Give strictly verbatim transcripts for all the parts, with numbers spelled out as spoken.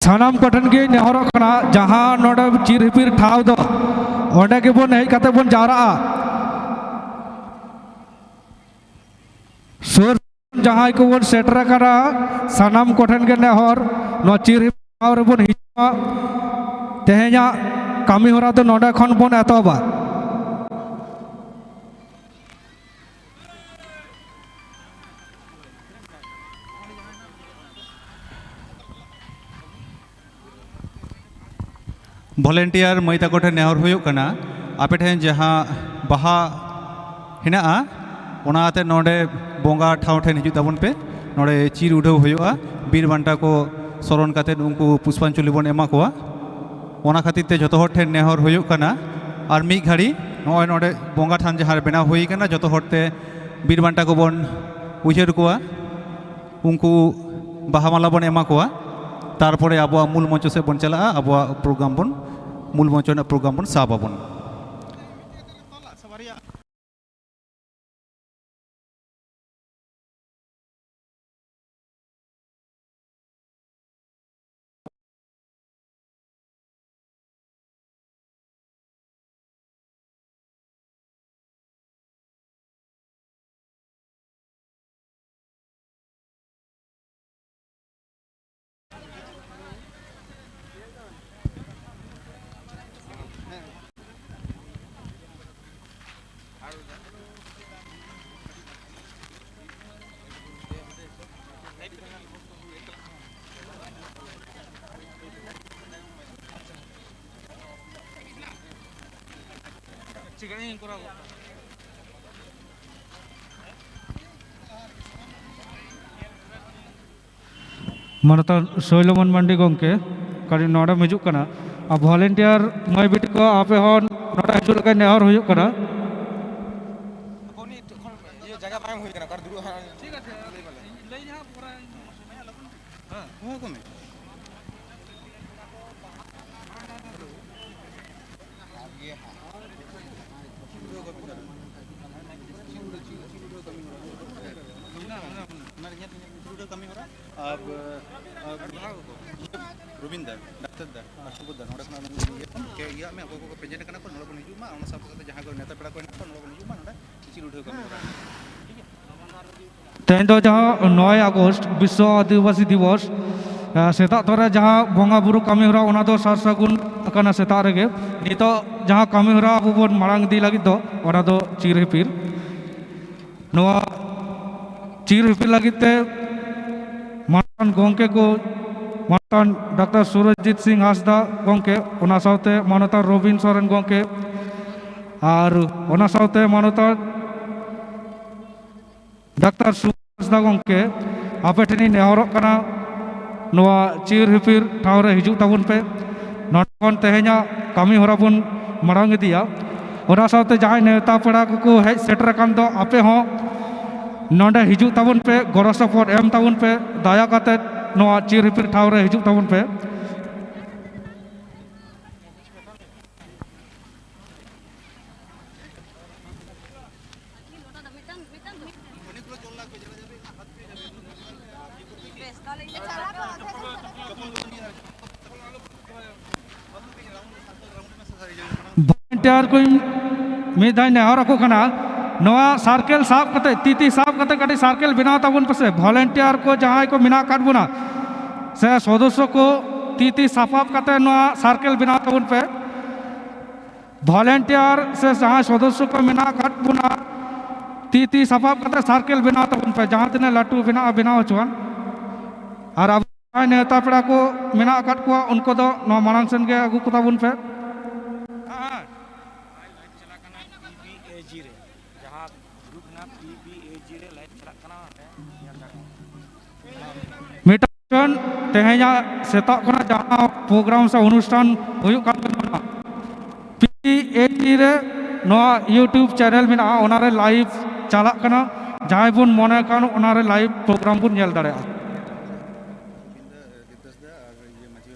ᱥᱟᱱᱟᱢ ᱠᱚᱴᱷᱮᱱ ᱜᱮ ᱱᱮᱦᱚᱨᱚᱜ ᱠᱟᱱᱟ, ᱡᱟᱦᱟᱸ ᱱᱚᱰᱮ ᱪᱤᱨ ᱦᱤᱯᱤᱨ ᱴᱷᱟᱶ ᱫᱚ, ᱚᱸᱰᱮ ᱜᱮᱵᱚᱱ ᱦᱮᱡ ᱠᱟᱛᱮ ᱵᱚᱱ ᱡᱟᱣᱨᱟᱜᱼᱟ᱾ ᱥᱩᱨ ᱡᱟᱦᱟᱸᱭ ᱠᱚᱵᱚᱱ ᱥᱮᱴᱮᱨ ᱟᱠᱟᱱᱟ, ᱥᱟᱱᱟᱢ ᱠᱚᱴᱷᱮᱱ ᱜᱮ ᱱᱮᱦᱚᱨ, ᱱᱚᱣᱟ ᱪᱤᱨ ᱦᱤᱯᱤᱨ ᱴᱷᱟᱶ ᱨᱮᱵᱚᱱ ᱦᱤᱡᱩᱜᱼᱟ᱾ ᱛᱮᱦᱮᱧᱟᱜ ᱠᱟᱹᱢᱤ ᱦᱚᱨᱟ ᱫᱚ ᱱᱚᱰᱮ ᱠᱷᱚᱱ ᱵᱚᱱ ᱮᱛᱚᱦᱚᱵᱟ᱾ ᱵᱷᱚᱞᱮᱱᱴᱤᱭᱟᱨ ᱢᱟᱹᱭ ᱛᱟᱠᱚ ᱴᱷᱮᱱ ᱱᱮᱦᱚᱨ ᱦᱩᱭᱩᱜ ᱠᱟᱱᱟ, ᱟᱯᱮ ᱴᱷᱮᱱ ᱡᱟᱦᱟᱸ ᱵᱟᱦᱟ ᱦᱮᱱᱟᱜᱼᱟ, ᱚᱱᱟ ᱟᱛᱮ ᱱᱚᱰᱮ ᱵᱚᱸᱜᱟ ᱴᱷᱟᱶ ᱴᱷᱮᱱ ᱦᱤᱡᱩᱜ ᱛᱟᱵᱚᱱ ᱯᱮ᱾ ᱱᱚᱰᱮ ᱪᱤᱨ ᱩᱰᱷᱟᱹᱣ ᱦᱩᱭᱩᱜᱼᱟ, ᱵᱤᱨ ᱵᱟᱱᱴᱟ ᱠᱚ ᱥᱚᱨᱚᱱ ᱠᱟᱛᱮ ᱩᱱᱠᱩ ᱯᱩᱥᱯᱟᱧᱡᱚᱞᱤ ᱵᱚᱱ ᱮᱢᱟ ᱠᱚᱣᱟ᱾ ᱚᱱᱟ ᱠᱷᱟᱹᱛᱤᱨ ᱛᱮ ᱡᱚᱛᱚ ᱦᱚᱲ ᱴᱷᱮᱱ ᱱᱮᱦᱚᱨ ᱦᱩᱭᱩᱜ ᱠᱟᱱᱟ, ᱟᱨ ᱢᱤᱫ ᱜᱷᱟᱹᱲᱤ ᱱᱚᱜᱼᱚᱭ ᱱᱚᱰᱮ ᱵᱚᱸᱜᱟ ᱛᱷᱟᱱ ᱡᱟᱦᱟᱸ ᱨᱮ ᱵᱮᱱᱟᱣ ᱦᱩᱭ ᱠᱟᱱᱟ, ᱡᱚᱛᱚ ᱦᱚᱲ ᱛᱮ ᱵᱤᱨ ᱵᱟᱱᱴᱟ ᱠᱚᱵᱚᱱ ᱩᱭᱦᱟᱹᱨ ᱠᱚᱣᱟ, ᱩᱱᱠᱩ ᱵᱟᱦᱟ ᱢᱟᱞᱟ ᱵᱚᱱ ᱮᱢᱟ ᱠᱚᱣᱟ, ᱛᱟᱨᱯᱚᱨᱮ ᱟᱵᱚᱣᱟᱜ ᱢᱩᱞ ᱢᱚᱧᱪᱚ ᱥᱮᱫ ᱵᱚᱱ ᱪᱟᱞᱟᱜᱼᱟ, ᱟᱵᱚᱣᱟᱜ ᱯᱨᱳᱜᱨᱟᱢ ᱵᱚᱱ, ᱢᱩᱞ ᱢᱚᱧᱪᱚ ᱨᱮᱱᱟᱜ ᱯᱨᱳᱜᱨᱟᱢ ᱵᱚᱱ ᱥᱟᱵ ᱟᱵᱚᱱ᱾ ᱢᱟᱱᱚᱛᱟᱱ ᱥᱳᱭᱞᱚᱢᱚᱱ ᱢᱟᱱᱰᱤ ᱜᱚᱢᱠᱮ, ᱠᱟᱹᱴᱤᱡ ᱱᱚᱰᱮᱢ ᱦᱤᱡᱩᱜ ᱠᱟᱱᱟ᱾ ᱟᱨ ᱵᱷᱚᱞᱮᱱᱴᱤᱭᱟᱨ ᱢᱟᱹᱭ ᱵᱤᱴᱤ ᱠᱚ, ᱟᱯᱮ ᱦᱚᱸ ᱱᱚᱰᱮ ᱦᱤᱡᱩᱜ ᱞᱮᱠᱟ ᱱᱮᱦᱚᱨ ᱦᱩᱭᱩᱜ ᱠᱟᱱᱟ᱾ ᱩᱱᱤ ᱴᱷᱮᱱ ᱠᱷᱚᱱ ᱤᱭᱟᱹ ᱡᱟᱭᱜᱟ ᱵᱟᱝ ᱮᱢ ᱦᱩᱭ ᱠᱟᱱᱟ, ᱚᱠᱟᱨᱮ ᱫᱩᱲᱩᱵ ᱦᱟᱸᱜ᱾ ᱴᱷᱤᱠ ᱟᱪᱷᱮ, ᱞᱟᱹᱭ ᱵᱟᱞᱮ᱾ ᱤᱧ ᱞᱟᱹᱭ ᱦᱟᱸᱜ ᱯᱚᱨᱮ, ᱤᱧ ᱦᱚᱸ ᱥᱚᱢᱚᱭ ᱟᱞᱚᱵᱚᱱ᱾ ᱦᱮᱸ, ᱦᱚᱦᱚ ᱟᱠᱚ ᱢᱮ᱾ ᱚᱱᱟ ᱨᱮ ᱧᱮᱞ, ᱧᱮᱞ, ᱧᱮᱞ, ᱠᱟᱹᱢᱤ ᱦᱚᱨᱟ᱾ ᱟᱨ, ᱟᱨ ᱨᱚᱵᱤᱱ ᱫᱟ, ᱰᱟᱠᱛᱟᱨ ᱫᱟ, ᱟᱨ ᱥᱩᱵᱳᱫᱷ ᱫᱟ, ᱱᱚᱰᱮ ᱠᱷᱚᱱᱟᱜ ᱤᱭᱟᱹ ᱠᱚ ᱯᱮᱡᱮᱱᱴ ᱠᱟᱱᱟ ᱠᱚ, ᱱᱚᱰᱮ ᱵᱚᱱ ᱦᱤᱡᱩᱜ ᱢᱟ, ᱚᱱᱟ ᱥᱟᱶᱛᱮ ᱥᱟᱶᱛᱮ ᱡᱟᱦᱟᱸ ᱠᱚ ᱱᱮᱣᱛᱟ ᱯᱮᱲᱟ ᱠᱚ ᱦᱮᱱᱟᱜ ᱠᱚᱣᱟ, ᱱᱚᱰᱮ ᱵᱚᱱ ᱦᱤᱡᱩᱜ ᱢᱟ, ᱱᱚᱰᱮ ᱪᱤᱨ ᱩᱰᱷᱟᱹᱣ ᱠᱟᱹᱢᱤ ᱦᱚᱨᱟ ᱦᱮᱱᱟᱜᱼᱟ᱾ ᱴᱷᱤᱠ ᱜᱮᱭᱟ? ᱛᱮᱦᱮᱧ ᱫᱚ ᱡᱟᱦᱟᱸ ᱱᱚᱭ ᱟᱜᱚᱥᱴ ᱵᱤᱥᱥᱚ ᱟᱹᱫᱤᱵᱟᱹᱥᱤ ᱫᱤᱵᱚᱥ, ᱥᱮᱛᱟᱜ ᱛᱚᱨᱟ ᱡᱟᱦᱟᱸ ᱵᱚᱸᱜᱟ ᱵᱩᱨᱩ ᱠᱟᱹᱢᱤ ᱦᱚᱨᱟ, ᱚᱱᱟ ᱫᱚ ᱥᱟᱨ ᱥᱟᱹᱜᱩᱱ ᱟᱠᱟᱱᱟ ᱥᱮᱛᱟᱜ ᱨᱮᱜᱮ᱾ ᱱᱤᱛᱚᱜ ᱡᱟᱦᱟᱸ ᱠᱟᱹᱢᱤ ᱦᱚᱨᱟ ᱟᱵᱚ ᱵᱚᱱ ᱢᱟᱲᱟᱝ ᱤᱫᱤ ᱞᱟᱹᱜᱤᱫ ᱫᱚ, ᱚᱱᱟ ᱫᱚ ᱪᱤᱨ ᱦᱤᱯᱤᱲ᱾ ᱱᱚᱣᱟ ᱪᱤᱨ ᱦᱤᱯᱤᱲ ᱞᱟᱹᱜᱤᱫ ᱛᱮ ᱢᱟᱱᱚᱛᱟᱱ ᱜᱚᱢᱠᱮ ᱠᱚ, ᱢᱟᱱᱚᱛᱟᱱ ᱰᱟᱠᱛᱟᱨ ᱥᱩᱨᱚᱡᱤᱛ ᱥᱤᱝ ᱦᱟᱸᱥᱫᱟ ᱜᱚᱢᱠᱮ, ᱚᱱᱟ ᱥᱟᱶᱛᱮ ᱢᱟᱱᱚᱛᱟᱱ ᱨᱚᱵᱤᱱ ᱥᱚᱨᱮᱱ ᱜᱚᱢᱠᱮ, ᱟᱨ ᱚᱱᱟ ᱥᱟᱶᱛᱮ ᱢᱟᱱᱚᱛᱟᱱ ᱰᱟᱠᱛᱟᱨ ᱥᱩᱵᱷᱟᱥ ᱫᱟ ᱜᱚᱢᱠᱮ, ᱟᱯᱮ ᱴᱷᱮᱱᱤᱧ ᱱᱮᱦᱚᱨᱚᱜ ᱠᱟᱱᱟ, ᱱᱚᱣᱟ ᱪᱤᱨ ᱦᱤᱯᱤᱨ ᱴᱷᱟᱶ ᱨᱮ ᱦᱤᱡᱩᱜ ᱛᱟᱵᱚᱱ ᱯᱮ᱾ ᱱᱚᱰᱮ ᱠᱷᱚᱱ ᱛᱮᱦᱮᱧᱟᱜ ᱠᱟᱹᱢᱤ ᱦᱚᱨᱟ ᱵᱚᱱ ᱢᱟᱲᱟᱝ ᱤᱫᱤᱭᱟ᱾ ᱚᱱᱟ ᱥᱟᱶᱛᱮ ᱡᱟᱦᱟᱸᱭ ᱱᱮᱣᱛᱟ ᱯᱮᱲᱟ ᱠᱚᱠᱚ ᱦᱮᱡ ᱥᱮᱴᱮᱨ ᱟᱠᱟᱱ ᱫᱚ, ᱟᱯᱮ ᱦᱚᱸ ᱱᱚᱰᱮ ᱦᱤᱡᱩᱜ ᱛᱟᱵᱚᱱ ᱯᱮ, ᱜᱚᱲᱚ ᱥᱚᱯᱚᱦᱚᱫ ᱮᱢ ᱛᱟᱵᱚᱱ ᱯᱮ᱾ ᱫᱟᱭᱟ ᱠᱟᱛᱮ ᱱᱚᱣᱟ ᱪᱤᱨ ᱦᱤᱯᱤᱨ ᱴᱷᱟᱶ ᱨᱮ ᱦᱤᱡᱩᱜ ᱛᱟᱵᱚᱱ ᱯᱮ᱾ ᱵᱷᱚᱞᱮᱱᱴᱤᱭᱟᱨ ᱠᱚᱧ ᱢᱤᱫ ᱫᱷᱟᱣ ᱱᱮᱦᱚᱨ ᱟᱠᱚ ᱠᱟᱱᱟ, ᱱᱚᱣᱟ ᱥᱟᱨᱠᱮᱞ ᱥᱟᱵ ᱠᱟᱛᱮ, ᱛᱤ ᱛᱤ ᱥᱟᱵ ᱠᱟᱛᱮ ᱠᱟᱹᱴᱤᱡ ᱥᱟᱨᱠᱮᱞ ᱵᱮᱱᱟᱣ ᱛᱟᱵᱚᱱ ᱯᱮᱥᱮ᱾ ᱵᱷᱚᱞᱮᱱᱴᱤᱭᱟᱨ ᱠᱚ ᱡᱟᱦᱟᱸᱭ ᱠᱚ ᱢᱮᱱᱟᱜ ᱟᱠᱟᱫ ᱵᱚᱱᱟ, ᱥᱮ ᱥᱚᱫᱚᱥᱥᱚ ᱠᱚ, ᱛᱤ ᱛᱤ ᱥᱟᱯᱟᱵ ᱠᱟᱛᱮ ᱱᱚᱣᱟ ᱥᱟᱨᱠᱮᱞ ᱵᱮᱱᱟᱣ ᱛᱟᱵᱚᱱ ᱯᱮ᱾ ᱵᱷᱚᱞᱮᱱᱴᱤᱭᱟᱨ ᱥᱮ ᱡᱟᱦᱟᱸᱭ ᱥᱚᱫᱚᱥᱥᱚ ᱠᱚ ᱢᱮᱱᱟᱜ ᱟᱠᱟᱫ ᱵᱚᱱᱟ, ᱛᱤ ᱛᱤ ᱥᱟᱯᱟᱵ ᱠᱟᱛᱮ ᱥᱟᱨᱠᱮᱞ ᱵᱮᱱᱟᱣ ᱛᱟᱵᱚᱱ ᱯᱮ᱾ ᱡᱟᱦᱟᱸ ᱛᱤᱱᱟᱹᱜ ᱞᱟᱹᱴᱩ ᱵᱮᱱᱟᱜᱼᱟ, ᱵᱮᱱᱟᱣ ᱦᱚᱪᱚᱣᱟᱱ᱾ ᱟᱨ ᱟᱵᱚ ᱡᱟᱦᱟᱸᱭ ᱱᱮᱣᱛᱟ ᱯᱮᱲᱟ ᱠᱚ ᱢᱮᱱᱟᱜ ᱟᱠᱟᱫ ᱠᱚᱣᱟ, ᱩᱱᱠᱩ ᱫᱚ ᱱᱚᱣᱟ ᱢᱟᱲᱟᱝ ᱥᱮᱱ ᱜᱮ ᱟᱹᱜᱩ ᱠᱚ ᱛᱟᱵᱚᱱ ᱯᱮ᱾ ᱡᱟᱦᱟᱸ ᱜᱨᱩᱯ ᱦᱮᱱᱟᱜ ᱯᱤ ᱵᱤ ᱮ ᱡᱤ ᱨᱮ, ᱞᱟᱭᱤᱵᱷ ᱪᱟᱞᱟᱜ ᱠᱟᱱᱟ, ᱚᱸᱰᱮ ᱧᱮᱞ ᱫᱟᱲᱮᱭᱟᱜᱼᱟ᱾ ᱢᱤᱫᱴᱟᱝ ᱛᱮᱦᱮᱧᱟᱜ ᱥᱮᱛᱟᱜ ᱠᱷᱚᱱᱟᱜ ᱡᱟᱦᱟᱸ ᱯᱨᱳᱜᱨᱟᱢ ᱥᱮ ᱚᱱᱩᱥᱴᱷᱟᱱ ᱦᱩᱭᱩᱜ ᱠᱟᱱ ᱛᱟᱵᱚᱱᱟ, ᱯᱤ ᱮ ᱡᱤ ᱨᱮ ᱱᱚᱣᱟ YouTube ᱪᱮᱱᱮᱞ ᱢᱮᱱᱟᱜᱼᱟ, ᱚᱱᱟᱨᱮ ᱞᱟᱭᱤᱵᱷ ᱪᱟᱞᱟᱜ ᱠᱟᱱᱟ᱾ ᱡᱟᱦᱟᱸᱭ ᱵᱚᱱ ᱢᱚᱱᱮ ᱠᱷᱟᱱ, ᱚᱱᱟᱨᱮ ᱞᱟᱭᱤᱵᱷ ᱯᱨᱳᱜᱨᱟᱢ ᱵᱚᱱ ᱧᱮᱞ ᱫᱟᱲᱮᱭᱟᱜᱼᱟ᱾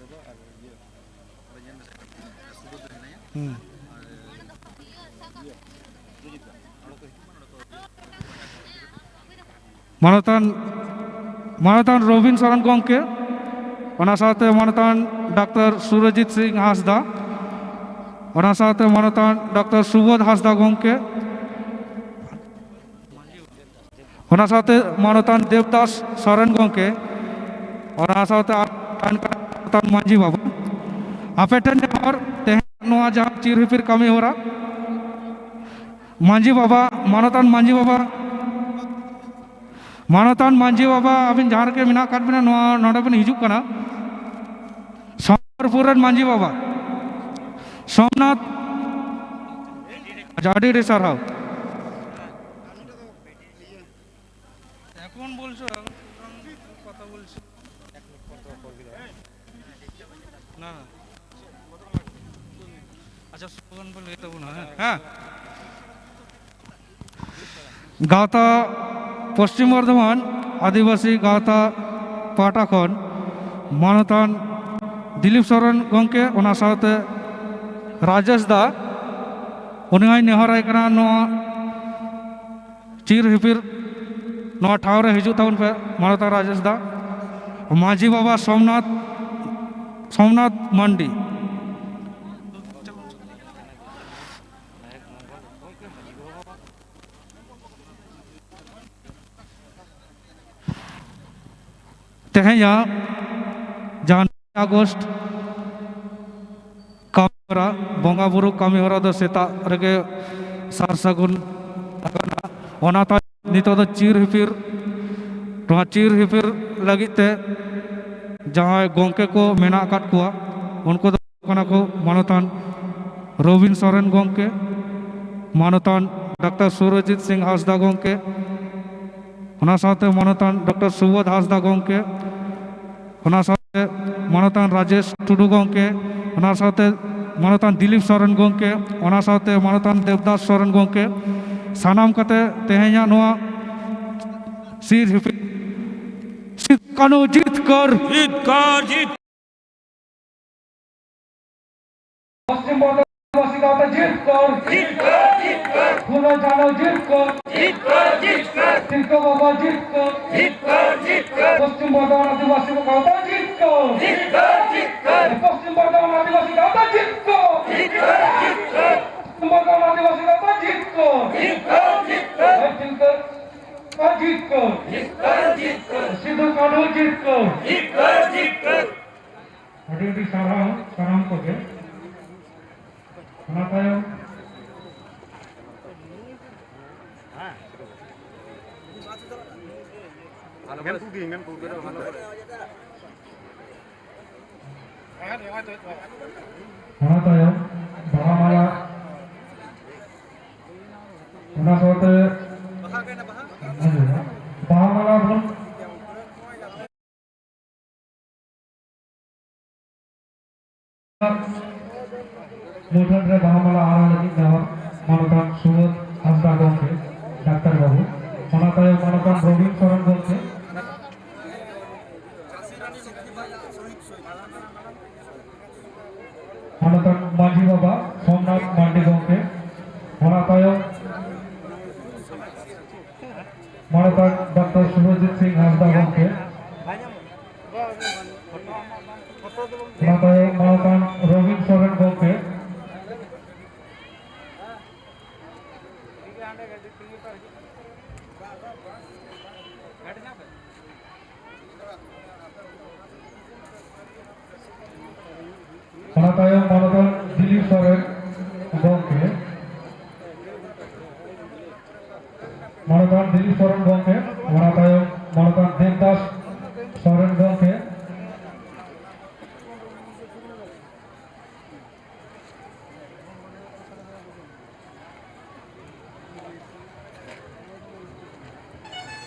ᱦᱩᱸ᱾ ᱢᱟᱱᱚᱛᱟᱱ, ᱢᱟᱱᱚᱛᱟᱱ ᱨᱚᱵᱤᱱ ᱥᱚᱨᱚᱱ ᱜᱚᱢᱠᱮ, ᱚᱱᱟ ᱥᱟᱶᱛᱮ ᱢᱟᱱᱚᱛᱟᱱ ᱰᱟᱠᱛᱟᱨ ᱥᱩᱨᱚᱡᱤᱛ ᱥᱤᱝ ᱦᱟᱸᱥᱫᱟ, ᱚᱱᱟ ᱥᱟᱶᱛᱮ ᱢᱟᱱᱚᱛᱟᱱ ᱰᱟᱠᱛᱟᱨ ᱥᱩᱵᱳᱫᱷ ᱦᱟᱸᱥᱫᱟ ᱜᱚᱢᱠᱮ, ᱚᱱᱟ ᱥᱟᱶᱛᱮ ᱢᱟᱱᱚᱛᱟᱱ ᱫᱮᱵᱽᱫᱟᱥ ᱥᱚᱨᱮᱱ ᱜᱚᱢᱠᱮ, ᱚᱱᱟ ᱥᱟᱶᱛᱮ ᱟᱨ ᱛᱟᱦᱮᱱ ᱠᱟᱱᱟ ᱢᱟᱱᱚᱛᱟᱱ ᱢᱟᱹᱡᱷᱤ ᱵᱟᱵᱟ᱾ ᱟᱯᱮ ᱴᱷᱮᱱ ᱱᱮᱦᱚᱨ, ᱛᱮᱦᱮᱧ ᱱᱚᱣᱟ ᱡᱟᱦᱟᱸ ᱪᱤᱨ ᱦᱤᱯᱤᱨ ᱠᱟᱹᱢᱤ ᱦᱚᱨᱟ, ᱢᱟᱹᱡᱷᱤ ᱵᱟᱵᱟ, ᱢᱟᱱᱚᱛᱟᱱ ᱢᱟᱹᱡᱷᱤ ᱵᱟᱵᱟ, ᱢᱟᱱᱚᱛᱟᱱ ᱢᱟᱹᱡᱷᱤ ᱵᱟᱵᱟ, ᱟᱹᱵᱤᱱ ᱡᱟᱦᱟᱸ ᱨᱮᱜᱮ ᱢᱮᱱᱟᱜ ᱟᱠᱟᱫ ᱵᱤᱱᱟ, ᱱᱚᱣᱟ ᱱᱚᱰᱮ ᱵᱤᱱ ᱦᱤᱡᱩᱜ ᱠᱟᱱᱟ᱾ ᱥᱚᱢᱵᱚᱞᱯᱩᱨ ᱨᱮᱱ ᱢᱟᱹᱡᱷᱤ ᱵᱟᱵᱟ ᱥᱳᱢᱱᱟᱛᱷ, ᱟᱪᱪᱷᱟ, ᱟᱹᱰᱤ ᱟᱹᱰᱤ ᱥᱟᱨᱦᱟᱣ᱾ এখন বলছো, এখন পুরান কথা বলছো। না, না। আচ্ছা, স্লোগান বলে এটা মনে হয়, হ্যাঁ। ᱜᱟᱶᱛᱟ, ᱯᱚᱥᱪᱤᱢ ᱵᱚᱨᱫᱷᱚᱢᱟᱱ ᱟᱹᱫᱤᱵᱟᱹᱥᱤ ᱜᱟᱶᱛᱟ ᱯᱟᱦᱴᱟ ᱠᱷᱚᱱ ᱢᱟᱱᱚᱛᱟᱱ ᱫᱤᱞᱤᱯ ᱥᱚᱨᱮᱱ ᱜᱚᱢᱠᱮ, ᱚᱱᱟ ᱥᱟᱶᱛᱮ ᱨᱟᱡᱮᱥ ᱫᱟ, ᱩᱱᱤ ᱦᱚᱸᱭ ᱱᱮᱦᱚᱨᱟᱭ ᱠᱟᱱᱟ ᱱᱚᱣᱟ ᱪᱤᱨ ᱦᱤᱯᱤᱨ ᱱᱚᱣᱟ ᱴᱷᱟᱶ ᱨᱮ ᱦᱤᱡᱩᱜ ᱛᱟᱵᱚᱱ ᱯᱮ, ᱢᱟᱱᱚᱛᱟᱱ ᱨᱟᱡᱮᱥ ᱫᱟ᱾ ᱢᱟᱹᱡᱷᱤ ᱵᱟᱵᱟ ᱥᱳᱢᱱᱟᱛᱷ, ᱥᱳᱢᱱᱟᱛᱷ ᱢᱟᱱᱰᱤ᱾ ᱛᱮᱦᱮᱧᱟᱜ ᱡᱟᱦᱟᱸ ᱟᱜᱚᱥᱴ ᱠᱟᱹᱢᱤᱦᱚᱨᱟ, ᱵᱚᱸᱜᱟ ᱵᱩᱨᱩ ᱠᱟᱹᱢᱤᱦᱚᱨᱟ ᱫᱚ ᱥᱮᱛᱟᱜ ᱨᱮᱜᱮ ᱥᱟᱨ ᱥᱟᱹᱜᱩᱱ ᱟᱠᱟᱱᱟ᱾ ᱚᱱᱟ ᱛᱟᱭᱚᱢ ᱱᱤᱛᱚᱜ ᱫᱚ ᱪᱤᱨ ᱦᱤᱯᱤᱨ, ᱱᱚᱣᱟ ᱪᱤᱨ ᱦᱤᱯᱤᱨ ᱞᱟᱹᱜᱤᱫ ᱛᱮ ᱡᱟᱦᱟᱸᱭ ᱜᱚᱢᱠᱮ ᱠᱚ ᱢᱮᱱᱟᱜ ᱟᱠᱟᱫ ᱠᱚᱣᱟ, ᱩᱱᱠᱩ ᱫᱚ ᱠᱟᱱᱟ ᱠᱚ ᱢᱟᱱᱚᱛᱟᱱ ᱨᱚᱵᱤᱱ ᱥᱚᱨᱮᱱ ᱜᱚᱢᱠᱮ, ᱢᱟᱱᱚᱛᱟᱱ ᱰᱟᱠᱛᱟᱨ ᱥᱩᱨᱚᱡᱤᱛ ᱥᱤᱝ ᱦᱟᱸᱥᱫᱟ ᱜᱚᱢᱠᱮ, ᱚᱱᱟ ᱥᱟᱶᱛᱮ ᱢᱟᱱᱚᱛᱟᱱ ᱰᱟᱠᱛᱟᱨ ᱥᱩᱵᱳᱫᱷ ᱦᱟᱸᱥᱫᱟ ᱜᱚᱢᱠᱮ, ᱚᱱᱟ ᱥᱟᱶᱛᱮ ᱢᱟᱱᱚᱛᱟᱱ ᱨᱟᱡᱮᱥ ᱴᱩᱰᱩ ᱜᱚᱢᱠᱮ, ᱚᱱᱟ ᱥᱟᱶᱛᱮ ᱢᱟᱱᱚᱛᱟᱱ ᱫᱤᱞᱤᱯ ᱥᱚᱨᱮᱱ ᱜᱚᱢᱠᱮ, ᱚᱱᱟ ᱥᱟᱶᱛᱮ ᱢᱟᱱᱚᱛᱟᱱ ᱫᱮᱵᱽᱫᱟᱥ ᱥᱚᱨᱮᱱ ᱜᱚᱢᱠᱮ, ᱥᱟᱱᱟᱢ ᱠᱟᱛᱮ ᱛᱮᱦᱮᱧᱟᱜ ᱱᱚᱣᱟ ᱥᱤᱨ ᱦᱤᱯᱤᱲ ᱥᱤᱫ ᱠᱟᱹᱱᱩ ᱡᱤᱛᱠᱟᱹᱨ᱾ ᱡᱤᱛᱠᱟᱹᱨ, ᱡᱤᱛᱠᱟᱹᱨ᱾ ᱯᱚᱥᱪᱤᱢ ᱵᱚᱝᱜᱚ ᱟᱹᱫᱤᱵᱟᱹᱥᱤ ᱜᱟᱶᱛᱟ ᱡᱤᱛᱠᱟᱹᱨ᱾ ᱡᱤᱛᱠᱟᱹᱨ, ᱡᱤᱛᱠᱟᱹᱨ᱾ ᱯᱷᱩᱞᱳ ᱡᱷᱟᱱᱳ ᱡᱤᱛᱠᱟᱹᱨ᱾ ᱡᱤᱛᱠᱟᱹᱨ, ᱡᱤᱛᱠᱟᱹᱨ᱾ ᱛᱤᱞᱠᱟᱹ ᱵᱟᱵᱟ ᱡᱤᱛᱠᱟᱹᱨ᱾ ᱡᱤᱛᱠᱟᱹᱨ, ᱡᱤᱛᱠᱟᱹᱨ᱾ ᱯᱚᱥᱪᱤᱢ ᱵᱚᱝᱜᱚ ᱟᱹᱫᱤᱵᱟᱹᱥᱤ ᱜᱟᱶᱛᱟ ᱡᱤᱛᱠᱟᱹᱨ᱾ ᱡᱤᱛᱠᱟᱹᱨ! ᱡᱤᱛᱠᱟᱹᱨ! ᱯᱚᱥᱪᱤᱢ ᱵᱚᱨᱫᱷᱚᱢᱟᱱ ᱟᱹᱫᱤᱵᱟᱹᱥᱤ ᱜᱟᱶᱛᱟ ᱡᱤᱛᱠᱟᱹᱨ! ᱡᱤᱛᱠᱟᱹᱨ! ᱯᱚᱥᱪᱤᱢ ᱵᱚᱨᱫᱷᱚᱢᱟᱱ ᱟᱹᱫᱤᱵᱟᱹᱥᱤ ᱜᱟᱶᱛᱟ ᱡᱤᱛᱠᱟᱹᱨ! ᱡᱤᱛᱠᱟᱹᱨ! ᱡᱤᱛᱠᱟᱹᱨ! ᱦᱮᱸ, ᱡᱤᱛᱠᱟᱹᱨ! ᱡᱤᱛᱠᱟᱹᱨ! ᱡᱤᱛᱠᱟᱹᱨ! ᱡᱤᱛᱠᱟᱹᱨ! ᱥᱤᱫᱩ ᱠᱟᱹᱱᱦᱩ ᱡᱤᱛᱠᱟᱹᱨ! ᱡᱤᱛᱠᱟᱹᱨ! ᱡᱤᱛᱠᱟᱹᱨ! ᱟᱹᱰᱤ ᱟᱹᱰᱤ ᱥᱟᱨᱦᱟᱣ ᱥᱟᱱᱟᱢ ᱠᱚᱜᱮ᱾ ᱚᱱᱟ ᱛᱟᱭᱚᱢ ᱚᱱᱟ ᱛᱟᱭᱚᱢ ᱵᱟᱦᱟ ᱢᱟᱞᱟ, ᱚᱱᱟ ᱥᱟᱶᱛᱮ ᱵᱟᱦᱟ ᱢᱟᱞᱟ ᱵᱚᱱ ᱢᱩᱴᱷᱟᱹᱱ ᱨᱮ ᱵᱟᱦᱟ ᱢᱟᱞᱟ ᱟᱨᱟᱣ ᱞᱟᱹᱜᱤᱫ ᱱᱮᱦᱚᱨ ᱢᱟᱱᱚᱛᱟᱱ ᱥᱩᱵᱳᱫᱷ ᱦᱟᱸᱥᱫᱟ ᱜᱚᱢᱠᱮ, ᱰᱟᱠᱛᱟᱨ ᱵᱟᱹᱵᱩ, ᱚᱱᱟ ᱛᱟᱭᱚᱢ ᱢᱟᱱᱚᱛᱟᱱ ᱨᱚᱵᱤᱱ ᱥᱚᱨᱮᱱ ᱜᱚᱢᱠᱮ, ᱢᱟᱱᱚᱛᱟᱱ ᱢᱟᱹᱡᱷᱤ ᱵᱟᱵᱟ ᱥᱳᱢᱱᱟᱛᱷ ᱢᱟᱱᱰᱤ ᱜᱚᱢᱠᱮ, ᱚᱱᱟ ᱛᱟᱭᱚᱢ ᱢᱟᱱᱚᱛᱟᱱ ᱰᱟᱠᱛᱟᱨ ᱥᱩᱵᱷᱚᱡᱤᱛ ᱥᱤᱝ ᱦᱟᱸᱥᱫᱟ ᱜᱚᱢᱠᱮ, ᱚᱱᱟ ᱛᱟᱭᱚᱢ ᱢᱟᱱᱚᱛᱟᱱ ᱨᱚᱵᱤᱱ ᱥᱚᱨᱮᱱ ᱜᱚᱢᱠᱮ, ᱚᱱᱟ ᱛᱟᱭᱚᱢ ᱢᱟᱱᱚᱛᱟᱱ ᱫᱤᱞᱤᱯ ᱥᱚᱨᱮᱱ ᱜᱚᱢᱠᱮ, ᱢᱟᱱᱚᱛᱟᱱ ᱫᱤᱞᱤᱯ ᱥᱚᱨᱮᱱ ᱜᱚᱢᱠᱮ, ᱚᱱᱟ ᱛᱟᱭᱚᱢ ᱢᱟᱱᱚᱛᱟᱱ ᱫᱮᱵᱫᱟᱥ ᱥᱚᱨᱮᱱ ᱜᱚᱢᱠᱮ,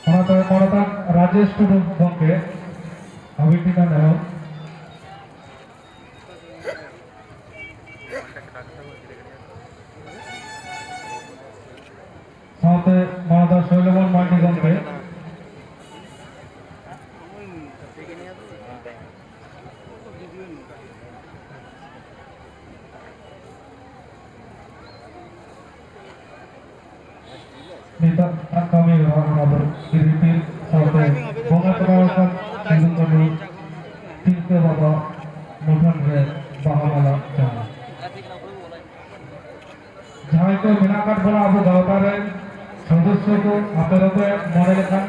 ᱚᱱᱟ ᱛᱟᱭᱚᱢ ᱢᱟᱱᱚᱛᱟᱱ ᱨᱟᱡᱮᱥ ᱴᱩᱰᱩ ᱜᱚᱢᱠᱮ, ᱟᱹᱵᱤᱱ ᱴᱷᱮᱱ ᱱᱮᱦᱚᱨ᱾ ᱥᱟᱶᱛᱮ ᱢᱟᱱᱚᱛᱟᱱ ᱥᱚᱭᱞᱚᱢᱳᱦᱚᱱ ᱢᱟᱱᱰᱤ ᱜᱚᱢᱠᱮ᱾ ᱱᱤᱛᱚᱜ ᱟᱜ ᱠᱟᱹᱢᱤ ᱦᱚᱨᱟ ᱚᱱᱟ ᱫᱚ ᱜᱤᱨᱤᱯᱤᱱ ᱥᱟᱶᱛᱮ ᱵᱚᱸᱜᱟ ᱛᱟᱞᱟ ᱟᱠᱟᱱ ᱥᱤᱫᱩ ᱠᱟᱹᱱᱦᱩ ᱢᱮᱱᱟᱜ ᱟᱠᱟᱫ ᱵᱚᱱᱟ ᱟᱵᱚ ᱜᱟᱶᱛᱟ ᱨᱮᱱ ᱥᱚᱫᱚᱥᱥᱚ ᱠᱚ, ᱟᱯᱮ ᱫᱚᱯᱮ ᱢᱚᱱᱮ ᱞᱮᱠᱷᱟᱱ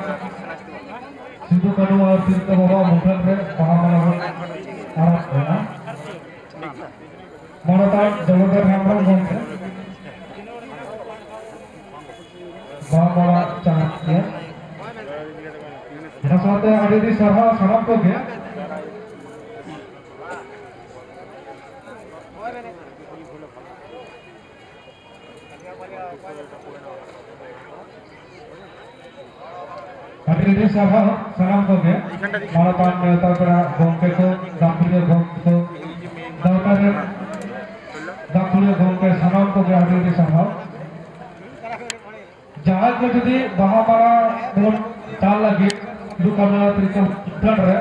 ᱥᱤᱫᱩ ᱠᱟᱹᱱᱦᱩ ᱟᱨ ᱛᱤᱞᱠᱟᱹ ᱵᱟᱵᱟᱣᱟᱜ ᱢᱩᱴᱷᱟᱹᱱ ᱨᱮ ᱵᱟᱦᱟ ᱢᱟᱞᱟ ᱵᱚᱱ ᱟᱨᱟᱜ ᱠᱟᱱᱟ᱾ ᱢᱟᱱᱚᱛᱟᱱ ᱡᱚᱜᱚᱫᱷᱚᱨ ᱦᱮᱢᱵᱨᱚᱢ ᱜᱚᱢᱠᱮ ᱵᱟᱦᱟ ᱢᱟᱞᱟ ᱪᱟᱨᱟᱯ ᱠᱮᱫ᱾ ᱚᱱᱟ ᱥᱟᱶᱛᱮ ᱟᱹᱰᱤ ᱟᱹᱰᱤ ᱥᱟᱨᱦᱟᱣ ᱥᱟᱱᱟᱢ ᱠᱚᱜᱮ᱾ ᱟᱹᱰᱤ ᱟᱹᱰᱤ ᱥᱟᱨᱦᱟᱣ ᱥᱟᱱᱟᱢ ᱠᱚᱜᱮ, ᱢᱟᱱᱚᱛᱟᱱ ᱱᱮᱣᱛᱟ ᱯᱮᱲᱟ ᱜᱚᱢᱠᱮ ᱠᱚ, ᱜᱟᱹᱠᱷᱩᱲᱤᱭᱟᱹ ᱜᱚᱢᱠᱮ ᱠᱚ, ᱜᱟᱶᱛᱟ ᱨᱮᱱ ᱜᱟᱹᱠᱷᱩᱲᱤᱭᱟᱹ ᱜᱚᱢᱠᱮ, ᱥᱟᱱᱟᱢ ᱠᱚᱜᱮ ᱟᱹᱰᱤ ᱟᱹᱰᱤ ᱥᱟᱨᱦᱟᱣ᱾ ᱡᱟᱦᱟᱸᱭ ᱠᱚ ᱡᱩᱫᱤ ᱵᱟᱦᱟ ᱢᱟᱞᱟ ᱵᱚᱱ ᱪᱟᱞ ᱞᱟᱹᱜᱤᱫ ᱥᱤᱫᱩ ᱠᱟᱹᱱᱦᱩ ᱛᱤᱞᱠᱟᱹ ᱢᱩᱴᱷᱟᱹᱱ ᱨᱮ,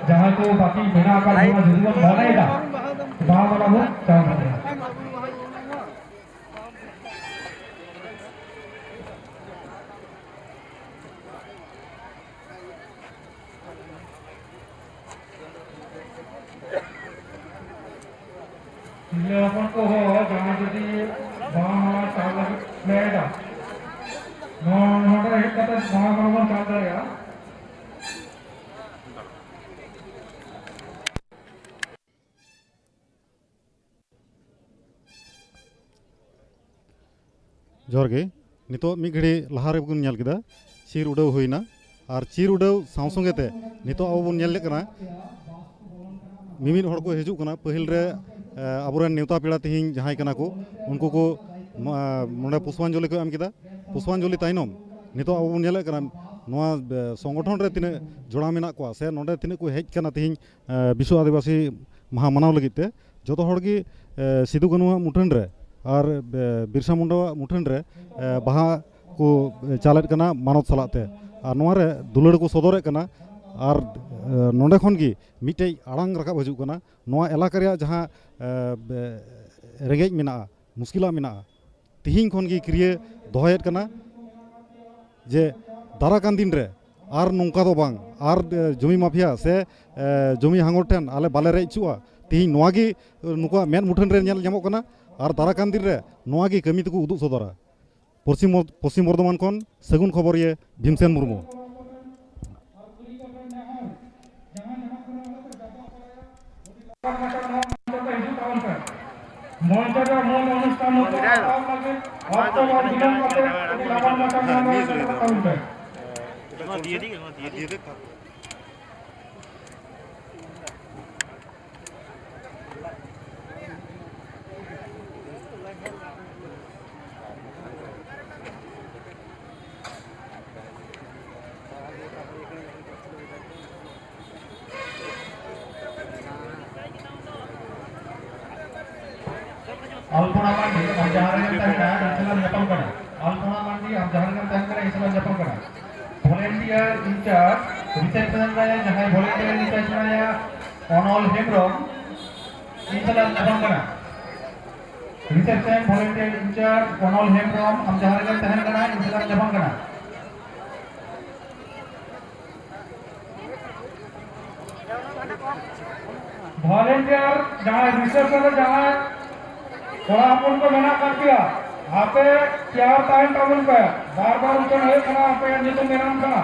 ᱡᱟᱦᱟᱸᱭ ᱠᱚ ᱵᱟᱹᱠᱤ ᱢᱮᱱᱟᱜ ᱟᱠᱟᱫ ᱵᱚᱱᱟ, ᱡᱩᱫᱤ ᱵᱚᱱ ᱢᱚᱱᱮᱭᱮᱫᱟ, ᱵᱟᱦᱟ ᱢᱟᱞᱟ ᱵᱚᱱ ᱪᱟᱞ ᱫᱟᱲᱮᱭᱟᱜᱼᱟ᱾ ᱛᱤᱨᱞᱟᱹ ᱦᱚᱯᱚᱱ ᱠᱚ ᱦᱚᱸ ᱡᱟᱦᱟᱸᱭ ᱡᱩᱫᱤ ᱵᱟᱦᱟ ᱢᱟᱞᱟ ᱪᱟᱞ ᱞᱟᱹᱜᱤᱫ ᱞᱟᱹᱭ ᱮᱫᱟ, ᱱᱚᱣᱟ ᱱᱚᱰᱮ ᱦᱮᱡ ᱠᱟᱛᱮ ᱵᱟᱦᱟ ᱢᱟᱞᱟ ᱵᱚᱱ ᱪᱟᱞ ᱫᱟᱲᱮᱭᱟᱜᱼᱟ᱾ ᱡᱚᱦᱟᱨ ᱜᱮ᱾ ᱱᱤᱛᱚᱜ ᱢᱤᱫ ᱜᱷᱟᱹᱲᱤ ᱞᱟᱦᱟ ᱨᱮᱵᱚᱱ ᱧᱮᱞ ᱠᱮᱫᱟ, ᱪᱤᱨ ᱩᱰᱟᱹᱣ ᱦᱩᱭᱱᱟ᱾ ᱟᱨ ᱪᱤᱨ ᱩᱰᱟᱹᱣ ᱥᱟᱶ ᱥᱚᱸᱜᱮ ᱛᱮ ᱱᱤᱛᱚᱜ ᱟᱵᱚ ᱵᱚᱱ ᱧᱮᱞ ᱞᱮᱫ ᱠᱟᱱᱟ, ᱢᱤᱢᱤᱫ ᱦᱚᱲ ᱠᱚ ᱦᱤᱡᱩᱜ ᱠᱟᱱᱟ᱾ ᱯᱟᱹᱦᱤᱞ ᱨᱮ, ᱮ, ᱟᱵᱚᱨᱮᱱ ᱱᱮᱣᱛᱟ ᱯᱮᱲᱟ ᱛᱮᱦᱮᱧ ᱡᱟᱦᱟᱸᱭ ᱠᱟᱱᱟ ᱠᱚ, ᱩᱱᱠᱩ ᱠᱚ ᱱᱚᱣᱟ, ᱱᱚᱰᱮ ᱯᱩᱥᱯᱟᱧᱡᱚᱞᱤ ᱠᱚ ᱮᱢ ᱠᱮᱫᱟ᱾ ᱯᱩᱥᱯᱟᱧᱡᱚᱞᱤ ᱛᱟᱭᱱᱚᱢ ᱱᱤᱛᱚᱜ ᱟᱵᱚ ᱵᱚᱱ ᱧᱮᱞᱮᱫ ᱠᱟᱱᱟ, ᱱᱚᱣᱟ, ᱮ, ᱥᱚᱝᱜᱚᱴᱷᱚᱱ ᱨᱮ ᱛᱤᱱᱟᱹᱜ ᱡᱚᱲᱟᱣ ᱢᱮᱱᱟᱜ ᱠᱚᱣᱟ ᱥᱮ ᱱᱚᱰᱮ ᱛᱤᱱᱟᱹᱜ ᱠᱚ ᱦᱮᱡ ᱠᱟᱱᱟ ᱛᱮᱦᱮᱧ, ᱮ, ᱵᱤᱥᱥᱚ ᱟᱹᱫᱤᱵᱟᱹᱥᱤ ᱢᱟᱦᱟ ᱢᱟᱱᱟᱣ ᱞᱟᱹᱜᱤᱫ ᱛᱮ, ᱡᱚᱛᱚ ᱦᱚᱲ ᱜᱮ, ᱮ, ᱥᱤᱫᱩ ᱠᱟᱹᱱᱦᱩᱣᱟᱜ ᱢᱩᱴᱷᱟᱹᱱ ᱨᱮ ᱟᱨ, ᱮ, ᱵᱤᱨᱥᱟ ᱢᱩᱱᱰᱟᱣᱟᱜ ᱢᱩᱴᱷᱟᱹᱱ ᱨᱮ, ᱮ, ᱵᱟᱦᱟ ᱠᱚ, ᱮ, ᱪᱟᱞᱮᱫ ᱠᱟᱱᱟ ᱢᱟᱱᱚᱛ ᱥᱟᱞᱟᱜ ᱛᱮ᱾ ᱟᱨ ᱱᱚᱣᱟ ᱨᱮ ᱫᱩᱞᱟᱹᱲ ᱠᱚ ᱥᱚᱫᱚᱨᱮᱫ ᱠᱟᱱᱟ᱾ ᱟᱨ, ᱮ, ᱱᱚᱰᱮ ᱠᱷᱚᱱ ᱜᱮ ᱢᱤᱫᱴᱮᱡ ᱟᱲᱟᱝ ᱨᱟᱠᱟᱵ ᱦᱤᱡᱩᱜ ᱠᱟᱱᱟ᱾ ᱱᱚᱣᱟ ᱮᱞᱟᱠᱟ ᱨᱮᱭᱟᱜ ᱡᱟᱦᱟᱸ, ᱮ, ᱵᱮ-, ᱨᱮᱸᱜᱮᱡ ᱢᱮᱱᱟᱜᱼᱟ, ᱢᱩᱥᱠᱤᱞᱟᱜ ᱢᱮᱱᱟᱜᱼᱟ, ᱛᱤᱦᱤᱧ ᱠᱷᱚᱱ ᱜᱮ ᱠᱤᱨᱭᱟᱹ ᱫᱚᱦᱚᱭᱮᱫ ᱠᱟᱱᱟ ᱡᱮ ᱫᱟᱨᱟ ᱠᱟᱱ ᱫᱤᱱ ᱨᱮ ᱟᱨ ᱱᱚᱝᱠᱟ ᱫᱚ ᱵᱟᱝ, ᱟᱨ, ᱮ, ᱡᱚᱢᱤ ᱢᱟᱯᱷᱤᱭᱟ ᱥᱮ, ᱮ, ᱡᱚᱢᱤ ᱦᱟᱸᱜᱚᱨ ᱴᱷᱮᱱ ᱟᱞᱮ ᱵᱟᱞᱮ ᱨᱮᱡ ᱦᱚᱪᱚᱜᱼᱟ᱾ ᱛᱤᱦᱤᱧ ᱱᱚᱣᱟ ᱜᱮ, ᱮ, ᱱᱩᱠᱩᱣᱟᱜ ᱢᱮᱫ ᱢᱩᱴᱷᱟᱹᱱ ᱨᱮ ᱧᱮᱞ ᱧᱟᱢᱚᱜ ᱠᱟᱱᱟ᱾ ᱟᱨ ᱫᱟᱨᱟ ᱠᱟᱱ ᱫᱤᱱ ᱨᱮ ᱱᱚᱣᱟ ᱜᱮ ᱠᱟᱹᱢᱤ ᱛᱮᱠᱚ ᱩᱫᱩᱜ ᱥᱚᱫᱚᱨᱟ᱾ ᱯᱚᱥᱪᱤᱢ ᱵᱚᱨ-, ᱯᱚᱥᱪᱤᱢ ᱵᱚᱨᱫᱷᱚᱢᱟᱱ ᱠᱷᱚᱱ ᱥᱟᱹᱜᱩᱱ ᱠᱷᱚᱵᱚᱨᱤᱭᱟᱹ ᱵᱷᱤᱢᱥᱮᱱ ᱢᱩᱨᱢᱩ᱾ ᱢᱚᱧᱪᱚ ᱨᱮ ᱢᱩᱞ ᱚᱱᱩᱥᱴᱷᱟᱱ ᱢᱚᱛᱚ ᱨᱟᱠᱟᱵ ᱞᱟᱹᱜᱤᱫ ᱚᱠᱛᱚ ᱵᱟᱝ ᱵᱤᱞᱚᱢ ᱠᱟᱛᱮ ᱟᱹᱰᱤ ᱞᱟᱜᱟᱱ ᱢᱟᱪᱷᱟ ᱢᱮᱱ ᱨᱮ ᱥᱮᱞᱮᱫᱚᱜ ᱛᱟᱵᱚᱱ ᱯᱮ᱾ ᱟᱞᱯᱚᱱᱟ ᱢᱟᱱᱰᱤ, ᱟᱢ ᱡᱟᱦᱟᱸ ᱨᱮᱜᱮᱢ ᱛᱟᱦᱮᱱᱟ, ᱤᱧ ᱥᱟᱞᱟᱜ ᱧᱟᱯᱟᱢ ᱠᱟᱱᱟ᱾ ᱟᱞᱯᱚᱱᱟ ᱢᱟᱱᱰᱤ, ᱟᱢ ᱡᱟᱦᱟᱸ ᱨᱮᱜᱮᱢ ᱛᱟᱦᱮᱱ ᱠᱟᱱᱟ, ᱤᱧ ᱥᱟᱞᱟᱜ ᱧᱟᱯᱟᱢ ᱠᱟᱱᱟ᱾ Volunteer in charge, reception ᱨᱮ ᱡᱟᱦᱟᱸᱭ volunteer in charge ᱢᱮᱱᱟᱭᱟ, ᱚᱱᱚᱞ ᱦᱮᱢᱵᱨᱚᱢ, ᱤᱧ ᱥᱟᱞᱟᱜ ᱧᱟᱯᱟᱢ ᱠᱟᱱᱟ᱾ Reception volunteer in charge, ᱚᱱᱚᱞ ᱦᱮᱢᱵᱨᱚᱢ, ᱟᱢ ᱡᱟᱦᱟᱸ ᱨᱮᱜᱮᱢ ᱛᱟᱦᱮᱱ ᱠᱟᱱᱟ, ᱤᱧ ᱥᱟᱞᱟᱜ ᱧᱟᱯᱟᱢ ᱠᱟᱱᱟ᱾ Volunteer ᱡᱟᱦᱟᱸᱭ reception ᱨᱮ ᱡᱟᱦᱟᱸᱭ ᱠᱚᱲᱟ ᱦᱚᱯᱚᱱ ᱠᱚ ᱢᱮᱱᱟᱜ ᱟᱠᱟᱫ ᱯᱮᱭᱟ, ᱟᱯᱮ chair ᱛᱟᱦᱮᱱ ᱛᱟᱵᱚᱱ ᱯᱮ᱾ ᱵᱟᱨ ᱵᱟᱨ ᱩᱪᱷᱟᱹᱱ ᱦᱩᱭᱩᱜ ᱠᱟᱱᱟ, ᱟᱯᱮᱭᱟᱜ ᱧᱩᱛᱩᱢ ᱢᱮᱱᱟᱜ ᱠᱟᱱᱟ᱾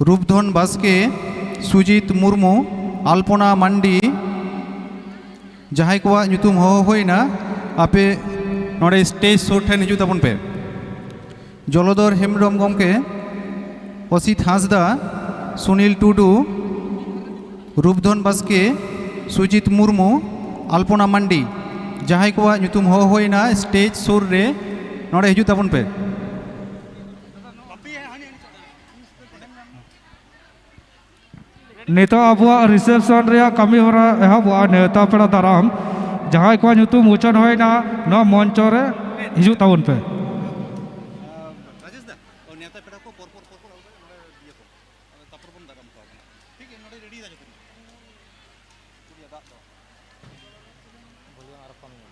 ᱨᱩᱯᱫᱷᱚᱱ ᱵᱟᱥᱠᱮ, ᱥᱩᱡᱤᱛ ᱢᱩᱨᱢᱩ, ᱟᱞᱯᱚᱱᱟ ᱢᱟᱱᱰᱤ, ᱡᱟᱦᱟᱸᱭ ᱠᱚᱣᱟᱜ ᱧᱩᱛᱩᱢ ᱦᱚᱦᱚ ᱦᱩᱭᱱᱟ, ᱟᱯᱮ ᱱᱚᱰᱮ ᱥᱴᱮᱡᱽ ᱥᱩᱨ ᱴᱷᱮᱱ ᱦᱤᱡᱩᱜ ᱛᱟᱵᱚᱱ ᱯᱮ᱾ ᱡᱚᱞᱚᱫᱷᱚᱨ ᱦᱮᱢᱵᱨᱚᱢ ᱜᱚᱢᱠᱮ, ᱚᱥᱤᱛ ᱦᱟᱸᱥᱫᱟ, ᱥᱩᱱᱤᱞ ᱴᱩᱰᱩ, ᱨᱩᱯᱫᱷᱚᱱ ᱵᱟᱥᱠᱮ, ᱥᱩᱡᱤᱛ ᱢᱩᱨᱢᱩ, ᱟᱞᱯᱚᱱᱟ ᱢᱟᱱᱰᱤ, ᱡᱟᱦᱟᱸᱭ ᱠᱚᱣᱟᱜ ᱧᱩᱛᱩᱢ ᱦᱚᱦᱚ ᱦᱩᱭᱱᱟ ᱥᱴᱮᱡᱽ ᱥᱩᱨ ᱨᱮ, ᱱᱚᱰᱮ ᱦᱤᱡᱩᱜ ᱛᱟᱵᱚᱱ ᱯᱮ᱾ ᱱᱤᱛᱚᱜ ᱟᱵᱚᱣᱟᱜ ᱨᱤᱥᱮᱯᱥᱚᱱ ᱨᱮᱭᱟᱜ ᱠᱟᱹᱢᱤ ᱦᱚᱨᱟ ᱮᱦᱚᱵᱚᱜᱼᱟ᱾ ᱱᱮᱣᱛᱟ ᱯᱮᱲᱟ ᱫᱟᱨᱟᱢ, ᱡᱟᱦᱟᱸᱭ ᱠᱚᱣᱟᱜ ᱧᱩᱛᱩᱢ ᱩᱪᱷᱟᱹᱱ ᱦᱩᱭᱱᱟ, ᱱᱚᱣᱟ ᱢᱚᱧᱪᱚ ᱨᱮ ᱦᱤᱡᱩᱜ ᱛᱟᱵᱚᱱ ᱯᱮ᱾ ᱨᱟᱡᱮᱥ ᱫᱟ, ᱱᱮᱣᱛᱟ ᱯᱮᱲᱟ ᱠᱚ ᱯᱚᱨ ᱯᱚᱨ ᱯᱚᱨ ᱯᱚᱨ ᱟᱹᱜᱩ ᱠᱟᱛᱮ ᱱᱚᱰᱮ ᱤᱭᱟᱹ ᱠᱚ, ᱛᱟᱨᱯᱚᱨ ᱵᱚᱱ ᱫᱟᱨᱟᱢ ᱠᱚᱣᱟ᱾ ᱴᱷᱤᱠ ᱜᱮᱭᱟ, ᱱᱚᱰᱮ ᱨᱮᱰᱤ ᱫᱟ ᱡᱚᱛᱚ᱾ ᱪᱩᱲᱤᱭᱟ ᱫᱟᱜ ᱫᱚ᱾ ᱵᱷᱚᱞᱤᱭᱟᱢ ᱟᱨᱚ ᱠᱚᱢ ᱧᱚᱜ᱾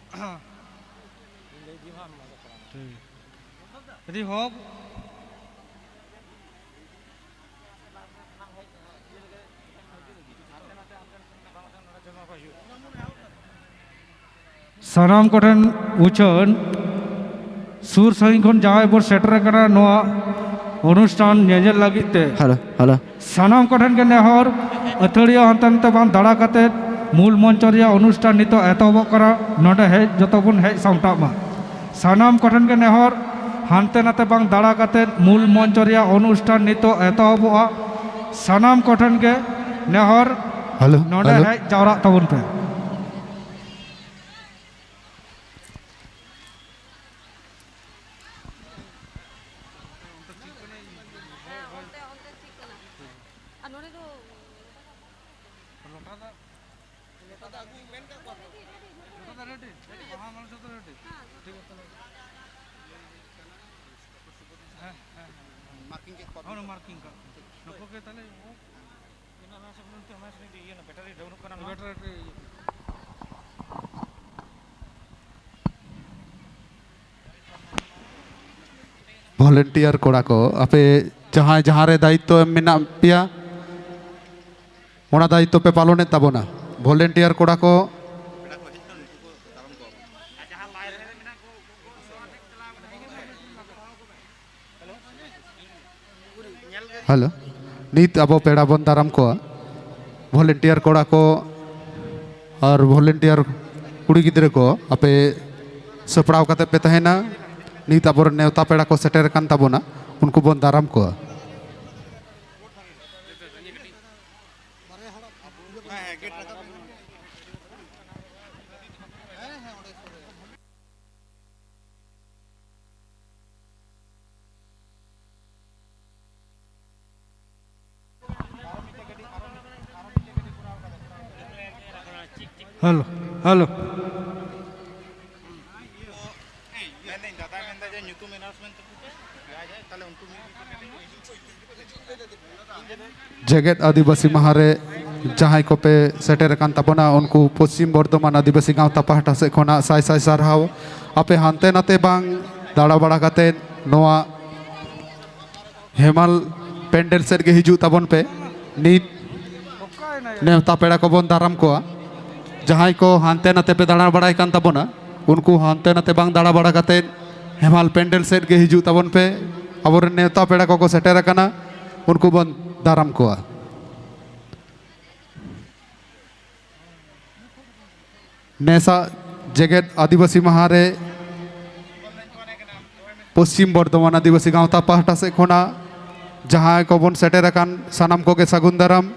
ᱤᱧ ᱞᱟᱹᱭ ᱤᱫᱤ ᱢᱟ, ᱟᱢ ᱢᱟ ᱫᱚ ᱠᱚᱲᱟ᱾ ᱴᱷᱤᱠ᱾ ᱡᱩᱫᱤ ᱦᱚᱸ ᱥᱟᱱᱟᱢ ᱠᱚᱴᱷᱮᱱ ᱩᱪᱷᱟᱹᱱ, ᱥᱩᱨ ᱥᱟᱺᱜᱤᱧ ᱠᱷᱚᱱ ᱡᱟᱦᱟᱸᱭ ᱵᱚᱱ ᱥᱮᱴᱮᱨ ᱟᱠᱟᱱᱟ ᱱᱚᱣᱟ ᱚᱱᱩᱥᱴᱷᱟᱱ ᱧᱮᱧᱮᱞ ᱞᱟᱹᱜᱤᱫ ᱛᱮ, ᱦᱮᱞᱳ, ᱦᱮᱞᱳ᱾ ᱥᱟᱱᱟᱢ ᱠᱚᱴᱷᱮᱱ ᱜᱮ ᱱᱮᱦᱚᱨ, ᱟᱹᱛᱷᱟᱹᱲᱤᱭᱟᱹ ᱦᱟᱱᱛᱮ ᱱᱟᱛᱮ ᱵᱟᱝ ᱫᱟᱬᱟ ᱠᱟᱛᱮ ᱢᱩᱞ ᱢᱚᱧᱪᱚ ᱨᱮᱭᱟᱜ ᱚᱱᱩᱥᱴᱷᱟᱱ ᱱᱤᱛᱚᱜ ᱮᱛᱚᱦᱚᱵᱚᱜ ᱠᱟᱱᱟ᱾ ᱱᱚᱰᱮ ᱦᱮᱡ ᱡᱚᱛᱚ ᱵᱚᱱ ᱦᱮᱡ ᱥᱟᱢᱴᱟᱜ ᱢᱟ᱾ ᱥᱟᱱᱟᱢ ᱠᱚᱴᱷᱮᱱ ᱜᱮ ᱱᱮᱦᱚᱨ, ᱦᱟᱱᱛᱮ ᱱᱟᱛᱮ ᱵᱟᱝ ᱫᱟᱬᱟ ᱠᱟᱛᱮ ᱢᱩᱞ ᱢᱚᱧᱪᱚ ᱨᱮᱭᱟᱜ ᱚᱱᱩᱥᱴᱷᱟᱱ ᱱᱤᱛᱚᱜ ᱮᱛᱚᱦᱚᱵᱚᱜᱼᱟ᱾ ᱥᱟᱱᱟᱢ ᱠᱚᱴᱷᱮᱱ ᱜᱮ ᱱᱮᱦᱚᱨ, ᱦᱮᱞᱳ, ᱱᱚᱰᱮ ᱦᱮᱞᱳ᱾ ᱦᱮᱡ ᱡᱟᱣᱨᱟᱜ ᱛᱟᱵᱚᱱ ᱯᱮ᱾ ᱦᱮᱸ, ᱚᱱᱛᱮ, ᱚᱱᱛᱮ ᱴᱷᱤᱠ ᱠᱟᱱᱟ᱾ ᱟᱨ ᱱᱚᱰᱮ ᱫᱚ ᱞᱚᱴᱟ ᱫᱟᱜ, ᱞᱚᱴᱟ ᱫᱟᱜ ᱟᱹᱜᱩ ᱢᱮᱱ ᱠᱟᱜ ᱠᱚᱣᱟ ᱛᱚ? ᱞᱚᱴᱟ ᱫᱟᱜ ᱨᱮᱰᱤ? ᱦᱮᱸ, ᱦᱟᱸ, ᱢᱟᱱᱮ ᱡᱚᱛᱚ ᱨᱮᱰᱤ᱾ ᱦᱮᱸ, ᱴᱷᱤᱠ ᱜᱮᱭᱟ, ᱛᱟᱦᱚᱞᱮ᱾ ᱦᱮᱸ, ᱦᱮᱸ, ᱦᱮᱸ᱾ ᱢᱟᱨᱠᱤᱝ ᱠᱮᱫ ᱠᱚᱣᱟ ᱦᱚᱸ, ᱯᱮ? ᱢᱟᱨᱠᱤᱝ ᱠᱟᱜ ᱠᱚ᱾ ᱱᱩᱠᱩ ᱜᱮ ᱛᱟᱦᱚᱞᱮ, ᱚᱱᱟ ᱥᱮᱫ ᱱᱚᱱᱛᱮ, ᱚᱱᱟ ᱥᱮᱫ ᱤᱭᱟᱹ ᱱᱟ, ᱵᱮᱴᱟᱨᱤ ᱰᱟᱣᱩᱱᱚᱜ ᱠᱟᱱᱟ ᱱᱚᱣᱟ᱾ ᱵᱮᱴᱟᱨᱤ ᱤᱭᱟᱹ᱾ ᱵᱷᱚᱞᱮᱱᱴᱤᱭᱟᱨ ᱠᱚᱲᱟ ᱠᱚ, ᱟᱯᱮ ᱡᱟᱦᱟᱸᱭ ᱡᱟᱦᱟᱸ ᱨᱮ ᱫᱟᱭᱤᱛᱛᱚ ᱮᱢ ᱢᱮᱱᱟᱜ ᱯᱮᱭᱟ, ᱚᱱᱟ ᱫᱟᱭᱤᱛᱛᱚ ᱯᱮ ᱯᱟᱞᱚᱱᱮᱫ ᱛᱟᱵᱚᱱᱟ᱾ ᱵᱷᱚᱞᱮᱱᱴᱤᱭᱟᱨ ᱠᱚᱲᱟ ᱠᱚ, ᱦᱮᱞᱳ, ᱱᱤᱛ ᱟᱵᱚ ᱯᱮᱲᱟ ᱵᱚᱱ ᱫᱟᱨᱟᱢ ᱠᱚᱣᱟ᱾ ᱵᱷᱚᱞᱮᱱᱴᱤᱭᱟᱨ ᱠᱚᱲᱟ ᱠᱚ ᱟᱨ ᱵᱷᱚᱞᱮᱱᱴᱤᱭᱟᱨ ᱠᱩᱲᱤ ᱜᱤᱫᱽᱨᱟᱹ ᱠᱚ, ᱟᱯᱮ ᱥᱟᱯᱲᱟᱣ ᱠᱟᱛᱮ ᱯᱮ ᱛᱟᱦᱮᱱᱟ᱾ ᱱᱤᱛ ᱟᱵᱚᱨᱮᱱ ᱱᱮᱣᱛᱟ ᱯᱮᱲᱟ ᱠᱚ ᱥᱮᱴᱮᱨ ᱟᱠᱟᱱ ᱛᱟᱵᱚᱱᱟ, ᱩᱱᱠᱩ ᱵᱚᱱ ᱫᱟᱨᱟᱢ ᱠᱚᱣᱟ᱾ Hello, hello. ᱢᱮᱱᱫᱟᱹᱧ, ᱫᱟᱫᱟᱭ ᱢᱮᱱᱫᱟ ᱡᱮ ᱧᱩᱛᱩᱢ ᱮᱱᱟᱣᱩᱱᱥᱢᱮᱱᱴ ᱛᱟᱠᱚ ᱯᱮ᱾ ᱡᱟᱦᱟᱸᱭ, ᱡᱟᱦᱟᱸᱭ, ᱛᱟᱦᱞᱮ ᱩᱱᱠᱩ ᱢᱤᱫ ᱡᱮᱜᱮᱛ ᱟᱹᱫᱤᱵᱟᱹᱥᱤ ᱢᱟᱦᱟ ᱨᱮ ᱡᱟᱦᱟᱸᱭ ᱠᱚᱯᱮ ᱥᱮᱴᱮᱨ ᱟᱠᱟᱱ ᱛᱟᱵᱚᱱᱟ, ᱩᱱᱠᱩ ᱯᱚᱥᱪᱤᱢ ᱵᱚᱨᱫᱷᱚᱢᱟᱱ ᱟᱹᱫᱤᱵᱟᱹᱥᱤ ᱜᱟᱶᱛᱟ ᱯᱟᱦᱴᱟ ᱥᱮᱫ ᱠᱷᱚᱱᱟᱜ ᱥᱟᱭ ᱥᱟᱭ ᱥᱟᱨᱦᱟᱣ᱾ ᱟᱯᱮ ᱦᱟᱱᱛᱮ ᱱᱟᱛᱮ ᱵᱟᱝ ᱫᱟᱬᱟ ᱵᱟᱲᱟ ᱠᱟᱛᱮ ᱱᱚᱣᱟ ᱦᱮᱢᱟᱞ ᱯᱮᱱᱰᱮᱞ ᱥᱮᱫ ᱜᱮ ᱦᱤᱡᱩᱜ ᱛᱟᱵᱚᱱ ᱯᱮ᱾ ᱱᱤᱛ ᱱᱮᱣᱛᱟ ᱯᱮᱲᱟ ᱠᱚᱵᱚᱱ ᱫᱟᱨᱟᱢ ᱠᱚᱣᱟ᱾ ᱡᱟᱦᱟᱸᱭ ᱠᱚ ᱦᱟᱱᱛᱮ ᱱᱟᱛᱮ ᱯᱮ ᱫᱟᱬᱟ ᱵᱟᱲᱟᱭ ᱠᱟᱱ ᱛᱟᱵᱚᱱᱟ, ᱩᱱᱠᱩ ᱦᱟᱱᱛᱮ ᱱᱟᱛᱮ ᱵᱟᱝ ᱫᱟᱬᱟ ᱵᱟᱲᱟ ᱠᱟᱛᱮ ᱦᱮᱢᱟᱞ ᱯᱮᱱᱰᱮᱞ ᱥᱮᱫ ᱜᱮ ᱦᱤᱡᱩᱜ ᱛᱟᱵᱚᱱ ᱯᱮ᱾ ᱟᱵᱚᱨᱮᱱ ᱱᱮᱣᱛᱟ ᱯᱮᱲᱟ ᱠᱚᱠᱚ ᱥᱮᱴᱮᱨ ᱟᱠᱟᱱᱟ, ᱩᱱᱠᱩ ᱵᱚᱱ ᱫᱟᱨᱟᱢ ᱠᱚᱣᱟ᱾ ᱱᱮᱥᱟᱜ ᱡᱮᱜᱮᱛ ᱟᱹᱫᱤᱵᱟᱹᱥᱤ ᱢᱟᱦᱟ ᱨᱮ ᱯᱚᱥᱪᱤᱢ ᱵᱚᱨᱫᱷᱚᱢᱟᱱ ᱟᱹᱫᱤᱵᱟᱹᱥᱤ ᱜᱟᱶᱛᱟ ᱯᱟᱦᱴᱟ ᱥᱮᱫ ᱠᱷᱚᱱᱟᱜ ᱡᱟᱦᱟᱸᱭ ᱠᱚᱵᱚᱱ ᱥᱮᱴᱮᱨ ᱟᱠᱟᱱ, ᱥᱟᱱᱟᱢ ᱠᱚᱜᱮ ᱥᱟᱹᱜᱩᱱ ᱫᱟᱨᱟᱢ᱾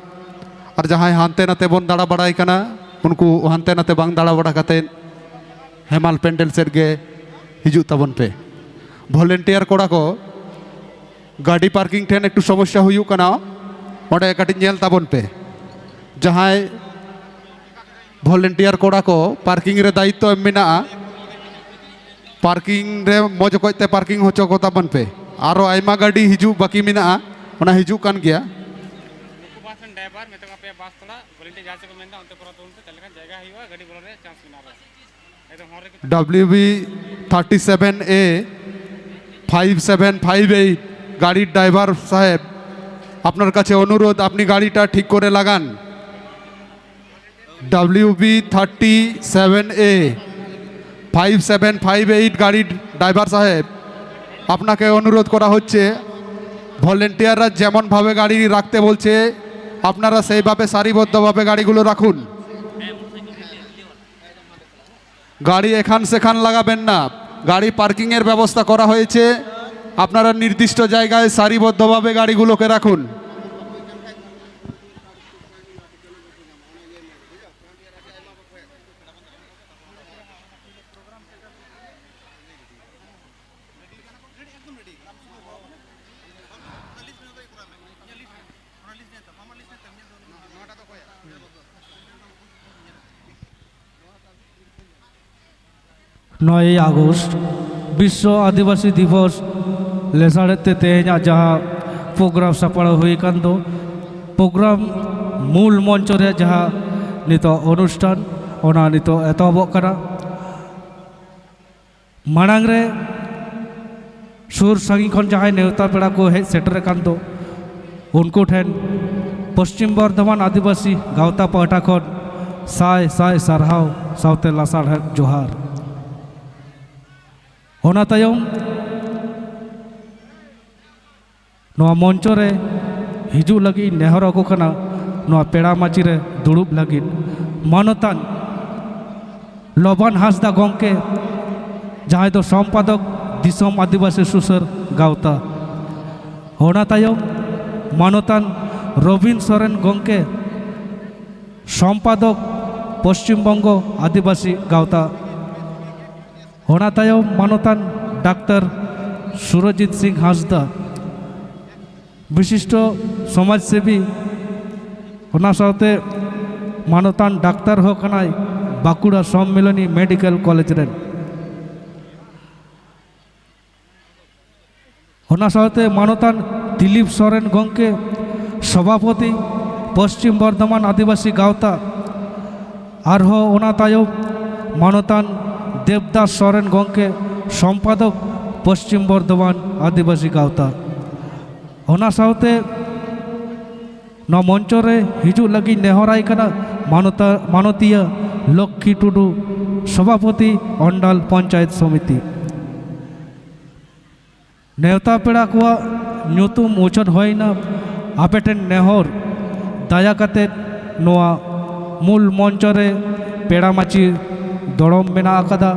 ᱟᱨ ᱡᱟᱦᱟᱸᱭ ᱦᱟᱱᱛᱮ ᱱᱟᱛᱮ ᱵᱚᱱ ᱫᱟᱬᱟ ᱵᱟᱲᱟᱭ ᱠᱟᱱᱟ, ᱩᱱᱠᱩ ᱦᱟᱱᱛᱮ ᱱᱟᱛᱮ ᱵᱟᱝ ᱫᱟᱬᱟ ᱵᱟᱲᱟ ᱠᱟᱛᱮᱫ ᱦᱮᱢᱟᱞ ᱯᱮᱱᱰᱮᱞ ᱥᱮᱫ ᱜᱮ ᱦᱤᱡᱩᱜ ᱛᱟᱵᱚᱱ ᱯᱮ᱾ ᱵᱷᱚᱞᱮᱱᱴᱤᱭᱟᱨ ᱠᱚᱲᱟ ᱠᱚ, ᱜᱟᱹᱰᱤ ᱯᱟᱨᱠᱤᱝ ᱴᱷᱮᱱ ᱮᱠᱴᱩ ᱥᱚᱢᱚᱥᱥᱟ ᱦᱩᱭᱩᱜ ᱠᱟᱱᱟ, ᱚᱸᱰᱮ ᱠᱟᱹᱴᱤᱡ ᱧᱮᱞ ᱛᱟᱵᱚᱱ ᱯᱮ᱾ ᱡᱟᱦᱟᱸᱭ ᱵᱷᱚᱞᱮᱱᱴᱤᱭᱟᱨ ᱠᱚᱲᱟ ᱠᱚ, ᱯᱟᱨᱠᱤᱝ ᱨᱮ ᱫᱟᱭᱤᱛᱛᱚ ᱮᱢ ᱢᱮᱱᱟᱜᱼᱟ, ᱯᱟᱨᱠᱤᱝ ᱨᱮ ᱢᱚᱡᱽ ᱚᱠᱚᱡ ᱛᱮ ᱯᱟᱨᱠᱤᱝ ᱦᱚᱪᱚ ᱠᱚ ᱛᱟᱵᱚᱱ ᱯᱮ᱾ ᱟᱨᱚ ᱟᱭᱢᱟ ᱜᱟᱹᱰᱤ ᱦᱤᱡᱩᱜ ᱵᱟᱹᱠᱤ ᱢᱮᱱᱟᱜᱼᱟ, ᱚᱱᱟ ᱦᱤᱡᱩᱜ ᱠᱟᱱ ᱜᱮᱭᱟ᱾ ᱱᱩᱠᱩ ᱵᱟᱥ ᱨᱮᱱ ᱰᱨᱟᱭᱵᱷᱟᱨ ᱢᱮᱛᱟ ᱠᱚ ᱯᱮ, ᱵᱟᱥ ᱛᱷᱚᱲᱟ ᱵᱷᱚᱞᱮᱱᱴᱤᱭᱟᱨ ᱡᱟᱦᱟᱸ ᱥᱮᱫ ᱠᱚ ᱢᱮᱱᱫᱟ ᱚᱱᱛᱮ ᱠᱚᱨᱟᱣ ᱛᱟᱵᱚᱱ ᱯᱮ, ᱛᱟᱦᱞᱮ ᱠᱷᱟᱱ ᱡᱟᱭᱜᱟ ᱦᱩᱭᱩᱜᱼᱟ, ᱜᱟᱹᱰᱤ ᱵᱚᱞᱚ ᱨᱮᱭᱟᱜ ᱪᱟᱱᱥ ᱢᱮᱱᱟᱜᱼᱟ᱾ ᱰᱟᱵᱞᱤᱭᱩ ᱵᱤ ᱛᱷᱟᱨᱴᱤ ᱥᱮᱵᱷᱮᱱ ᱮ ᱯᱷᱟᱭᱤᱵᱷ ᱥᱮᱵᱷᱮᱱ ᱯᱷᱟᱭᱤᱵᱷ ᱮᱭᱤᱴ, গাড়ির ড্রাইভার সাহেব, আপনার কাছে অনুরোধ, আপনি গাড়িটা ঠিক করে লাগান। W B thirty seven A five seven five eight গাড়ির ড্রাইভার সাহেব, আপনাকে অনুরোধ করা হচ্ছে, ভলেন্টিয়াররা যেমনভাবে গাড়ি রাখতে বলছে, আপনারা সেইভাবে সারিবদ্ধভাবে গাড়িগুলো রাখুন। গাড়ি এখান সেখান লাগাবেন না। গাড়ি পার্কিংয়ের ব্যবস্থা করা হয়েছে। আপনারা নির্দিষ্ট জায়গায় সারিবদ্ধভাবে গাড়িগুলোকে রাখুন। ᱱᱚᱭᱮᱭ ᱟᱜᱚᱥᱴ, ᱵᱤᱥᱥᱚ ᱟᱹᱫᱤᱵᱟᱹᱥᱤ ᱫᱤᱵᱚᱥ ᱞᱮᱥᱟᱲᱦᱮᱫ ᱛᱮ ᱛᱮᱦᱮᱧᱟᱜ ᱡᱟᱦᱟᱸ ᱯᱨᱳᱜᱨᱟᱢ ᱥᱟᱯᱲᱟᱣ ᱦᱩᱭ ᱟᱠᱟᱱ ᱫᱚ, ᱯᱨᱳᱜᱨᱟᱢ ᱢᱩᱞ ᱢᱚᱧᱪᱚ ᱨᱮ ᱡᱟᱦᱟᱸ ᱱᱤᱛᱚᱜ ᱚᱱᱩᱥᱴᱷᱟᱱ, ᱚᱱᱟ ᱱᱤᱛᱚᱜ ᱮᱛᱚᱦᱚᱵᱚᱜ ᱠᱟᱱᱟ᱾ ᱢᱟᱲᱟᱝ ᱨᱮ ᱥᱩᱨ ᱥᱟᱺᱜᱤᱧ ᱠᱷᱚᱱ ᱡᱟᱦᱟᱸᱭ ᱱᱮᱣᱛᱟ ᱯᱮᱲᱟ ᱠᱚ ᱦᱮᱡ ᱥᱮᱴᱮᱨ ᱟᱠᱟᱱ ᱫᱚ, ᱩᱱᱠᱩ ᱴᱷᱮᱱ ᱯᱚᱥᱪᱤᱢ ᱵᱚᱨᱫᱷᱚᱢᱟᱱ ᱟᱹᱫᱤᱵᱟᱹᱥᱤ ᱜᱟᱶᱛᱟ ᱯᱟᱦᱴᱟ ᱠᱷᱚᱱ ᱥᱟᱭ ᱥᱟᱭ ᱥᱟᱨᱦᱟᱣ ᱥᱟᱶᱛᱮ ᱞᱟᱥᱟᱲᱦᱮᱫ ᱡᱚᱦᱟᱨ᱾ ᱚᱱᱟ ᱛᱟᱭᱚᱢ ᱱᱚᱣᱟ ᱢᱚᱧᱪᱚ ᱨᱮ ᱦᱤᱡᱩᱜ ᱞᱟᱹᱜᱤᱫ ᱤᱧ ᱱᱮᱦᱚᱨ ᱟᱠᱚ ᱠᱟᱱᱟ, ᱱᱚᱣᱟ ᱯᱮᱲᱟ ᱢᱟᱹᱪᱤ ᱨᱮ ᱫᱩᱲᱩᱵ ᱞᱟᱹᱜᱤᱫ᱾ ᱢᱟᱱᱚᱛᱟᱱ ᱞᱚᱵᱟᱱ ᱦᱟᱸᱥᱫᱟ ᱜᱚᱢᱠᱮ, ᱡᱟᱦᱟᱸᱭ ᱫᱚ ᱥᱚᱢᱯᱟᱫᱚᱠ ᱫᱤᱥᱚᱢ ᱟᱹᱫᱤᱵᱟᱹᱥᱤ ᱥᱩᱥᱟᱹᱨ ᱜᱟᱶᱛᱟ, ᱚᱱᱟ ᱛᱟᱭᱚᱢ ᱢᱟᱱᱚᱛᱟᱱ ᱨᱚᱵᱤᱱ ᱥᱚᱨᱮᱱ ᱜᱚᱢᱠᱮ, ᱥᱚᱢᱯᱟᱫᱚᱠ ᱯᱚᱥᱪᱤᱢ ᱵᱚᱝᱜᱚ ᱟᱹᱫᱤᱵᱟᱹᱥᱤ ᱜᱟᱶᱛᱟ, ᱚᱱᱟ ᱛᱟᱭᱚᱢ ᱢᱟᱱᱚᱛᱟᱱ ᱰᱟᱠᱛᱟᱨ ᱥᱩᱨᱚᱡᱤᱛ ᱥᱤᱝ ᱦᱟᱸᱥᱫᱟ, ᱵᱤᱥᱤᱥᱴᱚ ᱥᱚᱢᱟᱡᱽ ᱥᱮᱵᱤ, ᱚᱱᱟ ᱥᱟᱶᱛᱮ ᱢᱟᱱᱚᱛᱟᱱ ᱰᱟᱠᱛᱟᱨ ᱦᱚᱸ ᱠᱟᱱᱟᱭ ᱵᱟᱸᱠᱩᱲᱟ ᱥᱚᱢᱢᱤᱞᱚᱱᱤ ᱢᱮᱰᱤᱠᱮᱞ ᱠᱚᱞᱮᱡᱽ ᱨᱮᱱ᱾ ᱚᱱᱟ ᱥᱟᱶᱛᱮ ᱢᱟᱱᱚᱛᱟᱱ ᱫᱤᱞᱤᱯ ᱥᱚᱨᱮᱱ ᱜᱚᱢᱠᱮ, ᱥᱚᱵᱷᱟᱯᱚᱛᱤ ᱯᱚᱥᱪᱤᱢ ᱵᱚᱨᱫᱷᱚᱢᱟᱱ ᱟᱹᱫᱤᱵᱟᱹᱥᱤ ᱜᱟᱶᱛᱟ, ᱟᱨᱦᱚᱸ ᱚᱱᱟ ᱛᱟᱭᱚᱢ ᱢᱟᱱᱚᱛᱟᱱ ᱫᱮᱵᱽᱫᱟᱥ ᱥᱚᱨᱮᱱ ᱜᱚᱢᱠᱮ, ᱥᱚᱢᱯᱟᱫᱚᱠ ᱯᱚᱥᱪᱤᱢ ᱵᱚᱨᱫᱷᱚᱢᱟᱱ ᱟᱹᱫᱤᱵᱟᱹᱥᱤ ᱜᱟᱶᱛᱟ᱾ ᱚᱱᱟ ᱥᱟᱶᱛᱮ ᱱᱚᱣᱟ ᱢᱚᱧᱪᱚ ᱨᱮ ᱦᱤᱡᱩᱜ ᱞᱟᱹᱜᱤᱫ ᱱᱮᱦᱚᱨᱟᱭ ᱠᱟᱱᱟ ᱢᱟᱱᱚᱛᱟ-, ᱢᱟᱱᱚᱛᱤᱭᱟᱹ ᱞᱚᱠᱠᱷᱤ ᱴᱩᱰᱩ, ᱥᱚᱵᱷᱟᱯᱚᱛᱤ ᱚᱱᱰᱟᱞ ᱯᱚᱧᱪᱟᱭᱮᱛ ᱥᱚᱢᱤᱛᱤ᱾ ᱱᱮᱣᱛᱟ ᱯᱮᱲᱟ ᱠᱚᱣᱟᱜ ᱧᱩᱛᱩᱢ ᱩᱪᱷᱟᱹᱱ ᱦᱩᱭᱱᱟ᱾ ᱟᱯᱮ ᱴᱷᱮᱱ ᱱᱮᱦᱚᱨ, ᱫᱟᱭᱟ ᱠᱟᱛᱮ ᱱᱚᱣᱟ ᱢᱩᱞ ᱢᱚᱧᱪᱚ ᱨᱮ ᱯᱮᱲᱟ ᱢᱟᱹᱪᱤ ᱫᱚᱲᱚᱢ ᱢᱮᱱᱟᱜ ᱟᱠᱟᱫᱟ,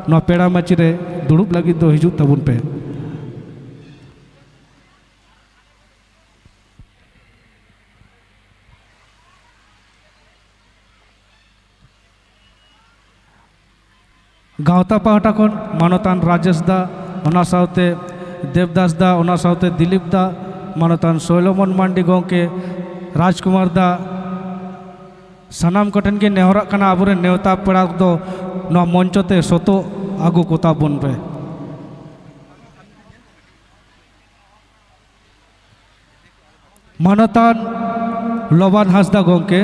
ᱱᱚᱣᱟ ᱯᱮᱲᱟ ᱢᱟᱹᱪᱤ ᱨᱮ ᱫᱩᱲᱩᱵ ᱞᱟᱹᱜᱤᱫ ᱫᱚ ᱦᱤᱡᱩᱜ ᱛᱟᱵᱚᱱ ᱯᱮ᱾ ᱜᱟᱶᱛᱟ ᱯᱟᱦᱴᱟ ᱠᱷᱚᱱ ᱢᱟᱱᱚᱛᱟᱱ ᱨᱟᱡᱮᱥ ᱫᱟ, ᱚᱱᱟ ᱥᱟᱶᱛᱮ ᱫᱮᱵᱽᱫᱟᱥ ᱫᱟ, ᱚᱱᱟ ᱥᱟᱶᱛᱮ ᱫᱤᱞᱤᱯ ᱫᱟ, ᱢᱟᱱᱚᱛᱟᱱ ᱥᱚᱭᱞᱚᱢᱚᱱ ᱢᱟᱱᱰᱤ ᱜᱚᱢᱠᱮ, ᱨᱟᱡᱽᱠᱩᱢᱟᱨ ᱫᱟ, ᱥᱟᱱᱟᱢ ᱠᱚᱴᱷᱮᱱ ᱜᱮ ᱱᱮᱦᱚᱨᱟᱜ ᱠᱟᱱᱟ, ᱟᱵᱚᱨᱮᱱ ᱱᱮᱣᱛᱟ ᱯᱮᱲᱟ ᱫᱚ ᱱᱚᱣᱟ ᱢᱚᱧᱪᱚ ᱛᱮ ᱥᱚᱛᱚᱜ ᱟᱹᱜᱩ ᱠᱚᱛᱟ ᱵᱚᱱ ᱯᱮ᱾ ᱢᱟᱱᱚᱛᱟᱱ ᱞᱚᱵᱟᱱ ᱦᱟᱸᱥᱫᱟ ᱜᱚᱢᱠᱮ,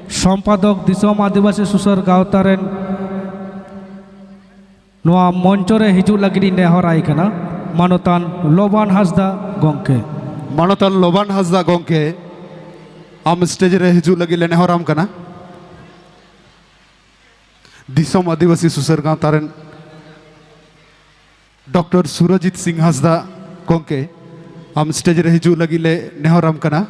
ᱥᱚᱢᱯᱟᱫᱚᱠ ᱫᱤᱥᱚᱢ ᱟᱹᱫᱤᱵᱟᱹᱥᱤ ᱥᱩᱥᱟᱹᱨ ᱜᱟᱶᱛᱟ ᱨᱮᱱ, ᱱᱚᱣᱟ ᱢᱚᱧᱪᱚ ᱨᱮ ᱦᱤᱡᱩᱜ ᱞᱟᱹᱜᱤᱫ ᱤᱧ ᱱᱮᱦᱚᱨ ᱟᱭ ᱠᱟᱱᱟ᱾ ᱢᱟᱱᱚᱛᱟᱱ ᱞᱚᱵᱟᱱ ᱦᱟᱸᱥᱫᱟ ᱜᱚᱢᱠᱮ᱾ ᱢᱟᱱᱚᱛᱟᱱ ᱞᱚᱵᱟᱱ ᱦᱟᱸᱥᱫᱟ ᱜᱚᱢᱠᱮ, ᱟᱢ ᱥᱴᱮᱡ ᱨᱮ ᱦᱤᱡᱩᱜ ᱞᱟᱹᱜᱤᱫ ᱞᱮ ᱱᱮᱦᱚᱨᱟᱢ ᱠᱟᱱᱟ᱾ ᱫᱤᱥᱚᱢ ᱟᱹᱫᱤᱵᱟᱹᱥᱤ ᱥᱩᱥᱟᱹᱨ ᱜᱟᱶᱛᱟ ᱨᱮᱱ ᱰᱚᱠᱴᱚᱨ ᱥᱩᱨᱚᱡᱤᱛ ᱥᱤᱝ ᱦᱟᱸᱥᱫᱟ ᱜᱚᱢᱠᱮ, ᱟᱢ ᱥᱴᱮᱡ ᱨᱮ ᱦᱤᱡᱩᱜ ᱞᱟᱹᱜᱤᱫ ᱞᱮ ᱱᱮᱦᱚᱨᱟᱢ ᱠᱟᱱᱟ᱾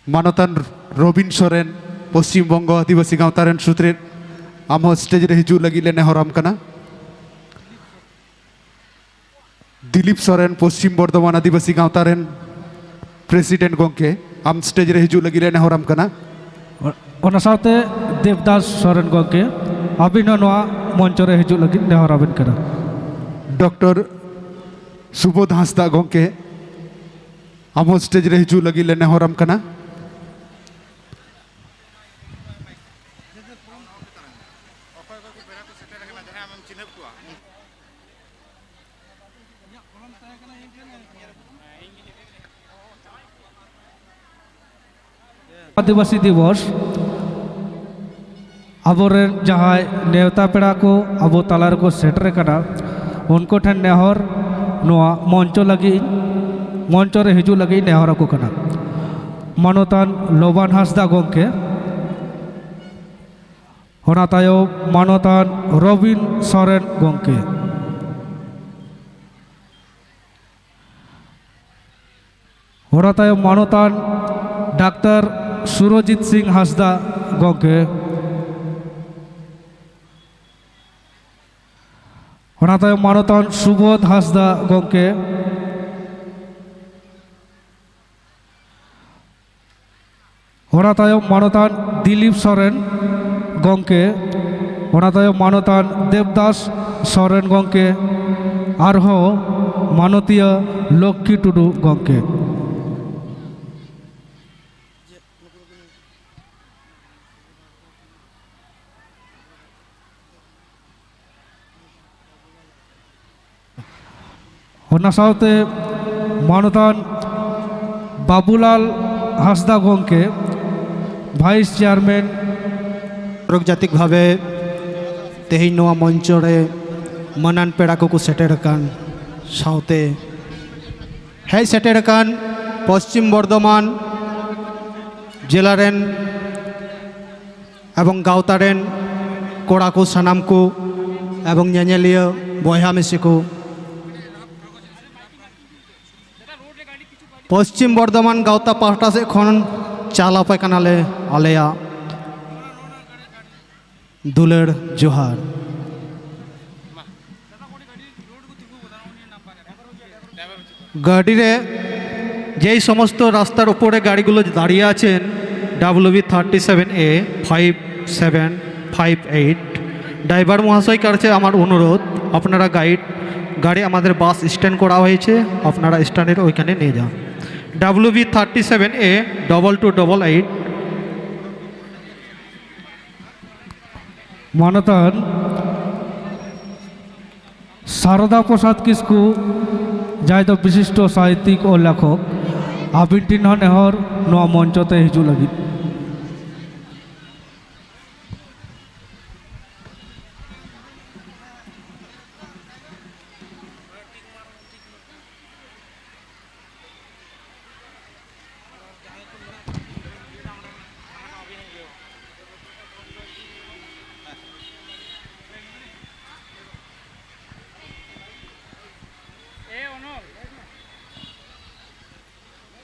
ᱢᱟᱱᱚᱛᱟᱱ ᱨᱚᱵᱤᱱ ᱥᱚᱨᱮᱱ, ᱯᱚᱥᱪᱤᱢ ᱵᱚᱝᱜᱚ ᱟᱹᱫᱤᱵᱟᱹᱥᱤ ᱜᱟᱶᱛᱟ ᱨᱮᱱ ᱥᱩᱛᱨᱮᱫ, ᱟᱢ ᱦᱚᱸ ᱥᱴᱮᱡ ᱨᱮ ᱦᱤᱡᱩᱜ ᱞᱟᱹᱜᱤᱫ ᱞᱮ ᱱᱮᱦᱚᱨᱟᱢ ᱠᱟᱱᱟ᱾ ᱫᱤᱞᱤᱯ ᱥᱚᱨᱮᱱ, ᱯᱚᱥᱪᱤᱢ ᱵᱚᱨᱫᱷᱚᱢᱟᱱ ᱟᱹᱫᱤᱵᱟᱹᱥᱤ ᱜᱟᱶᱛᱟ ᱨᱮᱱ ᱯᱨᱮᱥᱤᱰᱮᱱᱴ ᱜᱚᱢᱠᱮ, ᱟᱢ ᱥᱴᱮᱡ ᱨᱮ ᱦᱤᱡᱩᱜ ᱞᱟᱹᱜᱤᱫ ᱞᱮ ᱱᱮᱦᱚᱨᱟᱢ ᱠᱟᱱᱟ᱾ ᱚ-, ᱚᱱᱟ ᱥᱟᱶᱛᱮ ᱫᱮᱵᱽᱫᱟᱥ ᱥᱚᱨᱮᱱ ᱜᱚᱢᱠᱮ, ᱟᱹᱵᱤᱱ ᱦᱚᱸ ᱱᱚᱣᱟ ᱢᱚᱧᱪᱚ ᱨᱮ ᱦᱤᱡᱩᱜ ᱞᱟᱹᱜᱤᱫ ᱱᱮᱦᱚᱨ ᱟᱵᱮᱱ ᱠᱟᱱᱟ᱾ ᱰᱚᱠᱴᱚᱨ ᱥᱩᱵᱳᱫᱷ ᱦᱟᱸᱥᱫᱟ ᱜᱚᱢᱠᱮ, ᱟᱢ ᱦᱚᱸ ᱥᱴᱮᱡ ᱨᱮ ᱦᱤᱡᱩᱜ ᱞᱟᱹᱜᱤᱫ ᱞᱮ ᱱᱮᱦᱚᱨᱟᱢ ᱠᱟᱱᱟ᱾ ᱟᱹᱫᱤᱵᱟᱹᱥᱤ ᱫᱤᱵᱚᱥ, ᱟᱵᱚᱨᱮᱱ ᱡᱟᱦᱟᱸᱭ ᱱᱮᱣᱛᱟ ᱯᱮᱲᱟ ᱠᱚ ᱟᱵᱚ ᱛᱟᱞᱟ ᱨᱮᱠᱚ ᱥᱮᱴᱮᱨ ᱟᱠᱟᱱᱟ, ᱩᱱᱠᱩ ᱴᱷᱮᱱ ᱱᱮᱦᱚᱨ, ᱱᱚᱣᱟ ᱢᱚᱧᱪᱚ ᱞᱟᱹᱜᱤᱫ, ᱢᱚᱧᱪᱚ ᱨᱮ ᱦᱤᱡᱩᱜ ᱞᱟᱹᱜᱤᱫ ᱱᱮᱦᱚᱨ ᱟᱠᱚ ᱠᱟᱱᱟ᱾ ᱢᱟᱱᱚᱛᱟᱱ ᱞᱚᱵᱟᱱ ᱦᱟᱸᱥᱫᱟ ᱜᱚᱢᱠᱮ, ᱚᱱᱟ ᱛᱟᱭᱚᱢ ᱢᱟᱱᱚᱛᱟᱱ ᱨᱚᱵᱤᱱ ᱥᱚᱨᱮᱱ ᱜᱚᱢᱠᱮ᱾ ᱚᱱᱟ ᱛᱟᱭᱚᱢ ᱢᱟᱱᱚᱛᱟᱱ ᱰᱟᱠᱛᱟᱨ ᱥᱩᱨᱚᱡᱤᱛ ᱥᱤᱝ ᱦᱟᱸᱥᱫᱟ ᱜᱚᱢᱠᱮ, ᱚᱱᱟ ᱛᱟᱭᱚᱢ ᱢᱟᱱᱚᱛᱟᱱ ᱥᱩᱵᱳᱫᱷ ᱦᱟᱸᱥᱫᱟ ᱜᱚᱢᱠᱮ, ᱚᱱᱟ ᱛᱟᱭᱚᱢ ᱢᱟᱱᱚᱛᱟᱱ ᱫᱤᱞᱤᱯ ᱥᱚᱨᱮᱱ ᱜᱚᱢᱠᱮ, ᱚᱱᱟ ᱛᱟᱭᱚᱢ ᱢᱟᱱᱚᱛᱟᱱ ᱫᱮᱵᱽᱫᱟᱥ ᱥᱚᱨᱮᱱ ᱜᱚᱢᱠᱮ, ᱟᱨᱦᱚᱸ ᱢᱟᱱᱚᱛᱤᱭᱟᱹ ᱞᱚᱠᱠᱷᱤ ᱴᱩᱰᱩ ᱜᱚᱢᱠᱮ᱾ ᱚᱱᱟ ᱥᱟᱶᱛᱮ ᱢᱟᱱᱚᱛᱟᱱ ᱵᱟᱵᱩᱞᱟᱞ ᱦᱟᱸᱥᱫᱟ ᱜᱚᱢᱠᱮ, ᱵᱷᱟᱭᱤᱥ ᱪᱮᱭᱟᱨᱢᱮᱱ᱾ ᱟᱱᱛᱚᱨᱡᱟᱛᱤᱠ ᱵᱷᱟᱵᱮ ᱛᱮᱦᱮᱧ ᱱᱚᱣᱟ ᱢᱚᱧᱪᱚ ᱨᱮ ᱢᱟᱹᱱᱟᱱ ᱯᱮᱲᱟ ᱠᱚᱠᱚ ᱥᱮᱴᱮᱨ ᱟᱠᱟᱱ ᱥᱟᱶᱛᱮ ᱦᱮᱡ ᱥᱮᱴᱮᱨ ᱟᱠᱟᱱ ᱯᱚᱥᱪᱤᱢ ᱵᱚᱨᱫᱷᱚᱢᱟᱱ ᱡᱮᱞᱟ ᱨᱮᱱ ᱮᱵᱚᱝ ᱜᱟᱶᱛᱟ ᱨᱮᱱ ᱠᱚᱲᱟ ᱠᱚ ᱥᱟᱱᱟᱢ ᱠᱚ ᱮᱵᱚᱝ ᱧᱮᱧᱮᱞᱤᱭᱟᱹ ᱵᱚᱭᱦᱟ ᱢᱤᱥᱤ ᱠᱚ, ᱯᱚᱥᱪᱤᱢ ᱵᱚᱨᱫᱷᱚᱢᱟᱱ ᱜᱟᱶᱛᱟ ᱯᱟᱦᱴᱟ ᱥᱮᱫ ᱠᱷᱚᱱ ᱪᱟᱞ ᱟᱯᱮ ᱠᱟᱱᱟᱞᱮ ᱟᱞᱮᱭᱟᱜ ᱫᱩᱞᱟᱹᱲ ᱡᱚᱦᱟᱨ᱾ ᱜᱟᱹᱰᱤ ᱨᱮ যেই সমস্ত রাস্তার উপরে গাড়িগুলো দাঁড়িয়ে আছেন, W B thirty seven A five seven five eight, driver মহাশয় কাছে আমার অনুরোধ, আপনারা গাইড গাড়ি আমাদের বাস স্ট্যান্ড করা হয়েছে, আপনারা স্ট্যান্ডের ওইখানে নিয়ে যান। W B thirty seven A double two double eight. ᱢᱟᱱᱚᱛᱟᱱ ᱥᱟᱨᱚᱫᱟ ᱯᱨᱚᱥᱟᱫᱽ ᱠᱤᱥᱠᱩ, ᱡᱟᱦᱟᱸᱭ ᱫᱚ ᱵᱤᱥᱤᱥᱴᱚ ᱥᱟᱦᱤᱛᱭᱤᱠ ᱚᱞ ᱞᱮᱠᱷᱚᱠ, ᱟᱹᱵᱤᱱ ᱴᱷᱮᱱ ᱦᱚᱸ ᱱᱮᱦᱚᱨ ᱱᱚᱣᱟ ᱢᱚᱧᱪᱚ ᱛᱮ ᱦᱤᱡᱩᱜ ᱞᱟᱹᱜᱤᱫ᱾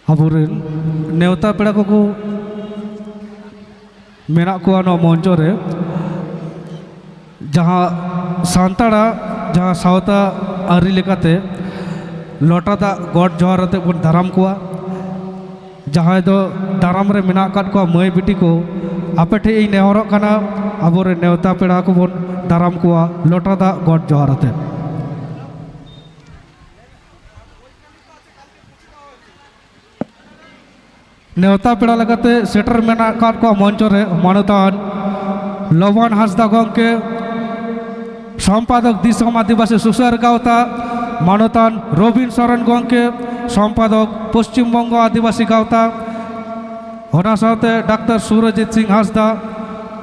ᱟᱵᱚᱨᱮᱱ ᱱᱮᱣᱛᱟ ᱯᱮᱲᱟ ᱠᱚᱠᱚ ᱢᱮᱱᱟᱜ ᱠᱚᱣᱟ ᱱᱚᱣᱟ ᱢᱚᱧᱪᱚ ᱨᱮ᱾ ᱡᱟᱦᱟᱸ ᱥᱟᱱᱛᱟᱲᱟᱜ ᱡᱟᱦᱟᱸ ᱥᱟᱶᱛᱟ ᱟᱹᱨᱤ ᱞᱮᱠᱟᱛᱮ ᱞᱚᱴᱟ ᱫᱟᱜ ᱜᱚᱰ ᱡᱚᱦᱟᱨ ᱟᱛᱮ ᱵᱚᱱ ᱫᱟᱨᱟᱢ ᱠᱚᱣᱟ᱾ ᱡᱟᱦᱟᱸᱭ ᱫᱚ ᱫᱟᱨᱟᱢ ᱨᱮ ᱢᱮᱱᱟᱜ ᱟᱠᱟᱫ ᱠᱚᱣᱟ ᱢᱟᱹᱭ ᱵᱤᱴᱤ ᱠᱚ, ᱟᱯᱮ ᱴᱷᱮᱱ ᱤᱧ ᱱᱮᱦᱚᱨᱚᱜ ᱠᱟᱱᱟ, ᱟᱵᱚᱨᱮᱱ ᱱᱮᱣᱛᱟ ᱯᱮᱲᱟ ᱠᱚᱵᱚᱱ ᱫᱟᱨᱟᱢ ᱠᱚᱣᱟ ᱞᱚᱴᱟ ᱫᱟᱜ ᱜᱚᱰ ᱡᱚᱦᱟᱨ ᱟᱛᱮ᱾ ᱱᱮᱣᱛᱟ ᱯᱮᱲᱟ ᱞᱮᱠᱟᱛᱮ ᱥᱮᱴᱮᱨ ᱢᱮᱱᱟᱜ ᱟᱠᱟᱫ ᱠᱚᱣᱟ ᱢᱚᱧᱪᱚ ᱨᱮ ᱢᱟᱱᱚᱛᱟᱱ ᱞᱚᱵᱟᱱ ᱦᱟᱸᱥᱫᱟ ᱜᱚᱢᱠᱮ, ᱥᱚᱢᱯᱟᱫᱚᱠ ᱫᱤᱥᱚᱢ ᱟᱹᱫᱤᱵᱟᱹᱥᱤ ᱥᱩᱥᱟᱹᱨ ᱜᱟᱶᱛᱟ, ᱢᱟᱱᱚᱛᱟᱱ ᱨᱚᱵᱤᱱ ᱥᱚᱨᱮᱱ ᱜᱚᱢᱠᱮ, ᱥᱚᱢᱯᱟᱫᱚᱠ ᱯᱚᱥᱪᱤᱢ ᱵᱚᱝᱜᱚ ᱟᱹᱫᱤᱵᱟᱹᱥᱤ ᱜᱟᱶᱛᱟ, ᱚᱱᱟ ᱥᱟᱶᱛᱮ ᱰᱟᱠᱛᱟᱨ ᱥᱩᱨᱚᱡᱤᱛ ᱥᱤᱝ ᱦᱟᱸᱥᱫᱟ,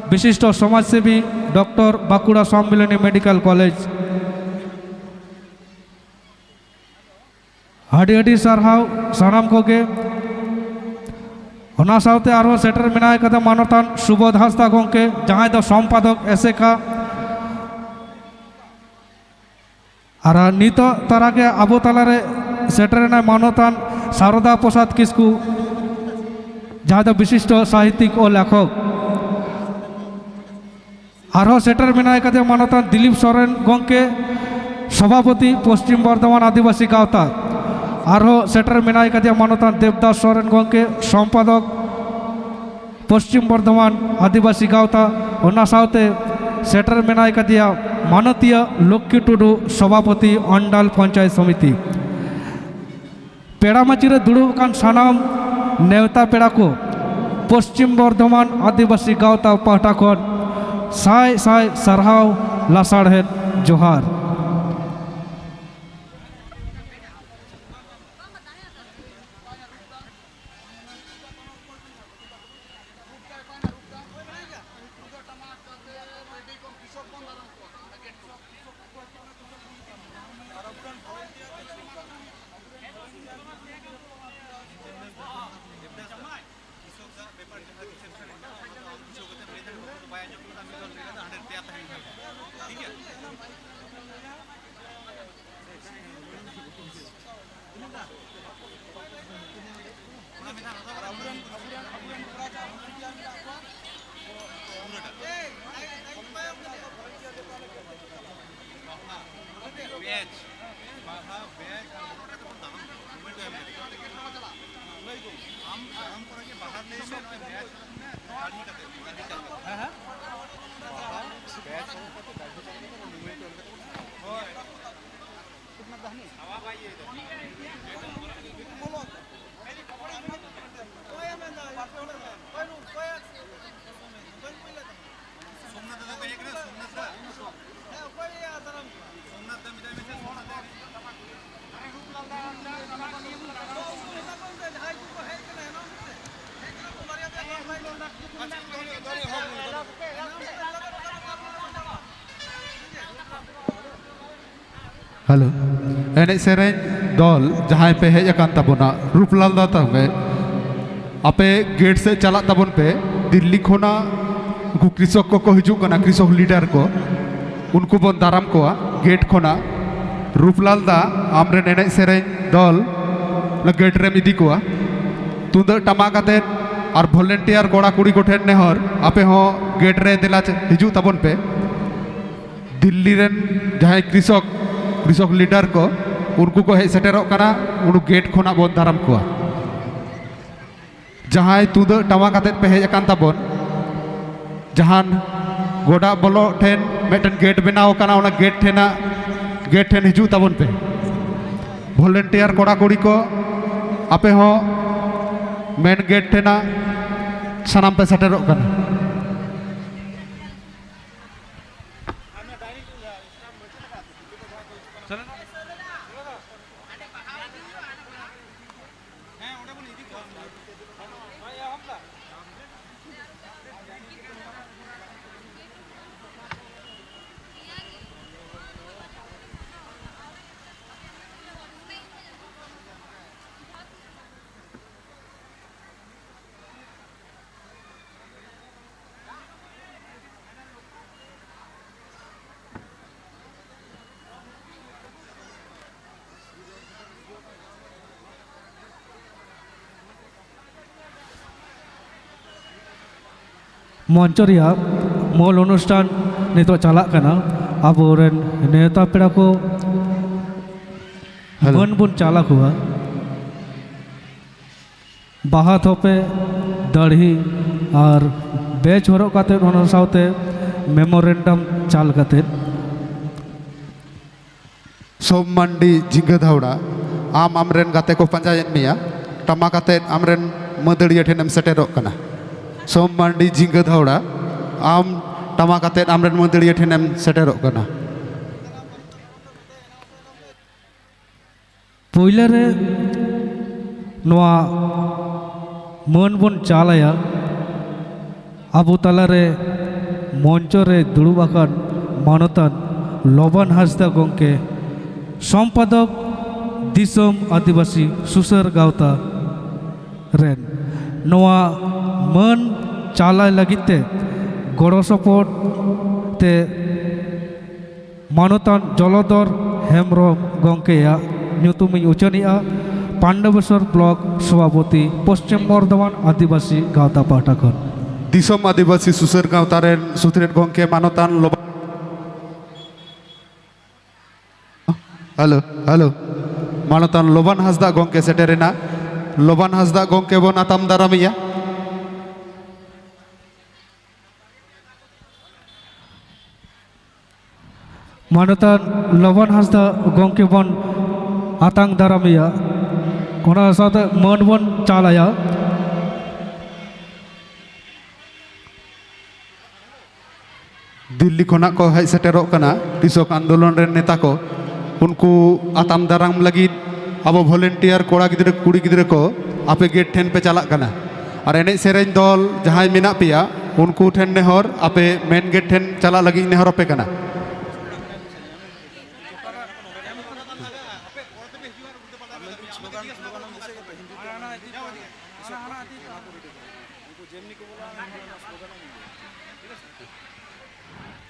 ᱵᱤᱥᱤᱥᱴᱚ ᱥᱚᱢᱟᱡᱽᱥᱮᱵᱤ, ᱰᱚᱠᱴᱚᱨ ᱵᱟᱸᱠᱩᱲᱟ ᱥᱚᱢᱢᱤᱞᱚᱱᱤ ᱢᱮᱰᱤᱠᱮᱞ ᱠᱚᱞᱮᱡᱽ᱾ ᱟᱹᱰᱤ ᱟᱹᱰᱤ ᱥᱟᱨᱦᱟᱣ ᱥᱟᱱᱟᱢ ᱠᱚᱜᱮ᱾ ᱚᱱᱟ ᱥᱟᱶᱛᱮ ᱟᱨᱦᱚᱸ ᱥᱮᱴᱮᱨ ᱢᱮᱱᱟᱭ ᱠᱟᱫᱟ ᱢᱟᱱᱚᱛᱟᱱ ᱥᱩᱵᱳᱫᱷ ᱦᱟᱸᱥᱫᱟ ᱜᱚᱢᱠᱮ, ᱡᱟᱦᱟᱸᱭ ᱫᱚ ᱥᱚᱢᱯᱟᱫᱚᱠ ᱮᱥᱮᱠᱟ᱾ ᱟᱨ ᱱᱤᱛᱚᱜ ᱛᱟᱨᱟ ᱜᱮ ᱟᱵᱚ ᱛᱟᱞᱟᱨᱮ ᱥᱮᱴᱮᱨ ᱮᱱᱟᱭ ᱢᱟᱱᱚᱛᱟᱱ ᱥᱟᱨᱚᱫᱟ ᱯᱨᱚᱥᱟᱫᱽ ᱠᱤᱥᱠᱩ, ᱡᱟᱦᱟᱸᱭ ᱫᱚ ᱵᱤᱥᱤᱥᱴᱚ ᱥᱟᱦᱤᱛᱭᱤᱠ ᱚ ᱞᱮᱠᱷᱚᱠ᱾ ᱟᱨᱦᱚᱸ ᱥᱮᱴᱮᱨ ᱢᱮᱱᱟᱭ ᱠᱟᱫᱮᱭᱟ ᱢᱟᱱᱚᱛᱟᱱ ᱫᱤᱞᱤᱯ ᱥᱚᱨᱮᱱ ᱜᱚᱢᱠᱮ, ᱥᱚᱵᱷᱟᱯᱚᱛᱤ ᱯᱚᱥᱪᱤᱢ ᱵᱚᱨᱫᱷᱚᱢᱟᱱ ᱟᱹᱫᱤᱵᱟᱹᱥᱤ ᱜᱟᱶᱛᱟ᱾ ᱟᱨᱦᱚᱸ ᱥᱮᱴᱮᱨ ᱢᱮᱱᱟᱭ ᱠᱟᱫᱮᱭᱟ ᱢᱟᱱᱚᱛᱟᱱ ᱫᱮᱵᱽᱫᱟᱥ ᱥᱚᱨᱮᱱ ᱜᱚᱢᱠᱮ, ᱥᱚᱢᱯᱟᱫᱚᱠ ᱯᱚᱥᱪᱤᱢ ᱵᱚᱨᱫᱷᱚᱢᱟᱱ ᱟᱹᱫᱤᱵᱟᱹᱥᱤ ᱜᱟᱶᱛᱟ᱾ ᱚᱱᱟ ᱥᱟᱶᱛᱮ ᱥᱮᱴᱮᱨ ᱢᱮᱱᱟᱭ ᱠᱟᱫᱮᱭᱟ ᱢᱟᱱᱚᱛᱤᱭᱟᱹ ᱞᱚᱠᱠᱷᱤ ᱴᱩᱰᱩ, ᱥᱚᱵᱷᱟᱯᱚᱛᱤ ᱚᱱᱰᱟᱞ ᱯᱚᱧᱪᱟᱭᱮᱛ ᱥᱚᱢᱤᱛᱤ᱾ ᱯᱮᱲᱟ ᱢᱟᱹᱪᱤ ᱨᱮ ᱫᱩᱲᱩᱵ ᱟᱠᱟᱱ ᱥᱟᱱᱟᱢ ᱱᱮᱣᱛᱟ ᱯᱮᱲᱟ ᱠᱚ ᱯᱚᱥᱪᱤᱢ ᱵᱚᱨᱫᱷᱚᱢᱟᱱ ᱟᱹᱫᱤᱵᱟᱹᱥᱤ ᱜᱟᱶᱛᱟ ᱯᱟᱦᱴᱟ ᱠᱷᱚᱱ ᱥᱟᱭ ᱥᱟᱭ ᱥᱟᱨᱦᱟᱣ ᱞᱟᱥᱟᱲᱦᱮᱫ ᱡᱚᱦᱟᱨ᱾ ᱦᱮᱞᱳ, ᱮᱱᱮᱡ ᱥᱮᱨᱮᱧ ᱫᱚᱞ ᱡᱟᱦᱟᱸᱭ ᱯᱮ ᱦᱮᱡ ᱟᱠᱟᱱ ᱛᱟᱵᱚᱱᱟ, ᱨᱩᱯᱞᱟᱞ ᱫᱟ ᱛᱟᱯᱮ, ᱟᱯᱮ ᱜᱮᱴ ᱥᱮᱫ ᱪᱟᱞᱟᱜ ᱛᱟᱵᱚᱱ ᱯᱮ᱾ ᱫᱤᱞᱞᱤ ᱠᱷᱚᱱᱟᱜ ᱩᱱᱠᱩ ᱠᱨᱤᱥᱚᱠ ᱠᱚᱠᱚ ᱦᱤᱡᱩᱜ ᱠᱟᱱᱟ, ᱠᱨᱤᱥᱚᱠ ᱞᱤᱰᱟᱨ ᱠᱚ, ᱩᱱᱠᱩ ᱵᱚᱱ ᱫᱟᱨᱟᱢ ᱠᱚᱣᱟ ᱜᱮᱴ ᱠᱷᱚᱱᱟᱜ᱾ ᱨᱩᱯᱞᱟᱞ ᱫᱟ, ᱟᱢᱨᱮᱱ ᱮᱱᱮᱡ ᱥᱮᱨᱮᱧ ᱫᱚᱞ ᱚᱱᱟ ᱜᱮᱴ ᱨᱮᱢ ᱤᱫᱤ ᱠᱚᱣᱟ᱾ ᱛᱩᱢᱫᱟᱹᱜ ᱴᱟᱢᱟᱠ ᱟᱛᱮᱫ ᱟᱨ ᱵᱷᱚᱞᱮᱱᱴᱤᱭᱟᱨ ᱠᱚᱲᱟ ᱠᱩᱲᱤ ᱠᱚᱴᱷᱮᱱ ᱱᱮᱦᱚᱨ, ᱟᱯᱮ ᱦᱚᱸ ᱜᱮᱴ ᱨᱮ ᱫᱮᱞᱟ ᱪᱮ-, ᱦᱤᱡᱩᱜ ᱛᱟᱵᱚᱱ ᱯᱮ᱾ ᱫᱤᱞᱞᱤ ᱨᱮᱱ ᱡᱟᱦᱟᱸᱭ ᱠᱨᱤᱥᱚᱠ, ᱠᱨᱤᱥᱚᱠ ᱞᱤᱰᱟᱨ ᱠᱚ, ᱩᱱᱠᱩ ᱠᱚ ᱦᱮᱡ ᱥᱮᱴᱮᱨᱚᱜ ᱠᱟᱱᱟ, ᱩᱱᱠᱩ ᱜᱮᱴ ᱠᱷᱚᱱᱟᱜ ᱵᱚᱱ ᱫᱟᱨᱟᱢ ᱠᱚᱣᱟ᱾ ᱡᱟᱦᱟᱸᱭ ᱛᱩᱢᱫᱟᱹᱜ ᱴᱟᱢᱟᱠ ᱟᱛᱮᱫ ᱯᱮ ᱦᱮᱡ ᱟᱠᱟᱱ ᱛᱟᱵᱚᱱ, ᱡᱟᱦᱟᱱ ᱜᱚᱰᱟ ᱵᱚᱞᱚᱜ ᱴᱷᱮᱱ ᱢᱤᱫᱴᱮᱱ ᱜᱮᱴ ᱵᱮᱱᱟᱣ ᱟᱠᱟᱱᱟ, ᱚᱱᱟ ᱜᱮᱴ ᱴᱷᱮᱱᱟᱜ, ᱜᱮᱴ ᱴᱷᱮᱱ ᱦᱤᱡᱩᱜ ᱛᱟᱵᱚᱱ ᱯᱮ᱾ ᱵᱷᱚᱞᱮᱱᱴᱤᱭᱟᱨ ᱠᱚᱲᱟ ᱠᱩᱲᱤ ᱠᱚ, ᱟᱯᱮ ᱦᱚᱸ ᱢᱮᱱ ᱜᱮᱴ ᱴᱷᱮᱱᱟᱜ ᱥᱟᱱᱟᱢ ᱯᱮ ᱥᱮᱴᱮᱨᱚᱜ ᱠᱟᱱᱟ᱾ ᱢᱚᱧᱪᱚ ᱨᱮᱭᱟᱜ ᱢᱩᱞ ᱚᱱᱩᱥᱴᱷᱟᱱ ᱱᱤᱛᱚᱜ ᱪᱟᱞᱟᱜ ᱠᱟᱱᱟ᱾ ᱟᱵᱚᱨᱮᱱ ᱱᱮᱣᱛᱟ ᱯᱮᱲᱟ ᱠᱚ ᱦᱮᱞᱳ᱾ ᱢᱟᱹᱱ ᱵᱚᱱ ᱪᱟᱞ ᱟᱠᱚᱣᱟ᱾ ᱵᱟᱦᱟ ᱛᱷᱚᱯᱮ, ᱫᱟᱹᱲᱦᱤ ᱟᱨ ᱵᱮᱡᱽ ᱦᱚᱨᱚᱜ ᱠᱟᱛᱮᱫ, ᱚᱱᱟ ᱥᱟᱶᱛᱮ ᱢᱮᱢᱳᱨᱮᱱᱰᱟᱢ ᱪᱟᱞ ᱠᱟᱛᱮᱫ᱾ ᱥᱳᱢ ᱢᱟᱱᱰᱤ, ᱡᱷᱤᱸᱜᱟᱹ ᱫᱷᱟᱣᱲᱟ, ᱟᱢ ᱟᱢᱨᱮᱱ ᱜᱟᱛᱮ ᱠᱚ ᱯᱟᱸᱡᱟᱭᱮᱫ ᱢᱮᱭᱟ, ᱴᱟᱢᱟ ᱠᱟᱛᱮᱫ ᱟᱢᱨᱮᱱ ᱢᱟᱹᱫᱟᱹᱲᱤᱭᱟᱹ ᱴᱷᱮᱱᱮᱢ ᱥᱮᱴᱮᱨᱚᱜ ᱠᱟᱱᱟ᱾ ᱥᱳᱢ ᱢᱟᱱᱰᱤ, ᱡᱷᱤᱸᱜᱟᱹ ᱫᱷᱟᱣᱲᱟ, ᱟᱢ ᱴᱟᱢᱟ ᱠᱟᱛᱮᱫ ᱟᱢᱨᱮᱱ ᱢᱟᱹᱫᱟᱹᱲᱤᱭᱟᱹ ᱴᱷᱮᱱᱮᱢ ᱥᱮᱴᱮᱨᱚᱜ ᱠᱟᱱᱟ᱾ ᱯᱳᱭᱞᱳ ᱨᱮ ᱱᱚᱣᱟ ᱢᱟᱹᱱ ᱵᱚᱱ ᱪᱟᱞ ᱟᱭᱟ ᱟᱵᱚ ᱛᱟᱞᱟᱨᱮ ᱢᱚᱧᱪᱚ ᱨᱮ ᱫᱩᱲᱩᱵ ᱟᱠᱟᱱ ᱢᱟᱱᱚᱛᱟᱱ ᱞᱚᱵᱟᱱ ᱦᱟᱸᱥᱫᱟ ᱜᱚᱢᱠᱮ, ᱥᱚᱢᱯᱟᱫᱚᱠ ᱫᱤᱥᱚᱢ ᱟᱹᱫᱤᱵᱟᱹᱥᱤ ᱥᱩᱥᱟᱹᱨ ᱜᱟᱶᱛᱟ ᱨᱮᱱ᱾ ᱱᱚᱣᱟ ᱢᱟᱹᱱ ᱪᱟᱞᱟᱭ ᱞᱟᱹᱜᱤᱫ ᱛᱮ ᱜᱚᱲᱚ ᱥᱚᱯᱚᱦᱚᱫ ᱛᱮ ᱢᱟᱱᱚᱛᱟᱱ ᱡᱚᱞᱚᱫᱷᱚᱨ ᱦᱮᱢᱵᱽᱨᱚᱢ ᱜᱚᱢᱠᱮᱭᱟᱜ ᱧᱩᱛᱩᱢᱤᱧ ᱩᱪᱷᱟᱹᱱᱮᱜᱼᱟ, ᱯᱟᱱᱰᱚᱵᱮᱥᱚᱨ ᱵᱞᱚᱠ ᱥᱚᱵᱷᱟᱯᱚᱛᱤ, ᱯᱚᱥᱪᱤᱢ ᱵᱚᱨᱫᱷᱚᱢᱟᱱ ᱟᱹᱫᱤᱵᱟᱹᱥᱤ ᱜᱟᱶᱛᱟ ᱯᱟᱦᱴᱟ ᱠᱷᱚᱱ᱾ ᱫᱤᱥᱚᱢ ᱟᱹᱫᱤᱵᱟᱹᱥᱤ ᱥᱩᱥᱟᱹᱨ ᱜᱟᱶᱛᱟ ᱨᱮᱱ ᱥᱩᱛᱨᱮᱛ ᱜᱚᱢᱠᱮ ᱢᱟᱱᱚᱛᱟᱱ ᱞᱚᱵᱟᱱ, ᱦᱮᱞᱳ, ᱦᱮᱞᱳ, ᱢᱟᱱᱚᱛᱟᱱ ᱞᱚᱵᱟᱱ ᱦᱟᱸᱥᱫᱟ ᱜᱚᱢᱠᱮ ᱥᱮᱴᱮᱨᱮᱱᱟ᱾ ᱞᱚᱵᱟᱱ ᱦᱟᱸᱥᱫᱟ ᱜᱚᱢᱠᱮ ᱵᱚᱱ ᱟᱛᱟᱢ ᱫᱟᱨᱟᱢᱮᱭᱟ᱾ ᱢᱟᱱᱚᱛᱟᱱ ᱞᱚᱵᱟᱱ ᱦᱟᱸᱥᱫᱟ ᱜᱚᱢᱠᱮ ᱵᱚᱱ ᱟᱛᱟᱝ ᱫᱟᱨᱟᱢᱮᱭᱟ, ᱚᱱᱟ ᱥᱟᱶᱛᱮ ᱢᱟᱹᱱ ᱵᱚᱱ ᱪᱟᱞ ᱟᱭᱟ᱾ ᱫᱤᱞᱞᱤ ᱠᱷᱚᱱᱟᱜ ᱠᱚ ᱦᱮᱡ ᱥᱮᱴᱮᱨᱚᱜ ᱠᱟᱱᱟ ᱠᱨᱤᱥᱚᱠ ᱟᱱᱫᱳᱞᱚᱱ ᱨᱮᱱ ᱱᱮᱛᱟ ᱠᱚ᱾ ᱩᱱᱠᱩ ᱟᱛᱟᱝ ᱫᱟᱨᱟᱢ ᱞᱟᱹᱜᱤᱫ ᱟᱵᱚ ᱵᱷᱚᱞᱮᱱᱴᱤᱭᱟᱨ ᱠᱚᱲᱟ ᱜᱤᱫᱽᱨᱟᱹ, ᱠᱩᱲᱤ ᱜᱤᱫᱽᱨᱟᱹ ᱠᱚ ᱟᱯᱮ ᱜᱮᱴ ᱴᱷᱮᱱ ᱯᱮ ᱪᱟᱞᱟᱜ ᱠᱟᱱᱟ᱾ ᱟᱨ ᱮᱱᱮᱡ ᱥᱮᱨᱮᱧ ᱫᱚᱞ ᱡᱟᱦᱟᱸᱭ ᱢᱮᱱᱟᱜ ᱯᱮᱭᱟ, ᱩᱱᱠᱩ ᱴᱷᱮᱱ ᱱᱮᱦᱚᱨ, ᱟᱯᱮ ᱢᱮᱱ ᱜᱮᱴ ᱴᱷᱮᱱ ᱪᱟᱞᱟᱜ ᱞᱟᱹᱜᱤᱫ ᱱᱮᱦᱚᱨ ᱟᱯᱮ ᱠᱟᱱᱟ᱾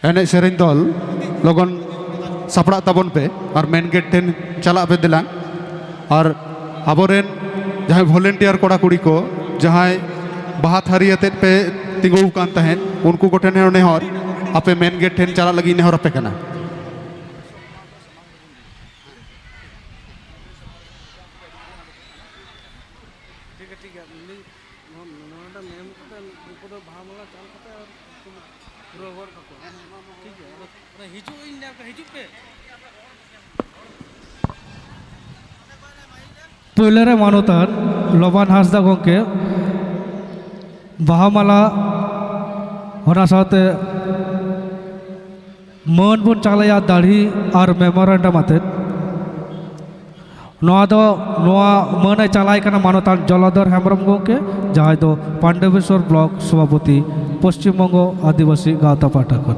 ᱮᱱᱮᱡ ᱥᱮᱨᱮᱧ ᱫᱚᱞ, ᱞᱚᱜᱚᱱ ᱥᱟᱯᱲᱟᱜ ᱛᱟᱵᱚᱱ ᱯᱮ ᱟᱨ ᱢᱮᱱ ᱜᱮᱴ ᱴᱷᱮᱱ ᱪᱟᱞᱟᱜ ᱯᱮ ᱫᱮᱞᱟᱝ᱾ ᱟᱨ ᱟᱵᱚᱨᱮᱱ ᱡᱟᱦᱟᱸᱭ ᱵᱷᱚᱞᱮᱱᱴᱤᱭᱟᱨ ᱠᱚᱲᱟ ᱠᱩᱲᱤ ᱠᱚ, ᱡᱟᱦᱟᱸᱭ ᱵᱟᱦᱟ ᱛᱷᱟᱹᱨᱤ ᱟᱛᱮᱫ ᱯᱮ ᱛᱤᱸᱜᱩ ᱟᱠᱟᱱ ᱛᱟᱦᱮᱸᱫ, ᱩᱱᱠᱩ ᱠᱚᱴᱷᱮᱱ ᱦᱚᱸ ᱱᱮᱦᱚᱨ, ᱟᱯᱮ ᱢᱮᱱ ᱜᱮᱴ ᱴᱷᱮᱱ ᱪᱟᱞᱟᱜ ᱞᱟᱹᱜᱤᱫ ᱱᱮᱦᱚᱨ ᱟᱯᱮ ᱠᱟᱱᱟ᱾ ᱠᱟᱹᱴᱤᱡ ᱜᱟᱱ ᱩᱱᱤ ᱱᱚᱣᱟ, ᱱᱚᱣᱟᱴᱟᱜ ᱮᱢ ᱠᱟᱛᱮ ᱩᱱᱠᱩ ᱫᱚ ᱵᱟᱦᱟ ᱢᱟᱞᱟ ᱪᱟᱞ ᱠᱟᱛᱮ ᱟᱨ ᱩᱱᱠᱩ ᱯᱩᱨᱟᱹ ᱦᱚᱲ ᱠᱟᱠᱚ᱾ ᱴᱷᱤᱠ ᱜᱮᱭᱟ, ᱟᱫᱚ ᱚᱱᱟ ᱦᱤᱡᱩᱜ ᱤᱧ ᱧᱮᱞ ᱠᱚ, ᱦᱤᱡᱩᱜ ᱯᱮ᱾ ᱯᱳᱭᱞᱳ ᱨᱮ ᱢᱟᱱᱚᱛᱟᱱ ᱞᱚᱵᱟᱱ ᱦᱟᱸᱥᱫᱟ ᱜᱚᱢᱠᱮ ᱵᱟᱦᱟ ᱢᱟᱞᱟ, ᱚᱱᱟ ᱥᱟᱶᱛᱮ ᱢᱟᱹᱱ ᱵᱚᱱ ᱪᱟᱞᱟᱭᱟ ᱫᱟᱲᱦᱤ ᱟᱨ ᱢᱮᱢᱳᱨᱮᱱᱰᱟᱢ ᱟᱛᱮᱫ᱾ ᱱᱚᱣᱟ ᱫᱚ, ᱱᱚᱣᱟ ᱢᱟᱹᱱ ᱮ ᱪᱟᱞᱟᱭ ᱠᱟᱱᱟ ᱢᱟᱱᱚᱛᱟᱱ ᱡᱚᱞᱟᱫᱷᱚᱨ ᱦᱮᱢᱵᱨᱚᱢ ᱜᱚᱢᱠᱮ, ᱡᱟᱦᱟᱸᱭ ᱫᱚ ᱯᱟᱱᱰᱚᱵᱮᱥᱣᱚᱨ ᱵᱞᱚᱠ ᱥᱚᱵᱷᱟᱯᱚᱛᱤ, ᱯᱚᱥᱪᱤᱢ ᱵᱚᱝᱜᱚ ᱟᱹᱫᱤᱵᱟᱹᱥᱤ ᱜᱟᱶᱛᱟ ᱯᱟᱦᱴᱟ ᱠᱷᱚᱱ᱾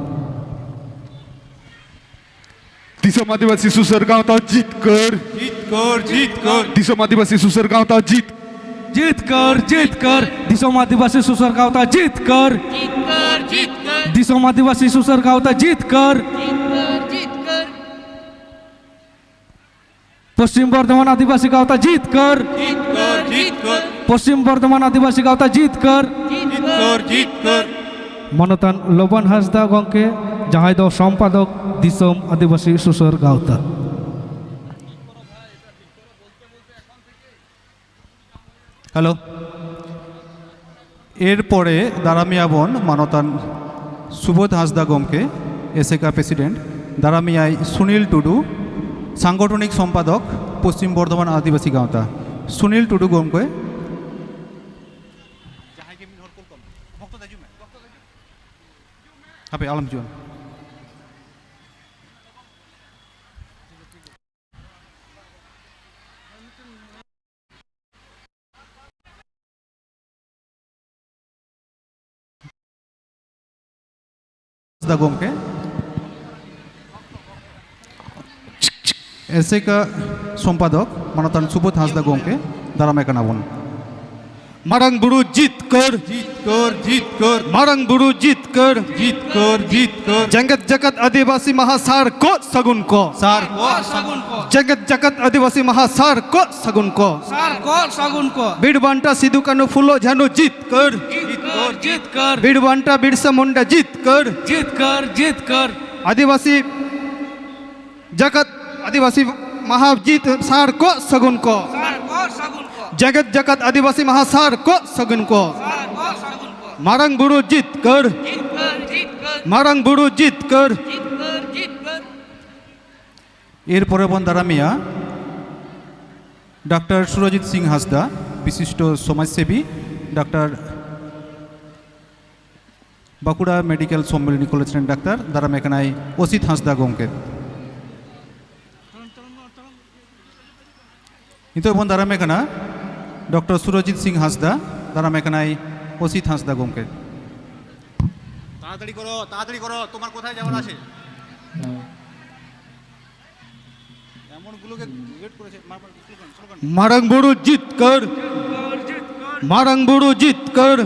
ᱫᱤᱥᱚᱢ ᱟᱹᱫᱤᱵᱟᱹᱥᱤ ᱥᱩᱥᱟᱹᱨ ᱜᱟᱶᱛᱟ ᱡᱤᱛᱠᱟᱹᱨ᱾ ᱡᱤᱛᱠᱟᱹᱨ, ᱡᱤᱛᱠᱟᱹᱨ᱾ ᱫᱤᱥᱚᱢ ᱟᱹᱫᱤᱵᱟᱹᱥᱤ ᱥᱩᱥᱟᱹᱨ ᱜᱟᱶᱛᱟ ᱡᱤᱛ᱾ ᱡᱤᱛᱠᱟᱹᱨ, ᱡᱤᱛᱠᱟᱹᱨ᱾ ᱫᱤᱥᱚᱢ ᱟᱹᱫᱤᱵᱟᱹᱥᱤ ᱥᱩᱥᱟᱹᱨ ᱜᱟᱶᱛᱟ ᱡᱤᱛᱠᱟᱹᱨ᱾ ᱡᱤᱛᱠᱟᱹᱨ, ᱡᱤᱛᱠᱟᱹᱨ᱾ ᱫᱤᱥᱚᱢ ᱟᱹᱫᱤᱵᱟᱹᱥᱤ ᱥᱩᱥᱟᱹᱨ ᱜᱟᱶᱛᱟ ᱡᱤᱛᱠᱟᱹᱨ᱾ ᱡᱤᱛᱠᱟᱹᱨ, ᱡᱤᱛᱠᱟᱹᱨ᱾ ᱯᱚᱥᱪᱤᱢ ᱵᱚᱨᱫᱷᱚᱢᱟᱱ ᱟᱹᱫᱤᱵᱟᱹᱥᱤ ᱜᱟᱶᱛᱟ ᱡᱤᱛᱠᱟᱹᱨ᱾ ᱡᱤᱛᱠᱟᱹᱨ, ᱡᱤᱛᱠᱟᱹᱨ᱾ ᱯᱚᱥᱪᱤᱢ ᱵᱚᱨᱫᱷᱚᱢᱟᱱ ᱟᱹᱫᱤᱵᱟᱹᱥᱤ ᱜᱟᱶᱛᱟ ᱡᱤᱛᱠᱟᱹᱨ᱾ ᱡᱤᱛᱠᱟᱹᱨ, ᱡᱤᱛᱠᱟᱹᱨ᱾ ᱢᱟᱱᱚᱛᱟᱱ ᱞᱚᱵᱟᱱ ᱦᱟᱸᱥᱫᱟ ᱜᱚᱢᱠᱮ, ᱡᱟᱦᱟᱸᱭ ᱫᱚ ᱥᱚᱢᱯᱟᱫᱚᱠ ᱫᱤᱥᱚᱢ ᱟᱹᱫᱤᱵᱟᱹᱥᱤ ᱥᱩᱥᱟᱹᱨ ᱜᱟᱶᱛᱟ᱾ ᱦᱮᱞᱳ᱾ ᱮᱨᱯᱚᱨᱮ ᱫᱟᱨᱟᱢᱮᱭᱟ ᱵᱚᱱ ᱢᱟᱱᱚᱛᱟᱱ ᱥᱩᱵᱳᱫᱷ ᱦᱟᱸᱥᱫᱟ ᱜᱚᱢᱠᱮ, ᱮᱥᱮᱠᱟ ᱯᱨᱮᱥᱤᱰᱮᱱᱴ, ᱫᱟᱨᱟᱢᱮᱭᱟᱭ ᱥᱩᱱᱤᱞ ᱴᱩᱰᱩ, ᱥᱟᱝᱜᱚᱴᱷᱚᱱᱤᱠ ᱥᱚᱢᱯᱟᱫᱚᱠ, ᱯᱚᱥᱪᱤᱢ ᱵᱚᱨᱫᱷᱚᱢᱟᱱ ᱟᱹᱫᱤᱵᱟᱹᱥᱤ ᱜᱟᱶᱛᱟ᱾ ᱥᱩᱱᱤᱞ ᱴᱩᱰᱩ ᱜᱚᱢᱠᱮ᱾ ᱦᱟᱯᱮ, ᱟᱞᱚᱢ ᱦᱤᱡᱩᱜᱼᱟ᱾ ᱦᱟᱸᱥᱫᱟ ᱜᱚᱢᱠᱮ, ᱮᱥᱮᱠᱟ ᱥᱚᱢᱯᱟᱫᱚᱠ ᱢᱟᱱᱚᱛᱟᱱ ᱥᱩᱵᱳᱫᱷ ᱦᱟᱸᱥᱫᱟ ᱜᱚᱢᱠᱮ, ᱫᱟᱨᱟᱢᱮ ᱠᱟᱱᱟ ᱵᱚᱱ᱾ ᱢᱟᱨᱟᱝ ᱵᱩᱨᱩ ᱡᱤᱛᱠᱟᱹᱨ᱾ ᱡᱤᱛᱠᱟᱹᱨ, ᱡᱤᱛᱠᱟᱹᱨ᱾ ᱢᱟᱨᱟᱝ ᱵᱩᱨᱩ ᱡᱤᱛᱠᱟᱹᱨ᱾ ᱡᱤᱛᱠᱟᱹᱨ, ᱡᱤᱛᱠᱟᱹᱨ᱾ ᱡᱮᱜᱮᱛ ᱡᱟᱠᱟᱛ ᱟᱹᱫᱤᱵᱟᱹᱥᱤ ᱢᱟᱦᱟ ᱥᱟᱨ ᱠᱚ ᱥᱟᱹᱜᱩᱱ ᱠᱚ᱾ ᱥᱟᱨ ᱠᱚ ᱥᱟᱹᱜᱩᱱ ᱠᱚ᱾ ᱡᱮᱜᱮᱛ ᱡᱟᱠᱟᱛ ᱟᱹᱫᱤᱵᱟᱹᱥᱤ ᱢᱟᱦᱟ ᱥᱟᱨ ᱠᱚ ᱥᱟᱹᱜᱩᱱ ᱠᱚ᱾ ᱥᱟᱨ ᱠᱚ ᱥᱟᱹᱜᱩᱱ ᱠᱚ᱾ ᱵᱤᱨ ᱵᱟᱱᱴᱟ ᱥᱤᱫᱩ ᱠᱟᱹᱱᱦᱩ ᱯᱷᱩᱞᱳ ᱡᱷᱟᱱᱩ ᱡᱤᱛᱠᱟᱹᱨ᱾ ᱡᱤᱛᱠᱟᱹᱨ, ᱡᱤᱛᱠᱟᱹᱨ᱾ ᱵᱤᱨ ᱵᱟᱱᱴᱟ ᱵᱤᱨᱥᱟ ᱢᱩᱱᱰᱟ ᱡᱤᱛᱠᱟᱹᱨ᱾ ᱡᱤᱛᱠᱟᱹᱨ, ᱡᱤᱛᱠᱟᱹᱨ᱾ ᱟᱹᱫᱤᱵᱟᱹᱥᱤ ᱡᱟᱠᱟᱛ ᱟᱹᱫᱤᱵᱟᱹᱥᱤ ᱢᱟᱦᱟ ᱡᱤᱛ ᱥᱟᱨ ᱠᱚ ᱥᱟᱹᱜᱩᱱ ᱠᱚ᱾ ᱥᱟᱨ ᱠᱚ ᱥᱟᱹᱜᱩᱱ ᱠᱚ᱾ ᱡᱮᱜᱮᱛ ᱡᱟᱠᱟᱛ ᱟᱹᱫᱤᱵᱟᱹᱥᱤ ᱢᱟᱦᱟ ᱥᱟᱨ ᱠᱚ ᱥᱟᱹᱜᱩᱱ ᱠᱚ᱾ ᱢᱟᱨᱟᱝ ᱵᱩᱨᱩ ᱡᱤᱛᱠᱟᱹᱨ᱾ ᱢᱟᱨᱟᱝ ᱵᱩᱨᱩ ᱡᱤᱛᱠᱟᱹᱨ᱾ ᱮᱨᱯᱚᱨᱮ ᱵᱚᱱ ᱫᱟᱨᱟᱢᱮᱭᱟ ᱰᱟᱠᱛᱟᱨ ᱥᱩᱨᱚᱡᱤᱛ ᱥᱤᱝ ᱦᱟᱸᱥᱫᱟ, ᱵᱤᱥᱤᱥᱴᱚ ᱥᱚᱢᱟᱡᱽᱥᱮᱵᱤ, doctor Bankura medical Sammilani college ᱨᱮᱱ ᱰᱟᱠᱛᱟᱨ, ᱫᱟᱨᱟᱢᱮ ᱠᱟᱱᱟᱭ ᱚᱥᱤᱛ ᱦᱟᱸᱥᱫᱟ ᱜᱚᱢᱠᱮ᱾ ᱱᱤᱛᱚᱜ ᱵᱚᱱ ᱫᱟᱨᱟᱢᱮ ᱠᱟᱱᱟ ᱰᱚᱠᱴᱚᱨ ᱥᱩᱨᱚᱡᱤᱛ ᱥᱤᱝ ᱦᱟᱸᱥᱫᱟ, ᱫᱟᱨᱟᱢᱮ ᱠᱟᱱᱟᱭ ᱚᱥᱤᱛ ᱦᱟᱸᱥᱫᱟ ᱜᱚᱢᱠᱮ᱾ তাড়াতাড়ি করো, তাড়াতাড়ি করো, তোমার কোথায় যাওয়ার আছে? এমন গুলোকে গ্রেড করেছে, মার, মার, স্লোগান, স্লোগান। ᱢᱟᱨᱟᱝ ᱵᱩᱨᱩ ᱡᱤᱛᱠᱟᱹᱨ᱾ ᱢᱟᱨᱟᱝ ᱵᱩᱨᱩ ᱡᱤᱛᱠᱟᱹᱨ᱾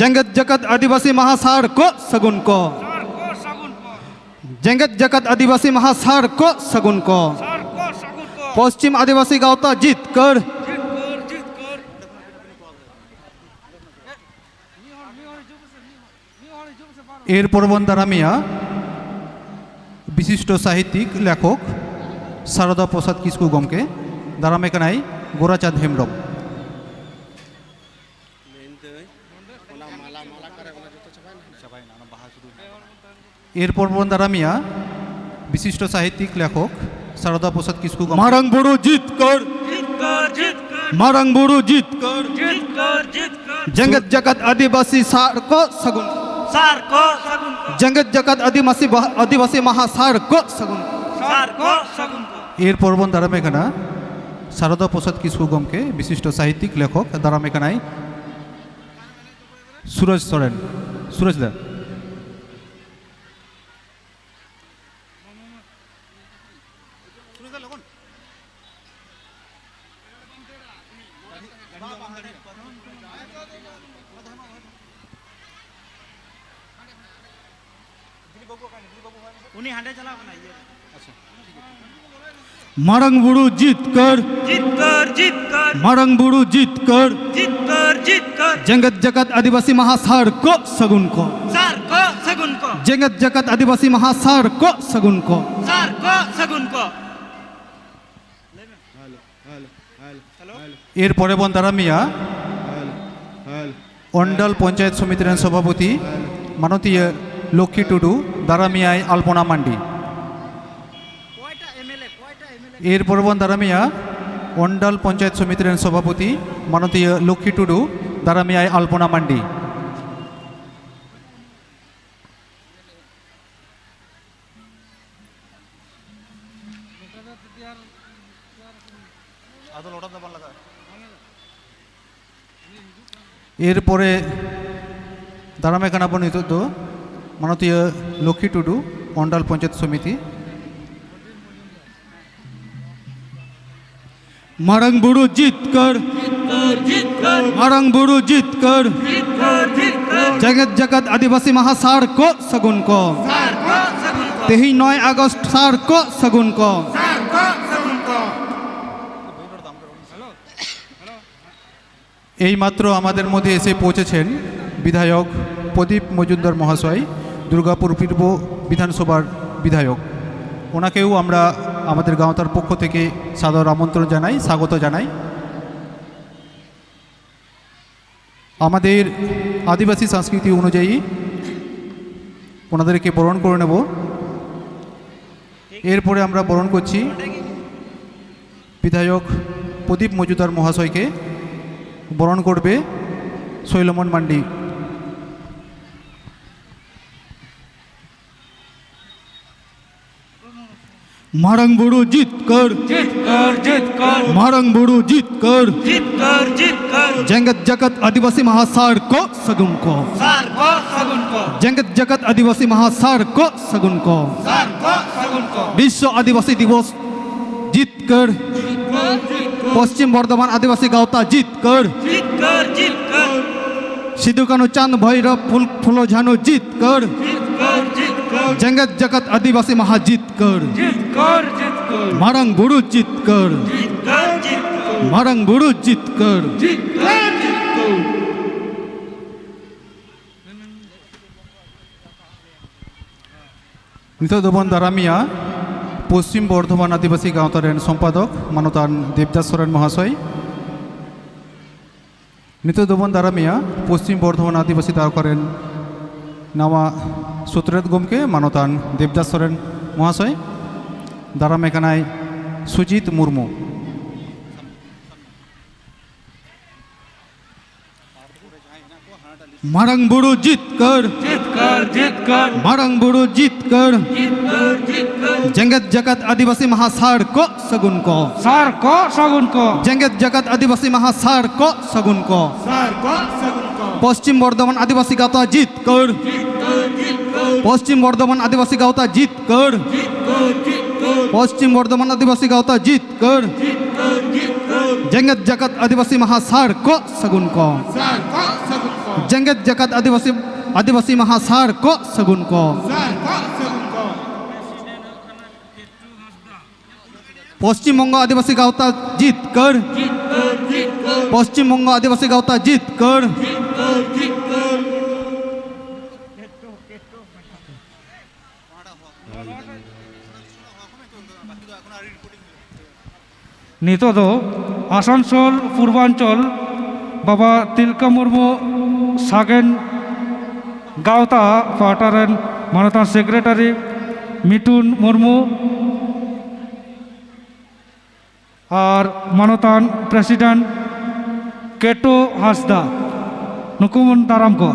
ᱡᱮᱜᱮᱛ ᱡᱟᱠᱟᱛ ᱟᱹᱫᱤᱵᱟᱹᱥᱤ ᱢᱟᱦᱟ ᱥᱟᱨ ᱠᱚ ᱥᱟᱹᱜᱩᱱ ᱠᱚ᱾ ᱡᱮᱜᱮᱛ ᱡᱟᱠᱟᱛ ᱟᱹᱫᱤᱵᱟᱹᱥᱤ ᱢᱟᱦᱟ ᱥᱟᱨ ᱠᱚ ᱥᱟᱹᱜᱩᱱ ᱠᱚ᱾ ᱯᱚᱥᱪᱤᱢ ᱟᱹᱫᱤᱵᱟᱹᱥᱤ ᱜᱟᱶᱛᱟ ᱡᱤᱛᱠᱟᱹᱨ᱾ ᱮᱨᱯᱚᱨ ᱵᱚᱱ ᱫᱟᱨᱟᱢᱮᱭᱟ ᱵᱤᱥᱤᱥᱴᱚ ᱥᱟᱦᱤᱛᱭᱤᱠ ᱞᱮᱠᱷᱚᱠ ᱥᱟᱨᱚᱫᱟ ᱯᱨᱚᱥᱟᱫᱽ ᱠᱤᱥᱠᱩ ᱜᱚᱢᱠᱮ, ᱫᱟᱨᱟᱢᱮ ᱠᱟᱱᱟᱭ ᱜᱳᱨᱟᱪᱟᱸᱫᱽ ᱦᱮᱢᱵᱨᱚᱢ᱾ ᱢᱮᱱᱫᱟᱹᱧ, ᱚᱱᱟ ᱢᱟᱞᱟ, ᱢᱟᱞᱟ ᱚᱠᱟᱨᱮ? ᱚᱱᱟ ᱡᱚᱛᱚ ᱪᱟᱵᱟᱭᱮᱱᱟ? ᱪᱟᱵᱟᱭᱮᱱᱟ, ᱚᱱᱟ ᱵᱟᱦᱟ ᱥᱩᱫᱷᱩ ᱦᱮᱱᱟᱜ ᱠᱟᱱᱟ᱾ ᱮᱨᱯᱚᱨ ᱵᱚᱱ ᱫᱟᱨᱟᱢᱮᱭᱟ ᱵᱤᱥᱤᱥᱴᱚ ᱥᱟᱦᱤᱛᱭᱤᱠ ᱞᱮᱠᱷᱚᱠ ᱥᱟᱨᱚᱫᱟ ᱯᱨᱚᱥᱟᱫᱽ ᱠᱤᱥᱠᱩ ᱜᱚᱢᱠᱮ᱾ ᱢᱟᱨᱟᱝ ᱵᱩᱨᱩ ᱡᱤᱛᱠᱟᱹᱨ᱾ ᱢᱟᱨᱟᱝ ᱵᱩᱨᱩ ᱡᱤᱛᱠᱟᱹᱨ᱾ ᱡᱮᱜᱮᱛ ᱡᱟᱠᱟᱛ ᱟᱹᱫᱤᱵᱟᱹᱥᱤ ᱥᱟᱨ ᱠᱚ ᱥᱟᱹᱜᱩᱱ᱾ ᱥᱟᱨ ᱠᱚ ᱥᱟᱹᱜᱩᱱ ᱠᱚ᱾ ᱡᱮᱜᱮᱛ ᱡᱟᱠᱟᱛ ᱟᱹᱫᱤᱵᱟᱹᱥᱤ ᱵᱟᱦᱟ-, ᱟᱹᱫᱤᱵᱟᱹᱥᱤ ᱢᱟᱦᱟ ᱥᱟᱨ ᱠᱚ ᱥᱟᱹᱜᱩᱱ᱾ ᱥᱟᱨ ᱠᱚ ᱥᱟᱹᱜᱩᱱ ᱠᱚ᱾ ᱮᱨᱯᱚᱨ ᱵᱚᱱ ᱫᱟᱨᱟᱢᱮ ᱠᱟᱱᱟ ᱥᱟᱨᱚᱫᱟ ᱯᱨᱚᱥᱟᱫᱽ ᱠᱤᱥᱠᱩ ᱜᱚᱢᱠᱮ, ᱵᱤᱥᱤᱥᱴᱚ ᱥᱟᱦᱤᱛᱭᱤᱠ ᱞᱮᱠᱷᱚᱠ, ᱫᱟᱨᱟᱢᱮ ᱠᱟᱱᱟᱭ ᱥᱩᱨᱚᱡᱽ ᱥᱚᱨᱮᱱ᱾ ᱥᱩᱨᱚᱡᱽ ᱫᱟ᱾ ᱩᱱᱤ ᱦᱟᱸᱰᱮ ᱪᱟᱞᱟᱣ ᱠᱟᱱᱟᱭ, ᱤᱭᱟᱹ᱾ ᱟᱪᱪᱷᱟ, ᱴᱷᱤᱠ ᱜᱮᱭᱟ᱾ ᱢᱟᱨᱟᱝ ᱵᱩᱨᱩ ᱡᱤᱛᱠᱟᱹᱨ᱾ ᱡᱤᱛᱠᱟᱹᱨ, ᱡᱤᱛᱠᱟᱹᱨ᱾ ᱢᱟᱨᱟᱝ ᱵᱩᱨᱩ ᱡᱤᱛᱠᱟᱹᱨ᱾ ᱡᱤᱛᱠᱟᱹᱨ, ᱡᱤᱛᱠᱟᱹᱨ᱾ ᱡᱮᱜᱮᱛ ᱡᱟᱠᱟᱛ ᱟᱹᱫᱤᱵᱟᱹᱥᱤ ᱢᱟᱦᱟ ᱥᱟᱨ ᱠᱚ ᱥᱟᱹᱜᱩᱱ ᱠᱚ᱾ ᱥᱟᱨ ᱠᱚ ᱥᱟᱹᱜᱩᱱ ᱠᱚ᱾ ᱡᱮᱜᱮᱛ ᱡᱟᱠᱟᱛ ᱟᱹᱫᱤᱵᱟᱹᱥᱤ ᱢᱟᱦᱟ ᱥᱟᱨ ᱠᱚ ᱥᱟᱹᱜᱩᱱ ᱠᱚ᱾ ᱥᱟᱨ ᱠᱚ ᱥᱟᱹᱜᱩᱱ ᱠᱚ᱾ ᱮᱨᱯᱚᱨᱮ ᱵᱚᱱ ᱫᱟᱨᱟᱢᱮᱭᱟ ᱚᱱᱰᱟᱞ ᱯᱚᱧᱪᱟᱭᱮᱛ ᱥᱚᱢᱤᱛᱤ ᱨᱮᱱ ᱥᱚᱵᱷᱟᱯᱚᱛᱤ ᱢᱟᱱᱚᱛᱤᱭᱟᱹ ᱞᱚᱠᱠᱷᱤ ᱴᱩᱰᱩ, ᱫᱟᱨᱟᱢᱮᱭᱟᱭ ᱟᱞᱯᱚᱱᱟ ᱢᱟᱱᱰᱤ᱾ ᱮᱨᱯᱚᱨᱮ ᱵᱚᱱ ᱫᱟᱨᱟᱢᱮᱭᱟ ᱚᱱᱰᱟᱞ ᱯᱚᱧᱪᱟᱭᱮᱛ ᱥᱚᱢᱤᱛᱤ ᱨᱮᱱ ᱥᱚᱵᱷᱟᱯᱚᱛᱤ ᱢᱟᱱᱚᱛᱤᱭᱟᱹ ᱞᱚᱠᱠᱷᱤ ᱴᱩᱰᱩ, ᱫᱟᱨᱟᱢᱮᱭᱟᱭ ᱟᱞᱯᱚᱱᱟ ᱢᱟᱱᱰᱤ᱾ ᱮᱨᱯᱚᱨᱮ ᱫᱟᱨᱟᱢᱮ ᱠᱟᱱᱟ ᱵᱚᱱ ᱱᱤᱛᱚᱜ ᱫᱚ ᱢᱟᱱᱚᱛᱤᱭᱟᱹ ᱞᱚᱠᱠᱷᱤ ᱴᱩᱰᱩ, ᱚᱱᱰᱟᱞ ᱯᱚᱧᱪᱟᱭᱮᱛ ᱥᱚᱢᱤᱛᱤ᱾ ᱢᱟᱨᱟᱝ ᱵᱩᱨᱩ ᱡᱤᱛᱠᱟᱹᱨ, ᱡᱤᱛᱠᱟᱹᱨ, ᱡᱤᱛᱠᱟᱹᱨ᱾ ᱢᱟᱨᱟᱝ ᱵᱩᱨᱩ ᱡᱤᱛᱠᱟᱹᱨ᱾ ᱡᱤᱛᱠᱟᱹᱨ, ᱡᱤᱛᱠᱟᱹᱨ᱾ ᱡᱮᱜᱮᱛ ᱡᱟᱠᱟᱛ ᱟᱹᱫᱤᱵᱟᱹᱥᱤ ᱢᱟᱦᱟ ᱥᱟᱨ ᱠᱚ ᱥᱟᱹᱜᱩᱱ ᱠᱚ᱾ ᱥᱟᱨ ᱠᱚ ᱥᱟᱹᱜᱩᱱ ᱠᱚ᱾ ᱛᱮᱦᱮᱧ ᱱᱚᱭ ᱟᱜᱚᱥᱴ ᱥᱟᱨ ᱠᱚ ᱥᱟᱹᱜᱩᱱ ᱠᱚ᱾ ᱥᱟᱨ ᱠᱚ ᱥᱟᱹᱜᱩᱱ ᱠᱚ᱾ এইমাত্র আমাদের মধ্যে এসে পৌঁছেছেন বিধায়ক প্রদীপ মজুমদার মহাশয়, দুর্গাপুর পূর্ব বিধানসভার বিধায়ক। ওনাকেও আমরা আমাদের গাঁওতার পক্ষ থেকে সাদর আমন্ত্রণ জানাই, স্বাগত জানাই। আমাদের আদিবাসী সংস্কৃতি অনুযায়ী ওনাদেরকে বরণ করে নেব। এরপরে আমরা বরণ করছি বিধায়ক প্রদীপ মজুমদার মহাশয়কে। বরণ করবে শৈলমন মান্ডি। ᱢᱟᱨᱟᱝ ᱵᱩᱨᱩ ᱡᱤᱛᱠᱟᱹᱨ᱾ ᱡᱤᱛᱠᱟᱹᱨ, ᱡᱤᱛᱠᱟᱹᱨ᱾ ᱢᱟᱨᱟᱝ ᱵᱩᱨᱩ ᱡᱤᱛᱠᱟᱹᱨ᱾ ᱡᱤᱛᱠᱟᱹᱨ, ᱡᱤᱛᱠᱟᱹᱨ᱾ ᱡᱮᱜᱮᱛ ᱡᱟᱠᱟᱛ ᱟᱹᱫᱤᱵᱟᱹᱥᱤ ᱢᱟᱦᱟ ᱥᱟᱨ ᱠᱚ ᱥᱟᱹᱜᱩᱱ ᱠᱚ᱾ ᱥᱟᱨ ᱠᱚ ᱥᱟᱹᱜᱩᱱ ᱠᱚ᱾ ᱡᱮᱜᱮᱛ ᱡᱟᱠᱟᱛ ᱟᱹᱫᱤᱵᱟᱹᱥᱤ ᱢᱟᱦᱟ ᱥᱟᱨ ᱠᱚ ᱥᱟᱹᱜᱩᱱ ᱠᱚ᱾ ᱥᱟᱨ ᱠᱚ ᱥᱟᱹᱜᱩᱱ ᱠᱚ᱾ ᱵᱤᱥᱥᱚ ᱟᱹᱫᱤᱵᱟᱹᱥᱤ ᱫᱤᱵᱚᱥ ᱡᱤᱛᱠᱟᱹᱨ᱾ ᱡᱤᱛᱠᱟᱹᱨ, ᱡᱤᱛᱠᱟᱹᱨ᱾ ᱯᱚᱥᱪᱤᱢ ᱵᱚᱨᱫᱷᱚᱢᱟᱱ ᱟᱹᱫᱤᱵᱟᱹᱥᱤ ᱜᱟᱶᱛᱟ ᱡᱤᱛᱠᱟᱹᱨ᱾ ᱡᱤᱛᱠᱟᱹᱨ, ᱡᱤᱛᱠᱟᱹᱨ᱾ ᱥᱤᱫᱩ ᱠᱟᱹᱱᱦᱩ ᱪᱟᱸᱫᱽ ᱵᱷᱳᱭᱨᱚᱵ ᱯᱷᱩᱞ-, ᱯᱷᱩᱞᱳ ᱡᱷᱟᱱᱩ ᱡᱤᱛᱠᱟᱹᱨ᱾ ᱡᱤᱛᱠᱟᱹᱨ, ᱡᱤᱛᱠᱟᱹᱨ᱾ ᱡᱮᱜᱮᱛ ᱡᱟᱠᱟᱛ ᱟᱹᱫᱤᱵᱟᱹᱥᱤ ᱢᱟᱦᱟ ᱡᱤᱛᱠᱟᱹᱨ᱾ ᱡᱤᱛᱠᱟᱹᱨ, ᱡᱤᱛᱠᱟᱹᱨ᱾ ᱢᱟᱨᱟᱝ ᱵᱩᱨᱩ ᱡᱤᱛᱠᱟᱹᱨ᱾ ᱡᱤᱛᱠᱟᱹᱨ, ᱡᱤᱛᱠᱟᱹᱨ᱾ ᱢᱟᱨᱟᱝ ᱵᱩᱨᱩ ᱡᱤᱛᱠᱟᱹᱨ᱾ ᱡᱤᱛᱠᱟᱹᱨ, ᱡᱤᱛᱠᱟᱹᱨ᱾ ᱱᱤᱛᱚᱜ ᱫᱚᱵᱚᱱ ᱫᱟᱨᱟᱢᱮᱭᱟ ᱯᱚᱥᱪᱤᱢ ᱵᱚᱨᱫᱷᱚᱢᱟᱱ ᱟᱹᱫᱤᱵᱟᱹᱥᱤ ᱜᱟᱶᱛᱟ ᱨᱮᱱ ᱥᱚᱢᱯᱟᱫᱚᱠ ᱢᱟᱱᱚᱛᱟᱱ ᱫᱮᱵᱽᱫᱟᱥ ᱥᱚᱨᱮᱱ ᱢᱚᱦᱟᱥᱚᱭ᱾ ᱱᱤᱛᱚᱜ ᱫᱚᱵᱚᱱ ᱫᱟᱨᱟᱢᱮᱭᱟ ᱯᱚᱥᱪᱤᱢ ᱵᱚᱨᱫᱷᱚᱢᱟᱱ ᱟᱹᱫᱤᱵᱟᱹᱥᱤ ᱛᱟᱨᱠᱚ ᱨᱮᱱ ᱱᱟᱣᱟ ᱥᱩᱛᱨᱮᱛ ᱜᱚᱢᱠᱮ ᱢᱟᱱᱚᱛᱟᱱ ᱫᱮᱵᱽᱫᱟᱥ ᱥᱚᱨᱮᱱ ᱢᱚᱦᱟᱥᱚᱭ᱾ ᱫᱟᱨᱟᱢᱮ ᱠᱟᱱᱟᱭ ᱥᱩᱡᱤᱛ ᱢᱩᱨᱢᱩ᱾ ᱢᱟᱨᱟᱝ ᱵᱩᱨᱩ ᱡᱤᱛᱠᱟᱹᱨ, ᱡᱤᱛᱠᱟᱹᱨ, ᱡᱤᱛᱠᱟᱹᱨ᱾ ᱢᱟᱨᱟᱝ ᱵᱩᱨᱩ ᱡᱤᱛᱠᱟᱹᱨ, ᱡᱤᱛᱠᱟᱹᱨ, ᱡᱤᱛᱠᱟᱹᱨ᱾ ᱡᱮᱜᱮᱛ ᱡᱟᱠᱟᱛ ᱟᱹᱫᱤᱵᱟᱹᱥᱤ ᱢᱟᱦᱟ ᱥᱟᱨ ᱠᱚ ᱥᱟᱹᱜᱩᱱ ᱠᱚ᱾ ᱥᱟᱨ ᱠᱚ ᱥᱟᱹᱜᱩᱱ ᱠᱚ᱾ ᱡᱮᱜᱮᱛ ᱡᱟᱠᱟᱛ ᱟᱹᱫᱤᱵᱟᱹᱥᱤ ᱢᱟᱦᱟ ᱥᱟᱨ ᱠᱚ ᱥᱟᱹᱜᱩᱱ ᱠᱚ᱾ ᱥᱟᱨ ᱠᱚ ᱥᱟᱹᱜᱩᱱ ᱠᱚ᱾ ᱯᱚᱥᱪᱤᱢ ᱵᱚᱨᱫᱷᱚᱢᱟᱱ ᱟᱹᱫᱤᱵᱟᱹᱥᱤ ᱜᱟᱶᱛᱟ ᱡᱤᱛᱠᱟᱹᱨ᱾ ᱡᱤᱛᱠᱟᱹᱨ, ᱡᱤᱛᱠᱟᱹᱨ᱾ ᱯᱚᱥᱪᱤᱢ ᱵᱚᱨᱫᱷᱚᱢᱟᱱ ᱟᱹᱫᱤᱵᱟᱹᱥᱤ ᱜᱟᱶᱛᱟ ᱡᱤᱛᱠᱟᱹᱨ᱾ ᱡᱤᱛᱠᱟᱹᱨ, ᱡᱤᱛᱠᱟᱹᱨ᱾ ᱯᱚᱥᱪᱤᱢ ᱵᱚᱨᱫᱷᱚᱢᱟᱱ ᱟᱹᱫᱤᱵᱟᱹᱥᱤ ᱜᱟᱶᱛᱟ ᱡᱤᱛᱠᱟᱹᱨ᱾ ᱡᱤᱛᱠᱟᱹᱨ, ᱡᱤᱛᱠᱟᱹᱨ᱾ ᱡᱮᱜᱮᱛ ᱡᱟᱠᱟᱛ ᱟᱹᱫᱤᱵᱟᱹᱥᱤ ᱢᱟᱦᱟ ᱥᱟᱨ ᱠᱚ ᱥᱟᱹᱜᱩᱱ ᱠᱚ᱾ ᱥᱟᱨ ᱠᱚ ᱥᱟᱹᱜᱩᱱ ᱠᱚ᱾ ᱡᱮᱜᱮᱛ ᱡᱟᱠᱟᱛ ᱟᱹᱫᱤᱵᱟᱹᱥᱤ, ᱟᱹᱫᱤᱵᱟᱹᱥᱤ ᱢᱟᱦᱟ ᱥᱟᱨ ᱠᱚ ᱥᱟᱹᱜᱩᱱ ᱠᱚ᱾ ᱥᱟᱨ ᱠᱚ ᱥᱟᱹᱜᱩᱱ ᱠᱚ᱾ ᱯᱚᱥᱪᱤᱢ ᱵᱚᱝᱜᱚ ᱟᱹᱫᱤᱵᱟᱹᱥᱤ ᱜᱟᱶᱛᱟ ᱡᱤᱛᱠᱟᱹᱨ᱾ ᱯᱚᱥᱪᱤᱢ ᱵᱚᱝᱜᱚ ᱟᱹᱫᱤᱵᱟᱹᱥᱤ ᱜᱟᱶᱛᱟ ᱡᱤᱛᱠᱟᱹᱨ᱾ ᱱᱤᱛᱚᱜ ᱫᱚ ᱟᱥᱟᱱᱥᱳᱞ ᱯᱩᱨᱵᱟᱧᱪᱚᱞ ᱵᱟᱵᱟ ᱛᱤᱞᱠᱟᱹ ᱢᱩᱨᱢᱩ ᱥᱟᱜᱮᱱ ᱜᱟᱶᱛᱟ ᱯᱟᱦᱴᱟ ᱨᱮᱱ ᱢᱟᱱᱚᱛᱟᱱ ᱥᱮᱠᱨᱮᱴᱟᱨᱤ ᱢᱤᱴᱩᱱ ᱢᱩᱨᱢᱩ ᱟᱨ ᱢᱟᱱᱚᱛᱟᱱ ᱯᱨᱮᱥᱤᱰᱮᱱᱴ ᱠᱮᱴᱳ ᱦᱟᱸᱥᱫᱟ, ᱱᱩᱠᱩ ᱵᱚᱱ ᱫᱟᱨᱟᱢ ᱠᱚᱣᱟ᱾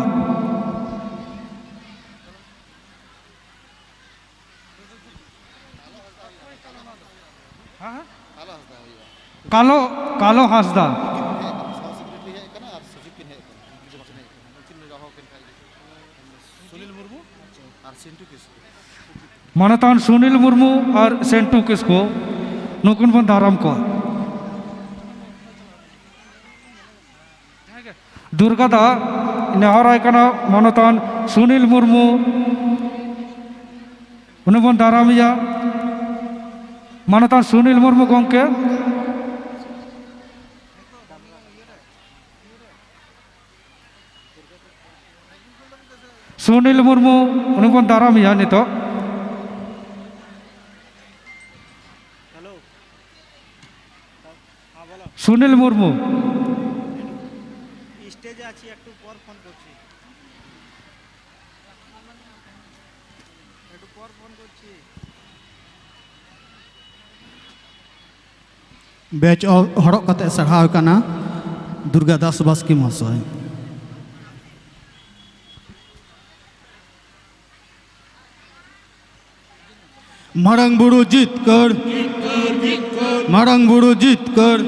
ᱠᱟᱞᱳ, ᱠᱟᱞᱳ ᱦᱟᱸᱥᱫᱟ᱾ ᱢᱟᱱᱚᱛᱟᱱ ᱥᱩᱱᱤᱞ ᱢᱩᱨᱢᱩ ᱟᱨ ᱥᱮᱱᱴᱩ ᱠᱤᱥᱠᱩ, ᱱᱩᱠᱤᱱ ᱵᱚᱱ ᱫᱟᱨᱟᱢ ᱠᱚᱣᱟ᱾ ᱫᱩᱨᱜᱟ ᱫᱟ, ᱱᱮᱦᱚᱨᱟᱭ ᱠᱟᱱᱟ ᱢᱟᱱᱚᱛᱟᱱ ᱥᱩᱱᱤᱞ ᱢᱩᱨᱢᱩ, ᱩᱱᱤ ᱵᱚᱱ ᱫᱟᱨᱟᱢᱮᱭᱟ᱾ ᱢᱟᱱᱚᱛᱟᱱ ᱥᱩᱱᱤᱞ ᱢᱩᱨᱢᱩ ᱜᱚᱢᱠᱮ᱾ ᱥᱩᱱᱤᱞ ᱢᱩᱨᱢᱩ, ᱩᱱᱤ ᱵᱚᱱ ᱫᱟᱨᱟᱢᱮᱭᱟ ᱱᱤᱛᱚᱜ᱾ সুনীল মুর্মু। স্টেজে আছি, একটু পর ফোন করছি। একটু পর ফোন করছি। ᱵᱮᱪ ᱦᱚᱨᱚᱜ ᱠᱟᱛᱮ ᱥᱟᱨᱦᱟᱣ ᱠᱟᱱᱟ ᱫᱩᱨᱜᱟ ᱫᱟᱥ ᱵᱟᱥᱠᱮ ᱢᱚᱦᱟᱥᱚᱭ᱾ ᱢᱟᱨᱟᱝ ᱵᱩᱨᱩ ᱡᱤᱛᱠᱟᱹᱨ, ᱢᱟᱨᱟᱝ ᱵᱩᱨᱩ ᱡᱤᱛᱠᱟᱹᱨ,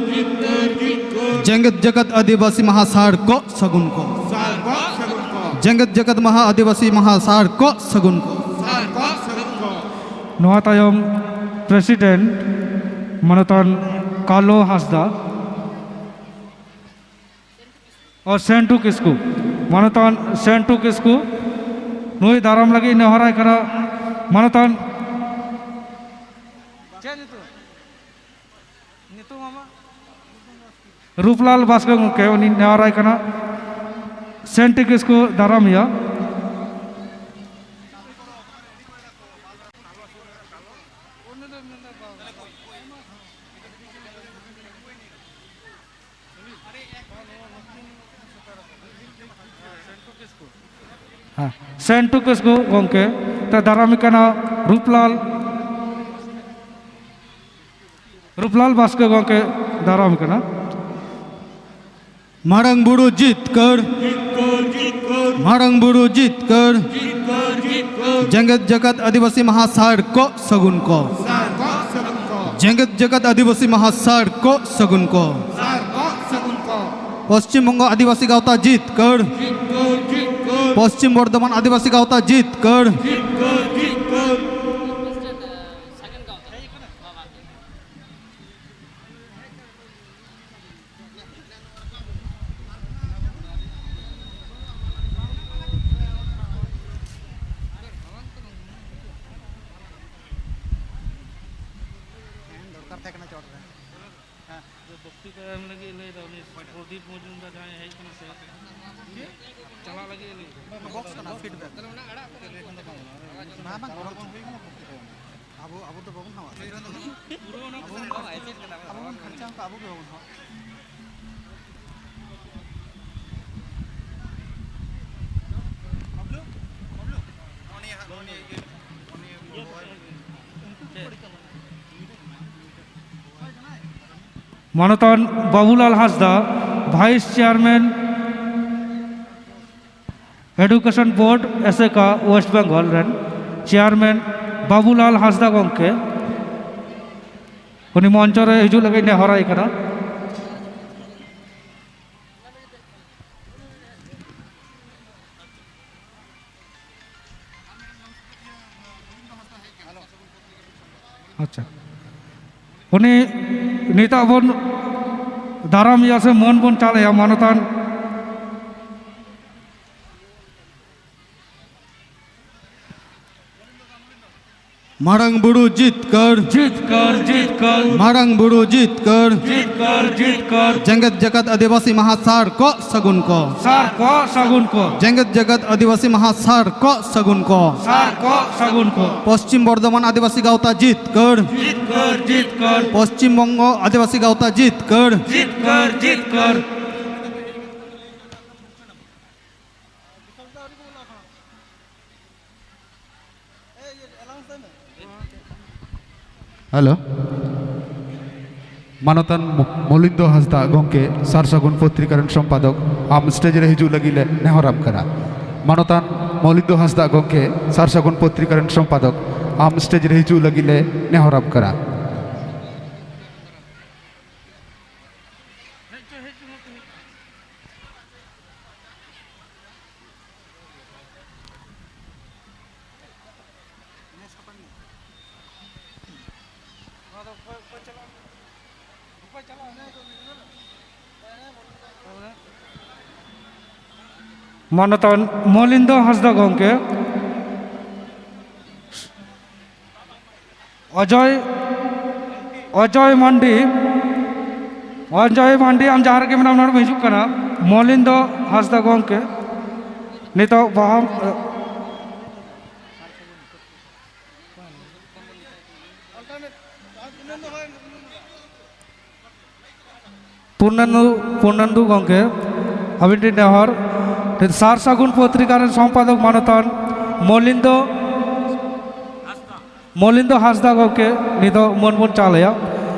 ᱡᱮᱜᱮᱛ ᱡᱟᱠᱟᱛ ᱟᱹᱫᱤᱵᱟᱹᱥᱤ ᱢᱟᱦᱟ ᱥᱟᱨ ᱠᱚ ᱥᱟᱹᱜᱩᱱ ᱠᱚ, ᱡᱮᱜᱮᱛ ᱡᱟᱠᱟᱛ ᱢᱟᱦᱟ ᱟᱹᱫᱤᱵᱟᱹᱥᱤ ᱢᱟᱦᱟ ᱥᱟᱨ ᱠᱚ ᱥᱟᱹᱜᱩᱱ ᱠᱚ᱾ ᱱᱚᱣᱟ ᱛᱟᱭᱚᱢ ᱯᱨᱮᱥᱤᱰᱮᱱᱴ ᱢᱟᱱᱚᱛᱟᱱ ᱠᱟᱞᱳ ᱦᱟᱸᱥᱫᱟ, ᱚ, ᱥᱮᱱᱴᱩ ᱠᱤᱥᱠᱩ, ᱢᱟᱱᱚᱛᱟᱱ ᱥᱮᱱᱴᱩ ᱠᱤᱥᱠᱩ, ᱱᱩᱭ ᱫᱟᱨᱟᱢ ᱞᱟᱹᱜᱤᱫ ᱱᱮᱦᱚᱨᱟᱭ ᱠᱟᱱᱟ ᱢᱟᱱᱚᱛᱟᱱ, ᱪᱮᱫ ᱧᱩᱛᱩᱢ? ᱧᱩᱛᱩᱢ ᱟᱢᱟᱜ? ᱨᱩᱯᱞᱟᱞ ᱵᱟᱥᱠᱮ ᱜᱚᱢᱠᱮ, ᱩᱱᱤ ᱱᱮᱦᱚᱨᱟᱭ ᱠᱟᱱᱟ ᱥᱮᱱᱴᱩ ᱠᱤᱥᱠᱩ ᱫᱟᱨᱟᱢᱤᱭᱟ᱾ ᱦᱮᱸ, ᱥᱮᱱᱴᱩ ᱠᱤᱥᱠᱩ ᱜᱚᱢᱠᱮ ᱛᱮ ᱫᱟᱨᱟᱢ ᱠᱟᱱᱟ ᱨᱩᱯᱞᱟᱞ, ᱨᱩᱯᱞᱟᱞ ᱵᱟᱥᱠᱮ ᱜᱚᱢᱠᱮ ᱫᱟᱨᱟᱢ ᱠᱟᱱᱟ᱾ ᱢᱟᱨᱟᱝ ᱵᱩᱨᱩ ᱡᱤᱛᱠᱟᱹᱨ, ᱢᱟᱨᱟᱝ ᱵᱩᱨᱩ ᱡᱤᱛᱠᱟᱹᱨ, ᱡᱮᱜᱮᱛ ᱡᱟᱠᱟᱛ ᱟᱹᱫᱤᱵᱟᱹᱥᱤ ᱢᱟᱦᱟ ᱥᱟᱨ ᱠᱚ ᱥᱟᱹᱜᱩᱱ ᱠᱚ, ᱡᱮᱜᱮᱛ ᱡᱟᱠᱟᱛ ᱟᱹᱫᱤᱵᱟᱹᱥᱤ ᱢᱟᱦᱟ ᱥᱟᱨ ᱠᱚ ᱥᱟᱹᱜᱩᱱ ᱠᱚ᱾ ᱯᱚᱥᱪᱤᱢ ᱵᱚᱝᱜᱚ ᱟᱹᱫᱤᱵᱟᱹᱥᱤ ᱜᱟᱶᱛᱟ ᱡᱤᱛᱠᱟᱹᱨ, ᱯᱚᱥᱪᱤᱢ ᱵᱚᱨᱫᱷᱚᱢᱟᱱ ᱟᱹᱫᱤᱵᱟᱹᱥᱤ ᱜᱟᱶᱛᱟ ᱡᱤᱛᱠᱟᱹᱨ᱾ ᱫᱚᱨᱠᱟᱨ ᱛᱟᱦᱮᱸ ᱠᱟᱱᱟ ᱪᱚᱴ ᱨᱮ᱾ ᱦᱮᱸ᱾ ᱵᱚᱠᱛᱤᱛᱟ ᱮᱢ ᱞᱟᱹᱜᱤᱫ ᱞᱟᱹᱭ ᱫᱟ ᱩᱱᱤ ᱯᱨᱚᱫᱤᱯ ᱢᱚᱡᱩᱢᱫᱟᱨ ᱡᱟᱦᱟᱸᱭ ᱦᱮᱡ ᱠᱟᱱᱟ ᱥᱮ, ᱪᱟᱞᱟᱜ ᱞᱟᱹᱜᱤᱫ ᱞᱟᱹᱭ ᱫᱟ᱾ ᱵᱚᱠᱥ ᱠᱟᱱᱟ, ᱯᱷᱤᱰᱵᱮᱠ᱾ ᱵᱟᱝ, ᱵᱟᱝ, ᱜᱚᱨᱚᱢ ᱦᱩᱭ ᱠᱟᱱᱟ, ᱵᱚᱠᱛᱤᱛᱟ ᱮᱢ᱾ ᱟᱵᱚ ᱟᱵᱚ ᱫᱚ ᱵᱟᱵᱚᱱ ᱦᱟᱣᱟ᱾ ᱟᱵᱚ ᱵᱚᱱ ᱠᱷᱟᱨᱪᱟ ᱠᱚᱣᱟ, ᱟᱵᱚ ᱜᱮ ᱵᱟᱵᱚᱱ ᱦᱟᱣᱟ᱾ ᱢᱟᱱᱚᱛᱟᱱ Babulal Hansda, vice chairman, education board ᱮᱥᱮᱠᱟ ᱳᱭᱮᱥᱴ ᱵᱮᱝᱜᱚᱞ ᱨᱮᱱ ᱪᱮᱭᱟᱨᱢᱮᱱ ᱵᱟᱵᱩᱞᱟᱞ ᱦᱟᱸᱥᱫᱟ ᱜᱚᱢᱠᱮ, ᱩᱱᱤ ᱢᱚᱧᱪᱚ ᱨᱮ ᱦᱤᱡᱩᱜ ᱞᱟᱹᱜᱤᱫ ᱱᱮᱦᱚᱨᱟᱭ ᱠᱟᱱᱟ᱾ ᱟᱪᱪᱷᱟ, ᱩᱱᱤ ᱱᱤᱛᱚᱜ ᱵᱚᱱ ᱫᱟᱨᱟᱢᱮᱭᱟ ᱥᱮ ᱢᱟᱹᱱ ᱵᱚᱱ ᱪᱟᱞ ᱟᱭᱟ, ᱢᱟᱱᱚᱛᱟᱱ᱾ ᱢᱟᱨᱟᱝ ᱵᱩᱨᱩ ᱡᱤᱛᱠᱟᱹᱨ᱾ ᱡᱤᱛᱠᱟᱹᱨ, ᱡᱤᱛᱠᱟᱹᱨ᱾ ᱢᱟᱨᱟᱝ ᱵᱩᱨᱩ ᱡᱤᱛᱠᱟᱹᱨ᱾ ᱡᱤᱛᱠᱟᱹᱨ, ᱡᱤᱛᱠᱟᱹᱨ᱾ ᱡᱮᱜᱮᱛ ᱡᱟᱠᱟᱛ ᱟᱹᱫᱤᱵᱟᱹᱥᱤ ᱢᱟᱦᱟ ᱥᱟᱨ ᱠᱚᱜ ᱥᱟᱹᱜᱩᱱ ᱠᱚ᱾ ᱥᱟᱨ ᱠᱚᱜ ᱥᱟᱹᱜᱩᱱ ᱠᱚ᱾ ᱡᱮᱜᱮᱛ ᱡᱟᱠᱟᱛ ᱟᱹᱫᱤᱵᱟᱹᱥᱤ ᱢᱟᱦᱟ ᱥᱟᱨ ᱠᱚᱜ ᱥᱟᱹᱜᱩᱱ ᱠᱚ᱾ ᱥᱟᱨ ᱠᱚᱜ ᱥᱟᱹᱜᱩᱱ ᱠᱚ᱾ ᱯᱚᱥᱪᱤᱢ ᱵᱚᱨᱫᱷᱚᱢᱟᱱ ᱟᱹᱫᱤᱵᱟᱹᱥᱤ ᱜᱟᱶᱛᱟ ᱡᱤᱛᱠᱟᱹᱨ᱾ ᱡᱤᱛᱠᱟᱹᱨ, ᱡᱤᱛᱠᱟᱹᱨ᱾ ᱯᱚᱥᱪᱤᱢ ᱵᱚᱝᱜᱚ ᱟᱹᱫᱤᱵᱟᱹᱥᱤ ᱜᱟᱶᱛᱟ ᱡᱤᱛᱠᱟᱹᱨ᱾ ᱡᱤᱛᱠᱟᱹᱨ, ᱡᱤᱛᱠᱟᱹᱨ᱾ ᱦᱮᱞᱳ᱾ ᱢᱟᱱᱚᱛᱟᱱ ᱢᱚ-, ᱢᱚᱞᱤᱱᱫᱚ ᱦᱟᱸᱥᱫᱟ ᱜᱚᱢᱠᱮ, ᱥᱟᱨ ᱥᱟᱹᱜᱩᱱ ᱯᱚᱛᱨᱤᱠᱟ ᱨᱮᱱ ᱥᱚᱢᱯᱟᱫᱚᱠ, ᱟᱢ ᱥᱴᱮᱡ ᱨᱮ ᱦᱤᱡᱩᱜ ᱞᱟᱹᱜᱤᱫ ᱞᱮ ᱱᱮᱦᱚᱨᱟᱢ ᱠᱟᱱᱟ᱾ ᱢᱟᱱᱚᱛᱟᱱ ᱢᱚᱞᱤᱱᱫᱚ ᱦᱟᱸᱥᱫᱟ ᱜᱚᱢᱠᱮ, ᱥᱟᱨ ᱥᱟᱹᱜᱩᱱ ᱯᱚᱛᱨᱤᱠᱟ ᱨᱮᱱ ᱥᱚᱢᱯᱟᱫᱚᱠ, ᱟᱢ ᱥᱴᱮᱡ ᱨᱮ ᱦᱤᱡᱩᱜ ᱞᱟᱹᱜᱤᱫ ᱞᱮ ᱱᱮᱦᱚᱨᱟᱢ ᱠᱟᱱᱟ᱾ ᱢᱟᱱᱚᱛᱟᱱ ᱢᱚᱞᱤᱱᱫᱚ ᱦᱟᱸᱥᱫᱟ ᱜᱚᱢᱠᱮ, ᱚᱡᱚᱭ, ᱚᱡᱚᱭ ᱢᱟᱱᱰᱤ, ᱚᱡᱚᱭ ᱢᱟᱱᱰᱤ, ᱟᱢ ᱡᱟᱦᱟᱸ ᱨᱮᱜᱮ ᱢᱮᱱᱟᱢ, ᱱᱚᱰᱮᱢ ᱦᱤᱡᱩᱜ ᱠᱟᱱᱟ᱾ ᱢᱚᱞᱤᱱᱫᱚ ᱦᱟᱸᱥᱫᱟ ᱜᱚᱢᱠᱮ, ᱱᱤᱛᱚᱜ ᱵᱟᱦᱟ, ᱯᱩᱨᱱᱮᱱᱫᱩ ᱯᱩᱨᱱᱮᱱᱫᱩ ᱜᱚᱢᱠᱮ, ᱟᱹᱵᱤᱱ ᱴᱷᱮᱱ ᱱᱮᱦᱚᱨ, ᱥᱟᱨ ᱥᱟᱹᱜᱩᱱ ᱯᱚᱛᱨᱤᱠᱟ ᱨᱮᱱ ᱥᱚᱢᱯᱟᱫᱚᱠ ᱢᱟᱱᱚᱛᱟᱱ ᱢᱚᱞᱤᱱᱫᱚ ᱢᱚᱞᱤᱱᱫᱚ ᱦᱟᱸᱥᱫᱟ ᱜᱚᱢᱠᱮ ᱱᱤᱛᱚᱜ ᱢᱟᱹᱱ ᱵᱚᱱ ᱪᱟᱞ ᱟᱭᱟ᱾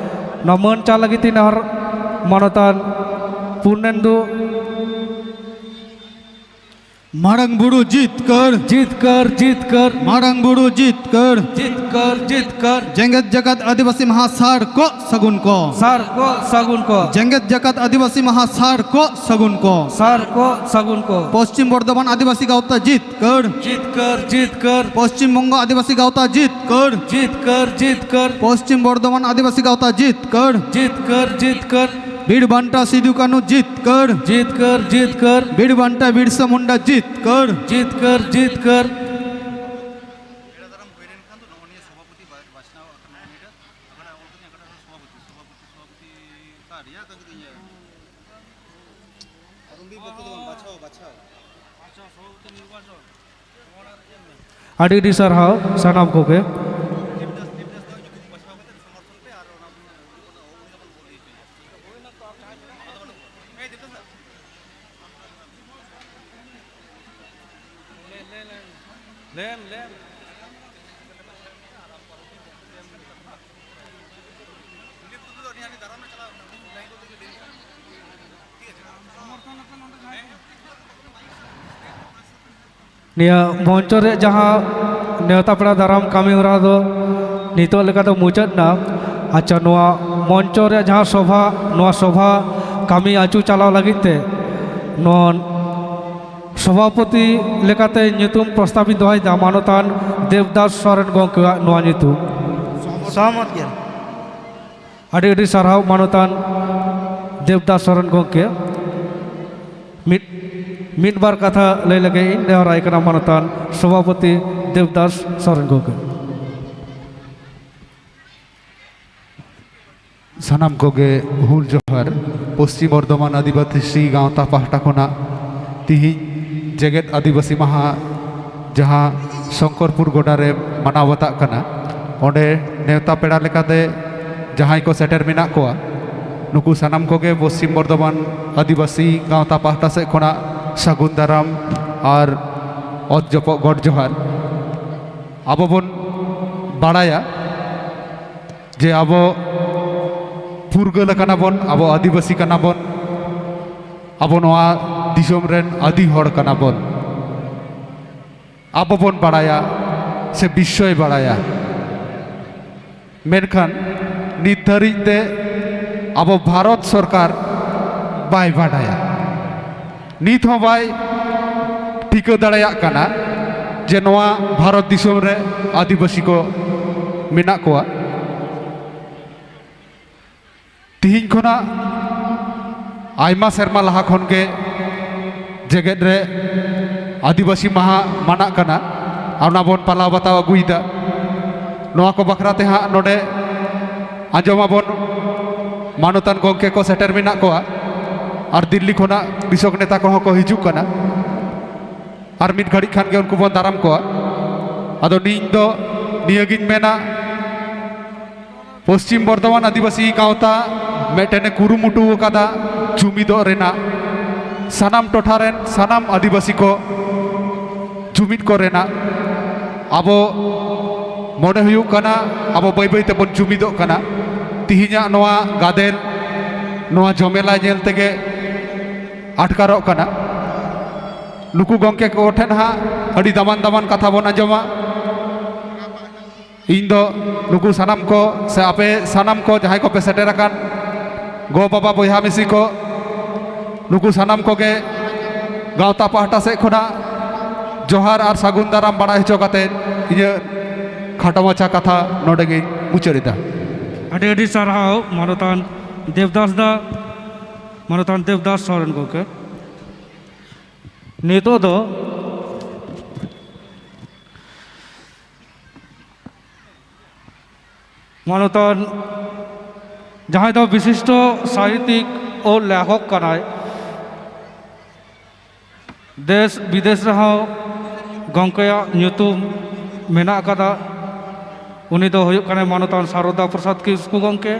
ᱱᱚᱣᱟ ᱢᱟᱹᱱ ᱪᱟᱞ ᱞᱟᱹᱜᱤᱫ ᱛᱮ ᱱᱮᱦᱚᱨ ᱢᱟᱱᱚᱛᱟᱱ ᱯᱩᱨᱱᱮᱱᱫᱩ ᱢᱟᱨᱟᱝ ᱵᱩᱨᱩ ᱡᱤᱛᱠᱟᱹᱨ᱾ ᱡᱤᱛᱠᱟᱹᱨ ᱡᱤᱛᱠᱟᱹᱨ᱾ ᱢᱟᱨᱟᱝ ᱵᱩᱨᱩ ᱡᱤᱛᱠᱟᱹᱨ᱾ ᱡᱤᱛᱠᱟᱹᱨ ᱡᱤᱛᱠᱟᱹᱨ᱾ ᱡᱮᱜᱮᱛ ᱡᱟᱠᱟᱛ ᱟᱹᱫᱤᱵᱟᱹᱥᱤ ᱢᱟᱦᱟ ᱥᱟᱨ ᱠᱚᱜ ᱥᱟᱹᱜᱩᱱ ᱠᱚ᱾ ᱥᱟᱨ ᱠᱚᱜ ᱥᱟᱹᱜᱩᱱ ᱠᱚ᱾ ᱡᱮᱜᱮᱛ ᱡᱟᱠᱟᱛ ᱟᱹᱫᱤᱵᱟᱹᱥᱤ ᱢᱟᱦᱟ ᱥᱟᱨ ᱠᱚᱜ ᱥᱟᱹᱜᱩᱱ ᱠᱚ᱾ ᱥᱟᱨ ᱠᱚᱜ ᱥᱟᱹᱜᱩᱱ ᱠᱚ᱾ ᱯᱚᱥᱪᱤᱢ ᱵᱚᱨᱫᱷᱚᱢᱟᱱ ᱟᱹᱫᱤᱵᱟᱹᱥᱤ ᱜᱟᱶᱛᱟ ᱡᱤᱛᱠᱟᱹᱨ᱾ ᱡᱤᱛᱠᱟᱹᱨ ᱡᱤᱛᱠᱟᱹᱨ᱾ ᱯᱚᱥᱪᱤᱢ ᱵᱚᱝᱜᱚ ᱟᱹᱫᱤᱵᱟᱹᱥᱤ ᱜᱟᱶᱛᱟ ᱡᱤᱛᱠᱟᱹᱨ᱾ ᱡᱤᱛᱠᱟᱹᱨ ᱡᱤᱛᱠᱟᱹᱨ᱾ ᱯᱚᱥᱪᱤᱢ ᱵᱚᱨᱫᱷᱚᱢᱟᱱ ᱟᱹᱫᱤᱵᱟᱹᱥᱤ ᱜᱟᱶᱛᱟ ᱡᱤᱛᱠᱟᱹᱨ᱾ ᱡᱤᱛᱠᱟᱹᱨ ᱡᱤᱛᱠᱟᱹᱨ᱾ ᱵᱤᱨ ᱵᱟᱱᱴᱟ ᱥᱤᱫᱩ ᱠᱟᱹᱱᱦᱩ ᱡᱤᱛᱠᱟᱹᱨ᱾ ᱡᱤᱛᱠᱟᱹᱨ ᱡᱤᱛᱠᱟᱹᱨ᱾ ᱵᱤᱨ ᱵᱟᱱᱴᱟ ᱵᱤᱨᱥᱟ ᱢᱩᱱᱰᱟ ᱡᱤᱛᱠᱟᱹᱨ᱾ ᱡᱤᱛᱠᱟᱹᱨ ᱡᱤᱛᱠᱟᱹᱨ᱾ ᱟᱹᱰᱤ ᱟᱹᱰᱤ ᱥᱟᱨᱦᱟᱣ ᱥᱟᱱᱟᱢ ᱠᱚᱜᱮ᱾ ᱱᱤᱭᱟᱹ ᱢᱚᱧᱪᱚ ᱨᱮᱭᱟᱜ ᱡᱟᱦᱟᱸ ᱱᱮᱣᱛᱟ ᱯᱮᱲᱟ ᱫᱟᱨᱟᱢ ᱠᱟᱹᱢᱤ ᱦᱚᱨᱟ ᱫᱚ ᱱᱤᱛᱚᱜ ᱞᱮᱠᱟ ᱫᱚ ᱢᱩᱪᱟᱹᱫ ᱮᱱᱟ᱾ ᱟᱪᱪᱷᱟ, ᱱᱚᱣᱟ ᱢᱚᱧᱪᱚ ᱨᱮᱭᱟᱜ ᱡᱟᱦᱟᱸ ᱥᱚᱵᱷᱟ, ᱱᱚᱣᱟ ᱥᱚᱵᱷᱟ ᱠᱟᱹᱢᱤ ᱟᱹᱪᱩ ᱪᱟᱞᱟᱣ ᱞᱟᱹᱜᱤᱫ ᱛᱮ ᱱᱚᱣᱟ ᱥᱚᱵᱷᱟᱯᱚᱛᱤ ᱞᱮᱠᱟᱛᱮ ᱧᱩᱛᱩᱢ ᱯᱨᱚᱥᱛᱟᱵ ᱤᱧ ᱫᱚᱦᱚᱭᱮᱫᱟ ᱢᱟᱱᱚᱛᱟᱱ ᱫᱮᱵᱽᱫᱟᱥ ᱥᱚᱨᱮᱱ ᱜᱚᱢᱠᱮᱣᱟᱜ ᱱᱚᱣᱟ ᱧᱩᱛᱩᱢ᱾ ᱥᱚᱦᱚᱢᱚᱛ ᱜᱮ᱾ ᱟᱹᱰᱤ ᱟᱹᱰᱤ ᱥᱟᱨᱦᱟᱣ ᱢᱟᱱᱚᱛᱟᱱ ᱫᱮᱵᱽᱫᱟᱥ ᱥᱚᱨᱮᱱ ᱜᱚᱢᱠᱮ᱾ ᱢᱤᱫ ᱢᱤᱫ ᱵᱟᱨ ᱠᱟᱛᱷᱟ ᱞᱟᱹᱭ ᱞᱟᱹᱜᱤᱫ ᱤᱧ ᱱᱮᱦᱚᱨᱟᱭ ᱠᱟᱱᱟ ᱢᱟᱱᱚᱛᱟᱱ ᱥᱚᱵᱷᱟᱯᱚᱛᱤ ᱫᱮᱵᱽᱫᱟᱥ ᱥᱚᱨᱮᱱ ᱜᱚᱢᱠᱮ᱾ ᱥᱟᱱᱟᱢ ᱠᱚᱜᱮ ᱦᱩᱞ ᱡᱚᱦᱟᱨ᱾ ᱯᱚᱥᱪᱤᱢ ᱵᱚᱨᱫᱷᱚᱢᱟᱱ ᱟᱹᱫᱤᱵᱟᱹᱥᱤ ᱜᱟᱶᱛᱟ ᱯᱟᱦᱴᱟ ᱠᱷᱚᱱᱟᱜ ᱛᱤᱦᱤᱧ ᱡᱮᱜᱮᱛ ᱟᱹᱫᱤᱵᱟᱹᱥᱤ ᱢᱟᱦᱟ ᱡᱟᱦᱟᱸ ᱥᱚᱝᱠᱚᱨᱯᱩᱨ ᱜᱚᱰᱟ ᱨᱮ ᱢᱟᱱᱟᱣ ᱵᱟᱛᱟᱜ ᱠᱟᱱᱟ, ᱚᱸᱰᱮ ᱱᱮᱣᱛᱟ ᱯᱮᱲᱟ ᱞᱮᱠᱟᱛᱮ ᱡᱟᱦᱟᱸᱭ ᱠᱚ ᱥᱮᱴᱮᱨ ᱢᱮᱱᱟᱜ ᱠᱚᱣᱟ, ᱱᱩᱠᱩ ᱥᱟᱱᱟᱢ ᱠᱚᱜᱮ ᱯᱚᱥᱪᱤᱢ ᱵᱚᱨᱫᱷᱚᱢᱟᱱ ᱟᱹᱫᱤᱵᱟᱹᱥᱤ ᱜᱟᱶᱛᱟ ᱯᱟᱦᱴᱟ ᱥᱮᱫ ᱠᱷᱚᱱᱟᱜ ᱥᱟᱹᱜᱩᱱ ᱫᱟᱨᱟᱢ ᱟᱨ ᱚᱛ ᱡᱚᱯᱚᱜ ᱜᱚᱰ ᱡᱚᱦᱟᱨ᱾ ᱟᱵᱚ ᱵᱚᱱ ᱵᱟᱲᱟᱭᱟ ᱡᱮ ᱟᱵᱚ ᱯᱷᱩᱨᱜᱟᱹᱞ ᱟᱠᱟᱱᱟ ᱵᱚᱱ, ᱟᱵᱚ ᱟᱹᱫᱤᱵᱟᱹᱥᱤ ᱠᱟᱱᱟ ᱵᱚᱱ, ᱟᱵᱚ ᱱᱚᱣᱟ ᱫᱤᱥᱚᱢ ᱨᱮᱱ ᱟᱹᱫᱤ ᱦᱚᱲ ᱠᱟᱱᱟ ᱵᱚᱱ᱾ ᱟᱵᱚ ᱵᱚᱱ ᱵᱟᱲᱟᱭᱟ ᱥᱮ ᱵᱤᱥᱥᱚᱭ ᱵᱟᱲᱟᱭᱟ, ᱢᱮᱱᱠᱷᱟᱱ ᱱᱤᱛ ᱫᱷᱟᱹᱨᱤᱡ ᱛᱮ ᱟᱵᱚ ᱵᱷᱟᱨᱚᱛ ᱥᱚᱨᱠᱟᱨ ᱵᱟᱭ ᱵᱟᱰᱟᱭᱟ, ᱱᱤᱛ ᱦᱚᱸ ᱵᱟᱭ ᱴᱷᱤᱠᱟᱹ ᱫᱟᱲᱮᱭᱟᱜ ᱠᱟᱱᱟ ᱡᱮ ᱱᱚᱣᱟ ᱵᱷᱟᱨᱚᱛ ᱫᱤᱥᱚᱢ ᱨᱮ ᱟᱹᱫᱤᱵᱟᱹᱥᱤ ᱠᱚ ᱢᱮᱱᱟᱜ ᱠᱚᱣᱟ᱾ ᱛᱤᱦᱤᱧ ᱠᱷᱚᱱᱟᱜ ᱟᱭᱢᱟ ᱥᱮᱨᱢᱟ ᱞᱟᱦᱟ ᱠᱷᱚᱱ ᱜᱮ ᱡᱮᱜᱮᱛ ᱨᱮ ᱟᱹᱫᱤᱵᱟᱹᱥᱤ ᱢᱟᱦᱟ ᱢᱟᱱᱟᱜ ᱠᱟᱱᱟ ᱟᱨ ᱚᱱᱟ ᱵᱚᱱ ᱯᱟᱞᱟᱣ ᱵᱟᱛᱟᱣ ᱟᱹᱜᱩᱭᱮᱫᱟ᱾ ᱱᱚᱣᱟ ᱠᱚ ᱵᱟᱠᱷᱨᱟ ᱛᱮ ᱦᱟᱸᱜ ᱱᱚᱰᱮ ᱟᱸᱡᱚᱢ ᱟᱵᱚᱱ, ᱢᱟᱱᱚᱛᱟᱱ ᱜᱚᱢᱠᱮ ᱠᱚ ᱥᱮᱴᱮᱨ ᱢᱮᱱᱟᱜ ᱠᱚᱣᱟ ᱟᱨ ᱫᱤᱞᱞᱤ ᱠᱷᱚᱱᱟᱜ ᱠᱨᱤᱥᱚᱠ ᱱᱮᱛᱟ ᱠᱚᱦᱚᱸ ᱠᱚ ᱦᱤᱡᱩᱜ ᱠᱟᱱᱟ᱾ ᱟᱨ ᱢᱤᱫ ᱜᱷᱟᱹᱲᱤᱡ ᱠᱷᱟᱱ ᱜᱮ ᱩᱱᱠᱩ ᱵᱚᱱ ᱫᱟᱨᱟᱢ ᱠᱚᱣᱟ᱾ ᱟᱫᱚ ᱤᱧ ᱫᱚ ᱱᱤᱭᱟᱹᱜᱤᱧ ᱢᱮᱱᱟ, ᱯᱚᱥᱪᱤᱢ ᱵᱚᱨᱫᱷᱚᱢᱟᱱ ᱟᱹᱫᱤᱵᱟᱹᱥᱤ ᱜᱟᱶᱛᱟ ᱢᱤᱫᱴᱮᱱᱮ ᱠᱩᱨᱩᱢᱩᱴᱩ ᱟᱠᱟᱫᱟ ᱡᱩᱢᱤᱫᱚᱜ ᱨᱮᱱᱟᱜ, ᱥᱟᱱᱟᱢ ᱴᱚᱴᱷᱟ ᱨᱮᱱ ᱥᱟᱱᱟᱢ ᱟᱹᱫᱤᱵᱟᱹᱥᱤ ᱠᱚ ᱡᱩᱢᱤᱫ ᱠᱚ ᱨᱮᱱᱟᱜ᱾ ᱟᱵᱚ ᱢᱚᱱᱮ ᱦᱩᱭᱩᱜ ᱠᱟᱱᱟ ᱟᱵᱚ ᱵᱟᱹᱭ ᱵᱟᱹᱭ ᱛᱮᱵᱚᱱ ᱡᱩᱢᱤᱫᱚᱜ ᱠᱟᱱᱟ᱾ ᱛᱤᱦᱤᱧᱟᱜ ᱱᱚᱣᱟ ᱜᱟᱫᱮᱞ, ᱱᱚᱣᱟ ᱡᱚᱢᱮᱞᱟ ᱧᱮᱞ ᱛᱮᱜᱮ ᱟᱴᱠᱟᱨᱚᱜ ᱠᱟᱱᱟ᱾ ᱱᱩᱠᱩ ᱜᱚᱢᱠᱮ ᱠᱚ ᱴᱷᱮᱱ ᱦᱟᱸᱜ ᱟᱹᱰᱤ ᱫᱟᱢᱟᱱ ᱫᱟᱢᱟᱱ ᱠᱟᱛᱷᱟ ᱵᱚᱱ ᱟᱸᱡᱚᱢᱟ᱾ ᱤᱧ ᱫᱚ ᱱᱩᱠᱩ ᱥᱟᱱᱟᱢ ᱠᱚ ᱥᱮ ᱟᱯᱮ ᱥᱟᱱᱟᱢ ᱠᱚ ᱡᱟᱦᱟᱸᱭ ᱠᱚᱯᱮ ᱥᱮᱴᱮᱨ ᱟᱠᱟᱱ, ᱜᱚ ᱵᱟᱵᱟ ᱵᱚᱭᱦᱟ ᱢᱤᱥᱤ ᱠᱚ, ᱱᱩᱠᱩ ᱥᱟᱱᱟᱢ ᱠᱚᱜᱮ ᱜᱟᱶᱛᱟ ᱯᱟᱦᱴᱟ ᱥᱮᱫ ᱠᱷᱚᱱᱟᱜ ᱡᱚᱦᱟᱨ ᱟᱨ ᱥᱟᱹᱜᱩᱱ ᱫᱟᱨᱟᱢ ᱵᱟᱲᱟᱭ ᱦᱚᱪᱚ ᱠᱟᱛᱮ ᱤᱧᱟᱹᱜ ᱠᱷᱟᱴᱚ ᱢᱟᱪᱷᱟ ᱠᱟᱛᱷᱟ ᱱᱚᱰᱮ ᱜᱤᱧ ᱢᱩᱪᱟᱹᱫ ᱮᱫᱟ᱾ ᱟᱹᱰᱤ ᱟᱹᱰᱤ ᱥᱟᱨᱦᱟᱣ ᱢᱟᱱᱚᱛᱟᱱ ᱫᱮᱵᱽᱫᱟᱥ ᱫᱟ, ᱢᱟᱱᱚᱛᱟᱱ ᱫᱮᱵᱽᱫᱟᱥ ᱥᱚᱨᱮᱱ ᱜᱚᱢᱠᱮ᱾ ᱱᱤᱛᱚᱜ ᱫᱚ ᱢᱟᱱᱚᱛᱟᱱ ᱡᱟᱦᱟᱸᱭ ᱫᱚ ᱵᱤᱥᱤᱥᱴᱚ ᱥᱟᱦᱤᱛᱭᱤᱠ ᱳ ᱞᱮᱠᱷᱚᱠ ᱠᱟᱱᱟᱭ, ᱫᱮᱥ ᱵᱤᱫᱮᱥ ᱨᱮᱦᱚᱸ ᱜᱚᱢᱠᱮᱭᱟᱜ ᱧᱩᱛᱩᱢ ᱢᱮᱱᱟᱜ ᱟᱠᱟᱫᱟ᱾ ᱩᱱᱤ ᱫᱚ ᱦᱩᱭᱩᱜ ᱠᱟᱱᱟᱭ ᱢᱟᱱᱚᱛᱟᱱ ᱥᱟᱨᱚᱫᱟ ᱯᱨᱚᱥᱟᱫᱽ ᱠᱤᱥᱠᱩ ᱜᱚᱢᱠᱮ᱾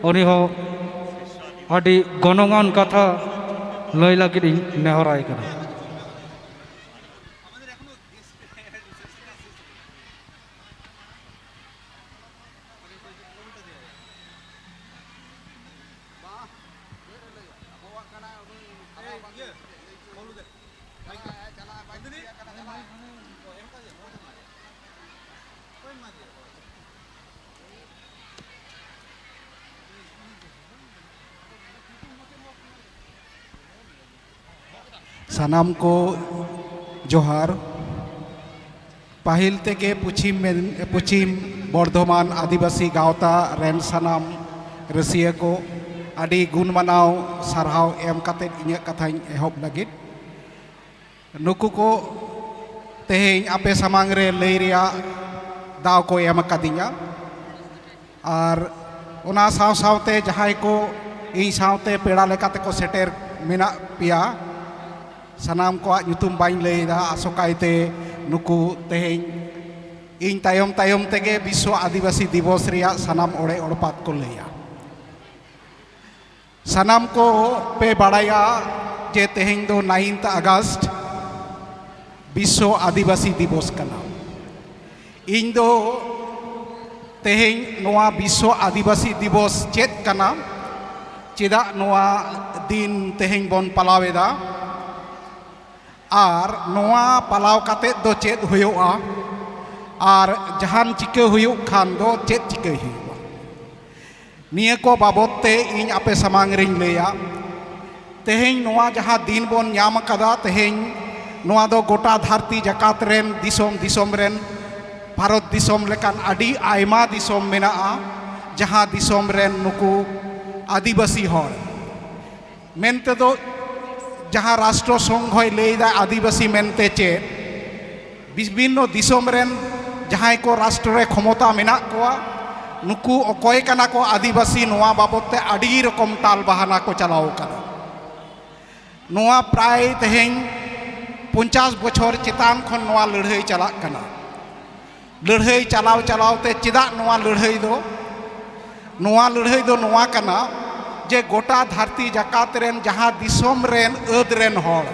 ᱩᱱᱤ ᱦᱚᱸ ᱟᱹᱰᱤ ᱜᱚᱱᱚᱝᱟᱱ ᱠᱟᱛᱷᱟ ᱞᱟᱹᱭ ᱞᱟᱹᱜᱤᱫ ᱤᱧ ᱱᱮᱦᱚᱨᱟᱭ ᱠᱟᱱᱟ᱾ ᱥᱟᱱᱟᱢ ᱠᱚ ᱡᱚᱦᱟᱨ᱾ ᱯᱟᱹᱦᱤᱞ ᱛᱮᱜᱮ ᱯᱚᱪᱷᱤᱢ ᱢᱮᱫ-, ᱯᱚᱪᱷᱤᱢ ᱵᱚᱨᱫᱷᱚᱢᱟᱱ ᱟᱹᱫᱤᱵᱟᱹᱥᱤ ᱜᱟᱶᱛᱟ ᱨᱮᱱ ᱥᱟᱱᱟᱢ ᱨᱟᱹᱥᱤᱭᱟᱹ ᱠᱚ ᱟᱹᱰᱤ ᱜᱩᱱ ᱢᱟᱱᱟᱣ ᱥᱟᱨᱦᱟᱣ ᱮᱢ ᱠᱟᱛᱮᱫ ᱤᱧᱟᱹᱜ ᱠᱟᱛᱷᱟᱧ ᱮᱦᱚᱵ ᱞᱟᱹᱜᱤᱫ᱾ ᱱᱩᱠᱩ ᱠᱚ ᱛᱮᱦᱮᱧ ᱟᱯᱮ ᱥᱟᱢᱟᱝ ᱨᱮ ᱞᱟᱹᱭ ᱨᱮᱭᱟᱜ ᱫᱟᱣ ᱠᱚ ᱮᱢ ᱟᱠᱟᱫᱤᱧᱟ᱾ ᱟᱨ ᱚᱱᱟ ᱥᱟᱶ ᱥᱟᱶᱛᱮ ᱡᱟᱦᱟᱸᱭ ᱠᱚ ᱤᱧ ᱥᱟᱶᱛᱮ ᱯᱮᱲᱟ ᱞᱮᱠᱟ ᱛᱮᱠᱚ ᱥᱮᱴᱮᱨ ᱢᱮᱱᱟᱜ ᱯᱮᱭᱟ, ᱥᱟᱱᱟᱢ ᱠᱚᱣᱟᱜ ᱧᱩᱛᱩᱢ ᱵᱟᱹᱧ ᱞᱟᱹᱭᱮᱫᱟ᱾ ᱟᱥᱚᱠᱟᱭᱛᱮ ᱱᱩᱠᱩ ᱛᱮᱦᱮᱧ ᱤᱧ ᱛᱟᱭᱚᱢ ᱛᱟᱭᱚᱢ ᱛᱮᱜᱮ ᱵᱤᱥᱥᱚ ᱟᱹᱫᱤᱵᱟᱹᱥᱤ ᱫᱤᱵᱚᱥ ᱨᱮᱭᱟᱜ ᱥᱟᱱᱟᱢ ᱚᱲᱮ ᱚᱲᱯᱟᱛ ᱠᱚ ᱞᱟᱹᱭᱟ᱾ ᱥᱟᱱᱟᱢ ᱠᱚ ᱯᱮ ᱵᱟᱲᱟᱭᱟ ᱡᱮ ᱛᱮᱦᱮᱧ ᱫᱚ ninth August, ᱵᱤᱥᱥᱚ ᱟᱹᱫᱤᱵᱟᱹᱥᱤ ᱫᱤᱵᱚᱥ ᱠᱟᱱᱟ᱾ ᱤᱧ ᱫᱚ ᱛᱮᱦᱮᱧ ᱱᱚᱣᱟ ᱵᱤᱥᱥᱚ ᱟᱹᱫᱤᱵᱟᱹᱥᱤ ᱫᱤᱵᱚᱥ ᱪᱮᱫ ᱠᱟᱱᱟ, ᱪᱮᱫᱟᱜ ᱱᱚᱣᱟ ᱫᱤᱱ ᱛᱮᱦᱮᱧ ᱵᱚᱱ ᱯᱟᱞᱟᱣ ᱮᱫᱟ, ᱟᱨ ᱱᱚᱣᱟ ᱯᱟᱞᱟᱣ ᱠᱟᱛᱮᱫ ᱫᱚ ᱪᱮᱫ ᱦᱩᱭᱩᱜᱼᱟ, ᱟᱨ ᱡᱟᱦᱟᱱ ᱪᱤᱠᱟᱹ ᱦᱩᱭᱩᱜ ᱠᱷᱟᱱ ᱫᱚ ᱪᱮᱫ ᱪᱤᱠᱟᱹᱭ ᱦᱩᱭᱩᱜᱼᱟ, ᱱᱤᱭᱟᱹ ᱠᱚ ᱵᱟᱵᱚᱫ ᱛᱮ ᱤᱧ ᱟᱯᱮ ᱥᱟᱢᱟᱝ ᱨᱤᱧ ᱞᱟᱹᱭᱟ᱾ ᱛᱮᱦᱮᱧ ᱱᱚᱣᱟ ᱡᱟᱦᱟᱸ ᱫᱤᱱ ᱵᱚᱱ ᱧᱟᱢ ᱟᱠᱟᱫᱟ, ᱛᱮᱦᱮᱧ ᱱᱚᱣᱟ ᱫᱚ ᱜᱚᱴᱟ ᱫᱷᱟᱹᱨᱛᱤ ᱡᱟᱠᱟᱛ ᱨᱮᱱ, ᱫᱤᱥᱚᱢ ᱫᱤᱥᱚᱢ ᱨᱮᱱ, ᱵᱷᱟᱨᱚᱛ ᱫᱤᱥᱚᱢ ᱞᱮᱠᱟᱱ ᱟᱹᱰᱤ ᱟᱭᱢᱟ ᱫᱤᱥᱚᱢ ᱢᱮᱱᱟᱜᱼᱟ, ᱡᱟᱦᱟᱸ ᱫᱤᱥᱚᱢ ᱨᱮᱱ ᱱᱩᱠᱩ ᱟᱹᱫᱤᱵᱟᱹᱥᱤ ᱦᱚᱲ ᱢᱮᱱᱛᱮ ᱫᱚ, ᱡᱟᱦᱟᱸ ᱨᱟᱥᱴᱨᱚ ᱥᱚᱝᱜᱷᱚᱭ ᱞᱟᱹᱭᱫᱟ ᱟᱹᱫᱤᱵᱟᱹᱥᱤ ᱢᱮᱱᱛᱮ ᱪᱮᱫ, ᱵᱤᱵᱷᱤᱱᱱᱚ ᱫᱤᱥᱚᱢ ᱨᱮᱱ ᱡᱟᱦᱟᱸᱭ ᱠᱚ ᱨᱟᱥᱴᱨᱚ ᱨᱮ ᱠᱷᱚᱢᱚᱛᱟ ᱢᱮᱱᱟᱜ ᱠᱚᱣᱟ, ᱱᱩᱠᱩ ᱚᱠᱚᱭ ᱠᱟᱱᱟ ᱠᱚ ᱟᱹᱫᱤᱵᱟᱹᱥᱤ, ᱱᱚᱣᱟ ᱵᱟᱵᱚᱫ ᱛᱮ ᱟᱹᱰᱤ ᱨᱚᱠᱚᱢ ᱴᱟᱞ ᱵᱟᱦᱟᱱᱟ ᱠᱚ ᱪᱟᱞᱟᱣ ᱠᱟᱱᱟ᱾ ᱱᱚᱣᱟ ᱯᱨᱟᱭ ᱛᱮᱦᱮᱧ ᱯᱚᱧᱪᱟᱥ ᱵᱚᱪᱷᱚᱨ ᱪᱮᱛᱟᱱ ᱠᱷᱚᱱ ᱱᱚᱣᱟ ᱞᱟᱹᱲᱦᱟᱹᱭ ᱪᱟᱞᱟᱜ ᱠᱟᱱᱟ᱾ ᱞᱟᱹᱲᱦᱟᱹᱭ ᱪᱟᱞᱟᱣ ᱪᱟᱞᱟᱣ ᱛᱮ ᱪᱮᱫᱟᱜ ᱱᱚᱣᱟ ᱞᱟᱹᱲᱦᱟᱹᱭ ᱫᱚ? ᱱᱚᱣᱟ ᱞᱟᱹᱲᱦᱟᱹᱭ ᱫᱚ ᱱᱚᱣᱟ ᱠᱟᱱᱟ, ᱡᱮ ᱜᱚᱴᱟ ᱫᱷᱟᱹᱨᱛᱤ ᱡᱟᱠᱟᱛ ᱨᱮᱱ ᱡᱟᱦᱟᱸ ᱫᱤᱥᱚᱢ ᱨᱮᱱ ᱟᱹᱫ ᱨᱮᱱ ᱦᱚᱲ,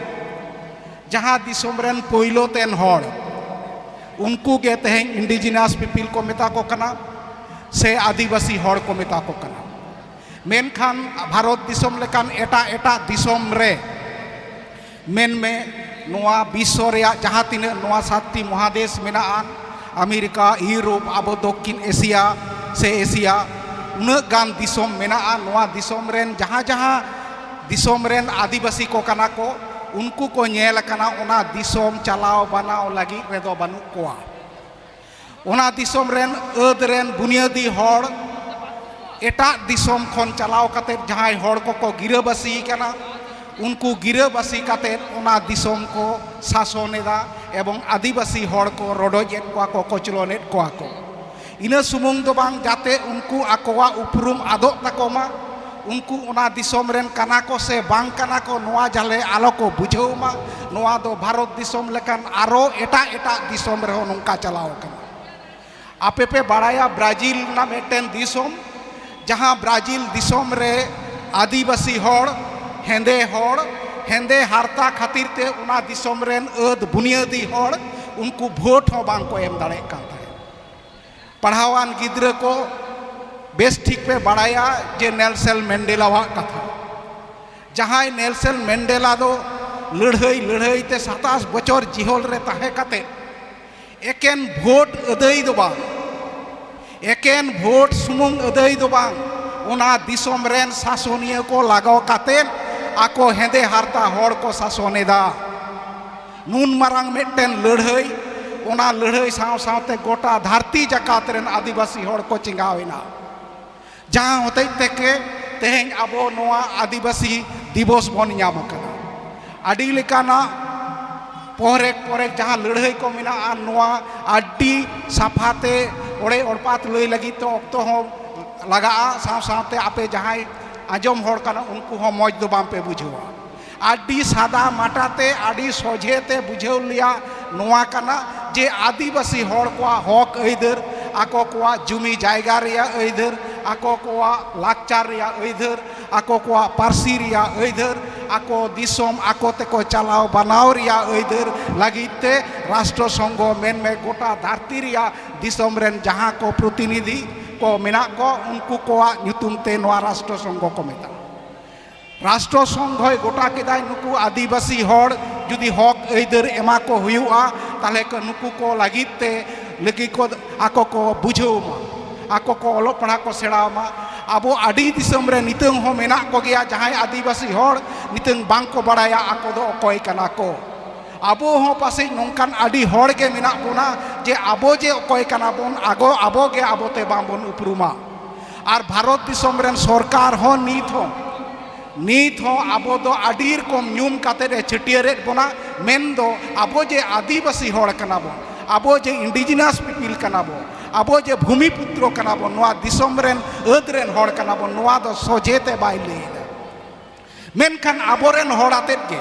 ᱡᱟᱦᱟᱸ ᱫᱤᱥᱚᱢ ᱨᱮᱱ ᱯᱳᱭᱞᱳ ᱛᱮᱱ ᱦᱚᱲ, ᱩᱱᱠᱩ ᱜᱮ ᱛᱮᱦᱮᱧ indigenous people ᱠᱚ ᱢᱮᱛᱟ ᱠᱚ ᱠᱟᱱᱟ, ᱥᱮ ᱟᱹᱫᱤᱵᱟᱹᱥᱤ ᱦᱚᱲ ᱠᱚ ᱢᱮᱛᱟ ᱠᱚ ᱠᱟᱱᱟ᱾ ᱢᱮᱱᱠᱷᱟᱱ ᱵᱷᱟᱨᱚᱛ ᱫᱤᱥᱚᱢ ᱞᱮᱠᱟᱱ ᱮᱴᱟᱜ ᱮᱴᱟᱜ ᱫᱤᱥᱚᱢ ᱨᱮ, ᱢᱮᱱᱢᱮ ᱱᱚᱣᱟ ᱵᱤᱥᱥᱚ ᱨᱮᱭᱟᱜ ᱡᱟᱦᱟᱸ ᱛᱤᱱᱟᱹᱜ ᱱᱚᱣᱟ ᱥᱟᱛᱴᱤ ᱢᱚᱦᱟᱫᱮᱥ ᱢᱮᱱᱟᱜᱼᱟ, ᱟᱢᱮᱨᱤᱠᱟ, ᱤᱭᱩᱨᱳᱯ, ᱟᱵᱚ ᱫᱚᱠᱠᱷᱤᱱ ᱮᱥᱤᱭᱟ ᱥᱮ ᱮᱥᱤᱭᱟ, ᱩᱱᱟᱹᱜ ᱜᱟᱱ ᱫᱤᱥᱚᱢ ᱢᱮᱱᱟᱜᱼᱟ᱾ ᱱᱚᱣᱟ ᱫᱤᱥᱚᱢ ᱨᱮᱱ ᱡᱟᱦᱟᱸ ᱡᱟᱦᱟᱸ ᱫᱤᱥᱚᱢ ᱨᱮᱱ ᱟᱹᱫᱤᱵᱟᱹᱥᱤ ᱠᱚ ᱠᱟᱱᱟ ᱠᱚ, ᱩᱱᱠᱩ ᱠᱚ ᱧᱮᱞ ᱟᱠᱟᱱᱟ, ᱚᱱᱟ ᱫᱤᱥᱚᱢ ᱪᱟᱞᱟᱣ ᱵᱟᱱᱟᱣ ᱞᱟᱹᱜᱤᱫ ᱨᱮᱫᱚ ᱵᱟᱹᱱᱩᱜ ᱠᱚᱣᱟ᱾ ᱚᱱᱟ ᱫᱤᱥᱚᱢ ᱨᱮᱱ ᱟᱹᱫ ᱨᱮᱱ ᱵᱩᱱᱤᱭᱟᱹᱫᱤ ᱦᱚᱲ ᱮᱴᱟᱜ ᱫᱤᱥᱚᱢ ᱠᱷᱚᱱ ᱪᱟᱞᱟᱣ ᱠᱟᱛᱮ ᱡᱟᱦᱟᱸᱭ ᱦᱚᱲ ᱠᱚᱠᱚ ᱜᱤᱨᱟᱹᱵᱟᱹᱥᱤ ᱠᱟᱱᱟ, ᱩᱱᱠᱩ ᱜᱤᱨᱟᱹᱵᱟᱹᱥᱤ ᱠᱟᱛᱮ ᱚᱱᱟ ᱫᱤᱥᱚᱢ ᱠᱚ ᱥᱟᱥᱚᱱ ᱮᱫᱟ ᱮᱵᱚᱝ ᱟᱹᱫᱤᱵᱟᱹᱥᱤ ᱦᱚᱲ ᱠᱚ ᱨᱚᱰᱚᱡ ᱮᱫ ᱠᱚᱣᱟ ᱠᱚ, ᱠᱚᱪᱞᱚᱱ ᱮᱫ ᱠᱚᱣᱟ ᱠᱚ᱾ ᱤᱱᱟᱹ ᱥᱩᱢᱩᱝ ᱫᱚ ᱵᱟᱝ, ᱡᱟᱛᱮ ᱩᱱᱠᱩ ᱟᱠᱚᱣᱟᱜ ᱩᱯᱨᱩᱢ ᱟᱫᱚᱜ ᱛᱟᱠᱚ ᱢᱟ, ᱩᱱᱠᱩ ᱚᱱᱟ ᱫᱤᱥᱚᱢ ᱨᱮᱱ ᱠᱟᱱᱟ ᱠᱚ ᱥᱮ ᱵᱟᱝ ᱠᱟᱱᱟ ᱠᱚ, ᱱᱚᱣᱟ ᱡᱟᱞᱮ ᱟᱞᱚ ᱠᱚ ᱵᱩᱡᱷᱟᱹᱣ ᱢᱟ᱾ ᱱᱚᱣᱟ ᱫᱚ ᱵᱷᱟᱨᱚᱛ ᱫᱤᱥᱚᱢ ᱞᱮᱠᱟᱱ ᱟᱨᱚ ᱮᱴᱟᱜ ᱮᱴᱟᱜ ᱫᱤᱥᱚᱢ ᱨᱮᱦᱚᱸ ᱱᱚᱝᱠᱟ ᱪᱟᱞᱟᱣ ᱟᱠᱟᱱᱟ᱾ ᱟᱯᱮ ᱯᱮ ᱵᱟᱲᱟᱭᱟ, ᱵᱨᱟᱡᱤᱞ ᱨᱮᱱᱟᱜ ᱢᱤᱫᱴᱮᱱ ᱫᱤᱥᱚᱢ, ᱡᱟᱦᱟᱸ ᱵᱨᱟᱡᱤᱞ ᱫᱤᱥᱚᱢ ᱨᱮ ᱟᱹᱫᱤᱵᱟᱹᱥᱤ ᱦᱚᱲ, ᱦᱮᱸᱫᱮ ᱦᱚᱲ, ᱦᱮᱸᱫᱮ ᱦᱟᱨᱛᱟ ᱠᱷᱟᱹᱛᱤᱨ ᱛᱮ ᱚᱱᱟ ᱫᱤᱥᱚᱢ ᱨᱮᱱ ᱟᱹᱫ ᱵᱩᱱᱤᱭᱟᱹᱫᱤ ᱦᱚᱲ ᱩᱱᱠᱩ ᱵᱷᱳᱴ ᱦᱚᱸ ᱵᱟᱝ ᱠᱚ ᱮᱢ ᱫᱟᱲᱮᱭᱟᱜ ᱠᱟᱱ ᱛᱟᱦᱮᱸᱫ᱾ ᱯᱟᱲᱦᱟᱣᱟᱱ ᱜᱤᱫᱽᱨᱟᱹ ᱠᱚ ᱵᱮᱥ ᱴᱷᱤᱠ ᱯᱮ ᱵᱟᱲᱟᱭᱟ ᱡᱮ ᱱᱮᱞᱥᱚᱱ ᱢᱮᱱᱰᱮᱞᱟᱣᱟᱜ ᱠᱟᱛᱷᱟ᱾ ᱡᱟᱦᱟᱸᱭ ᱱᱮᱞᱥᱚᱱ ᱢᱮᱱᱰᱮᱞᱟ ᱫᱚ ᱞᱟᱹᱲᱦᱟᱹᱭ ᱞᱟᱹᱲᱦᱟᱹᱭ ᱛᱮ ᱥᱟᱛᱟᱥ ᱵᱚᱪᱷᱚᱨ ᱡᱤᱦᱚᱞ ᱨᱮ ᱛᱟᱦᱮᱸ ᱠᱟᱛᱮ ᱮᱠᱮᱱ ᱵᱷᱳᱴ ᱟᱹᱫᱟᱹᱭ ᱫᱚ ᱵᱟᱝ, ᱮᱠᱮᱱ ᱵᱷᱳᱴ ᱥᱩᱢᱩᱝ ᱟᱹᱫᱟᱹᱭ ᱫᱚ ᱵᱟᱝ, ᱚᱱᱟ ᱫᱤᱥᱚᱢ ᱨᱮᱱ ᱥᱟᱥᱚᱱᱤᱭᱟᱹ ᱠᱚ ᱞᱟᱜᱟᱣ ᱠᱟᱛᱮ ᱟᱠᱚ ᱦᱮᱸᱫᱮ ᱦᱟᱨᱛᱟ ᱦᱚᱲ ᱠᱚ ᱥᱟᱥᱚᱱ ᱮᱫᱟ᱾ ᱱᱩᱱ ᱢᱟᱨᱟᱝ ᱢᱤᱫᱴᱮᱱ ᱞᱟᱹᱲᱦᱟᱹᱭ, ᱚᱱᱟ ᱞᱟᱹᱲᱦᱟᱹᱭ ᱥᱟᱶ ᱥᱟᱶᱛᱮ ᱜᱚᱴᱟ ᱫᱷᱟᱹᱨᱛᱤ ᱡᱟᱠᱟᱛ ᱨᱮᱱ ᱟᱹᱫᱤᱵᱟᱹᱥᱤ ᱦᱚᱲ ᱠᱚ ᱪᱮᱸᱜᱟᱣ ᱮᱱᱟ᱾ ᱡᱟᱦᱟᱸ ᱦᱚᱛᱮᱡ ᱛᱮᱜᱮ ᱛᱮᱦᱮᱧ ᱟᱵᱚ ᱱᱚᱣᱟ ᱟᱹᱫᱤᱵᱟᱹᱥᱤ ᱫᱤᱵᱚᱥ ᱵᱚᱱ ᱧᱟᱢ ᱟᱠᱟᱫᱟ᱾ ᱟᱹᱰᱤ ᱞᱮᱠᱟᱱᱟᱜ ᱯᱚᱨᱮᱠ ᱯᱚᱨᱮᱠ ᱡᱟᱦᱟᱸ ᱞᱟᱹᱲᱦᱟᱹᱭ ᱠᱚ ᱢᱮᱱᱟᱜᱼᱟ, ᱱᱚᱣᱟ ᱟᱹᱰᱤ ᱥᱟᱯᱷᱟᱛᱮ ᱚᱲᱮ ᱚᱲᱯᱟᱛ ᱞᱟᱹᱭ ᱞᱟᱹᱜᱤᱫ ᱛᱮ ᱚᱠᱛᱚ ᱦᱚᱸ ᱞᱟᱜᱟᱜᱼᱟ᱾ ᱥᱟᱶ ᱥᱟᱶᱛᱮ ᱟᱯᱮ ᱡᱟᱦᱟᱸᱭ ᱟᱸᱡᱚᱢ ᱦᱚᱲ ᱠᱟᱱᱟ, ᱩᱱᱠᱩ ᱦᱚᱸ ᱢᱚᱡᱽ ᱫᱚ ᱵᱟᱝ ᱯᱮ ᱵᱩᱡᱷᱟᱹᱣᱟ᱾ ᱟᱹᱰᱤ ᱥᱟᱫᱟ ᱢᱟᱴᱟ ᱛᱮ, ᱟᱹᱰᱤ ᱥᱚᱡᱷᱮ ᱛᱮ ᱵᱩᱡᱷᱟᱹᱣ ᱨᱮᱭᱟᱜ ᱱᱚᱣᱟ ᱠᱟᱱᱟ ᱡᱮ ᱟᱹᱫᱤᱵᱟᱹᱥᱤ ᱦᱚᱲ ᱠᱚᱣᱟᱜ ᱦᱚᱠ ᱟᱹᱭᱫᱟᱹᱨ, ᱟᱠᱚ ᱠᱚᱣᱟᱜ ᱡᱩᱢᱤ ᱡᱟᱭᱜᱟ ᱨᱮᱭᱟᱜ ᱟᱹᱭᱫᱟᱹᱨ, ᱟᱠᱚ ᱠᱚᱣᱟᱜ ᱞᱟᱠᱪᱟᱨ ᱨᱮᱭᱟᱜ ᱟᱹᱭᱫᱟᱹᱨ, ᱟᱠᱚ ᱠᱚᱣᱟᱜ ᱯᱟᱹᱨᱥᱤ ᱨᱮᱭᱟᱜ ᱟᱹᱭᱫᱟᱹᱨ, ᱟᱠᱚ ᱫᱤᱥᱚᱢ ᱟᱠᱚ ᱛᱮᱠᱚ ᱪᱟᱞᱟᱣ ᱵᱟᱱᱟᱣ ᱨᱮᱭᱟᱜ ᱟᱹᱭᱫᱟᱹᱨ ᱞᱟᱹᱜᱤᱫ ᱛᱮ ᱨᱟᱥᱴᱨᱚ ᱥᱚᱝᱜᱷᱚ ᱢᱮᱱᱢᱮ, ᱜᱚᱴᱟ ᱫᱷᱟᱹᱨᱛᱤ ᱨᱮᱭᱟᱜ ᱫᱤᱥᱚᱢ ᱨᱮᱱ ᱡᱟᱦᱟᱸ ᱠᱚ ᱯᱨᱚᱛᱤᱱᱤᱫᱷᱤ ᱠᱚ ᱢᱮᱱᱟᱜ ᱠᱚ, ᱩᱱᱠᱩ ᱠᱚᱣᱟᱜ ᱧᱩᱛᱩᱢ ᱛᱮ ᱱᱚᱣᱟ ᱨᱟᱥᱴᱨᱚ ᱥᱚᱝᱜᱷᱚ ᱠᱚ ᱢᱮᱛᱟᱜᱼᱟ᱾ ᱨᱟᱥᱴᱨᱚ ᱥᱚᱝᱜᱷᱚᱭ ᱜᱚᱴᱟ ᱠᱮᱫᱟᱭ, ᱱᱩᱠᱩ ᱟᱹᱫᱤᱵᱟᱹᱥᱤ ᱦᱚᱲ ᱡᱩᱫᱤ ᱦᱚᱠ ᱟᱹᱭᱫᱟᱹᱨ ᱮᱢᱟ ᱠᱚ ᱦᱩᱭᱩᱜᱼᱟ, ᱛᱟᱦᱚᱞᱮ ᱠᱚ ᱱᱩᱠᱩ ᱠᱚ ᱞᱟᱹᱜᱤᱫ ᱛᱮ ᱞᱟᱹᱜᱤᱫ ᱠᱚ ᱟᱠᱚ ᱠᱚ ᱵᱩᱡᱷᱟᱹᱣ ᱢᱟ, ᱟᱠᱚ ᱠᱚ ᱚᱞᱚᱜ ᱯᱟᱲᱦᱟᱜ ᱠᱚ ᱥᱮᱬᱟ ᱢᱟ᱾ ᱟᱵᱚ ᱟᱹᱰᱤ ᱫᱤᱥᱚᱢ ᱨᱮ ᱱᱤᱛᱚᱝ ᱦᱚᱸ ᱢᱮᱱᱟᱜ ᱠᱚᱜᱮᱭᱟ ᱡᱟᱦᱟᱸᱭ ᱟᱹᱫᱤᱵᱟᱹᱥᱤ ᱦᱚᱲ ᱱᱤᱛᱚᱝ ᱵᱟᱝ ᱠᱚ ᱵᱟᱲᱟᱭᱟ ᱟᱠᱚ ᱫᱚ ᱚᱠᱚᱭ ᱠᱟᱱᱟ ᱠᱚ᱾ ᱟᱵᱚ ᱦᱚᱸ ᱯᱟᱥᱮᱡ ᱱᱚᱝᱠᱟᱱ ᱟᱹᱰᱤ ᱦᱚᱲ ᱜᱮ ᱢᱮᱱᱟᱜ ᱵᱚᱱᱟ ᱡᱮ ᱟᱵᱚ ᱡᱮ ᱚᱠᱚᱭ ᱠᱟᱱᱟ ᱵᱚᱱ, ᱟᱜᱚ ᱟᱵᱚ ᱜᱮ ᱟᱵᱚ ᱛᱮ ᱵᱟᱝ ᱵᱚᱱ ᱩᱯᱨᱩᱢᱟ᱾ ᱟᱨ ᱵᱷᱟᱨᱚᱛ ᱫᱤᱥᱚᱢ ᱨᱮᱱ ᱥᱚᱨᱠᱟᱨ ᱦᱚᱸ ᱱᱤᱛ ᱦᱚᱸ, ᱱᱤᱛ ᱦᱚᱸ ᱟᱵᱚ ᱫᱚ ᱟᱹᱰᱤ ᱨᱚᱠᱚᱢ ᱧᱩᱢ ᱠᱟᱛᱮᱫ ᱮ ᱪᱷᱟᱹᱴᱭᱟᱹᱨᱮᱫ ᱵᱚᱱᱟ, ᱢᱮᱱᱫᱚ ᱟᱵᱚ ᱡᱮ ᱟᱹᱫᱤᱵᱟᱹᱥᱤ ᱦᱚᱲ ᱠᱟᱱᱟ ᱵᱚᱱ, ᱟᱵᱚ ᱡᱮ indigenous people ᱠᱟᱱᱟ ᱵᱚᱱ, ᱟᱵᱚ ᱡᱮ ᱵᱷᱩᱢᱤ ᱯᱩᱛᱨᱚ ᱠᱟᱱᱟ ᱵᱚᱱ, ᱱᱚᱣᱟ ᱫᱤᱥᱚᱢ ᱨᱮᱱ ᱟᱹᱫ ᱨᱮᱱ ᱦᱚᱲ ᱠᱟᱱᱟ ᱵᱚᱱ, ᱱᱚᱣᱟ ᱫᱚ ᱥᱚᱡᱷᱮ ᱛᱮ ᱵᱟᱭ ᱞᱟᱹᱭ ᱮᱫᱟ᱾ ᱢᱮᱱᱠᱷᱟᱱ ᱟᱵᱚᱨᱮᱱ ᱦᱚᱲ ᱟᱛᱮᱫ ᱜᱮ,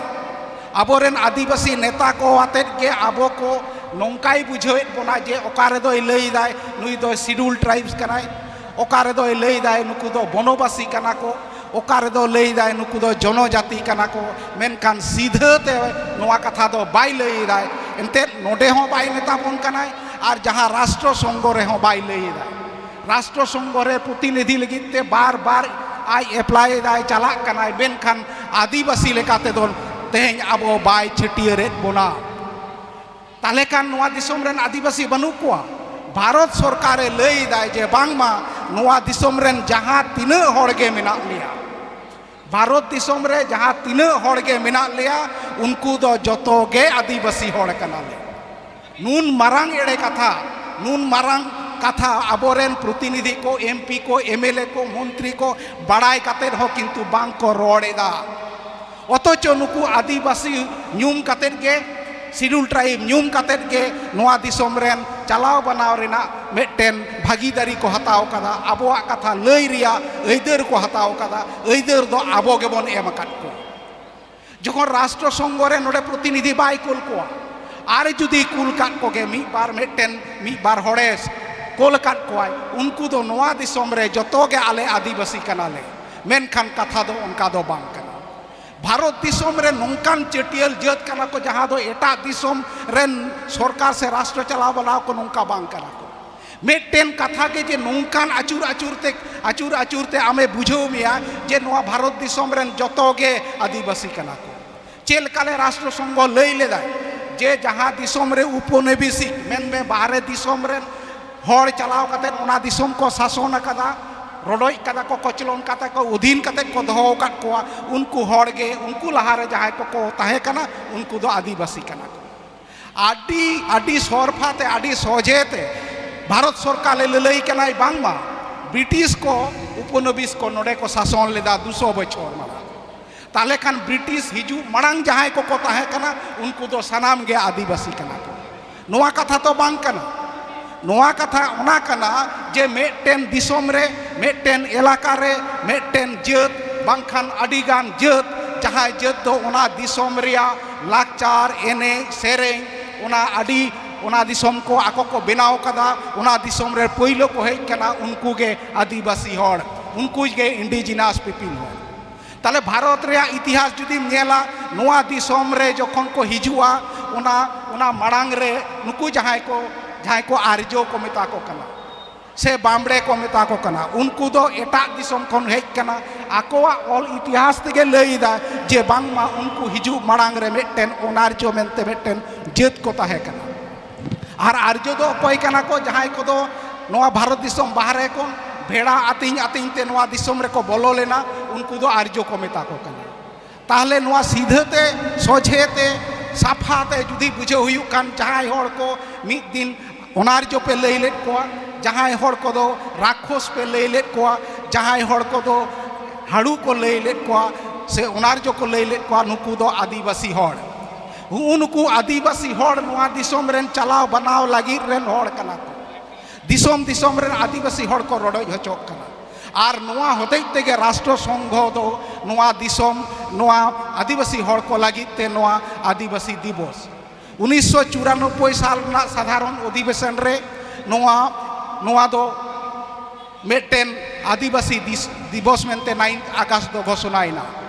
ᱟᱵᱚᱨᱮᱱ ᱟᱹᱫᱤᱵᱟᱹᱥᱤ ᱱᱮᱛᱟ ᱠᱚ ᱟᱛᱮᱫ ᱜᱮ ᱟᱵᱚ ᱠᱚ ᱱᱚᱝᱠᱟᱭ ᱵᱩᱡᱷᱟᱹᱣᱮᱫ ᱵᱚᱱᱟ ᱡᱮ ᱚᱠᱟ ᱨᱮᱫᱚᱭ ᱞᱟᱹᱭ ᱫᱟᱭ ᱱᱩᱭ ᱫᱚ scheduled tribes ᱠᱟᱱᱟᱭ, ᱚᱠᱟ ᱨᱮᱫᱚᱭ ᱞᱟᱹᱭ ᱫᱟᱭ ᱱᱩᱠᱩ ᱫᱚ ᱵᱚᱱᱚᱵᱟᱥᱤ ᱠᱟᱱᱟ ᱠᱚ, ᱚᱠᱟ ᱨᱮᱫᱚ ᱞᱟᱹᱭ ᱫᱟᱭ ᱱᱩᱠᱩ ᱫᱚ ᱡᱚᱱᱚᱡᱟᱛᱤ ᱠᱟᱱᱟ ᱠᱚ, ᱢᱮᱱᱠᱷᱟᱱ ᱥᱤᱫᱷᱟᱹ ᱛᱮ ᱱᱚᱣᱟ ᱠᱟᱛᱷᱟ ᱫᱚ ᱵᱟᱭ ᱞᱟᱹᱭ ᱮᱫᱟᱭ᱾ ᱮᱱᱛᱮᱫ ᱱᱚᱰᱮ ᱦᱚᱸ ᱵᱟᱭ ᱢᱮᱛᱟ ᱵᱚᱱ ᱠᱟᱱᱟᱭ ᱟᱨ ᱡᱟᱦᱟᱸ ᱨᱟᱥᱴᱨᱚ ᱥᱚᱝᱜᱷᱚ ᱨᱮᱦᱚᱸ ᱵᱟᱭ ᱞᱟᱹᱭ ᱮᱫᱟᱭ᱾ ᱨᱟᱥᱴᱨᱚ ᱥᱚᱝᱜᱷᱚ ᱨᱮ ᱯᱨᱚᱛᱤᱱᱤᱫᱷᱤ ᱞᱟᱹᱜᱤᱫ ᱛᱮ ᱵᱟᱨ ᱵᱟᱨ ᱟᱡ apply ᱮᱫᱟᱭ, ᱪᱟᱞᱟᱜ ᱠᱟᱱᱟᱭ, ᱢᱮᱱᱠᱷᱟᱱ ᱟᱹᱫᱤᱵᱟᱹᱥᱤ ᱞᱮᱠᱟ ᱛᱮᱫᱚ ᱛᱮᱦᱮᱧ ᱟᱵᱚ ᱵᱟᱭ ᱪᱷᱟᱹᱴᱭᱟᱹᱨᱮᱫ ᱵᱚᱱᱟ᱾ ᱛᱟᱦᱞᱮ ᱠᱷᱟᱱ ᱱᱚᱣᱟ ᱫᱤᱥᱚᱢ ᱨᱮᱱ ᱟᱹᱫᱤᱵᱟᱹᱥᱤ ᱵᱟᱹᱱᱩᱜ ᱠᱚᱣᱟ? ᱵᱷᱟᱨᱚᱛ ᱥᱚᱨᱠᱟᱨᱮ ᱞᱟᱹᱭ ᱮᱫᱟᱭ ᱡᱮ ᱵᱟᱝᱢᱟ ᱱᱚᱣᱟ ᱫᱤᱥᱚᱢ ᱨᱮᱱ ᱡᱟᱦᱟᱸ ᱛᱤᱱᱟᱹᱜ ᱦᱚᱲ ᱜᱮ ᱢᱮᱱᱟᱜ ᱞᱮᱭᱟ, ᱵᱷᱟᱨᱚᱛ ᱫᱤᱥᱚᱢ ᱨᱮ ᱡᱟᱦᱟᱸ ᱛᱤᱱᱟᱹᱜ ᱦᱚᱲ ᱜᱮ ᱢᱮᱱᱟᱜ ᱞᱮᱭᱟ, ᱩᱱᱠᱩ ᱫᱚ ᱡᱚᱛᱚ ᱜᱮ ᱟᱹᱫᱤᱵᱟᱹᱥᱤ ᱦᱚᱲ ᱠᱟᱱᱟᱞᱮ᱾ ᱱᱩᱱ ᱢᱟᱨᱟᱝ ᱮᱲᱮ ᱠᱟᱛᱷᱟ, ᱱᱩᱱ ᱢᱟᱨᱟᱝ ᱠᱟᱛᱷᱟ ᱟᱵᱚᱨᱮᱱ ᱯᱨᱚᱛᱤᱱᱤᱫᱷᱤ ᱠᱚ, MP ᱠᱚ, MLA ᱠᱚ, ᱢᱚᱱᱛᱨᱤ ᱠᱚ ᱵᱟᱲᱟᱭ ᱠᱟᱛᱮᱫ ᱦᱚᱸ ᱠᱤᱱᱛᱩ ᱵᱟᱝ ᱠᱚ ᱨᱚᱲ ᱮᱫᱟ᱾ ᱚᱛᱷᱚᱪᱚ ᱱᱩᱠᱩ ᱟᱹᱫᱤᱵᱟᱹᱥᱤ ᱧᱩᱢ ᱠᱟᱛᱮᱫ ᱜᱮ, scheduled tribe ᱧᱩᱢ ᱠᱟᱛᱮᱫ ᱜᱮ ᱱᱚᱣᱟ ᱫᱤᱥᱚᱢ ᱨᱮᱱ ᱪᱟᱞᱟᱣ ᱵᱟᱱᱟᱣ ᱨᱮᱱᱟᱜ ᱢᱤᱫᱴᱮᱱ ᱵᱷᱟᱹᱜᱤᱫᱟᱨᱤ ᱠᱚ ᱦᱟᱛᱟᱣ ᱠᱟᱫᱟ, ᱟᱵᱚᱣᱟᱜ ᱠᱟᱛᱷᱟ ᱞᱟᱹᱭ ᱨᱮᱭᱟᱜ ᱟᱹᱭᱫᱟᱹᱨ ᱠᱚ ᱦᱟᱛᱟᱣ ᱠᱟᱫᱟ᱾ ᱟᱹᱭᱫᱟᱹᱨ ᱫᱚ ᱟᱵᱚ ᱜᱮᱵᱚᱱ ᱮᱢ ᱟᱠᱟᱫ ᱠᱚᱣᱟ᱾ ᱡᱚᱠᱷᱚᱱ ᱨᱟᱥᱴᱨᱚ ᱥᱚᱝᱜᱷᱚ ᱨᱮ ᱱᱚᱰᱮ ᱯᱨᱚᱛᱤᱱᱤᱫᱷᱤ ᱵᱟᱭ ᱠᱩᱞ ᱠᱚᱣᱟ, ᱟᱨ ᱡᱩᱫᱤ ᱠᱩᱞ ᱠᱟᱜ ᱠᱚᱜᱮ ᱢᱤᱫ ᱵᱟᱨ, ᱢᱤᱫᱴᱮᱱ ᱢᱤᱫ ᱵᱟᱨ ᱦᱚᱲᱮ ᱠᱳᱞ ᱟᱠᱟᱫ ᱠᱚᱣᱟᱭ, ᱩᱱᱠᱩ ᱫᱚ ᱱᱚᱣᱟ ᱫᱤᱥᱚᱢ ᱨᱮ ᱡᱚᱛᱚ ᱜᱮ ᱟᱞᱮ ᱟᱹᱫᱤᱵᱟᱹᱥᱤ ᱠᱟᱱᱟᱞᱮ᱾ ᱢᱮᱱᱠᱷᱟᱱ ᱠᱟᱛᱷᱟ ᱫᱚ ᱚᱱᱠᱟ ᱫᱚ ᱵᱟᱝ ᱠᱟᱱᱟ᱾ ᱵᱷᱟᱨᱚᱛ ᱫᱤᱥᱚᱢ ᱨᱮ ᱱᱚᱝᱠᱟᱱ ᱪᱟᱹᱴᱭᱟᱹᱞ ᱡᱟᱹᱛ ᱠᱟᱱᱟ ᱠᱚ, ᱡᱟᱦᱟᱸ ᱫᱚ ᱮᱴᱟᱜ ᱫᱤᱥᱚᱢ ᱨᱮᱱ ᱥᱚᱨᱠᱟᱨ ᱥᱮ ᱨᱟᱥᱴᱨᱚ ᱪᱟᱞᱟᱣ ᱵᱟᱞᱟ ᱠᱚ ᱱᱚᱝᱠᱟ ᱵᱟᱝ ᱠᱟᱱᱟ ᱠᱚ᱾ ᱢᱤᱫᱴᱮᱱ ᱠᱟᱛᱷᱟ ᱜᱮ ᱡᱮ ᱱᱚᱝᱠᱟᱱ ᱟᱹᱪᱩᱨ ᱟᱹᱪᱩᱨ ᱛᱮ, ᱟᱹᱪᱩᱨ ᱟᱹᱪᱩᱨ ᱛᱮ ᱟᱢᱮ ᱵᱩᱡᱷᱟᱹᱣ ᱢᱮᱭᱟ ᱡᱮ ᱱᱚᱣᱟ ᱵᱷᱟᱨᱚᱛ ᱫᱤᱥᱚᱢ ᱨᱮᱱ ᱡᱚᱛᱚ ᱜᱮ ᱟᱹᱫᱤᱵᱟᱹᱥᱤ ᱠᱟᱱᱟ ᱠᱚ᱾ ᱪᱮᱫ ᱞᱮᱠᱟᱞᱮ ᱨᱟᱥᱴᱨᱚ ᱥᱚᱝᱜᱷᱚ ᱞᱟᱹᱭ ᱞᱮᱫᱟᱭ ᱡᱮ ᱡᱟᱦᱟᱸ ᱫᱤᱥᱚᱢ ᱨᱮ ᱩᱯᱚᱱᱤᱵᱮᱥᱤᱠ, ᱢᱮᱱᱢᱮ ᱵᱟᱦᱨᱮ ᱫᱤᱥᱚᱢ ᱨᱮᱱ ᱦᱚᱲ ᱪᱟᱞᱟᱣ ᱠᱟᱛᱮ ᱚᱱᱟ ᱫᱤᱥᱚᱢ ᱠᱚ ᱥᱟᱥᱚᱱ ᱟᱠᱟᱫᱟ, ᱨᱚᱰᱚᱡ ᱠᱟᱫᱟ ᱠᱚ, ᱠᱚᱪᱞᱚᱱ ᱠᱟᱛᱮ ᱠᱚ ᱚᱫᱷᱤᱱ ᱠᱟᱛᱮ ᱠᱚ ᱫᱚᱦᱚ ᱟᱠᱟᱫ ᱠᱚᱣᱟ, ᱩᱱᱠᱩ ᱦᱚᱲ ᱜᱮ, ᱩᱱᱠᱩ ᱞᱟᱦᱟᱨᱮ ᱡᱟᱦᱟᱸᱭ ᱠᱚᱠᱚ ᱛᱟᱦᱮᱸ ᱠᱟᱱᱟ, ᱩᱱᱠᱩ ᱫᱚ ᱟᱹᱫᱤᱵᱟᱹᱥᱤ ᱠᱟᱱᱟ ᱠᱚ᱾ ᱟᱹᱰᱤ, ᱟᱹᱰᱤ ᱥᱚᱨᱯᱷᱟ ᱛᱮ, ᱟᱹᱰᱤ ᱥᱚᱡᱷᱮ ᱛᱮ ᱵᱷᱟᱨᱚᱛ ᱥᱚᱨᱠᱟᱨ ᱞᱮ ᱞᱟᱹᱞᱟᱹᱭ ᱠᱟᱱᱟᱭ ᱵᱟᱝᱢᱟ ᱵᱨᱤᱴᱤᱥ ᱠᱚ, ᱩᱯᱚᱱᱚᱵᱤᱥ ᱠᱚ ᱱᱚᱰᱮ ᱠᱚ ᱥᱟᱥᱚᱱ ᱞᱮᱫᱟ ᱫᱩᱥᱚ ᱵᱚᱪᱷᱚᱨ ᱢᱟᱲᱟᱝ᱾ ᱛᱟᱦᱞᱮ ᱠᱷᱟᱱ ᱵᱨᱤᱴᱤᱥ ᱦᱤᱡᱩᱜ ᱢᱟᱲᱟᱝ ᱡᱟᱦᱟᱸᱭ ᱠᱚᱠᱚ ᱛᱟᱦᱮᱸ ᱠᱟᱱᱟ, ᱩᱱᱠᱩ ᱫᱚ ᱥᱟᱱᱟᱢ ᱜᱮ ᱟᱹᱫᱤᱵᱟᱹᱥᱤ ᱠᱟᱱᱟ ᱠᱚ᱾ ᱱᱚᱣᱟ ᱠᱟᱛᱷᱟ ᱛᱚ ᱵᱟᱝ ᱠᱟᱱᱟ᱾ ᱱᱚᱣᱟ ᱠᱟᱛᱷᱟ ᱚᱱᱟ ᱠᱟᱱᱟ ᱡᱮ ᱢᱤᱫᱴᱮᱱ ᱫᱤᱥᱚᱢ ᱨᱮ, ᱢᱤᱫᱴᱮᱱ ᱮᱞᱟᱠᱟ ᱨᱮ, ᱢᱤᱫᱴᱮᱱ ᱡᱟᱹᱛ ᱵᱟᱝᱠᱷᱟᱱ ᱟᱹᱰᱤᱜᱟᱱ ᱡᱟᱹᱛ, ᱡᱟᱦᱟᱸᱭ ᱡᱟᱹᱛ ᱫᱚ ᱚᱱᱟ ᱫᱤᱥᱚᱢ ᱨᱮᱭᱟᱜ ᱞᱟᱠᱪᱟᱨ, ᱮᱱᱮᱡ, ᱥᱮᱨᱮᱧ, ᱚᱱᱟ ᱟᱹᱰᱤ, ᱚᱱᱟ ᱫᱤᱥᱚᱢ ᱠᱚ ᱟᱠᱚ ᱠᱚ ᱵᱮᱱᱟᱣ ᱠᱟᱫᱟ, ᱚᱱᱟ ᱫᱤᱥᱚᱢ ᱨᱮ ᱯᱳᱭᱞᱳ ᱠᱚ ᱦᱮᱡ ᱠᱟᱱᱟ, ᱩᱱᱠᱩ ᱜᱮ ᱟᱹᱫᱤᱵᱟᱹᱥᱤ ᱦᱚᱲ, ᱩᱱᱠᱩ ᱜᱮ indigenous people ᱦᱚᱲ᱾ ᱛᱟᱦᱞᱮ ᱵᱷᱟᱨᱚᱛ ᱨᱮᱭᱟᱜ ᱤᱛᱤᱦᱟᱥ ᱡᱩᱫᱤᱢ ᱧᱮᱞᱟ, ᱱᱚᱣᱟ ᱫᱤᱥᱚᱢ ᱨᱮ ᱡᱚᱠᱷᱚᱱ ᱠᱚ ᱦᱤᱡᱩᱜᱼᱟ, ᱚᱱᱟ, ᱚᱱᱟ ᱢᱟᱲᱟᱝ ᱨᱮ ᱱᱩᱠᱩ ᱡᱟᱦᱟᱸᱭ ᱠᱚ, ᱡᱟᱦᱟᱸᱭ ᱠᱚ ᱟᱨᱡᱚ ᱠᱚ ᱢᱮᱛᱟ ᱠᱚ ᱠᱟᱱᱟ, ᱥᱮ ᱵᱟᱢᱵᱲᱮ ᱠᱚ ᱢᱮᱛᱟ ᱠᱚ ᱠᱟᱱᱟ, ᱩᱱᱠᱩ ᱫᱚ ᱮᱴᱟᱜ ᱫᱤᱥᱚᱢ ᱠᱷᱚᱱ ᱦᱮᱡ ᱠᱟᱱᱟ᱾ ᱟᱠᱚᱣᱟᱜ ᱚᱞ ᱤᱛᱤᱦᱟᱥ ᱛᱮᱜᱮ ᱞᱟᱹᱭ ᱮᱫᱟ ᱡᱮ ᱵᱟᱝᱢᱟ ᱩᱱᱠᱩ ᱦᱤᱡᱩᱜ ᱢᱟᱲᱟᱝ ᱨᱮ ᱢᱤᱫᱴᱮᱱ ᱚᱱᱟᱨᱡᱚ ᱢᱮᱱᱛᱮ ᱢᱤᱫᱴᱮᱱ ᱡᱟᱹᱛ ᱠᱚ ᱛᱟᱦᱮᱸ ᱠᱟᱱᱟ᱾ ᱟᱨ ᱟᱨᱡᱚ ᱫᱚ ᱚᱠᱚᱭ ᱠᱟᱱᱟ ᱠᱚ? ᱡᱟᱦᱟᱸᱭ ᱠᱚᱫᱚ ᱱᱚᱣᱟ ᱵᱷᱟᱨᱚᱛ ᱫᱤᱥᱚᱢ ᱵᱟᱦᱨᱮ ᱠᱷᱚᱱ ᱵᱷᱮᱲᱟ ᱟᱹᱛᱤᱧ ᱟᱹᱛᱤᱧ ᱛᱮ ᱱᱚᱣᱟ ᱫᱤᱥᱚᱢ ᱨᱮᱠᱚ ᱵᱚᱞᱚ ᱞᱮᱱᱟ, ᱩᱱᱠᱩ ᱫᱚ ᱟᱨᱡᱚ ᱠᱚ ᱢᱮᱛᱟ ᱠᱚ ᱠᱟᱱᱟ᱾ ᱛᱟᱦᱞᱮ ᱱᱚᱣᱟ ᱥᱤᱫᱷᱟᱹ ᱛᱮ, ᱥᱚᱡᱷᱮ ᱛᱮ, ᱥᱟᱯᱷᱟ ᱛᱮ ᱡᱩᱫᱤ ᱵᱩᱡᱷᱟᱹᱣ ᱦᱩᱭᱩᱜ ᱠᱷᱟᱱ, ᱡᱟᱦᱟᱸᱭ ᱦᱚᱲ ᱠᱚ ᱢᱤᱫ ᱫᱤᱱ ᱚᱱᱟᱨᱡᱚ ᱯᱮ ᱞᱟᱹᱭ ᱞᱮᱫ ᱠᱚᱣᱟ, ᱡᱟᱦᱟᱸᱭ ᱦᱚᱲ ᱠᱚᱫᱚ ᱨᱟᱠᱠᱷᱚᱥ ᱯᱮ ᱞᱟᱹᱭ ᱞᱮᱫ ᱠᱚᱣᱟ, ᱡᱟᱦᱟᱸᱭ ᱦᱚᱲ ᱠᱚᱫᱚ ᱦᱟᱹᱲᱩ ᱠᱚ ᱞᱟᱹᱭ ᱞᱮᱫ ᱠᱚᱣᱟ, ᱥᱮ ᱚᱱᱟᱨᱡᱚ ᱠᱚ ᱞᱟᱹᱭ ᱞᱮᱫ ᱠᱚᱣᱟ, ᱱᱩᱠᱩ ᱫᱚ ᱟᱹᱫᱤᱵᱟᱹᱥᱤ ᱦᱚᱲ᱾ ᱦᱩᱜᱼᱩ ᱱᱩᱠᱩ ᱟᱹᱫᱤᱵᱟᱹᱥᱤ ᱦᱚᱲ ᱱᱚᱣᱟ ᱫᱤᱥᱚᱢ ᱨᱮᱱ ᱪᱟᱞᱟᱣ ᱵᱟᱱᱟᱣ ᱞᱟᱹᱜᱤᱫ ᱨᱮᱱ ᱦᱚᱲ ᱠᱟᱱᱟ ᱠᱚ᱾ ᱫᱤᱥᱚᱢ ᱫᱤᱥᱚᱢ ᱨᱮᱱ ᱟᱹᱫᱤᱵᱟᱹᱥᱤ ᱦᱚᱲ ᱠᱚ ᱨᱚᱰᱚᱡ ᱦᱚᱪᱚᱜ ᱠᱟᱱᱟ᱾ ᱟᱨ ᱱᱚᱣᱟ ᱦᱚᱛᱮᱡ ᱛᱮᱜᱮ ᱨᱟᱥᱴᱨᱚ ᱥᱚᱝᱜᱷᱚ ᱫᱚ ᱱᱚᱣᱟ ᱫᱤᱥᱚᱢ, ᱱᱚᱣᱟ ᱟᱹᱫᱤᱵᱟᱹᱥᱤ ᱦᱚᱲ ᱠᱚ ᱞᱟᱹᱜᱤᱫ ᱛᱮ ᱱᱚᱣᱟ ᱟᱹᱫᱤᱵᱟᱹᱥᱤ ᱫᱤᱵᱚᱥ ᱩᱱᱤᱥᱥᱚ ᱪᱩᱨᱟᱱᱚᱵᱵᱳᱭ ᱥᱟᱞ ᱨᱮᱱᱟᱜ ᱥᱟᱫᱷᱟᱨᱚᱱ ᱚᱫᱷᱤᱵᱮᱥᱚᱱ ᱨᱮ ᱱᱚᱣᱟ ᱱᱚᱣᱟ ᱫᱚ ᱢᱤᱫᱴᱮᱱ ᱟᱹᱫᱤᱵᱟᱹᱥᱤ ᱫᱤᱥ-, ᱫᱤᱵᱚᱥ ᱢᱮᱱᱛᱮ ᱱᱟᱭᱤᱱ ᱟᱜᱚᱥᱴ ᱫᱚ ᱜᱷᱳᱥᱚᱱᱟᱭᱮᱱᱟ᱾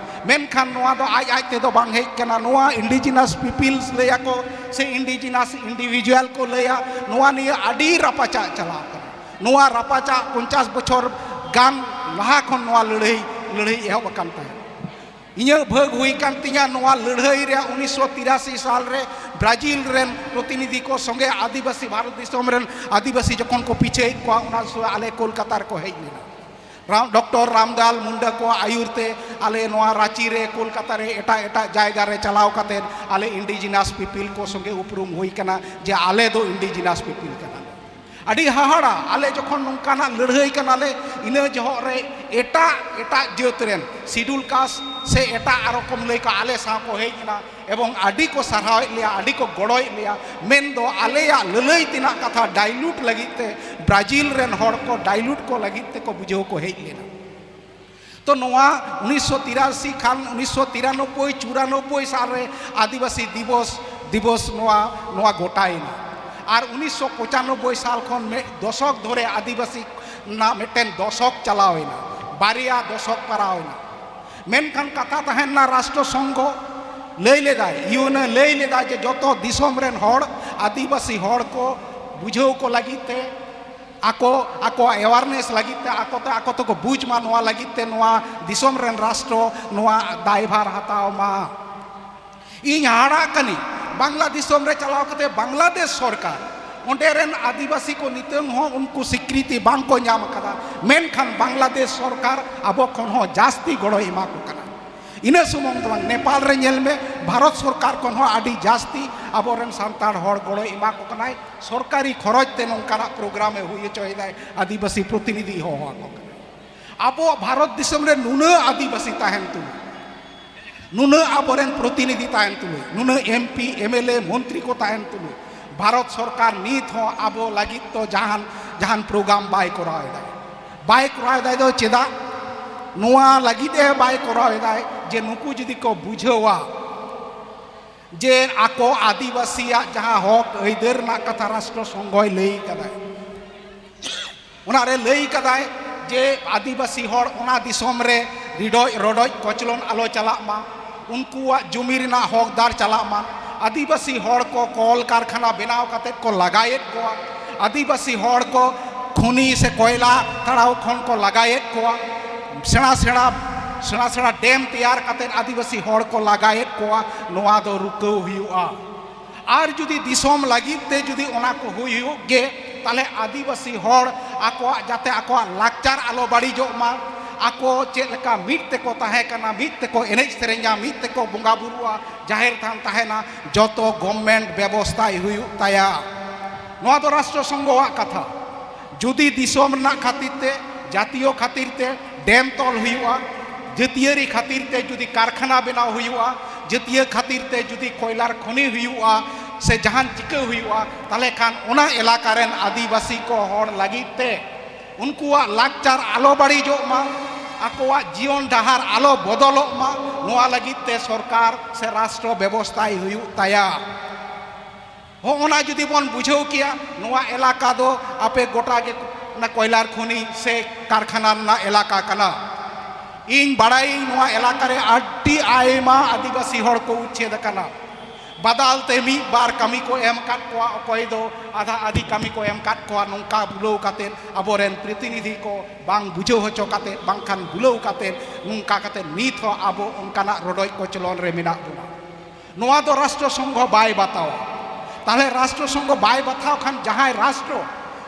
ᱢᱮᱱᱠᱷᱟᱱ ᱱᱚᱣᱟ ᱫᱚ ᱟᱡ ᱟᱡ ᱛᱮᱫᱚ ᱵᱟᱝ ᱦᱮᱡ ᱠᱟᱱᱟ᱾ ᱱᱚᱣᱟ ᱤᱱᱰᱤᱡᱤᱱᱟᱥ ᱯᱤᱯᱤᱞᱥ ᱞᱟᱹᱭᱟᱠᱚ ᱥᱮ ᱤᱱᱰᱤᱡᱤᱱᱟᱥ ᱤᱱᱰᱤᱵᱷᱤᱡᱩᱣᱟᱞ ᱠᱚ ᱞᱟᱹᱭᱟ, ᱱᱚᱣᱟ ᱱᱤᱭᱟᱹ ᱟᱹᱰᱤ ᱨᱟᱯᱟᱪᱟᱜ ᱪᱟᱞᱟᱣ ᱠᱟᱱᱟ᱾ ᱱᱚᱣᱟ ᱨᱟᱯᱟᱪᱟᱜ ᱯᱚᱧᱪᱟᱥ ᱵᱚᱪᱷᱚᱨ ᱜᱟᱱ ᱞᱟᱦᱟ ᱠᱷᱚᱱ ᱱᱚᱣᱟ ᱞᱟᱹᱲᱦᱟᱹᱭ, ᱞᱟᱹᱲᱦᱟᱹᱭ ᱮᱦᱚᱵ ᱟᱠᱟᱱ ᱛᱟᱦᱮᱸᱫ᱾ ᱤᱧᱟᱹᱜ ᱵᱷᱟᱹᱜᱽ ᱦᱩᱭ ᱠᱟᱱ ᱛᱤᱧᱟ ᱱᱚᱣᱟ ᱞᱟᱹᱲᱦᱟᱹᱭ ᱨᱮ ᱩᱱᱤᱥᱥᱚ ᱛᱤᱨᱟᱥᱤ ᱥᱟᱞ ᱨᱮ ᱵᱨᱟᱡᱤᱞ ᱨᱮᱱ ᱯᱨᱚᱛᱤᱱᱤᱫᱷᱤ ᱠᱚ ᱥᱚᱸᱜᱮ ᱟᱹᱫᱤᱵᱟᱹᱥᱤ, ᱵᱷᱟᱨᱚᱛ ᱫᱤᱥᱚᱢ ᱨᱮᱱ ᱟᱹᱫᱤᱵᱟᱹᱥᱤ ᱡᱚᱠᱷᱚᱱ ᱠᱚ ᱯᱤᱪᱷᱟᱹᱭᱮᱫ ᱠᱚᱣᱟ, ᱚᱱᱟ ᱥᱚᱢᱚᱭ ᱟᱞᱮ ᱠᱳᱞᱠᱟᱛᱟ ᱨᱮᱠᱚ ᱦᱮᱡ ᱞᱮᱱᱟ᱾ ᱨᱟᱢ-, ᱰᱚᱠᱴᱚᱨ ᱨᱟᱢᱫᱟᱞ ᱢᱩᱱᱰᱟ ᱠᱚᱣᱟᱜ ᱟᱹᱭᱩᱨ ᱛᱮ ᱟᱞᱮ ᱱᱚᱣᱟ ᱨᱟᱸᱪᱤ ᱨᱮ, ᱠᱳᱞᱠᱟᱛᱟ ᱨᱮ, ᱮᱴᱟᱜ ᱮᱴᱟᱜ ᱡᱟᱭᱜᱟ ᱨᱮ ᱪᱟᱞᱟᱣ ᱠᱟᱛᱮᱫ ᱟᱞᱮ ᱤᱱᱰᱤᱡᱤᱱᱟᱥ ᱯᱤᱯᱤᱞ ᱠᱚ ᱥᱚᱸᱜᱮ ᱩᱯᱨᱩᱢ ᱦᱩᱭ ᱠᱟᱱᱟ ᱡᱮ ᱟᱞᱮ ᱫᱚ ᱤᱱᱰᱤᱡᱤᱱᱟᱥ ᱯᱤᱯᱤᱞ ᱠᱟᱱᱟᱞᱮ᱾ ᱟᱹᱰᱤ ᱦᱟᱦᱟᱲᱟ, ᱟᱞᱮ ᱡᱚᱠᱷᱚᱱ ᱱᱚᱝᱠᱟᱱᱟᱜ ᱞᱟᱹᱲᱦᱟᱹᱭ ᱠᱟᱱᱟᱞᱮ, ᱤᱱᱟᱹ ᱡᱚᱦᱚᱜ ᱨᱮ ᱮᱴᱟᱜ ᱮᱴᱟᱜ ᱡᱟᱹᱛ ᱨᱮᱱ ᱥᱤᱰᱩᱞ ᱠᱟᱥᱴ ᱥᱮ ᱮᱴᱟᱜ ᱟᱨᱚ ᱠᱚᱢ ᱞᱟᱹᱭ ᱠᱚ ᱟᱞᱮ ᱥᱟᱶ ᱠᱚ ᱦᱮᱡ ᱮᱱᱟ ᱮᱵᱚᱝ ᱟᱹᱰᱤ ᱠᱚ ᱥᱟᱨᱦᱟᱣᱮᱫ ᱞᱮᱭᱟ, ᱟᱹᱰᱤ ᱠᱚ ᱜᱚᱲᱚᱭᱮᱫ ᱞᱮᱭᱟ᱾ ᱢᱮᱱᱫᱚ ᱟᱞᱮᱭᱟᱜ ᱞᱟᱹᱞᱟᱹᱭ ᱛᱮᱱᱟᱜ ᱠᱟᱛᱷᱟ ᱰᱟᱭᱞᱩᱴ ᱞᱟᱹᱜᱤᱫ ᱛᱮ ᱵᱨᱟᱡᱤᱞ ᱨᱮᱱ ᱦᱚᱲ ᱠᱚ ᱰᱟᱭᱞᱩᱴ ᱠᱚ ᱞᱟᱹᱜᱤᱫ ᱛᱮᱠᱚ ᱵᱩᱡᱷᱟᱹᱣ ᱠᱚ ᱦᱮᱡ ᱞᱮᱱᱟ᱾ ᱛᱚ ᱱᱚᱣᱟ ᱩᱱᱤᱥᱥᱚ ᱛᱤᱨᱟᱥᱤ ᱠᱷᱟᱱ ᱩᱱᱤᱥᱥᱚ ᱛᱤᱨᱟᱱᱚᱵᱵᱳᱭ ᱪᱩᱨᱟᱱᱚᱵᱵᱳᱭ ᱥᱟᱞ ᱨᱮ ᱟᱹᱫᱤᱵᱟᱹᱥᱤ ᱫᱤᱵᱚᱥ, ᱫᱤᱵᱚᱥ ᱱᱚᱣᱟ, ᱱᱚᱣᱟ ᱜᱚᱴᱟᱭᱮᱱᱟ᱾ ᱟᱨ ᱩᱱᱤᱥᱥᱚ ᱯᱚᱸᱪᱟᱱᱚᱵᱵᱳᱭ ᱥᱟᱞ ᱠᱷᱚᱱ ᱢᱤᱫ ᱫᱚᱥᱚᱠ ᱫᱷᱚᱨᱮ ᱟᱹᱫᱤᱵᱟᱹᱥᱤ ᱨᱮᱱᱟᱜ ᱢᱤᱫᱴᱮᱱ ᱫᱚᱥᱚᱠ ᱪᱟᱞᱟᱣᱮᱱᱟ, ᱵᱟᱨᱭᱟ ᱫᱚᱥᱚᱠ ᱯᱟᱨᱟᱣᱮᱱᱟ᱾ ᱢᱮᱱᱠᱷᱟᱱ ᱠᱟᱛᱷᱟ ᱛᱟᱦᱮᱸ ᱞᱮᱱᱟ ᱨᱟᱥᱴᱨᱚ ᱥᱚᱝᱜᱷᱚ ᱞᱟᱹᱭ ᱞᱮᱫᱟᱭ, ᱤᱭᱩᱱᱮ ᱞᱟᱹᱭ ᱞᱮᱫᱟ ᱡᱮ ᱡᱚᱛᱚ ᱫᱤᱥᱚᱢ ᱨᱮᱱ ᱦᱚᱲ, ᱟᱹᱫᱤᱵᱟᱹᱥᱤ ᱦᱚᱲ ᱠᱚ ᱵᱩᱡᱷᱟᱹᱣ ᱠᱚ ᱞᱟᱹᱜᱤᱫ ᱛᱮ ᱟᱠᱚ, ᱟᱠᱚᱣᱟᱜ awareness ᱞᱟᱹᱜᱤᱫ ᱛᱮ, ᱟᱠᱚ ᱛᱮ, ᱟᱠᱚ ᱛᱮᱠᱚ ᱵᱩᱡᱽ ᱢᱟ, ᱱᱚᱣᱟ ᱞᱟᱹᱜᱤᱫ ᱛᱮ ᱱᱚᱣᱟ ᱫᱤᱥᱚᱢ ᱨᱮᱱ ᱨᱟᱥᱴᱨᱚ ᱱᱚᱣᱟ ᱫᱟᱭᱵᱷᱟᱨ ᱦᱟᱛᱟᱣ ᱢᱟ᱾ ᱤᱧ ᱦᱟᱦᱟᱲᱟᱜ ᱠᱟᱹᱱᱟᱹᱧ, ᱵᱟᱝᱞᱟ ᱫᱤᱥᱚᱢ ᱨᱮ ᱪᱟᱞᱟᱣ ᱠᱟᱛᱮ ᱵᱟᱝᱞᱟᱫᱮᱥ ᱥᱚᱨᱠᱟᱨ, ᱚᱸᱰᱮ ᱨᱮᱱ ᱟᱹᱫᱤᱵᱟᱹᱥᱤ ᱠᱚ ᱱᱤᱛᱚᱝ ᱦᱚᱸ ᱩᱱᱠᱩ ᱥᱤᱠᱨᱤᱛᱤ ᱵᱟᱝ ᱠᱚ ᱧᱟᱢ ᱟᱠᱟᱫᱟ, ᱢᱮᱱᱠᱷᱟᱱ ᱵᱟᱝᱞᱟᱫᱮᱥ ᱥᱚᱨᱠᱟᱨ ᱟᱵᱚ ᱠᱷᱚᱱ ᱦᱚᱸ ᱡᱟᱹᱥᱛᱤ ᱜᱚᱲᱚᱭ ᱮᱢᱟ ᱠᱚ ᱠᱟᱱᱟ᱾ ᱤᱱᱟᱹ ᱥᱩᱢᱩᱝ ᱫᱚ ᱵᱟᱝ, ᱱᱮᱯᱟᱞ ᱨᱮ ᱧᱮᱞ ᱢᱮ, ᱵᱷᱟᱨᱚᱛ ᱥᱚᱨᱠᱟᱨ ᱠᱷᱚᱱ ᱦᱚᱸ ᱟᱹᱰᱤ ᱡᱟᱹᱥᱛᱤ ᱟᱵᱚᱨᱮᱱ ᱥᱟᱱᱛᱟᱲ ᱦᱚᱲ ᱜᱚᱲᱚᱭ ᱮᱢᱟ ᱠᱚ ᱠᱟᱱᱟᱭ᱾ ᱥᱚᱨᱠᱟᱨᱤ ᱠᱷᱚᱨᱚᱪ ᱛᱮ ᱱᱚᱝᱠᱟᱱᱟᱜ ᱯᱨᱳᱜᱨᱟᱢ ᱮ ᱦᱩᱭ ᱦᱚᱪᱚᱭᱮᱫᱟᱭ, ᱟᱹᱫᱤᱵᱟᱹᱥᱤ ᱯᱨᱚᱛᱤᱱᱤᱫᱷᱤ ᱦᱚᱦᱚ ᱟᱠᱚ ᱠᱟᱱᱟᱭ᱾ ᱟᱵᱚ ᱵᱷᱟᱨᱚᱛ ᱫᱤᱥᱚᱢ ᱨᱮ ᱱᱩᱱᱟᱹᱜ ᱟᱹᱫᱤᱵᱟᱹᱥᱤ ᱛᱟᱦᱮᱱ ᱛᱩᱞᱩᱡ, ᱱᱩᱱᱟᱹᱜ ᱟᱵᱚᱨᱮᱱ ᱯᱨᱚᱛᱤᱱᱤᱫᱷᱤ ᱛᱟᱦᱮᱱ ᱛᱩᱞᱩᱡ, ᱱᱩᱱᱟᱹᱜ ᱮᱢᱯᱤ, ᱮᱢᱮᱞᱮ, ᱢᱚᱱᱛᱨᱤ ᱠᱚ ᱛᱟᱦᱮᱱ ᱛᱩᱞᱩᱡ, ᱵᱷᱟᱨᱚᱛ ᱥᱚᱨᱠᱟᱨ ᱱᱤᱛ ᱦᱚᱸ ᱟᱵᱚ ᱞᱟᱹᱜᱤᱫ ᱫᱚ ᱡᱟᱦᱟᱱ, ᱡᱟᱦᱟᱱ ᱯᱨᱳᱜᱨᱟᱢ ᱵᱟᱭ ᱠᱚᱨᱟᱣ ᱮᱫᱟ᱾ ᱵᱟᱭ ᱠᱚᱨᱟᱣ ᱮᱫᱟ ᱫᱚ ᱪᱮᱫᱟᱜ? ᱱᱚᱣᱟ ᱞᱟᱹᱜᱤᱫ ᱮ ᱵᱟᱭ ᱠᱚᱨᱟᱣ ᱮᱫᱟᱭ ᱡᱮ ᱱᱩᱠᱩ ᱡᱩᱫᱤ ᱠᱚ ᱵᱩᱡᱷᱟᱹᱣᱟ ᱡᱮ ᱟᱠᱚ ᱟᱹᱫᱤᱵᱟᱹᱥᱤᱭᱟᱜ ᱡᱟᱦᱟᱸ ᱦᱚᱠ ᱟᱹᱭᱫᱟᱹᱨ ᱨᱮᱱᱟᱜ ᱠᱟᱛᱷᱟ ᱨᱟᱥᱴᱨᱚ ᱥᱚᱝᱜᱷᱚᱭ ᱞᱟᱹᱭ ᱠᱟᱫᱟᱭ, ᱚᱱᱟᱨᱮ ᱞᱟᱹᱭ ᱠᱟᱫᱟᱭ ᱡᱮ ᱟᱹᱫᱤᱵᱟᱹᱥᱤ ᱦᱚᱲ ᱚᱱᱟ ᱫᱤᱥᱚᱢ ᱨᱮ ᱨᱤᱰᱚᱡ ᱨᱚᱰᱚᱡ ᱠᱚᱪᱞᱚᱱ ᱟᱞᱚ ᱪᱟᱞᱟᱜ ᱢᱟ, ᱩᱱᱠᱩᱣᱟᱜ ᱡᱩᱢᱤ ᱨᱮᱱᱟᱜ ᱦᱚᱠᱫᱟᱨ ᱪᱟᱞᱟᱜ ᱢᱟ᱾ ᱟᱹᱫᱤᱵᱟᱹᱥᱤ ᱦᱚᱲ ᱠᱚ ᱠᱚᱞ ᱠᱟᱨᱠᱷᱟᱱᱟ ᱵᱮᱱᱟᱣ ᱠᱟᱛᱮᱫ ᱠᱚ ᱞᱟᱜᱟᱭᱮᱫ ᱠᱚᱣᱟ, ᱟᱹᱫᱤᱵᱟᱹᱥᱤ ᱦᱚᱲ ᱠᱚ ᱠᱷᱩᱱᱤ ᱥᱮ ᱠᱚᱭᱞᱟ ᱛᱟᱲᱟᱣ ᱠᱷᱚᱱ ᱠᱚ ᱞᱟᱜᱟᱭᱮᱫ ᱠᱚᱣᱟ, ᱥᱮᱬᱟ ᱥᱮᱬᱟ ᱥᱮᱬᱟ ᱥᱮᱬᱟ ᱰᱮᱢ ᱛᱮᱭᱟᱨ ᱠᱟᱛᱮᱫ ᱟᱹᱫᱤᱵᱟᱹᱥᱤ ᱦᱚᱲ ᱠᱚ ᱞᱟᱜᱟᱭᱮᱫ ᱠᱚᱣᱟ᱾ ᱱᱚᱣᱟ ᱫᱚ ᱨᱩᱠᱟᱹᱣ ᱦᱩᱭᱩᱜᱼᱟ᱾ ᱟᱨ ᱡᱩᱫᱤ ᱫᱤᱥᱚᱢ ᱞᱟᱹᱜᱤᱫ ᱛᱮ ᱡᱩᱫᱤ ᱚᱱᱟ ᱠᱚ ᱦᱩᱭ ᱦᱩᱭᱩᱜ ᱜᱮ, ᱛᱟᱦᱞᱮ ᱟᱹᱫᱤᱵᱟᱹᱥᱤ ᱦᱚᱲ ᱟᱠᱚᱣᱟᱜ, ᱡᱟᱛᱮ ᱟᱠᱚᱣᱟᱜ ᱞᱟᱠᱪᱟᱨ ᱟᱞᱚ ᱵᱟᱹᱲᱤᱡᱚᱜ ᱢᱟ, ᱟᱠᱚ ᱪᱮᱫ ᱞᱮᱠᱟ ᱢᱤᱫ ᱛᱮᱠᱚ ᱛᱟᱦᱮᱸ ᱠᱟᱱᱟ, ᱢᱤᱫ ᱛᱮᱠᱚ ᱮᱱᱮᱡ ᱥᱮᱨᱮᱧᱟ, ᱢᱤᱫ ᱛᱮᱠᱚ ᱵᱚᱸᱜᱟ ᱵᱩᱨᱩᱜᱼᱟ, ᱡᱟᱦᱮᱨ ᱛᱷᱟᱱ ᱛᱟᱦᱮᱱᱟ, ᱡᱚᱛᱚ ᱜᱚᱵᱷᱢᱮᱱᱴ ᱵᱮᱵᱚᱥᱛᱷᱟᱭ ᱦᱩᱭᱩᱜ ᱛᱟᱭᱟ᱾ ᱱᱚᱣᱟ ᱫᱚ ᱨᱟᱥᱴᱨᱚ ᱥᱚᱝᱜᱷᱚᱣᱟᱜ ᱠᱟᱛᱷᱟ᱾ ᱡᱩᱫᱤ ᱫᱤᱥᱚᱢ ᱨᱮᱱᱟᱜ ᱠᱷᱟᱹᱛᱤᱨ ᱛᱮ, ᱡᱟᱹᱛᱤᱭᱚ ᱠᱷᱟᱹᱛᱤᱨ ᱛᱮ ᱰᱮᱢ ᱛᱚᱞ ᱦᱩᱭᱩᱜᱼᱟ, ᱡᱟᱹᱛᱤᱭᱟᱹᱨᱤ ᱠᱷᱟᱹᱛᱤᱨ ᱛᱮ ᱡᱩᱫᱤ ᱠᱟᱨᱠᱷᱟᱱᱟ ᱵᱮᱱᱟᱣ ᱦᱩᱭᱩᱜᱼᱟ, ᱡᱟᱹᱛᱤᱭᱟᱹ ᱠᱷᱟᱹᱛᱤᱨ ᱛᱮ ᱡᱩᱫᱤ ᱠᱚᱭᱞᱟᱨ ᱠᱷᱚᱱᱤ ᱦᱩᱭᱩᱜᱼᱟ, ᱥᱮ ᱡᱟᱦᱟᱱ ᱪᱤᱠᱟᱹ ᱦᱩᱭᱩᱜᱼᱟ, ᱛᱟᱦᱞᱮ ᱠᱷᱟᱱ ᱚᱱᱟ ᱮᱞᱟᱠᱟ ᱨᱮᱱ ᱟᱹᱫᱤᱵᱟᱹᱥᱤ ᱠᱚ ᱦᱚᱲ ᱞᱟᱹᱜᱤᱫ ᱛᱮ ᱩᱱᱠᱩᱣᱟᱜ ᱞᱟᱠᱪᱟᱨ ᱟᱞᱚ ᱵᱟᱹᱲᱤᱡᱚᱜ ᱢᱟ, ᱟᱠᱚᱣᱟᱜ ᱡᱤᱭᱚᱱ ᱰᱟᱦᱟᱨ ᱟᱞᱚ ᱵᱚᱫᱚᱞᱚᱜ ᱢᱟ, ᱱᱚᱣᱟ ᱞᱟᱹᱜᱤᱫ ᱛᱮ ᱥᱚᱨᱠᱟᱨ ᱥᱮ ᱨᱟᱥᱴᱨᱚ ᱵᱮᱵᱚᱥᱛᱷᱟᱭ ᱦᱩᱭᱩᱜ ᱛᱟᱭᱟ᱾ ᱦᱚᱸᱜᱼᱚᱱᱟ ᱡᱩᱫᱤ ᱵᱚᱱ ᱵᱩᱡᱷᱟᱹᱣ ᱠᱮᱭᱟ, ᱱᱚᱣᱟ ᱮᱞᱟᱠᱟ ᱫᱚ ᱟᱯᱮ ᱜᱚᱴᱟ ᱜᱮ ᱚᱱᱟ ᱠᱚᱭᱞᱟᱨ ᱠᱷᱚᱱᱤ ᱥᱮ ᱠᱟᱨᱠᱷᱟᱱᱟ ᱨᱮᱱᱟᱜ ᱮᱞᱟᱠᱟ ᱠᱟᱱᱟ᱾ ᱤᱧ ᱵᱟᱲᱟᱭᱟᱹᱧ ᱱᱚᱣᱟ ᱮᱞᱟᱠᱟ ᱨᱮ ᱟᱹᱰᱤ ᱟᱭᱢᱟ ᱟᱹᱫᱤᱵᱟᱹᱥᱤ ᱦᱚᱲ ᱠᱚ ᱩᱪᱪᱷᱮᱫ ᱟᱠᱟᱱᱟ᱾ ᱵᱟᱫᱟᱞ ᱛᱮ ᱢᱤᱫ ᱵᱟᱨ ᱠᱟᱹᱢᱤ ᱠᱚ ᱮᱢ ᱟᱠᱟᱫ ᱠᱚᱣᱟ, ᱚᱠᱚᱭ ᱫᱚ ᱟᱫᱷᱟ ᱟᱫᱷᱤ ᱠᱟᱹᱢᱤ ᱠᱚ ᱮᱢ ᱟᱠᱟᱫ ᱠᱚᱣᱟ᱾ ᱱᱚᱝᱠᱟ ᱵᱩᱞᱟᱹᱣ ᱠᱟᱛᱮᱫ ᱟᱵᱚᱨᱮᱱ ᱯᱨᱚᱛᱤᱱᱤᱫᱷᱤ ᱠᱚ ᱵᱟᱝ ᱵᱩᱡᱷᱟᱹᱣ ᱦᱚᱪᱚ ᱠᱟᱛᱮᱫ, ᱵᱟᱝᱠᱷᱟᱱ ᱵᱩᱞᱟᱹᱣ ᱠᱟᱛᱮᱫ, ᱱᱚᱝᱠᱟ ᱠᱟᱛᱮᱫ ᱱᱤᱛ ᱦᱚᱸ ᱟᱵᱚ ᱚᱱᱠᱟᱱᱟᱜ ᱨᱚᱰᱚᱡ ᱠᱚᱪᱞᱚᱱ ᱨᱮ ᱢᱮᱱᱟᱜ ᱵᱚᱱᱟ᱾ ᱱᱚᱣᱟ ᱫᱚ ᱨᱟᱥᱴᱨᱚ ᱥᱚᱝᱜᱷᱚ ᱵᱟᱭ ᱵᱟᱛᱟᱣᱟ᱾ ᱛᱟᱦᱞᱮ ᱨᱟᱥᱴᱨᱚ ᱥᱚᱝᱜᱷᱚ ᱵᱟᱭ ᱵᱟᱛᱟᱣ ᱠᱷᱟᱱ, ᱡᱟᱦᱟᱸᱭ ᱨᱟᱥᱴᱨᱚ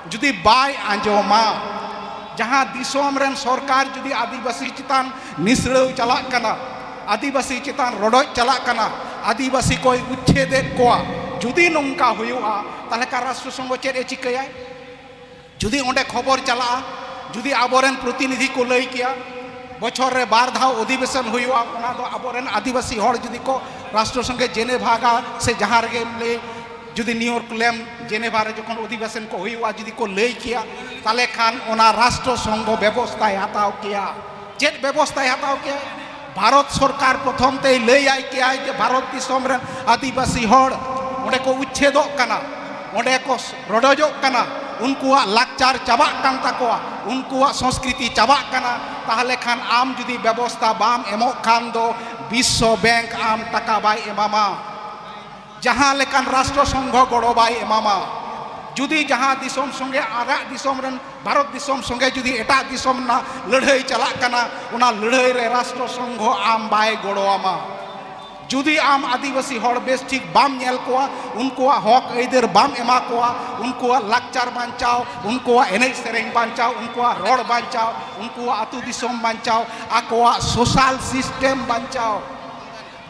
ᱡᱩᱫᱤ ᱵᱟᱭ ᱟᱸᱡᱚᱢᱟ, ᱡᱟᱦᱟᱸ ᱫᱤᱥᱚᱢ ᱨᱮᱱ ᱥᱚᱨᱠᱟᱨ ᱡᱩᱫᱤ ᱟᱹᱫᱤᱵᱟᱹᱥᱤ ᱪᱮᱛᱟᱱ ᱱᱤᱥᱲᱟᱹᱣ ᱪᱟᱞᱟᱜ ᱠᱟᱱᱟ, ᱟᱹᱫᱤᱵᱟᱹᱥᱤ ᱪᱮᱛᱟᱱ ᱨᱚᱰᱚᱡ ᱪᱟᱞᱟᱜ ᱠᱟᱱᱟ, ᱟᱹᱫᱤᱵᱟᱹᱥᱤ ᱠᱚᱭ ᱩᱪᱪᱷᱮᱫᱮᱫ ᱠᱚᱣᱟ, ᱡᱩᱫᱤ ᱱᱚᱝᱠᱟ ᱦᱩᱭᱩᱜᱼᱟ, ᱛᱟᱦᱞᱮ ᱠᱷᱟᱱ ᱨᱟᱥᱴᱨᱚ ᱥᱚᱝᱜᱷᱚ ᱪᱮᱫ ᱮ ᱪᱤᱠᱟᱹᱭᱟᱭ? ᱡᱩᱫᱤ ᱚᱸᱰᱮ ᱠᱷᱚᱵᱚᱨ ᱪᱟᱞᱟᱜᱼᱟ, ᱡᱩᱫᱤ ᱟᱵᱚᱨᱮᱱ ᱯᱨᱚᱛᱤᱱᱤᱫᱷᱤ ᱠᱚ ᱞᱟᱹᱭ ᱠᱮᱭᱟ, ᱵᱚᱪᱷᱚᱨ ᱨᱮ ᱵᱟᱨ ᱫᱷᱟᱣ ᱚᱫᱷᱤᱵᱮᱥᱚᱱ ᱦᱩᱭᱩᱜᱼᱟ, ᱚᱱᱟ ᱫᱚ ᱟᱵᱚᱨᱮᱱ ᱟᱹᱫᱤᱵᱟᱹᱥᱤ ᱦᱚᱲ ᱡᱩᱫᱤ ᱠᱚ ᱨᱟᱥᱴᱨᱚ ᱥᱚᱝᱜᱷᱮ ᱡᱮᱱᱮᱵᱷᱟ ᱥᱮ ᱡᱟᱦᱟᱸ ᱨᱮᱜᱮᱢ ᱞᱟᱹᱭ, ᱡᱩᱫᱤ ᱱᱤᱭᱩᱭᱚᱨᱠ ᱞᱮᱢ ᱡᱮᱱᱮᱵᱷᱟ ᱨᱮ ᱡᱚᱠᱷᱚᱱ ᱚᱫᱷᱤᱵᱮᱥᱚᱱ ᱠᱚ ᱦᱩᱭᱩᱜᱼᱟ, ᱡᱩᱫᱤ ᱠᱚ ᱞᱟᱹᱭ ᱠᱮᱭᱟ, ᱛᱟᱦᱞᱮ ᱠᱷᱟᱱ ᱚᱱᱟ ᱨᱟᱥᱴᱨᱚ ᱥᱚᱝᱜᱷᱚ ᱵᱮᱵᱚᱥᱛᱷᱟᱭ ᱦᱟᱛᱟᱣ ᱠᱮᱭᱟ᱾ ᱪᱮᱫ ᱵᱮᱵᱚᱥᱛᱷᱟᱭ ᱦᱟᱛᱟᱣ ᱠᱮᱭᱟ? ᱵᱷᱟᱨᱚᱛ ᱥᱚᱨᱠᱟᱨ ᱯᱨᱚᱛᱷᱚᱢ ᱛᱮᱭ ᱞᱟᱹᱭᱟᱭ ᱠᱮᱭᱟᱭ ᱡᱮ ᱵᱷᱟᱨᱚᱛ ᱫᱤᱥᱚᱢ ᱨᱮᱱ ᱟᱹᱫᱤᱵᱟᱹᱥᱤ ᱦᱚᱲ ᱚᱸᱰᱮ ᱠᱚ ᱩᱪᱪᱷᱮᱫᱚᱜ ᱠᱟᱱᱟ, ᱚᱸᱰᱮ ᱠᱚ ᱨᱚᱰᱚᱡᱚᱜ ᱠᱟᱱᱟ, ᱩᱱᱠᱩᱣᱟᱜ ᱞᱟᱠᱪᱟᱨ ᱪᱟᱵᱟᱜ ᱠᱟᱱ ᱛᱟᱠᱚᱣᱟ, ᱩᱱᱠᱩᱣᱟᱜ ᱥᱚᱝᱥᱠᱨᱤᱛᱤ ᱪᱟᱵᱟᱜ ᱠᱟᱱᱟ, ᱛᱟᱦᱚᱞᱮ ᱠᱷᱟᱱ ᱟᱢ ᱡᱩᱫᱤ ᱵᱮᱵᱚᱥᱛᱟ ᱵᱟᱢ ᱮᱢᱚᱜ ᱠᱷᱟᱱ ᱫᱚ ᱵᱤᱥᱥᱚ ᱵᱮᱝᱠ ᱟᱢ ᱴᱟᱠᱟ ᱵᱟᱭ ᱮᱢᱟᱢᱟ᱾ ᱡᱟᱦᱟᱸ ᱞᱮᱠᱟᱱ ᱨᱟᱥᱴᱨᱚ ᱥᱚᱝᱜᱷᱚ ᱜᱚᱲᱚ ᱵᱟᱭ ᱮᱢᱟᱢᱟ᱾ ᱡᱩᱫᱤ ᱡᱟᱦᱟᱸ ᱫᱤᱥᱚᱢ ᱥᱚᱸᱜᱮ ᱟᱨᱟᱜ ᱫᱤᱥᱚᱢ ᱨᱮᱱ, ᱵᱷᱟᱨᱚᱛ ᱫᱤᱥᱚᱢ ᱥᱚᱸᱜᱮ ᱡᱩᱫᱤ ᱮᱴᱟᱜ ᱫᱤᱥᱚᱢ ᱨᱮᱱᱟᱜ ᱞᱟᱹᱲᱦᱟᱹᱭ ᱪᱟᱞᱟᱜ ᱠᱟᱱᱟ, ᱚᱱᱟ ᱞᱟᱹᱲᱦᱟᱹᱭ ᱨᱮ ᱨᱟᱥᱴᱨᱚ ᱥᱚᱝᱜᱷᱚ ᱟᱢ ᱵᱟᱭ ᱜᱚᱲᱚ ᱟᱢᱟ᱾ ᱡᱩᱫᱤ ᱟᱢ ᱟᱹᱫᱤᱵᱟᱹᱥᱤ ᱦᱚᱲ ᱵᱮᱥ ᱴᱷᱤᱠ ᱵᱟᱢ ᱧᱮᱞ ᱠᱚᱣᱟ, ᱩᱱᱠᱩᱣᱟᱜ ᱦᱚᱠ ᱟᱹᱭᱫᱟᱹᱨ ᱵᱟᱢ ᱮᱢᱟ ᱠᱚᱣᱟ, ᱩᱱᱠᱩᱣᱟᱜ ᱞᱟᱠᱪᱟᱨ ᱵᱟᱧᱪᱟᱣ, ᱩᱱᱠᱩᱣᱟᱜ ᱮᱱᱮᱡ ᱥᱮᱨᱮᱧ ᱵᱟᱧᱪᱟᱣ, ᱩᱱᱠᱩᱣᱟᱜ ᱨᱚᱲ ᱵᱟᱧᱪᱟᱣ, ᱩᱱᱠᱩᱣᱟᱜ ᱟᱹᱛᱩ ᱫᱤᱥᱚᱢ ᱵᱟᱧᱪᱟᱣ, ᱟᱠᱚᱣᱟᱜ ᱥᱳᱥᱟᱞ ᱥᱤᱥᱴᱮᱢ ᱵᱟᱧᱪᱟᱣ,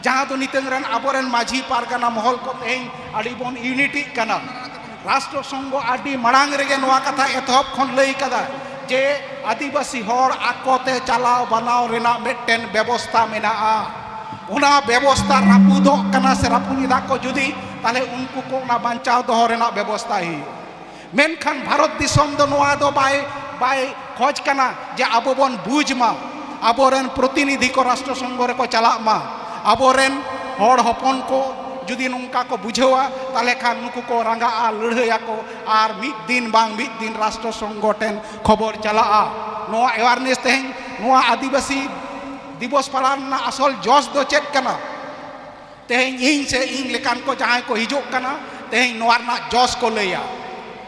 ᱡᱟᱦᱟᱸ ᱫᱚ ᱱᱤᱛᱚᱝ ᱨᱮᱱ ᱟᱵᱚᱨᱮᱱ ᱢᱟᱹᱡᱷᱤ ᱯᱟᱨᱜᱟᱱᱟ ᱢᱚᱦᱚᱞ ᱠᱚ ᱛᱮᱦᱮᱧ ᱟᱹᱰᱤ ᱵᱚᱱ ᱤᱭᱩᱱᱤᱴᱤᱜ ᱠᱟᱱᱟ᱾ ᱨᱟᱥᱴᱨᱚ ᱥᱚᱝᱜᱷᱚ ᱟᱹᱰᱤ ᱢᱟᱲᱟᱝ ᱨᱮᱜᱮ ᱱᱚᱣᱟ ᱠᱟᱛᱷᱟ ᱮᱛᱚᱦᱚᱵ ᱠᱷᱚᱱ ᱞᱟᱹᱭ ᱠᱟᱫᱟ ᱡᱮ ᱟᱹᱫᱤᱵᱟᱹᱥᱤ ᱦᱚᱲ ᱟᱠᱚᱛᱮ ᱪᱟᱞᱟᱣ ᱵᱟᱱᱟᱣ ᱨᱮᱱᱟᱜ ᱢᱤᱫᱴᱮᱱ ᱵᱮᱵᱚᱥᱛᱟ ᱢᱮᱱᱟᱜᱼᱟ᱾ ᱚᱱᱟ ᱵᱮᱵᱚᱥᱛᱟ ᱨᱟᱹᱯᱩᱫᱚᱜ ᱠᱟᱱᱟ ᱥᱮ ᱨᱟᱹᱯᱩᱫ ᱮᱫᱟ ᱠᱚ ᱡᱩᱫᱤ, ᱛᱟᱦᱞᱮ ᱩᱱᱠᱩ ᱠᱚ ᱚᱱᱟ ᱵᱟᱧᱪᱟᱣ ᱫᱚᱦᱚ ᱨᱮᱱᱟᱜ ᱵᱮᱵᱚᱥᱛᱟ ᱦᱩᱭᱩᱜᱼᱟ᱾ ᱢᱮᱱᱠᱷᱟᱱ ᱵᱷᱟᱨᱚᱛ ᱫᱤᱥᱚᱢ ᱫᱚ ᱱᱚᱣᱟ ᱫᱚ ᱵᱟᱭ, ᱵᱟᱭ ᱠᱷᱚᱡᱽ ᱠᱟᱱᱟ ᱡᱮ ᱟᱵᱚ ᱵᱚᱱ ᱵᱩᱡᱽ ᱢᱟ, ᱟᱵᱚᱨᱮᱱ ᱯᱨᱚᱛᱤᱱᱤᱫᱷᱤ ᱠᱚ ᱨᱟᱥᱴᱨᱚ ᱥᱚᱝᱜᱷᱚ ᱨᱮᱠᱚ ᱪᱟᱞᱟᱜ ᱢᱟ, ᱟᱵᱚᱨᱮᱱ ᱦᱚᱲ ᱦᱚᱯᱚᱱ ᱠᱚ ᱡᱩᱫᱤ ᱱᱚᱝᱠᱟ ᱠᱚ ᱵᱩᱡᱷᱟᱹᱣᱟ, ᱛᱟᱦᱞᱮ ᱠᱷᱟᱱ ᱱᱩᱠᱩ ᱠᱚ ᱨᱟᱸᱜᱟᱜᱼᱟ, ᱞᱟᱹᱲᱦᱟᱹᱭᱟᱠᱚ, ᱟᱨ ᱢᱤᱫ ᱫᱤᱱ ᱵᱟᱝ ᱢᱤᱫ ᱫᱤᱱ ᱨᱟᱥᱴᱨᱚ ᱥᱚᱝᱜᱷᱚ ᱴᱷᱮᱱ ᱠᱷᱚᱵᱚᱨ ᱪᱟᱞᱟᱜᱼᱟ᱾ ᱱᱚᱣᱟ ᱮᱣᱟᱨᱱᱮᱥ ᱛᱮᱦᱮᱧ ᱱᱚᱣᱟ ᱟᱹᱫᱤᱵᱟᱹᱥᱤ ᱫᱤᱵᱚᱥ ᱯᱟᱲᱟᱣ ᱨᱮᱱᱟᱜ ᱟᱥᱚᱞ ᱡᱚᱥ ᱫᱚ ᱪᱮᱫ ᱠᱟᱱᱟ? ᱛᱮᱦᱮᱧ ᱤᱧ ᱥᱮ ᱤᱧ ᱞᱮᱠᱟᱱ ᱠᱚ ᱡᱟᱦᱟᱸᱭ ᱠᱚ ᱦᱤᱡᱩᱜ ᱠᱟᱱᱟ, ᱛᱮᱦᱮᱧ ᱱᱚᱣᱟ ᱨᱮᱱᱟᱜ ᱡᱚᱥ ᱠᱚ ᱞᱟᱹᱭᱟ᱾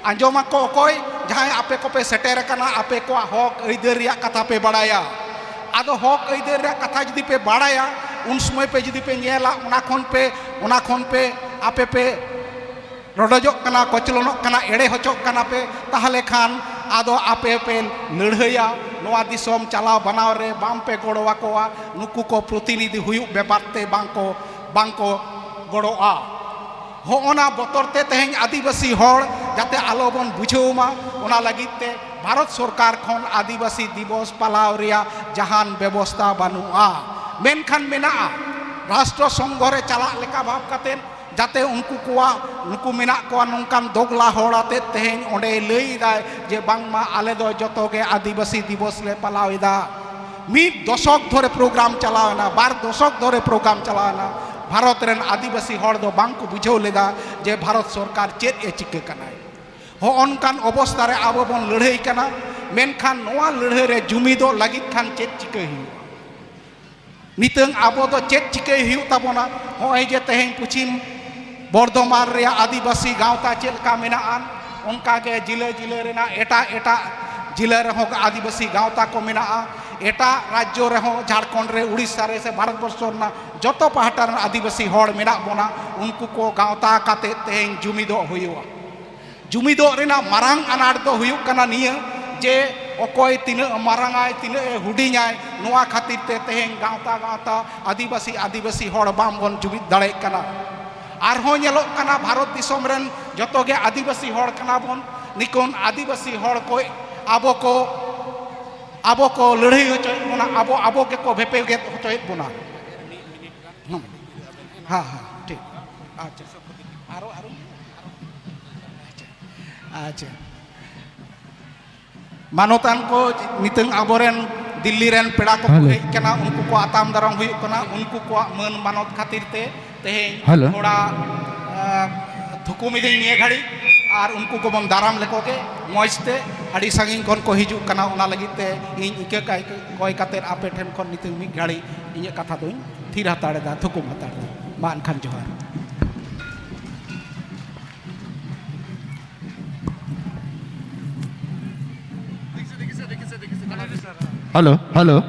ᱟᱸᱡᱚᱢᱟᱠᱚ ᱚᱠᱚᱭ? ᱡᱟᱦᱟᱸᱭ ᱟᱯᱮ ᱠᱚᱯᱮ ᱥᱮᱴᱮᱨ ᱟᱠᱟᱱᱟ, ᱟᱯᱮ ᱠᱚᱣᱟᱜ ᱦᱚᱠ ᱟᱹᱭᱫᱟᱹᱨ ᱨᱮᱭᱟᱜ ᱠᱟᱛᱷᱟ ᱯᱮ ᱵᱟᱲᱟᱭᱟ᱾ ᱟᱫᱚ ᱦᱚᱠ ᱟᱹᱭᱫᱟᱹᱨ ᱨᱮᱭᱟᱜ ᱠᱟᱛᱷᱟ ᱡᱩᱫᱤ ᱯᱮ ᱵᱟᱲᱟᱭᱟ, ᱩᱱ ᱥᱚᱢᱚᱭ ᱯᱮ ᱡᱩᱫᱤ ᱯᱮ ᱧᱮᱞᱟ, ᱚᱱᱟ ᱠᱷᱚᱱ ᱯᱮ, ᱚᱱᱟ ᱠᱷᱚᱱ ᱯᱮ, ᱟᱯᱮ ᱯᱮ ᱨᱚᱰᱚᱡᱚᱜ ᱠᱟᱱᱟ, ᱠᱚᱪᱞᱚᱱᱚᱜ ᱠᱟᱱᱟ, ᱮᱲᱮ ᱦᱚᱪᱚᱜ ᱠᱟᱱᱟ ᱯᱮ, ᱛᱟᱦᱚᱞᱮ ᱠᱷᱟᱱ ᱟᱫᱚ ᱟᱯᱮ ᱯᱮ ᱞᱟᱹᱲᱦᱟᱹᱭᱟ᱾ ᱱᱚᱣᱟ ᱫᱤᱥᱚᱢ ᱪᱟᱞᱟᱣ ᱵᱟᱱᱟᱣ ᱨᱮ ᱵᱟᱝ ᱯᱮ ᱜᱚᱲᱚ ᱟᱠᱚᱣᱟ, ᱱᱩᱠᱩ ᱠᱚ ᱯᱨᱚᱛᱤᱱᱤᱫᱷᱤ ᱦᱩᱭᱩᱜ ᱵᱮᱯᱟᱨ ᱛᱮ ᱵᱟᱝ ᱠᱚ, ᱵᱟᱝ ᱠᱚ ᱜᱚᱲᱚᱜᱼᱟ᱾ ᱦᱚᱸᱜᱼᱚ ᱱᱟ ᱵᱚᱛᱚᱨ ᱛᱮ ᱛᱮᱦᱮᱧ ᱟᱹᱫᱤᱵᱟᱹᱥᱤ ᱦᱚᱲ ᱡᱟᱛᱮ ᱟᱞᱚ ᱵᱚᱱ ᱵᱩᱡᱷᱟᱹᱣ ᱢᱟ, ᱚᱱᱟ ᱞᱟᱹᱜᱤᱫ ᱛᱮ ᱵᱷᱟᱨᱚᱛ ᱥᱚᱨᱠᱟᱨ ᱠᱷᱚᱱ ᱟᱹᱫᱤᱵᱟᱹᱥᱤ ᱫᱤᱵᱚᱥ ᱯᱟᱞᱟᱣ ᱨᱮᱭᱟᱜ ᱡᱟᱦᱟᱱ ᱵᱮᱵᱚᱥᱛᱟ ᱵᱟᱹᱱᱩᱜᱼᱟ᱾ ᱢᱮᱱᱠᱷᱟᱱ ᱢᱮᱱᱟᱜᱼᱟ, ᱨᱟᱥᱴᱨᱚ ᱥᱚᱝᱜᱷᱚ ᱨᱮ ᱪᱟᱞᱟᱜ ᱞᱮᱠᱟ ᱵᱷᱟᱵᱽ ᱠᱟᱛᱮ ᱡᱟᱛᱮ ᱩᱱᱠᱩ ᱠᱚᱣᱟᱜ, ᱱᱩᱠᱩ ᱢᱮᱱᱟᱜ ᱠᱚᱣᱟ ᱱᱚᱝᱠᱟᱱ ᱫᱚᱜᱽᱞᱟ ᱦᱚᱲ ᱟᱛᱮᱫ ᱛᱮᱦᱮᱧ ᱚᱸᱰᱮᱭ ᱞᱟᱹᱭ ᱮᱫᱟᱭ ᱡᱮ ᱵᱟᱝᱢᱟ ᱟᱞᱮ ᱫᱚ ᱡᱚᱛᱚ ᱜᱮ ᱟᱹᱫᱤᱵᱟᱹᱥᱤ ᱫᱤᱵᱚᱥ ᱞᱮ ᱯᱟᱞᱟᱣ ᱮᱫᱟ᱾ ᱢᱤᱫ ᱫᱚᱥᱚᱠ ᱫᱷᱚᱨᱮ ᱯᱨᱳᱜᱨᱟᱢ ᱪᱟᱞᱟᱣ ᱮᱱᱟ, ᱵᱟᱨ ᱫᱚᱥᱚᱠ ᱫᱷᱚᱨᱮ ᱯᱨᱳᱜᱨᱟᱢ ᱪᱟᱞᱟᱣ ᱮᱱᱟ᱾ ᱵᱷᱟᱨᱚᱛ ᱨᱮᱱ ᱟᱹᱫᱤᱵᱟᱹᱥᱤ ᱦᱚᱲ ᱫᱚ ᱵᱟᱝ ᱠᱚ ᱵᱩᱡᱷᱟᱹᱣ ᱞᱮᱫᱟ ᱡᱮ ᱵᱷᱟᱨᱚᱛ ᱥᱚᱨᱠᱟᱨ ᱪᱮᱫ ᱮ ᱪᱤᱠᱟᱹ ᱠᱟᱱᱟᱭ᱾ ᱦᱚᱸᱜᱼᱚ ᱱᱚᱝᱠᱟᱱ ᱚᱵᱚᱥᱛᱷᱟ ᱨᱮ ᱟᱵᱚ ᱵᱚᱱ ᱞᱟᱹᱲᱦᱟᱹᱭ ᱠᱟᱱᱟ᱾ ᱢᱮᱱᱠᱷᱟᱱ ᱱᱚᱣᱟ ᱞᱟᱹᱲᱦᱟᱹᱭ ᱨᱮ ᱡᱩᱢᱤᱫᱚᱜ ᱞᱟᱹᱜᱤᱫ ᱠᱷᱟᱱ ᱪᱮᱫ ᱪᱤᱠᱟᱹᱭ ᱦᱩᱭᱩᱜᱼᱟ? ᱱᱤᱛᱚᱝ ᱟᱵᱚ ᱫᱚ ᱪᱮᱫ ᱪᱤᱠᱟᱹᱭ ᱦᱩᱭᱩᱜ ᱛᱟᱵᱚᱱᱟ? ᱦᱚᱸᱜᱼᱚᱭ ᱡᱮ ᱛᱮᱦᱮᱧ ᱯᱚᱪᱷᱤᱢ ᱵᱚᱨᱫᱷᱚᱢᱟᱱ ᱨᱮᱭᱟᱜ ᱟᱹᱫᱤᱵᱟᱹᱥᱤ ᱜᱟᱶᱛᱟ ᱪᱮᱫ ᱞᱮᱠᱟ ᱢᱮᱱᱟᱜᱼᱟ, ᱚᱱᱠᱟᱜᱮ ᱡᱤᱞᱟᱹ ᱡᱤᱞᱟᱹ ᱨᱮᱱᱟᱜ ᱮᱴᱟᱜ ᱮᱴᱟᱜ ᱡᱤᱞᱟᱹ ᱨᱮᱦᱚᱸ ᱟᱹᱫᱤᱵᱟᱹᱥᱤ ᱜᱟᱶᱛᱟ ᱠᱚ ᱢᱮᱱᱟᱜᱼᱟ, ᱮᱴᱟᱜ ᱨᱟᱡᱽᱡᱚ ᱨᱮᱦᱚᱸ, ᱡᱷᱟᱲᱠᱷᱚᱸᱰ ᱨᱮ, ᱩᱲᱤᱥᱥᱟ ᱨᱮ, ᱥᱮ ᱵᱷᱟᱨᱚᱛ ᱵᱚᱨᱥᱚ ᱨᱮᱱᱟᱜ ᱡᱚᱛᱚ ᱯᱟᱦᱴᱟ ᱨᱮᱱ ᱟᱹᱫᱤᱵᱟᱹᱥᱤ ᱦᱚᱲ ᱢᱮᱱᱟᱜ ᱵᱚᱱᱟ᱾ ᱩᱱᱠᱩ ᱠᱚ ᱜᱟᱶᱛᱟ ᱠᱟᱛᱮ ᱛᱮᱦᱮᱧ ᱡᱩᱢᱤᱫᱚᱜ ᱦᱩᱭᱩᱜᱼᱟ᱾ ᱡᱩᱢᱤᱫᱚᱜ ᱨᱮᱱᱟᱜ ᱢᱟᱨᱟᱝ ᱟᱱᱟᱴ ᱫᱚ ᱦᱩᱭᱩᱜ ᱠᱟᱱᱟ ᱱᱤᱭᱟᱹ, ᱡᱮ ᱚᱠᱚᱭ ᱛᱤᱱᱟᱹᱜ ᱢᱟᱨᱟᱝ ᱟᱭ, ᱛᱤᱱᱟᱹᱜ ᱮ ᱦᱩᱰᱤᱧᱟᱭ, ᱱᱚᱣᱟ ᱠᱷᱟᱹᱛᱤᱨ ᱛᱮ ᱛᱮᱦᱮᱧ ᱜᱟᱶᱛᱟ ᱜᱟᱶᱛᱟ ᱟᱹᱫᱤᱵᱟᱹᱥᱤ ᱟᱹᱫᱤᱵᱟᱹᱥᱤ ᱦᱚᱲ ᱵᱟᱝ ᱵᱚᱱ ᱡᱩᱢᱤᱫ ᱫᱟᱲᱮᱭᱟᱜ ᱠᱟᱱᱟ᱾ ᱟᱨᱦᱚᱸ ᱧᱮᱞᱚᱜ ᱠᱟᱱᱟ, ᱵᱷᱟᱨᱚᱛ ᱫᱤᱥᱚᱢ ᱨᱮᱱ ᱡᱚᱛᱚ ᱜᱮ ᱟᱹᱫᱤᱵᱟᱹᱥᱤ ᱦᱚᱲ ᱠᱟᱱᱟ ᱵᱚᱱ᱾ ᱱᱤᱠᱩᱱ ᱟᱹᱫᱤᱵᱟᱹᱥᱤ ᱦᱚᱲ ᱠᱚ ᱟᱵᱚ ᱠᱚ, ᱟᱵᱚ ᱠᱚ ᱞᱟᱹᱲᱦᱟᱹᱭ ᱦᱚᱪᱚᱭᱮᱫ ᱵᱚᱱᱟ, ᱟᱵᱚ, ᱟᱵᱚ ᱜᱮᱠᱚ ᱵᱷᱮᱯᱮᱜᱮᱫ ᱦᱚᱪᱚᱭᱮᱫ ᱵᱚᱱᱟ᱾ ᱦᱩᱸ᱾ ᱦᱮᱸ, ᱦᱮᱸ, ᱴᱷᱤᱠ᱾ ᱟᱪᱪᱷᱟ, ᱟᱨᱚ, ᱟᱨᱚ, ᱟᱪᱪᱷᱟ, ᱟᱪᱪᱷᱟ᱾ ᱢᱟᱱᱚᱛᱟᱱ ᱠᱚ, ᱱᱤᱛᱚᱝ ᱟᱵᱚᱨᱮᱱ ᱫᱤᱞᱞᱤ ᱨᱮᱱ ᱯᱮᱲᱟ ᱠᱚᱠᱚ ᱦᱮᱞᱳ᱾ ᱦᱮᱡ ᱠᱟᱱᱟ, ᱩᱱᱠᱩ ᱠᱚ ᱟᱛᱟᱢ ᱫᱟᱨᱟᱢ ᱦᱩᱭᱩᱜ ᱠᱟᱱᱟ᱾ ᱩᱱᱠᱩ ᱠᱚᱣᱟᱜ ᱢᱟᱹᱱ ᱢᱟᱱᱚᱛ ᱠᱷᱟᱹᱛᱤᱨ ᱛᱮ ᱛᱮᱦᱮᱧ ᱦᱮᱞᱳ᱾ ᱛᱷᱚᱲᱟ, ᱟᱸ, ᱛᱷᱩᱠᱩᱢ ᱤᱫᱟᱹᱧ ᱱᱤᱭᱟᱹ ᱜᱷᱟᱹᱲᱤᱡ, ᱟᱨ ᱩᱱᱠᱩ ᱠᱚᱵᱚᱱ ᱫᱟᱨᱟᱢ ᱞᱮᱠᱚ ᱜᱮ ᱢᱚᱡᱽ ᱛᱮ᱾ ᱟᱹᱰᱤ ᱥᱟᱺᱜᱤᱧ ᱠᱷᱚᱱ ᱠᱚ ᱦᱤᱡᱩᱜ ᱠᱟᱱᱟ, ᱚᱱᱟ ᱞᱟᱹᱜᱤᱫ ᱛᱮ ᱤᱧ ᱤᱠᱟᱹ ᱠᱟᱭ ᱠᱚᱭ ᱠᱟᱛᱮ ᱟᱯᱮ ᱴᱷᱮᱱ ᱠᱷᱚᱱ ᱱᱤᱛᱚᱝ ᱢᱤᱫ ᱜᱷᱟᱹᱲᱤᱡ ᱤᱧᱟᱹᱜ ᱠᱟᱛᱷᱟ ᱫᱚᱧ ᱛᱷᱤᱨ ᱦᱟᱛᱟᱲ ᱮᱫᱟ, ᱛᱷᱩᱠᱩᱢ ᱦᱟᱛᱟᱲ ᱮᱫᱟ᱾ ᱢᱟ ᱮᱱᱠᱷᱟᱱ ᱡᱚᱦᱟᱨ᱾ Hello, hello.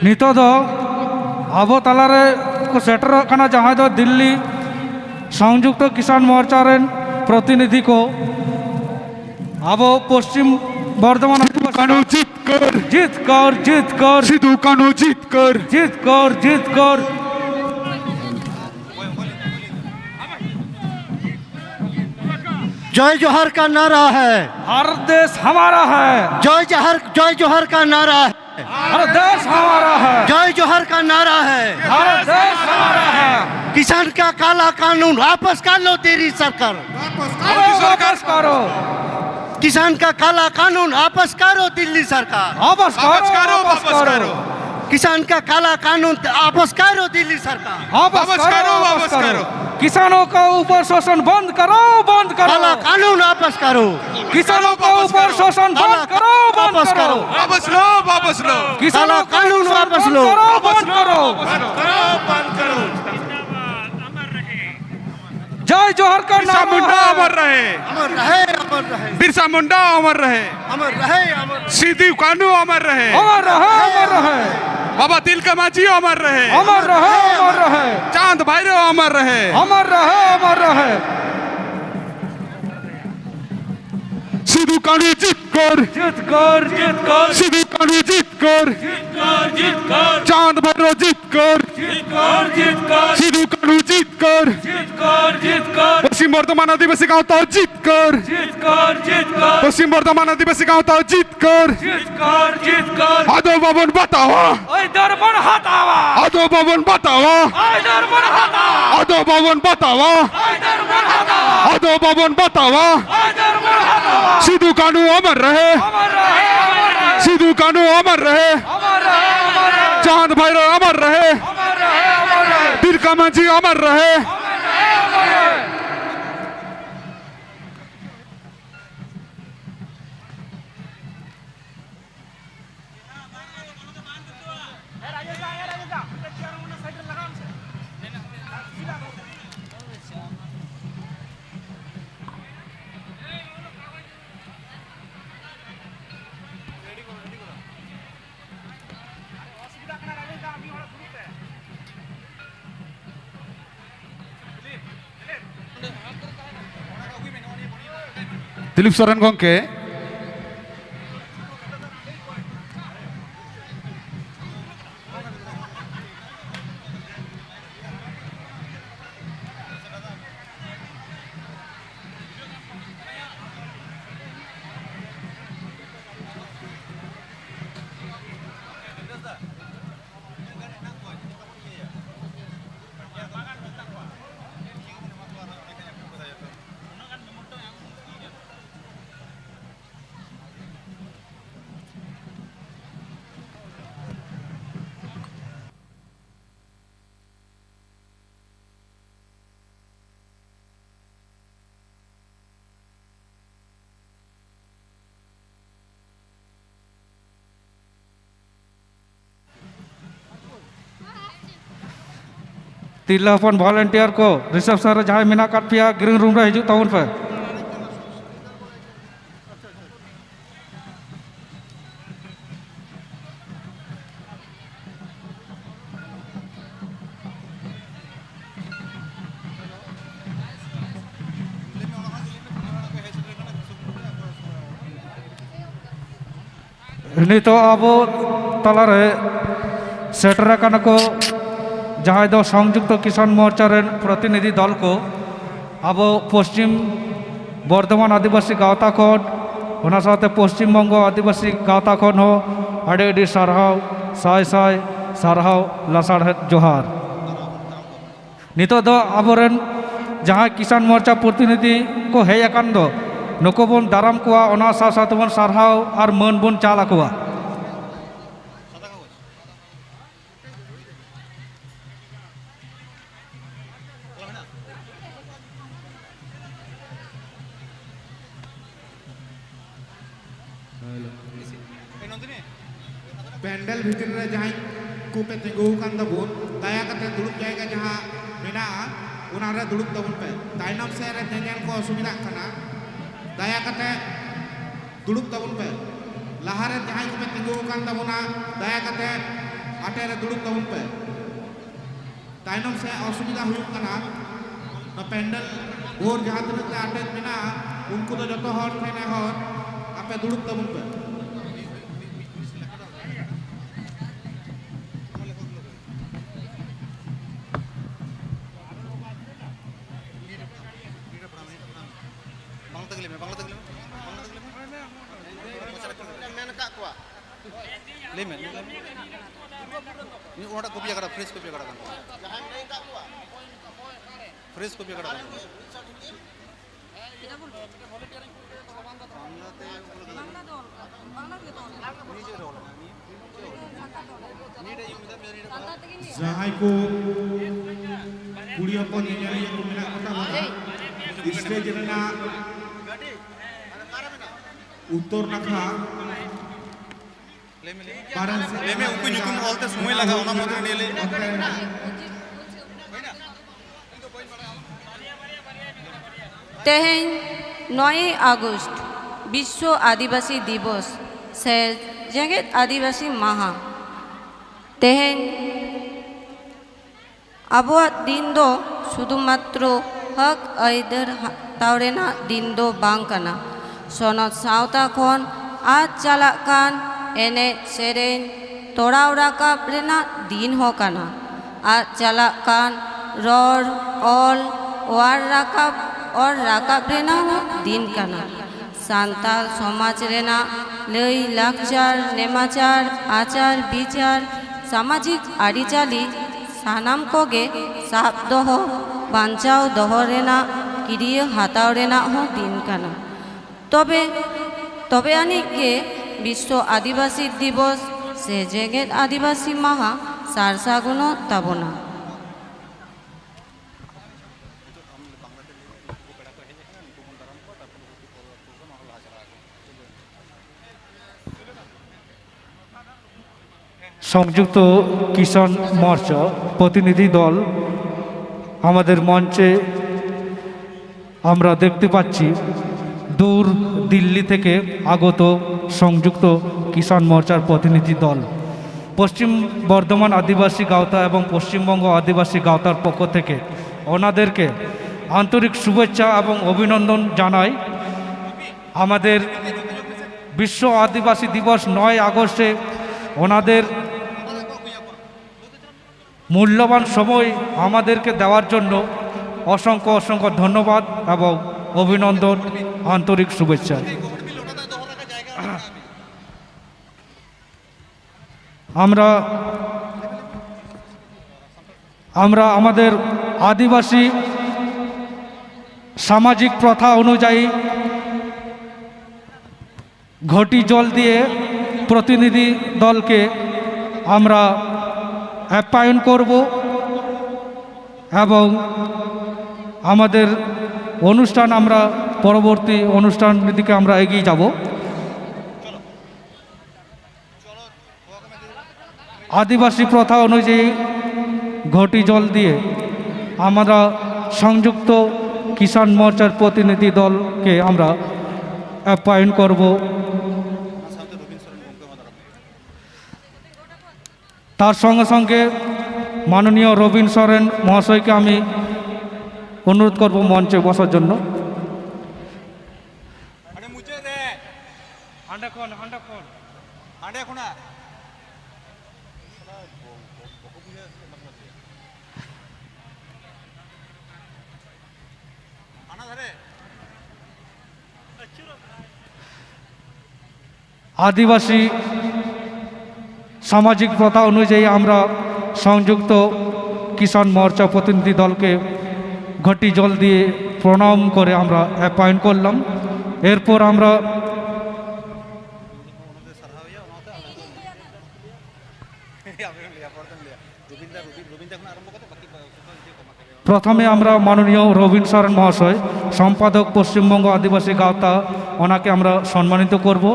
ᱱᱤᱛᱚᱜ ᱫᱚ ᱟᱵᱚ ᱛᱟᱞᱟᱨᱮ ᱠᱚ ᱥᱮᱴᱮᱨᱚᱜ ᱠᱟᱱᱟ, ᱡᱟᱦᱟᱸᱭ ᱫᱚ ᱫᱤᱞᱞᱤ ᱥᱚᱝᱡᱩᱠᱛᱚ ᱠᱤᱥᱟᱱ ᱢᱳᱨᱪᱟ ᱨᱮᱱ ᱯᱨᱚᱛᱤᱱᱤᱫᱷᱤ ᱠᱚ᱾ ᱟᱵᱚ ᱯᱚᱥᱪᱤᱢ ᱵᱚᱨᱫᱷᱚᱢᱟᱱ ᱥᱤᱫᱩ ᱠᱟᱹᱱᱦᱩ ᱡᱤᱛᱠᱟᱹᱨ᱾ ᱡᱤᱛᱠᱟᱹᱨ, ᱡᱤᱛᱠᱟᱹᱨ᱾ ᱥᱤᱫᱩ ᱠᱟᱹᱱᱦᱩ ᱡᱤᱛᱠᱟᱹᱨ᱾ ᱡᱤᱛᱠᱟᱹᱨ, ᱡᱤᱛᱠᱟᱹᱨ᱾ जय जोहार का नारा है। भारत देश हमारा है। जय जोहार, जय जोहार का नारा है। भारत देश हमारा है। जय जोहार का नारा है। भारत देश हमारा है। किसान का काला कानून वापस कर लो दिल्ली सरकार। वापस करो, वापस करो। किसान का काला कानून वापस करो दिल्ली सरकार। वापस करो, वापस करो, वापस वापस करो। करो। किसान का काला कानून वापस करो दिल्ली सरकार। वापस वापस करो, करो, वापस वापस करो। करो। किसानों का ऊपर शोषण बंद करो, बंद करो। काला कानून वापस करो। किसानों का ऊपर शोषण काला बंद करो, बंद वापस करो। करो। वापस लो, वापस लो। किसानों काला का कानून शोषण वापस बंद लो। करो, बंद करो। बंद करो, बंद करो। जय जोहार का बिरसा नारा मुंडा है। अमर रहे। अमर रहे, अमर रहे। बिरसा मुंडा अमर रहे। अमर रहे, अमर रहे। सिद्धू कानू अमर रहे। अमर रहे, अमर रहे। बाबा तिलका मांझी अमर रहे। अमर रहे, अमर रहे। चांद भैरव अमर रहे। अमर रहे, अमर रहे। सिद्धू कानू जीत कर। जीत कर, जीत कर। सिद्धू कानू जीत कर। जीत कर, जीत कर। चांद भैरव जीत कर। जीत कर, जीत कर। सिद्धू कानू जीत कर। जीत कर, जीत कर। पश्चिम बर्धमान आदिवासी गांवता जीत कर। जीत कर, जीत कर। पश्चिम बर्धमान आदिवासी गांवता जीत कर। जीत कर, जीत कर। ᱟᱫᱚ ᱵᱟᱵᱚᱱ ᱵᱟᱛᱟᱣᱟ᱾ ᱟᱹᱭᱫᱟᱹᱨ ᱵᱚᱱ ᱦᱟᱛᱟᱣᱟ᱾ ᱟᱫᱚ ᱵᱟᱵᱚᱱ ᱵᱟᱛᱟᱣᱟ᱾ ᱟᱹᱭᱫᱟᱹᱨ ᱵᱚᱱ ᱦᱟᱛᱟᱣᱟ᱾ ᱟᱫᱚ ᱵᱟᱵᱚᱱ ᱵᱟᱛᱟᱣᱟ᱾ ᱟᱹᱭᱫᱟᱹᱨ ᱵᱚᱱ ᱦᱟᱛᱟᱣᱟ᱾ ᱟᱫᱚ ᱵᱟᱵᱚᱱ ᱵᱟᱛᱟᱣᱟ᱾ ᱟᱹᱭᱫᱟᱹᱨ ᱵᱚᱱ ᱦᱟᱛᱟᱣᱟ᱾ ᱥᱤᱫᱩ ᱠᱟᱹᱱᱦᱩ ᱚᱢᱚᱨ ᱨᱮᱦᱮ᱾ ᱚᱢᱚᱨ ᱨᱮᱦᱮ, ᱚᱢᱚᱨ ᱨᱮᱦᱮ᱾ ᱥᱤᱫᱩ ᱠᱟᱹᱱᱦᱩ ᱚᱢᱚᱨ ᱨᱮᱦᱮ᱾ ᱚᱢᱚᱨ ᱨᱮᱦᱮ, ᱚᱢᱚᱨ ᱨᱮᱦᱮ᱾ ᱪᱟᱸᱫᱽ ᱵᱷᱟᱭᱨᱚ ᱚᱢᱚᱨ ᱨᱮᱦᱮ᱾ ᱚᱢᱚᱨ ᱨᱮᱦᱮ, ᱚᱢᱚᱨ ᱨᱮᱦᱮ᱾ ᱛᱤᱞᱠᱟ ᱢᱟᱹᱡᱷᱤ ᱚᱢᱚᱨ ᱨᱮᱦᱮ᱾ ᱚᱢᱚᱨ ᱨᱮᱦᱮ, ᱚᱢᱚᱨ ᱨᱮᱦᱮ᱾ ᱫᱤᱞᱤᱯ ᱥᱚᱨᱮᱱ ᱜᱚᱢᱠᱮ᱾ ᱛᱤᱨᱞᱟᱹ ᱦᱚᱯᱚᱱ ᱵᱷᱚᱞᱮᱱᱴᱤᱭᱟᱨ ᱠᱚ, ᱨᱤᱥᱮᱯᱥᱚᱱ ᱨᱮ ᱡᱟᱦᱟᱸᱭ ᱢᱮᱱᱟᱜ ᱟᱠᱟᱫ ᱯᱮᱭᱟ, ᱜᱨᱤᱱ ᱨᱩᱢ ᱨᱮ ᱦᱤᱡᱩᱜ ᱛᱟᱵᱚᱱ ᱯᱮ᱾ ᱱᱤᱛᱚᱜ ᱟᱵᱚ ᱛᱟᱞᱟᱨᱮ ᱥᱮᱴᱮᱨ ᱟᱠᱟᱱᱟ ᱠᱚ ᱡᱟᱦᱟᱸᱭ ᱫᱚ ᱥᱚᱝᱡᱩᱠᱛᱚ ᱠᱤᱥᱟᱱ ᱢᱳᱨᱪᱟ ᱨᱮᱱ ᱯᱨᱚᱛᱤᱱᱤᱫᱷᱤ ᱫᱚᱞ ᱠᱚ, ᱟᱵᱚ ᱯᱚᱥᱪᱤᱢ ᱵᱚᱨᱫᱷᱚᱢᱟᱱ ᱟᱹᱫᱤᱵᱟᱹᱥᱤ ᱜᱟᱶᱛᱟ ᱠᱷᱚᱱ, ᱚᱱᱟ ᱥᱟᱶᱛᱮ ᱯᱚᱥᱪᱤᱢ ᱵᱚᱝᱜᱚ ᱟᱹᱫᱤᱵᱟᱹᱥᱤ ᱜᱟᱶᱛᱟ ᱠᱷᱚᱱ ᱦᱚᱸ ᱟᱹᱰᱤ ᱟᱹᱰᱤ ᱥᱟᱨᱦᱟᱣ, ᱥᱟᱭ ᱥᱟᱭ ᱥᱟᱨᱦᱟᱣ, ᱞᱟᱥᱟᱲᱦᱮᱫ ᱡᱚᱦᱟᱨ᱾ ᱱᱤᱛᱚᱜ ᱫᱚ ᱟᱵᱚᱨᱮᱱ ᱡᱟᱦᱟᱸᱭ ᱠᱤᱥᱟᱱ ᱢᱳᱨᱪᱟ ᱯᱨᱚᱛᱤᱱᱤᱫᱷᱤ ᱠᱚ ᱦᱮᱡ ᱟᱠᱟᱱ ᱫᱚ, ᱱᱩᱠᱩ ᱵᱚᱱ ᱫᱟᱨᱟᱢ ᱠᱚᱣᱟ, ᱚᱱᱟ ᱥᱟᱶ ᱥᱟᱶ ᱛᱮᱵᱚᱱ ᱥᱟᱨᱦᱟᱣ ᱟᱨ ᱢᱟᱹᱱ ᱵᱚᱱ ᱪᱟᱞ ᱟᱠᱚᱣᱟ᱾ ᱯᱮᱱᱰᱮᱞ ᱵᱷᱤᱛᱤᱨ ᱨᱮ ᱡᱟᱦᱟᱸᱭ ᱠᱚᱯᱮ ᱛᱤᱸᱜᱩ ᱟᱠᱟᱱ ᱛᱟᱵᱚᱱ, ᱫᱟᱭᱟ ᱠᱟᱛᱮ ᱫᱩᱲᱩᱵ ᱡᱟᱭᱜᱟ ᱡᱟᱦᱟᱸ ᱢᱮᱱᱟᱜᱼᱟ, ᱚᱱᱟ ᱨᱮ ᱫᱩᱲᱩᱵ ᱛᱟᱵᱚᱱ ᱯᱮ᱾ ᱛᱟᱭᱱᱚᱢ ᱥᱮᱫ ᱨᱮ ᱧᱮᱧᱮᱞ ᱠᱚ ᱚᱥᱩᱵᱤᱫᱷᱟᱜ ᱠᱟᱱᱟ, ᱫᱟᱭᱟ ᱠᱟᱛᱮ ᱫᱩᱲᱩᱵ ᱛᱟᱵᱚᱱ ᱯᱮ᱾ ᱞᱟᱦᱟ ᱨᱮ ᱡᱟᱦᱟᱸᱭ ᱠᱚᱯᱮ ᱛᱤᱸᱜᱩ ᱟᱠᱟᱱ ᱛᱟᱵᱚᱱᱟ, ᱫᱟᱭᱟ ᱠᱟᱛᱮ ᱟᱴᱮᱫ ᱨᱮ ᱫᱩᱲᱩᱵ ᱛᱟᱵᱚᱱ ᱯᱮ᱾ ᱛᱟᱭᱱᱚᱢ ᱥᱮᱫ ᱚᱥᱩᱵᱤᱫᱷᱟ ᱦᱩᱭᱩᱜ ᱠᱟᱱᱟ᱾ ᱱᱚᱣᱟ ᱯᱮᱱᱰᱮᱞ ᱵᱷᱳᱨ ᱡᱟᱦᱟᱸ ᱛᱤᱱᱟᱹᱜ ᱛᱮ ᱟᱴᱮᱫ ᱢᱮᱱᱟᱜᱼᱟ, ᱩᱱᱠᱩ ᱫᱚ ᱡᱚᱛᱚ ᱦᱚᱲ ᱴᱷᱮᱱ ᱱᱮᱦᱚᱨ, ᱟᱯᱮ ᱫᱩᱲᱩᱵ ᱛᱟᱵᱚᱱ ᱯᱮ᱾ ᱵᱟᱝᱞᱟ ᱛᱮᱜᱮ ᱞᱟᱹᱭ ᱢᱮ, ᱵᱟᱝᱞᱟ ᱛᱮᱜᱮ ᱞᱟᱹᱭ ᱢᱮ, ᱵᱟᱝᱞᱟ ᱛᱮᱜᱮ ᱞᱟᱹᱭ ᱢᱮ᱾ ᱢᱮᱱ ᱟᱠᱟᱫ ᱠᱚᱣᱟ᱾ ᱞᱟᱹᱭ ᱢᱮ, ᱞᱟᱹᱭ ᱢᱮ᱾ ᱤᱧ ᱚᱱᱟᱴᱟᱜ ᱠᱚᱯᱤ ᱟᱠᱟᱫᱟ, ᱯᱷᱨᱮᱥ ᱠᱚᱯᱤ ᱟᱠᱟᱫᱟ ᱠᱟᱱᱟ᱾ ᱡᱟᱦᱟᱸᱭ ᱢᱮᱱ ᱟᱠᱟᱫ ᱠᱚᱣᱟ᱾ ᱯᱷᱨᱮᱥ ᱠᱚᱯᱤ ᱟᱠᱟᱫᱟ ᱠᱟᱱᱟ᱾ ᱵᱟᱝᱞᱟ ᱛᱮ ᱚᱞ ᱟᱠᱟᱫᱟ᱾ ᱵᱟᱝᱞᱟ ᱫᱚ ᱚᱞ ᱟᱠᱟᱫᱟ᱾ ᱱᱤᱡᱮ ᱨᱮ ᱚᱞ ᱟᱠᱟᱫᱟ᱾ ᱡᱟᱦᱟᱸᱭ ᱠᱚ ᱠᱩᱲᱤ ᱦᱚᱯᱚᱱ ᱧᱮᱧᱮᱞᱤᱭᱟᱹ ᱠᱚ ᱢᱮᱱᱟᱜ ᱠᱚ ᱛᱟᱵᱚᱱᱟ, ᱥᱴᱮᱡᱽ ᱨᱮᱱᱟᱜ ᱩᱛᱛᱚᱨ ᱱᱟᱠᱷᱟ ᱞᱟᱹᱭ ᱢᱮ, ᱞᱟᱹᱭ ᱢᱮ᱾ ᱯᱟᱨᱮ ᱥᱮᱫ ᱞᱟᱹᱭ ᱢᱮ, ᱩᱱᱠᱩ ᱧᱩᱛᱩᱢ ᱚᱞ ᱛᱮ ᱥᱚᱢᱚᱭ ᱞᱟᱜᱟᱜᱼᱟ, ᱚᱱᱟ ᱢᱩᱫᱽᱨᱮ ᱱᱤᱭᱟᱹ ᱞᱟᱹᱭ ᱢᱮ᱾ ᱚᱱᱛᱮ ᱨᱮᱱᱟᱜ ᱛᱮᱦᱮᱧ ᱱᱚᱭᱮ ᱟᱜᱚᱥᱴ ᱵᱤᱥᱥᱚ ᱟᱹᱫᱤᱵᱟᱹᱥᱤ ᱫᱤᱵᱚᱥ ᱥᱮ ᱡᱮᱜᱮᱛ ᱟᱹᱫᱤᱵᱟᱹᱥᱤ ᱢᱟᱦᱟ᱾ ᱛᱮᱦᱮᱧ ᱟᱵᱚᱣᱟᱜ ᱫᱤᱱ ᱫᱚ ᱥᱩᱫᱷᱩ ᱢᱟᱛᱨᱚ ᱦᱚᱠ ᱟᱹᱭᱫᱟᱹᱨ ᱦᱟᱛᱟᱣ ᱨᱮᱱᱟᱜ ᱫᱤᱱ ᱫᱚ ᱵᱟᱝ ᱠᱟᱱᱟ᱾ ᱥᱚᱱᱚᱛ ᱥᱟᱶᱛᱟ ᱠᱷᱚᱱ ᱟᱫ ᱪᱟᱞᱟᱜ ᱠᱟᱱ ᱮᱱᱮᱡ ᱥᱮᱨᱮᱧ ᱛᱚᱲᱟᱣ ᱨᱟᱠᱟᱵ ᱨᱮᱱᱟᱜ ᱫᱤᱱ ᱦᱚᱸ ᱠᱟᱱᱟ᱾ ᱟᱫ ᱪᱟᱞᱟᱜ ᱠᱟᱱ ᱨᱚᱲ, ᱚᱞ, ᱚᱣᱟᱨ ᱨᱟᱠᱟᱵ, ᱚᱨ ᱨᱟᱠᱟᱵ ᱨᱮᱱᱟᱜ ᱦᱚᱸ ᱫᱤᱱ ᱠᱟᱱᱟ᱾ ᱥᱟᱱᱛᱟᱲ ᱥᱚᱢᱟᱡᱽ ᱨᱮᱱᱟᱜ ᱞᱟᱹᱭ ᱞᱟᱠᱪᱟᱨ, ᱱᱮᱢᱟᱪᱟᱨ, ᱟᱪᱟᱨ ᱵᱤᱪᱟᱨ, ᱥᱟᱢᱟᱡᱤᱠ ᱟᱹᱨᱤᱪᱟᱹᱞᱤ ᱥᱟᱱᱟᱢ ᱠᱚᱜᱮ ᱥᱟᱵ ᱫᱚᱦᱚ, ᱵᱟᱧᱪᱟᱣ ᱫᱚᱦᱚ ᱨᱮᱱᱟᱜ ᱠᱤᱨᱭᱟᱹ ᱦᱟᱛᱟᱣ ᱨᱮᱱᱟᱜ ᱦᱚᱸ ᱫᱤᱱ ᱠᱟᱱᱟ᱾ ᱛᱚᱵᱮ, ᱛᱚᱵᱮ ᱟᱹᱱᱤᱡ ᱜᱮ ᱵᱤᱥᱥᱚ ᱟᱹᱫᱤᱵᱟᱹᱥᱤ ᱫᱤᱵᱚᱥ ᱥᱮ ᱡᱮᱜᱮᱛ ᱟᱹᱫᱤᱵᱟᱹᱥᱤ ᱢᱟᱦᱟ ᱥᱟᱨ ᱥᱟᱹᱜᱩᱱᱚᱜ ᱛᱟᱵᱚᱱᱟ᱾ সংযুক্ত কিষাণ মোর্চা প্রতিনিধি দল আমাদের মঞ্চে আমরা দেখতে পাচ্ছি দূর দিল্লি থেকে আগত সংযুক্ত কিষাণ মোর্চার প্রতিনিধি দল। পশ্চিম বর্ধমান আদিবাসী গাঁওতা এবং পশ্চিমবঙ্গ আদিবাসী গাঁওতার পক্ষ থেকে ওনাদেরকে আন্তরিক শুভেচ্ছা এবং অভিনন্দন জানাই। আমাদের বিশ্ব আদিবাসী দিবস নয় আগস্টে ওনাদের মূল্যবান সময় আমাদেরকে দেওয়ার জন্য অসংখ্য অসংখ্য ধন্যবাদ এবং অভিনন্দন, আন্তরিক শুভেচ্ছা। আমরা আমরা আমাদের আদিবাসী সামাজিক প্রথা অনুযায়ী ঘটি জল দিয়ে প্রতিনিধি দলকে আমরা আপ্যায়ন করব এবং আমাদের অনুষ্ঠান, আমরা পরবর্তী অনুষ্ঠানের দিকে আমরা এগিয়ে যাব। আদিবাসী প্রথা অনুযায়ী ঘটি জল দিয়ে আমরা সংযুক্ত কিষাণ মোর্চার প্রতিনিধি দলকে আমরা অ্যাপয়েন্ট করব। তার সঙ্গে সঙ্গে মাননীয় রবীন সরেন মহাশয়কে আমি অনুরোধ করব মঞ্চে বসার জন্য। আদিবাসী সামাজিক প্রথা অনুযায়ী আমরা সংযুক্ত কিষাণ মোর্চা প্রতিনিধি দলকে ঘটি জল দিয়ে প্রণাম করে আমরা অ্যাপয়েন্ট করলাম। এরপর আমরা প্রথমে আমরা মাননীয় রবীন সরেন মহাশয়, সম্পাদক পশ্চিমবঙ্গ আদিবাসী গাওতা, ওনাকে আমরা সম্মানিত করব।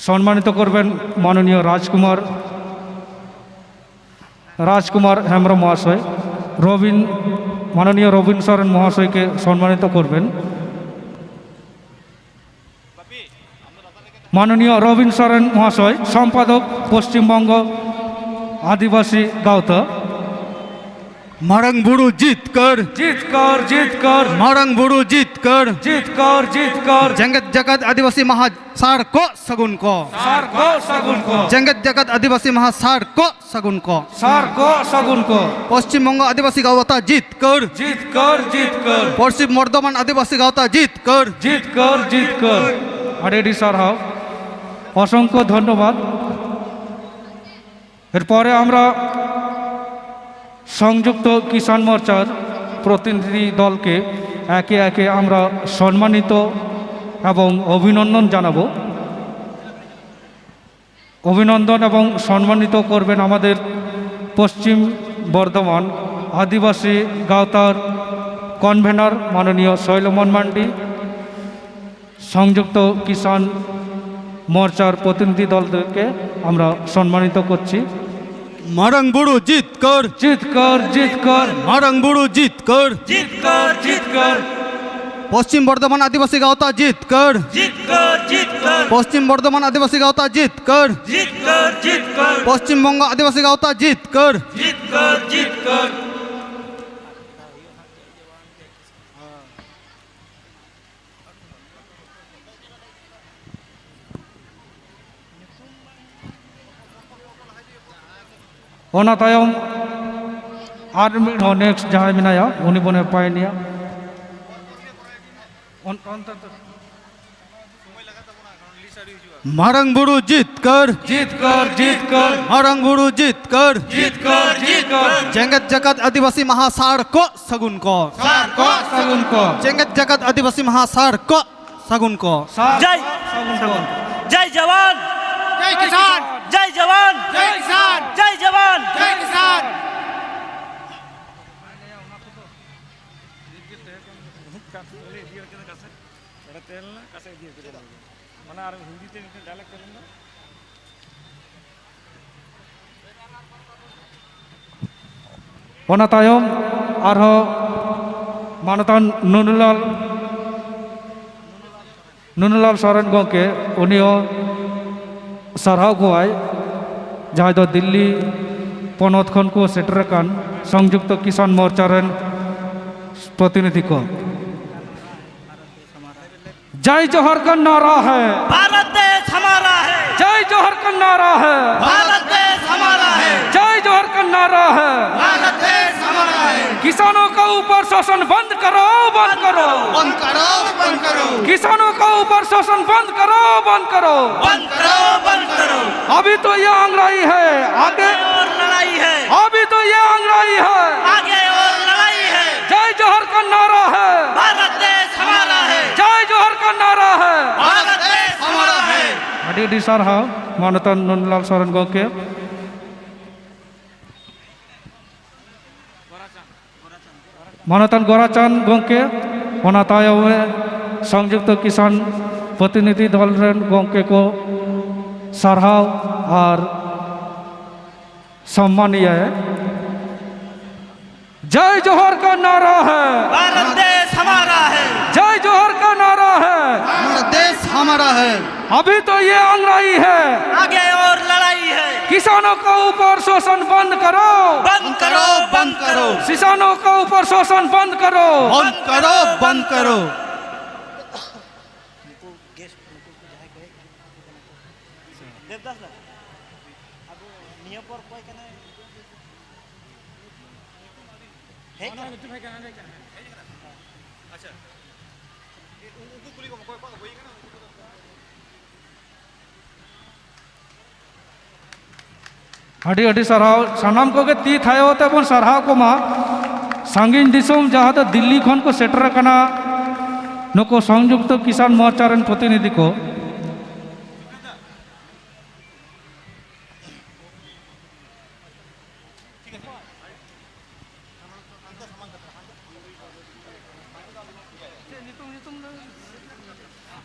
সম্মানিত করবেন মাননীয় রাজকুমার, রাজকুমার হেমব্রম মহাশয়। রবীন, মাননীয় রবীন সরেন মহাশয়কে সম্মানিত করবেন। মাননীয় রবীন সরেন মহাশয়, সম্পাদক পশ্চিমবঙ্গ আদিবাসী গাওতা। মারাং বুরু জিতকর। জিতকর, জিতকর। মারাং বুরু জিতকর। জিতকর, জিতকর। ᱡᱮᱜᱮᱛ ᱡᱟᱠᱟᱛ ᱟᱹᱫᱤᱵᱟᱹᱥᱤ ᱢᱟᱦᱟ ᱥᱟᱨ ᱠᱚ ᱥᱟᱹᱜᱩᱱ ᱠᱚ᱾ ᱥᱟᱨ ᱠᱚ ᱥᱟᱹᱜᱩᱱ ᱠᱚ᱾ ᱡᱮᱜᱮᱛ ᱡᱟᱠᱟᱛ ᱟᱹᱫᱤᱵᱟᱹᱥᱤ ᱢᱟᱦᱟ ᱥᱟᱨ ᱠᱚ ᱥᱟᱹᱜᱩᱱ ᱠᱚ᱾ ᱥᱟᱨ ᱠᱚ ᱥᱟᱹᱜᱩᱱ ᱠᱚ᱾ ᱯᱚᱥᱪᱤᱢ ᱵᱚᱝᱜᱚ ᱟᱹᱫᱤᱵᱟᱹᱥᱤ ᱜᱟᱶᱛᱟ ᱡᱤᱛᱠᱟᱹᱨ᱾ ᱡᱤᱛᱠᱟᱹᱨ, ᱡᱤᱛᱠᱟᱹᱨ᱾ ᱯᱚᱥᱪᱤᱢ ᱵᱚᱨᱫᱷᱚᱢᱟᱱ ᱟᱹᱫᱤᱵᱟᱹᱥᱤ ᱜᱟᱶᱛᱟ ᱡᱤᱛᱠᱟᱹᱨ᱾ ᱡᱤᱛᱠᱟᱹᱨ, ᱡᱤᱛᱠᱟᱹᱨ᱾ ᱟᱹᱰᱤ ᱟᱹᱰᱤ ᱥᱟᱨᱦᱟᱣ, ᱚᱥᱚᱝᱠᱷᱚ ᱫᱷᱚᱱᱭᱚᱵᱟᱫ᱾ এরপরে আমরা সংযুক্ত কিষাণ মোর্চার প্রতিনিধি দলকে একে একে আমরা সম্মানিত এবং অভিনন্দন জানাবো। অভিনন্দন এবং সম্মানিত করবেন আমাদের পশ্চিম বর্ধমান আদিবাসী গাওতার কনভেনর মাননীয় শৈলমন মান্ডি। সংযুক্ত কিষাণ মোর্চার প্রতিনিধি দলকে আমরা সম্মানিত করছি। মারাং বুরু জিতকর। জিতকর, জিতকর। মারাং বুরু জিত ᱡᱤᱛᱠᱟᱹᱨ, ᱡᱤᱛᱠᱟᱹᱨ, ᱡᱤᱛᱠᱟᱹᱨ᱾ ᱯᱚᱥᱪᱤᱢ ᱵᱚᱨᱫᱷᱚᱢᱟᱱ ᱟᱹᱫᱤᱵᱟᱹᱥᱤ ᱜᱟᱶᱛᱟ ᱡᱤᱛᱠᱟᱹᱨ᱾ ᱡᱤᱛᱠᱟᱹᱨ, ᱡᱤᱛᱠᱟᱹᱨ᱾ ᱯᱚᱥᱪᱤᱢ ᱵᱚᱨᱫᱷᱚᱢᱟᱱ ᱟᱹᱫᱤᱵᱟᱹᱥᱤ ᱜᱟᱶᱛᱟ ᱡᱤᱛᱠᱟᱹᱨ᱾ ᱡᱤᱛᱠᱟᱹᱨ, ᱡᱤᱛᱠᱟᱹᱨ᱾ ᱯᱚᱥᱪᱤᱢ ᱵᱚᱝᱜᱚ ᱟᱹᱫᱤᱵᱟᱹᱥᱤ ᱜᱟᱶᱛᱟ ᱡᱤᱛᱠᱟᱹᱨ᱾ ᱡᱤᱛᱠᱟᱹᱨ, ᱡᱤᱛᱠᱟᱹᱨ᱾ ᱚᱱᱟ ᱛᱟᱭᱚᱢ ᱟᱨ ᱢᱤᱫ ᱦᱚᱲ next ᱡᱟᱦᱟᱸᱭ ᱢᱮᱱᱟᱭᱟ, ᱩᱱᱤ ᱵᱚᱱ ᱮᱯᱟᱭᱮᱱᱮᱭᱟ᱾ ᱚᱱ-, ᱚᱱᱛᱮ ᱛᱮ᱾ ᱢᱟᱨᱟᱝ ᱵᱩᱨᱩ ᱡᱤᱛᱠᱟᱹᱨ᱾ ᱡᱤᱛᱠᱟᱹᱨ, ᱡᱤᱛᱠᱟᱹᱨ᱾ ᱢᱟᱨᱟᱝ ᱵᱩᱨᱩ ᱡᱤᱛᱠᱟᱹᱨ᱾ ᱡᱤᱛᱠᱟᱹᱨ, ᱡᱤᱛᱠᱟᱹᱨ᱾ ᱡᱮᱜᱮᱛ ᱡᱟᱠᱟᱛ ᱟᱹᱫᱤᱵᱟᱹᱥᱤ ᱢᱟᱦᱟ ᱥᱟᱨ ᱠᱚ ᱥᱟᱹᱜᱩᱱ ᱠᱚ᱾ ᱥᱟᱨ ᱠᱚ ᱥᱟᱹᱜᱩᱱ ᱠᱚ᱾ ᱡᱮᱜᱮᱛ ᱡᱟᱠᱟᱛ ᱟᱹᱫᱤᱵᱟᱹᱥᱤ ᱢᱟᱦᱟ ᱥᱟᱨ ᱠᱚ ᱥᱟᱹᱜᱩᱱ ᱠᱚ᱾ ᱥᱟᱨ ᱡᱟᱭ ᱠᱚ ᱥᱟᱹᱜᱩᱱ ᱠᱚ᱾ ᱡᱟᱭ ᱡᱟᱣᱟᱱ᱾ ᱡᱟᱭ ᱠᱤᱥᱟᱱ᱾ ᱡᱟᱭ ᱡᱟᱣᱟᱱ᱾ ᱡᱟᱭ ᱠᱤᱥᱟᱱ᱾ ᱡᱟᱭ ᱡᱟᱣᱟᱱ᱾ ᱡᱟᱭ ᱠᱤᱥᱟᱱ᱾ ᱢᱟᱱᱮ ᱟᱨ ᱦᱤᱱᱫᱤ ᱛᱮ ᱢᱤᱫᱴᱮᱱ dialogue ᱠᱚ ᱢᱮᱱᱫᱟ᱾ ᱚᱱᱟ ᱛᱟᱭᱚᱢ ᱟᱨᱦᱚᱸ ᱢᱟᱱᱚᱛᱟᱱ ᱱᱩᱱᱩᱞᱟᱞ, ᱱᱩᱱᱩᱞᱟᱞ ᱥᱚᱨᱮᱱ ᱜᱚᱢᱠᱮ, ᱩᱱᱤ ᱦᱚᱸ ᱥᱟᱨᱦᱟᱣ ᱠᱚᱣᱟᱭ, ᱡᱟᱦᱟᱸᱭ ᱫᱚ ᱫᱤᱞᱞᱤ ᱯᱚᱱᱚᱛ ᱠᱷᱚᱱ ᱠᱚ ᱥᱮᱴᱮᱨ ᱟᱠᱟᱱ ᱥᱚᱝᱡᱩᱠᱛᱚ ᱠᱤᱥᱟᱱ ᱢᱳᱨᱪᱟ ᱨᱮᱱ ᱯᱨᱚᱛᱤᱱᱤᱫᱷᱤ ᱠᱚ᱾ जय जोहर का नारा है। भारत देश हमारा है। जय जोहर का नारा है। भारत देश हमारा है। जय जोहर का नारा है। भारत देश हमारा है। किसानों का ऊपर शोषण बंद करो, बंद करो। बंद करो, बंद करो। किसानों का ऊपर शोषण बंद करो, बंद करो। बंद करो, बंद करो। अभी तो ये आंगड़ाई है, आगे और लड़ाई है। अभी तो ये आंगड़ाई है। आगे और लड़ाई है। जय जोहर का नारा है। भारत देश हमारा है। जय जोहर का नारा है। भारत देश हमारा है। ᱟᱹᱰᱤ ᱟᱹᱰᱤ ᱥᱟᱨᱦᱟᱣ ᱢᱟᱱᱚᱛᱟᱱ ᱱᱚᱱᱫᱞᱟᱞ ᱥᱚᱨᱮᱱ ᱜᱚᱢᱠᱮ᱾ ᱢᱟᱱᱚᱛᱟᱱ ᱜᱳᱨᱟᱪᱟᱸᱫᱽ ᱜᱚᱢᱠᱮ, ᱚᱱᱟ ᱛᱟᱭᱚᱢ ᱨᱮ ᱥᱚᱝᱡᱩᱠᱛᱚ ᱠᱤᱥᱟᱱ ᱯᱨᱚᱛᱤᱱᱤᱫᱷᱤ ᱫᱚᱞ ᱨᱮᱱ ᱜᱚᱢᱠᱮ ᱠᱚ ᱥᱟᱨᱦᱟᱣ ᱟᱨ ᱥᱚᱢᱢᱟᱱᱤᱭᱟᱹ᱾ जय जोहर का नारा है। भारत देश हमारा है। जय जोहर का नारा है। भारत देश हमारा है। अभी तो ये आंगराई है। आगे और लड़ाई है। किसानों के ऊपर शोषण बंद करो। बंद करो, बंद करो। किसानों के ऊपर शोषण बंद करो। बंद करो, बंद करो। ᱩᱱᱠᱩ ᱜᱮᱥᱴ, ᱩᱱᱠᱩ ᱠᱚ ᱡᱟᱦᱟᱸᱭ ᱠᱚ ᱦᱮᱡ ᱠᱟᱱᱟ, ᱫᱮᱵᱽᱫᱟᱥ ᱫᱟ, ᱟᱵᱚ ᱱᱤᱭᱟᱹ ᱯᱚᱨ ᱚᱠᱚᱭ ᱠᱟᱱᱟᱭ? ᱦᱮᱡ ᱠᱟᱱᱟ? ᱟᱪᱪᱷᱟ᱾ ᱩᱱᱠᱩ ᱠᱩᱞᱤ ᱠᱚᱢ, ᱚᱠᱚᱭ ᱠᱚᱣᱟᱜ ᱦᱩᱭ ᱠᱟᱱᱟ, ᱩᱱᱠᱩ ᱠᱚᱫᱚ᱾ ᱟᱹᱰᱤ ᱟᱹᱰᱤ ᱥᱟᱨᱦᱟᱣ᱾ ᱥᱟᱱᱟᱢ ᱠᱚᱜᱮ ᱛᱤ ᱛᱷᱟᱭᱚ ᱟᱛᱮ ᱵᱚᱱ ᱥᱟᱨᱦᱟᱣ ᱠᱚᱢᱟ᱾ ᱥᱟᱺᱜᱤᱧ ᱫᱤᱥᱚᱢ ᱡᱟᱦᱟᱸ ᱫᱚ ᱫᱤᱞᱞᱤ ᱠᱷᱚᱱ ᱠᱚ ᱥᱮᱴᱮᱨ ᱟᱠᱟᱱᱟ ᱱᱩᱠᱩ ᱥᱚᱝᱡᱩᱠᱛᱚ ᱠᱤᱥᱟᱱ ᱢᱳᱨᱪᱟ ᱨᱮᱱ ᱯᱨᱚᱛᱤᱱᱤᱫᱷᱤ ᱠᱚ᱾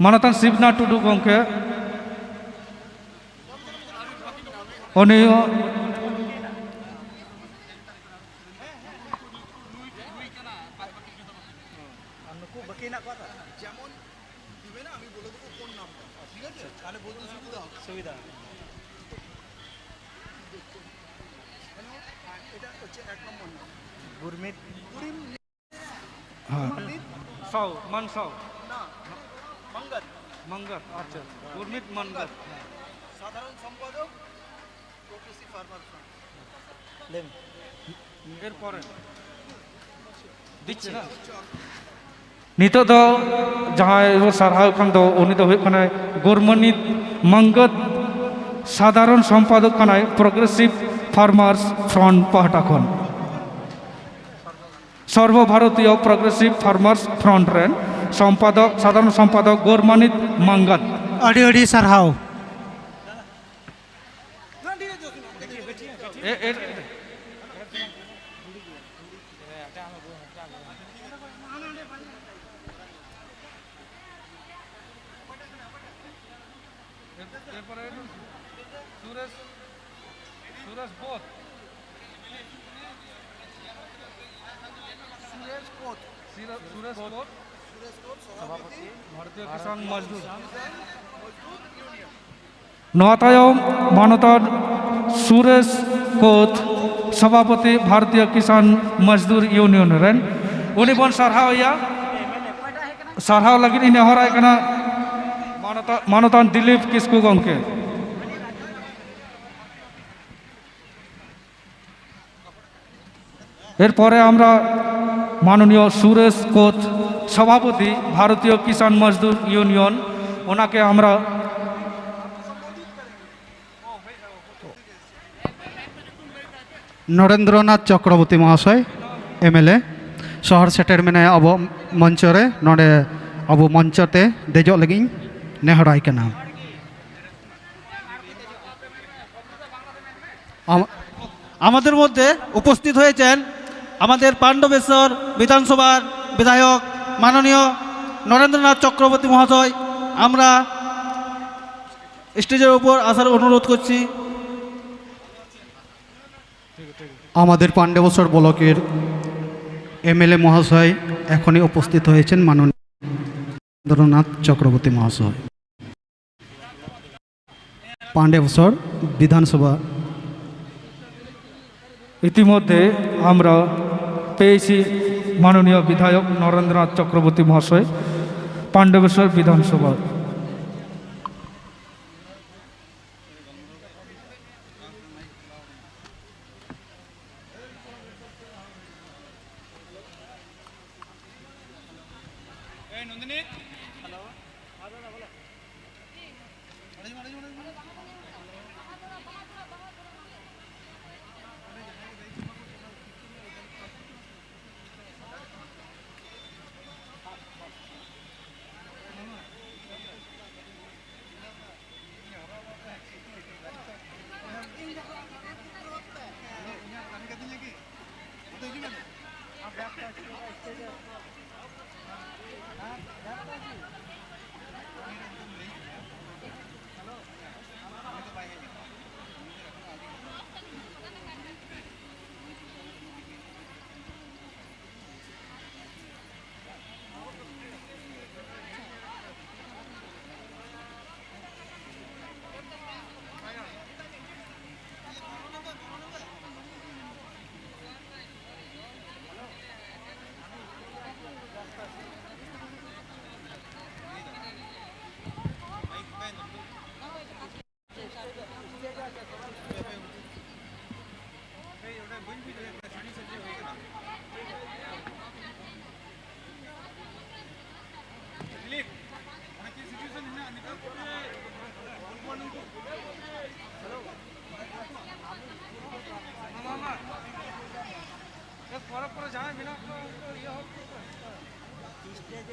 ᱢᱟᱱᱚᱛᱟᱱ ᱥᱤᱵᱽᱱᱟ ᱴᱩᱰᱩ ᱜᱚᱢᱠᱮ, ᱩᱱᱤ ᱦᱚᱸ᱾ ᱟᱨ ᱱᱩᱠᱩ ᱵᱟᱹᱠᱤ ᱦᱮᱱᱟᱜ ᱠᱚᱣᱟ ᱛᱚ? যেমন দিবে না, আমি বলে দেবো কোন নামটা, ঠিক আছে? তাহলে বলতে সুবিধা হবে। সুবিধা হবে। এটা হচ্ছে এক নম্বর নাম। গুরমিত। গুরিম। হ্যাঁ। গুরমিত। সাউ, মান সাউ। না, মঙ্গত। মঙ্গত, আচ্ছা। গুরমিত মঙ্গত। সাধারণ সম্পাদক, প্রোগ্রেসিভ ফার্মার ফ্রন্ট। ᱞᱟᱹᱭ ᱢᱮ᱾ ᱮᱨᱯᱚᱨᱮ ᱫᱤᱪᱪᱷᱮ᱾ ᱱᱤᱛᱚᱜ ᱫᱚ ᱡᱟᱦᱟᱸᱭ ᱵᱚ ᱥᱟᱨᱦᱟᱣ ᱠᱟᱱ ᱫᱚ, ᱩᱱᱤ ᱫᱚ ᱦᱩᱭᱩᱜ ᱠᱟᱱᱟᱭ ᱜᱩᱨᱢᱟᱱᱤᱛ ᱢᱟᱝᱜᱟᱛ, ᱥᱟᱫᱷᱟᱨᱚᱱ ᱥᱚᱢᱯᱟᱫᱚᱠ ᱠᱟᱱᱟᱭ ᱯᱨᱳᱜᱨᱮᱥᱤᱵᱷ ᱯᱷᱟᱨᱢᱟᱨᱥ ᱯᱷᱨᱚᱱᱴ ᱯᱟᱦᱴᱟ ᱠᱷᱚᱱ᱾ ᱥᱚᱨᱵᱚ ᱵᱷᱟᱨᱚᱛᱤᱭᱚ ᱯᱨᱳᱜᱨᱮᱥᱤᱵᱷ ᱯᱷᱟᱨᱢᱟᱨᱥ ᱯᱷᱨᱚᱱᱴ ᱨᱮᱱ ᱥᱚᱢᱯᱟᱫᱚᱠ, ᱥᱟᱫᱷᱟᱨᱚᱱ ᱥᱚᱢᱯᱟᱫᱚᱠ ᱜᱩᱨᱢᱟᱱᱤᱛ ᱢᱟᱝᱜᱟᱛ᱾ ᱟᱹᱰᱤ ᱟᱹᱰᱤ ᱥᱟᱨᱦᱟᱣ᱾ ᱮ, ᱮ, ᱮᱨᱯᱚᱨᱮ ᱥᱩᱨᱮᱥ, ᱥᱩᱨᱮᱥ ᱵᱳᱫᱷ᱾ ᱥᱩᱨᱮᱥ ᱠᱳᱛᱷ, ᱥᱚᱵᱷᱟᱯᱚᱛᱤ ᱵᱷᱟᱨᱚᱛᱤᱭᱚ ᱠᱤᱥᱟᱱ ᱢᱚᱡᱽᱫᱩᱨ᱾ ᱱᱚᱣᱟ ᱛᱟᱭᱚᱢ ᱢᱟᱱᱚᱛᱟᱱ ᱥᱩᱨᱮᱥ ᱠᱳᱛᱷ, ᱥᱚᱵᱷᱟᱯᱚᱛᱤ ᱵᱷᱟᱨᱚᱛᱤᱭᱚ ᱠᱤᱥᱟᱱ ᱢᱚᱡᱽᱫᱩᱨ ᱤᱭᱩᱱᱤᱭᱚᱱ ᱨᱮᱱ, ᱩᱱᱤ ᱵᱚᱱ ᱥᱟᱨᱦᱟᱣ ᱮᱭᱟ᱾ ᱥᱟᱨᱦᱟᱣ ᱞᱟᱹᱜᱤᱫ ᱤᱧ ᱱᱮᱦᱚᱨᱟᱭ ᱠᱟᱱᱟ ᱢᱟᱱᱚᱛᱟ-, ᱢᱟᱱᱚᱛᱟᱱ ᱫᱤᱞᱤᱯ ᱠᱤᱥᱠᱩ ᱜᱚᱢᱠᱮ᱾ এরপরে আমরা মাননীয় সুরেশ কোচ, সভাপতি ভারতীয় কিষাণ মজদুর ইউনিয়ন, ওনাকে আমরা ᱱᱚᱨᱮᱱᱫᱨᱚᱱᱟᱛᱷ ᱪᱚᱠᱨᱚᱵᱚᱨᱛᱤ ᱢᱚᱦᱟᱥᱚᱭ, ᱮᱢᱮᱞᱮ, ᱥᱚᱦᱚᱨ ᱥᱮᱴᱮᱨ ᱢᱮᱱᱟᱭᱟ ᱟᱵᱚ ᱢᱚᱧᱪᱚ ᱨᱮ᱾ ᱱᱚᱰᱮ ᱟᱵᱚ ᱢᱚᱧᱪᱚ ᱛᱮ ᱫᱮᱡᱚᱜ ᱞᱟᱹᱜᱤᱫ ᱤᱧ ᱱᱮᱦᱚᱨᱟᱭ ᱠᱟᱱᱟ᱾ আম-, আমাদের মধ্যে উপস্থিত হয়েছেন আমাদের পাণ্ডবেশ্বর বিধানসভার বিধায়ক মাননীয় নরেন্দ্রনাথ চক্রবর্তী মহাশয়। আমরা স্টেজের উপর আসার অনুরোধ করছি। আমাদের পাণ্ডবেশ্বর ব্লকের এমএলএ মহাশয় এখনই উপস্থিত হয়েছেন, মাননীয় নরেন্দ্রনাথ চক্রবর্তী মহাশয়। পাণ্ডবেশ্বর বিধানসভা। ইতিমধ্যে আমরা পেয়েছি মাননীয় বিধায়ক নরেন্দ্রনাথ চক্রবর্তী মহাশয়, পাণ্ডবেশ্বর বিধানসভা।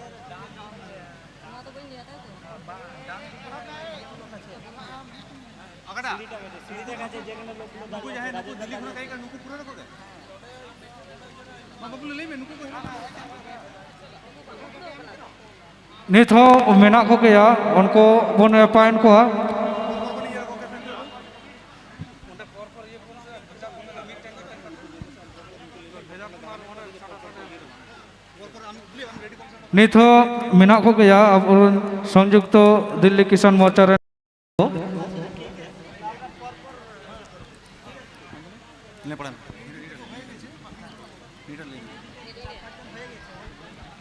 ᱱᱚᱣᱟ ᱫᱚ ᱵᱟᱹᱧ ᱞᱟᱹᱭᱟ, ᱛᱟᱭ ᱛᱚ? ᱱᱩᱠᱩ ᱡᱟᱦᱟᱸᱭ, ᱱᱩᱠᱩ ᱫᱤᱞᱞᱤ ᱠᱷᱚᱱᱟᱜ ᱠᱚ ᱦᱮᱡ ᱟᱠᱟᱱᱟ, ᱱᱩᱠᱩ ᱯᱩᱨᱟᱹ ᱨᱮᱠᱚ ᱜᱮ? ᱢᱟ ᱵᱟᱹᱵᱞᱩ, ᱞᱟᱹᱭ ᱢᱮ, ᱱᱩᱠᱩ ᱠᱚ ᱦᱮᱡ ᱟᱠᱟᱱᱟ᱾ ᱱᱤᱛ ᱦᱚᱸ ᱢᱮᱱᱟᱜ ᱠᱚᱜᱮᱭᱟ, ᱩᱱᱠᱩ ᱵᱚᱱ ᱮᱯᱟᱭᱮᱱ ᱠᱚᱣᱟ᱾ ᱱᱤᱛ ᱦᱚᱸ ᱢᱮᱱᱟᱜ ᱠᱚᱜᱮᱭᱟ ᱟᱵᱚᱨᱮᱱ ᱥᱚᱝᱡᱩᱠᱛᱚ ᱫᱤᱞᱞᱤ ᱠᱤᱥᱟᱱ ᱢᱳᱨᱪᱟ ᱨᱮᱱ᱾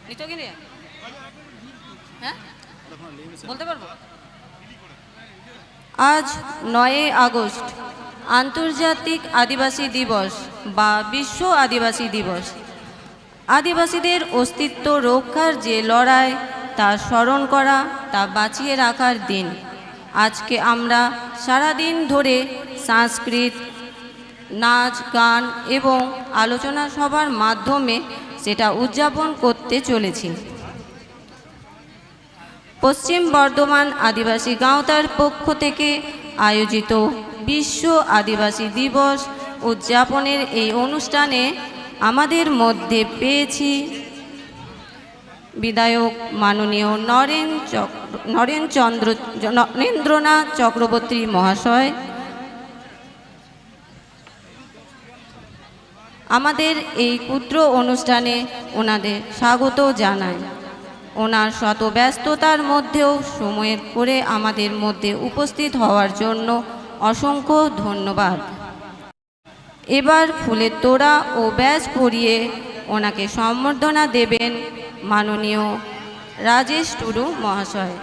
ᱱᱤᱛᱚᱜ ᱜᱮ ᱞᱟᱹᱭᱟ? ᱦᱮᱸ? ᱵᱚᱞᱛᱮ ᱯᱟᱨᱵᱚ? আজ নয়ই আগস্ট আন্তর্জাতিক আদিবাসী দিবস বা বিশ্ব আদিবাসী দিবস। আদিবাসীদের অস্তিত্ব রক্ষার যে লড়াই, তা স্মরণ করা, তা বাঁচিয়ে রাখার দিন। আজকে আমরা সারাদিন ধরে সংস্কৃত, নাচ, গান এবং আলোচনা সভার মাধ্যমে সেটা উদযাপন করতে চলেছি। পশ্চিম বর্ধমান আদিবাসী গাঁওতার পক্ষ থেকে আয়োজিত বিশ্ব আদিবাসী দিবস উদযাপনের এই অনুষ্ঠানে আমাদের মধ্যে পেয়েছি বিধায়ক মাননীয় নরেন চক্র-, নরেন চন্দ্র, নরেন্দ্রনাথ চক্রবর্তী মহাশয়। আমাদের এই ক্ষুদ্র অনুষ্ঠানে ওনাদের স্বাগত জানাই। ওনার শত ব্যস্ততার মধ্যেও সময়ের করে আমাদের মধ্যে উপস্থিত হওয়ার জন্য অসংখ্য ধন্যবাদ। এবার ফুলের তোড়া ও ব্যাজ পরিয়ে ওনাকে সম্বর্ধনা দেবেন মাননীয় রাজেশ টুডু মহাশয়।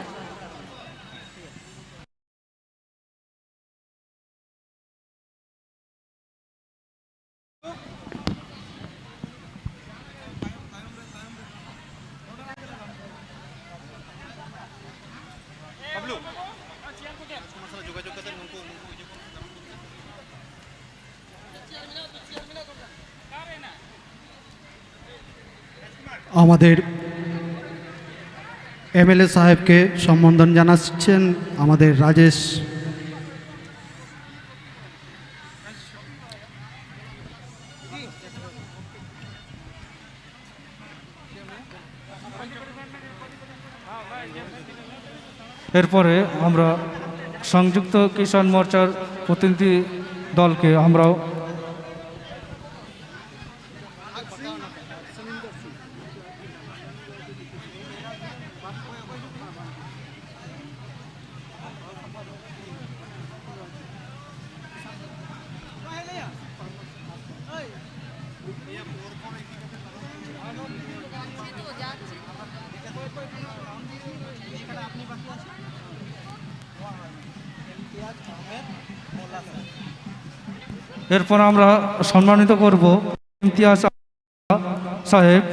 আমাদের এমএলএ সাহেবকে সম্বর্ধনা জানাচ্ছেন আমাদের রাজেশ। এরপরে আমরা সংযুক্ত কিষাণ মোর্চার প্রতিনিধি দলকে আমরাও এরপর আমরা সম্মানিত করব ইমতিয়াজ সাহেব,